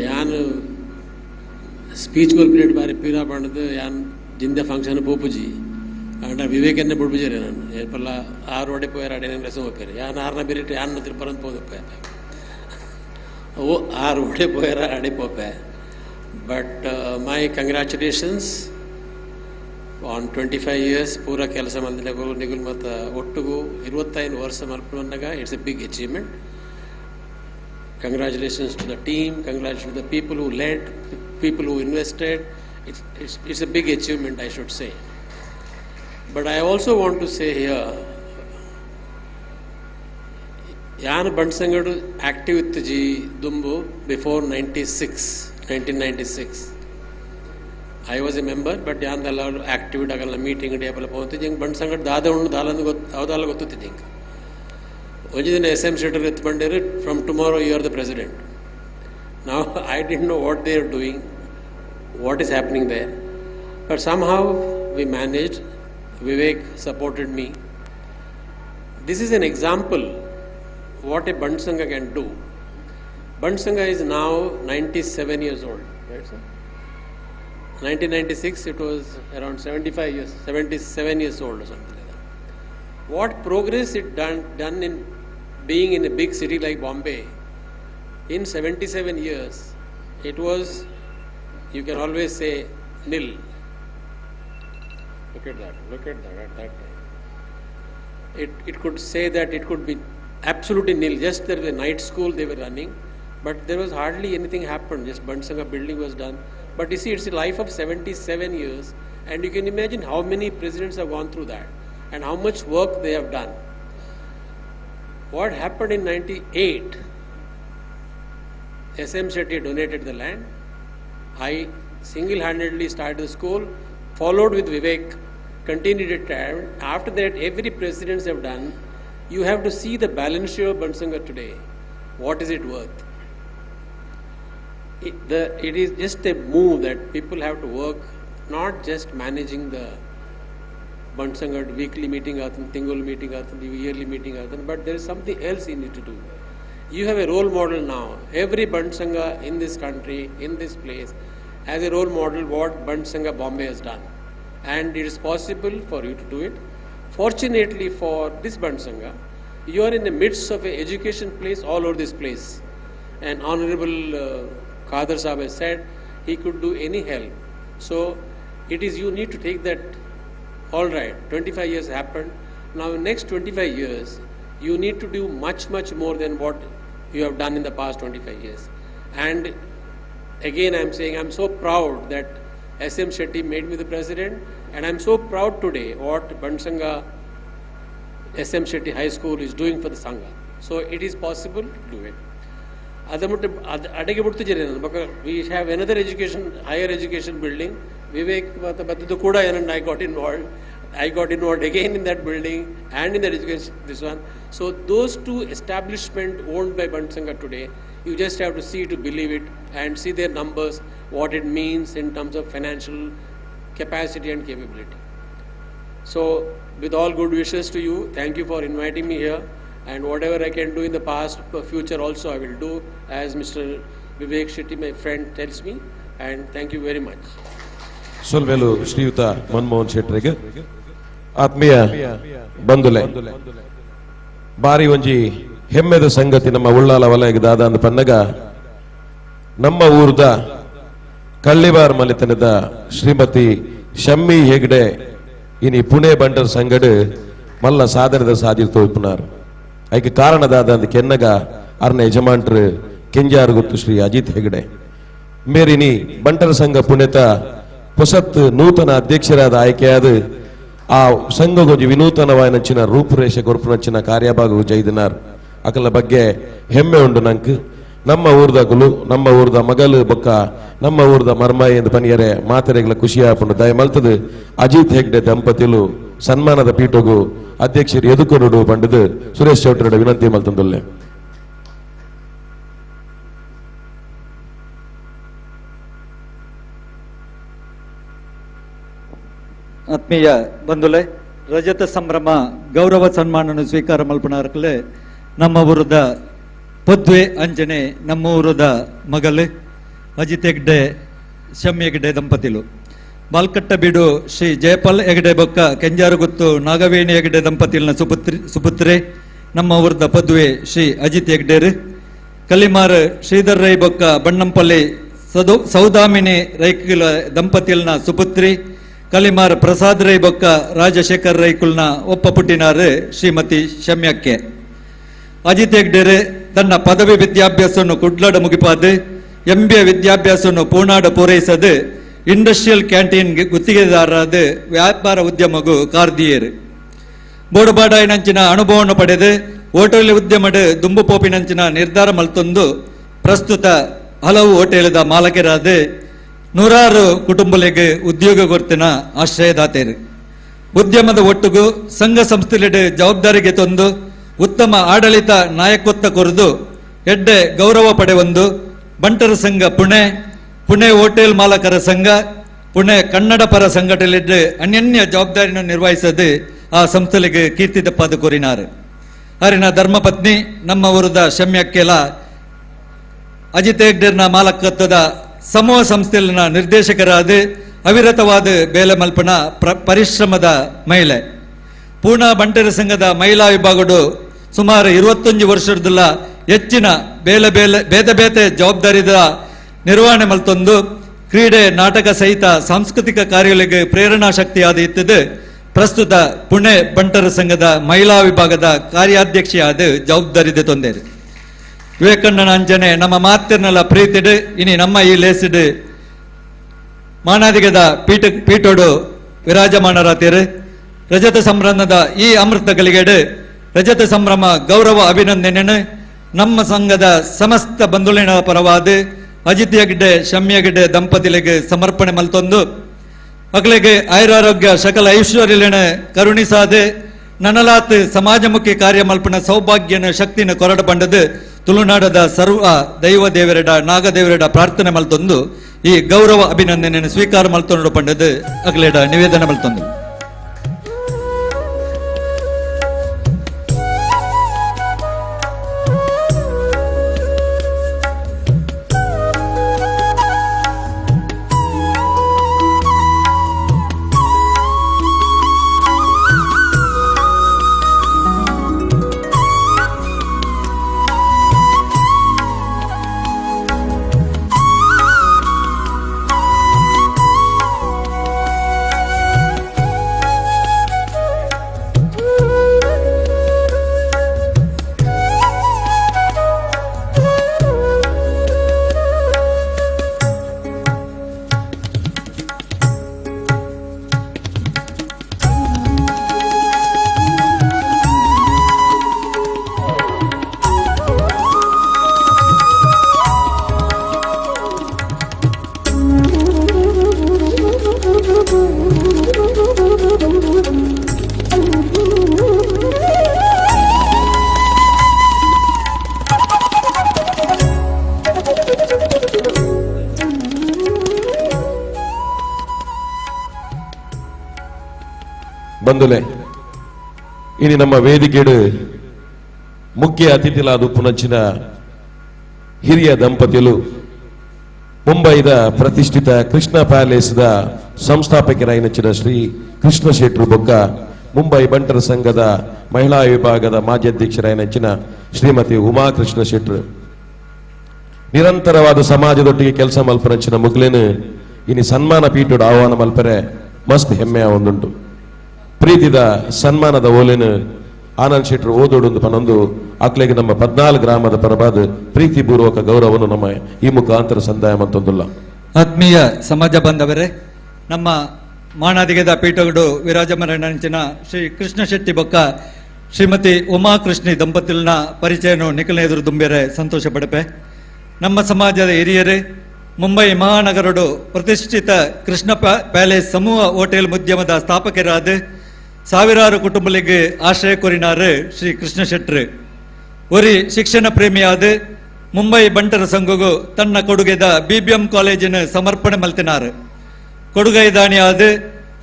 ಯಾನು ಸ್ಪೀಚ್ ಕೊರ್ಪಿನೇಟ್ ಬಾರಿ ಪೀರಾ ಪಂಡದು ಯಾನ್ ಜಿಂದೆ ಫಂಕ್ಷನ್ ಪೋಪುಜಿ ಅಂಡ ವಿವೇಕನ್ನೇ ಬುಡ್ಬುಜಾರೆ ನಾನು ಏಪಲ್ಲ ಆರು ಒಡೆ ಪೋಯಾರ ಅಡೆ ರಸಂ ಹೋಗ್ತಾರೆ ಯಾನ್ ಆರ್ನ ಬೇರೆ ಯಾನ್ ತಿರುಪರಂತ ಪೋದಪ್ಪೆ ಓ ಆರು ಒಡೆ ಪೋಯಾರ ಅಡೆ ಪೋಪೆ. But my congratulations on 25 years ಪೂರ ಕೆಲಸ ಮಲ್ದಿನಗು ನಿಗುಲ್ ಮತ್ತು ಒಟ್ಟುಗು 25 ವರ್ಷ ಮಲ್ಪುನಗ it's a big achievement. Congratulations to the team, congratulations to the people who led, people who invested. It's a big achievement, I should say. But I also want to say here, Yan Bantsangadu active ittiji Dumbu before 1996. I was a member, but Yan dalla active agalla meeting apala povantiji ing Bantsangadu dada undu dalandu avadala gottutiji ing. ಒಂಜಿ ದಿನ S M Shettar ಎತ್ತು ಬಂಡೇರು, from tomorrow you are the president. Now I didn't know what they are doing, what is happening there, but somehow we managed. Vivek supported me. This is an example what a Bant Sangha can do. Bant Sangha is now 97 years old, right sir? 1996 it was around 75 years, 77 years old or something like that. What progress it done in being in a big city like Bombay, in 77 years, it was, you can always say, nil. Look at that, at that time. It could say that it could be absolutely nil. Just there was a night school they were running, but there was hardly anything happened. Just Bant Sangha building was done. But you see, it's a life of 77 years, and you can imagine how many presidents have gone through that and how much work they have done. What happened in 98, SM Shetty donated the land. I single-handedly started the school, followed with Vivek, continued it. After that, every presidents have done. You have to see the balance sheet of Bant Sangha today. What is it worth? It is just a move that people have to work, not just managing the Bant Sangha weekly meeting, Tingol meeting, yearly meeting, but there is something else you need to do. You have a role model now. Every Bant Sangha in this country, in this place, has a role model what Bant Sangha Bombay has done. And it is possible for you to do it. Fortunately for this Bant Sangha, you are in the midst of an education place all over this place. And Honorable Khader Sahab has said he could do any help. So it is, you need to take that, all right, 25 years happened. Now next 25 years, you need to do much, much more than what you have done in the past 25 years. And again, I'm saying I'm so proud that SM Shetty made me the president, and I'm so proud today what Bant Sangha SM Shetty High School is doing for the Sangha. So it is possible to do it. We have another education, higher education building. Vivek and I got involved. I got involved again in that building and in that education, this one. So those two establishments owned by Bant Sangha today, you just have to see to believe it and see their numbers, what it means in terms of financial capacity and capability. So with all good wishes to you, thank you for inviting me here, and whatever I can do in the past, future also I will do, as Mr. Vivek Shetty, my friend, tells me, and thank you very much. ಸೊಲ್ವೆಲು ಶ್ರೀಯುತ ಮನಮೋಹನ್ ಶೆಟ್ಟರಿಗೆ ಆತ್ಮೀಯ ಬಂಧುಲೆ, ಬಾರಿ ಒಂಜಿ ಹೆಮ್ಮೆದ ಸಂಗತಿ ನಮ್ಮ ಉಳ್ಳಾಲ ವಲಯಕ್ಕೆ ದಾದ ಅಂದ ಪನ್ನಗ ನಮ್ಮ ಊರ್ದ ಕಳ್ಳಿಬಾರ್ ಮಲೆತನದ ಶ್ರೀಮತಿ ಶಮ್ಮಿ ಹೆಗ್ಡೆ ಇನಿ ಪುಣೆ ಬಂಟರ್ ಸಂಗಡು ಮಲ್ಲ ಸಾಧನದ ಸಾಧಿ ತೋಪುನಾರ್. ಐಕೆ ಕಾರಣ ದಾದ ಅಂದ ಕೆನ್ನಗ ಅರ್ನ ಯಜಮಾನ್ರು ಕೆಂಜಾರು ಗೊತ್ತು ಶ್ರೀ ಅಜಿತ್ ಹೆಗ್ಡೆ ಮೇರಿನಿ ಬಂಟರ ಸಂಘ ಪುಣೆತ ಹೊಸತ್ ನೂತನ ಅಧ್ಯಕ್ಷರಾದ ಆಯ್ಕೆಯಾದ ಆ ಸಂಘಗೊಂಜಿ ವಿನೂತನವಾಯಿನಂಚಿನ ರೂಪುರೇಷೆ ಕೊರ್ಪುನಂಚಿನ ಕಾರ್ಯಭಾಗ ಜೈದಿನಾರ್. ಅಕಲ ಬಗ್ಗೆ ಹೆಮ್ಮೆ ಉಂಡು ನಂಕ್. ನಮ್ಮ ಊರ್ದಗುಲು ನಮ್ಮ ಊರ್ದ ಮಗಲು ಬೊಕ್ಕ ನಮ್ಮ ಊರ್ದ ಮರ್ಮಾಯಿ ಎಂದು ಪನಿಯರೆ ಮಾತೆರೆಗಳ ಖುಷಿಯಾಪುಂಡು. ದಯಮಲ್ತದು ಅಜಿತ್ ಹೆಗ್ಡೆ ದಂಪತಿಲು ಸನ್ಮಾನದ ಪೀಠಗು ಅಧ್ಯಕ್ಷರು ಎದುಕೊರುಡು ಪಂಡದು ಸುರೇಶ್ ಚೌಟರ ವಿನಂತಿ ಮಲ್ತಂದುಲ್ಲೆ. ಆತ್ಮೀಯ ಬಂಧುಲೆ, ರಜತ ಸಂಭ್ರಮ ಗೌರವ ಸನ್ಮಾನವನ್ನು ಸ್ವೀಕಾರ ಮಲ್ಪನಾರ್ಕಲೆ ನಮ್ಮ ಊರದ ಪದ್ವೆ ಅಂಜನೆ, ನಮ್ಮ ಊರದ ಮಗಲು ಅಜಿತ್ ಹೆಗ್ಡೆ ಶಮ್ಮಿ ಹೆಗ್ಡೆ ದಂಪತಿಲು, ಬಾಲ್ಕಟ್ಟ ಬೀಡು ಶ್ರೀ ಜಯಪಾಲ್ ಹೆಗ್ಡೆ ಬೊಕ್ಕ ಕೆಂಜಾರುಗುತ್ತು ನಾಗವೇಣಿ ಹೆಗ್ಡೆ ದಂಪತಿಲಿನ ಸುಪುತ್ರೆ ನಮ್ಮ ಊರದ ಪದ್ವೆ ಶ್ರೀ ಅಜಿತ್ ಹೆಗ್ಡೇರು, ಕಲಿಮಾರ್ ಶ್ರೀಧರ್ ರೈ ಬೊಕ್ಕ ಬಣ್ಣಂಪಲ್ಲಿ ಸೌದಾಮಿನಿ ರೈಕುಲ ದಂಪತಿಲಿನ ಸುಪುತ್ರಿ ಕಲಿಮಾರ್ ಪ್ರಸಾದ್ ರೈ ಬೊಕ್ಕ ರಾಜಶೇಖರ್ ರೈಕುಲ್ನ ಒಪ್ಪ ಪುಟ್ಟಿನಾರು ಶ್ರೀಮತಿ ಶಮ್ಯಕ್ಕೆ. ಅಜಿತ್ ಹೆಗ್ಡೆರೆ ತನ್ನ ಪದವಿ ವಿದ್ಯಾಭ್ಯಾಸವನ್ನು ಕುಡ್ಲಡ ಮುಗಿಪಾದು ಎಂಬಿಎ ವಿದ್ಯಾಭ್ಯಾಸವನ್ನು ಪೂನಾಡ ಪೂರೈಸದು ಇಂಡಸ್ಟ್ರಿಯಲ್ ಕ್ಯಾಂಟೀನ್ ಗುತ್ತಿಗೆದಾರರಾದ ವ್ಯಾಪಾರ ಉದ್ಯಮಗೂ ಕಾರ್ದಿಯರು. ಬೋಡುಬಾಡಾಯಿನಂಚಿನ ಅನುಭವವನ್ನು ಪಡೆದು ಹೋಟೆಲ್ ಉದ್ಯಮದ ದುಂಬು ಪೋಪಿನಂಚಿನ ನಿರ್ಧಾರ ಮಲ್ತೊಂದು ಪ್ರಸ್ತುತ ಹಲವು ಹೋಟೆಲ್ದ ಮಾಲಕರಾದ ನೂರಾರು ಕುಟುಂಬಗಳಿಗೆ ಉದ್ಯೋಗ ಗೊತ್ತಿನ ಆಶ್ರಯದಾತೆರು. ಉದ್ಯಮದ ಒಟ್ಟುಗು ಸಂಘ ಸಂಸ್ಥೆಲೆಡೆ ಜವಾಬ್ದಾರಿಗೆ ತಂದು ಉತ್ತಮ ಆಡಳಿತ ನಾಯಕತ್ವ ಕೊರೆದು ಎಡ್ಡೆ ಗೌರವ ಪಡೆವೊಂದು ಬಂಟರ ಸಂಘ ಪುಣೆ, ಪುಣೆ ಹೋಟೆಲ್ ಮಾಲಕರ ಸಂಘ, ಪುಣೆ ಕನ್ನಡ ಪರ ಸಂಘಟನೆಯಲ್ಲಿ ಅನ್ಯನ್ಯ ಜವಾಬ್ದಾರಿಯನ್ನು ನಿರ್ವಹಿಸದೆ ಆ ಸಂಸ್ಥೆಗೆ ಕೀರ್ತಿ ತಪ್ಪಾದ ಕೋರಿನಾರು. ಹರಿನ ಧರ್ಮಪತ್ನಿ ನಮ್ಮ ಊರದ ಶಮ್ಯಕ್ಕೆಲ ಅಜಿತ್ ಹೆಗ್ಡೆರ್ನ ಮಾಲಕತ್ವದ ಸಮೂಹ ಸಂಸ್ಥೆಯಲ್ಲಿನ ನಿರ್ದೇಶಕರಾದ ಅವಿರತವಾದ ಬೇಲೆ ಮಲ್ಪನ ಪರಿಶ್ರಮದ ಮಹಿಳೆ. ಪೂನಾ ಬಂಟರ ಸಂಘದ ಮಹಿಳಾ ವಿಭಾಗಡು ಸುಮಾರು 21 ವರ್ಷದಲ್ಲ ಹೆಚ್ಚಿನ ಬೇಲೆ ಬೇಲೆ ಬೇತೆ ಬೇತೆ ಜವಾಬ್ದಾರಿದ ನಿರ್ವಹಣೆ ಮಲ್ತೊಂದು ಕ್ರೀಡೆ ನಾಟಕ ಸಹಿತ ಸಾಂಸ್ಕೃತಿಕ ಕಾರ್ಯಗಳಿಗೆ ಪ್ರೇರಣಾ ಶಕ್ತಿಯಾದ ಇತ್ತದೆ. ಪ್ರಸ್ತುತ ಪುಣೆ ಬಂಟರ ಸಂಘದ ಮಹಿಳಾ ವಿಭಾಗದ ಕಾರ್ಯಾಧ್ಯಕ್ಷೆಯಾದ ಜವಾಬ್ದಾರಿ ತೊಂದರೆ. ವಿವೇಕಣ್ಣನ ಅಂಜನೆ ನಮ್ಮ ಮಾತಿರ್ನಲ್ಲ ಪ್ರೀತಿಡು ಇನಿ ನಮ್ಮ ಈ ಲೇಸಿಡು ಮಾನಾದಿಗದ ಪೀಠೋಡು ವಿರಾಜಮಾನರಾತೀರು. ರಜತ ಸಂಭ್ರಮದ ಈ ಅಮೃತ ಗಳಿಗೆಡು ರಜತ ಸಂಭ್ರಮ ಗೌರವ ಅಭಿನಂದನೆ ನಮ್ಮ ಸಂಘದ ಸಮಸ್ತ ಬಂಧುಲಿನ ಪರವಾದ ಅಜಿತ್ ಹೆಗ್ಡೆ ಶಮ್ಯ ಹೆಗ್ಡೆ ದಂಪತಿಲಿಗೆ ಸಮರ್ಪಣೆ ಮಲ್ತೊಂದು ಮಕ್ಕಳಿಗೆ ಆಯುರಾರೋಗ್ಯ ಸಕಲ ಐಶ್ವರ್ಯನ ಕರುಣಿಸಾದೆ ನನಲಾತ್ ಸಮಾಜಮುಖಿ ಕಾರ್ಯ ಮಲ್ಪನ ಸೌಭಾಗ್ಯನ ಶಕ್ತಿನ ಕೊರಡ ಪಂಡದು ತುಳುನಾಡದ ಸರ್ವ ದೈವ ದೇವರೆಡ ನಾಗದೇವರೆಡ ಪ್ರಾರ್ಥನೆ ಮಲ್ತೊಂದು ಈ ಗೌರವ ಅಭಿನಂದನೆಯನ್ನು ಸ್ವೀಕಾರ ಮಲ್ತೊಂಡು ಪಂಡದು ಅಗಲೇಡ ನಿವೇದನೆ ಮಲ್ತೊಂದು. ಬಂಧುಲೆ, ಇನಿ ನಮ್ಮ ವೇದಿಕೆಡು ಮುಖ್ಯ ಅತಿಥಿಲಾದ ಪುನಂಚಿನ ಹಿರಿಯ ದಂಪತಿಲು ಮುಂಬೈದ ಪ್ರತಿಷ್ಠಿತ ಕೃಷ್ಣ ಪ್ಯಾಲೇಸ್ದ ಸಂಸ್ಥಾಪಕರಾಯಿನಚ್ಚಿನ ಶ್ರೀ ಕೃಷ್ಣ ಶೆಟ್ರು ಬೊಕ್ಕ ಮುಂಬೈ ಬಂಟರ ಸಂಘದ ಮಹಿಳಾ ವಿಭಾಗದ ಮಾಜಿ ಅಧ್ಯಕ್ಷರಾಯಿನಚ್ಚಿನ ಶ್ರೀಮತಿ ಉಮಾ ಕೃಷ್ಣ ಶೆಟ್ರು. ನಿರಂತರವಾದ ಸಮಾಜದೊಟ್ಟಿಗೆ ಕೆಲಸ ಮಲ್ಪನಂಚಿನ ಮುಗ್ಲೇನು ಇನಿ ಸನ್ಮಾನ ಪೀಠೋಡು ಆಹ್ವಾನ ಮಲ್ಪರೆ ಮಸ್ತ್ ಹೆಮ್ಮೆಯ ಒಂದುಂಟು. ಪ್ರೀತಿದ ಸನ್ಮಾನದ ಓಲೆನು ಆನಂದ್ ಶೆಟ್ರು ಓದೋಡು ಪನೊಂದು ಅಕ್ಲೆಗೆ ನಮ್ಮ 14 ಗ್ರಾಮದ ಪರವಾದ ಪ್ರೀತಿಪೂರ್ವಕ ಗೌರವವನ್ನು ನಮ್ಮ ಈ ಮುಖಾಂತರ ಸಂದಾಯ ಮಂತೊಂದುಲ್ಲ. ಆತ್ಮೀಯ ಸಮಾಜ ಬಾಂಧವರೇ, ನಮ್ಮ ಮಾಣಾದಿಗದ ಪೀಠಗಳು ವಿರಾಜಮಾನಂಚಿನ ಶ್ರೀ ಕೃಷ್ಣ ಶೆಟ್ಟಿ ಬೊಕ್ಕ ಶ್ರೀಮತಿ ಉಮಾ ಕೃಷ್ಣಿ ದಂಪತಿಲ್ನ ಪರಿಚಯನು ನಿಖಲ ಎದುರು ದುಂಬೇರೆ ಸಂತೋಷ ಪಡಪೆ. ನಮ್ಮ ಸಮಾಜದ ಹಿರಿಯರೇ, ಮುಂಬೈ ಮಹಾನಗರಡು ಪ್ರತಿಷ್ಠಿತ ಕೃಷ್ಣ ಪ್ಯಾಲೇಸ್ ಸಮೂಹ ಹೋಟೆಲ್ ಉದ್ಯಮದ ಸ್ಥಾಪಕರಾದ ಸಾವಿರಾರು ಕುಟುಂಬಗಳಿಗೆ ಆಶ್ರಯ ಕೋರಿನಾರು ಶ್ರೀ ಕೃಷ್ಣ ಶೆಟ್ರು. ಒರಿ ಶಿಕ್ಷಣ ಪ್ರೇಮಿಯಾದ ಮುಂಬೈ ಬಂಟರ ಸಂಘಗೂ ತನ್ನ ಕೊಡುಗೆದ BBM ಕಾಲೇಜಿನ ಸಮರ್ಪಣೆ ಮಲ್ತಿನಾರು. ಕೊಡುಗೈ ದಾನಿಯಾದ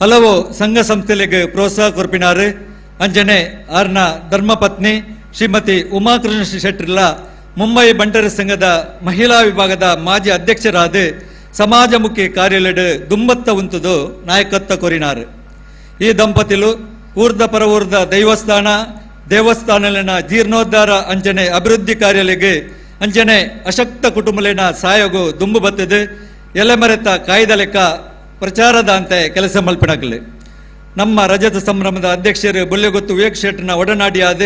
ಹಲವು ಸಂಘ ಸಂಸ್ಥೆಗಳಿಗೆ ಪ್ರೋತ್ಸಾಹ ಕೊರ್ಪಿನಾರು. ಅಂಜನೆ ಆರ್ನ ಧರ್ಮಪತ್ನಿ ಶ್ರೀಮತಿ ಉಮಾಕೃಷ್ಣ ಶೆಟ್ರಿಲ್ಲ ಮುಂಬೈ ಬಂಟರ ಸಂಘದ ಮಹಿಳಾ ವಿಭಾಗದ ಮಾಜಿ ಅಧ್ಯಕ್ಷರಾದ ಸಮಾಜಮುಖಿ ಕಾರ್ಯಾಲಯದ ದುಂಬತ್ತ ಉಂತುದು ನಾಯಕತ್ವ ಕೋರಿನಾರು. ಈ ದಂಪತಿಲು ಊರ್ದ ಪರವೂರ್ದ ದೈವಸ್ಥಾನ ದೇವಸ್ಥಾನಲಿನ ಜೀರ್ಣೋದ್ಧಾರ ಅಂಜನೆ ಅಭಿವೃದ್ಧಿ ಕಾರ್ಯಾಲಯಕ್ಕೆ ಅಂಜನೆ ಅಶಕ್ತ ಕುಟುಂಬಲಿನ ಸಾಯೋಗು ದುಂಬು ಬತ್ತದೆ ಎಲೆಮರೆತ ಕಾಯ್ದ ಲೆಕ್ಕ ಪ್ರಚಾರದ ಅಂತೆ ಕೆಲಸ ಮಲ್ಪಣಾಗಲಿ. ನಮ್ಮ ರಜತ ಸಂಭ್ರಮದ ಅಧ್ಯಕ್ಷರು ಬುಲ್ಲೆಗೊತ್ತು ವಿವೇಕ್ ಶೆಟ್ಟರ್ನ ಒಡನಾಡಿಯಾದ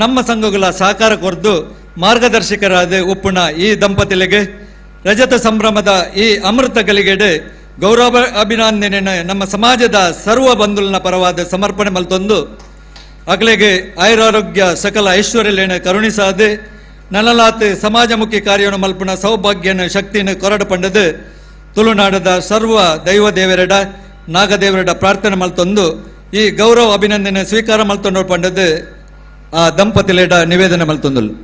ನಮ್ಮ ಸಂಘಗಳ ಸಹಕಾರ ಕೊರ್ದು ಮಾರ್ಗದರ್ಶಕರಾದ ಉಪ್ಪುಣ ಈ ದಂಪತಿಲಿಗೆ ರಜತ ಸಂಭ್ರಮದ ಈ ಅಮೃತ ಗಳಿಗೆಡೆ ಗೌರವ ಅಭಿನಂದನೆಯನ್ನು ನಮ್ಮ ಸಮಾಜದ ಸರ್ವ ಬಂಧುಲನ ಪರವಾದ ಸಮರ್ಪಣೆ ಮಲ್ತೊಂದು ಅಗಲಿಗೆ ಆಯುರಾರೋಗ್ಯ ಸಕಲ ಐಶ್ವರ್ಯಲೇನ ಕರುಣಿಸಾದೆ ನಲಲಾತ್ ಸಮಾಜಮುಖಿ ಕಾರ್ಯವನ್ನು ಮಲ್ಪನ ಸೌಭಾಗ್ಯನ ಶಕ್ತಿಯನ್ನು ಕೊರಡು ಪಂಡದು ತುಳುನಾಡದ ಸರ್ವ ದೈವ ದೇವರೆಡ ನಾಗದೇವರೆಡ ಪ್ರಾರ್ಥನೆ ಮಲ್ತೊಂದು ಈ ಗೌರವ ಅಭಿನಂದನೆ ಸ್ವೀಕಾರ ಮಲ್ತೊಂಡು ಪಂಡದು ಆ ದಂಪತಿಲೇಡ ನಿವೇದನೆ ಮಲ್ತೊಂದು.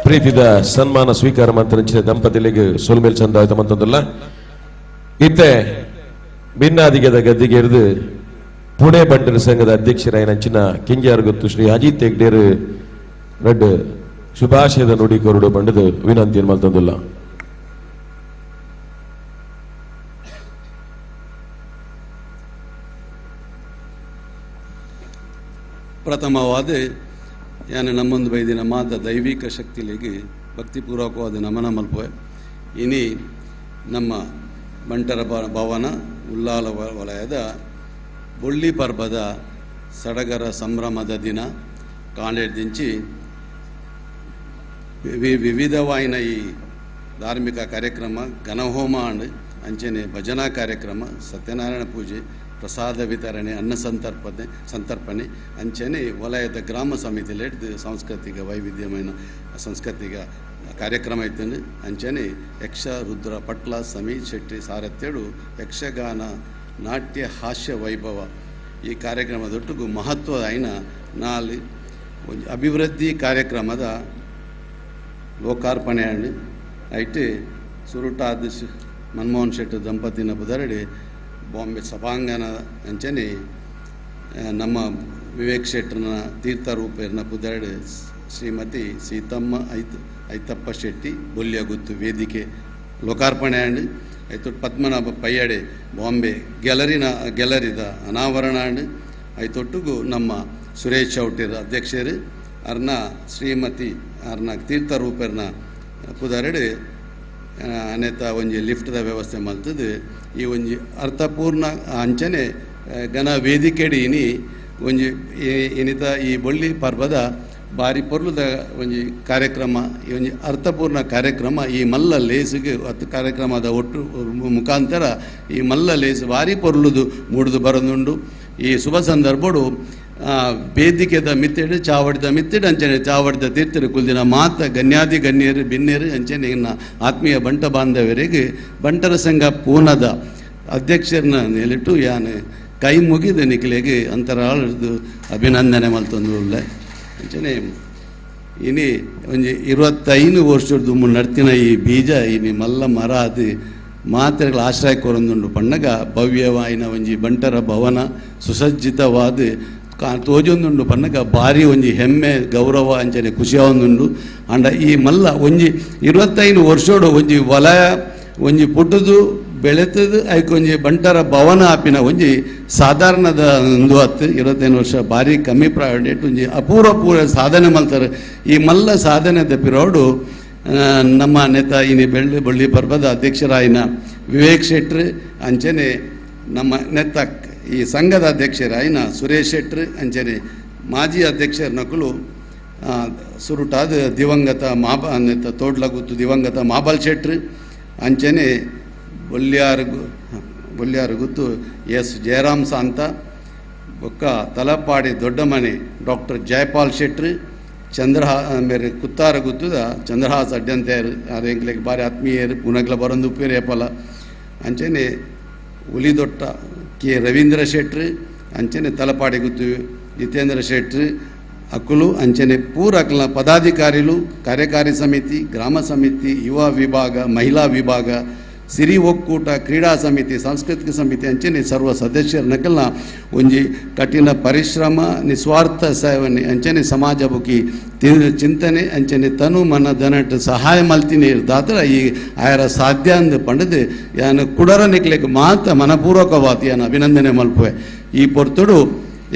ಪ್ರೀತಿದ ಸನ್ಮಾನ ಸ್ವೀಕಾರ ಮಂತ್ರಂಚಿನ ದಂಪತಿಲಿಗೆ ಸೊಲ್ಮೇಲ್ ಚಂದಾಯ್ತ ಮಂತಂದಲ್ಲ. ಇತ್ತೆ ಭಿನ್ನಾದಿಗದ ಗದ್ದಿಗೆ ಎರಿದು ಪುಣೆ ಬಂಟರ ಸಂಘದ ಅಧ್ಯಕ್ಷರಾಯನಂಚಿನ ಕಿಂಜಾರ್ ಗೊತ್ತು ಶ್ರೀ ಅಜಿತ್ ಹೆಗ್ಡೇರು ರಡ್ಡ್ ಶುಭಾಶಯದ ನುಡಿ ಕೊರಡು ಬಂಡದು ವಿನಂತಿಯನ್ನು ಮಲ್ತಂದುಲ್ಲ. ಪ್ರಥಮವಾದ ಯಾನೆ ನಮ್ಮೊಂದು ಬೈದಿನ ಮಾತ ದೈವಿಕ ಶಕ್ತಿಲಿಗೆ ಭಕ್ತಿಪೂರ್ವಕವಾದ ನಮನ ಮಲ್ಪುವೆ. ಇನಿ ನಮ್ಮ ಬಂಟರ ಭವನ ಉಲ್ಲಾಲ ವಲಯದ ಬೊಳ್ಳಿ ಪರ್ಬದ ಸಡಗರ ಸಂಭ್ರಮದ ದಿನ ಕಾಣೆಡ್ದಿಂಚಿ ವಿವಿಧವಾಯಿನ ಈ ಧಾರ್ಮಿಕ ಕಾರ್ಯಕ್ರಮ ಘನಹೋಮ ಅಂಡ್ ಅಂಚನೆ ಭಜನಾ ಕಾರ್ಯಕ್ರಮ, ಸತ್ಯನಾರಾಯಣ ಪೂಜೆ, ಪ್ರಸಾದ ವಿತರಣೆ, ಅನ್ನ ಸಂತರ್ಪಣೆ ಅಂಚನೆ ವಲಯದ ಗ್ರಾಮ ಸಮಿತಿಯಲ್ಲಿ ಸಾಂಸ್ಕೃತಿಕ ವೈವಿಧ್ಯಮಯ ಸಾಂಸ್ಕೃತಿಕ ಕಾರ್ಯಕ್ರಮ ಇತ್ತು. ಅಂಚನೆ ಯಕ್ಷ ರುದ್ರ ಪಟ್ಲ ಸಮೀರ್ ಶೆಟ್ಟಿ ಸಾರಥ್ಯಡು ಯಕ್ಷಗಾನ ನಾಟ್ಯ ಹಾಸ್ಯ ವೈಭವ ಈ ಕಾರ್ಯಕ್ರಮದೊಟ್ಟಿಗೂ ಮಹತ್ವದ ಐನ ನಾಲ್ ಅಭಿವೃದ್ಧಿ ಕಾರ್ಯಕ್ರಮದ ಲೋಕಾರ್ಪಣೆ ಐಟ್ ಸುರುಟಾದ ಮನಮೋಹನ್ ಶೆಟ್ಟಿ ದಂಪತಿನ ಬುದರಡಿ ಬಾಂಬೆ ಸಭಾಂಗಣ ಅಂಚನೆ ನಮ್ಮ ವಿವೇಕ್ ಶೆಟ್ಟರ್ನ ತೀರ್ಥರೂಪೇರ್ನ ಪುದರಡಿ ಶ್ರೀಮತಿ ಸೀತಮ್ಮ ಐತಪ್ಪ ಶೆಟ್ಟಿ ಬೊಲ್ಯಗುತ್ತು ವೇದಿಕೆ ಲೋಕಾರ್ಪಣೆ ಆಂಡ್ ಐತೊಟ್ಟು ಪದ್ಮನಾಭ ಪಯ್ಯಡೆ ಬಾಂಬೆ ಗ್ಯಾಲರಿದ ಅನಾವರಣ ಆಂಡ್ ಐತೊಟ್ಟುಗು ನಮ್ಮ ಸುರೇಶ್ ಚೌಟಿರ ಅಧ್ಯಕ್ಷರು ಅರ್ನ ಶ್ರೀಮತಿ ಅರ್ನ ತೀರ್ಥರೂಪರ್ನ ಪುದರಡು ಅನೇತ ಒಂಜಿ ಲಿಫ್ಟ್ದ ವ್ಯವಸ್ಥೆ ಮಲ್ತದೆ. ಈ ಒಂಜಿ ಅರ್ಥಪೂರ್ಣ ಅಂಚನೆ ಘನ ವೇದಿಕೆಡಿ ಇನಿ ಒಂಜಿ ಇನಿತ ಈ ಬೊಳ್ಳಿ ಪರ್ಬದ ಬಾರಿ ಪೊರ್ಲುದ ಒಂಜಿ ಕಾರ್ಯಕ್ರಮ, ಈ ಒಂಜಿ ಅರ್ಥಪೂರ್ಣ ಕಾರ್ಯಕ್ರಮ ಈ ಮಲ್ಲ ಲೇಸಿಗೆ ಅತ್ ಕಾರ್ಯಕ್ರಮದ ಒಟ್ಟು ಮುಖಾಂತರ ಈ ಮಲ್ಲ ಲೇಸು ಬಾರಿ ಪೊರ್ಲುದು ಮೂಡುದು ಬರದುಂಡು. ಈ ಶುಭ ಸಂದರ್ಭಡು ವೇದಿಕೆದ ಮಿತ್ತಿಡು ಚಾವಡಿದ ಮಿತ್ತಿಡು ಅಂಚನೆ ಚಾವಡಿದ ತೀರ್ಥರು ಕುಲ್ದಿನ ಮಾತ ಗಣ್ಯಾದಿ ಗಣ್ಯರು ಬಿನ್ನೇರು ಅಂಚನೆ ಇನ್ನ ಆತ್ಮೀಯ ಬಂಟ ಬಾಂಧವರಿಗೆ ಬಂಟರ ಸಂಘ ಪೂನದ ಅಧ್ಯಕ್ಷರನ್ನ ನೆಲಿಟ್ಟು ಯಾನು ಕೈ ಮುಗಿದ ನಿಖಿಲೆಗೆ ಅಂತರಾಳದ್ದು ಅಭಿನಂದನೆ ಮಲ್ತೊಂದು ಉಳ್ಳೆ. ಅಂಚನೆ ಇನಿ ಒಂಜಿ 25 ವರ್ಷದ ನಡ್ತಿನ ಈ ಬೀಜ ಇನಿ ಮಲ್ಲ ಮರ ಅದು ಮಾತ್ರೆಗಳ ಆಶ್ರಯ ಕೊರೊಂದುಂಡು ಪಣ್ಣಗ ಭವ್ಯವಾಯಿನ ಒಂಜಿ ಬಂಟರ ಭವನ ಸುಸಜ್ಜಿತವಾದ ತೋಜೊಂದುಂಡು ಪನ್ನಗ ಭಾರಿ ಒಂಜಿ ಹೆಮ್ಮೆ ಗೌರವ ಅಂಚನೆ ಖುಷಿಯಾವೊಂದುಂಡು. ಅಂಡ ಈ ಮಲ್ಲ ಒಂಜಿ 25 ವರ್ಷೋಡು ಒಂಜಿ ವಲಯ ಒಂಜಿ ಪುಟ್ಟುದು ಬೆಳೆತದು ಐಕೊಂಜಿ ಬಂಟರ ಭವನ ಆಪಿನ ಒಂಜಿ ಸಾಧಾರಣದ ಒಂದು ಹತ್ತು 25 ವರ್ಷ ಭಾರಿ ಕಮ್ಮಿ ಪ್ರಾಯೋಡೇಟ್ ಒಂಜಿ ಅಪೂರ್ವ ಪೂರ್ವ ಸಾಧನೆ ಮಲ್ತಾರೆ. ಈ ಮಲ್ಲ ಸಾಧನೆದ ಪಿರೋಡು ನಮ್ಮ ನೇತ ಇನಿ ಬೆಳ್ಳಿ ಬಳ್ಳಿ ಪರ್ಬದ ಅಧ್ಯಕ್ಷರಾಯಿನ ವಿವೇಕ್ ಶೆಟ್ರು ಅಂಚನೆ ನಮ್ಮ ನೆತ್ತ ಈ ಸಂಘದ ಅಧ್ಯಕ್ಷರಾಯಿನ ಸುರೇಶ್ ಶೆಟ್ರು ಅಂಚನೆ ಮಾಜಿ ಅಧ್ಯಕ್ಷರ ನಕಲು ಸುರುಟಾದ ದಿವಂಗತ ಮಾಬ ನೆತ್ತ ತೋಡ್ಲಗುತ್ತು ದಿವಂಗತ ಮಾಬಲ್ ಶೆಟ್ರು ಅಂಚನೆ ಬೊಲ್ಯಾರು ಗುತ್ತು ಎಸ್ ಜಯರಾಮ್ ಸಾಂತ ಬೊಕ್ಕ ತಲಪಾಡಿ ದೊಡ್ಡಮನೆ ಡಾಕ್ಟರ್ ಜಯಪಾಲ್ ಶೆಟ್ರು ಚಂದ್ರಹಾ ಮೇರೆ ಕುತ್ತಾರ ಗುತ್ತದ ಚಂದ್ರಹಾಸ್ ಅಡ್ಡಂತೆಯರು ಎಂಕ್ಲೆಗ್ ಬಾರಿ ಆತ್ಮೀಯರು ಪುನಗ್ಲ ಬರೊಂದು ಉಪ್ಪೇರು ಅಂಚನೆ ಉಲಿದೊಟ್ಟ ಕೆ ರವೀಂದ್ರ ಶೆಟ್ರು ಅಂಚನೆ ತಲಪಾಡಿ ಗುತ್ತು ಜಿತೇಂದ್ರ ಶೆಟ್ರು ಅಕುಲು ಅಂಚನೆ ಪೂರ ಅಕ್ಲ ಪದಾಧಿಕಾರಿಲು ಕಾರ್ಯಕಾರಿ ಸಮಿತಿ ಗ್ರಾಮ ಸಮಿತಿ ಯುವ ವಿಭಾಗ ಮಹಿಳಾ ವಿಭಾಗ ಸಿರಿ ಒಕ್ಕೂಟ ಕ್ರೀಡಾ ಸಮಿತಿ ಸಾಂಸ್ಕೃತಿಕ ಸಮಿತಿ ಅಂಚನೆ ಸರ್ವ ಸದಸ್ಯರ ನಕಲ್ನ ಒಂಜಿ ಕಠಿಣ ಪರಿಶ್ರಮ ನಿಸ್ವಾರ್ಥ ಸೇವನೆ ಅಂಚನೆ ಸಮಾಜ ಬುಕಿ ಚಿಂತನೆ ಅಂಚನೆ ತನು ಮನ ಧನಟ್ ಸಹಾಯ ಮಲ್ತಿನಿ ದಾತ್ರ ಈ ಆಯರ ಸಾಧ್ಯ ಅಂದು ಪಂಡದು ಯಾನು ಕುಡರ ನಿಕ್ಲೆಗ್ ಮಾತ ಮನಪೂರ್ವಕವಾದ ಯಾನು ಅಭಿನಂದನೆ ಮಲ್ಪುವೆ. ಈ ಪೊರ್ತುಡು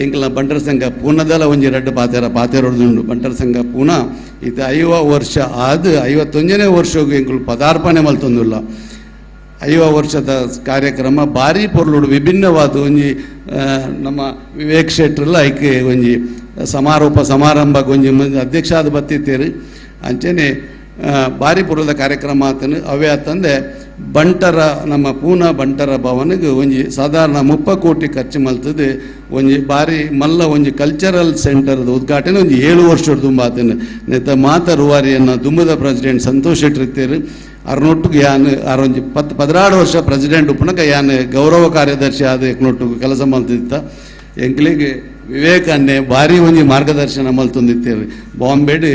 ಎಂಕಲ್ನ ಬಂಟರ ಸಂಘ ಪೂನದಲ ಒಂಜಿ ರಡ್ಡು ಪಾತೆರ ಪಾತೆರೊಡ್ದುಂಡು. ಬಂಟರ ಸಂಘ ಪೂನ ಇತ್ತ 50 ವರ್ಷ ಆದ 51ನೇ ವರ್ಷಗೂ ಎಂಕುಲು ಪದಾರ್ಪಣೆ ಮಲ್ತೊಂದುಲ್ಲ. 50 ವರ್ಷದ ಕಾರ್ಯಕ್ರಮ ಭಾರಿ ಪೊರ್ಲುಡು ವಿಭಿನ್ನವಾದ ಒಂಜಿ ನಮ್ಮ ವಿವೇಕ್ ಶೆಟ್ರಲ್ಲ ಐಕೆ ಒಂಜಿ ಸಮಾರೋಪ ಸಮಾರಂಭ ಒಂಜಿ ಅಧ್ಯಕ್ಷಾದ ಬತ್ತಿತ್ತೇರಿ ಅಂಚನೆ ಭಾರಿ ಪೊರ್ಲದ ಕಾರ್ಯಕ್ರಮ ಆತನು. ಅವೇ ಆತಂದೆ ಬಂಟರ ನಮ್ಮ ಪೂನಾ ಬಂಟರ ಭವನಿಗೆ ಒಂಜಿ ಸಾಧಾರಣ 30 ಕೋಟಿ ಖರ್ಚು ಮಲ್ತದೆ ಒಂಜಿ ಭಾರಿ ಮಲ್ಲ ಒಂಜಿ ಕಲ್ಚರಲ್ ಸೆಂಟರ್ದ ಉದ್ಘಾಟನೆ ಒಂಜಿ 7 ವರ್ಷದ ತುಂಬ ಆತನು. ನೇತ ಮಾತ ರೂವಾರಿಯನ್ನು ದುಂಬದ ಪ್ರೆಸಿಡೆಂಟ್ ಸಂತೋಷ್ ಶೆಟ್ರ್ ಇತ್ತೇರು ಅರ್ನೊಟ್ಟಿಗೆ ಯಾನ್ ಅರೊಂಜಿ 10-16 ವರ್ಷ ಪ್ರೆಸಿಡೆಂಟ್ ಉಪ್ಪುನಗ ಯಾನ್ ಗೌರವ ಕಾರ್ಯದರ್ಶಿ ಆದ ಎಕ್ನೊಟ್ಟಿಗೆ ಕೆಲಸ ಮಲ್ತಿತ್ತ. ಎಂಕ್ಲಿಗೆ ವಿವೇಕ್ ಅನ್ನೆ ಭಾರಿ ಒಂಜಿ ಮಾರ್ಗದರ್ಶನ ಮಲ್ತೊಂದಿತ್ತೇರು. ಬಾಂಬೆಡ್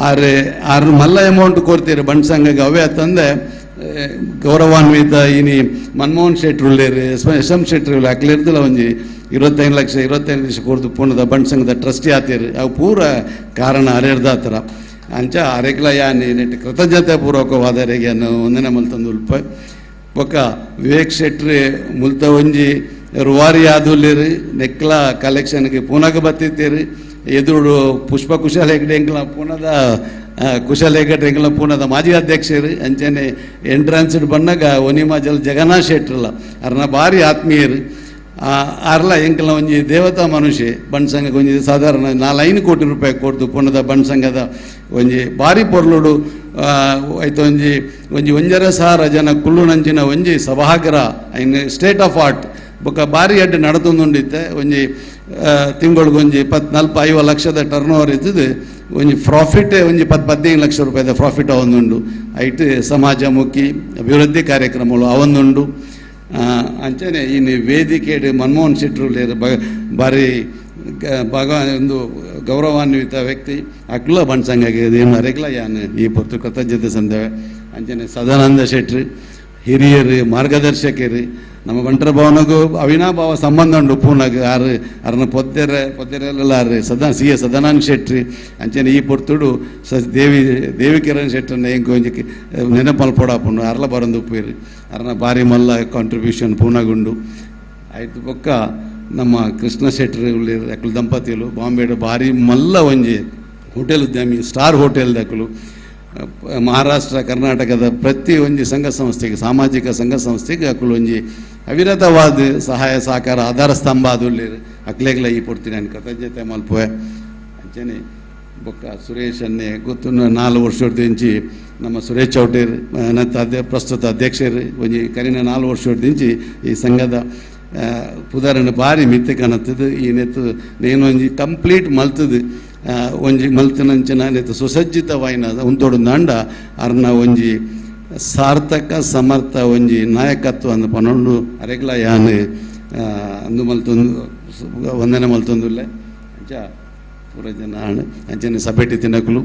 ಆರು ಆರು ಮಲ್ಲ ಅಮೌಂಟ್ ಕೊಡ್ತೀರಿ ಬಂಟ್ ಸಂಘಕ್ಕೆ ಅವೇ ಅಂತಂದೆ ಗೌರವಾನ್ವಿತ ಇನಿ ಮನಮೋಹನ್ ಶೆಟ್ರು ಉಳ್ಳೇರು, ಎಸ್ ಎಸ್ ಎಂ ಶೆಟ್ರು ಉಳ್ಳೆ ಅಕ್ಲಿರ್ದಿಲ್ಲ ಒಂಜಿ 25 ಲಕ್ಷ 25 ಲಕ್ಷ ಕೊಡ್ದು ಪೂರ್ಣದ ಬಂಟ್ ಸಂಘದ ಟ್ರಸ್ಟಿ ಆತೀರಿ. ಅವು ಪೂರ ಕಾರಣ ಅರೆರ್ದಾತರ ಅಂಚ ಅರೆಗ್ಲ ಯಾನಿ ನೆಟ್ ಕೃತಜ್ಞತೆ ಪೂರ್ವಕವಾದರಿಗೆ ಒಂದನೇ ಮಲ್ತಂದು ಉಲ್ಪ ಬೊಕ್ಕ ವಿವೇಕ್ ಶೆಟ್ರಿ ಮುಲ್ತ ಒಂಜಿ ರುವಾರಿ ಆದುಲ್ಲೇರಿ ನೆಕ್ಲ ಕಲೆಕ್ಷನ್ಗೆ ಪೂನಾಗ ಬತ್ತಿತ್ತೀರಿ. ಎದುರು ಪುಷ್ಪ ಕುಶಾಲ ಹೆಗ್ಡೆ ಎಂಕ್ಲ ಪೂನದ ಕುಶಾಲ ಹೆಗಡೆ ಎಂಕ್ಲ ಪೂನದ ಮಾಜಿ ಅಧ್ಯಕ್ಷರು. ಅಂಚನೆ ಎಂಟ್ರಾನ್ಸ್ ಬಣ್ಣಗ ಒನಿಮಾಜಲ್ ಜಗನ್ನಾಥ್ ಶೆಟ್ರಲ್ಲ ಅರ್ನ ಭಾರಿ ಆತ್ಮೀಯರು. ಅರ್ಲ ಎಂಕಲ್ನ ಒಂಜಿ ದೇವತಾ ಮನುಷ್ಯ ಬಂಟ್ ಸಂಘಕ್ಕೆ ಒಂಜಿ ಸಾಧಾರಣ 4-5 ಕೋಟಿ ರೂಪಾಯಿ ಕೊಡ್ದು ಪುಣದ ಬಂಟ್ ಸಂಘದ ಒಂಜಿ ಭಾರಿ ಪೊರ್ಲುಡು ಆಯ್ತು ಒಂಜಿ ಒಂಜಿ 1.5 ಸಾವಿರ ಜನ ಕುಳ್ಳುನಂಚಿನ ಒಂಜಿ ಸಭಾಗೃಹ ಐನ್ ಸ್ಟೇಟ್ ಆಫ್ ಆರ್ಟ್ ಬೊಕ್ಕ ಭಾರಿ ಅಡ್ಡು ನಡತೊಂದುಂಡಿತ್ತೆ. ಒಂಜಿ ತಿಂಗಳಿಗೊಂಜಿ 40-50 ಲಕ್ಷದ ಟರ್ನ್ ಓವರ್ ಇದ್ದದ್ದು ಒಂಜಿ ಪ್ರಾಫಿಟ್ ಒಂಜಿ 10-15 ಲಕ್ಷ ರೂಪಾಯಿದ ಪ್ರಾಫಿಟ್ ಅವೊಂದುಂಡು. ಐಟ್ ಸಮಾಜಮುಖಿ ಅಭಿವೃದ್ಧಿ ಕಾರ್ಯಕ್ರಮಗಳು ಅವೊಂದುಂಡು. ಅಂಚನೆ ಇನ್ನು ವೇದಿಕೆ ಮನಮೋಹನ್ ಶೆಟ್ಟರು ಭಾರಿ ಭಗವಾನ್ ಒಂದು ಗೌರವಾನ್ವಿತ ವ್ಯಕ್ತಿ ಅಕ್ಲ ಬಂಟ್ ಸಂಘಕ್ಕೆ ಏನು ಅರೆಗ್ಲ ಯಾನ್ ಈ ಪೊತ್ತು ಕೃತಜ್ಞತೆ ಸಂದೇವೆ. ಅಂಚನೆ ಸದಾನಂದ ಶೆಟ್ರು ಹಿರಿಯರು ಮಾರ್ಗದರ್ಶಕರು ನಮ್ಮ ಬಂಟರ ಭವನಗೂ ಅವಿನಾಭಾವ ಸಂಬಂಧ ಉಂಡು ಪೂನಾಗ ಆರು ಅರ್ನ ಪೊದ್ದೆರೆ ಪೊದ್ದೆರೆಲ್ಲ ಆರು ಸದಾ ಸಿ ಎ ಸದಾನಂದ ಶೆಟ್ರಿ ಅಂಚನೆ ಈ ಪೊರ್ತುಡು ಸ ದೇವಿ ದೇವಿ ಕಿರಣ್ ಶೆಟ್ಟರ್ನ ಎಂಕ್ ಒಂಜಿ ನೆನಪಲ್ ಪೋಡಾಪುಂಡು ಅರ್ಲ ಬರಂದು ಉಪ್ಪೇರಿ ಅರ್ನ ಭಾರಿ ಮಲ್ಲ ಕಾಂಟ್ರಿಬ್ಯೂಷನ್ ಪೂನಾಗುಂಡು. ಆಯ್ತು ಬೊಕ್ಕ ನಮ್ಮ ಕೃಷ್ಣ ಶೆಟ್ರು ಉಳ್ಳೇರು ಅಕ್ಲು ದಂಪತಿಲು ಬಾಂಬೆಡು ಭಾರಿ ಮಲ್ಲ ಒಂಜಿ ಹೋಟೆಲ್ ಉದ್ಯಮಿ ಸ್ಟಾರ್ ಹೋಟೆಲ್ ದಕ್ಕಲು ಮಹಾರಾಷ್ಟ್ರ ಕರ್ನಾಟಕದ ಪ್ರತಿ ಒಂಜಿ ಸಂಘ ಸಂಸ್ಥೆಗೆ ಸಾಮಾಜಿಕ ಸಂಘ ಸಂಸ್ಥೆಗೆ ಅಕ್ಕಲು ಒಂಜಿ ಅವಿರತವಾದ ಸಹಾಯ ಸಹಕಾರ ಆಧಾರ ಸ್ತಂಭ ಅದು ಅಕ್ಲೆಗ್ಲ ಈ ಪೊರ್ತೀನಿ ನಾನು ಕೃತಜ್ಞತೆ ಮಲ್ಪುವೆ. ಅಂಚನೆ ಬೊಕ್ಕ ಸುರೇಶ್ ಅನ್ನೆ ಗೊತ್ತು 4 ವರ್ಷದಿಂಚಿ ನಮ್ಮ ಸುರೇಶ್ ಚೌಟೇರ್ ನಂತ ಅದೇ ಪ್ರಸ್ತುತ ಅಧ್ಯಕ್ಷರು ಒಂಜಿ ಕರಿನ 4 ವರ್ಷದಿಂಚಿ ಈ ಸಂಘದ ಪುದರನ್ನು ಭಾರಿ ಮಿತ್ತೆ ಕಾಣುತ್ತದೆ. ಈ ನೆತ್ತು ನೇನೊಂಜಿ ಕಂಪ್ಲೀಟ್ ಮಲ್ತದು ಒಂಜಿ ಮಲ್ತಿನಂಚಿನ ನೆತ್ತು ಸುಸಜ್ಜಿತವಾಯಿನ ಉಂತೋಡು ದಾಂಡ ಅರ್ನ ಒಂಜಿ ಸಾರ್ಥಕ ಸಮರ್ಥ ಒಂಜಿ ನಾಯಕತ್ವ ಅಂದು ಪನೊಂಡು ಅರೆಗ್ಲ ಯಾನ್ ಅಂದು ಮಲ್ತೊಂದು ವಂದನೆ ಮಲ್ತೊಂದುಲ್ಲೆ. ಅಂಚ ಪೂರ ಜನ ಅಂಚನೆ ಸಭೆಟಿ ತಿನಕುಲು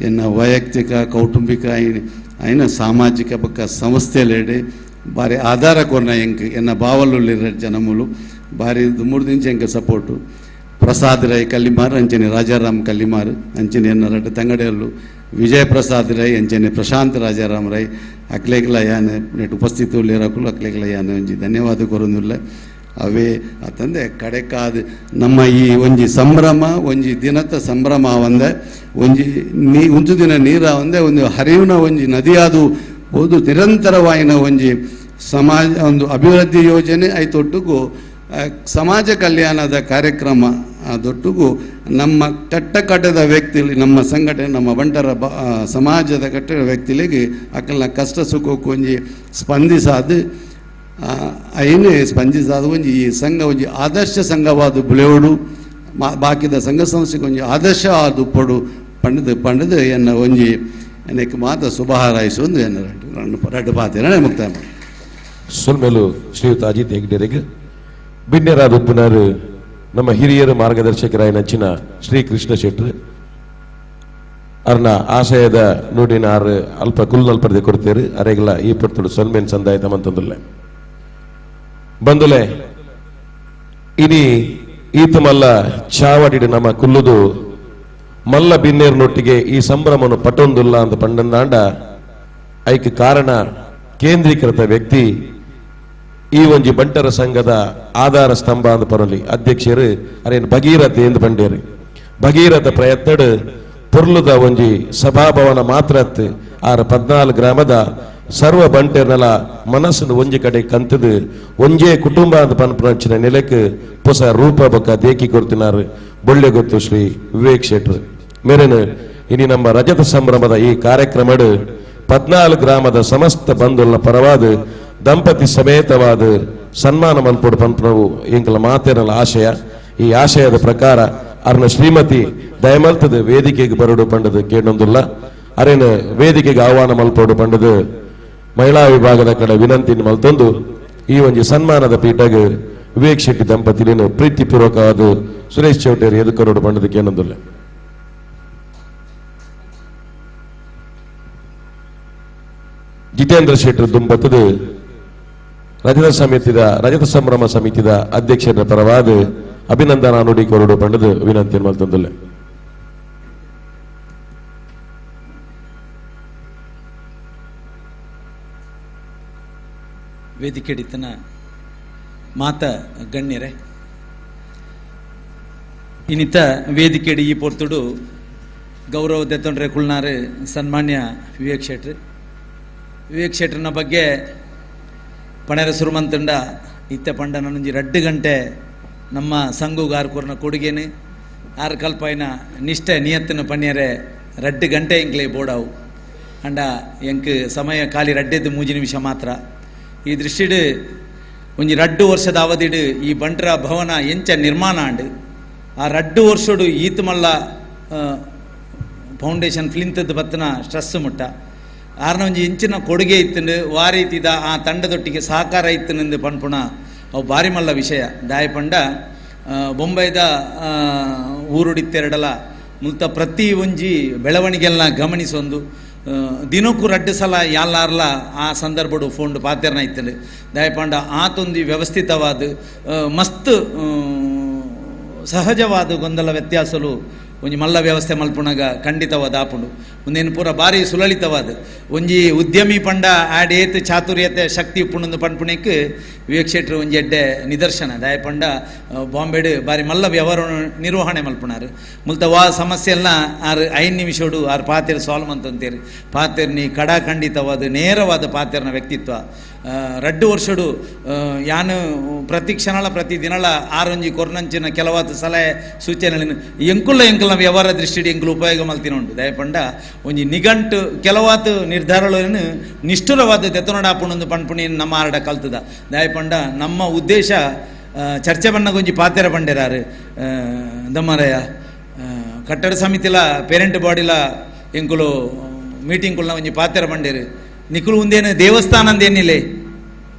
ಎನ್ನ ವೈಯಕ್ತಿಕ ಕೌಟುಂಬಿಕ అయిన ಸಾಮಾಜಿಕ ಬೊಕ್ಕ ಸಂಸ್ಥೆಲೆಡೆ ಭಾರಿ ಆಧಾರ ಕೊರ್ನ ಎಂಕ್ ಎನ್ನ ಬಾವಲುಳ್ಳಿರ ಜನములు ಭಾರಿ ದುಮ್ಮುಡು ದಿಂಚಿ ಎಂಕ್ ಸಪೋರ್ಟು. ಪ್ರಸಾದ್ ರೈ ಕಲ್ಲಿಮಾರ್ ಅಂಚನೆ ರಾಜಾರಾಮ್ ಕಲ್ಲಿಮಾರ್ ಅಂಚನೆ ಎನ್ನ ರಡ್ಡು ತಂಗಡಿಯಲ್ಲು ವಿಜಯ ಪ್ರಸಾದ್ ರೈ ಅಂಚನೆ ಪ್ರಶಾಂತ್ ರಾಜಾರಾಮ್ ರೈ ಅಕ್ಲೇಗ್ಲ ಯಾನ್ ನೆಟ್ ಉಪಸ್ಥಿತಿ ಉಳ್ಳೇರಕುಲು ಅಕ್ಲೇಗ್ಲ ಯಾನ್ ಒಂಜಿ ಧನ್ಯವಾದ ಕೊರೊಂದುಲ್ಲೆ. ಅವೇ ಅತಂದೆ ಕಡೆಕಾದ ನಮ್ಮ ಈ ಒಂಜಿ ಸಂಭ್ರಮ ಒಂಜಿ ದಿನದ ಸಂಭ್ರಮ ಒಂದೆ ಒಂಜಿ ನೀ ಉಂಚು ದಿನ ನೀರ ಒಂದೆ ಒಂದು ಹರಿವಿನ ಒಂಜಿ ನದಿಯಾದು ಒಂದು ನಿರಂತರವಾಯಿನ ಒಂಜಿ ಸಮಾಜ ಒಂದು ಅಭಿವೃದ್ಧಿ ಯೋಜನೆ ಐತೊಟ್ಟುಗು ಸಮಾಜ ಕಲ್ಯಾಣದ ಕಾರ್ಯಕ್ರಮ ದೊಟ್ಟುಗು ನಮ್ಮ ಕಟ್ಟಕಟ್ಟದ ವ್ಯಕ್ತಿ ನಮ್ಮ ಸಂಘಟನೆ ನಮ್ಮ ಬಂಟರ ಸಮಾಜದ ಕಟ್ಟಡ ವ್ಯಕ್ತಿಲಿಗೆ ಅಕ್ಕಲ್ನ ಕಷ್ಟ ಸುಖಕ್ಕೂ ಒಂಜಿ ಸ್ಪಂದಿಸಾದು ಐನೇ ಸ್ಪಂದಿಸಾದ ಒಂಜಿ ಈ ಸಂಘ ಒಂಜಿ ಆದರ್ಶ ಸಂಘವಾದ ಬುಲೆವಡು ಬಾಕಿದ ಸಂಘ ಸಂಸ್ಥೆಗೆ ಒಂಜಿ ಆದರ್ಶ ಆದ ಪಡು ಪಂಡದು ಪಂಡದು ಎನ್ನ ಒಂಜಿ ಎನಕ್ಕೆ ಮಾತ ಶುಭಹಾರೈಸು ಒಂದು ಎನ್ನ ರಡ್ಡು ಪಾತಿರ ಮುಕ್ತಾಯ. ಸೊಲ್ಮೇಲು ಶ್ರೀಯುತ ಅಜಿತ್ ಹೆಗ್ಡೆರಿಗೆ ಬಿನ್ನೆರಾದ ಉಪ್ಪುನಾರು ನಮ್ಮ ಹಿರಿಯರು ಮಾರ್ಗದರ್ಶಕರಾಯ ನಂಚಿನ ಶ್ರೀ ಕೃಷ್ಣ ಶೆಟ್ರು ಅರ್ನ ಆಶಯದ ನುಡಿನ ಆರು ಅಲ್ಪ ಕುಲ್ನಲ್ಪರ್ದೆ ಕೊಡ್ತೇರು ಅರೆಗಲ ಈ ಪೊರ್ತುಡು ಸೊಲ್ಮೇನ್ ಸಂದಾಯ ತಮಂತಂದುಲ್ಲೆ ಬಂದುಲೆ. ಇನಿ ಈತ ಮಲ್ಲ ಚಾವಡಿಡು ನಮ್ಮ ಕುಲ್ಲುದು ಮಲ್ಲ ಬಿನ್ನೇರ್ನೊಟ್ಟಿಗೆ ಈ ಸಂಭ್ರಮನು ಪಟೊಂದುಲ್ಲ ಅಂತ ಪಂಡಂದಾಂಡ ಐಕ್ ಕಾರಣ ಕೇಂದ್ರೀಕೃತ ವ್ಯಕ್ತಿ ಈ ಒಂಜಿ ಬಂಟರ ಸಂಘದ ಆಧಾರ ಸ್ತಂಭ ಅಂದ ಪರಲಿ ಅಧ್ಯಕ್ಷರು ಅರೇನು ಭಗೀರಥ ಎಂದು ಬಂಡೇರು. ಭಗೀರಥ ಪ್ರಯತ್ನಡು ಪೊರ್ಲುದ ಒಂಜಿ ಸಭಾಭವನ ಮಾತ್ರ ಆರು 14 ಗ್ರಾಮದ ಸರ್ವ ಬಂಟೆರ್ನಲ ಮನಸ್ಸನ್ನು ಒಂಜಿ ಕಡೆ ಕಂತದು ಒಂಜೇ ಕುಟುಂಬ ಅಂತ ಪನ್ಪುನಂಚಿನ ನೆಲೆಕ್ ಹೊಸ ರೂಪ ಬೊಕ್ಕ ದೇಕಿ ಕೊಡ್ತಿನಾರು ಬೊಳ್ಳೆ ಗೊತ್ತು ಶ್ರೀ ವಿವೇಕ್ ಶೆಟ್ರು ಮೇರೇನು. ಇನಿ ನಮ್ಮ ರಜತ ಸಂಭ್ರಮದ ಈ ಕಾರ್ಯಕ್ರಮಡು 14 ಗ್ರಾಮದ ಸಮಸ್ತ ಬಂಧುల ಪರವಾದ ದಂಪತಿ ಸಮೇತವಾದ ಸನ್ಮಾನ ಮನ್ಪುಡು ಪನ್ಪುನವು ಎಂಕಲ ಮಾತೇನಲ ಆಶಯ. ಈ ಆಶಯದ ಪ್ರಕಾರ ಅರ್ನ ಶ್ರೀಮತಿ ದಯಮಲ್ತದ ವೇದಿಕೆಗೆ ಬರಡು ಪಂಡದು ಕೇಳೊಂದುಲ್ಲ. ಅರೇನು ವೇದಿಕೆಗೆ ಆಹ್ವಾನ ಮಲ್ಪೋಡು ಪಂಡದು ಮಹಿಳಾ ವಿಭಾಗದ ಕಡೆ ವಿನಂತಿ ಮಲ್ತೊಂದು ಈ ಒಂಜಿ ಸನ್ಮಾನದ ಪೀಠಗ್ ವಿವೇಕ್ ಶೆಟ್ಟಿ ದಂಪತಿಲೇನು ಪ್ರೀತಿಪೂರ್ವಕವಾದ ಸುರೇಶ್ ಚೌಟೇರಿ ಎದುಕರೋಡು ಪಂಡದು ಕೇಳೊಂದುಲ್ಲ. ಜಿತೇಂದ್ರ ಶೆಟ್ಟರ್ ದುಂಬತ್ತದು ರಜತ ಸಮಿತಿದ ರಜತ ಸಂಭ್ರಮ ಸಮಿತಿದ ಅಧ್ಯಕ್ಷರ ಪರವಾದ ಅಭಿನಂದನಾ ನುಡಿ ಕೊರಡು ಪಂಡದು ವಿನಂತಿ ಮಲ್ತೊಂದುಲ್ಲೆ. ವೇದಿಕೆಡಿತನ ಮಾತ ಗಣ್ಯರೇ, ಇನ್ನಿತ ವೇದಿಕೆಡಿ ಈ ಪೊರ್ತುಡು ಗೌರವ ದೆತ್ತೊಂಡ್ರೆ ಕುಳ್ನಾರು ಸನ್ಮಾನ್ಯ ವಿವೇಕ್ ಶೆಟ್ರು. ವಿವೇಕ್ ಶೆಟ್ರನ ಬಗ್ಗೆ ಪಣೆರ ಸುರುಮಂತಂಡ ಇತ್ತೆ ಪಂಡ ನನೊಂಜಿ 2 ಗಂಟೆ ನಮ್ಮ ಸಂಘುಗಾರ್ಕೂರ್ನ ಕೊಡುಗೆನು ಆರು ಕಲ್ಪಾಯಿನ ನಿಷ್ಠೆ ನಿಯತ್ತಿನ ಪಣ್ಯರೆ 2 ಗಂಟೆ ಎಂಕ್ಲೆ ಬೋಡಾವು ಅಂಡ ಎಂಕ್ ಸಮಯ ಖಾಲಿ 2 3 ನಿಮಿಷ ಮಾತ್ರ. ಈ ದೃಷ್ಟಿಡು ಒಂಜಿ 2 ವರ್ಷದ ಅವಧಿಡು ಈ ಬಂಟ್ರ ಭವನ ಎಂಚ ನಿರ್ಮಾಣ ಆಂಡ್ ಆ 2 ವರ್ಷಡು ಈತಮಲ್ಲ ಫೌಂಡೇಶನ್ ಫ್ಲಿಂತದ ಬತ್ತನ ಸ್ಟ್ರೆಸ್ ಮುಟ್ಟ ಆರ್ನ ಒಂಜಿ ಇಂಚಿನ ಕೊಡುಗೆ ಇತ್ತಂಡು ವಾ ರೀತಿದ ಆ ತಂಡದೊಟ್ಟಿಗೆ ಸಹಕಾರ ಇತ್ತನೆಂದು ಪನ್ಪುಣ ಅವು ಭಾರಿ ಮಲ್ಲ ವಿಷಯ. ದಾಯಪಂಡ ಬೊಂಬೈದ ಊರುಡಿತ್ತೆರಡಲ ಮುಲ್ತ ಪ್ರತಿ ಒಂಜಿ ಬೆಳವಣಿಗೆಲ್ಲ ಗಮನಿಸೊಂದು ದಿನಕ್ಕೂ 2 ಸಲ ಯಾಲಾರ್ಲ ಆ ಸಂದರ್ಭಡು ಫೋಂಡು ಪಾತೆರ್ನ ಇತ್ತಂಡು. ದಾಯಪಂಡ ಆತೊಂದು ವ್ಯವಸ್ಥಿತವಾದ ಮಸ್ತ್ ಸಹಜವಾದ ಗೊಂದಲ ವ್ಯತ್ಯಾಸಲು ಒಂಜಿ ಮಲ್ಲ ವ್ಯವಸ್ಥೆ ಮಲ್ಪುಣಗ ಖಂಡಿತವಾದ ಆಪುಂಡು. ಒಂದೇನು ಪೂರ ಭಾರಿ ಸುಲಲಿತವಾದ ಒಂಜಿ ಉದ್ಯಮಿ ಪಂಡ ಆಡ್ ಏತ್ ಚಾತುರ್ಯತೆ ಶಕ್ತಿ ಉಪ್ಪುಂಡು ಪನ್ಪುಣೆಕ್ ವಿವೇಕ್ ಶೆಟ್ರು ಒಂಜಿ ಎಡ್ಡೆ ನಿದರ್ಶನ. ದಾಯಪಂಡ ಬಾಂಬೆಡ್ ಭಾರಿ ಮಲ್ಲ ವ್ಯವಹಾರ ನಿರ್ವಹಣೆ ಮಲ್ಪುಣಾರು ಮುಲ್ತ ವಾ ಸಮಸ್ಯೆಲ್ಲ ಆರು 5 ನಿಮಿಷೋಡು ಆರು ಪಾತೆರ್ ಸಾಲ್ವ್ ಅಂತಂತೀರಿ. ಪಾತೆರ್ನಿ ಕಡಾಖಂಡಿತವಾದ ನೇರವಾದ ಪಾತೆರ್ನ ವ್ಯಕ್ತಿತ್ವ. 2 ವರ್ಷಡು ಯಾನು ಪ್ರತಿ ಕ್ಷಣಲ ಪ್ರತಿ ದಿನಲ ಆರೊಂಜಿ ಕೊರ್ನಂಚಿನ ಕೆಲವಾದ ಸಲಹೆ ಸೂಚನೆಗಳನ್ನು ಎಂಕುಲ್ಲ ಎಂಕುಲ್ನ ವ್ಯವಹಾರ ದೃಷ್ಟಿಡಿ ಎಂಕುಲು ಉಪಯೋಗ ಮಲ್ತಿನ ಉಂಟು. ದಯಪಂಡ ಒಂಜಿ ನಿಘಂಟು ಕೆಲವಾದ ನಿರ್ಧಾರಗಳನ್ನು ನಿಷ್ಠುರವಾದ ದೆತ್ತನೊಡಾಪುಣೊಂದು ಪನ್ಪುಣಿ ನಮ್ಮ ಆರಡ ಕಲ್ತದ. ದಯಪಂಡ ನಮ್ಮ ಉದ್ದೇಶ ಚರ್ಚೆ ಬಣ್ಣಗೊಂಜಿ ಪಾತೆರ ಬಂಡೆರಾರು ದಮ್ಮರಯ್ಯ ಕಟ್ಟಡ ಸಮಿತಿಲ ಪೇರೆಂಟ್ ಬಾಡಿಲ ಎಂಕುಲು ಮೀಟಿಂಗ್ ಕುಲ್ನ ಒಂಜಿ ಪಾತೆರ ಬಂಡೇರು. ನಿಕುಲು ಒಂದೇನು ದೇವಸ್ಥಾನ ಅಂದೇನಿಲ್ಲ,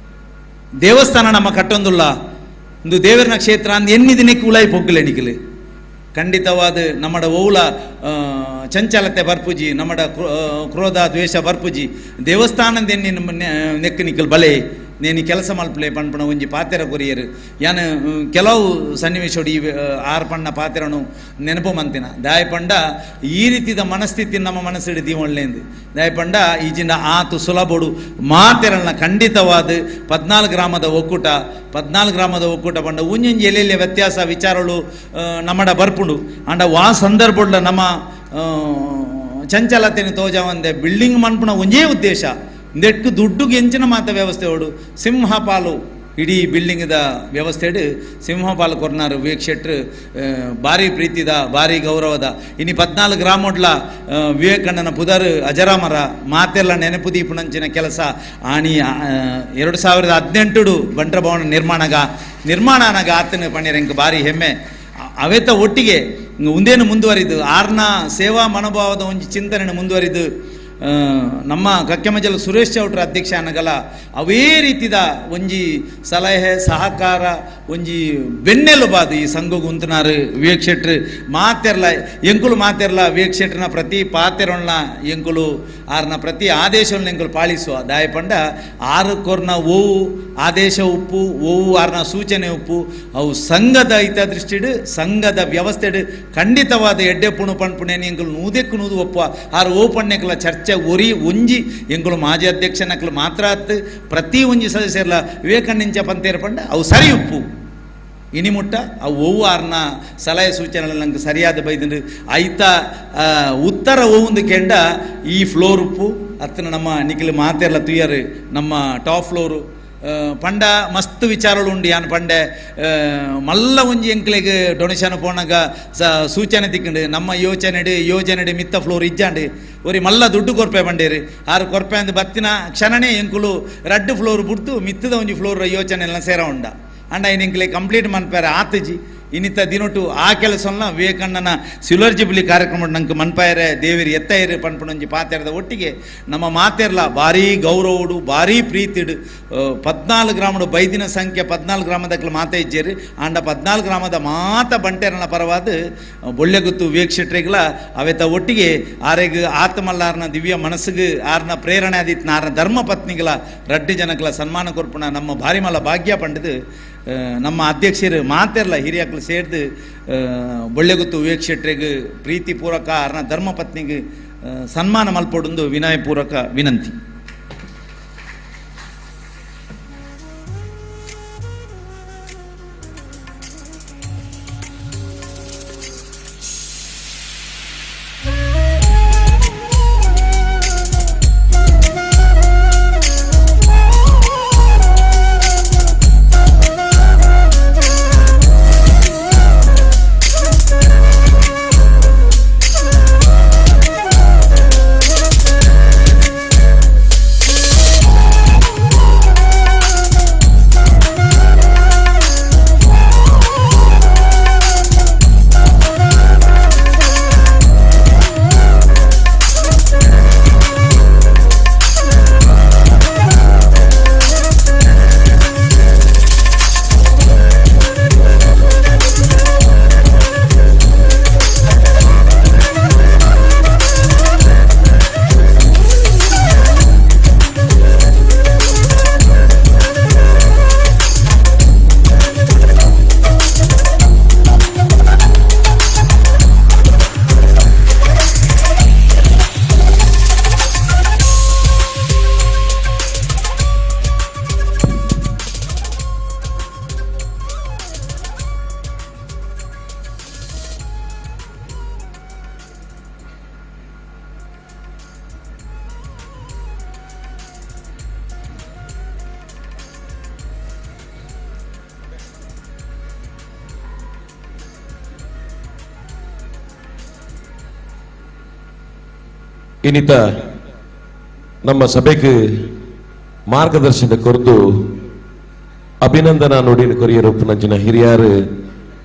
ದೇವಸ್ಥಾನ ನಮ್ಮ ಕಟ್ಟೊಂದುಲ್ಲ ಒಂದು ದೇವರನ ಕ್ಷೇತ್ರ ಅಂದ್ ಎನ್ನಿದ ನಿಕ್ಕು ಉಲಾಯಿ ಪೊಗ್ಗಲೆ ನಿಕಲು. ಖಂಡಿತವಾದ ನಮ್ಮಡ ಓಲ ಚಂಚಲತೆ ಬರ್ಪುಜಿ, ನಮ್ಮಡ ಕ್ರೋಧ ದ್ವೇಷ ಬರ್ಪುಜಿ. ದೇವಸ್ಥಾನದ ಎನ್ನಿ ನಮ್ಮ ನೆಕ್ಕು ನಿಕ್ಕಲು ಬಲೆ ನೇನು ಕೆಲಸ ಮಲ್ಪಲೆ ಪನ್ಪುಣ ಒಂಜಿ ಪಾತೆರ ಕೊರಿಯರು. ಯಾನು ಕೆಲವು ಸನ್ನಿವೇಶೋಡು ಈ ಆರು ಪಣ್ಣ ಪಾತೆರನು ನೆನಪು ಮಂತಿನ. ದಾಯಪಂಡ ಈ ರೀತಿದ ಮನಸ್ಥಿತಿ ನಮ್ಮ ಮನಸ್ಸಿಡು ದೀವೊಳ್ಳೆಂದು ದಾಯಪಂಡ ಈಜಿನ ಆತು ಸುಲಭೋಡು ಮಾತೆರನ್ನ ಖಂಡಿತವಾದ 14 ಗ್ರಾಮದ ಒಕ್ಕೂಟ 14 ಗ್ರಾಮದ ಒಕ್ಕೂಟ ಪಂಡ ಒಂಜೊಂಜಿ ಎಲ್ಲೆಲ್ಲಿ ವ್ಯತ್ಯಾಸ ವಿಚಾರಗಳು ನಮ್ಮಡ ಬರ್ಪುಂಡು. ಅಂಡ ವಾ ಸಂದರ್ಭ ನಮ್ಮ ಚಂಚಲತೆಯನ್ನು ತೋಜಾವಂದೆ ಬಿಲ್ಡಿಂಗ್ ಮನ್ಪುಣ ಒಂಜೇ ಉದ್ದೇಶ ನೆಟ್ಟು ದುಡ್ಡುಗೆ ಎಂಚಿನ ಮಾತ ವ್ಯವಸ್ಥೆ ಓಡು ಸಿಂಹಪಾಲು ಇಡೀ ಬಿಲ್ಡಿಂಗ್ದ ವ್ಯವಸ್ಥೆಡು ಸಿಂಹಪಾಲು ಕೊರ್ನಾರು ವಿವೇಕ್ ಶೆಟ್ರು ಭಾರಿ ಪ್ರೀತಿದ ಭಾರಿ ಗೌರವದ. ಇನ್ನು 14 ಗ್ರಾಮೋಡ್ಲ ವಿವೇಕಣ್ಣನ ಪುದರ್ ಅಜರಾಮರ ಮಾತೆಲ್ಲ ನೆನಪು ದೀಪುಣಂಚಿನ ಕೆಲಸ ಆಣಿ 2018 ಬಂಟ್ರ ಭವನ ನಿರ್ಮಾಣನಾಗ ಆತನ ಪಣ್ಣೀರಂಕ ಭಾರಿ ಹೆಮ್ಮೆ. ಅವೆತ ಒಟ್ಟಿಗೆ ಒಂದೇನು ಮುಂದುವರಿದು ಆರ್ನ ಸೇವಾ ಮನೋಭಾವದ ಒಂಜಿ ಚಿಂತನೆ ಮುಂದುವರಿದು ನಮ್ಮ ಕಕ್ಕೆಮಜಲ ಸುರೇಶ್ ಚೌಟ್ರ ಅಧ್ಯಕ್ಷ ಅನ್ನಗಲ ಅವೇ ರೀತಿದ ಒಂಜಿ ಸಲಹೆ ಸಹಕಾರ ಒಂಜಿ ಬೆನ್ನೆಲುಬಾದು ಈ ಸಂಘಗು ಉಂತನಾರು ವಿವೇಕ್ ಶೆಟ್ರು ಮಾತೆರ್ಲ ಎಂಕುಲು ಮಾತೆರ್ಲ ವಿವೇಕ್ ಶೆಟ್ರನ ಪ್ರತಿ ಪಾತೆರೊಳ್ನ ಎಂಕುಲು ಆರ್ನ ಪ್ರತಿ ಆದೇಶವನ್ನು ಎಂಕುಲು ಪಾಲಿಸುವ. ದಾಯಪಂಡ ಆರು ಕೊರ್ನ ಓವು ಆದೇಶ ಉಪ್ಪು ಓವು ಆರ್ನ ಸೂಚನೆ ಉಪ್ಪು ಅವು ಸಂಘದ ಹಿತ ದೃಷ್ಟಿಡು ಸಂಘದ ವ್ಯವಸ್ಥೆಡು ಖಂಡಿತವಾದ ಎಡ್ಡೆ ಪುಣು ಪಣ್ಪುಣೆ ಎಂಕುಲು ನೂದೆಕ್ಕು ನೂದು ಒಪ್ಪುವ ಆರು ಓ ಪಣ್ಣೆಕುಲ ಚರ್ಚೆ ಒರಿ ಒಂಜಿ ಎಂಕುಲು ಮಾಜಿ ಅಧ್ಯಕ್ಷನಕ್ಲು ಮಾತ್ರ ಅತ್ತು ಪ್ರತಿ ಒಂಜಿ ಸದಸ್ಯರ್ಲ ವಿವೇಕಣ್ಣಿಂಚ ಪಂತೇರು ಪಂಡ ಅವು ಸರಿ ಉಪ್ಪು ಇನಿಮುಟ್ಟ ಅವು ಒವು ಆರ್ನ ಸಲಹೆ ಸೂಚನೆಗಳು ನಂಗೆ ಸರಿಯಾದ ಬೈದಂಡು ಐತ ಉತ್ತರ ಒವುಂದು ಕೆಂಡ ಈ ಫ್ಲೋರ್ ಉಪ್ಪು ಅತ್ತನ ನಮ್ಮ ನಿಖಿಲ್ ಮಾತೆರ್ಲ ತುಯರು ನಮ್ಮ ಟಾಪ್ ಫ್ಲೋರು ಪಂಡ ಮಸ್ತ್ ವಿಚಾರಗಳು ಉಂಡು. ಯಾನ್ ಪಂಡೆ ಮಲ್ಲ ಒಂಜಿ ಎಂಕ್ಲೆಗ್ ಡೊನೇಷನ್ ಪೋನಾಗ ಸೂಚನೆ ತಿಕ್ಕಂಡು ನಮ್ಮ ಯೋಚನೆಡು ಯೋಜನೆಡು ಮಿತ್ತ ಫ್ಲೋರ್ ಇಜ್ಜಾಂಡು ಒರಿ ಮಲ್ಲ ದುಡ್ಡು ಕೊರ್ಪೆ ಬಂಡೇರು ಆರು ಕೊರ್ಪೆ ಅಂದ್ ಬತ್ತಿನ ಕ್ಷಣನೇ ಎಂಕುಲು 2 ಫ್ಲೋರ್ ಬಿಡ್ತು ಮಿತ್ತದ ಒಂಜಿ ಫ್ಲೋರ್ ಯೋಚನೆ ಎಲ್ಲ ಸೇರ ಉಂಡ ಅಂಡ ಐನ್ ಎಂಕ್ಲೆ ಕಂಪ್ಲೀಟ್ ಮನ್ಪೇರ ಆತಜಿ. ಇನ್ನಿತ ದಿನೊಟು ಆ ಕೆಲಸನ ವಿವೇಕಣ್ಣನ ಸಿಲ್ವರ್ ಜುಬ್ಲಿ ಕಾರ್ಯಕ್ರಮ ನಂಗೆ ಮನ್ಪಾಯರೆ ದೇವಿರಿ ಎತ್ತೈರು ಪನ್ಪುಣಂಜಿ ಪಾತೆರದ ಒಟ್ಟಿಗೆ ನಮ್ಮ ಮಾತೆರ್ಲ ಭಾರೀ ಗೌರವಡು ಭಾರೀ ಪ್ರೀತಿಡು 14 ಗ್ರಾಮಡು ಬೈದಿನ ಸಂಖ್ಯೆ 14 ಗ್ರಾಮದಕ್ಲ ಮಾತೆ ಇಜ್ಜೇರು ಆಂಡ 14 ಗ್ರಾಮದ ಮಾತ ಬಂಟೆರನ ಪರವಾದ ಬೊಳ್ಳೆಗುತ್ತು ವಿವೇಕ್ ಶೆಟ್ರಿಗ್ಲ ಅವೆತ ಒಟ್ಟಿಗೆ ಆರೆಗ್ ಆತ್ಮಲ್ಲಾರ್ನ ದಿವ್ಯ ಮನಸ್ಸಿಗೆ ಆರ್ನ ಪ್ರೇರಣೆ ಆದಿತ್ನ ಆರ್ನ ಧರ್ಮ ಪತ್ನಿಗಳ ರಡ್ಡು ಜನಕ್ಲ ಸನ್ಮಾನ ಕೊರ್ಪುಣ ನಮ್ಮ ಭಾರಿಮಲ ಭಾಗ್ಯ ಪಂಡದು ನಮ್ಮ ಅಧ್ಯಕ್ಷರು ಮಾತೆರ್ಲ ಹಿರಿಯಕ್ಲು ಸೇರ್ದು ಬೊಳ್ಳೆಗುತ್ತು ವಿವೇಕ್ ಶೆಟ್ರಿಗೆ ಪ್ರೀತಿಪೂರ್ವಕ ಆರ್ನ ಧರ್ಮಪತ್ನಿಗೆ ಸನ್ಮಾನ ಮಲ್ಪೊಡೊಂದು ವಿನಯಪೂರ್ವಕ ವಿನಂತಿ. ಇನ್ನಿತ ನಮ್ಮ ಸಭೆಗೆ ಮಾರ್ಗದರ್ಶನ ಕೊರದು ಅಭಿನಂದನಾ ನುಡಿನ ಕೊರಿಯರ್ ಉಪ್ಪುನಂಚಿನ ಹಿರಿಯಾರು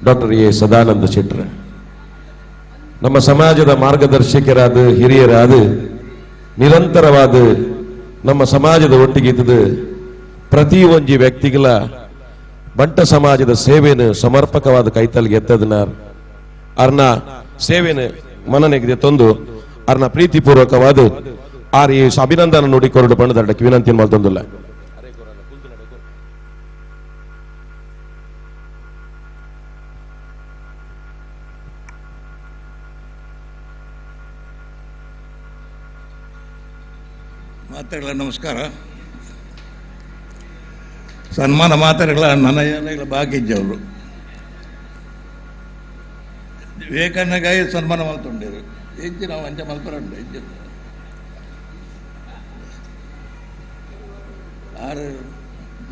ಡಾಕ್ಟರ್ ಎ ಸದಾನಂದ ಶೆಟ್ಟರ್. ನಮ್ಮ ಸಮಾಜದ ಮಾರ್ಗದರ್ಶಕರಾದ ಹಿರಿಯರಾದ ನಿರಂತರವಾದ ನಮ್ಮ ಸಮಾಜದ ಒಟ್ಟಿಗೆ ಇದ್ದது ಪ್ರತಿ ಒಂಜಿ ವ್ಯಕ್ತಿಗಳ ಬಂಟ ಸಮಾಜದ ಸೇವೆಯನ್ನು ಸಮರ್ಪಕವಾದ ಕೈತಲ್ಗೆ ಎತ್ತದನಾರ್ ಅರ್ನ ಸೇವೆಯನ್ನು ಮನನೆಗೆ ತಂದು ಅರ್ನ ಪ್ರೀತಿಪೂರ್ವಕವಾದ ಆರ್ ಈ ಅಭಿನಂದನ ನುಡಿ ಕೊರಡು ಬಣ್ಣದಡ್ಡಕ್ಕೆ ವಿನಂತಿ ಮಾಡ್ತಂದಿಲ್ಲ. ಮಾತಾಡಲ ನಮಸ್ಕಾರ. ಸನ್ಮಾನ ಮಾತಾಡಲ ನನ್ನ ಬಾಕಿಜ್ಜವರು ವಿವೇಕಾನಂದಗಾಗಿ ಸನ್ಮಾನ ಮಾಡ್ತೊಂಡಿರು ಹೆಚ್ಚು ನಾವು ಅಂಚೆ ಮಲ್ಪರಂಡು ಹೆಚ್ಚು ಆರು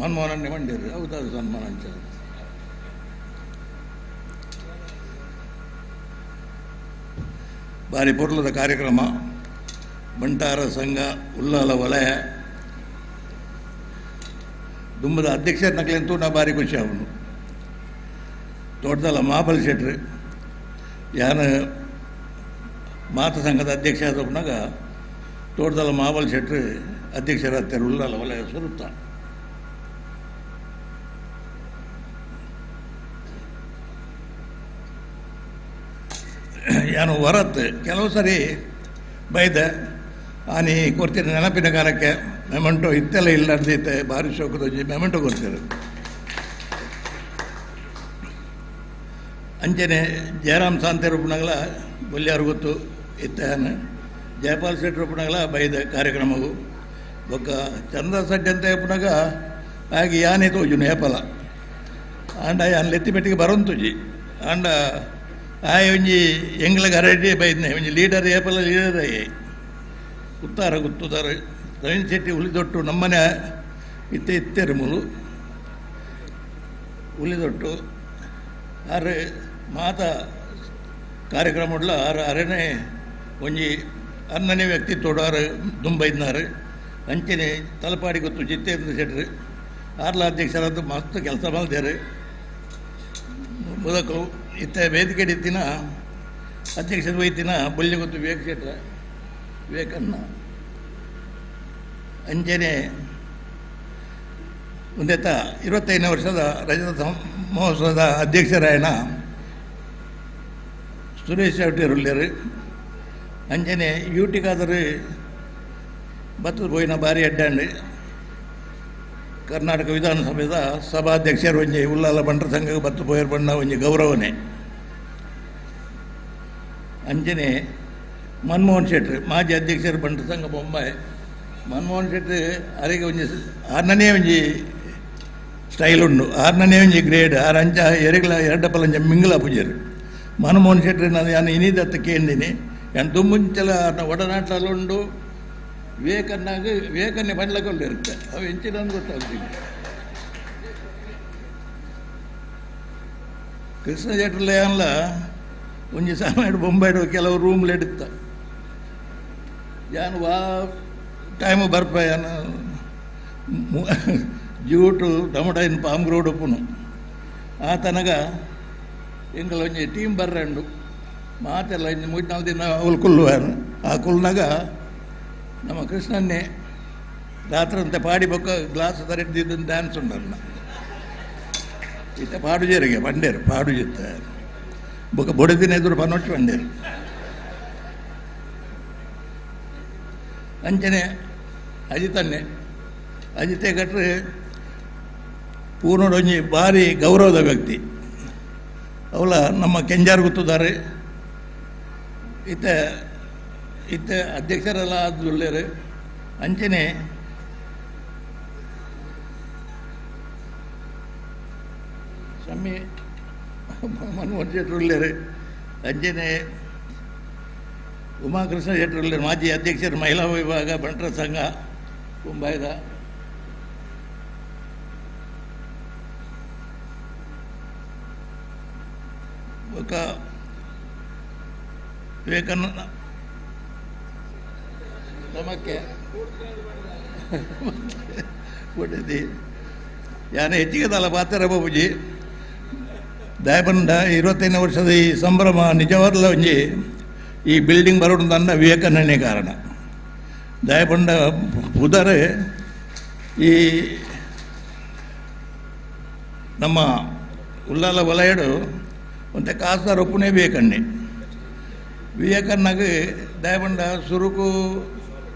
ಮನ್ಮೋಹನ ಮಂಡಿರು ಹೌದಾದ್ರು ಸನ್ಮಾನ ಅಂಚ ಭಾರಿ ಪೊರ್ಲದ ಕಾರ್ಯಕ್ರಮ. ಬಂಟಾರ ಸಂಘ ಉಲ್ಲಾಲ ವಲಯ ದುಂಬದ ಅಧ್ಯಕ್ಷರ ನಕಲೆಂತೂ ನಾ ಭಾರಿ ಖುಷಿ ಅವನು. ತೋಟದಲ್ಲ ಮಹಾಬಲ್ ಶೆಟ್ರು ಯಾನು ಮಾತ ಸಂಘದ ಅಧ್ಯಕ್ಷ ಆದಪ್ಪನಾಗ ತೋಟದಲ್ಲ ಮಹಾಬಲ್ ಶೆಟ್ರು ಅಧ್ಯಕ್ಷರಾಗ್ತಾರೆ ಉಲ್ಲಾಲ ವಲಯ ಸುರುತ್ತ. ಯಾನು ಹೊರತ್ತು ಕೆಲವು ಸರಿ ಬೈದೆ ಆನಿ ಕೊಡ್ತೀರಿ ನೆನಪಿನ ಕಾಲಕ್ಕೆ ಮೆಮೆಂಟೋ ಇತ್ತೆಲ್ಲ ಇಲ್ಲ ಅರ್ದಿತ್ತೆ ಭಾರಿ ಶೋಕದೊಂಜಿ ಮೆಮೆಂಟೋ ಕೊಡ್ತೀರಿ. ಅಂಚನೆ ಜಯರಾಮ್ ಸಾಂತೇರಪ್ಪನಾಗಲ ಬೊಲ್ಯಾರು ಗೊತ್ತು ಇತ್ತಾನ ಜಯಪಾಲ್ ಶೆಟ್ಟರಪ್ಪನಾಗಲ ಬೈದ ಕಾರ್ಯಕ್ರಮವು ಬೊಕ್ಕ ಚಂದ್ರ ಸಡ್ಡಿ ಅಂತ ಎಪ್ಪನಾಗ ಹಾಗೆ ಯಾನೆ ತೋಜುನು ಏಪಲ ಆಂಡ ಯಾನ್ ಲೆತ್ತಿ ಪೆಟ್ಟಿಗೆ ಬರೋಂತುಜಿ ಆಂಡ ಆಯ್ ಒಂಜಿ ಎಂಗ್ಲಗ್ ಅರಡಿ ಬೈದ್ನೆ ಒಂಜಿ ಲೀಡರ್ ಏಪಲ ಲೀಡರ್ ಅಯ್ಯ ಉತ್ತಾರ ಗುತ್ತುದಾರ ರವೀಂದ್ರ ಶೆಟ್ಟಿ ಹುಲಿದೊಟ್ಟು ನಮ್ಮನೆ ಇತ್ತೆ ಇತ್ತೇರು ಮೂಲು ಹುಲಿದೊಟ್ಟು ಆರು ಮಾತ ಕಾರ್ಯಕ್ರಮ ಆರು ಅರನೇ ಒಂಜಿ ಅನ್ನನೇ ವ್ಯಕ್ತಿ ತೋಡಾರು ದುಂಬೈದ್ನಾರು ಅಂಚನೆ ತಲಪಾಡಿ ಗೊತ್ತು ಜಿತೇಂದ್ರ ಶೆಟ್ಟರು ಆರ್ಲ ಅಧ್ಯಕ್ಷರಾದ ಮಸ್ತ್ ಕೆಲಸ ಮಾಡ್ತಾರೆ. ಬುದಕಲು ಇತ್ತ ವೇದಿಕೆ ಇತ್ತಿನ ಅಧ್ಯಕ್ಷದ ವೈತಿನ ಬೊಲ್ಯಗೊತ್ತು ವಿವೇಕ್ ಶೆಟ್ರ ವಿವೇಕನ್ನ ಅಂಚನೆ ಒಂದೆತ್ತ 25ನೇ ವರ್ಷದ ರಜತ ಮಹೋತ್ಸವದ ಅಧ್ಯಕ್ಷರಾಯಣ ಸುರೇಶ್ ಶೆಟ್ಟಿರುಳ್ಳೇರು ಅಂಚನೆ ಯೂಟಿಕಾದರು ಬತ್ತದ ಪೋಯಿನ ಬಾರಿ ಅಡ್ಡಾಂಡ್ ಕರ್ನಾಟಕ ವಿಧಾನಸಭೆದ ಸಭಾಧ್ಯಕ್ಷರು ಒಂಜಿ ಉಲ್ಲಾಲ ಬಂಟರ ಸಂಘಕ್ಕೆ ಬತ್ತು ಪೋಯರ್ ಬಣ್ಣ ಒಂಜಿ ಗೌರವನೆ ಅಂಚನೆ ಮನಮೋಹನ್ ಶೆಟ್ರು ಮಾಜಿ ಅಧ್ಯಕ್ಷರು ಬಂಟರ ಸಂಘ ಬೊಂಬಾಯಿ ಮನಮೋಹನ್ ಶೆಟ್ರು ಅರೆಗೆ ಒಂಜಿ ಆರ್ನನೇ ಒಂಜಿ ಸ್ಟೈಲ್ ಉಂಡು ಆರ್ನನೇ ಒಂಜಿ ಗ್ರೇಡ್ ಆರು ಅಂಚ ಎರಗ್ಲ ಎರಡಪ್ಪಲಂಚ ಮಿಂಗ್ಲ ಪೂಜೆರು ಮನಮೋಹನ್ ಶೆಟ್ರು ನಾನು ನಾನು ಇನಿದತ್ತ ಕೇಂದಿನಿ ನಾನು ದುಮ್ಮುಂಚಲ ಒಡನಾಟಲುಂಡು ವಿವೇಕನ್ನಾಗ ವಿವೇಕನ್ನೇ ಪಂಡ್ಲಕೊಂಡು ಇರುತ್ತೆ ಅವು ಎಂಚಿನ ಗೊತ್ತಾಗ್ತೀನಿ. ಕೃಷ್ಣ ಶೆಟ್ರಲ್ಲ ಅಲ್ಲ ಒಂಜಿ ಸಮಯ ಬೊಂಬೈಡು ಕೆಲವು ರೂಮ್ ಎಡುತ್ತ ಯಾನು ವಾ ಟೈಮು ಬರ್ಪ ಯಾನು ಜ್ಯೂಟು ಟೊಮೊಟೊ ಇನ್ ಪಾಮ್ ಗ್ರೋಡ್ ಉಪ್ಪುನು ಆ ತನಗ ಎಂಕಲ್ ಒಂಜಿ ಟೀಮ್ ಬರ್ರಂಡು ಮಾತೆಲ್ಲ ಇಂಜಿ ಮೂರ್ನಾಲ್ಕು ದಿನ ಅವಳು ಕುಲ್ಲುವಾರು ಆ ಕುಲ್ನಾಗ ನಮ್ಮ ಕೃಷ್ಣನ್ನೇ ರಾತ್ರಿ ಅಂತ ಪಾಡಿ ಬೊಕ್ಕ ಗ್ಲಾಸ್ ತರಿದ್ದು ಡ್ಯಾನ್ಸ್ ಉಂಡಲ್ಲ ಇತ್ತ ಪಾಡು ಜೇರಿಗೆ ಬಂಡೇರು ಪಾಡು ಜಿತ್ತ ಬೊಕ್ಕ ಬೊಡೆದಿನ ಎದುರು ಪನ್ನೊಚ್ಚು ಬಂಡೇರು ಅಂಚನೆ ಅಜಿತನ್ನೇ ಅಜಿತೆ ಕಟ್ರೆ ಪೂರ್ಣೊಂಜಿ ಭಾರಿ ಗೌರವದ ವ್ಯಕ್ತಿ ಅವಳ ನಮ್ಮ ಕೆಂಜಾರ್ ಗೊತ್ತಿದ್ದಾರೆ ಇತ್ತ ಇತ್ತ ಅಧ್ಯಕ್ಷರೆಲ್ಲ ಆದುಳ್ಳೇರು ಅಂಚನೆ ಸ್ವಾಮಿ ಮನಮೋಹನ್ ಶೆಟ್ಟರುಳ್ಳೇರು ಅಂಚನೆ ಉಮಾಕೃಷ್ಣ ಶೆಟ್ಟರುಳ್ಳೇರು ಮಾಜಿ ಅಧ್ಯಕ್ಷರು ಮಹಿಳಾ ವಿಭಾಗ ಬಂಟರ ಸಂಘ ಮುಂಬೈದ ఒక ವಿವೇಕಾನಂದ ನಮಕ್ಕೆ ಕೊಟ್ಟಿದ್ದಿ ಯಾನು ಹೆಚ್ಚಿಗೆ ತಲ ಪಾತ್ರ ಬಾಬುಜಿ ದಯಬಂಡ 25ನೇ ವರ್ಷದ ಈ ಸಂಭ್ರಮ ನಿಜವಾದಲ ಒಂಜಿ ಈ ಬಿಲ್ಡಿಂಗ್ ಬರೋದು ನನ್ನ ವಿವೇಕಾನಂದನೇ ಕಾರಣ. ದಯಬಂಡ ಪುದರೆ ಈ ನಮ್ಮ ಉಲ್ಲಾಲ ವಲಯಡು ಒಂತೆ ಕಾಸ್ದಾರ ಒಪ್ಪುನೇ ವಿವೇಕಣ್ಣೆ ವಿವೇಕಣ್ಣಗೆ ದಯಬಂಡ ಸುರುಕು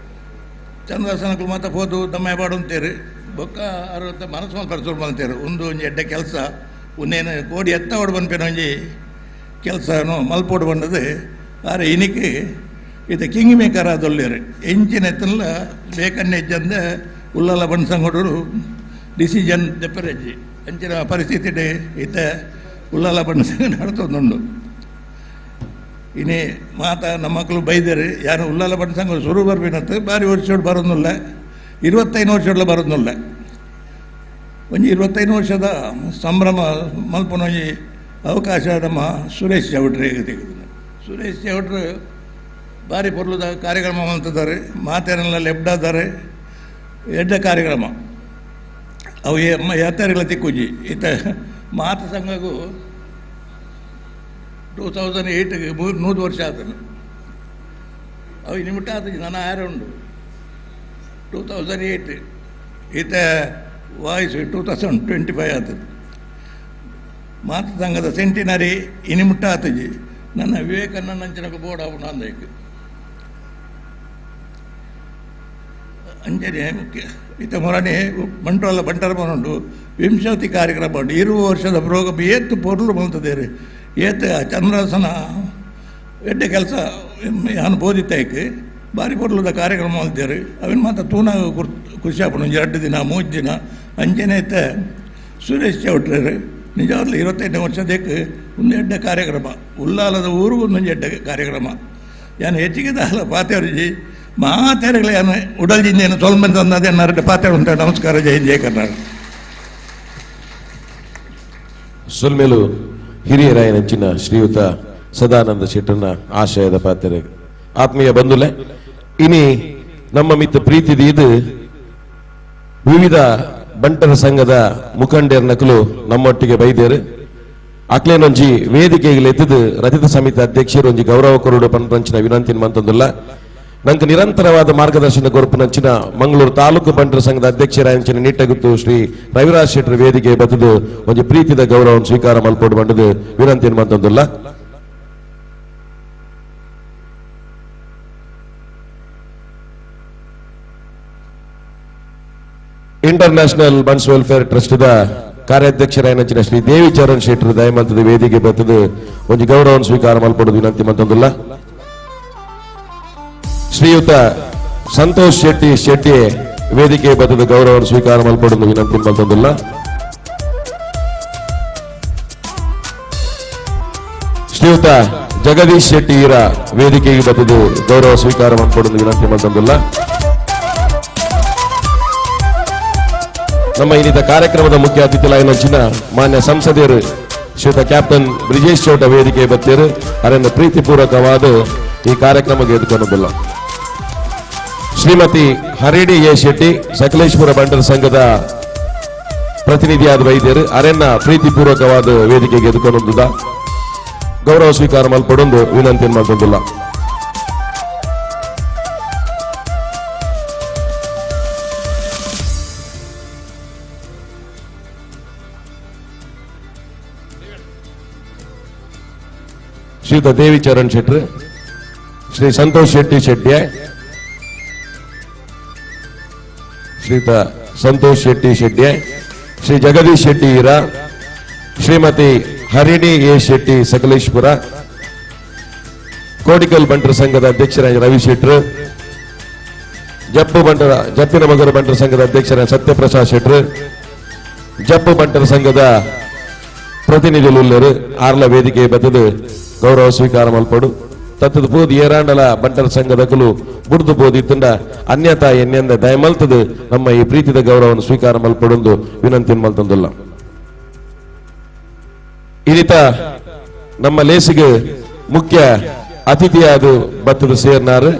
ಚಂದ್ರಸನಕ್ಕೂ ಮಾತ್ರ ಹೋದು ದಮ್ಮ ಬಾಡು ಅಂತೀರಿ ಬೊಕ್ಕ ಅರವತ್ತ ಮನಸ್ಸು ಮಲ್ಪ ಸುರು ಅಂತೀರಿ ಒಂದು ಒಂಜಿ ಎಡ್ಡೆ ಕೆಲಸ ಒಂದೇನು ಕೋಡಿ ಎತ್ತ ಓಡ್ ಬಂದ್ಪೇನು ಒಂಜಿ ಕೆಲಸನು ಮಲ್ಪೋಡು ಬಂದದು ಆರೆ ಇನಿಕೆ ಇದು ಕಿಂಗ್ ಮೇಕರ್ ಆದೊಲ್ಲೇರು ಎಂಚಿನ ಎತ್ತಲ್ಲ ಬೇಕನ್ನೆ ಹೆಜ್ಜಂದ ಉಲ್ಲಲ ಬಣ್ಣ ಸಂಗಡರು ಡಿಸಿಷನ್ ದೆಪ್ಪರೆಜ್ಜಿ ಅಂಚಿನ ಪರಿಸ್ಥಿತಿ ಈತ ಉಲ್ಲಲ ಬಣ್ಣ ಸಂಘ ನಡ್ತೊಂದುಂಡು. ಇನಿ ಮಾತ ನಮ್ಮ ಮಕ್ಕಳು ಬೈದರು ಯಾರು ಉಲ್ಲಲ ಬಣ್ಣ ಸಂಘ ಶುರು ಬರ್ಬೇಕಂತ ಬಾರಿ ವರ್ಷೋಡು ಬರೋದಿಲ್ಲ 25 ವರ್ಷೋಡ್ಲ ಬರೋದಿಲ್ಲ ಒಂಜಿ 25 ವರ್ಷದ ಸಂಭ್ರಮ ಮಲ್ಪನ ಒಂಜಿ ಅವಕಾಶ ನಮ್ಮ ಸುರೇಶ್ ಚೌಟ್ರಿಗೆ ತೆಗೆದು. ಸುರೇಶ್ ಚೌಟ್ರು ಭಾರಿ ಪೊರ್ಲುದ ಕಾರ್ಯಕ್ರಮ ಮಾಡ್ತಿದ್ದಾರೆ ಮಾತೇನೆಲ್ಲ ಲೆಬ್ಡಾದಾರೆ ಎಡ್ಡ ಕಾರ್ಯಕ್ರಮ ಅವು ಯಾತ್ರೆಗಳ ತಿಕ್ಕುಜಿ ಈತ ಮಾತು ಸಂಘಗೂ 2008 100 ವರ್ಷ ಆತನು ಅವು ನಿಮಿಟ ಆತ ನನ್ನ ಆರ ಉಂಡು 2008 ಈತ ವಾಯ್ಸ್ 2025 ಆತದ್ದು ಮಾತು ಸಂಘದ ಸೆಂಟಿನರಿ ಇನಿಮುಟ್ಟ ಆತಜಿ ನನ್ನ ವಿವೇಕಾನಂದ ಬೋರ್ಡ್ ಅವನು ಅಂದಕ್ಕೆ ಅಂಜನೆ ಮುಖ್ಯ ಈತ ಮೊರನೆ ಬಂಟ್ವಾಳ ಬಂಟರ ಮನುಂಡು ವಿಂಶತಿ ಕಾರ್ಯಕ್ರಮ ಉಂಟು 20 ವರ್ಷದ ಪ್ರೋಗ್ರಾಮ್ ಏತು ಪೊರ್ಲು ಬಂತದೇರಿ ಏತ ಚಂದ್ರಾಸನ ಎಡ್ಡೆ ಕೆಲಸ ಯಾನು ಬೋಧಿತಾಯ್ಕೆ ಭಾರಿ ಪೊರ್ಲುದ ಕಾರ್ಯಕ್ರಮ ಅಂತೀರಿ ಅವಿನ ಮಾತ್ರ ತೂನ ಖುಷಿ ಆಪುಂಡು 2 ದಿನ 3 ದಿನ ಅಂಚನೆ ಐತೆ ಸುರೇಶ್ ಚೌಟ್ರಿ ನಿಜವಾಗ್ಲೂ 25 ವರ್ಷದಕ್ಕೆ ಒಂದು ಎಡ್ಡೆ ಕಾರ್ಯಕ್ರಮ ಉಲ್ಲಾಲದ ಊರಿಗೂ ಒಂದೊಂದು ಎಡ್ಡೆ ಕಾರ್ಯಕ್ರಮ ಯಾನು ಹೆಚ್ಚಿಗೆ ದಾಲ ಪಾತೆರ್ಜಿ ಮಾತೆರಗಳ ಯಾನು ಉಡಲ್ಜಿಂದೇನು ಸೊಲ್ಮೆನ್ ತಂದದೆ ನರಡು ಪಾತೆ ಉಂಟು. ನಮಸ್ಕಾರ, ಜೈ ಹಿಂದ್, ಜೈ ಕರ್ನಾಟಕ. ಸೊಲ್ಮೇಲು ಹಿರಿಯರಾಯನಂಚಿನ ಶ್ರೀಯುತ ಸದಾನಂದ ಶೆಟ್ಟರ್ನ ಆಶಯದ ಪಾತ್ರೆ ಆತ್ಮೀಯ ಬಂಧುಲೆ ಇನಿ ನಮ್ಮ ಮಿತ್ತ ಪ್ರೀತಿ ಇದು ವಿವಿಧ ಬಂಟರ ಸಂಘದ ಮುಖಂಡರ ನಕಲು ನಮ್ಮೊಟ್ಟಿಗೆ ಬೈದೇರು. ಅಕ್ಲೇನೊಂಜಿ ವೇದಿಕೆಗೆ ಎತ್ತದು ರಜತ ಸಮಿತಿ ಅಧ್ಯಕ್ಷರು ಒಂಜಿ ಗೌರವ ಕೊರಡು ಪಂಚಿನ ವಿನಂತಿ ಮಂತೊಂದುಲ್ಲ. ನಂಗೆ ನಿರಂತರವಾದ ಮಾರ್ಗದರ್ಶನ ಕೊರಪುನಂಚಿನ ಮಂಗಳೂರು ತಾಲೂಕು ಬಂಟರ ಸಂಘದ ಅಧ್ಯಕ್ಷರಾಂಚಿನ ನಿಟ್ಟಗುತ್ತು ಶ್ರೀ ರವಿರಾಜ್ ಶೆಟ್ಟರ್ ವೇದಿಕೆ ಬತ್ತದು ಒಂಜಿ ಪ್ರೀತಿದ ಗೌರವವನ್ನು ಸ್ವೀಕಾರ ಮಲ್ಪೊಡು ಬಂಡದು ವಿನಂತಿ ಮಂತೊಂದುಲ್ಲ. International bunts welfare trust the ಕಾರ್ಯಾಧ್ಯಕ್ಷರಾಯನಂಚಿನ Shri ದೇವಿ ಚರಣ್ ಶೆಟ್ಟರ್ ದಯಮಂತದ ವೇದಿಕೆ ಬತ್ತದು ಒಂಜಿ ಗೌರವವನ್ನು ಸ್ವೀಕಾರ ಮಲ್ಪೊಡು ವಿನಂತಿ ಮಂತೊಂದುಲ್ಲ. ಶ್ರೀಯುತ ಸಂತೋಷ್ ಶೆಟ್ಟಿ ಶೆಟ್ಟಿ ವೇದಿಕೆ ಬತ್ತದ ಗೌರವವನ್ನು ಸ್ವೀಕಾರ ಮಲ್ಪೊಡು ವಿನಂತಿ ಮಂತೊಂದುಲ್ಲ. ಶ್ರೀಯುತ ಜಗದೀಶ್ ಶೆಟ್ಟಿ ಈರ ವೇದಿಕೆಗೆ ಬತ್ತದು ಗೌರವ ಸ್ವೀಕಾರ ಮಲ್ಪೊಡು ವಿನಂತಿ ಮಂತೊಂದುಲ್ಲ. ನಮ್ಮ ಇನ್ನಿತ ಕಾರ್ಯಕ್ರಮದ ಮುಖ್ಯ ಅತಿಥಿಲಾಯಿನಂಚಿನ ಮಾನ್ಯ ಸಂಸದೀಯರು ಶ್ರೀಯುತ ಕ್ಯಾಪ್ಟನ್ ಬ್ರಿಜೇಶ್ ಚೌಟ ವೇದಿಕೆ ಬತ್ತೇರು ಅದನ್ನು ಪ್ರೀತಿಪೂರ್ವಕವಾದ ಈ ಕಾರ್ಯಕ್ರಮಕ್ಕೆ ಎದುಕೊಂಡಿಲ್ಲ. ಶ್ರೀಮತಿ ಹರಿಣಿ ಎ ಶೆಟ್ಟಿ ಸಕಲೇಶ್ಪುರ ಬಂಟರ ಸಂಘದ ಪ್ರತಿನಿಧಿಯಾದ ವೈದ್ಯರು ಅರೆನ್ನ ಪ್ರೀತಿಪೂರ್ವಕವಾದ ವೇದಿಕೆಗೆ ಎದುಕೊಂಡಿದ್ದ ಗೌರವ ಸ್ವೀಕಾರ ಮಲ್ಪಡೊಂದು ವಿನಂತಿ ಮಾಡ್ಕೊಂಡಿಲ್ಲ. ಶ್ರೀಯುತ ದೇವಿ ಚರಣ್ ಶೆಟ್ರು, ಶ್ರೀ ಸಂತೋಷ್ ಶೆಟ್ಟಿ ಶೆಟ್ಟಿ, ಶ್ರೀಯುತ ಸಂತೋಷ್ ಶೆಟ್ಟಿ ಶೆಟ್ಟಿ, ಶ್ರೀ ಜಗದೀಶ್ ಶೆಟ್ಟಿ ಈರ, ಶ್ರೀಮತಿ ಹರಿಣಿ ಎ ಶೆಟ್ಟಿ ಸಕಲೇಶ್ಪುರ, ಕೋಡಿಕಲ್ ಬಂಟರ ಸಂಘದ ಅಧ್ಯಕ್ಷರಾಗಿ ರವಿ ಶೆಟ್ರು, ಜಪ್ಪು ಬಂಟರ ಜಪ್ಪಿನ ಮಗರು ಬಂಟರ ಸಂಘದ ಅಧ್ಯಕ್ಷರಾದ ಸತ್ಯಪ್ರಸಾದ್ ಶೆಟ್ರು, ಜಪ್ಪು ಬಂಟರ ಸಂಘದ ಪ್ರತಿನಿಧಿಗಳು ಆರ್ಲ ವೇದಿಕೆ ಬತ್ತದು ಗೌರವ ಸ್ವೀಕಾರ ಮಲ್ಪಡು. ತತ್ತದ ಪೋದು ಏರಾಂಡಲ ಬಂಟರ ಸಂಘದಕಲು ಬುಡ್ದು ಪೋದು ಇತ್ತಂಡ ಅನ್ಯತಾ ಎನ್ನೆಂದ ದಯಮಲ್ತದು ನಮ್ಮ ಈ ಪ್ರೀತಿದ ಗೌರವವನ್ನು ಸ್ವೀಕಾರ ಮಲ್ಪಡೊಂದು ವಿನಂತಿ ಮಲ್ತೊಂದುಲ್ಲ. ಈ ನಮ್ಮ ಲೇಸಿಗೆ ಮುಖ್ಯ ಅತಿಥಿಯಾದ ಬತ್ತದ ಸೇರ್ನಾರು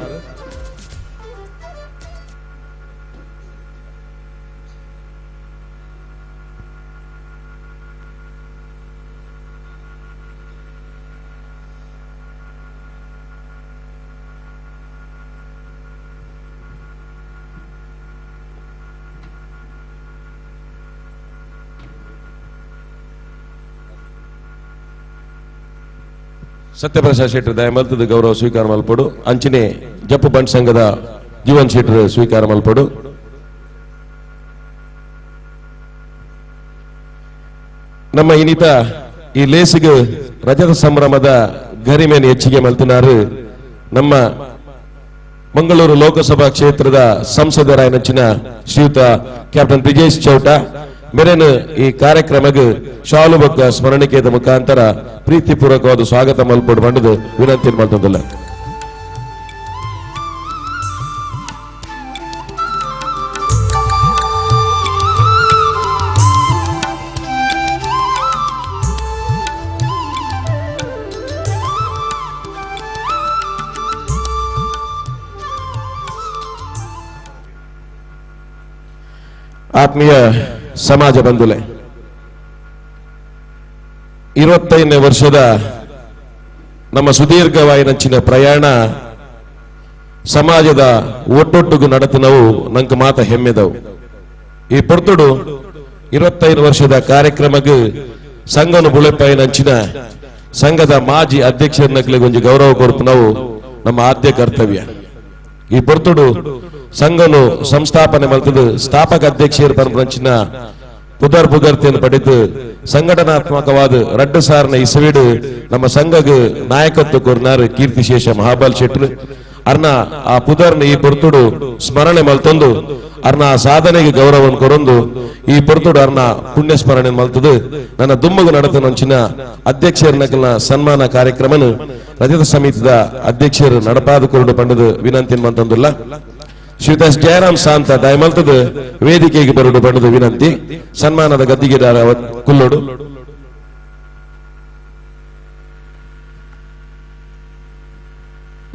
ಸತ್ಯಪ್ರಸಾದ್ ಶೆಟ್ಟರ್ ದಯಮಲ್ತದ ಗೌರವ ಸ್ವೀಕಾರ ಮಲ್ಪಡು. ಅಂಚನೆ ಜಪ್ಪು ಬಂಟ್ ಸಂಘದ ಜೀವನ್ ಶೆಟ್ಟರ್ ಸ್ವೀಕಾರ ಮಲ್ಪಡು. ನಮ್ಮ ಇನ್ನಿತ ಈ ಲೇಸಿಗೆ ರಜತ ಸಂಭ್ರಮದ ಗರಿಮೆಯನ್ನು ಹೆಚ್ಚಿಗೆ ಮಲ್ತಿನಾರು ನಮ್ಮ ಮಂಗಳೂರು ಲೋಕಸಭಾ ಕ್ಷೇತ್ರದ ಸಂಸದರಾಯನಂಚಿನ ಶ್ರೀಯುತ ಕ್ಯಾಪ್ಟನ್ ಬ್ರಿಜೇಶ್ ಚೌಟ ಮೇರೇನು ಈ ಕಾರ್ಯಕ್ರಮಕ್ಕೆ ಶಾಲು ಬೊಕ್ಕ ಸ್ಮರಣಿಕೆದ ಮುಖಾಂತರ ಪ್ರೀತಿಪೂರ್ವಕವಾದ ಸ್ವಾಗತ ಮಲ್ಪೊಡು ಬಂಡದು ವಿನಂತಿ ಮಲ್ತೊಂದುಲ್ಲ. ಆತ್ಮೀಯ ಸಮಾಜ ಬಂಧುಲೆ, 25ನೇ ವರ್ಷದ ನಮ್ಮ ಸುದೀರ್ಘವಾಯಿನಂಚಿನ ಪ್ರಯಾಣ ಸಮಾಜದ ಒಟ್ಟೊಟ್ಟಿಗೂ ನಡತಿನವು ನಂಗೆ ಮಾತ ಹೆಮ್ಮೆದವು. ಈ ಪೊರ್ತುಡು 25 ವರ್ಷದ ಕಾರ್ಯಕ್ರಮಕ್ಕೆ ಸಂಘನು ಬುಳೆಪಾಯಿನಂಚಿನ ಸಂಘದ ಮಾಜಿ ಅಧ್ಯಕ್ಷರನ್ನಕ್ಲಿಗೆ ಒಂಜಿ ಗೌರವ ಕೊರಪು ನಾವು ನಮ್ಮ ಆದ್ಯ ಕರ್ತವ್ಯ. ಈ ಪೊರ್ತುಡು ಸಂಘನು ಸಂಸ್ಥಾಪನೆ ಮಲ್ತದು ಸ್ಥಾಪಕ ಅಧ್ಯಕ್ಷರ ಪರಂಚಿನ ಪುದರ್ ಪುಗರ್ತಿಯನ್ನು ಪಡೆದು ಸಂಘಟನಾತ್ಮಕವಾದ ರಡ್ಡು ಸಾರನ ಇಸವಿಡು ನಮ್ಮ ಸಂಘಗ್ ನಾಯಕತ್ವ ಕೊರ್ನಾರು ಕೀರ್ತಿಶೇಷ ಮಹಾಬಲ್ ಶೆಟ್ರು ಅರ್ನ ಆ ಪುದರ್ನ ಈ ಪೊರ್ತುಡು ಸ್ಮರಣೆ ಮಲ್ತೊಂದು ಅರ್ನ ಆ ಸಾಧನೆಗೆ ಗೌರವವನ್ನು ಕೊರೊಂದು ಈ ಪೊರ್ತುಡು ಅರ್ನ ಪುಣ್ಯ ಸ್ಮರಣೆ ಮಲ್ತದು ನನ್ನ ದುಮ್ಮಗು ನಡತನಂಚಿನ ಅಧ್ಯಕ್ಷರನ್ನ ಸನ್ಮಾನ ಕಾರ್ಯಕ್ರಮನು ರಜತ ಸಮಿತಿದ ಅಧ್ಯಕ್ಷರು ನಡಪಾದ ಕೊರಡು ಪಂಡದು ವಿನಂತಿ ಮಂತಂದುಲ್ಲ. ಶ್ರೀಯುತ ಜಯರಾಮ್ ಸಾಂತ ದಯಮಲ್ತದ ವೇದಿಕೆಗೆ ಬರುಡು ಬಣ್ಣದ ವಿನಂತಿ. ಸನ್ಮಾನದ ಗದ್ದಿಗೆದಾರ ಕುಲ್ಲೋಡು.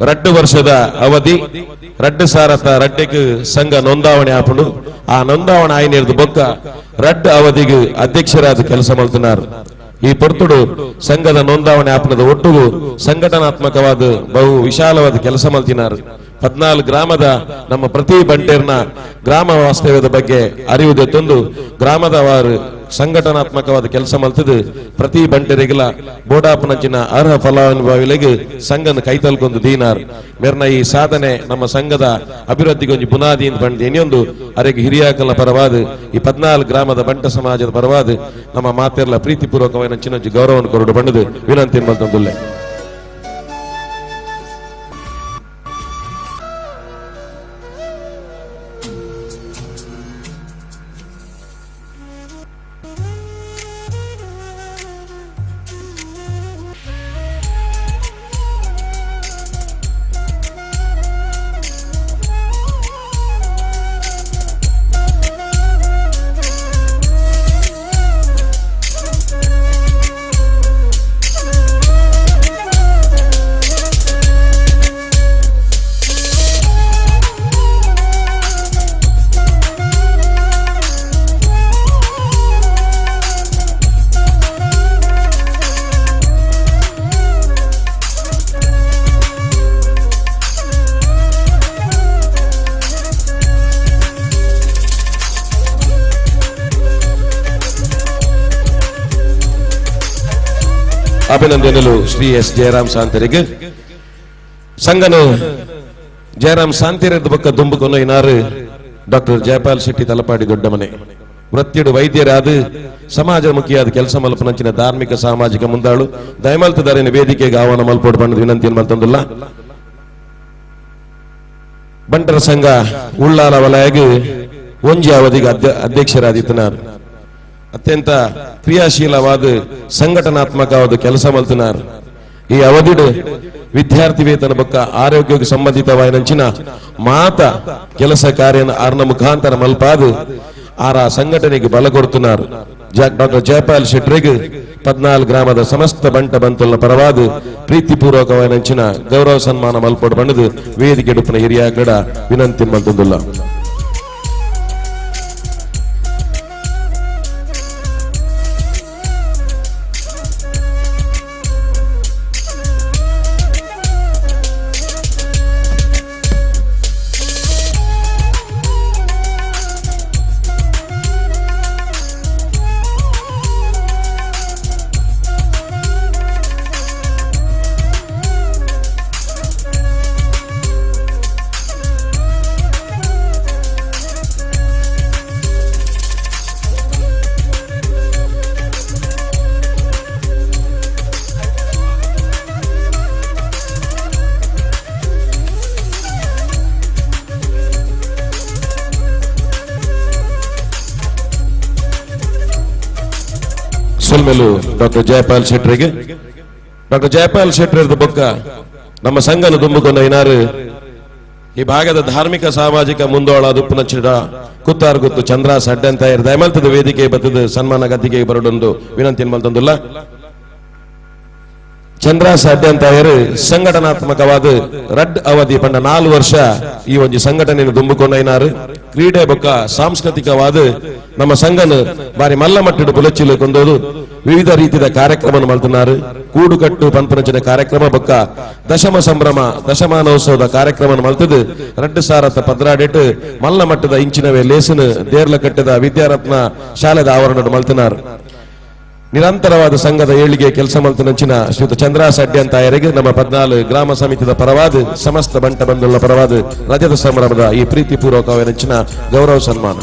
ರಡ್ಡು ವರ್ಷದ ಅವಧಿ ರಡ್ಡು ಸಾರತ ರಡ್ಡೆಗೆ ಸಂಘ ನೋಂದಾವಣೆ ಆಪುಂಡು. ಆ ನೋಂದಾವಣೆ ಆಯ್ನೇರ್ದು ಬೊಕ್ಕ ರಡ್ಡು ಅವಧಿಗೆ ಅಧ್ಯಕ್ಷರಾದ ಕೆಲಸ ಮಲ್ತನಾರು. ಈ ಪೊರ್ತುಡು ಸಂಘದ ನೋಂದಾವಣೆ ಆಪನದ ಒಟ್ಟುಗು ಸಂಘಟನಾತ್ಮಕವಾದ ಬಹು ವಿಶಾಲವಾದ ಕೆಲಸ ಮಲ್ತಿನಾರು. 14 ಗ್ರಾಮದ ನಮ್ಮ ಪ್ರತಿ ಬಂಟೇರ್ನ ಗ್ರಾಮ ವಾಸ್ತವ್ಯದ ಬಗ್ಗೆ ಅರಿವು ತಂದು ಗ್ರಾಮದವರು ಸಂಘಟನಾತ್ಮಕವಾದ ಕೆಲಸ ಮಲ್ತದು ಪ್ರತಿ ಬಂಟರಿಗೆಲ್ಲ ಬೋಡಾಪನಂಚಿನ ಅರ್ಹ ಫಲಾನುಭವಿಗಳಿಗೆ ಸಂಘನ ಕೈತಲ್ಕೊಂದು ದೀನಾರ್. ಮೇರ್ನ ಈ ಸಾಧನೆ ನಮ್ಮ ಸಂಘದ ಅಭಿವೃದ್ಧಿಗೆ ಒಂಜಿ ಬುನಾದಿ ಅಂತ ಬಂದು ಇನ್ನೊಂದು ಅರೆಗೆ ಹಿರಿಯಾಕಲ ಪರವಾದ ಈ 14 ಗ್ರಾಮದ ಬಂಟ ಸಮಾಜದ ಪರವಾದ ನಮ್ಮ ಮಾತೆರ್ಲ ಪ್ರೀತಿಪೂರ್ವಕವಾದ ಚಿನ್ನೊಂಜಿ ಗೌರವವನ್ನು ಕೊರಡು ಬಂಡದು ವಿನಂತಿ ಮಲ್ತೊಂದುಲ್ಲೆ. ಅಭಿನಂದನೆಗಳು ಶ್ರೀ ಎಸ್ ಜಯರಾಮ್ ಸಾಂತರಿಗೆ. ಸಂಘನು ಜಯರಾಮ್ ಸಾಂತಿರದ ಬಕ್ಕ ದುಂಬುಕೊನು ಇನಾರು ಡಾಕ್ಟರ್ ಜಯಪಾಲ್ ಶೆಟ್ಟಿ ತಲಪಾಡಿ ದೊಡ್ಡಮನೆ ವೃತ್ತಿಡು ವೈದ್ಯರಾದ ಸಮಾಜಮುಖಿಯಾದ ಕೆಲಸ ಮಲ್ಪನಂಚಿನ ಧಾರ್ಮಿಕ ಸಾಮಾಜಿಕ ಮುಂದಾಳು ದಯಮಲ್ತದಾರಿನ ವೇದಿಕೆಗೆ ಆಹ್ವಾನ ಮಲ್ಪೋಡು ಬಣ್ಣದ ವಿನಂತಿಯನ್ನು ಮಲ್ತಂದುಲ್ಲ. ಬಂಟರ ಸಂಘ ಉಳ್ಳಾಲ ವಲಯಗೆ ಒಂಜಿ ಅವಧಿಗೆ ಅಧ್ಯಕ್ಷರಾದಿತ್ತನಾರು. ಅತ್ಯಂತ ಕ್ರಿಯಾಶೀಲವಾದ ಸಂಘಟನಾತ್ಮಕವಾದ ಕೆಲಸ ಮಲ್ತನಾರು. ಈ ಅವಧಿಡು ವಿದ್ಯಾರ್ಥಿ ವೇತನ ಬಕ್ಕ ಆರೋಗ್ಯಕ್ಕೆ ಸಂಬಂಧಿತವಾಯಿನಂಚಿನ ಮಾತ ಕೆಲಸ ಕಾರ್ಯನ ಆರ್ನ ಮುಖಾಂತರ ಮಲ್ಪಾದು ಆರ ಸಂಘಟನೆಗೆ ಬಲ ಕೊಡ್తున్నారు. ಡಾಕ್ಟರ್ ಜಯಪಾಲ್ ಶೆಟ್ರಿಗೆ 14 ಗ್ರಾಮದ ಸಮಸ್ತ ಬಂಟ ಬಂತುಲ ಪರವಾದ ಪ್ರೀತಿಪೂರ್ವಕವಾಯಿನಂಚಿನ ಗೌರವ ಸನ್ಮಾನ ಮಲ್ಪೋಡು ಬಣ್ಣದು ವೇದಿಕೆ ಡುಪ್ಪನ ಹಿರಿಯ ಕಡ ವಿನಂತಿ ಮಲ್ತೊಂದುಲ್ಲ. ಸೊಲ್ಮೆಲು ಡಾಕ್ಟರ್ ಜಯಪಾಲ್ ಶೆಟ್ಟರಿಗೆ. ಡಾಕ್ಟರ್ ಜಯಪಾಲ್ ಶೆಟ್ಟರ್ ಬೊಕ್ಕ ನಮ್ಮ ಸಂಘನ ದುಂಬುಕೊಂಡ ಇನಾರು ಈ ಭಾಗದ ಧಾರ್ಮಿಕ ಸಾಮಾಜಿಕ ಮುಂದೋಳ ದುಪ್ಪುನಚ್ಚಿಡ ಕುತ್ತಾರು ಗುತ್ತು ಚಂದ್ರ ಸಡ್ಡಂತ ದಯಮಲ್ತದ ವೇದಿಕೆ ಬತ್ತದ ಸನ್ಮಾನ ಗದ್ದಿಗೆ ಬರಡೊಂದು ವಿನಂತಿ ಮಲ್ತೊಂದುಲ್ಲ. ಚಂದ್ರ ಸಡ್ಡಂತಾಯರು ಸಂಘಟನಾತ್ಮಕವಾದ ರಡ್ ಅವಧಿ ಪಂಡ 4 ವರ್ಷ ಈ ಒಂದು ಸಂಘಟನೆಯನ್ನು ದುಂಬುಕೊಂಡ ಇನಾರು. ಕ್ರೀಡೆ ಬೊಕ್ಕ ಸಾಂಸ್ಕೃತಿಕವಾದ ನಮ್ಮ ಸಂಘನ ಬಾರಿ ಮಲ್ಲ ಮಟ್ಟದ ಬುಲಚಿಲು ಕೊಂದೋದು ವಿವಿಧ ರೀತಿಯ ಕಾರ್ಯಕ್ರಮ ಮಲ್ತುನಾರು. ಕೂಡುಕಟ್ಟು ಪಂಪನಚಿನ ಕಾರ್ಯಕ್ರಮ ಬೊಕ್ಕ ದಶಮ ಸಂಭ್ರಮ ದಶಮಾನೋತ್ಸವದ ಕಾರ್ಯಕ್ರಮ ಮಲ್ತದು 2012 ಮಲ್ಲ ಮಟ್ಟದ ಇಂಚಿನವೇ ಲೇಸನು ದೇರ್ಲಕಟ್ಟದ ವಿದ್ಯಾರತ್ನ ಶಾಲೆದ ಆವರಣ ಮಲ್ತುನಾರು. ನಿರಂತರವಾದ ಸಂಘದ ಏಳಿಗೆ ಕೆಲಸ ಮಲ್ತನಂಚಿನ ಶ್ರೀಯುತ ಚಂದ್ರ ಸಡ್ಡಿ ಅಂತಾಯರಿಗೆ ನಮ್ಮ 14 ಗ್ರಾಮ ಸಮಿತಿದ ಪರವಾದ ಸಮಸ್ತ ಬಂಟ ಬಂಧುಗಳ ಪರವಾದ ರಜತ ಸಂಭ್ರಮದ ಈ ಪ್ರೀತಿಪೂರ್ವಕವಾದ ಗೌರವ ಸನ್ಮಾನ.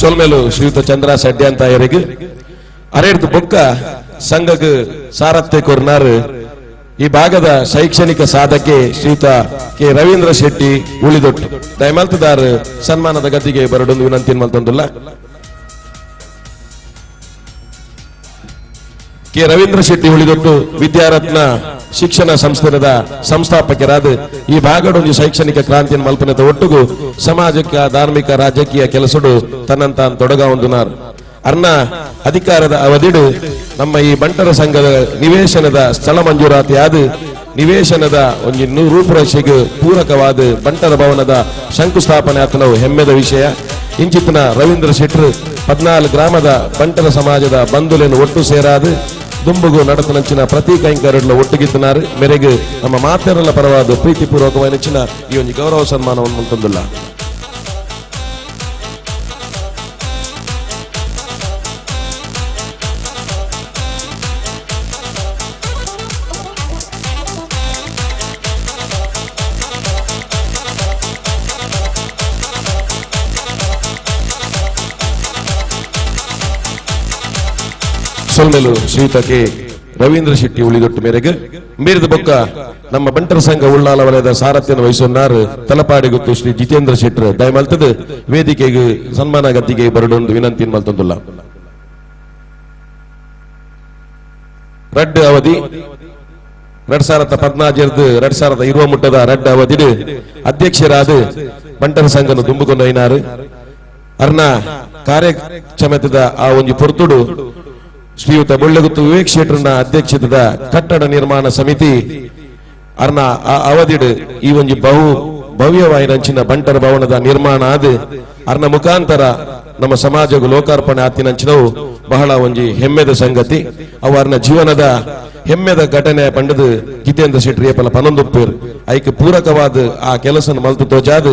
ಸೊಲ್ಮೆಲು ಶ್ರೀಯುತ ಚಂದ್ರ ಸಡ್ಯಾಂತಾಯರಿಗೆ. ಅರೇರ್ದು ಬೊಕ್ಕ ಸಂಘಗ್ ಸಾರಥ್ಯ ಕೊರ್ನಾರ್ ಈ ಭಾಗದ ಶೈಕ್ಷಣಿಕ ಸಾಧಕೆ ಶ್ರೀಯುತ ಕೆ ರವೀಂದ್ರ ಶೆಟ್ಟಿ ಉಳಿದೊಟ್ಟು ದಯಮಲ್ತದಾರ್ ಸನ್ಮಾನದ ಗತಿಗೆ ಬರಡೊಂದು ವಿನಂತಿ ಮಲ್ತೊಂದುಲ್ಲ. ಕೆ ರವೀಂದ್ರ ಶೆಟ್ಟಿ ಉಳಿದೊಟ್ಟು ವಿದ್ಯಾರತ್ನ ಶಿಕ್ಷಣ ಸಂಸ್ಥೆದ ಸಂಸ್ಥಾಪಕರಾದ ಈ ಭಾಗಡೊಂದು ಶೈಕ್ಷಣಿಕ ಕ್ರಾಂತಿಯನ್ನು ಮಲ್ಪನದ ಒಟ್ಟುಗು ಸಮಾಜಕ್ಕೆ ಧಾರ್ಮಿಕ ರಾಜಕೀಯ ಕೆಲಸಡು ತನ್ನಂತ ತೊಡಗಾವೊಂದುನಾರ್. ಅರ್ನ ಅಧಿಕಾರದ ಅವಧಿಡು ನಮ್ಮ ಈ ಬಂಟರ ಸಂಘದ ನಿವೇಶನದ ಸ್ಥಳ ಮಂಜೂರಾತಿಯಾದ ನಿವೇಶನದ ಒಂದು ರೂಪುರೇಷೆಗೆ ಪೂರಕವಾದ ಬಂಟರ ಭವನದ ಶಂಕುಸ್ಥಾಪನೆ ಆತನವು ಹೆಮ್ಮೆದ ವಿಷಯ. ಇಂಚಿತನ ರವೀಂದ್ರ ಶೆಟ್ಟರು 14 ಗ್ರಾಮದ ಬಂಟರ ಸಮಾಜದ ಬಂಧುಲೆಯನ್ನು ಒಟ್ಟು ಸೇರಾದು ದುಂಬುಗು ನಡತನಂಚಿನ ಪ್ರತಿ ಕೈಂಕರ್ಯಡ್ಲ ಒಟ್ಟುಗಿತ್ತನಾರು. ಮೇರೆಗೆ ನಮ್ಮ ಮಾತೆರಲ್ಲ ಪರವಾದ ಪ್ರೀತಿಪೂರ್ವಕವಾದ ಈ ಒಂದು ಗೌರವ ಸನ್ಮಾನವನ್ನು ತಂದಿಲ್ಲ. ಸೊಲ್ಮೆಲು ಶ್ರೀಯುತ ಕೆ ರವೀಂದ್ರ ಶೆಟ್ಟಿ ಉಳಿದೊಟ್ಟು ಮೇರೆಗೆ. ಮೀರಿದ ಬೊಕ್ಕ ನಮ್ಮ ಬಂಟರ ಸಂಘ ಉಳ್ಳಾಲ ವಲಯದ ಸಾರಥ್ಯವನ್ನು ವಹಿಸುವನ್ನಾರು ತಲಪಾಡಿ ಗೊತ್ತು ಶ್ರೀ ಜಿತೇಂದ್ರ ಶೆಟ್ಟರ್ ದಯಮಲ್ತದ ವೇದಿಕೆಗೆ ಸನ್ಮಾನ ಗತಿಗೆ ಬರಡೊಂದು ವಿನಂತಿ ಮಲ್ತೊಂದುಲ್ಲ. ರಡ್ಡು ಅವಧಿ 2014 2020 ಮುಟ್ಟದ ರಡ್ಡು ಅವಧಿ ಅಧ್ಯಕ್ಷರಾದ ಬಂಟರ ಸಂಘನ ದುಂಬುಕೊಂಡು ಐನಾರು. ಅರ್ನ ಕಾರ್ಯಕ್ಷಮತೆದ ಆ ಒಂದು ಪೊರ್ತುಡು ಶ್ರೀಯುತ ಬೊಳ್ಳೆಗುತ್ತು ವಿವೇಕ್ ಶೆಟ್ಟರ್ನ ಅಧ್ಯಕ್ಷತೆದ ಕಟ್ಟಡ ನಿರ್ಮಾಣ ಸಮಿತಿ ಅರ್ನ ಆ ಅವಧಿಡು ಈ ಒಂದು ಬಹು ಭವ್ಯವಾಯಿನಂಚಿನ ಬಂಟರ ಭವನದ ನಿರ್ಮಾಣ ಆದ ಅರ್ನ ಮುಖಾಂತರ ನಮ್ಮ ಸಮಾಜకు ಲೋಕಾರ್ಪಣೆ ಆತಿನಂಚಿನವು ಬಹಳ ಒಂಜಿ ಹೆಮ್ಮೆದ ಸಂಗತಿ. ಅವು ಅರ್ನ ಜೀವನದ ಹೆಮ್ಮೆದ ಘಟನೆ ಪಂಡದು ಜಿತೇಂದ್ರ ಶೆಟ್ಟರ್ ಏಪಲ ಪನೊಂದುಪ್ಪೇರು. ಐಕ್ ಪೂರಕವಾದ ಆ ಕೆಲಸ ಮಲ್ತು ತೋಜಾದ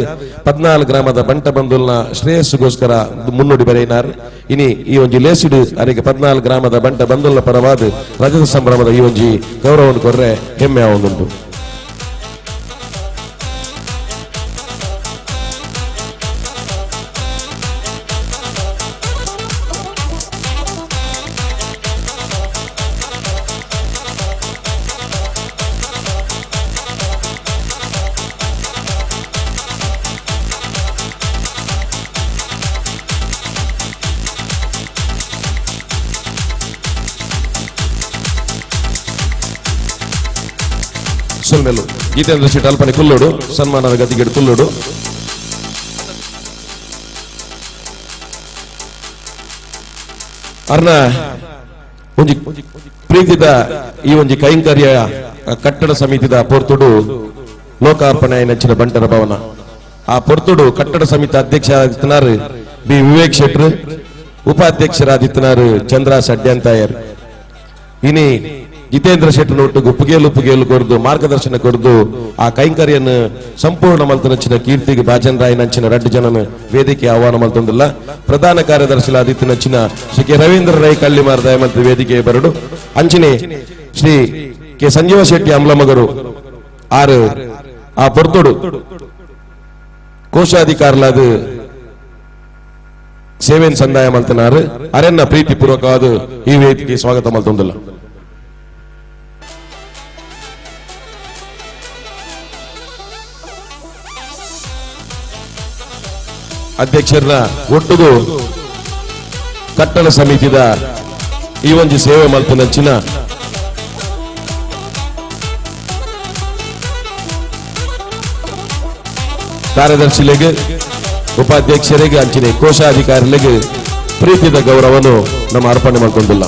14 ಗ್ರಾಮದ ಬಂಟ ಬಂಧುಲ್ನ ಶ್ರೇಯಸ್ಸುಗೋಸ್ಕರ ಮುನ್ನುಡಿ ಬರೆಯಿನಾರ್. ಇನಿ ಈ ಒಂಜಿ ಲೇಸಿಡು ಅರೆಗೆ 14 ಗ್ರಾಮದ ಬಂಟ ಬಂಧುಲ್ನ ಪರವಾದ ರಜತ ಸಂಭ್ರಮದ ಈ ಒಂಜಿ ಗೌರವವನ್ನು ಕೊರ್ರೆ ಹೆಮ್ಮೆ ಆವೊಂದುಂಟು. ಸೊಲ್ಮೆಲು ಜಿತೇಂದ್ರ ಶೆಟ್ಟಿ ಅಲ್ಪನೆ ಕುಲ್ಲೋಡು ಸನ್ಮಾನದ ಗತಿಗೆಡು ಕುಲ್ಲೋಡು. ಅರ್ನ ಒಂಜಿ ಪ್ರೀತಿದ ಈ ಒಂಜಿ ಕೈಂಕರ್ಯ ಕಟ್ಟಡ ಸಮಿತಿದ ಪೊರ್ತುಡು ಲೋಕಾರ್ಪಣೆ ನಂಚಿನ ಬಂಟರ ಭವನ. ಆ ಪೊರ್ತುಡು ಕಟ್ಟಡ ಸಮಿತಿ ಅಧ್ಯಕ್ಷ ಆಗಿತ್ತಿನಾರು ಬಿ ವಿವೇಕ್ ಶೆಟ್ಟರ್, ಉಪಾಧ್ಯಕ್ಷರಾದಿತ್ತಿನಾರು ಚಂದ್ರ ಸಡ್ಯಂತಾಯರ್. ಇನಿ ಜಿತೇಂದ್ರ ಶೆಟ್ಟರ್ ಒಟ್ಟು ಉಪ್ಪುಗೇಲು ಉಪ್ಪುಗೇಲು ಕೊರ್ದು ಮಾರ್ಗದರ್ಶನ ಕೊರ್ದು ಆ ಕೈಂಕರ್ಯನ್ನು ಸಂಪೂರ್ಣ ಮಲ್ತನಂಚಿನ ಕೀರ್ತಿಗೆ ಬಾಜನ್ ರಾಯ್ ನಂಚಿನ ರಡ್ಡು ಜನನ ವೇದಿಕೆ ಆಹ್ವಾನ ಮಲ್ತೊಂದಿಲ್ಲ. ಪ್ರಧಾನ ಕಾರ್ಯದರ್ಶಿ ಆದಿತ್ಯನಂಚಿನ ಶ್ರೀ ಕೆ ರವೀಂದ್ರ ರೈ ಕಳ್ಳಿಮಾರ್ ದಯಮಂತ್ರಿ ವೇದಿಕೆ ಬರಡು. ಅಂಚಿನೆ ಶ್ರೀ ಕೆ ಸಂಜೀವ ಶೆಟ್ಟಿ ಅಮ್ಲಮಗರು ಆರು ಆ ಪೊರ್ತುಡು ಕೋಶಾಧಿಕಾರಲಾದ ಸೇವೆನ್ ಸಂದಾಯ ಮಲ್ತನಾರು. ಅರೆನ್ನ ಪ್ರೀತಿಪೂರ್ವಕವಾದ ಈ ವೇದಿಕೆ ಸ್ವಾಗತ ಮಲ್ತೊಂದಿಲ್ಲ. ಅಧ್ಯಕ್ಷರನ್ನ ಒಟ್ಟುಗು ಕಟ್ಟಡ ಸಮಿತಿದ ಈ ಒಂಜಿ ಸೇವೆ ಮಲ್ತನಂಚಿನ ಕಾರ್ಯದರ್ಶಿಲೆಗೆ ಉಪಾಧ್ಯಕ್ಷರಿಗೆ ಅಂಚಿನೆ ಕೋಶಾಧಿಕಾರಿಗಳಿಗೆ ಪ್ರೀತಿದ ಗೌರವವನ್ನು ನಮ್ಮ ಅರ್ಪಣೆ ಮಾಡಿಕೊಂಡಿಲ್ಲ.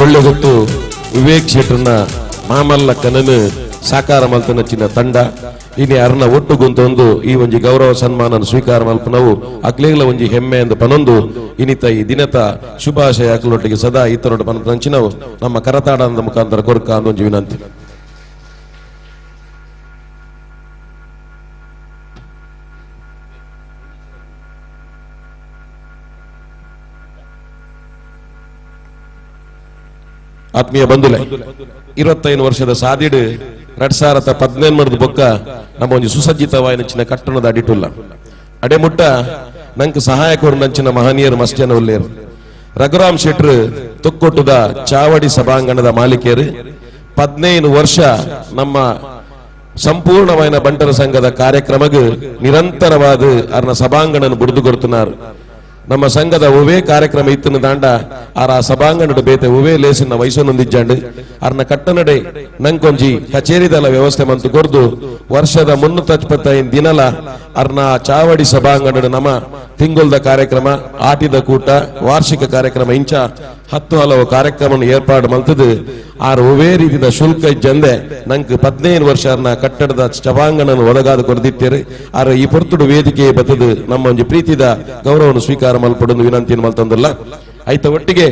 ಬೊಳ್ಳೆಗುತ್ತು ವಿವೇಕ್ ಶೆಟ್ಟರ್ನ ಮಾಮಲ್ಲ ಕನನು ಸಾಕಾರ ಮಲ್ತನಚ್ಚಿನ ತಂಡ ಇನಿ ಅರ್ನ ಒಟ್ಟು ಗುಂತೊಂದು ಈ ಒಂಜಿ ಗೌರವ ಸನ್ಮಾನ ಸ್ವೀಕಾರ ಮಲ್ಪನವು ಅಕ್ಲೇಗ್ಲ ಒಂಜಿ ಹೆಮ್ಮೆ ಎಂದು ಪನೊಂದು ಇನಿತ ಈ ದಿನತ ಶುಭಾಶಯ ಅಕ್ಲೊಟ್ಟಿಗೆ ಸದಾ ಇತರೊಟ್ಟು ಪನಂಚಿನವು ನಮ್ಮ ಕರತಾಡದ ಮುಖಾಂತರ ಕೊರ್ಕ ಅಂದ ಒಂಜಿ ವಿನಂತಿ. ಆತ್ಮೀಯ ಬಂಧುಲೆ, 25 ವರ್ಷದ ಸಾದಿಡು 2018 ಬೊಕ್ಕ ನಮ್ಮ ಒಂಜಿ ಸುಸಜ್ಜಿತವಾಯಿನಂಚಿನ ಕಟ್ಟಣದ ಅಡಿಟುಲ್ಲ ಅಡೆಮುಟ್ಟ ನಂಗೆ ಸಹಾಯಕರು ನಂಚಿನ ಮಹನೀಯರು ಮಸ್ಜನ ಉಲ್ಲೇರು. ರಘುರಾಮ್ ಶೆಟ್ರು ತೊಕ್ಕೊಟ್ಟದ ಚಾವಡಿ ಸಭಾಂಗಣದ ಮಾಲೀಕರು 15 ವರ್ಷ ನಮ್ಮ ಸಂಪೂರ್ಣವಾಯಿನ ಬಂಟರ ಸಂಘದ ಕಾರ್ಯಕ್ರಮಕ್ಕೆ ನಿರಂತರವಾದ ಅರ್ನ ಸಭಾಂಗಣನ ಬುಡಿದು ಕೊಡ್తున్నారు. ನಮ್ಮ ಸಂಘದ ಒವೇ ಕಾರ್ಯಕ್ರಮ ಇತ್ತನ ದಾಂಡ ಆರ ಸಭಾಂಗಣದ ಬೇತೆ ಒವೇ ಲೇಸಿನ ವಯಸ್ಸನ್ನೊಂದಿಜ್ಜಾಂಡು ಅರ್ನ ಕಟ್ಟನಡೆ ನಂಕೊಂಜಿ ಕಚೇರಿದಲ ವ್ಯವಸ್ಥೆ ಮಂತು ಕೊರ್ದು ವರ್ಷದ 325 ದಿನಲ ಅರ್ನ ಚಾವಡಿ ಸಭಾಂಗಣದ ನಮ್ಮ ತಿಂಗೊಲ್ದ ಕಾರ್ಯಕ್ರಮ, ಆಟಿದ ಕೂಟ, ವಾರ್ಷಿಕ ಕಾರ್ಯಕ್ರಮ ಇಂಚ 10 ಹಲವು ಕಾರ್ಯಕ್ರಮ ಏರ್ಪಾಡು ಮಲ್ತದು. ಆರ್ ಒವೇ ರೀತಿಯ ಶುಲ್ಕ ಇಜ್ಜಂದೆ ನಂಗೆ 15 ವರ್ಷ ಅರ್ನ ಕಟ್ಟಡದ ಸಭಾಂಗಣನ ಒದಗಾದ ಕೊರ್ದಿತ್ತೇರು. ಆರ ಈ ಪೊರ್ತುಡು ವೇದಿಕೆ ಬತ್ತದು ನಮ್ಮ ಒಂಜಿ ಪ್ರೀತಿದ ಗೌರವವನ್ನು ಸ್ವೀಕಾರ ಮಲ್ಪಡೊಂದು ವಿನಂತಿಯನ್ನು ಮಲ್ತಂದಲ್ಲ. ಐತ ಒಟ್ಟಿಗೆ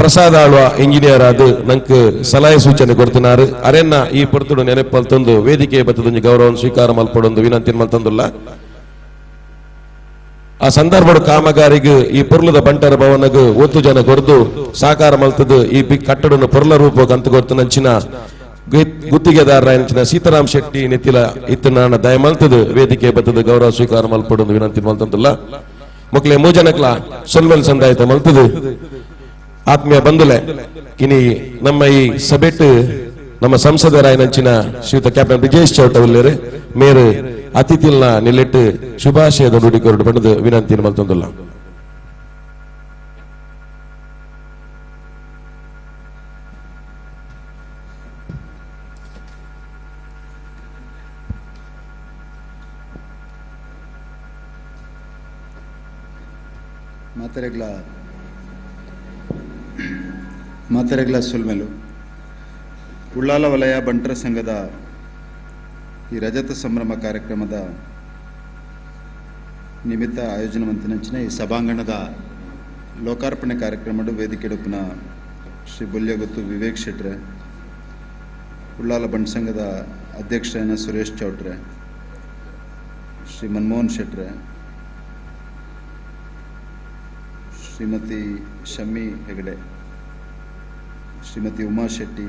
ಪ್ರಸಾದ ಆಳ್ವ ಇಂಜಿನಿಯರ್ ಆದ ನಂಗೆ ಸಲಹೆ ಸೂಚನೆ ಕೊಡ್ತಿನಾರು. ಅರೆನ್ನ ಈ ಪೊರ್ತುಡು ನೆನಪಲ್ತಂದು ವೇದಿಕೆ ಬತ್ತದೊಂಜಿ ಗೌರವವನ್ನು ಸ್ವೀಕಾರ ಮಲ್ಪಡೊಂದು ವಿನಂತಿಯನ್ನು ಮಲ್ತಂದಲ್ಲ. ಆ ಸಂದರ್ಭದ ಕಾಮಗಾರಿಗೆ ಈ ಪೊರ್ಲದ ಬಂಟರ ಭವನಗ್ ಒತ್ತು ಜನ ಕೊರ್ದು ಸಾಕಾರ ಮಲ್ತದು ಈ ಕಟ್ಟಡನ್ನು ಪೊರ್ಲ ರೂಪ ಕಂತು ಕೊರ್ತು ನಂಚಿನ ಗುತ್ತಿಗೆದಾರರ ನಂಚಿನ ಸೀತಾರಾಮ್ ಶೆಟ್ಟಿ ನೆತ್ತಿಲ ಇತ್ತು ದಯ ಮಲ್ತದು ವೇದಿಕೆ ಬತ್ತದು ಗೌರವ ಸ್ವೀಕಾರ ಮಲ್ಪಡೊಂದು ವಿನಂತಿ ಮಲ್ತಂದಲ್ಲ. ಮಕ್ಕಳೇ ಮೂಜನಕ್ಲ ಸೊಲ್ಮೆಲ್ ಸಂದಾಯಿತ ಮಲ್ತದು. ಆತ್ಮೀಯ ಬಂಧುಲೆ, ಇನಿ ನಮ್ಮ ಈ ಸಭೆಟ್ ನಮ್ಮ ಸಂಸದರಾಯನಂಚಿನ ಶ್ರೀಯುತ ಕ್ಯಾಪ್ಟನ್ ಬ್ರಿಜೇಶ್ ಚೌಟ ಉಲ್ಲೇರು ಮೇರು ಅತಿಥಿಲ್ನ ನಿಲ್ಲಿಟ್ಟು ಶುಭಾಶಯದ ನುಡಿಕೊರಡು ಬಣ್ಣದ ವಿನಂತಿಯನ್ನು ಮಲ್ತಂದಲ್ಲ. ಮಾತೆರೆಗ್ಲ ಸುಲ್ಮೆಲು ಉಳ್ಳಾಲ ವಲಯ ಬಂಟರ ಸಂಘದ ಈ ರಜತ ಸಂಭ್ರಮ ಕಾರ್ಯಕ್ರಮದ ನಿಮಿತ್ತ ಆಯೋಜನೆ ಮಂತಿನಂಚಿನ ಈ ಸಭಾಂಗಣದ ಲೋಕಾರ್ಪಣೆ ಕಾರ್ಯಕ್ರಮದ ವೇದಿಕೆಡುಪಿನ ಶ್ರೀ ಬೊಲ್ಯಗುತ್ತು ವಿವೇಕ್ ಶೆಟ್ರೆ, ಉಳ್ಳಾಲ ಬಂಟ ಸಂಘದ ಅಧ್ಯಕ್ಷರಾದ ಸುರೇಶ್ ಚೌಟ್ರೆ, ಶ್ರೀ ಮನಮೋಹನ್ ಶೆಟ್ರೆ, ಶ್ರೀಮತಿ ಶಮ್ಮಿ ಹೆಗಡೆ, ಶ್ರೀಮತಿ ಉಮಾ ಶೆಟ್ಟಿ,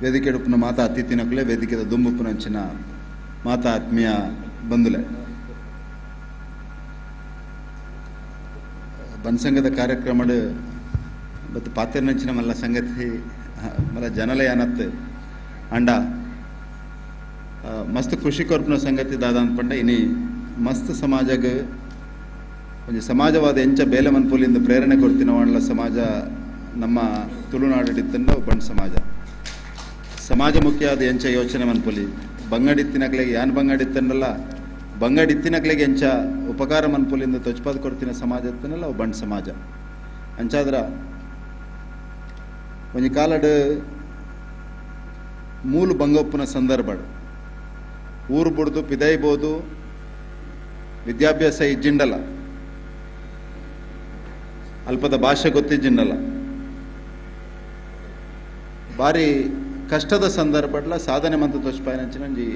ವೇದಿಕೆಡುಪ್ಪನ ಮಾತಾ ಅತಿಥಿನಕುಲೆ, ವೇದಿಕೆದ ದುಂಬುಪ್ಪುನಂಚಿನ ಮಾತಾ ಆತ್ಮೀಯ ಬಂಧುಲೆ, ಬನ್ಸಂಘದ ಕಾರ್ಯಕ್ರಮಡು ಮತ್ತು ಪಾತೆರ್ನಂಚಿನ ಮಲ್ಲ ಸಂಗತಿ ಮಲ್ಲ ಜನಲಯ ಅನತ್ತು ಅಂಡ ಮಸ್ತ್ ಖುಷಿ ಕೊರ್ಪುನ ಸಂಗತಿ ದಾದ ಅಂದ್ಪಂಡ ಇನಿ ಮಸ್ತ್ ಸಮಾಜಗ್ ಒಂಜಿ ಸಮಾಜವಾದ ಎಂಚ ಬೇಲೆ ಮನ್ಪುಲಿಂದ ಪ್ರೇರಣೆ ಕೊರ್ತಿನ ಸಮಾಜ ನಮ್ಮ ತುಳುನಾಡಿತ್ತಂಡ ಬಂಡ್ ಸಮಾಜ. ಸಮಾಜ ಮುಖ್ಯ ಆದ ಎಂಚ ಯೋಚನೆ ಮನ್ಪುಲಿ ಬಂಗಡಿತ್ತಿನಕ್ಲೆಗೆ ಯಾನ್ ಬಂಗಡಿತ್ತನ್ನಲ್ಲ ಬಂಗಡಿತ್ತಿನಕ್ಲೆಗೆ ಎಂಚ ಉಪಕಾರ ಮನ್ಪುಲಿಂದ ತೊಚ್ಪಾದ ಕೊರ್ತಿನ ಸಮಾಜ ಇತ್ತನಲ್ಲ ಅವು ಬಂಡ್ ಸಮಾಜ. ಅಂಚಾದ್ರ ಒಂಜಿ ಕಾಲಡ್ ಮೂಲು ಬಂಗೊಪ್ಪುನ ಸಂದರ್ಭಡ್ ಊರು ಬುಡ್ದು ಪಿದೈಬೋದು, ವಿದ್ಯಾಭ್ಯಾಸ ಇಜ್ಜಿಂಡಲ್ಲ, ಅಲ್ಪದ ಭಾಷೆ ಗೊತ್ತಿಜ್ಜಿಂಡಲ್ಲ, ಭಾರಿ ಕಷ್ಟದ ಸಂದರ್ಭಡ್ಲ ಸಾಧನೆ ಮಂತ ತೋಚ್ಪಾಯನಂಚಿನ ಒಂಜಿ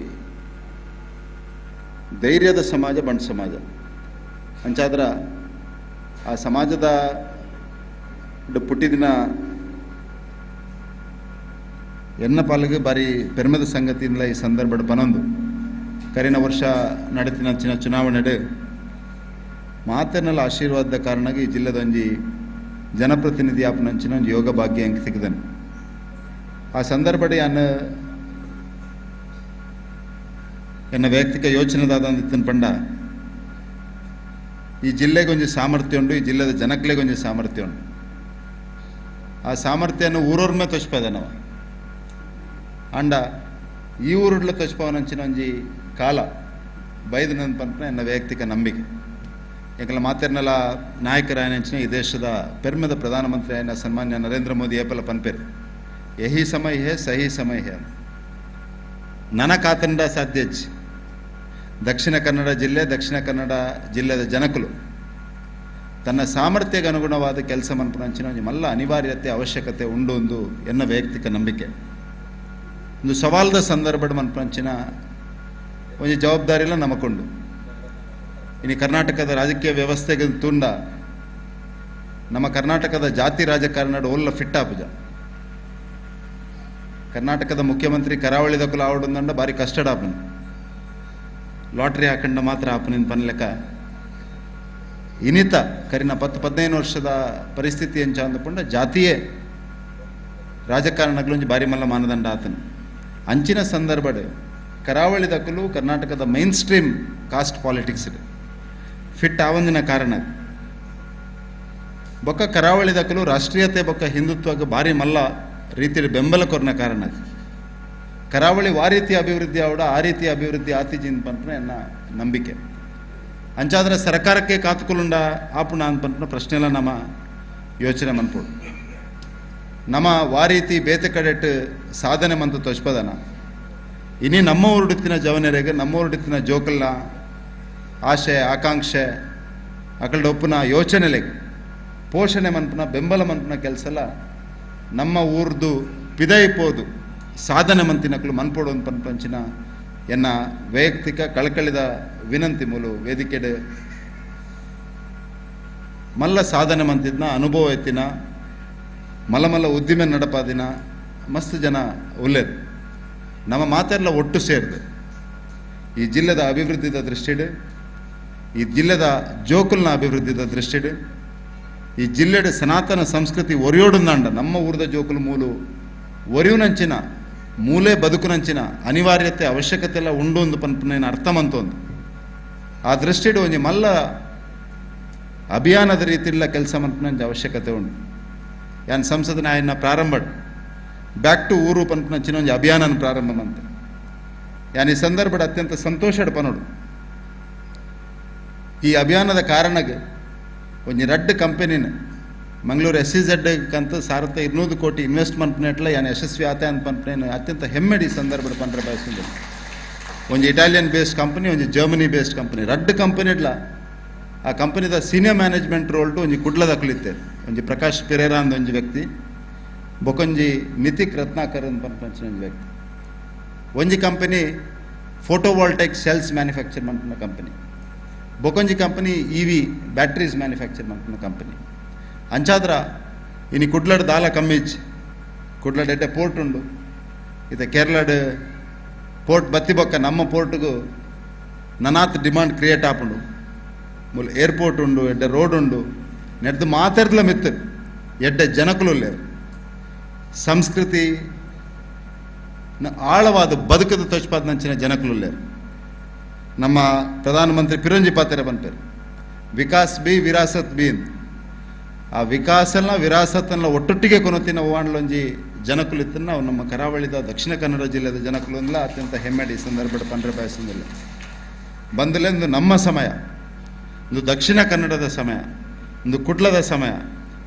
ಧೈರ್ಯದ ಸಮಾಜ ಬಂಟ್ ಸಮಾಜ. ಅಂಚಾದ್ರ ಆ ಸಮಾಜದ ಪುಟ್ಟಿದಿನ ಎನ್ನ ಪಾಲಿಗೆ ಭಾರಿ ಪೆರ್ಮೆದ ಸಂಗತಿಯಿಂದ ಈ ಸಂದರ್ಭಡ್ ಪನೊಂದು ಕರಿನ ವರ್ಷ ನಡೆತಿನಂಚಿನ ಚುನಾವಣೆ ಮಾತನ್ನೆಲ್ಲ ಆಶೀರ್ವಾದದ ಕಾರಣಕ್ಕೆ ಈ ಜಿಲ್ಲೆದ ಒಂಜಿ ಜನಪ್ರತಿನಿಧಿ ಆಪನಂಚಿನ ಒಂಜಿ ಯೋಗ ಭಾಗ್ಯ ಅಂಕ ಸಿಗದನು. ಆ ಸಂದರ್ಭಡೆ ಅನ್ನ ಎನ್ನ ವೈಯಕ್ತಿಕ ಯೋಚನೆದಾದ ಪಂಡ ಈ ಜಿಲ್ಲೆಗೊಂಜಿ ಸಾಮರ್ಥ್ಯ ಉಂಟು, ಈ ಜಿಲ್ಲೆದ ಜನಕ್ಲೆಗೊಂಜಿ ಸಾಮರ್ಥ್ಯ ಉಂಟು. ಆ ಸಾಮರ್ಥ್ಯವನ್ನು ಊರೊರ್ಮೆ ತೊಚ್ಪದ ನಾವು ಅಂಡ ಈ ಊರುಡ್ಲ ತೊಚ್ಪವನಂಚಿನ ಒಂಜಿ ಕಾಲ ಬೈದನ ಪನ್ಪುನ ಎನ್ನ ವೈಯಕ್ತಿಕ ನಂಬಿಕೆ. ಎಂಕಲ ಮಾತೆರ್ನಲ ನಾಯಕರಾಯನಂಚಿನ ಈ ದೇಶದ ಪೆರ್ಮೆದ ಪ್ರಧಾನಮಂತ್ರಿ ಆಯ್ನ ಸನ್ಮಾನ್ಯ ನರೇಂದ್ರ ಮೋದಿ ಏಪಲ ಪನ್ಪೇರು, ಯಹಿ ಸಮಯ ಹೇ ಸಹಿ ಸಮಯ ಹೇ ಅಂತ. ನನ ಕಾತಂಡ ಸಾಧ್ಯಜ್ಜಿ ದಕ್ಷಿಣ ಕನ್ನಡ ಜಿಲ್ಲೆ, ದಕ್ಷಿಣ ಕನ್ನಡ ಜಿಲ್ಲೆದ ಜನಕುಲು ತನ್ನ ಸಾಮರ್ಥ್ಯಕ್ಕೆ ಅನುಗುಣವಾದ ಕೆಲಸ ಮನ್ಪುನಂಚಿನ ಒಂಜಿ ಮಲ್ಲ ಅನಿವಾರ್ಯತೆ ಅವಶ್ಯಕತೆ ಉಂಡು ಒಂದು ಎನ್ನ ವೈಯಕ್ತಿಕ ನಂಬಿಕೆ. ಒಂದು ಸವಾಲ್ದ ಸಂದರ್ಭಡ್ ಮನ್ಪುನಂಚಿನ ಒಂಜಿ ಜವಾಬ್ದಾರಿಲ ನಮಕೊಂಡು. ಇನ್ನು ಕರ್ನಾಟಕದ ರಾಜಕೀಯ ವ್ಯವಸ್ಥೆಗೆ ತುಂಡ ನಮ್ಮ ಕರ್ನಾಟಕದ ಜಾತಿ ರಾಜಕಾರಣ ಓಲ್ಲ ಫಿಟ್ ಆಪುಜ. ಕರ್ನಾಟಕದ ಮುಖ್ಯಮಂತ್ರಿ ಕರಾವಳಿ ದಕ್ಕುಲು ಆವಡುಂದಂಡ ಭಾರಿ ಕಷ್ಟಡ್ ಆಪುನು, ಲಾಟ್ರಿ ಹಾಕಂಡ ಮಾತ್ರ ಆಪುನಿನ್ ಪನ್ಲೆಕ್ಕ. ಇನ್ನಿತ ಕರಿನ 10-15 ವರ್ಷದ ಪರಿಸ್ಥಿತಿ ಎಂಚ ಅಂದುಕೊಂಡ ಜಾತಿಯೇ ರಾಜಕಾರಣಗಳೊಂಜಿ ಭಾರಿ ಮಲ್ಲ ಮಾನದಂಡ ಆತನು. ಅಂಚಿನ ಸಂದರ್ಭಡ್ ಕರಾವಳಿ ದಕ್ಕಲು ಕರ್ನಾಟಕದ main stream caste politics fit ಆವಂದಿನ ಕಾರಣ ಬೊಕ್ಕ ಕರಾವಳಿ ದಕ್ಕಲು ರಾಷ್ಟ್ರೀಯತೆ ಬೊಕ್ಕ ಹಿಂದುತ್ವಕ್ಕೆ ಭಾರಿ ಮಲ್ಲ ರೀತಿಯ ಬೆಂಬಲ ಕೊರ್ನ ಕಾರಣ ಕರಾವಳಿ ವಾ ರೀತಿಯ ಅಭಿವೃದ್ಧಿ ಆವಡ ಆ ರೀತಿಯ ಅಭಿವೃದ್ಧಿ ಆತಿಜಿನ್ ಪನ್ಪುನ ಎನ್ನ ನಂಬಿಕೆ. ಅಂಚಾದ್ರೆ ಸರ್ಕಾರಕ್ಕೆ ಕಾತುಕುಲುಂಡ ಆಪುಣ ಅನ್ಪನ್ಪುನ ಪ್ರಶ್ನೆಲ್ಲ ನಮ್ಮ ಯೋಚನೆ ಮನ್ಪೋಡು. ನಮ್ಮ ವಾರೀತಿ ಬೇತೆ ಕಡೆಟ್ ಸಾಧನೆ ಮಂತ ತೊಚ್ಪದನ ಇನಿ ನಮ್ಮ ಊರುಡುತ್ತಿನ ಜವನರಿಗೆ ನಮ್ಮ ಊರುಡುತ್ತಿನ ಜೋಕಲ್ನ ಆಶೆ ಆಕಾಂಕ್ಷೆ ಅಕಲ್ಡ ಒಪ್ಪುನ ಯೋಚನೆಲೆಗೆ ಪೋಷಣೆ ಮನ್ಪುನ ಬೆಂಬಲ ಮನ್ಪುನ ಕೆಲಸಲ್ಲ ನಮ್ಮ ಊರ್ದು ಪಿದೈಪೋದು ಸಾಧನೆ ಮಂತಿನಕಲು ಮನ್ಪೋಡು ಪನ್ಪಂಚಿನ ಎನ್ನ ವೈಯಕ್ತಿಕ ಕಳಕಳಿದ ವಿನಂತಿ ಮೂಲು ವೇದಿಕೆಡೆ ಮಲ್ಲ ಸಾಧನೆ ಮಂತಿದ್ನ ಅನುಭವ ಎತ್ತಿನ ಮಲ್ಲ ಮಲ್ಲ ಉದ್ದಿಮೆ ನಡಪಾದಿನ ಮಸ್ತ್ ಜನ ಉಲ್ಲೇದು ನಮ್ಮ ಮಾತೆಲ್ಲ ಒಟ್ಟು ಸೇರಿದೆ ಈ ಜಿಲ್ಲೆದ ಅಭಿವೃದ್ಧಿದ ದೃಷ್ಟಿಡೆ, ಈ ಜಿಲ್ಲೆದ ಜೋಕುಲ್ನ ಅಭಿವೃದ್ಧಿದ ದೃಷ್ಟಿಡೆ, ಈ ಜಿಲ್ಲೆಡೆ ಸನಾತನ ಸಂಸ್ಕೃತಿ ಒರಿಯೋಡುಂದಾಂಡ ನಮ್ಮ ಊರದ ಜೋಕುಲು ಮೂಲು ಒರಿಯುನಂಚಿನ ಮೂಲೆ ಬದುಕುನಂಚಿನ ಅನಿವಾರ್ಯತೆ ಅವಶ್ಯಕತೆ ಎಲ್ಲ ಉಂಡು ಒಂದು ಪನ್ಪುನ ಅರ್ಥ ಮಂತೊಂದು ಆ ದೃಷ್ಟಿಡು ಒಂಜಿ ಮಲ್ಲ ಅಭಿಯಾನದ ರೀತಿಯಲ್ಲ ಕೆಲಸ ಮನ್ಪುನಂಚ ಅವಶ್ಯಕತೆ ಉಂಡು. ಯಾನ್ ಸಂಸದನ ಆಯನ್ನ ಪ್ರಾರಂಭ ಬ್ಯಾಕ್ ಟು ಊರು ಪನ್ಪುನಂಚಿನ ಒಂಜಿ ಅಭಿಯಾನನ ಪ್ರಾರಂಭ ಮಂತೆ. ಯಾನ್ ಈ ಸಂದರ್ಭಡ್ ಅತ್ಯಂತ ಸಂತೋಷಡ್ ಪನೋಡು ಈ ಅಭಿಯಾನದ ಕಾರಣಗೆ ಒಂಜಿ ರಡ್ಡ್ ಕಂಪೆನಿನ ಮಂಗಳೂರು ಎಸ್ ಸಿ ಝೆಡ್ ಕಂತ 1200 ಕೋಟಿ ಇನ್ವೆಸ್ಟ್ಮೆಂಟ್ ನೆಟ್ಲ ಯಾನ್ ಯಶಸ್ವಿ ಆತ ಅಂತ ಪನ್ಪುನ ಅತ್ಯಂತ ಹೆಮ್ಮೆಡಿ ಈ ಸಂದರ್ಭಡ್ ಪನ್ರೆ ಬಯಸುಂಡು. ಒಂಜಿ ಇಟಾಲಿಯನ್ ಬೇಸ್ಡ್ ಕಂಪನಿ, ಒಂಜಿ ಜರ್ಮನಿ ಬೇಸ್ಡ್ ಕಂಪನಿ, ರಡ್ಡ್ ಕಂಪನಿ ಇಡ್ಲ ಆ ಕಂಪನಿದ ಸೀನಿಯರ್ ಮ್ಯಾನೇಜ್ಮೆಂಟ್ ರೋಲ್ಟು ಒಂಜಿ ಕುಡ್ಲದ ಕುಳಿತೆ ಒಂಜಿ ಪ್ರಕಾಶ್ ಪಿರೇರಾ ಅಂದ ಒಂಜಿ ವ್ಯಕ್ತಿ, ಬೊಕೊಂಜಿ ನಿತಿಕ್ ರತ್ನಾಕರ್ ಅಂತ ಪನ್ಪಂಚಿನ ಒಂಜಿ ವ್ಯಕ್ತಿ. ಒಂಜಿ ಕಂಪನಿ ಫೋಟೋವಾಲ್ಟೈಕ್ ಸೆಲ್ಸ್ ಮ್ಯಾನುಫ್ಯಾಕ್ಚರ್ ಮನ್ಪುನ ಕಂಪನಿ, ಬೊಕೊಂಜಿ company E V batteries manufacture ಮನ್ಪುನ ಕಂಪನಿ. ಅಂಚಾದ್ರ ಇನಿ ಕುಡ್ಲಡ್ ದಾಲ ಕಮ್ಮಿಜ್, ಕುಡ್ಲಡ್ ಎಡ್ಡೆ ಪೋರ್ಟ್ ಉಂಡು, ಇತ್ತ ಕೇರಳಡ್ ಪೋರ್ಟ್ ಬತ್ತಿ ಬೊಕ್ಕ ನಮ್ಮ ಪೋರ್ಟ್ಗೂ ನನಾತ್ ಡಿಮಾಂಡ್ ಕ್ರಿಯೇಟ್ ಆಪುಂಡು. ಮೂಲ ಏರ್ಪೋರ್ಟ್ ಉಂಡು, ಎಡ್ಡೆ ರೋಡ್ ಉಂಡು, ನೆಡ್ದು ಮಾತಾಡ್ಲ ಮಿತ್ತು ಎಡ್ಡೆ ಜನಕುಲು ಲೇರು. ಸಂಸ್ಕೃತಿ ಆಳವಾದ ಬದುಕದ ತೊಚ್ಪಾದ ನಂಚಿನ ಜನಕುಲು ಲೇರು. ನಮ್ಮ ಪ್ರಧಾನಮಂತ್ರಿ ಪಿರಂಜಿ ಪಾತ್ರೆ ಪನ್ಪೇರು ವಿಕಾಸ್ ಬಿ ವಿರಾಸತ್ ಬಿ ಅಂತ. ಆ ವಿಕಾಸನ ವಿರಾಸತ್ತನ್ನ ಒಟ್ಟೊಟ್ಟಿಗೆ ಕೊನತಿನ ಓವಾಂಡ್ಲೊಂಜಿ ಜನಕುಲು ಇತ್ತನ್ನ ಅವು ನಮ್ಮ ಕರಾವಳಿದ ದಕ್ಷಿಣ ಕನ್ನಡ ಜಿಲ್ಲೆದ ಜನಕುಲು ಅಂದ್ಲ ಅತ್ಯಂತ ಹೆಮ್ಮೆಡಿ ಈ ಸಂದರ್ಭದ ಪನ್ರೆ ಬಯಸುವುದಿಲ್ಲ. ಬಂದಲೆಂದು ನಮ್ಮ ಸಮಯ, ಒಂದು ದಕ್ಷಿಣ ಕನ್ನಡದ ಸಮಯ, ಒಂದು ಕುಡ್ಲದ ಸಮಯ,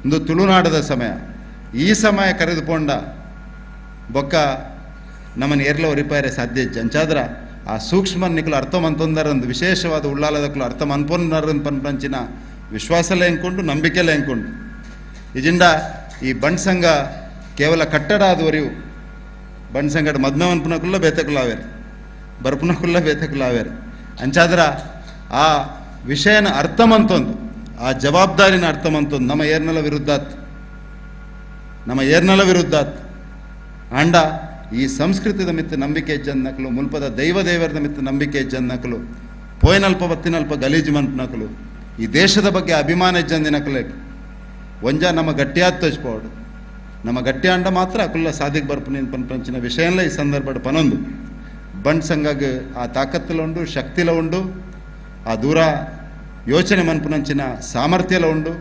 ಒಂದು ತುಳುನಾಡದ ಸಮಯ. ಈ ಸಮಯ ಕರೆದುಕೊಂಡ ಬೊಕ್ಕ ನಮ್ಮನ್ನು ಏರ್ಲ ಒರಿಪಾಯರೆ ಸಾಧ್ಯ ಅಂಚಾದ್ರ ಆ ಸೂಕ್ಷ್ಮ ನಿಕಲು ಅರ್ಥ ಮಂತೊಂದರ ಒಂದು ವಿಶೇಷವಾದ ಉಳ್ಳಾಲದಕ್ಕಲು ಅರ್ಥ ಮನ್ಪೊಂದರ ಪನ್ಪಂಚಿನ ವಿಶ್ವಾಸಲೇ ಎಂಕೊಂಡು ನಂಬಿಕೆಲೇ ಎಂಕೊಂಡು ಇಜಿಂಡ ಈ ಬಂಡ್ ಸಂಘ ಕೇವಲ ಕಟ್ಟಡ ಆದವರಿವು ಬಂಡ್ ಸಂಘ ಮದ್ನ ಅನ್ಪುನಕುಲ್ಲ ಬೇತಕುಲಾವೇರು ಬರ್ಪುನಕುಲ್ಲ ಬೇತಕುಲಾವೇರು ಅಂಚಾದ್ರ ಆ ವಿಷಯನ ಅರ್ಥ ಮಂತೊಂದು ಆ ಜವಾಬ್ದಾರಿನ ಅರ್ಥ ಮಂತೊಂದು ನಮ್ಮ ಏರ್ನಲ ವಿರುದ್ಧಾತ್ ನಮ್ಮ ಏರ್ನಲ ವಿರುದ್ಧಾತ್ ಆಂಡ ಈ ಸಂಸ್ಕೃತಿದ ಮಿತ್ತ ನಂಬಿಕೆ ಜನ್ನಕಲು ಮುಲ್ಪದ ದೈವ ದೇವರದ ಮಿತ್ತ ನಂಬಿಕೆ ಜನ್ನಕಲು ಪೋಯನಲ್ಪ ಬತ್ತಿನಲ್ಪ ಗಲೀಜು ಮನ್ಪನಕಲು ಈ ದೇಶದ ಬಗ್ಗೆ ಅಭಿಮಾನ ಜಂದಿನಕಲೆ ಒಂಜ ನಮ್ಮ ಗಟ್ಟಿಯಾದ ತೋಚ್ಪೋಡು ನಮ್ಮ ಗಟ್ಟಿಯಾಂಡ ಮಾತ್ರ ಅಕುಲ್ಲ ಸಾಧಿಗೆ ಬರ್ಪುನ ಪನ್ಪಂಚಿನ ವಿಷಯಂಲ ಈ ಸಂದರ್ಭದ ಪನೊಂದು ಬಂಡ್ ಸಂಘಗ್ ಆ ತಾಕತ್ತಲ ಉಂಡು ಶಕ್ತಿಲ ಉಂಡು ಆ ದೂರ ಯೋಚನೆ ಮನ್ಪುನಂಚಿನ ಸಾಮರ್ಥ್ಯಲ ಉಂಡು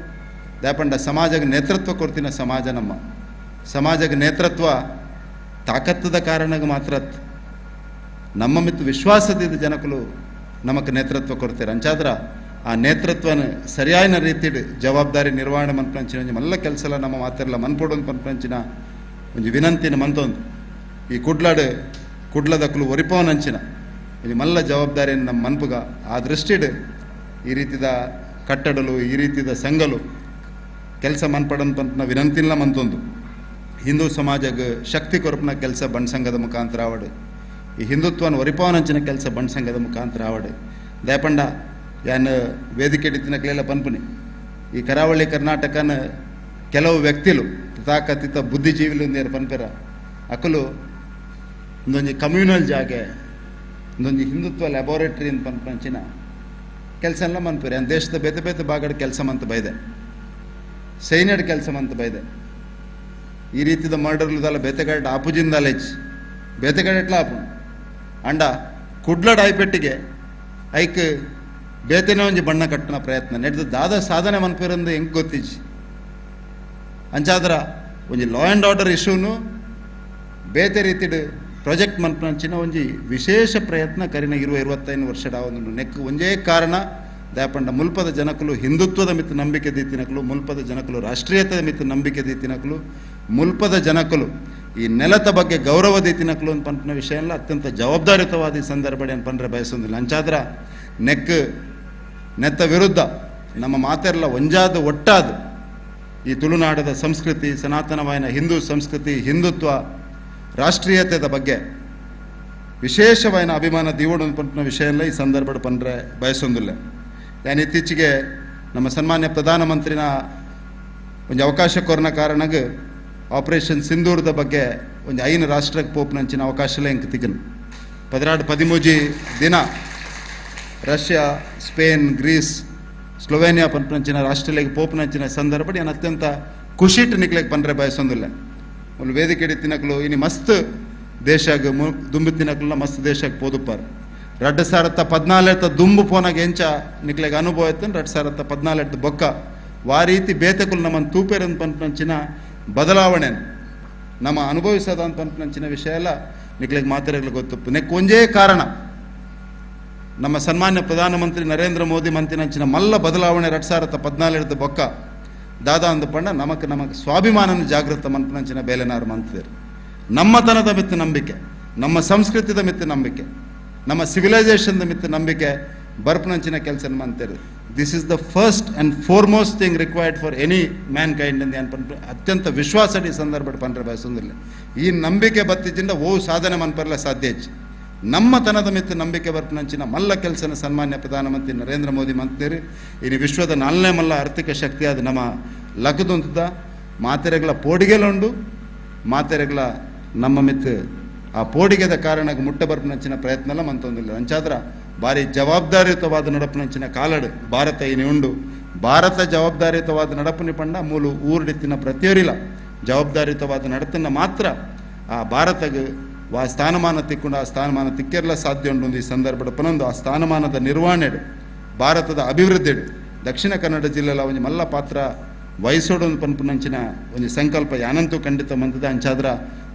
ದಾಪಂಡ ಸಮಾಜಕ್ಕೆ ನೇತೃತ್ವ ಕೊಡ್ತಿನ ಸಮಾಜ ನಮ್ಮ ಸಮಾಜಕ್ಕೆ ನೇತೃತ್ವ ತಾಕತ್ತದ ಕಾರಣಕ್ಕೆ ಮಾತ್ರ ನಮ್ಮ ಮಿತ್ತು ವಿಶ್ವಾಸದ ಜನಕಲು ನಮಕ್ ನೇತೃತ್ವ ಕೊಡ್ತೀರ. ಅಂಚಾದ್ರ ಆ ನೇತೃತ್ವನ ಸರಿಯಾದ ರೀತಿಡ್ ಜವಾಬ್ದಾರಿ ನಿರ್ವಹಣೆ ಮನ್ಪಂಚಿನ ಒಂಜಿ ಮಲ್ಲ ಕೆಲಸಲ ನಮ್ಮ ಮಾತೆರ್ಲ ಮನ್ಪೊಡು ಪನ್ಪಂಚಿನ ಒಂಜಿ ವಿನಂತಿನ ಮಂತೊಂದು ಈ ಕುಡ್ಲಾಡು ಕುಡ್ಲದಕ್ಕಲು ಒರಿಪವನಂಚಿನ ಒಂಜಿ ಮಲ್ಲ ಜವಾಬ್ದಾರಿಯನ್ನು ನಮ್ಮ ಮನ್ಪುಗ ಆ ದೃಷ್ಟಿಡ್ ಈ ರೀತಿದ ಕಟ್ಟಡಲು ಈ ರೀತಿದ ಸಂಘಲು ಕೆಲಸ ಮನ್ಪಡನ್ ಪಂಪನ ವಿನಂತಿನ ಮಂತೊಂದು ಹಿಂದೂ ಸಮಾಜಕ್ಕೆ ಶಕ್ತಿ ಕೊರಪನ ಕೆಲಸ ಬಂಡ್ ಸಂಘದ ಮುಖಾಂತರ ಆವಡು, ಈ ಹಿಂದುತ್ವನ ಒರಿಪವನಂಚಿನ ಕೆಲಸ ಬಂಡ್ ಸಂಘದ ಮುಖಾಂತರ ಆವಡು. ದಯಪಂಡ ಯಾನ್ ವೇದಿಕೆ ಇತ್ತಿನಕ್ಲೆಲ್ಲ ಪನ್ಪುನಿ ಈ ಕರಾವಳಿ ಕರ್ನಾಟಕನ ಕೆಲವು ವ್ಯಕ್ತಿಲು ತಥಾಕಥಿತ ಬುದ್ಧಿಜೀವಿಲು ನೇರ ಪನ್ಪೆರ ಅಕಲು ಒಂದೊಂಜಿ ಕಮ್ಯುನಲ್ ಜಾಗೆ ಒಂದೊಂಜಿ ಹಿಂದುತ್ವ ಲ್ಯಾಬೋರೇಟರಿ ಅಂತ ಪನ್ಪಂಚಿನ ಕೆಲಸ ಎಲ್ಲ ಮನ್ಪೆರೆ. ಯಾನ್ ದೇಶದ ಬೇತೆ ಬೇತೆ ಭಾಗದ ಕೆಲಸ ಮಂತ ಬೈದೆ, ಸೈನ್ಯದ ಕೆಲಸ ಮಂತ ಬೈದೆ. ಈ ರೀತಿದ ಮರ್ಡರ್ಲುದಲ್ಲ ಬೇತೆಗಾಡ ಆಪುಜಿಂದಲ್ಲ ಹೆಚ್ಚು ಬೇತೆಗಾಡ ಎಟ್ಲ ಆಪು ಅಂಡ ಕುಡ್ಲಡ್ ಆಯ್ಪೆಟ್ಟಿಗೆ ಐಕ್ ಬೇತೆನೇ ಒಂಜಿ ಬಣ್ಣ ಕಟ್ಟನ ಪ್ರಯತ್ನ ನೆಡ್ದು ದಾದ ಸಾಧನೆ ಮನ್ಪಿರಂದು ಹೆಂಗೆ ಗೊತ್ತಿಜ್ಜಿ. ಅಂಚಾದ್ರ ಒಂಜಿ ಲಾ ಆ್ಯಂಡ್ ಆರ್ಡರ್ ಇಶ್ಯೂನು ಬೇತೆ ರೀತಿಡ್ ಪ್ರಾಜೆಕ್ಟ್ ಮನ್ಪಂಚಿನ ಒಂಜಿ ವಿಶೇಷ ಪ್ರಯತ್ನ ಕರಿನ 20-25 ವರ್ಷದ ಒಂದು ನೆಕ್ ಒಂಜೇ ಕಾರಣ ದಯಪಂಡ ಮುಲ್ಪದ ಜನಕಲು ಹಿಂದುತ್ವದ ಮಿತ್ತು ನಂಬಿಕೆ ದೀತಿನಕಲು, ಮುಲ್ಪದ ಜನಕಲು ರಾಷ್ಟ್ರೀಯತೆದ ಮಿತ್ತು ನಂಬಿಕೆ ದೀತಿನಕಲು, ಮುಲ್ಪದ ಜನಕಲು ಈ ನೆಲದ ಬಗ್ಗೆ ಗೌರವ ದೀತಿನಕಲು ಅಂತ ಪಂಪಿನ ವಿಷಯ ಎಲ್ಲ ಅತ್ಯಂತ ಜವಾಬ್ದಾರಿಯುತವಾದ ಈ ಸಂದರ್ಭ ಅನ್ಪಂಡ್ರೆ ಬಯಸೊಂದಿಲ್ಲ. ಅಂಚಾದ್ರ ನೆಕ್ ನೆತ್ತ ವಿರುದ್ಧ ನಮ್ಮ ಮಾತೆಲ್ಲ ಒಂಜಾದ ಒಟ್ಟಾದ ಈ ತುಳುನಾಡದ ಸಂಸ್ಕೃತಿ, ಸನಾತನವಾಯಿನ ಹಿಂದೂ ಸಂಸ್ಕೃತಿ, ಹಿಂದುತ್ವ, ರಾಷ್ಟ್ರೀಯತೆದ ಬಗ್ಗೆ ವಿಶೇಷವಾಯಿನ ಅಭಿಮಾನ ದೀವಡು ಪಂಪಿನ ವಿಷಯ ಎಲ್ಲ ಈ ಸಂದರ್ಭ ಪಂಡ್ರೆ ಬಯಸೊಂದಿಲ್ಲ. ಯಾನ್ ಇತ್ತೀಚೆಗೆ ನಮ್ಮ ಸನ್ಮಾನ್ಯ ಪ್ರಧಾನಮಂತ್ರಿನ ಒಂದು ಅವಕಾಶ ಕೊರನ ಕಾರಣಗ್ ಆಪರೇಷನ್ ಸಿಂಧೂರದ ಬಗ್ಗೆ ಒಂದು 5 ರಾಷ್ಟ್ರಕ್ಕೆ ಪೋಪ್ನಂಚಿನ ಅವಕಾಶಲೇ ಎಂಕ್ ತಿಕ್ಕನು. 12-13 ದಿನ ರಷ್ಯಾ, ಸ್ಪೇನ್, ಗ್ರೀಸ್, ಸ್ಲೋವೇನಿಯಾ ಪನ್ಪಂಚಿನ ರಾಷ್ಟ್ರಲೆಗ್ ಪೋಪ್ನಂಚಿನ ಸಂದರ್ಭ ನಾನು ಅತ್ಯಂತ ಖುಷಿಟ್ ನಿಕ್ಲೆಗ್ ಪನ್ರೆ ಬಯಸೊಂದಿಲ್ಲ. ಒಂದು ವೇದಿಕೆ ತಿನ್ನಕ್ಲು ಇನಿ ಮಸ್ತ್ ದೇಶಗ್ ದುಂಬು ತಿನ್ನಕ್ಲ ಮಸ್ತ್ ದೇಶಕ್ಕೆ ಪೋದುಪ್ಪಾರು. 2014 ದುಂಬು ಪೋನಾಗ ಎಂಚ ನಿಕ್ಲೆಗ್ ಅನುಭವ ಇತ್ತು, 2014 ಬೊಕ್ಕ ವಾ ರೀತಿ ಬೇತೆಕುಲು ನಮ್ಮನ್ನು ತೂಪೇರಂತ ಪನ್ಪಂಚಿನ ಬದಲಾವಣೆ ನಮ್ಮ ಅನುಭವಿಸದ ಅಂತ ಪನ್ಪಂಚಿನ ವಿಷಯ ಎಲ್ಲ ನಿಕ್ಲೆಗ್ ಮಾತೆರೆಗ್ಲು ಗೊತ್ತುಪ್ಪು. ನೆಕ್ ಒಂಜೇ ಕಾರಣ ನಮ್ಮ ಸನ್ಮಾನ್ಯ ಪ್ರಧಾನಮಂತ್ರಿ ನರೇಂದ್ರ ಮೋದಿ ಮಂತಿನಂಚಿನ ಮಲ್ಲ ಬದಲಾವಣೆ 2014 ಬೊಕ್ಕ ದಾದಾ ಅಂದಪಂಡ ನಮಕ್ ನಮಕ್ ಸ್ವಾಭಿಮಾನನ ಜಾಗೃತ ಮನ್ಪನಂಚಿನ ಬೇಲೆನಾರು ಮಂತಿದರು. ನಮ್ಮತನದ ಮಿತ್ತು ನಂಬಿಕೆ, ನಮ್ಮ ಸಂಸ್ಕೃತಿದ ಮಿತ್ತು ನಂಬಿಕೆ, ನಮ್ಮ ಸಿವಿಲೈಸೇಷನ್ದ ಮಿತ್ತು ನಂಬಿಕೆ ಬರ್ಪನಂಚಿನ ಕೆಲಸ ಮಂತಿರು. This is the first and foremost thing required for any mankind ಅಂತ ಅನ್ಪಂಡ ಅತ್ಯಂತ ವಿಶ್ವಾಸ ಈ ಸಂದರ್ಭ ಪಂಡ್ರೆ ಬಯಸೊಂದಿಲ್ಲ. ಈ ನಂಬಿಕೆ ಬತ್ತಿದ್ದಿಂದ ಓ ಸಾಧನೆ ಮನ್ಪರ್ಲ ಸಾಧ್ಯ ಹೆಚ್ಚು. ನಮ್ಮತನದ ಮಿತ್ತು ನಂಬಿಕೆ ಬರ್ಪನಂಚಿನ ಮಲ್ಲ ಕೆಲಸನ ಸನ್ಮಾನ್ಯ ಪ್ರಧಾನಮಂತ್ರಿ ನರೇಂದ್ರ ಮೋದಿ ಮಂತ್ರಿ ಇನ್ನು ವಿಶ್ವದ 4ನೇ ಮಲ್ಲ ಆರ್ಥಿಕ ಶಕ್ತಿಯಾದ ನಮ್ಮ ಲಗದೊಂತದ ಮಾತೆರೆಗಳ ಪೋಡಿಗೆಲುಂಡು, ಮಾತೆರೆಗಳ ನಮ್ಮ ಮಿತ್ತು ಆ ಪೋಡಿಗೆದ ಕಾರಣಕ್ಕೆ ಮುಟ್ಟ ಬರ್ಪನಂಚಿನ ಪ್ರಯತ್ನ ಎಲ್ಲ ಮಂತೊಂದಿಲ್ಲ. ಅಂಚಾದ್ರ ಭಾರಿ ಜವಾಬ್ದಾರಿಯುತವಾದ ನಡಪನಂಚಿನ ಕಾಲಡು ಭಾರತ ಇನಿ ಉಂಡು. ಭಾರತ ಜವಾಬ್ದಾರಿಯುತವಾದ ನಡಪನಿ ಪಂಡ ಮೂಲು ಊರುಡಿತ್ತಿನ ಪ್ರತಿಯೊರಿಲ ಜವಾಬ್ದಾರಿಯುತವಾದ ನಡತನ್ನ ಮಾತ್ರ ಆ ಭಾರತಗೆ ವಾ ಸ್ಥಾನಮಾನ ತಿಕ್ಕೊಂಡು ಆ ಸ್ಥಾನಮಾನ ತಿಕ್ಕೆರ್ಲ ಸಾಧ್ಯ ಉಂಟು. ಈ ಸಂದರ್ಭದ ಪನೊಂದು ಆ ಸ್ಥಾನಮಾನದ ನಿರ್ವಹಣೆ ಭಾರತದ ಅಭಿವೃದ್ಧಿ ದಕ್ಷಿಣ ಕನ್ನಡ ಜಿಲ್ಲೆಲ ಒಂಜಿ ಮಲ್ಲ ಪಾತ್ರ ವಹಿಸೋಡು ಪನ್ಪುನಂಚಿನ ಒಂಜಿ ಸಂಕಲ್ಪ ಯಾನಂತೂ ಖಂಡಿತ ಮಂತದ. ಅಂಚಾದ್ರ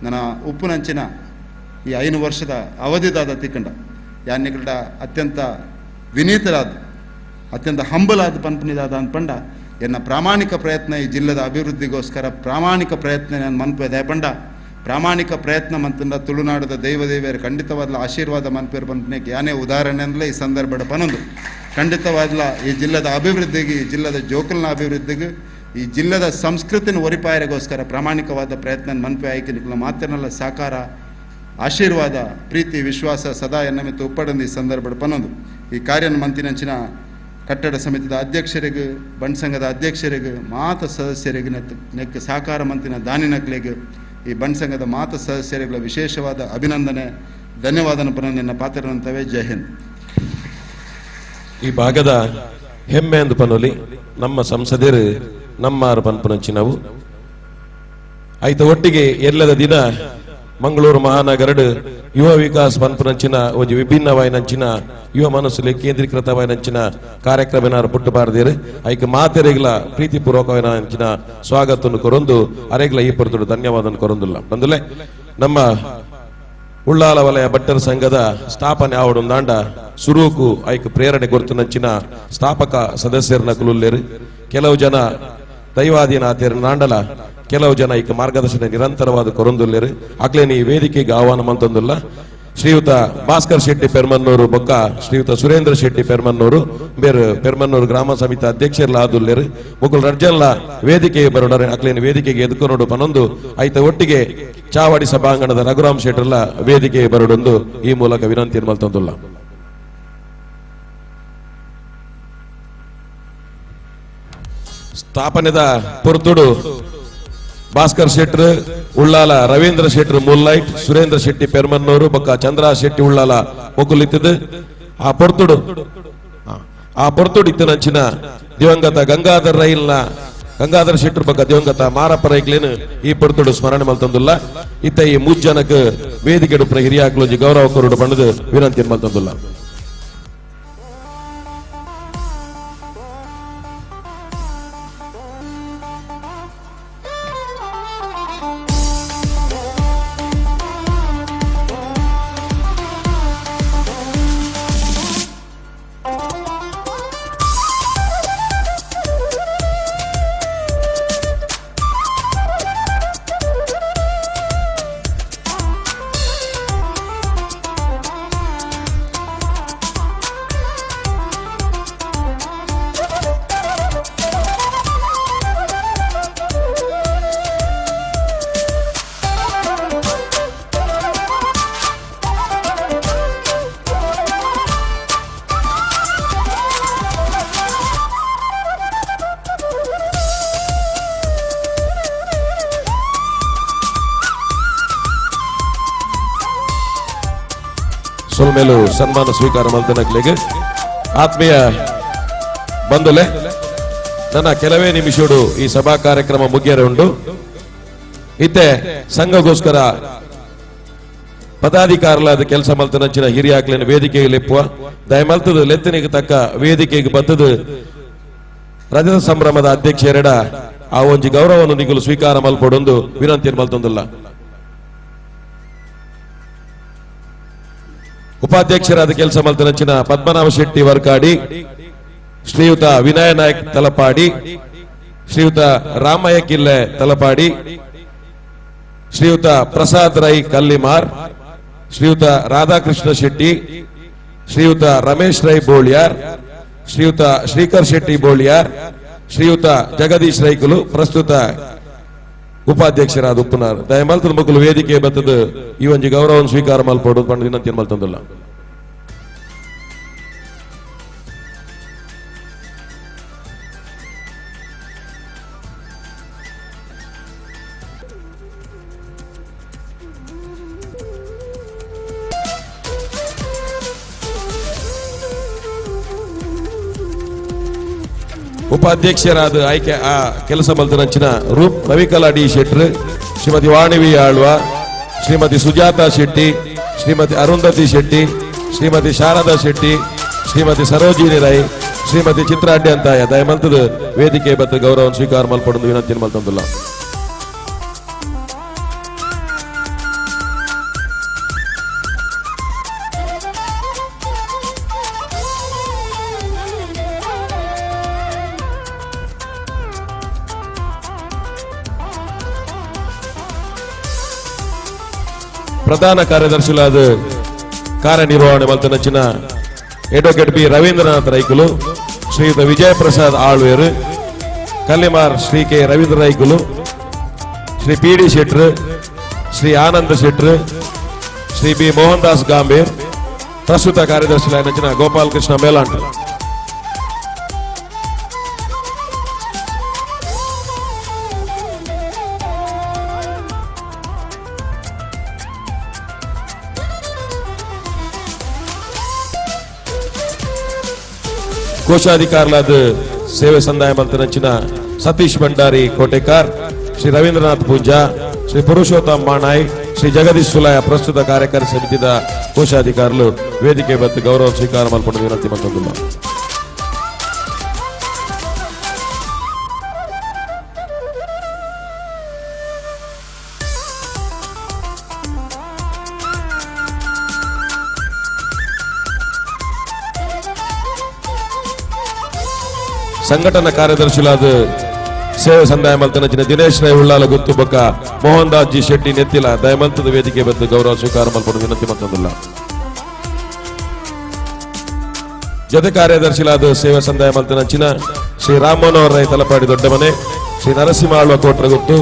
ನನ್ನ ಉಪ್ಪುನಂಚಿನ ಈ 5 ವರ್ಷದ ಅವಧಿದಾದ ತಿಕ್ಕಂಡ ಯಾನ್ನಿಗಡ ಅತ್ಯಂತ ವಿನೀತರಾದ ಅತ್ಯಂತ ಹಂಬಲಾದ ಪನ್ಪುನಿದಾದ ಅನ್ಪಂಡ ಎನ್ನ ಪ್ರಾಮಾಣಿಕ ಪ್ರಯತ್ನ ಈ ಜಿಲ್ಲೆದ ಅಭಿವೃದ್ಧಿಗೋಸ್ಕರ ಪ್ರಾಮಾಣಿಕ ಪ್ರಯತ್ನ ನಾನು ಮನ್ಪು ದಯಪಂಡ ಪ್ರಾಮಾಣಿಕ ಪ್ರಯತ್ನ ಮಂತಂದ ತುಳುನಾಡದ ದೈವ ದೇವಿಯರು ಖಂಡಿತವಾದ ಆಶೀರ್ವಾದ ಮನ್ಪೇರು ಪನ್ಪನೆಗೆ ಯಾನೇ ಉದಾಹರಣೆ ಅಂದ್ರೆ ಈ ಸಂದರ್ಭದ ಪನೊಂದು ಖಂಡಿತವಾದ್ಲ ಈ ಜಿಲ್ಲೆದ ಅಭಿವೃದ್ಧಿಗೆ, ಈ ಜಿಲ್ಲೆದ ಜೋಕಲ್ನ ಅಭಿವೃದ್ಧಿಗೆ, ಈ ಜಿಲ್ಲೆದ ಸಂಸ್ಕೃತಿನ ಒರಿಪಾಯರಿಗೋಸ್ಕರ ಪ್ರಾಮಾಣಿಕವಾದ ಪ್ರಯತ್ನ ಮನ್ಪೆ ಆಯ್ಕೆ ನಿಕ್ಲ ಮಾತಿನಲ್ಲ ಸಾಕಾರ ಆಶೀರ್ವಾದ ಪ್ರೀತಿ ವಿಶ್ವಾಸ ಸದಾ ಎನ್ನಮಿತ್ತು ಉಪ್ಪಡಂದು ಈ ಸಂದರ್ಭದ ಪನೊಂದು ಈ ಕಾರ್ಯನ ಮಂತಿನಂಚಿನ ಕಟ್ಟಡ ಸಮಿತಿದ ಅಧ್ಯಕ್ಷರಿಗೆ, ಬಂಡ್ ಸಂಘದ ಅಧ್ಯಕ್ಷರಿಗೆ, ಮಾತ ಸದಸ್ಯರಿಗೆ ನೆಕ್ ಸಾಕಾರ ಮಂತಿನ ದಾನಿನಕ್ಲೆಗೆ ಈ ಬಂಡ್ ಸಂಘದ ಮಾತ ಸದಸ್ಯರುಗಳ ವಿಶೇಷವಾದ ಅಭಿನಂದನೆ ಧನ್ಯವಾದನ ಪನೊಂದು ಪಾತ್ರರಂತವೇ. ಜೈ ಹಿಂದ್. ಈ ಭಾಗದ ಹೆಮ್ಮೆ ಎಂದು ಪನೊಲಿ ನಮ್ಮ ಸಂಸದರು ನಮ್ಮಾರು ಪನ್ಪುನಂಚಿನವು ಆಯ್ತ ಒಟ್ಟಿಗೆ ಎಲ್ಲದ ದಿನ ಮಂಗಳೂರು ಮಹಾನಗರಡು ಯುವ ವಿಕಾಸ್ ಪನ್ಪುನಂಚಿನ ಒಂಜಿ ವಿಭಿನ್ನವಾಯಿನಂಚಿನ ಯುವ ಮನಸ್ಸುಲೆ ಕೇಂದ್ರೀಕೃತವಾಯಿನಂಚಿನ ಕಾರ್ಯಕ್ರಮ ಪುಟ್ಟು ಬಾರದಿರು ಐಕ್ ಮಾತೆರೆಗ್ಲ ಪ್ರೀತಿಪೂರ್ವಕವಾಯಿನಂಚಿನ ಸ್ವಾಗತವನ್ನು ಕೊರೊಂದು ಅರೆಗ್ಲ ಈ ಪೊರ್ತುಡು ಧನ್ಯವಾದವನ್ನು ಕೊರೊಂದುಲ್ಲ. ಬಂದುಲೆ ನಮ್ಮ ಉಳ್ಳಾಲ ವಲಯ ಭಟ್ಟರ ಸಂಘದ ಸ್ಥಾಪನೆ ಆವಡುಂದಾಂಡ ಸುರೂಕು ಐಕ್ ಪ್ರೇರಣೆ ಕೊರ್ತುನಂಚಿನ ಸ್ಥಾಪಕ ಸದಸ್ಯರನ್ನ ಕುಲುಲ್ಲೇರು. ಕೆಲವು ಜನ ದೈವಾಧೀನ ಆತೇರು ನಾಂಡಲ, ಕೆಲವು ಜನ ಐಕ್ ಮಾರ್ಗದರ್ಶನ ನಿರಂತರವಾದ ಕೊರೊಂದುಲ್ಲೇರು. ಅಕ್ಲೇನಿ ಈ ವೇದಿಕೆಗೆ ಆಹ್ವಾನ ಮಂತೊಂದುಲ್ಲ ಶ್ರೀಯುತ ಭಾಸ್ಕರ್ ಶೆಟ್ಟಿ ಪೆರ್ಮನ್ನೂರು ಬೊಕ್ಕ ಶ್ರೀಯುತ ಸುರೇಂದ್ರ ಶೆಟ್ಟಿ ಪೆರ್ಮನ್ನೂರು ಬೇರು ಪೆರ್ಮನ್ನೂರು ಗ್ರಾಮ ಸಮಿತಿ ಅಧ್ಯಕ್ಷರ್ಲ ಆದುಲ್ಲೇರು. ಮುಕುಲ್ ರಡ್ಜನ್ಲ ವೇದಿಕೆ ಬರೋಡರೆ ಅಕ್ಲೇನಿ ವೇದಿಕೆಗೆ ಎದುಕೊನೋಡು ಪನೊಂದು ಐತ ಒಟ್ಟಿಗೆ ಚಾವಡಿ ಸಭಾಂಗಣದ ರಘುರಾಮ್ ಶೆಟ್ಟರ್ಲ ವೇದಿಕೆ ಬರೋಡೊಂದು ಈ ಮೂಲಕ ವಿನಂತಿ ಮಲ್ತೊಂದುಲ್ಲ. ಸ್ಥಾಪನೆದ ಪೊರ್ತುಡು ಭಾಸ್ಕರ್ ಶೆಟ್ರು ಉಳ್ಳಾಲ, ರವೀಂದ್ರ ಶೆಟ್ರು ಮೂನ್ಲೈಟ್, ಸುರೇಂದ್ರ ಶೆಟ್ಟಿ ಪೆರ್ಮನ್ನೂರು ಬೊಕ್ಕ ಚಂದ್ರ ಶೆಟ್ಟಿ ಉಳ್ಳಾಲ ಮೊಕುಲಿತ್ತದು. ಆ ಪೊರ್ತುಡು ಇತ್ತನಂಚಿನ ದಿವಂಗತ ಗಂಗಾಧರ್ ರೈಲ್ನ ಗಂಗಾಧರ್ ಶೆಟ್ರು ಬೊಕ್ಕ ದಿವಂಗತ ಮಾರಪ್ಪ ರೈಕ್ಲೇನು ಈ ಪೊರ್ತುಡು ಸ್ಮರಣೆ ಮಲ್ತೊಂದುಲ್ಲ. ಇತ್ತ ಈ ಮೂಜನಕ್ ವೇದಿಕೆ ಹಿರಿಯಾಕ್ಲೊಂಜಿ ಗೌರವ ಕೊರಡು ಬಣ್ಣದ ವಿನಂತಿ ಮಲ್ತೊಂದುಲ್ಲ. ಸೊಲ್ಮೇಲು ಸನ್ಮಾನ ಸ್ವೀಕಾರ ಮಲ್ತನಕ್ಲೆಗ್ ಆತ್ಮೀಯ ಬಂಧುಲೆ, ನನ್ನ ಕೆಲವೇ ನಿಮಿಷೋಡು ಈ ಸಭಾ ಕಾರ್ಯಕ್ರಮ ಮುಗಿಯರೆ ಉಂಟು. ಇತ್ತೆ ಸಂಘಗೋಸ್ಕರ ಪದಾಧಿಕಾರಲಾದ ಕೆಲಸ ಮಲ್ತನಂಚಿನ ಹಿರಿಯಾಕ್ಲಿನ ವೇದಿಕೆಗೆ ಲೆಪ್ಪುವ ದಯಮಲ್ತದು ಲೆತ್ತನಿಗೆ ತಕ್ಕ ವೇದಿಕೆಗೆ ಬತ್ತದು ರಜತ ಸಂಭ್ರಮದ ಅಧ್ಯಕ್ಷರೆಡ ಆ ಒಂಜಿ ಗೌರವವನ್ನು ನಿಗುಲು ಸ್ವೀಕಾರ ಮಲ್ಪೊಡೊಂದು ವಿನಂತಿಯನ್ನು ಮಲ್ತೊಂದುಲ್ಲ. ಉಪಾಧ್ಯಕ್ಷರಾದ ಕೆಲಸ ಮಲ್ತನಂಚಿನ ಪದ್ಮನಾಭ ಶೆಟ್ಟಿ ವರ್ಕಾಡಿ, ಶ್ರೀಯುತ ವಿನಯ ನಾಯಕ್ ತಲಪಾಡಿ, ಶ್ರೀಯುತ ರಾಮಯ್ಯ ಕಿಲ್ಲೆ ತಲಪಾಡಿ, ಶ್ರೀಯುತ ಪ್ರಸಾದ್ ರೈ ಕಲ್ಲಿಮಾರ್, ಶ್ರೀಯುತ ರಾಧಾಕೃಷ್ಣ ಶೆಟ್ಟಿ, ಶ್ರೀಯುತ ರಮೇಶ್ ರೈ ಬೋಳಿಯಾರ್, ಶ್ರೀಯುತ ಶ್ರೀಕರ್ ಶೆಟ್ಟಿ ಬೋಳಿಯಾರ್, ಶ್ರೀಯುತ ಜಗದೀಶ್ ರೈಕುಲು ಪ್ರಸ್ತುತ ಉಪಾಧ್ಯಕ್ಷರಾದ ಉಪ್ಪುನಾರ್. ದಯಮಲ್ತದ ಮಕ್ಕಳು ವೇದಿಕೆ ಬತ್ತದ ಈ ಒಂಜಿ ಗೌರವವನ್ನು ಸ್ವೀಕಾರ ಮಲ್ಪೊಡು ಪಂಡ ವಿನಂತಿ ಮಲ್ತೊಂದುಲ್ಲ. ಉಪಾಧ್ಯಕ್ಷರಾದ ಆಯ್ಕೆ ಆ ಕೆಲಸ ಮಲ್ತನಂಚಿನ ರೂಪ್ ರವಿಕಲಾ ಡಿ ಶೆಟ್ರು, ಶ್ರೀಮತಿ ವಾಣಿವಿ ಆಳ್ವ, ಶ್ರೀಮತಿ ಸುಜಾತಾ ಶೆಟ್ಟಿ, ಶ್ರೀಮತಿ ಅರುಂಧತಿ ಶೆಟ್ಟಿ, ಶ್ರೀಮತಿ ಶಾರದಾ ಶೆಟ್ಟಿ, ಶ್ರೀಮತಿ ಸರೋಜಿನಿ ರೈ, ಶ್ರೀಮತಿ ಚಿತ್ರಾ ಅಡ್ಯಂತಾಯ ದಯಮಲ್ತದ ವೇದಿಕೆ ಬತ್ತ ಗೌರವ ಸ್ವೀಕಾರ ಮಲ್ಪೊಡೊಂದು ವಿನಂತಿ ಮಲ್ತೊಂದುಲ್ಲ. ಪ್ರಧಾನ ಕಾರ್ಯದರ್ಶಿಲಾದ ಕಾರ್ಯನಿರ್ವಹಣೆ ಮಲ್ತನಂಚಿನ ಅಡ್ವೊಕೇಟ್ ಬಿ ರವೀಂದ್ರನಾಥ್ ರೈಕುಲು, ಶ್ರೀಯುತ ವಿಜಯ ಪ್ರಸಾದ್ ಆಳ್ವೇರು, ಕಲ್ಲಿಮಾರ್ ಶ್ರೀ ಕೆ ರವೀಂದ್ರ ರೈಕುಲು, ಶ್ರೀ ಪಿ ಡಿ ಶೆಟ್ರು, ಶ್ರೀ ಆನಂದ ಶೆಟ್ರು, ಶ್ರೀ ಬಿ ಮೋಹನ್ ದಾಸ್ ಗಾಂಭೀರ್, ಪ್ರಸ್ತುತ ಕಾರ್ಯದರ್ಶಿಲಾದ ಗೋಪಾಲ್ ಕೃಷ್ಣ ಮೇಲಾಂಟ್. ಕೋಶಾಧಿಕಾರಲಾದ ಸೇವೆ ಸಂದಾಯ ಮಲ್ತನಂಚಿನ ಸತೀಶ್ ಭಂಡಾರಿ ಕೋಟೆಕಾರ್, ಶ್ರೀ ರವೀಂದ್ರನಾಥ್ ಪೂಂಜಾ, ಶ್ರೀ ಪುರುಷೋತ್ತಮ ಮಾಣಾಯ್, ಶ್ರೀ ಜಗದೀಶ್ ಸುಲಾಯ ಪ್ರಸ್ತುತ ಕಾರ್ಯಕಾರಿ ಸಮಿತಿದ ಕೋಶಾಧಿಕಾರಲು ವೇದಿಕೆ ಬತ್ತು ಗೌರವ ಸ್ವೀಕಾರ ಮಲ್ಪೊಂಡು ವಿನಂತಿ ಮಲ್ತೊಂದುಲ್ಲ. ಸಂಘಟನಾ ಕಾರ್ಯದರ್ಶಿಲಾದ ಸೇವೆ ಸಂದಾಯ ಮಲ್ತನಚಿನ ದಿನೇಶ್ ರೈ ಉಳ್ಳಾಲ ಗುತ್ತು ಬೊಕ್ಕ ಮೋಹನ್ ದಾಸ್ ಜಿ ಶೆಟ್ಟಿ ನೆತ್ತಿಲ ದಯಮಂತದ ವೇದಿಕೆ ಬದ್ದು ಗೌರವ ಸ್ವೀಕಾರ ಮಲ್ಪಡು ವಿನಂತಿ ಮತ್ತೊಂದಿಲ್ಲ. ಜೊತೆ ಕಾರ್ಯದರ್ಶಿಲಾದ ಸೇವೆ ಸಂದಾಯ ಮಲ್ತನಂಚಿನ ಶ್ರೀ ರಾಮ್ ಮನೋಹರ್ ರೈ ತಲಪಾಡಿ ದೊಡ್ಡಮನೆ, ಶ್ರೀ ನರಸಿಂಹ ಆಳ್ವ ಕೋಟ್ರಗುತ್ತು,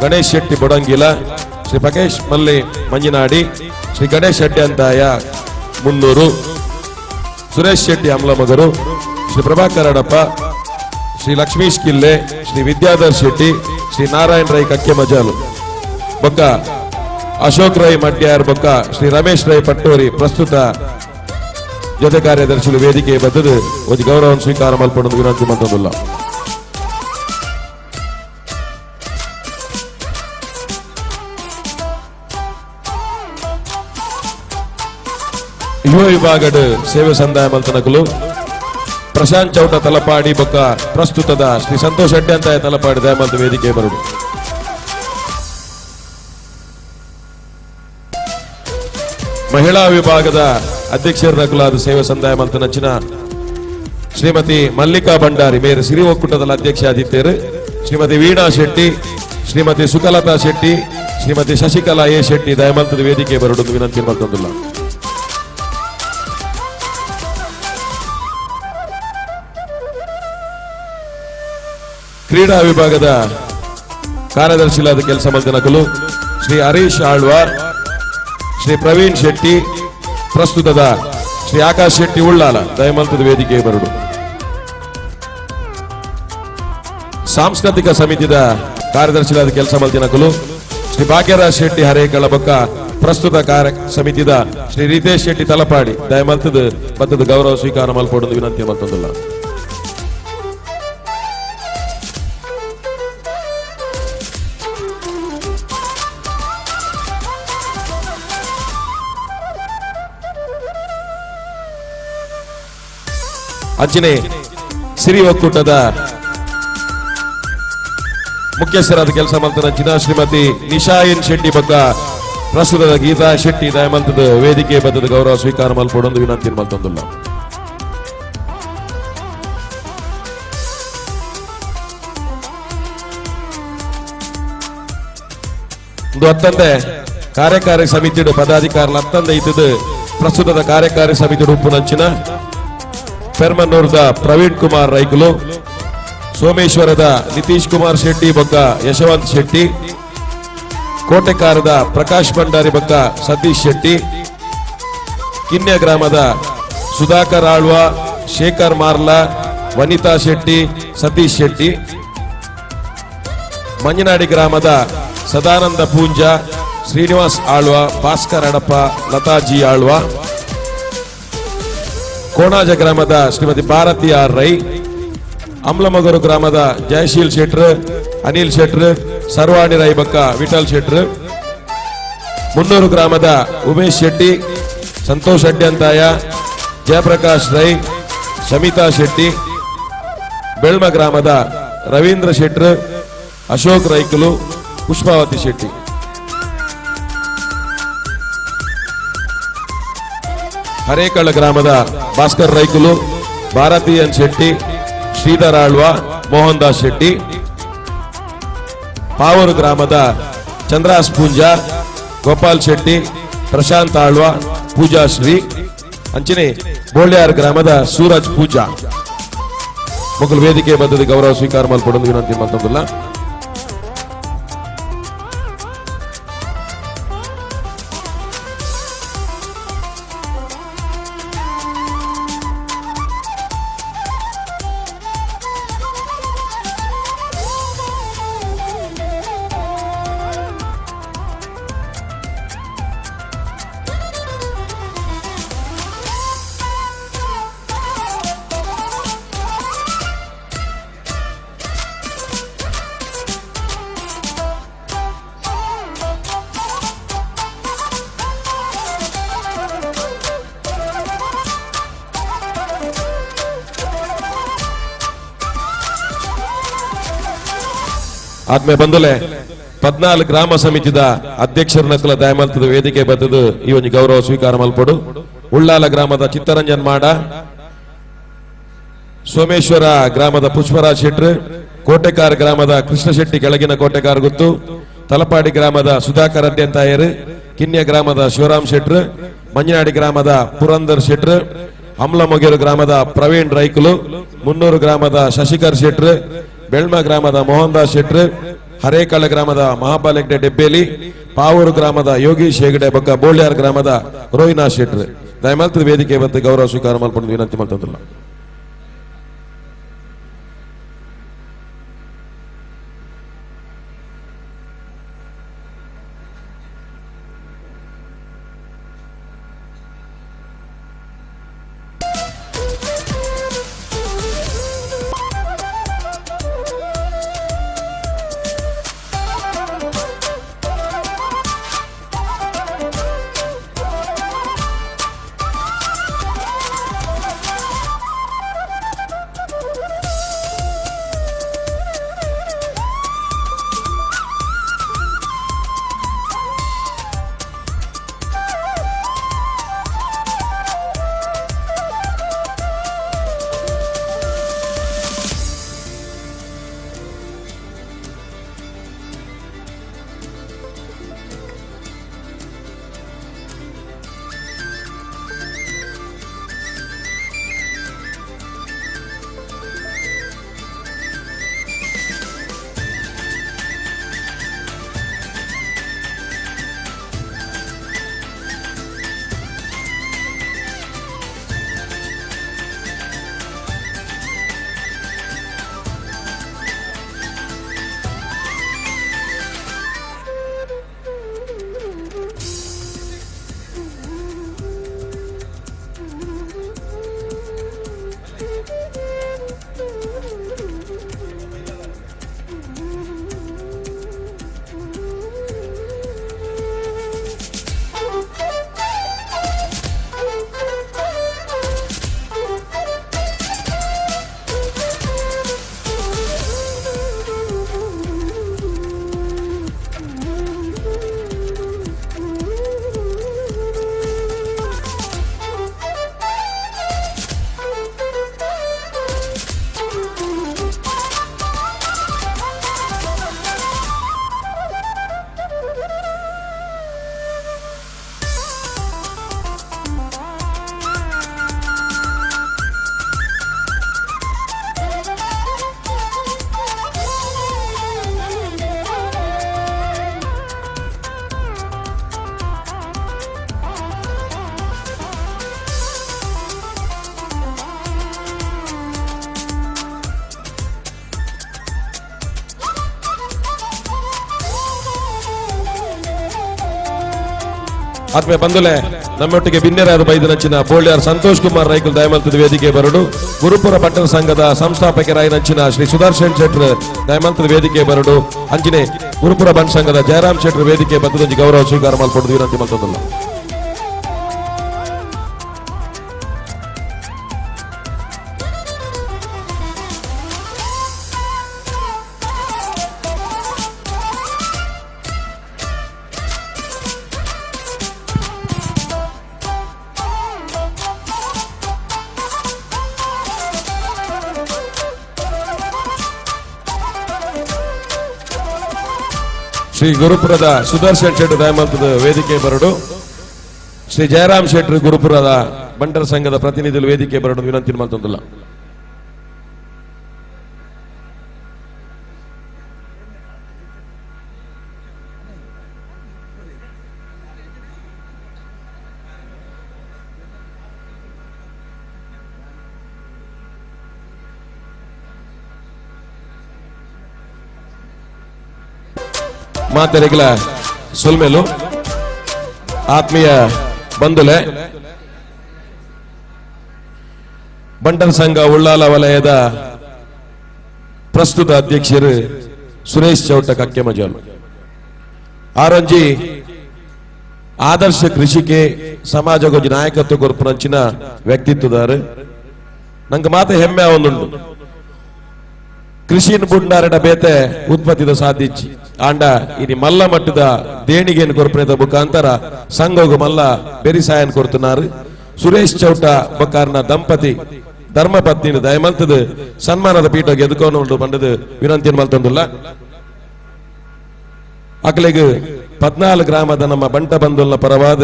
ಗಣೇಶ್ ಶೆಟ್ಟಿ ಬೊಡಂಗಿಲ, ಶ್ರೀ ಪಕೇಶ್ ಮಲ್ಲಿ ಮಂಜಿನಾಡಿ, ಶ್ರೀ ಗಣೇಶ್ ಶೆಟ್ಟಿ ಅಂತಾಯ ಮುನ್ನೂರು, ಸುರೇಶ್ ಶೆಟ್ಟಿ ಅಮ್ಲಮಗರು, ಶ್ರೀ ಪ್ರಭಾಕರ್ ಅಡಪ್ಪ, ಶ್ರೀ ಲಕ್ಷ್ಮೀಶ್ ಕಿಲ್ಲೆ, ಶ್ರೀ ವಿದ್ಯಾಧರ್ ಶೆಟ್ಟಿ, ಶ್ರೀ ನಾರಾಯಣ್ ರೈ ಕಕ್ಕೆ ಮಜಾಲು ಬೊಕ್ಕ ಅಶೋಕ್ ರೈ ಮಡ್ಯಾರ್ ಬೊಕ್ಕ ಶ್ರೀ ರಮೇಶ್ ರೈ ಪಟ್ಟೋರಿ ಪ್ರಸ್ತುತ ಜೊತೆ ಕಾರ್ಯದರ್ಶಿಗಳು ವೇದಿಕೆ ಬದ್ದದು ಒಂದು ಗೌರವವನ್ನು ಸ್ವೀಕಾರ ಮಲ್ಪೊಂದು ವಿನಂತಿ ಮತ್ತೊಂದಿಲ್ಲ. ಯುವ ವಿಭಾಗದ ಸೇವೆ ಸಂದಾಯ ಮಲ್ತನಕಲು ಪ್ರಶಾಂತ್ ಚೌಟ ತಲಪಾಡಿ ಬೊಕ್ಕ ಪ್ರಸ್ತುತದ ಶ್ರೀ ಸಂತೋಷ್ ಶೆಟ್ಟಿ ಅಂತ ತಲಪಾಡಿ ದಯಮಲ್ತ ವೇದಿಕೆ ಬರುಡು. ಮಹಿಳಾ ವಿಭಾಗದ ಅಧ್ಯಕ್ಷರ ನಕಲಾದ ಸೇವೆ ಸಂದಾಯ ಮಲ್ತನಂಚಿನ ಶ್ರೀಮತಿ ಮಲ್ಲಿಕಾ ಭಂಡಾರಿ ಮೇರು ಸಿರಿ ಒಕ್ಕೂಟದ ಅಧ್ಯಕ್ಷ ಆದಿತ್ಯರು, ಶ್ರೀಮತಿ ವೀಣಾ ಶೆಟ್ಟಿ, ಶ್ರೀಮತಿ ಸುಕಲತಾ ಶೆಟ್ಟಿ, ಶ್ರೀಮತಿ ಶಶಿಕಲಾ ಎ ಶೆಟ್ಟಿ ದಯಮಲ್ತದ ವೇದಿಕೆ ಬರುಡು ವಿನಂತಿ ಮಲ್ತೊಂದಿಲ್ಲ. ಕ್ರೀಡಾ ವಿಭಾಗದ ಕಾರ್ಯದರ್ಶಿಲಾದ ಕೆಲಸ ಮಲ್ತನಕಲು ಶ್ರೀ ಹರೀಶ್ ಆಳ್ವಾರ್, ಶ್ರೀ ಪ್ರವೀಣ್ ಶೆಟ್ಟಿ, ಪ್ರಸ್ತುತದ ಶ್ರೀ ಆಕಾಶ್ ಶೆಟ್ಟಿ ಉಳ್ಳಾಲ ದಯಮಲ್ತದ ವೇದಿಕೆ ಬರುಡು. ಸಾಂಸ್ಕೃತಿಕ ಸಮಿತಿದ ಕಾರ್ಯದರ್ಶಿಲಾದ ಕೆಲಸ ಮಲ್ತಿನಕಲು ಶ್ರೀ ಭಾಗ್ಯರಾಜ್ ಶೆಟ್ಟಿ ಹರೇಕಳ ಬೊಕ್ಕ ಪ್ರಸ್ತುತ ಕಾರ್ಯ ಸಮಿತಿದ ಶ್ರೀ ರಿತೇಶ್ ಶೆಟ್ಟಿ ತಲಪಾಡಿ ದಯಮಲ್ತದ ಬತ್ತದ ಗೌರವ ಸ್ವೀಕಾರ ಮಲ್ಪೊಡೊಂದು ವಿನಂತಿ ಮಲ್ತೊಂದುಲ್ಲ. ಅಂಚನೆ ಸಿರಿ ಒಕ್ಕೂಟದ ಮುಖ್ಯಸ್ಥರಾದ ಕೆಲಸ ಮಲ್ತನಂಚಿನ ಶ್ರೀಮತಿ ನಿಶಾಯನ್ ಶೆಟ್ಟಿ ಬೊಕ್ಕ ಪ್ರಸ್ತುತದ ಗೀತಾ ಶೆಟ್ಟಿ ದಯಮಲ್ತದ ವೇದಿಕೆ ಬದ್ಧದ ಗೌರವ ಸ್ವೀಕಾರ ಮಲ್ಪೊಡೊಂದು ವಿನಂತಿ ಮಲ್ತೊಂದುಲ್ಲ. ಒಂದು ಅತ್ತಂದೆ ಕಾರ್ಯಕಾರಿ ಸಮಿತಿ ಪದಾಧಿಕಾರಿಗಳ ಅತ್ತಂದೆ ಇದ್ದದ್ದು ಪ್ರಸ್ತುತದ ಕಾರ್ಯಕಾರಿ ಸಮಿತಿ ಉಪ್ಪುನಂಚಿನ ಪೆರ್ಮನ್ನೂರದ ಪ್ರವೀಣ್ ಕುಮಾರ್ ರೈಕುಲು, ಸೋಮೇಶ್ವರದ ನಿತೀಶ್ ಕುಮಾರ್ ಶೆಟ್ಟಿ ಬೊಕ್ಕ ಯಶವಂತ್ ಶೆಟ್ಟಿ, ಕೋಟೆಕಾರದ ಪ್ರಕಾಶ್ ಭಂಡಾರಿ ಬೊಕ್ಕ ಸತೀಶ್ ಶೆಟ್ಟಿ, ಕಿನ್ಯ ಗ್ರಾಮದ ಸುಧಾಕರ್ ಆಳ್ವ, ಶೇಖರ್ ಮಾರ್ಲಾ, ವನಿತಾ ಶೆಟ್ಟಿ, ಸತೀಶ್ ಶೆಟ್ಟಿ, ಮಂಜನಾಡಿ ಗ್ರಾಮದ ಸದಾನಂದ ಪೂಂಜಾ, ಶ್ರೀನಿವಾಸ್ ಆಳ್ವ, ಭಾಸ್ಕರ್ ಅಡಪ್ಪ, ಲತಾಜಿ ಆಳ್ವ, ಕೋಣಾಜ ಗ್ರಾಮದ ಶ್ರೀಮತಿ ಭಾರತಿ ಆರ್ ರೈ, ಅಮ್ಲಮಗರು ಗ್ರಾಮದ ಜಯಶೀಲ್ ಶೆಟ್ರು, ಅನಿಲ್ ಶೆಟ್ರು, ಸರ್ವಾಣಿ ರೈ ಬಕ್ಕ ವಿಠಲ್ ಶೆಟ್ರು, ಮುನ್ನೂರು ಗ್ರಾಮದ ಉಮೇಶ್ ಶೆಟ್ಟಿ, ಸಂತೋಷ್ ಅಡ್ಯಂತಾಯ, ಜಯಪ್ರಕಾಶ್ ರೈ, ಶಮಿತಾ ಶೆಟ್ಟಿ, ಬೆಳ್ಮ ಗ್ರಾಮದ ರವೀಂದ್ರ ಶೆಟ್ರು, ಅಶೋಕ್ ರೈಕುಲು, ಪುಷ್ಪಾವತಿ ಶೆಟ್ಟಿ. ಹರೇಕಳ ಗ್ರಾಮದ ಭಾಸ್ಕರ್ ರೈಕುಲು, ಭಾರತೀಯನ್ ಶೆಟ್ಟಿ, ಶ್ರೀಧರ್ ಆಳ್ವ, ಮೋಹನ್ ದಾಸ್ ಶೆಟ್ಟಿ, ಪಾವೂರು ಗ್ರಾಮದ ಚಂದ್ರಾಸ್ ಪೂಂಜಾ, ಗೋಪಾಲ್ ಶೆಟ್ಟಿ, ಪ್ರಶಾಂತ್ ಆಳ್ವ, ಪೂಜಾ ಶ್ರೀ, ಅಂಚನೆ ಬೋಳ್ಯಾರ್ ಗ್ರಾಮದ ಸೂರಜ್ ಪೂಜಾ ಮೊದಲು ವೇದಿಕೆ ಬದ್ಧತೆ ಗೌರವ ಸ್ವೀಕಾರ ಮಲ್ಪೊಡೊಂದು ವಿನಂತಿ ಮಲ್ತೊಂದುಲ್ಲ. ಆತ್ಮೀಯ ಬಂಧುಲೆ, 14 ಗ್ರಾಮ ಸಮಿತಿದ ಅಧ್ಯಕ್ಷರ ನಕಲ ದಯಮಲ್ತದ ವೇದಿಕೆ ಬತ್ತದು ಈ ಒಂದು ಗೌರವ ಸ್ವೀಕಾರ ಮಲ್ಪೊಡು. ಉಳ್ಳಾಲ ಗ್ರಾಮದ ಚಿತ್ತರಂಜನ್ ಮಾಡ, Someshwara ಗ್ರಾಮದ ಪುಷ್ಪರಾಜ್ ಶೆಟ್ರು, ಕೋಟೆಕಾರ್ ಗ್ರಾಮದ ಕೃಷ್ಣ ಶೆಟ್ಟಿ ಕೆಳಗಿನ ಕೋಟೆಕಾರ್ ಗುತ್ತು, ತಲಪಾಡಿ ಗ್ರಾಮದ ಸುಧಾಕರ್ ಅಡ್ಯಂತಾಯರು, ಕಿನ್ಯ ಗ್ರಾಮದ ಶಿವರಾಮ್ ಶೆಟ್ರು, ಮಂಜನಾಡಿ ಗ್ರಾಮದ ಪುರಂದರ್ ಶೆಟ್ರು, ಅಮ್ಲಮೊಗೇರು ಗ್ರಾಮದ ಪ್ರವೀಣ್ ರೈಕುಲು, ಮುನ್ನೂರು ಗ್ರಾಮದ ಶಶಿಕರ್ ಶೆಟ್ರು, ಬೆಳ್ಮ ಗ್ರಾಮದ ಮೋಹನ್ ದಾಸ್ ಶೆಟ್ರು, ಹರೇಕಳ ಗ್ರಾಮದ ಮಹಾಬಾಲ್ ಹೆಗ್ಡೆ ಡೆಬ್ಬೇಲಿ, ಪಾವೂರು ಗ್ರಾಮದ ಯೋಗೀಶ್ ಹೆಗಡೆ ಬೊಕ್ಕ ಬೋಳ್ಯಾರ್ ಗ್ರಾಮದ ರೋಹಿನಾಥ್ ಶೆಟ್ರು. ದಯಮಾಲ್ತದ ವೇದಿಕೆ ಬಂದು ಗೌರವ ಸ್ವೀಕಾರ ಮಲ್ಪೊಂದು ವಿನಂತಿ ಮಲ್ತಂದಿಲ್ಲ. ಆತ್ಮೀಯ ಬಂಧುಲೆ, ನಮ್ಮೊಟ್ಟಿಗೆ ಬಿನ್ನೆರಾದ ಬೈದನಂಚಿನ ಬೋಳ್ಯಾರ್ ಸಂತೋಷ್ ಕುಮಾರ್ ರೈಕುಲ್ ದಯಮಲ್ತದ ವೇದಿಕೆ ಬರಡು, ಗುರುಪುರ ಪಟ್ಟಣ ಸಂಘದ ಸಂಸ್ಥಾಪಕರಾಯಿನಂಚಿನ ಶ್ರೀ ಸುದರ್ಶನ್ ಶೆಟ್ರ್ ದಯಮಲ್ತದ ವೇದಿಕೆ ಬರಡು, ಅಂಚಿನೆ ಗುರುಪುರ ಬಂಟ್ ಸಂಘದ ಜಯರಾಮ್ ಶೆಟ್ರ್ ವೇದಿಕೆ ಬತ್ತದಂಜಿ ಗೌರವ ಸ್ವೀಕಾರ ಮಲ್ಪೊಡು ವಿನಂತಿ ಮಲ್ತದಲ್ಲ. ಶ್ರೀ ಗುರುಪುರದ ಸುದರ್ಶನ್ ಶೆಟ್ಟಿ ದಯಮಲ್ತದ ವೇದಿಕೆ ಬರಡು, ಶ್ರೀ ಜಯರಾಮ್ ಶೆಟ್ಟಿ ಗುರುಪುರದ ಬಂಟರ ಸಂಘದ ಪ್ರತಿನಿಧಿಗಳು ವೇದಿಕೆ ಬರಡು ವಿನಂತಿ ಮಲ್ತೊಂದಿಲ್ಲ. ಮಾತೆರೆಗಿಲ ಸೊಲ್ಮೆಲು ಆತ್ಮೀಯ ಬಂಧುಲೆ, ಬಂಟರ ಸಂಘ ಉಳ್ಳಾಲ ವಲಯದ ಪ್ರಸ್ತುತ ಅಧ್ಯಕ್ಷರು ಸುರೇಶ್ ಚೌಟ ಕಕ್ಕೆಮಜಾಲು ಆರಂಜಿ ಆದರ್ಶ ಕೃಷಿಕೆ ಸಮಾಜ ನಾಯಕತ್ವ ಕೊರ್ಪುನಂಚಿನ ವ್ಯಕ್ತಿತ್ವದಾರು. ನಂಗೆ ಮಾತ ಹೆಮ್ಮೆ ಒಂದುಂಡು, ಕೃಷಿನ ಬುಂಡಾರಡ ಬೇತೆ ಉತ್ಪತ್ತಿದ ಸಾಧಿಚ್ಚಿ ಆಂಡ ಇನಿ ಮಲ್ಲ ಮಟ್ಟದ ದೇಣಿಗೆಯನ್ನು ಕೊರ್ಪುನೇದ ಮುಖಾಂತರ ಸಂಘಗು ಮಲ್ಲ ಬೆರಿಸಾಯನ್ ಕೊರ್ತುನಾರು. ಸುರೇಶ್ ಚೌಟ ಬಕಾರ್ನ ದಂಪತಿ ಧರ್ಮಪತ್ನಿ ದಯಮಲ್ತದ ಸನ್ಮಾನದ ಪೀಠ ಗೆದ್ಕೊಂಡು ಪಂಡದು ವಿನಂತಿಯನ್ನು ಮಲ್ತೊಂದುಲ್ಲ. ಅಕಲೆಗ್ 14 ಗ್ರಾಮದ ನಮ್ಮ ಬಂಟ ಬಂಧುಲ್ನ ಪರವಾದ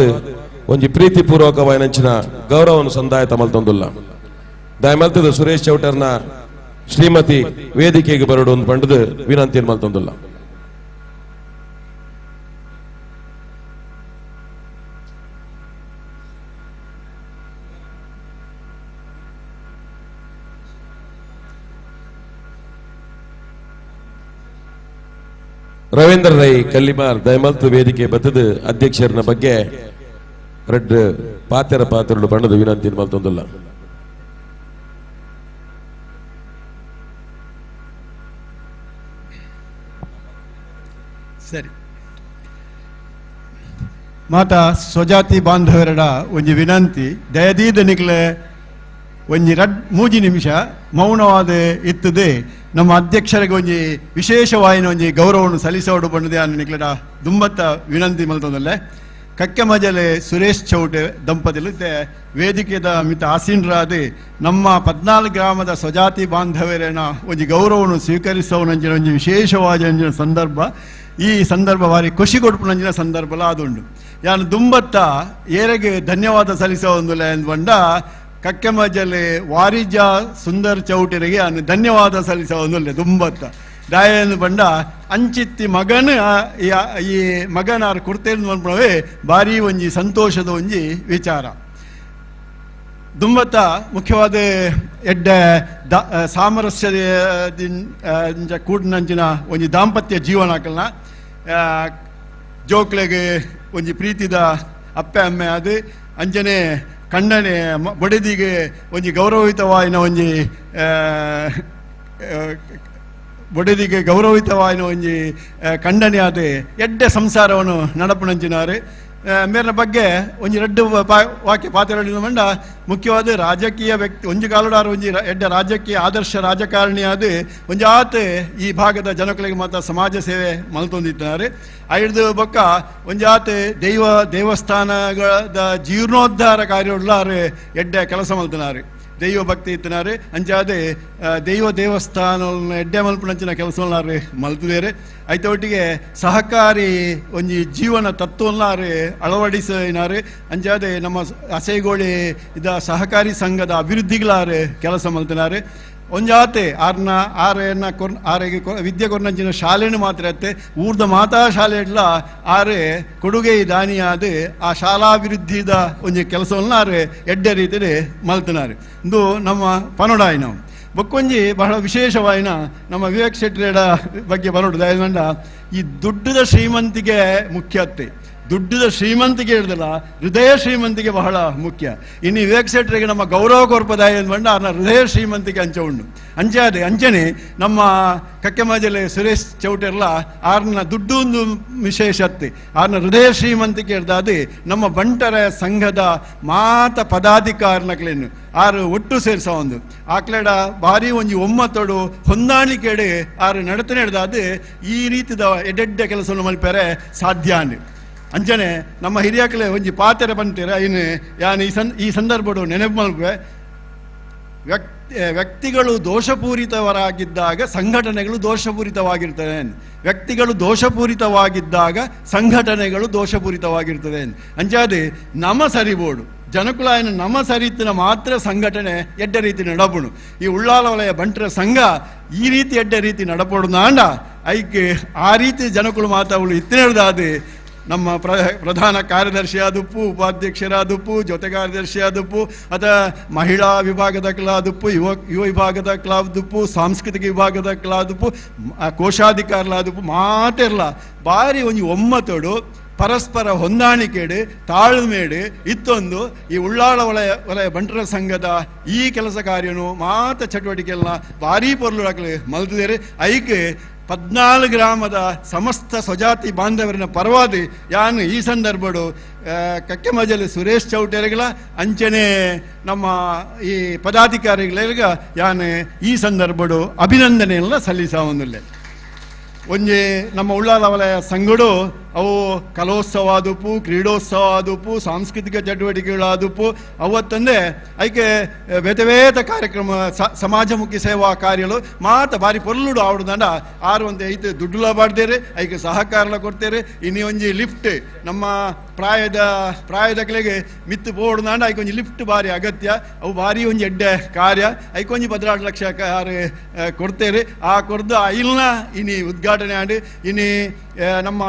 ಒಂಜಿ ಪ್ರೀತಿಪೂರ್ವಕವಾಯಿನಂಚಿನ ಗೌರವವನ್ನು ಸಂದಾಯ ತಮಲ್ತೊಂದುಲ್ಲ. ದಯಮಲ್ತದ ಸುರೇಶ್ ಚೌಟರ್ನ ಶ್ರೀಮತಿ ವೇದಿಕೆಗೆ ಬರಡು ಒಂದು ಪಂಡದು ವಿನಂತಿಯನ್ನು ಮಲ್ತೊಂದುಲ್ಲ. ರವೀಂದ್ರ ರೈ ಕಲ್ಲಿಮಾರ್ ದಯಮಲ್ತು ವೇದಿಕೆ ಬತ್ತದ ಅಧ್ಯಕ್ಷರನ ಬಗ್ಗೆ ರೆಡ್ ಪಾತೆರ ಪಾತ್ರರು ಬಣ್ಣದ ವಿನಂತಿ ಮಲ್ತೊಂದುಲ್ಲ. ಸರಿ ಮಾತಾ ಸ್ವಜಾತಿ ಬಾಂಧವರಡ ಒಂಜಿ ವಿನಂತಿ, ದಯದೀದ ನಿಕ್ಲೆ ಒಂಜಿ ರಡ್ ಮೂಜಿ ನಿಮಿಷ ಮೌನವಾದ ಇತ್ತದೆ ನಮ್ಮ ಅಧ್ಯಕ್ಷರಿಗೆ ಒಂಜಿ ವಿಶೇಷವಾಯಿನ ಒಂಜಿ ಗೌರವವನ್ನು ಸಲ್ಲಿಸೋಡು ಬಂದಿದೆ ಅನ್ನ ನಿಕ್ಲೆಡ ದುಂಬತ್ತ ವಿನಂತಿ ಮಲ್ತೊಂದಲ್ಲೆ. ಕಕ್ಕೆ ಮಜಲೆ ಸುರೇಶ್ ಚೌಟೆ ದಂಪತಿಲು ವೇದಿಕೆದ ಮಿತ ಆಸೀನರಾದ ನಮ್ಮ 14 ಗ್ರಾಮದ ಸ್ವಜಾತಿ ಬಾಂಧವರೇನ ಒಂಜಿ ಗೌರವವನ್ನು ಸ್ವೀಕರಿಸೋನಂಚಿನ ಒಂಜಿ ವಿಶೇಷವಾದ ಅಂಚಿನ ಸಂದರ್ಭ. ಈ ಸಂದರ್ಭ ಬಾರಿ ಖುಷಿ ಕೊಡ್ಪುನಂಚಿನ ಸಂದರ್ಭಲ ಆದುಂಡು. ಯಾನು ದುಂಬತ್ತ ಏರೆಗೆ ಧನ್ಯವಾದ ಸಲ್ಲಿಸೋ ಒಂದು ಬಂಡ ಕಕ್ಕೆಮಜಲೆ ವಾರಿಜ ಸುಂದರ್ ಚೌಟರಿಗೆ ಅನ್ನು ಧನ್ಯವಾದ ಸಲ್ಲಿಸೋ ಒಂದುಲ್ಲೆ ದುಂಬತ್ತ ದಾಯನು ಬಂಡ ಅಂಚಿತ್ತಿ ಮಗನ ಈ ಮಗನಾರು ಕುರ್ತೇನು ಮನ್ಪುಣವೇ ಭಾರಿ ಒಂಜಿ ಸಂತೋಷದ ಒಂಜಿ ವಿಚಾರ. ದುಂಬತ್ತ ಮುಖ್ಯವಾದ ಎಡ್ಡೆ ಸಾಮರಸ್ಯದ ಕೂಡಿನಂಚಿನ ಒಂಜಿ ದಾಂಪತ್ಯ ಜೀವನ ಹಾಕಲ್ನ ಜೋಕ್ಲೆಗೆ ಒಂಜಿ ಪ್ರೀತಿದ ಅಪ್ಪೆ ಅಮ್ಮೆ ಅದು ಅಂಜನೆ ಕಂಡನೆ ಬಡದಿಗೆ ಒಂಜಿ ಗೌರವಯುತವಾಯಿನ ಒಂಜಿ ಬಡದಿಗೆ ಗೌರವಯುತವಾಯಿನ ಒಂಜಿ ಖಂಡನೆ ಆದ ಎಡ್ಡೆ ಸಂಸಾರವನ್ನು ನಡಪುನಂಚಿನಾರು. ಮೇರಿನ ಬಗ್ಗೆ ಒಂಜಿ ರಡ್ಡು ವಾಕ್ಯ ಪಾತ್ರ ಮಂಡ ಮುಖ್ಯವಾದ ರಾಜಕೀಯ ವ್ಯಕ್ತಿ ಒಂಜಿ ಕಾಲುಡಾರು ಒಂಜಿ ಎಡ್ಡೆ ರಾಜಕೀಯ ಆದರ್ಶ ರಾಜಕಾರಣಿಯಾದ ಒಂಜಿ ಆತ ಈ ಭಾಗದ ಜನಗಳಿಗೆ ಮಾತ್ರ ಸಮಾಜ ಸೇವೆ ಮಲ್ತೊಂದಿದ್ದಾರೆ. ಐದು ಬೊಕ್ಕ ಒಂಜಿ ಆತ ದೇವಸ್ಥಾನಗಳ ಜೀರ್ಣೋದ್ಧಾರ ಕಾರ್ಯ ಎಡ್ಡೆ ಕೆಲಸ ಮಲ್ತನಾರು, ದೈವ ಭಕ್ತಿ ಇತ್ತನಾರು. ಅಂಚಾದೆ ದೈವ ದೇವಸ್ಥಾನ ಎಡ್ಡೆ ಮಲ್ಪುನಂಚಿನ ಕೆಲಸವನ್ನಾರು ಮಲ್ತದೇರು. ಐತೊಟ್ಟಿಗೆ ಸಹಕಾರಿ ಒಂಜಿ ಜೀವನ ತತ್ವನ್ನಾರು ಅಳವಡಿಸಿನಾರು. ಅಂಚಾದೆ ನಮ್ಮ ಅಸೈಗೋಳಿ ಇದ ಸಹಕಾರಿ ಸಂಘದ ಅಭಿವೃದ್ಧಿಗಳಾರು ಕೆಲಸ ಮಲ್ತನಾರು. ಒಂಜಾತೆ ಆರ್ನ ಆರೆನ ಕೊರ್ ಆರೆಗೆ ವಿದ್ಯೆ ಕೊರ್ನಂಚಿನ ಶಾಲೆನೂ ಮಾತ್ರ ಅತ್ತೆ ಊರ್ದ ಮಾತಾ ಶಾಲೆ ಇಡ್ಲ ಆರೆ ಕೊಡುಗೆ ದಾನಿಯಾದ ಆ ಶಾಲಾಭಿವೃದ್ಧಿದ ಒಂಜಿ ಕೆಲಸವನ್ನು ಆರೆ ಎಡ್ಡೆ ರೀತಿಯಲ್ಲಿ ಮಲ್ತನಾರು. ಇದು ನಮ್ಮ ಪನೋಡಾಯಿನ ಬೊಕ್ಕೊಂಜಿ ಬಹಳ ವಿಶೇಷವಾಯಿನ ನಮ್ಮ ವಿವೇಕ್ ಶೆಟ್ಟಿರ ಬಗ್ಗೆ ಬರೋಡು. ದಯಮಂಡ ಈ ದುಡ್ಡದ ಶ್ರೀಮಂತಿಗೆ ಮುಖ್ಯತೆ, ದುಡ್ಡದ ಶ್ರೀಮಂತಿಗೆ ಹಿಡ್ದಲ್ಲ ಹೃದಯ ಶ್ರೀಮಂತಿಗೆ ಬಹಳ ಮುಖ್ಯ. ಇನ್ನು ವಿವೇಕ್ ಶೆಟ್ಟರಿಗೆ ನಮ್ಮ ಗೌರವ ಕೊರ್ಪದಾಯ ಅಂದ್ಬಂಡ ಅವನ ಹೃದಯ ಶ್ರೀಮಂತಿಗೆ ಅಂಚೆ ಉಂಡು. ಅಂಚಾದೆ ಅಂಚನೆ ನಮ್ಮ ಕಕ್ಕೆಮಜಲೆ ಸುರೇಶ್ ಚೌಟೆರ್ಲ ಆರ್ನ ದುಡ್ಡು ಒಂದು ವಿಶೇಷತೆ, ಆರ್ನ ಹೃದಯ ಶ್ರೀಮಂತಿಕೆ ಹಿಡ್ದಾದೆ ನಮ್ಮ ಬಂಟರ ಸಂಘದ ಮಾತ ಪದಾಧಿಕಾರನಕ್ಲೇನು ಆರು ಒಟ್ಟು ಸೇರ್ಸ ಒಂದು ಆಕ್ಲೆಡ ಭಾರಿ ಒಂಜಿ ಒಮ್ಮತ್ತೋಡು ಹೊಂದಾಣಿಕೆಡೆ ಆರು ನಡತನೆ ಹಿಡ್ದಾದೆ ಈ ರೀತಿದ ಎಡೆಡ್ಡೆ ಕೆಲಸವನ್ನು ಮಲ್ಪೆರೆ ಸಾಧ್ಯ. ಅಂಚನೆ ನಮ್ಮ ಹಿರಿಯಾಕಲೆ ಒಂಜಿ ಪಾತೆರೆ ಬಂತೀರ ಇನ್ನು ಯಾನ್ ಈ ಸಂದರ್ಭಡು ನೆನಪು ಮಲ್ಪೆ. ವ್ಯಕ್ತಿಗಳು ದೋಷಪೂರಿತವರಾಗಿದ್ದಾಗ ಸಂಘಟನೆಗಳು ದೋಷಪೂರಿತವಾಗಿರ್ತದೆ. ವ್ಯಕ್ತಿಗಳು ದೋಷಪೂರಿತವಾಗಿದ್ದಾಗ ಸಂಘಟನೆಗಳು ದೋಷಪೂರಿತವಾಗಿರ್ತದೆ. ಅಂಚಾದೆ ನಮ ಸರಿಬೋಡು ಜನಕುಲಾಯನ ನಮ ಸರಿತಿನ ಮಾತ್ರ ಸಂಘಟನೆ ಎಡ್ಡೆ ರೀತಿ ನಡಪುಣು. ಈ ಉಳ್ಳಾಲ ವಲಯ ಬಂಟರ ಸಂಘ ಈ ರೀತಿ ಎಡ್ಡೆ ರೀತಿ ನಡಪೋಡು ನಾಂಡ ಐಕೆ ಆ ರೀತಿ ಜನಕುಲು ಮಾತಾವಳು ಇತ್ತಿನದಾದೆ ನಮ್ಮ ಪ್ರಧಾನ ಕಾರ್ಯದರ್ಶಿಯಾದುಪ್ಪು, ಉಪಾಧ್ಯಕ್ಷರಾದುಪ್ಪು, ಜೊತೆ ಕಾರ್ಯದರ್ಶಿಯಾದುಪ್ಪು, ಅಥವಾ ಮಹಿಳಾ ವಿಭಾಗದ ಕ್ಲಾದುಪ್ಪು, ಯುವ ವಿಭಾಗದ ಕ್ಲಾದುಪ್ಪು, ಸಾಂಸ್ಕೃತಿಕ ವಿಭಾಗದ ಕ್ಲಾದುಪ್ಪು, ಕೋಶಾಧಿಕಾರಲಾದುಪ್ಪು ಮಾತಿರಲ್ಲ ಬಾರಿ ಒಂಜಿ ಒಮ್ಮತೋಡು ಪರಸ್ಪರ ಹೊಂದಾಣಿಕೆಡು ತಾಳ್ಮೇಡು ಇತ್ತೊಂದು ಈ ಉಳ್ಳಾಳ ವಲಯ ವಲಯ ಬಂಟರ ಸಂಘದ ಈ ಕೆಲಸ ಕಾರ್ಯನು ಮಾತ ಚಟುವಟಿಕೆಲ್ಲ ಭಾರೀ ಪೊರ್ಲು ಮಲ್ತಿದ್ದಾರೆ. ಐಕೆ 14 ಗ್ರಾಮದ ಸಮಸ್ತ ಸ್ವಜಾತಿ ಬಾಂಧವರಿನ ಪರವಾದಿ ಯಾನು ಈ ಸಂದರ್ಭಡು ಕಕ್ಕೆಮಜಲಿ ಸುರೇಶ್ ಚೌಟೆರಿಗಳ ಅಂಚನೆ ನಮ್ಮ ಈ ಪದಾಧಿಕಾರಿಗಳಿಗ ಯಾನು ಈ ಸಂದರ್ಭಡು ಅಭಿನಂದನೆಯೆಲ್ಲ ಸಲ್ಲಿಸ ಒಂದುಲ್ಲೆ. ಒಂಜಿ ನಮ್ಮ ಉಳ್ಳಾಲ ವಲಯ ಸಂಘಡು ಅವು ಕಲೋತ್ಸವ ಆದುಪ್ಪು, ಕ್ರೀಡೋತ್ಸವ ಆದುಪ್ಪು, ಸಾಂಸ್ಕೃತಿಕ ಚಟುವಟಿಕೆಗಳಾದುಪ್ಪು, ಅವತ್ತಂದೆ ಐಕೆ ಬೇತೆ ಬೇತೆ ಕಾರ್ಯಕ್ರಮ ಸಮಾಜಮುಖಿ ಸೇವಾ ಕಾರ್ಯಗಳು ಮಾತ ಬಾರಿ ಪೊರ್ಲುಡು ಆವಡ್ದಂಡ ಆರು ಒಂದು ಐತೆ ದುಡ್ಡುಲ ಬಾಡ್ದೇರೆ, ಐಕೆ ಸಹಕಾರಲ ಕೊಡ್ತೇರೆ. ಇನಿ ಒಂಜಿ ಲಿಫ್ಟ್ ನಮ್ಮ ಪ್ರಾಯದಕ್ಲೆಗೆ ಮಿತ್ತು ಪೋಡ್ದಾಂಡ ಐಕೊಂಜಿ ಲಿಫ್ಟ್ ಬಾರಿ ಅಗತ್ಯ, ಅವು ಬಾರಿ ಒಂಜಿ ಎಡ್ಡೆ ಕಾರ್ಯ. ಐಕೊಂಜಿ 14 ಲಕ್ಷ ಆರು ಕೊಡ್ತೇರೆ. ಆ ಕೊರ್ದು ಆ ಇಲ್ನ ಇನಿ ಉದ್ಘಾಟನೆ ಆಂಡ್ ಇನಿ ನಮ್ಮ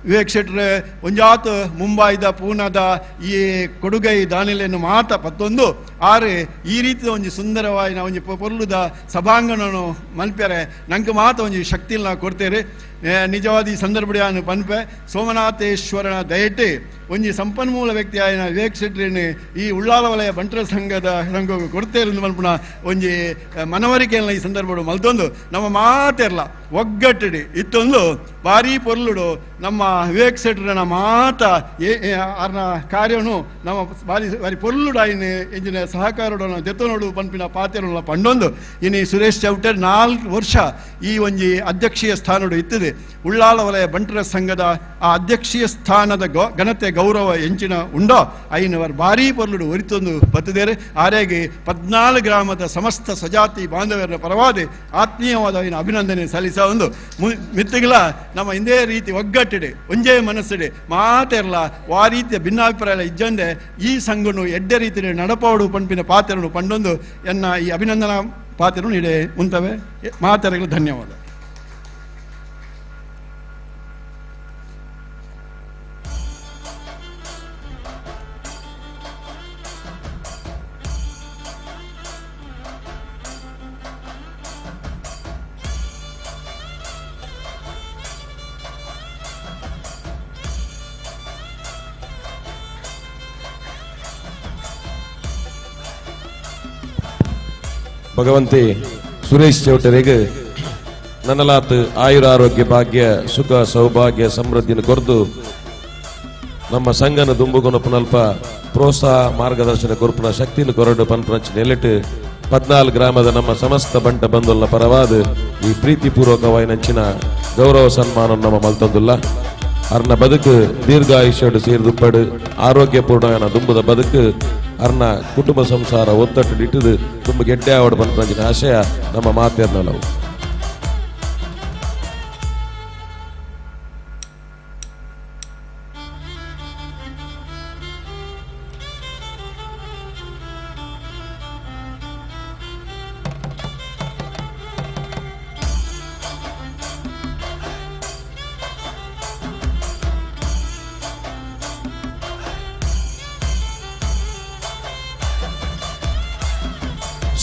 ವಿವೇಕ್ ಶೆಟ್ರ್ ಒಂಜಾತ್ ಮುಂಬೈದ ಪೂನಾದ ಈ ಕೊಡುಗೈ ದಾನಿಲೆಯನ್ನು ಮಾತ ಪತ್ತೊಂದು ಆರು ಈ ರೀತಿಯ ಒಂಜಿ ಸುಂದರವಾಯಿನ ಒಂಜಿ ಪೊರ್ಲುದ ಸಭಾಂಗಣನು ಮಲ್ಪ್ಯಾರೆ ನಂಗೆ ಮಾತ ಒಂಜಿ ಶಕ್ತಿನ ಕೊಡ್ತೇರೆ. ನಿಜವಾದ ಈ ಸಂದರ್ಭ ಪನ್ಪೆ ಸೋಮನಾಥೇಶ್ವರನ ದಯಟೆ ಒಂಜಿ ಸಂಪನ್ಮೂಲ ವ್ಯಕ್ತಿ ಆಯಿನ ವಿವೇಕ್ ಶೆಟ್ರಿನ ಈ ಉಳ್ಳಾಲ ವಲಯ ಬಂಟರ ಸಂಘದ ರಂಗೋಗು ಕೊಡ್ತೇರೆ ಮಲ್ಪುನ ಒಂಜಿ ಮನವರಿಕೆಯನ್ನು ಈ ಸಂದರ್ಭ ಮಲ್ತೊಂದು ನಮ್ಮ ಮಾತೆರ್ಲ ಒಗ್ಗಟ್ಟಿಡಿ ಇತ್ತೊಂದು ಭಾರಿ ಪೊರ್ಲುಡು ನಮ್ಮ ವಿವೇಕ್ ಶೆಟ್ರನ ಮಾತ ಆರ್ನ ಕಾರ್ಯನು ನಮ್ಮ ಭಾರಿ ಭಾರಿ ಪೊರ್ಲುಡು ಆಯಿನ ಎಂಜಿನ ಸಹಕಾರಡನ ದೆತ್ತನೋಡು ಪನ್ಪಿನ ಪಾತೆರನ ಪಂಡೊಂದು ಇನಿ ಸುರೇಶ್ ಚೌಟರ್ 4 ವರ್ಷ ಈ ಒಂಜಿ ಅಧ್ಯಕ್ಷೀಯ ಸ್ಥಾನಡು ಇತ್ತದೆ. ಉಳ್ಳಾಲ ವಲಯ ಬಂಟರ ಸಂಘದ ಆ ಅಧ್ಯಕ್ಷೀಯ ಸ್ಥಾನದ ಘನತೆ ಗೌರವ ಎಂಚಿನ ಉಂಡೋ ಐನವರ್ ಭಾರೀ ಪೊರ್ಲುಡು ಒರಿತೊಂದು ಬತ್ತದೇರೆ. ಆರೆಗೆ 14 ಗ್ರಾಮದ ಸಮಸ್ತ ಸ್ವಜಾತಿ ಬಾಂಧವ್ಯರ ಪರವಾದ ಆತ್ಮೀಯವಾದ ಐನ ಅಭಿನಂದನೆ ಸಲ್ಲಿಸ ಒಂದು ಮಿತ್ತಿಗಳ ನಮ್ಮ ಇಂದೇ ರೀತಿ ಒಗ್ಗಟ್ಟಿಡೆ ಒಂಜೇ ಮನಸ್ಸಿಡೆ ಮಾತೆರ್ಲ ಆ ರೀತಿಯ ಭಿನ್ನಾಭಿಪ್ರಾಯ ಇಜ್ಜಂದೆ ಈ ಸಂಘನು ಎಡ್ಡೆ ರೀತಿಯ ನಡಪಾಡು ಪಂಪಿನ ಪಾತ್ರನು ಪಂಡೊಂದು ಎನ್ನ ಈ ಅಭಿನಂದನಾ ಪಾತ್ರನು ಇಡೆ ಮುಂತವೆ ಮಾತೆರಗಳು ಧನ್ಯವಾದ. ಭಗವಂತಿ ಸುರೇಶ್ ಚೌಟರಿಗೆ ನನ್ನಲಾತ್ ಆಯುರ ಆರೋಗ್ಯ ಭಾಗ್ಯ ಸುಖ ಸೌಭಾಗ್ಯ ಸಮೃದ್ಧಿಯನ್ನು ಕೊರದು ನಮ್ಮ ಸಂಘನ ದುಂಬುಗುಣ ಪುನಲ್ಪ ಪ್ರೋತ್ಸಾಹ ಮಾರ್ಗದರ್ಶನ ಕೊರ್ಪುನ ಶಕ್ತಿಯನ್ನು ಕೊರಡು ಪನ್ಪನಚ್ ನೆಲೆಟ್ 14 ಗ್ರಾಮದ ನಮ್ಮ ಸಮಸ್ತ ಬಂಟ ಬಂಧುಲ ಪರವಾದ ಈ ಪ್ರೀತಿಪೂರ್ವಕವಾಯಿನಂಚಿನ ಗೌರವ ಸನ್ಮಾನ ನಮ್ಮ ಮಲ್ತೊಂದುಲ್ಲ. ಅರ್ನ ಬದುಕು ದೀರ್ಘಾಯುಷ್ಯಡು ಸೇರಿದುಪ್ಪಡು ಆರೋಗ್ಯಪೂರ್ಣ ದುಂಬುದ ಬದುಕು ಅರ್ನ ಕುಟುಂಬ ಸಂಸಾರ ಒತ್ತಟ್ಟು ಇಟ್ಟದು ತುಂಬ ಗೆಡ್ಡೆ ಆವಡ ಪನ್ಪನಂಚಿನ ಆಶಯ ನಮ್ಮ ಮಾತೇರ್ನಲವು.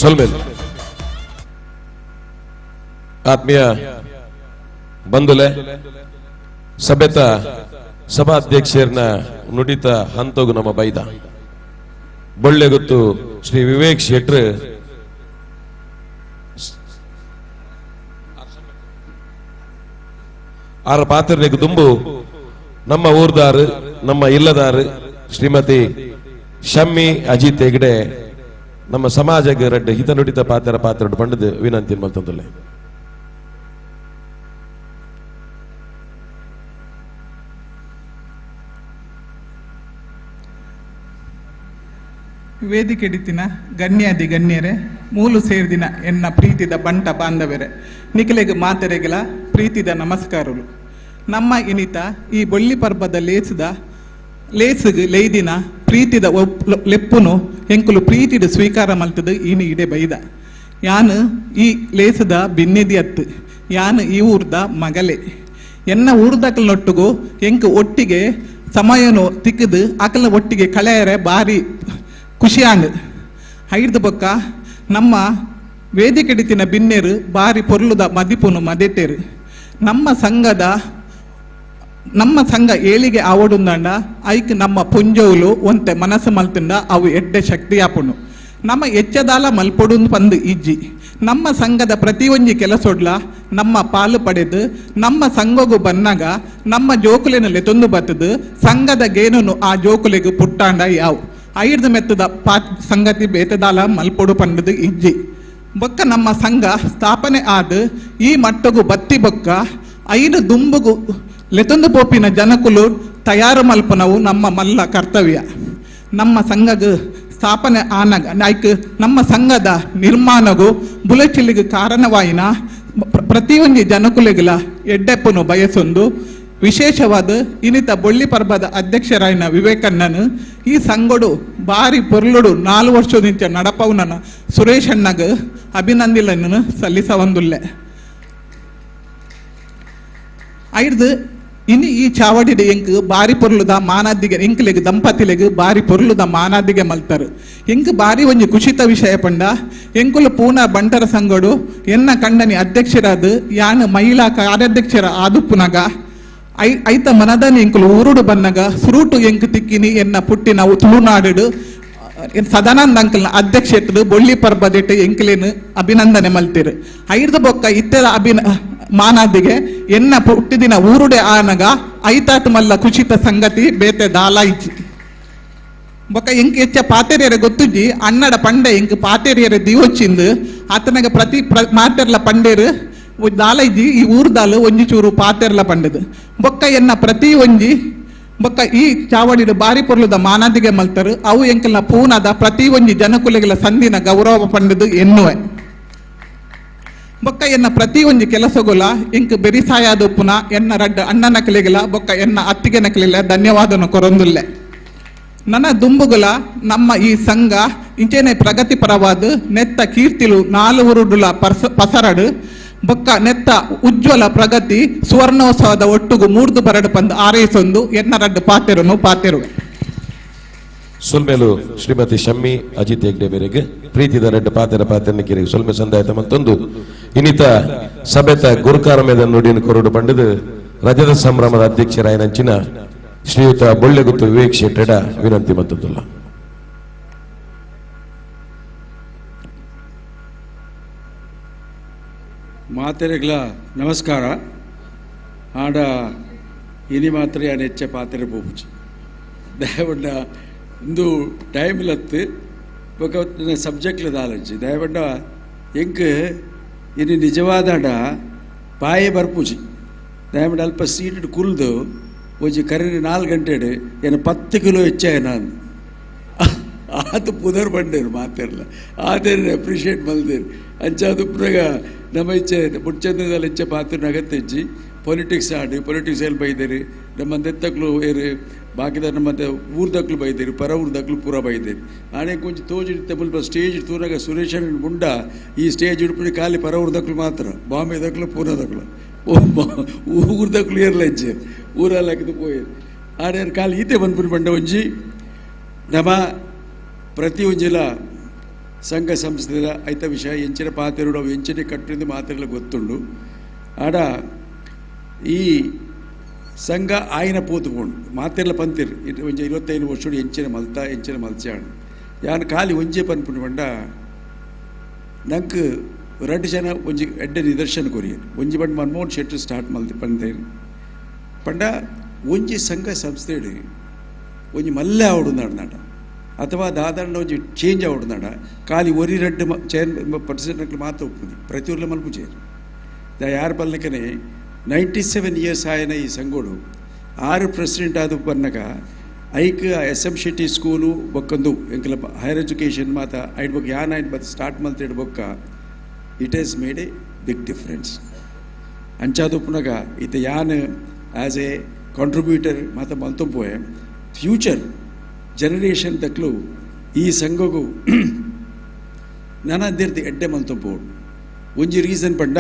ಸೊಲ್ಮೇಲ್ ಆತ್ಮೀಯ ಬಂಧುಲೆ ಸಭೆತ ಸಭಾಧ್ಯಕ್ಷರನ್ನ ನುಡಿತ ಹಂತೋಗು ನಮ್ಮ ಬೈದ ಬೊಳ್ಳೆಗುತ್ತು ಶ್ರೀ ವಿವೇಕ್ ಶೆಟ್ರ್ ಆರ ಪಾತ್ರನಿಗೆ ದುಂಬು ನಮ್ಮ ಊರ್ದಾರು ನಮ್ಮ ಇಲ್ಲದಾರು ಶ್ರೀಮತಿ ಶಮ್ಮಿ ಅಜಿತ್ ಹೆಗ್ಡೆ ನಮ್ಮ ಸಮಾಜಕ್ಕೆ ರಡ್ಡು ಹಿತ ನುಡಿತ ಪಾತ್ರ ಪಾತ್ರ ಪಂಡದು ವಿನಂತಿ ಮಲ್ತೊಂದುಲ್ಲೆ. ವೇದಿಕೆಡಿತಿನ ಗಣ್ಯಾದಿ ಗಣ್ಯರೇ, ಮೂಲು ಸೇರ್ದಿನ ಎನ್ನ ಪ್ರೀತಿದ ಬಂಟ ಬಾಂಧವರೇ, ನಿಖಲೆಗೆ ಮಾತೆರೆಗೆಲ ಪ್ರೀತಿದ ನಮಸ್ಕಾರಗಳು. ನಮ್ಮ ಇನಿತ ಈ ಬೊಳ್ಳಿ ಪರ್ಬದ ಲೇಸುಗ್ ಲೇದಿನ ಪ್ರೀತಿದ ಲೆಪ್ಪುನು ಎಂಕುಲು ಪ್ರೀತಿದ ಸ್ವೀಕಾರ ಮಲ್ತದ ಈನಿ ಇಡೆ ಬೈದ. ಯಾನು ಈ ಲೇಸದ ಬಿನ್ನಿದಿ ಅತ್ತು, ಯಾನು ಈ ಊರ್ದ ಮಗಲೆ. ಎನ್ನ ಊರ್ದಕಲ್ನೊಟ್ಟುಗು ಎಂಕು ಒಟ್ಟಿಗೆ ಸಮಯನು ತಿಕ್ಕದು ಅಕಲ ಒಟ್ಟಿಗೆ ಕಳೆಯರೆ ಭಾರಿ ಖುಷಿಯಾಂಗ್. ಐಡ್ದ ಬೊಕ್ಕ ನಮ್ಮ ವೇದಿಕೆಡಿತಿನ ಬಿನ್ನೇರು ಬಾರಿ ಪೊರ್ಲುದ ಮದಿಪುನು ಮದೆಟೇರು. ನಮ್ಮ ಸಂಘ ಏಳಿಗೆ ಆವಡುಂದಂಡ ಐಕ್ ನಮ್ಮ ಪುಂಜೋಲು ಒಂತೆ ಮನಸ್ಸು ಮಲ್ತಿಂದ ಅವು ಎಡ್ಡೆ ಶಕ್ತಿ ಆಪುಣು. ನಮ್ಮ ಎಚ್ಚದಾಲ ಮಲ್ಪೊಡು ಪಂದು ಇಜ್ಜಿ. ನಮ್ಮ ಸಂಘದ ಪ್ರತಿಯೊಂಜಿ ಕೆಲಸೊಡ್ಲ ನಮ್ಮ ಪಾಲು ಪಡೆದು ನಮ್ಮ ಸಂಘಗೂ ಬನ್ನಾಗ ನಮ್ಮ ಜೋಕುಲಿನ ಲೆತೊಂದು ಬತ್ತದು ಸಂಘದ ಗೇನನು ಆ ಜೋಕುಲಿಗೆ ಪುಟ್ಟಾಂಡ ಯಾವು ಐರ್ದ ಮೆತ್ತದ ಪಾ ಸಂಗತಿ ಬೇತದಾಲ ಮಲ್ಪೊಡು ಪಂಡದು ಇಜ್ಜಿ. ಬೊಕ್ಕ ನಮ್ಮ ಸಂಘ ಸ್ಥಾಪನೆ ಆದ ಈ ಮಟ್ಟಗು ಬತ್ತಿ ಬೊಕ್ಕ ಐನು ದುಂಬುಗು ಲೆತೊಂದು ಪೋಪಿನ ಜನಕುಲು ತಯಾರು ಮಲ್ಪನವು ನಮ್ಮ ಮಲ್ಲ ಕರ್ತವ್ಯ. ನಮ್ಮ ಸಂಘಗ್ ಸ್ಥಾಪನೆ ಆನಗ ನಾಯ್ಕ್ ನಮ್ಮ ಸಂಘದ ನಿರ್ಮಾಣಗೂ ಬುಲೆಚಿಲಿಗೆ ಕಾರಣವಾಯಿನ ಪ್ರತಿಯೊಂದು ಜನಕುಲೆಗಳ ಎಡ್ಡೆಪ್ಪನು ಬಯಸೊಂದು ವಿಶೇಷವಾದ ಇನಿತ ಬೊಳ್ಳಿ ಪರ್ಬದ ಅಧ್ಯಕ್ಷರಾಯಿನ ವಿವೇಕಣ್ಣನು ಈ ಸಂಗೊಡು ಬಾರಿ ಪೊರ್ಲುಡು 4 ವರ್ಷದಿಂದ ನಡಪವನನ ಸುರೇಶ್ ಅಣ್ಣಗ್ ಅಭಿನಂದನೆಯನ್ನು ಸಲ್ಲಿಸವಂದುಲ್ಲೆ. ಐದು ಇನಿ ಈ ಚಾವಡಿಡೆ ಎಂಕ್ ಬಾರಿ ಪೊರ್ಲುದ ಮಾನಾದಿಗೆ ಎಂಕ್ಲೆಗ್ ದಂಪತಿಲೆಗ್ ಬಾರಿ ಪೊರ್ಲುದ ಮಾನಾದಿಗೆ ಮಲ್ತರು. ಎಂಕ್ ಬಾರಿ ಒಂಜಿ ಕುಶಿತ ವಿಷಯ ಪಂಡ ಎಂಕುಲು ಪೂನಾ ಬಂಟರ ಸಂಘಡು ಎನ್ನ ಕಂಡನಿ ಅಧ್ಯಕ್ಷರಾದ ಯಾನ್ ಮಹಿಳಾ ಕಾರ್ಯಾಧ್ಯಕ್ಷರ ಆದುಪ್ಪುನಗ ಐತ ಮನದನಿ ಎಂಕುಲು ಊರುಡು ಬನ್ನಗ ಸುರೂಟು ಎಂಕ್ ತಿಕ್ಕಿನಿ ಎನ್ನ ಪುಟ್ಟಿನ ತುಳುನಾಡು ಸದಾನಂದ ಅಂಕಲ್ನ ಅಧ್ಯಕ್ಷತೆ ಬೊಳ್ಳಿ ಪರ್ಬದಿಟ್ಟು ಎಂಕ್ಲೇನು ಅಭಿನಂದನೆ ಮಲ್ತಿರು. ಐರ್ದ ಬೊಕ್ಕ ಇತ್ತೆದ ಮಾನಾದಿಗೆ ಎನ್ನ ಪುಟ್ಟಿದಿನ ಊರುಡೆ ಆನಗ ಐತಾತ್ ಮಲ್ಲ ಕುಚಿತ ಸಂಗತಿ ಬೇತೆ ದಾಲಾಯಿಚಿ. ಬೊಕ್ಕ ಎಂಕ್ ಹೆಚ್ಚ ಪಾತೆರಿಯರೆ ಗೊತ್ತುಜ್ಜಿ ಅಣ್ಣಡ ಪಂಡೆ ಎಂಕ್ ಪಾತೆರಿಯರೆ ದಿವೊಚ್ಚಿಂದು ಆತನಗ ಪ್ರತಿ ಮಾತೆರ್ಲ ಪಂಡೇರು ದಾಲೈಜಿ ಈ ಊರ್ದಾಲು ಒಂಜಿ ಚೂರು ಪಾತೆರ್ಲ ಪಂಡದು. ಬೊಕ್ಕ ಎನ್ನ ಪ್ರತಿ ಒಂಜಿ ಬೊಕ್ಕ ಈ ಚಾವಡಿಡು ಬಾರಿ ಪೊರ್ಲುದ ಮಾನಾದಿಗೆ ಮಲ್ತರು ಅವು ಎಂಕಲ್ನ ಪೂನದ ಪ್ರತಿ ಒಂಜಿ ಜನಕುಲೆಗಳ ಸಂದಿನ ಗೌರವ ಪಂಡದು ಎನ್ನುವೆ. ಬೊಕ್ಕ ಎನ್ನ ಪ್ರತಿ ಒಂಜಿ ಕೆಲಸಗುಲ ಎಂಕ್ ಬೆರಿಸಾಯಾದ ಪುನ ಎನ್ನ ರಡ್ಡ ಅಣ್ಣನ ಕಲೆಗಿಲ ಬೊಕ್ಕ ಎನ್ನ ಅತ್ತಿಗೆ ನಕಲಿಲ್ಲ ಧನ್ಯವಾದನು ಕೊರೊಂದುಲ್ಲೆ. ನನ್ನ ದುಂಬುಗುಲ ನಮ್ಮ ಈ ಸಂಘ ಇಂಚೇನೆ ಪ್ರಗತಿಪರವಾದ ನೆತ್ತ ಕೀರ್ತಿಲು 4 ಊರುಡುಲ ಪಸರಡು ಬೊಕ್ಕ ನೆತ್ತ ಉಜ್ವಲ ಪ್ರಗತಿ ಸುವರ್ಣೋತ್ಸವದ ಒಟ್ಟುಗು ಮೂರ್ದು ಬರಡು ಪಂದು ಆರೈಸೊಂದು ಎನ್ನ ರಡ್ಡು ಪಾತೆರುನು ಪಾತೆರುವೆ. ಸೊಲ್ಮೆಲು ಶ್ರೀಮತಿ ಶಮ್ಮಿ ಅಜಿತ್ ಹೆಗ್ಡೆ ಬೇರೆಗೆ ಪ್ರೀತಿದ ರಡ್ಡು ಪಾತೆರ ಪಾತೆರನಿಕಿರಿ ಸೊಲ್ಮೆ ಸಂದಾಯತ ಮತ್ತೊಂದು ಇನ್ನಿತ ಸಭೆತ ಗುರುಕಾರ ಮೇದ ನುಡಿನ ಕೊರಡು ಪಂಡದು ರಜತ ಸಂಭ್ರಮದ ಅಧ್ಯಕ್ಷರಾಯನಂಚಿನ ಶ್ರೀಯುತ ಬೊಳ್ಳೆಗುತ್ತು ವಿವೇಕ್ ಶೆಟ್ಟೆಡ ವಿನಂತಿ ಮತ್ತೊಂದಲ್ಲ. ಮಾತೆರೆಗ್ಲ ನಮಸ್ಕಾರ. ಆಡ ಇನಿ ಮಾತ್ರ ಯಾನ್ ಹೆಚ್ಚ ಪಾತೆರೆ ಪೋಪುಜಿ ದಯವಂಡ ಇಂದು ಟೈಮ್ ಲತ್ತು ಬೊಕ ಸಬ್ಜೆಕ್ಟ್ಲ ದಾಲಂಚಿ ದಯವಂಡ ಎಂಕ್ ಇನಿ ನಿಜವಾದಾಡ ಪಾಯೆ ಬರ್ಪುಜಿ ದಯವಂಡ ಅಲ್ಪ ಸೀಟ್ ಕುಲ್ದು ಒಂಜಿ ಕರೆನೆ 4 ಗಂಟೆಡ್ ಏನು 10 ಕಿಲೋ ಹೆಚ್ಚಾಯ ನಾನು ಆತ ಪುದರ್ ಬಂಡೇರು ಮಾತೆರ್ಲ ಆತೇನು ಅಪ್ರಿಷಿಯೇಟ್ ಮಲ್ದೇರು ಅಂಚಾದ ಉಪ್ನಾಗ ನಮ್ಮ ಇಚ್ಛೆ ಬುಡ್ಚಂದ್ರದಲ್ಲಿ ಇಚ್ಛೆ ಪಾತ್ರ ಅಗತ್ಯ ಪೊಲಿಟಿಕ್ಸ್ ಆಡಿ ಪೊಲಿಟಿಕ್ಸ್ ಎಲ್ಲಿ ಬೈದೇರಿ ನಮ್ಮ ದೆತ್ತಕ್ಲು ಏರು ಬಾಕಿದ ನಮ್ಮಂತೆ ಊರ್ದಕ್ಲು ಬೈದೇರಿ ಪರ ಊರ್ದಕ್ಲು ಪೂರ ಬೈದೇರಿ ಆನೆ ಕೊಂಚ ತೋಜಿಡ್ತೆ ಮುಲ್ಪ ಸ್ಟೇಜ್ ತೂರಾಗ ಸುರೇಶನ್ ಮುಂಡ ಈ ಸ್ಟೇಜ್ ಉಡುಪಿ ಖಾಲಿ ಪರ ಊರ್ದಕ್ಲು ಮಾತ್ರ ಬಾಂಬೆ ದಕ್ಲು ಪೂನಾದಕ್ಲು ಊರ್ದಕ್ಲು ಏರ್ಲ ಇಜ್ಜೆ ಊರಲ್ಲಿ ಹಾಕಿದ್ದು ಪೋಯೇರು ಆನೆ ಖಾಲಿ ಈತೆ ಬಂದ್ಬಿಟ್ಟು ಬಂಡ ಒಂಜಿ ನಮ್ಮ ಪ್ರತಿ ಒಂಜಿಲ ಸಂಘ ಸಂಸ್ಥೆದ ಐತ ವಿಷಯ ಎಂಚಿನ ಪಾತೆರುಡು ಅವು ಎಂಚಿನ ಕಟ್ಟಿಂದು ಮಾತೆಲ್ಲ ಗೊತ್ತುಂಡು. ಆಡ ಈ ಸಂಘ ಆಯ್ನ ಪೋತುಕೊಂಡು ಮಾತೆಲ್ಲ ಪಂತಿರು ಒಂಜಿ 25 ವರ್ಷಡು ಎಂಚಿನ ಮಲ್ತ ಎಂಚಿನ ಮಲ್ಚಾಣ ಯಾನ್ ಖಾಲಿ ಒಂಜೆ ಪನ್ಪುಂಡು ಪಂಡ ನಂಕ್ ರಡ್ಡು ಜನ ಒಂಜಿ ಎಡ್ಡೆ ನಿದರ್ಶನ ಕೊರಿಯರು. ಒಂಜಿ ಪಂಡ ಮನಮೋಹನ್ ಶೆಟ್ಟಿ ಸ್ಟಾರ್ಟ್ ಮಲ್ತಿ ಪಂತೇರು ಪಂಡ ಒಂಜಿ ಸಂಘ ಸಂಸ್ಥೆಡು ಒಂಜಿ ಮಲ್ಲೆ ಆವಡು ನಡ್ನಾಟ ಅಥವಾ ದಾದಾಂಡ ಒಂಜಿ ಚೇಂಜ್ ಆವಡು ಖಾಲಿ ಒರಿ ರಡ್ಡು ಚೇರ್ ಪರ್ಸೆಂಟ್ ಮಾತ್ರ ಒಪ್ಪುದು ಪ್ರತಿಯೊರ್ಲ ಮಲ್ಪು ಚೇರು ಯಾರು ಬಲ್ಲಕನೆ 97 ಇಯರ್ಸ್ ಆಯನ ಈ ಸಂಘೋಡು 6 ಪ್ರೆಸಿಡೆಂಟ್ ಆದ ಬನ್ನಗ ಐಕ್ ಎಸ್ ಎಂ ಶೆಟ್ಟಿ ಸ್ಕೂಲು ಬೊಕ್ಕೊಂದು ಎಂಕಲ ಹೈಯರ್ ಎಜುಕೇಷನ್ ಮಾತ ಐಡ್ ಬೊಕ್ಕ ಯಾನ್ ಐಡ್ ಬತ್ ಸ್ಟಾರ್ಟ್ ಮಲ್ತಿಡ್ ಬೊಕ್ಕ it has made a big difference. ಅಂಚಾದುಪ್ಪುನಗ ಇತ್ತೆ ಯಾನ್ ಆ್ಯಸ್ ಎ ಕಾಂಟ್ರಿಬ್ಯೂಟರ್ ಮಾತ ಮಲ್ತೊಂಪೋಯೆ ಫ್ಯೂಚರ್ ಜನರೇಷನ್ ತಕ್ಲು ಈ ಸಂಘಗೂ ನಾನಾದಿರ್ತಿ ಎಡ್ಡೆ ಮಲ್ತೊಂಪೋಡು. ಒಂಜಿ ರೀಸನ್ ಪಂಡ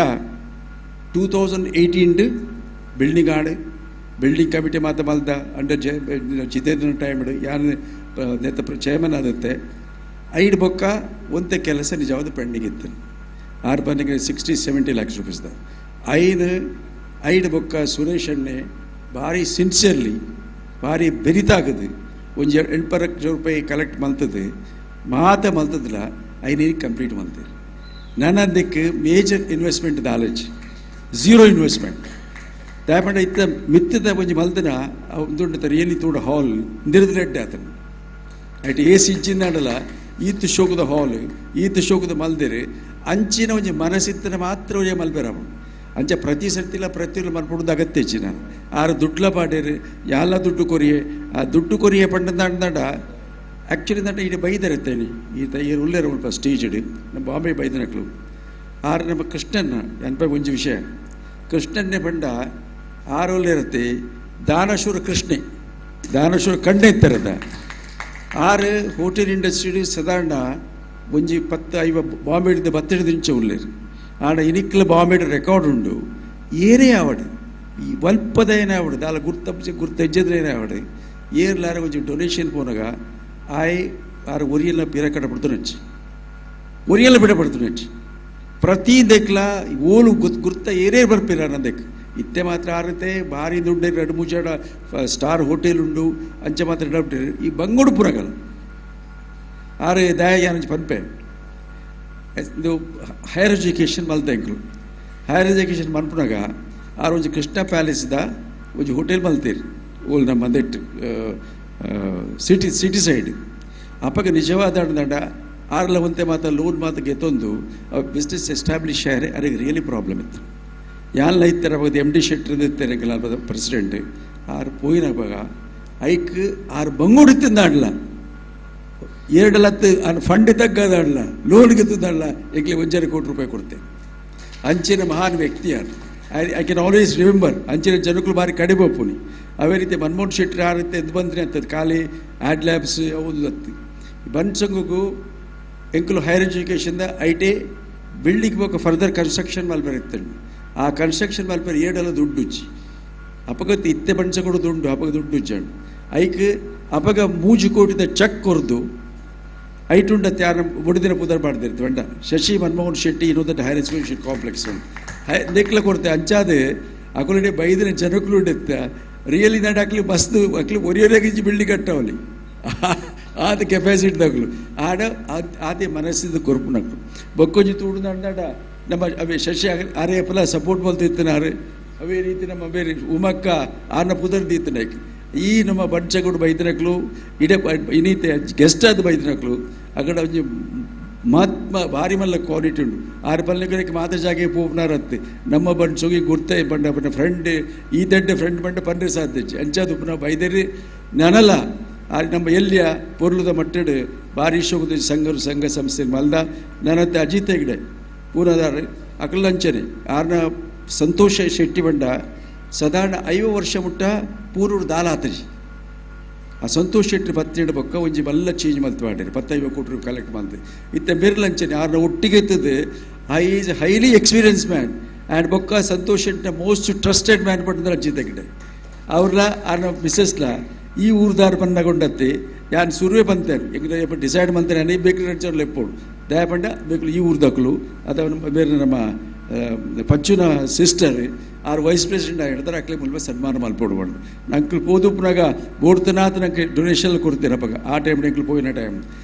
2018 ಬಿಲ್ಡಿಂಗ್ ಆಡು ಬಿಲ್ಡಿಂಗ್ ಕಮಿಟಿ ಮಾತ ಮಲ್ದ ಅಂಡರ್ ಜಿತೇಂದ್ರ ಟೈಮ್ ಯಾನ್ ನೆತ್ತ ಚೇರ್ಮನ್ ಆದತ್ತೆ ಐಡ್ ಬೊಕ್ಕ ಒಂತೆ ಕೆಲಸ ನಿಜವಾದ ಪೆಂಡಿಂಗ್ ಇತ್ತು. ಆರು ಪನ್ನಿಗೆ 60-70 ಲ್ಯಾಕ್ಸ್ ರುಪೀಸ್ದ ಐನ್ ಐಡ್ ಬೊಕ್ಕ ಸುರೇಶ್ ಅಣ್ಣೆ ಭಾರಿ ಸಿನ್ಸಿಯರ್ಲಿ ಭಾರಿ ಬೆರಿತಾಗದು ಒಂಜಿ 8 ಲಕ್ಷ ರೂಪಾಯಿ ಕಲೆಕ್ಟ್ ಮಲ್ತದೆ ಮಾತ ಮಲ್ತದಿಲ್ಲ ಐನೇನು ಕಂಪ್ಲೀಟ್ ಮಲ್ತೀರಿ. ನನ್ನ ಅದಕ್ಕೆ ಮೇಜರ್ ಇನ್ವೆಸ್ಟ್ಮೆಂಟ್ ದಾಲೇಜ್ ಝೀರೋ ಇನ್ವೆಸ್ಟ್ಮೆಂಟ್ ದಾಯಪಂಡ ಇತ್ತ ಮಿತ್ತದ ಒಂಜಿ ಮಲ್ತನ ಉಂದುಂಡು ರಿಯಲಿ ತೂಡ ಹಾಲ್ ಇಂದಿರದ ರೆಡ್ಡೆ ಆತನ ಐಟ್ ಎ ಸಿ ಇಜ್ಜಿಂದಾಡಲ ಈತ್ ಶೋಕದ ಹಾಲ್ ಈತ್ ಶೋಕದ ಮಲ್ದಿರಿ ಅಂಚಿನ ಒಂಜಿ ಮನಸ್ಸಿತ್ತನ ಮಾತ್ರ ಒಂಜಿ ಮಲ್ಪೆರವ. ಅಂಚ ಪ್ರತಿ ಸರ್ತಿಲ ಪ್ರತಿಯೊಂದು ಮನ್ಪುಡುದು ಅಗತ್ಯ ಇಜ್ಜಿ ನಾನು ಆರು ದುಡ್ಲ ಪಾಡೇರು ಯಾಲ ದುಡ್ಡು ಕೊರಿಯೆ ಆ ದುಡ್ಡು ಕೊರಿಯೆ ಪಂಡಂದಾಂಡ ಆ್ಯಕ್ಚುಲಿ ದಂಡ ಇಡೀ ಬೈದರತ್ತೇನೆ ಈ ತಯ್ಯರು ಉಲ್ಲೇರು ಉಲ್ಪ ಸ್ಟೇಜ್ಡ್ ನಮ್ಮ ಬಾಂಬೆ ಬೈದನಕ್ಲು ಆರು ನಮ್ಮ ಕೃಷ್ಣನ ಅನ್ಪ ಒಂಜಿ ವಿಷಯ ಕೃಷ್ಣನ್ನೇ ಬಂಡ ಆರು ಉಲ್ಲೇರತ್ತೆ ದಾನಶೂರ ಕೃಷ್ಣೆ ದಾನಶೂರ ಕಣ್ಣೆ ಇತ್ತರದ ಆರು ಹೋಟೆಲ್ ಇಂಡಸ್ಟ್ರಿ ಸಾಧಾರಣ ಒಂಜಿ ಪತ್ತು ಐವ ಬಾಂಬೆ ಹಿಡಿದು ಬತ್ತು ಹಿಡಿದು ಇಂಚ ಉಲ್ಲೇರು ಆಡ ಇನಿಕ್ಲ ಬಾಂಬೆ ರೆಕಾರ್ಡ್ ಉಂಡು ಏನೇ ಆವಡು ಈ ವಲ್ಪದ ಏನೇ ಆವಡು ದಾಲ ಗುರ್ತಪ್ಪ ಗುರ್ತ ಏನೇ ಆವಡು ಏರ್ಲಾರ ಒಂಜಿ ಡೊನೇಷನ್ ಪೋನಗ ಆಯ್ ಆರು ಒರಿಯಲ್ಲ ಪಿರಕಡ ಪಡ್ತುನಂಚಿ ಒರಿಯಲ್ಲ ಬಿಡ ಪಡ್ತುನಂಚಿ ಪ್ರತಿ ದೆಕ್ಲ ಓಲು ಗುರ್ತ ಏರೇ ಬರ್ಪಿರ ನಂದೆಕ್ ಇತ್ತೆ ಮಾತ್ರ ಆರುತ್ತೆ ಭಾರಿ ದುಡ್ಡು ಎರಡು ಮೂಜಾಡ ಸ್ಟಾರ್ ಹೋಟೆಲ್ ಉಂಡು ಅಂಚೆ ಮಾತ್ರ ಡೌಟ್ ಈ ಬಂಗೋಡು ಪುರಗಲ್ ಆರೆ ದಯಾನಂಜ್ ಪನ್ಪೆ ಇದು ಹೈಯರ್ ಎಜುಕೇಷನ್ ಮಲ್ತೆಂಕ್ಲು ಹೈಯರ್ ಎಜುಕೇಷನ್ ಮನ್ಪುನಾಗ ಆರು ಒಂಜಿ ಕೃಷ್ಣ ಪ್ಯಾಲೇಸ್ದ ಒಂಜಿ ಹೋಟೆಲ್ ಮಲ್ತೀರಿ ಓಲ್ ನಮ್ಮ ಮಂದೆಟ್ ಸಿಟಿ ಸಿಟಿ ಸೈಡ್ ಅಪ್ಪಗ ನಿಜವಾದ ದಂಡ ಆರ್ಲ ಒಂತೆ ಮಾತ ಲೋನ್ ಮಾತ ಗೆತ್ತೊಂದು ಬಿಸ್ನೆಸ್ ಎಸ್ಟಾಬ್ಲಿಷ್ ಆಯ್ರೆ ಅರಿಗೆ ರಿಯಲಿ ಪ್ರಾಬ್ಲಮ್ ಇತ್ತು ಯಾನ್ಲ ಇತ್ತಾರೆ ಅವಾಗ ಎಮ್ ಡಿ ಶೆಟ್ಟರ್ ಇತ್ತಾರೆ ಪ್ರೆಸಿಡೆಂಟ್ ಆರು ಪೋಯಿನವಾಗ ಐಕ್ ಆರು ಬಂಗೋಡು ತಿಂದಾಡ್ಲ ಎರಡು ಲತ್ತು ಫಂಡ್ ತಗ್ಗದಾಡ್ಲ ಲೋನ್ ಗೆತ್ತದಾಡ್ಲ ಎಂಕ್ಲೆ ಒಂಜಾರು ಕೋಟಿ ರೂಪಾಯಿ ಕೊಡ್ತೆ ಅಂಚಿನ ಮಹಾನ್ ವ್ಯಕ್ತಿ ಯಾರು I I can always remember ಅಂಚಿನ ಜನಕ್ಕಳು ಭಾರಿ ಕಡಿಮೆ ಒಪ್ಪುನಿ ಅವೇ ರೀತಿ ಮನಮೋಹನ್ ಶೆಟ್ಟರ್ ಆ ರೀತಿ ಎದ್ದು ಬಂದ್ರೆ ಅಂತದ್ದು ಖಾಲಿ ಆ್ಯಡ್ ಲ್ಯಾಬ್ಸ್ ಅವು ಅತ್ತು ಬನ್ಸಂಗು ಎಂಕುಲು ಹೈಯರ್ ಎಜುಕೇಷನ್ದ I T building ಬೋಕ ಫರ್ದರ್ ಕನ್ಸ್ಟ್ರಕ್ಷನ್ ಮಲ್ಪೆರ್ ಇತ್ತಂಡು ಆ ಕನ್ಸ್ಟ್ರಕ್ಷನ್ ಮಲ್ಪೆರ್ ಏಡಲ ದುಡ್ಡುಜ್ಜಿ ಅಪಗತ್ತು ಇತ್ತೆ ಬಣ್ಸಕೊಡು ದುಂಡು ಅಪಗ ದುಡ್ಡು ಉಜ್ಜಂಡು ಐಕ್ ಅಪಗ ಮೂಜು ಕೋಟಿದ ಚೆಕ್ ಕೊರ್ದು ಐಟುಂಡ ತ್ಯಾರ ಬುಡಿದಿನ ಪುದರ್ ಮಾಡ್ದಿರ್ತು ವಂಡ ಶಶಿ ಮನಮೋಹನ್ ಶೆಟ್ಟಿ ಇನ್ನೊಂದು ಹೈಯರ್ ಎಜುಕೇಷನ್ ಕಾಂಪ್ಲೆಕ್ಸ್ ಉಂಟು ಹೈ ನೆಕ್ಲ ಕೊಡ್ತೆ ಅಂಚಾದ ಅಕುಲಡೆ ಬೈದಿನ ಜನಕುಲು ಉಂಡೆತ್ತ ರಿಯಲಿ ನಾಡ್ ಅಕ್ಲಿ ಮಸ್ತ್ ಅಕ್ಲಿ ಒರಿಯೊರೆಗಿಂಚಿ ಬಿಲ್ಡಿಂಗ್ ಕಟ್ಟವಲಿ ಆದ ಕೆಪಾಸಿಟಿ ತಗಲು ಆಡ ಆದೇ ಮನಸ್ಸಿದ ಕೊರ್ಪು ನಕ್ಲು ಬೊಕ್ಕೊಂಜಿ ತೂಡು ನಡ ನಮ್ಮ ಅವೇ ಶಶಿ ಆರೆ ಪಲ ಸಪೋರ್ಟ್ ಮಲ್ತಿತ್ತನಾರು ಅವೇ ರೀತಿ ನಮ್ಮ ಬೇರೆ ಉಮಕ್ಕ ಆರ್ನ ಪುದರ್ ದೀತನಾಯ್ಕು ಈ ನಮ್ಮ ಬಂಚಗುಡು ಬೈದಿನಕ್ಲು ಇಡೆ ಇನ್ನೀತೆ ಗೆಸ್ಟ್ ಆದ ಬೈದಿನಕ್ಲು ಅಗಡ ಒಂಜಿ ಮಹಾತ್ಮ ಭಾರಿ ಮಲ್ಲ ಕ್ವಾಲಿಟಿ ಉಂಡು ಆರು ಪಲ್ಲೆಗಳಿಗೆ ಮಾತ ಜಾಗೆ ಪೋಪನಾರತ್ತೆ ನಮ್ಮ ಬಂಚೋಗಿ ಗುರ್ತೆ ಬಂಡ ಬಣ್ಣ ಫ್ರೆಂಡ್ ಈ ದಡ್ಡ ಫ್ರೆಂಡ್ ಬಂಡ ಪನ್ರೆ ಸಾಧ್ಯ ಅಂಚಾದು ಪುನಃ ಬೈದೇರಿ ನನಲ ಆರು ನಮ್ಮ ಎಲ್ಲಿಯ ಪೊರ್ಲುದ ಮಟ್ಟಡು ಭಾರಿ ಶೋಕದ ಸಂಘರು ಸಂಘ ಸಂಸ್ಥೆ ಮಲ್ದ ನನ್ನತ್ತೆ ಅಜಿತ್ ಹೆಗ್ಡೆ ಪೂನದಾರ ಅಕಲಂಚನೆ ಆರ್ನ ಸಂತೋಷ ಶೆಟ್ಟಿ ಬಂಡ ಸಾಧಾರಣ 50 ವರ್ಷ ಮುಟ್ಟ ಪೂರೂರು ದಾಲಾತ್ರಿ ಆ ಸಂತೋಷ್ ಶೆಟ್ಟಿ ಪತ್ತಿನ ಪಕ್ಕ ಒಂಜಿ ಮಲ್ಲ ಚೇಂಜ್ ಮಲ್ತು ಮಾಡಿರಿ 15 ಕೋಟಿ ರೂಪಾಯಿ ಕಲೆಕ್ಟ್ ಮಾಡ್ದೆ ಇತ್ತ ಬಿರ್ಲಂಚನೆ ಆರ್ನ ಒಟ್ಟಿಗೆ ಇತ್ತದು I is highly experience man and ಬೊಕ್ಕ ಸಂತೋಷ್ ಶೆಟ್ಟಿನ ಮೋಸ್ಟ್ ಟ್ರಸ್ಟೆಡ್ ಮ್ಯಾನ್ ಪಟ್ಟಂದ್ರೆ ಅಜ್ಜಿ ತೆಗಡೆ ಅವ್ರಲ್ಲ ಆರ್ನ ಮಿಸ್ಸಸ್ಲ ಈ ಊರ್ದಾರ್ ಬನ್ನಗೊಂಡತ್ತಿ ಯಾನ್ ಸುರುವೆ ಬಂತೇನೆ ಎಂಗ್ಲ ಡಿಸೈಡ್ ಮಂತೇನೆ ಅನೇ ಬೇಕು ನಡ್ಸೋರು ಲೆಪ್ಪೋಡು ದಯಪಂಡ ಬೇಕು ಈ ಊರ್ದಕ್ಲು ಅಥವಾ ನಮ್ಮ ಬೇರೆ ನಮ್ಮ ಪಚ್ಚುನ ಸಿಸ್ಟರ್ ಆರು ವೈಸ್ ಪ್ರೆಸಿಡೆಂಟ್ ಆಗಿರ್ತಾರೆ ಅಕ್ಲೆ ಮುಲ್ಪ ಸನ್ಮಾನ ಮಲ್ಪೋಡು ಬಂಡು ನಂಗೆ ಪೋದುಪ್ಪನಾಗ ಬೋಡ್ತನಾಥ ನಂಗೆ ಡೊನೇಷನ್ ಕೊಡ್ತೀರ ಅಪ್ಪಾಗ ಆ ಟೈಮ್ ಎಂಕ್ಲು ಪೋಯಿನ ಟೈಮ್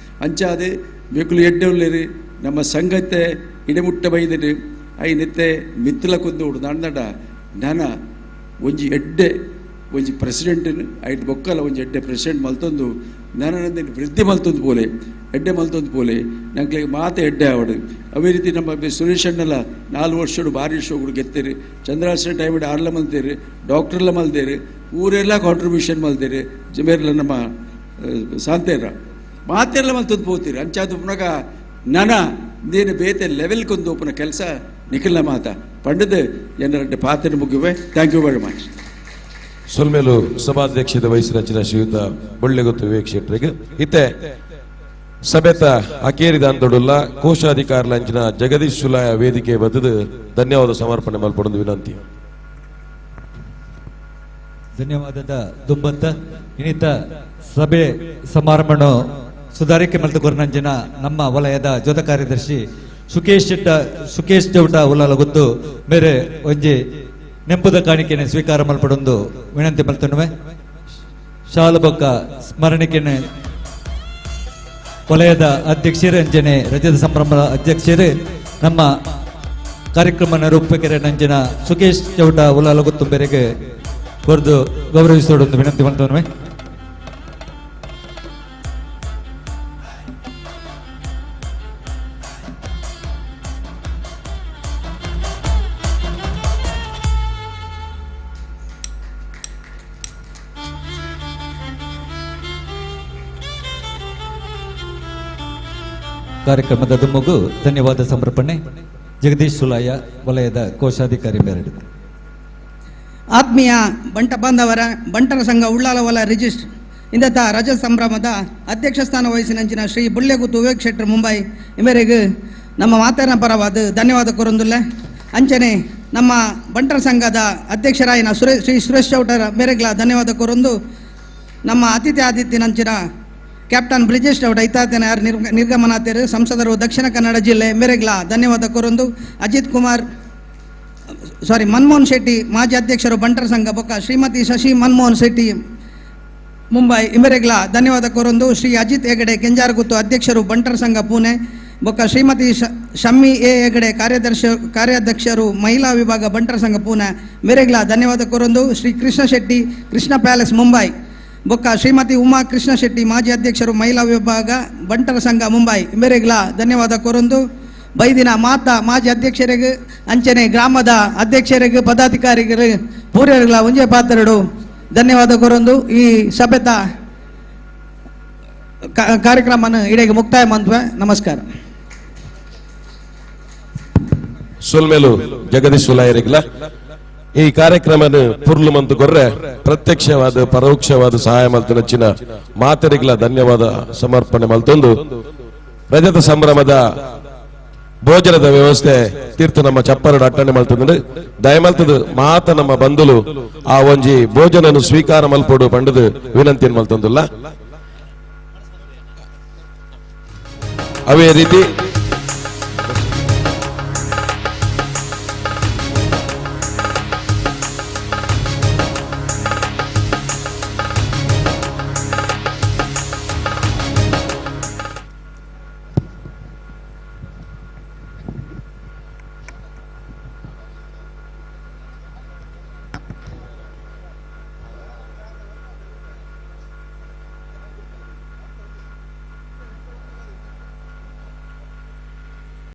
ಅಂಚಾದೆ ಬೇಕುಲು ಎಡ್ಡೆ ನಮ್ಮ ಸಂಗತೆ ಇಡೆಮುಟ್ಟ ಬೈದಿಡು I ನಿತ್ತೆ ಮಿತ್ತಲ ಕೊಂದು ಉಡು ದಾಂಡ ನಾನ ಒಂಜಿ ಎಡ್ಡೆ ಒಂಜಿ ಪ್ರೆಸಿಡೆಂಟ್ ಐಟ್ ಬೊಕ್ಕಲ ಒಂಜಿ ಎಡ್ಡೆ ಪ್ರೆಸಿಡೆಂಟ್ ಮಲ್ತೊಂದು ನಾನು ವೃದ್ಧಿ ಮಲ್ತೊಂದು ಪೋಲೆ ಎಡ್ಡೆ ಮಲ್ತೊಂದು ಪೋಲೆ ನಂಗೆ ಮಾತೆ ಎಡ್ಡೆ ಆವಡು ಅವೇ ರೀತಿ ನಮ್ಮ ಸುರೇಶ್ ಅಣ್ಣಲ್ಲ 4 ವರ್ಷಡು ಭಾರಿ ಶೋಗಳು ಗೆತ್ತೀರಿ ಚಂದ್ರಾಸನ ಟೈಮ್ ಆರ್ಲ ಮಲ್ತೇರಿ ಡಾಕ್ಟ್ರೆಲ್ಲ ಮಲ್ತೇರಿ ಊರೆಲ್ಲ ಕಾಂಟ್ರಿಬ್ಯೂಷನ್ ಮಲ್ತೇರಿ ಜಮೇರ್ಲ ನಮ್ಮ ಸಾಂತೇರ ಮಾತೆಲ್ಲ ಮಲ್ತೊಂದು ಪೋತೀರಿ ಅಂಚಾದ ಪುನಗ ನನ ನೀನು ಬೇತೆ ಲೆವೆಲ್ಗೊಂದು ಒಪ್ಪನ ಕೆಲಸ ನಿಖಿಲ್ನ ಮಾತ ಪಂಡದ ಎನ್ನ ಪಾತ್ರ ಮುಗಿವೆ. Thank you very much. ಸೊಲ್ಮೇಲು ಸಭಾಧ್ಯಕ್ಷತೆ ವಹಿಸಿದ ಶ್ರೀಯುತ ಬೊಳ್ಳೆಗೊತ್ತು ವಿವೇಕ್ ಶೆಟ್ಟರಿಗೆ ಇತ್ತೆ ಸಭೆತ ಅಕೇರಿದ ಅಂತೊಡುಲ್ಲ ಕೋಶಾಧಿಕಾರಿ ಲಂಚಿನ ಜಗದೀಶ್ ಸುಲಾಯ ವೇದಿಕೆ ಬತ್ತದು ಧನ್ಯವಾದ ಸಮರ್ಪಣೆ ಮಲ್ಪಡೊಂದು ವಿನಂತಿ. ಧನ್ಯವಾದದ ದುಂಬಂತ ಇನ್ನಿತ ಸಭೆ ಸಮಾರಂಭ ಸುಧಾರಿಕೆ ಮಲ್ತುಕೊರ್ನಂಜಿನ ನಮ್ಮ ವಲಯದ ಜೊತೆ ಕಾರ್ಯದರ್ಶಿ ಸುಕೇಶ್ ಶೆಟ್ಟ ಸುಕೇಶ್ ಚೌಟ ಉಲಾಲ ಗೊತ್ತು ಮೇರೆ ಒಂಜಿ ನೆಂಪುದ ಕಾಣಿಕೆನೆ ಸ್ವೀಕಾರ ಮಲ್ಪಡೊಂದು ವಿನಂತಿ ಮಲ್ತೊಂಡುವೆ. ಶಾಲಬೊಕ್ಕ ಸ್ಮರಣಿಕೆನೆ ವಲಯದ ಅಧ್ಯಕ್ಷರು ಅಂಜನೆ ರಜತ ಸಂಭ್ರಮದ ಅಧ್ಯಕ್ಷರು ನಮ್ಮ ಕಾರ್ಯಕ್ರಮ ನಿರೂಪಕರ ನಂಜಿನ ಸುಕೇಶ್ ಚೌಟ ಉಲಾಲ ಗೊತ್ತು ಬೇರೆಗೆ ಕೊರ್ದು ಗೌರವಿಸೋಡೊಂದು ವಿನಂತಿ ಮಲ್ತೊಂಡುವೆ. ಕಾರ್ಯಕ್ರಮದ ದುಮ್ಮಗು ಧನ್ಯವಾದ ಸಮರ್ಪಣೆ ಜಗದೀಶ್ ಸುಲಾಯ ವಲಯದ ಕೋಶಾಧಿಕಾರಿ ಮೇರೆಡು. ಆತ್ಮೀಯ ಬಂಟ ಬಾಂಧವರ ಬಂಟರ ಸಂಘ ಉಳ್ಳಾಲ ವಲಯ ರಿಜಿಸ್ಟರ್ ಇಂದತ ರಜ ಸಂಭ್ರಮದ ಅಧ್ಯಕ್ಷ ಸ್ಥಾನ ವಹಿಸಿನಂಚಿನ ಶ್ರೀ ಬುಳ್ಳೆಗುತ್ತು ವಿವೇಕ್ ಶೆಟ್ಟರ್ ಮುಂಬೈ ಇಮೇರೆಗೆ ನಮ್ಮ ಮಾತನ ಪರವಾದ ಧನ್ಯವಾದ ಕೋರೊಂದುಲ್ಲ. ಅಂಚನೆ ನಮ್ಮ ಬಂಟರ ಸಂಘದ ಅಧ್ಯಕ್ಷರಾಯಿನ ಶ್ರೀ ಸುರೇಶ್ ಚೌಟರ ಮೇರೆಗ್ಲ ಧನ್ಯವಾದ ಕೋರೊಂದು. ನಮ್ಮ ಅತಿಥಿ ಆದಿತ್ಯನಂಚಿನ ಕ್ಯಾಪ್ಟನ್ ಬ್ರಿಜೇಶ್ ಚೌಟ ಇತ್ತಾತನ ಯಾರು ನಿರ್ಗಮನಾತೇರು ಸಂಸದರು ದಕ್ಷಿಣ ಕನ್ನಡ ಜಿಲ್ಲೆ ಮೇರೆಗ್ಲ ಧನ್ಯವಾದ ಕೋರೊಂದು. ಅಜಿತ್ ಕುಮಾರ್ ಸಾರಿ ಮನಮೋಹನ್ ಶೆಟ್ಟಿ ಮಾಜಿ ಅಧ್ಯಕ್ಷರು ಬಂಟರ ಸಂಘ ಬೊಕ್ಕ ಶ್ರೀಮತಿ ಶಶಿ ಮನಮೋಹನ್ ಶೆಟ್ಟಿ ಮುಂಬೈ ಇಮೆರೆಗ್ಲ ಧನ್ಯವಾದ ಕೋರೊಂದು. ಶ್ರೀ ಅಜಿತ್ ಹೆಗಡೆ ಕೆಂಜಾರಗುತ್ತು ಅಧ್ಯಕ್ಷರು ಬಂಟರ ಸಂಘ ಪುಣೆ ಬೊಕ್ಕ ಶ್ರೀಮತಿ ಶಮ್ಮಿ ಎ ಹೆಗಡೆ ಕಾರ್ಯಾಧ್ಯಕ್ಷರು ಮಹಿಳಾ ವಿಭಾಗ ಬಂಟರ ಸಂಘ ಪುಣೆ ಮೇರೆಗ್ಲ ಧನ್ಯವಾದ ಕೋರೊಂದು. ಶ್ರೀ ಕೃಷ್ಣ ಶೆಟ್ಟಿ ಕೃಷ್ಣ ಪ್ಯಾಲೇಸ್ ಮುಂಬೈ ಬೊಕ್ಕ ಶ್ರೀಮತಿ ಉಮಾ ಕೃಷ್ಣ ಶೆಟ್ಟಿ ಮಾಜಿ ಅಧ್ಯಕ್ಷರು ಮಹಿಳಾ ವಿಭಾಗ ಬಂಟರ ಸಂಘ ಮುಂಬೈ ಮೇರೆಗ್ಲ ಧನ್ಯವಾದ ಕೋರೊಂದು. ಬೈದಿನ ಮಾತಾ ಮಾಜಿ ಅಧ್ಯಕ್ಷರಿಗೆ ಅಂಚನೆ ಗ್ರಾಮದ ಅಧ್ಯಕ್ಷರಿಗೆ ಪದಾಧಿಕಾರಿಗಳಿಗೆ ಪೂರ್ಯರಿಗಳ ಒಂಜೆ ಪಾತ್ರರು ಧನ್ಯವಾದ ಕೋರೊಂದು. ಈ ಸಭೆತ ಕಾರ್ಯಕ್ರಮನ ಇಡೆಗೆ ಮುಕ್ತಾಯ ಮಂತ್ವೆ. ನಮಸ್ಕಾರ. ಸೊಲ್ಮೇಲು ಜಗದೀಶ್ ಸುಲಾಯರಿಗ್ಲ ಈ ಕಾರ್ಯಕ್ರಮನ ಪುರ್ಲು ಮಂತು ಕೊರ್ರೆ ಪ್ರತ್ಯಕ್ಷವಾದ ಪರೋಕ್ಷವಾದ ಸಹಾಯ ಮಲ್ತನಚ್ಚಿನ ಮಾತರಿಗ್ಲ ಧನ್ಯವಾದ ಸಮರ್ಪಣೆ ಮಲ್ತೊಂದು. ರಜತ ಸಂಭ್ರಮದ ಭೋಜನದ ವ್ಯವಸ್ಥೆ ತೀರ್ಥ ನಮ್ಮ ಚಪ್ಪರಡು ಅಟ್ಟಣೆ ಮಲ್ತಂದ್ರೆ ದಯಮಲ್ತದ ಮಾತ ನಮ್ಮ ಬಂಧುಲು ಆ ಒಂಜಿ ಭೋಜನನು ಸ್ವೀಕಾರ ಮಲ್ಪೊಡು ಪಂಡದು ವಿನಂತಿಯನ್ನು ಮಲ್ತಂದುಲ್ಲ. ಅವೇ ರೀತಿ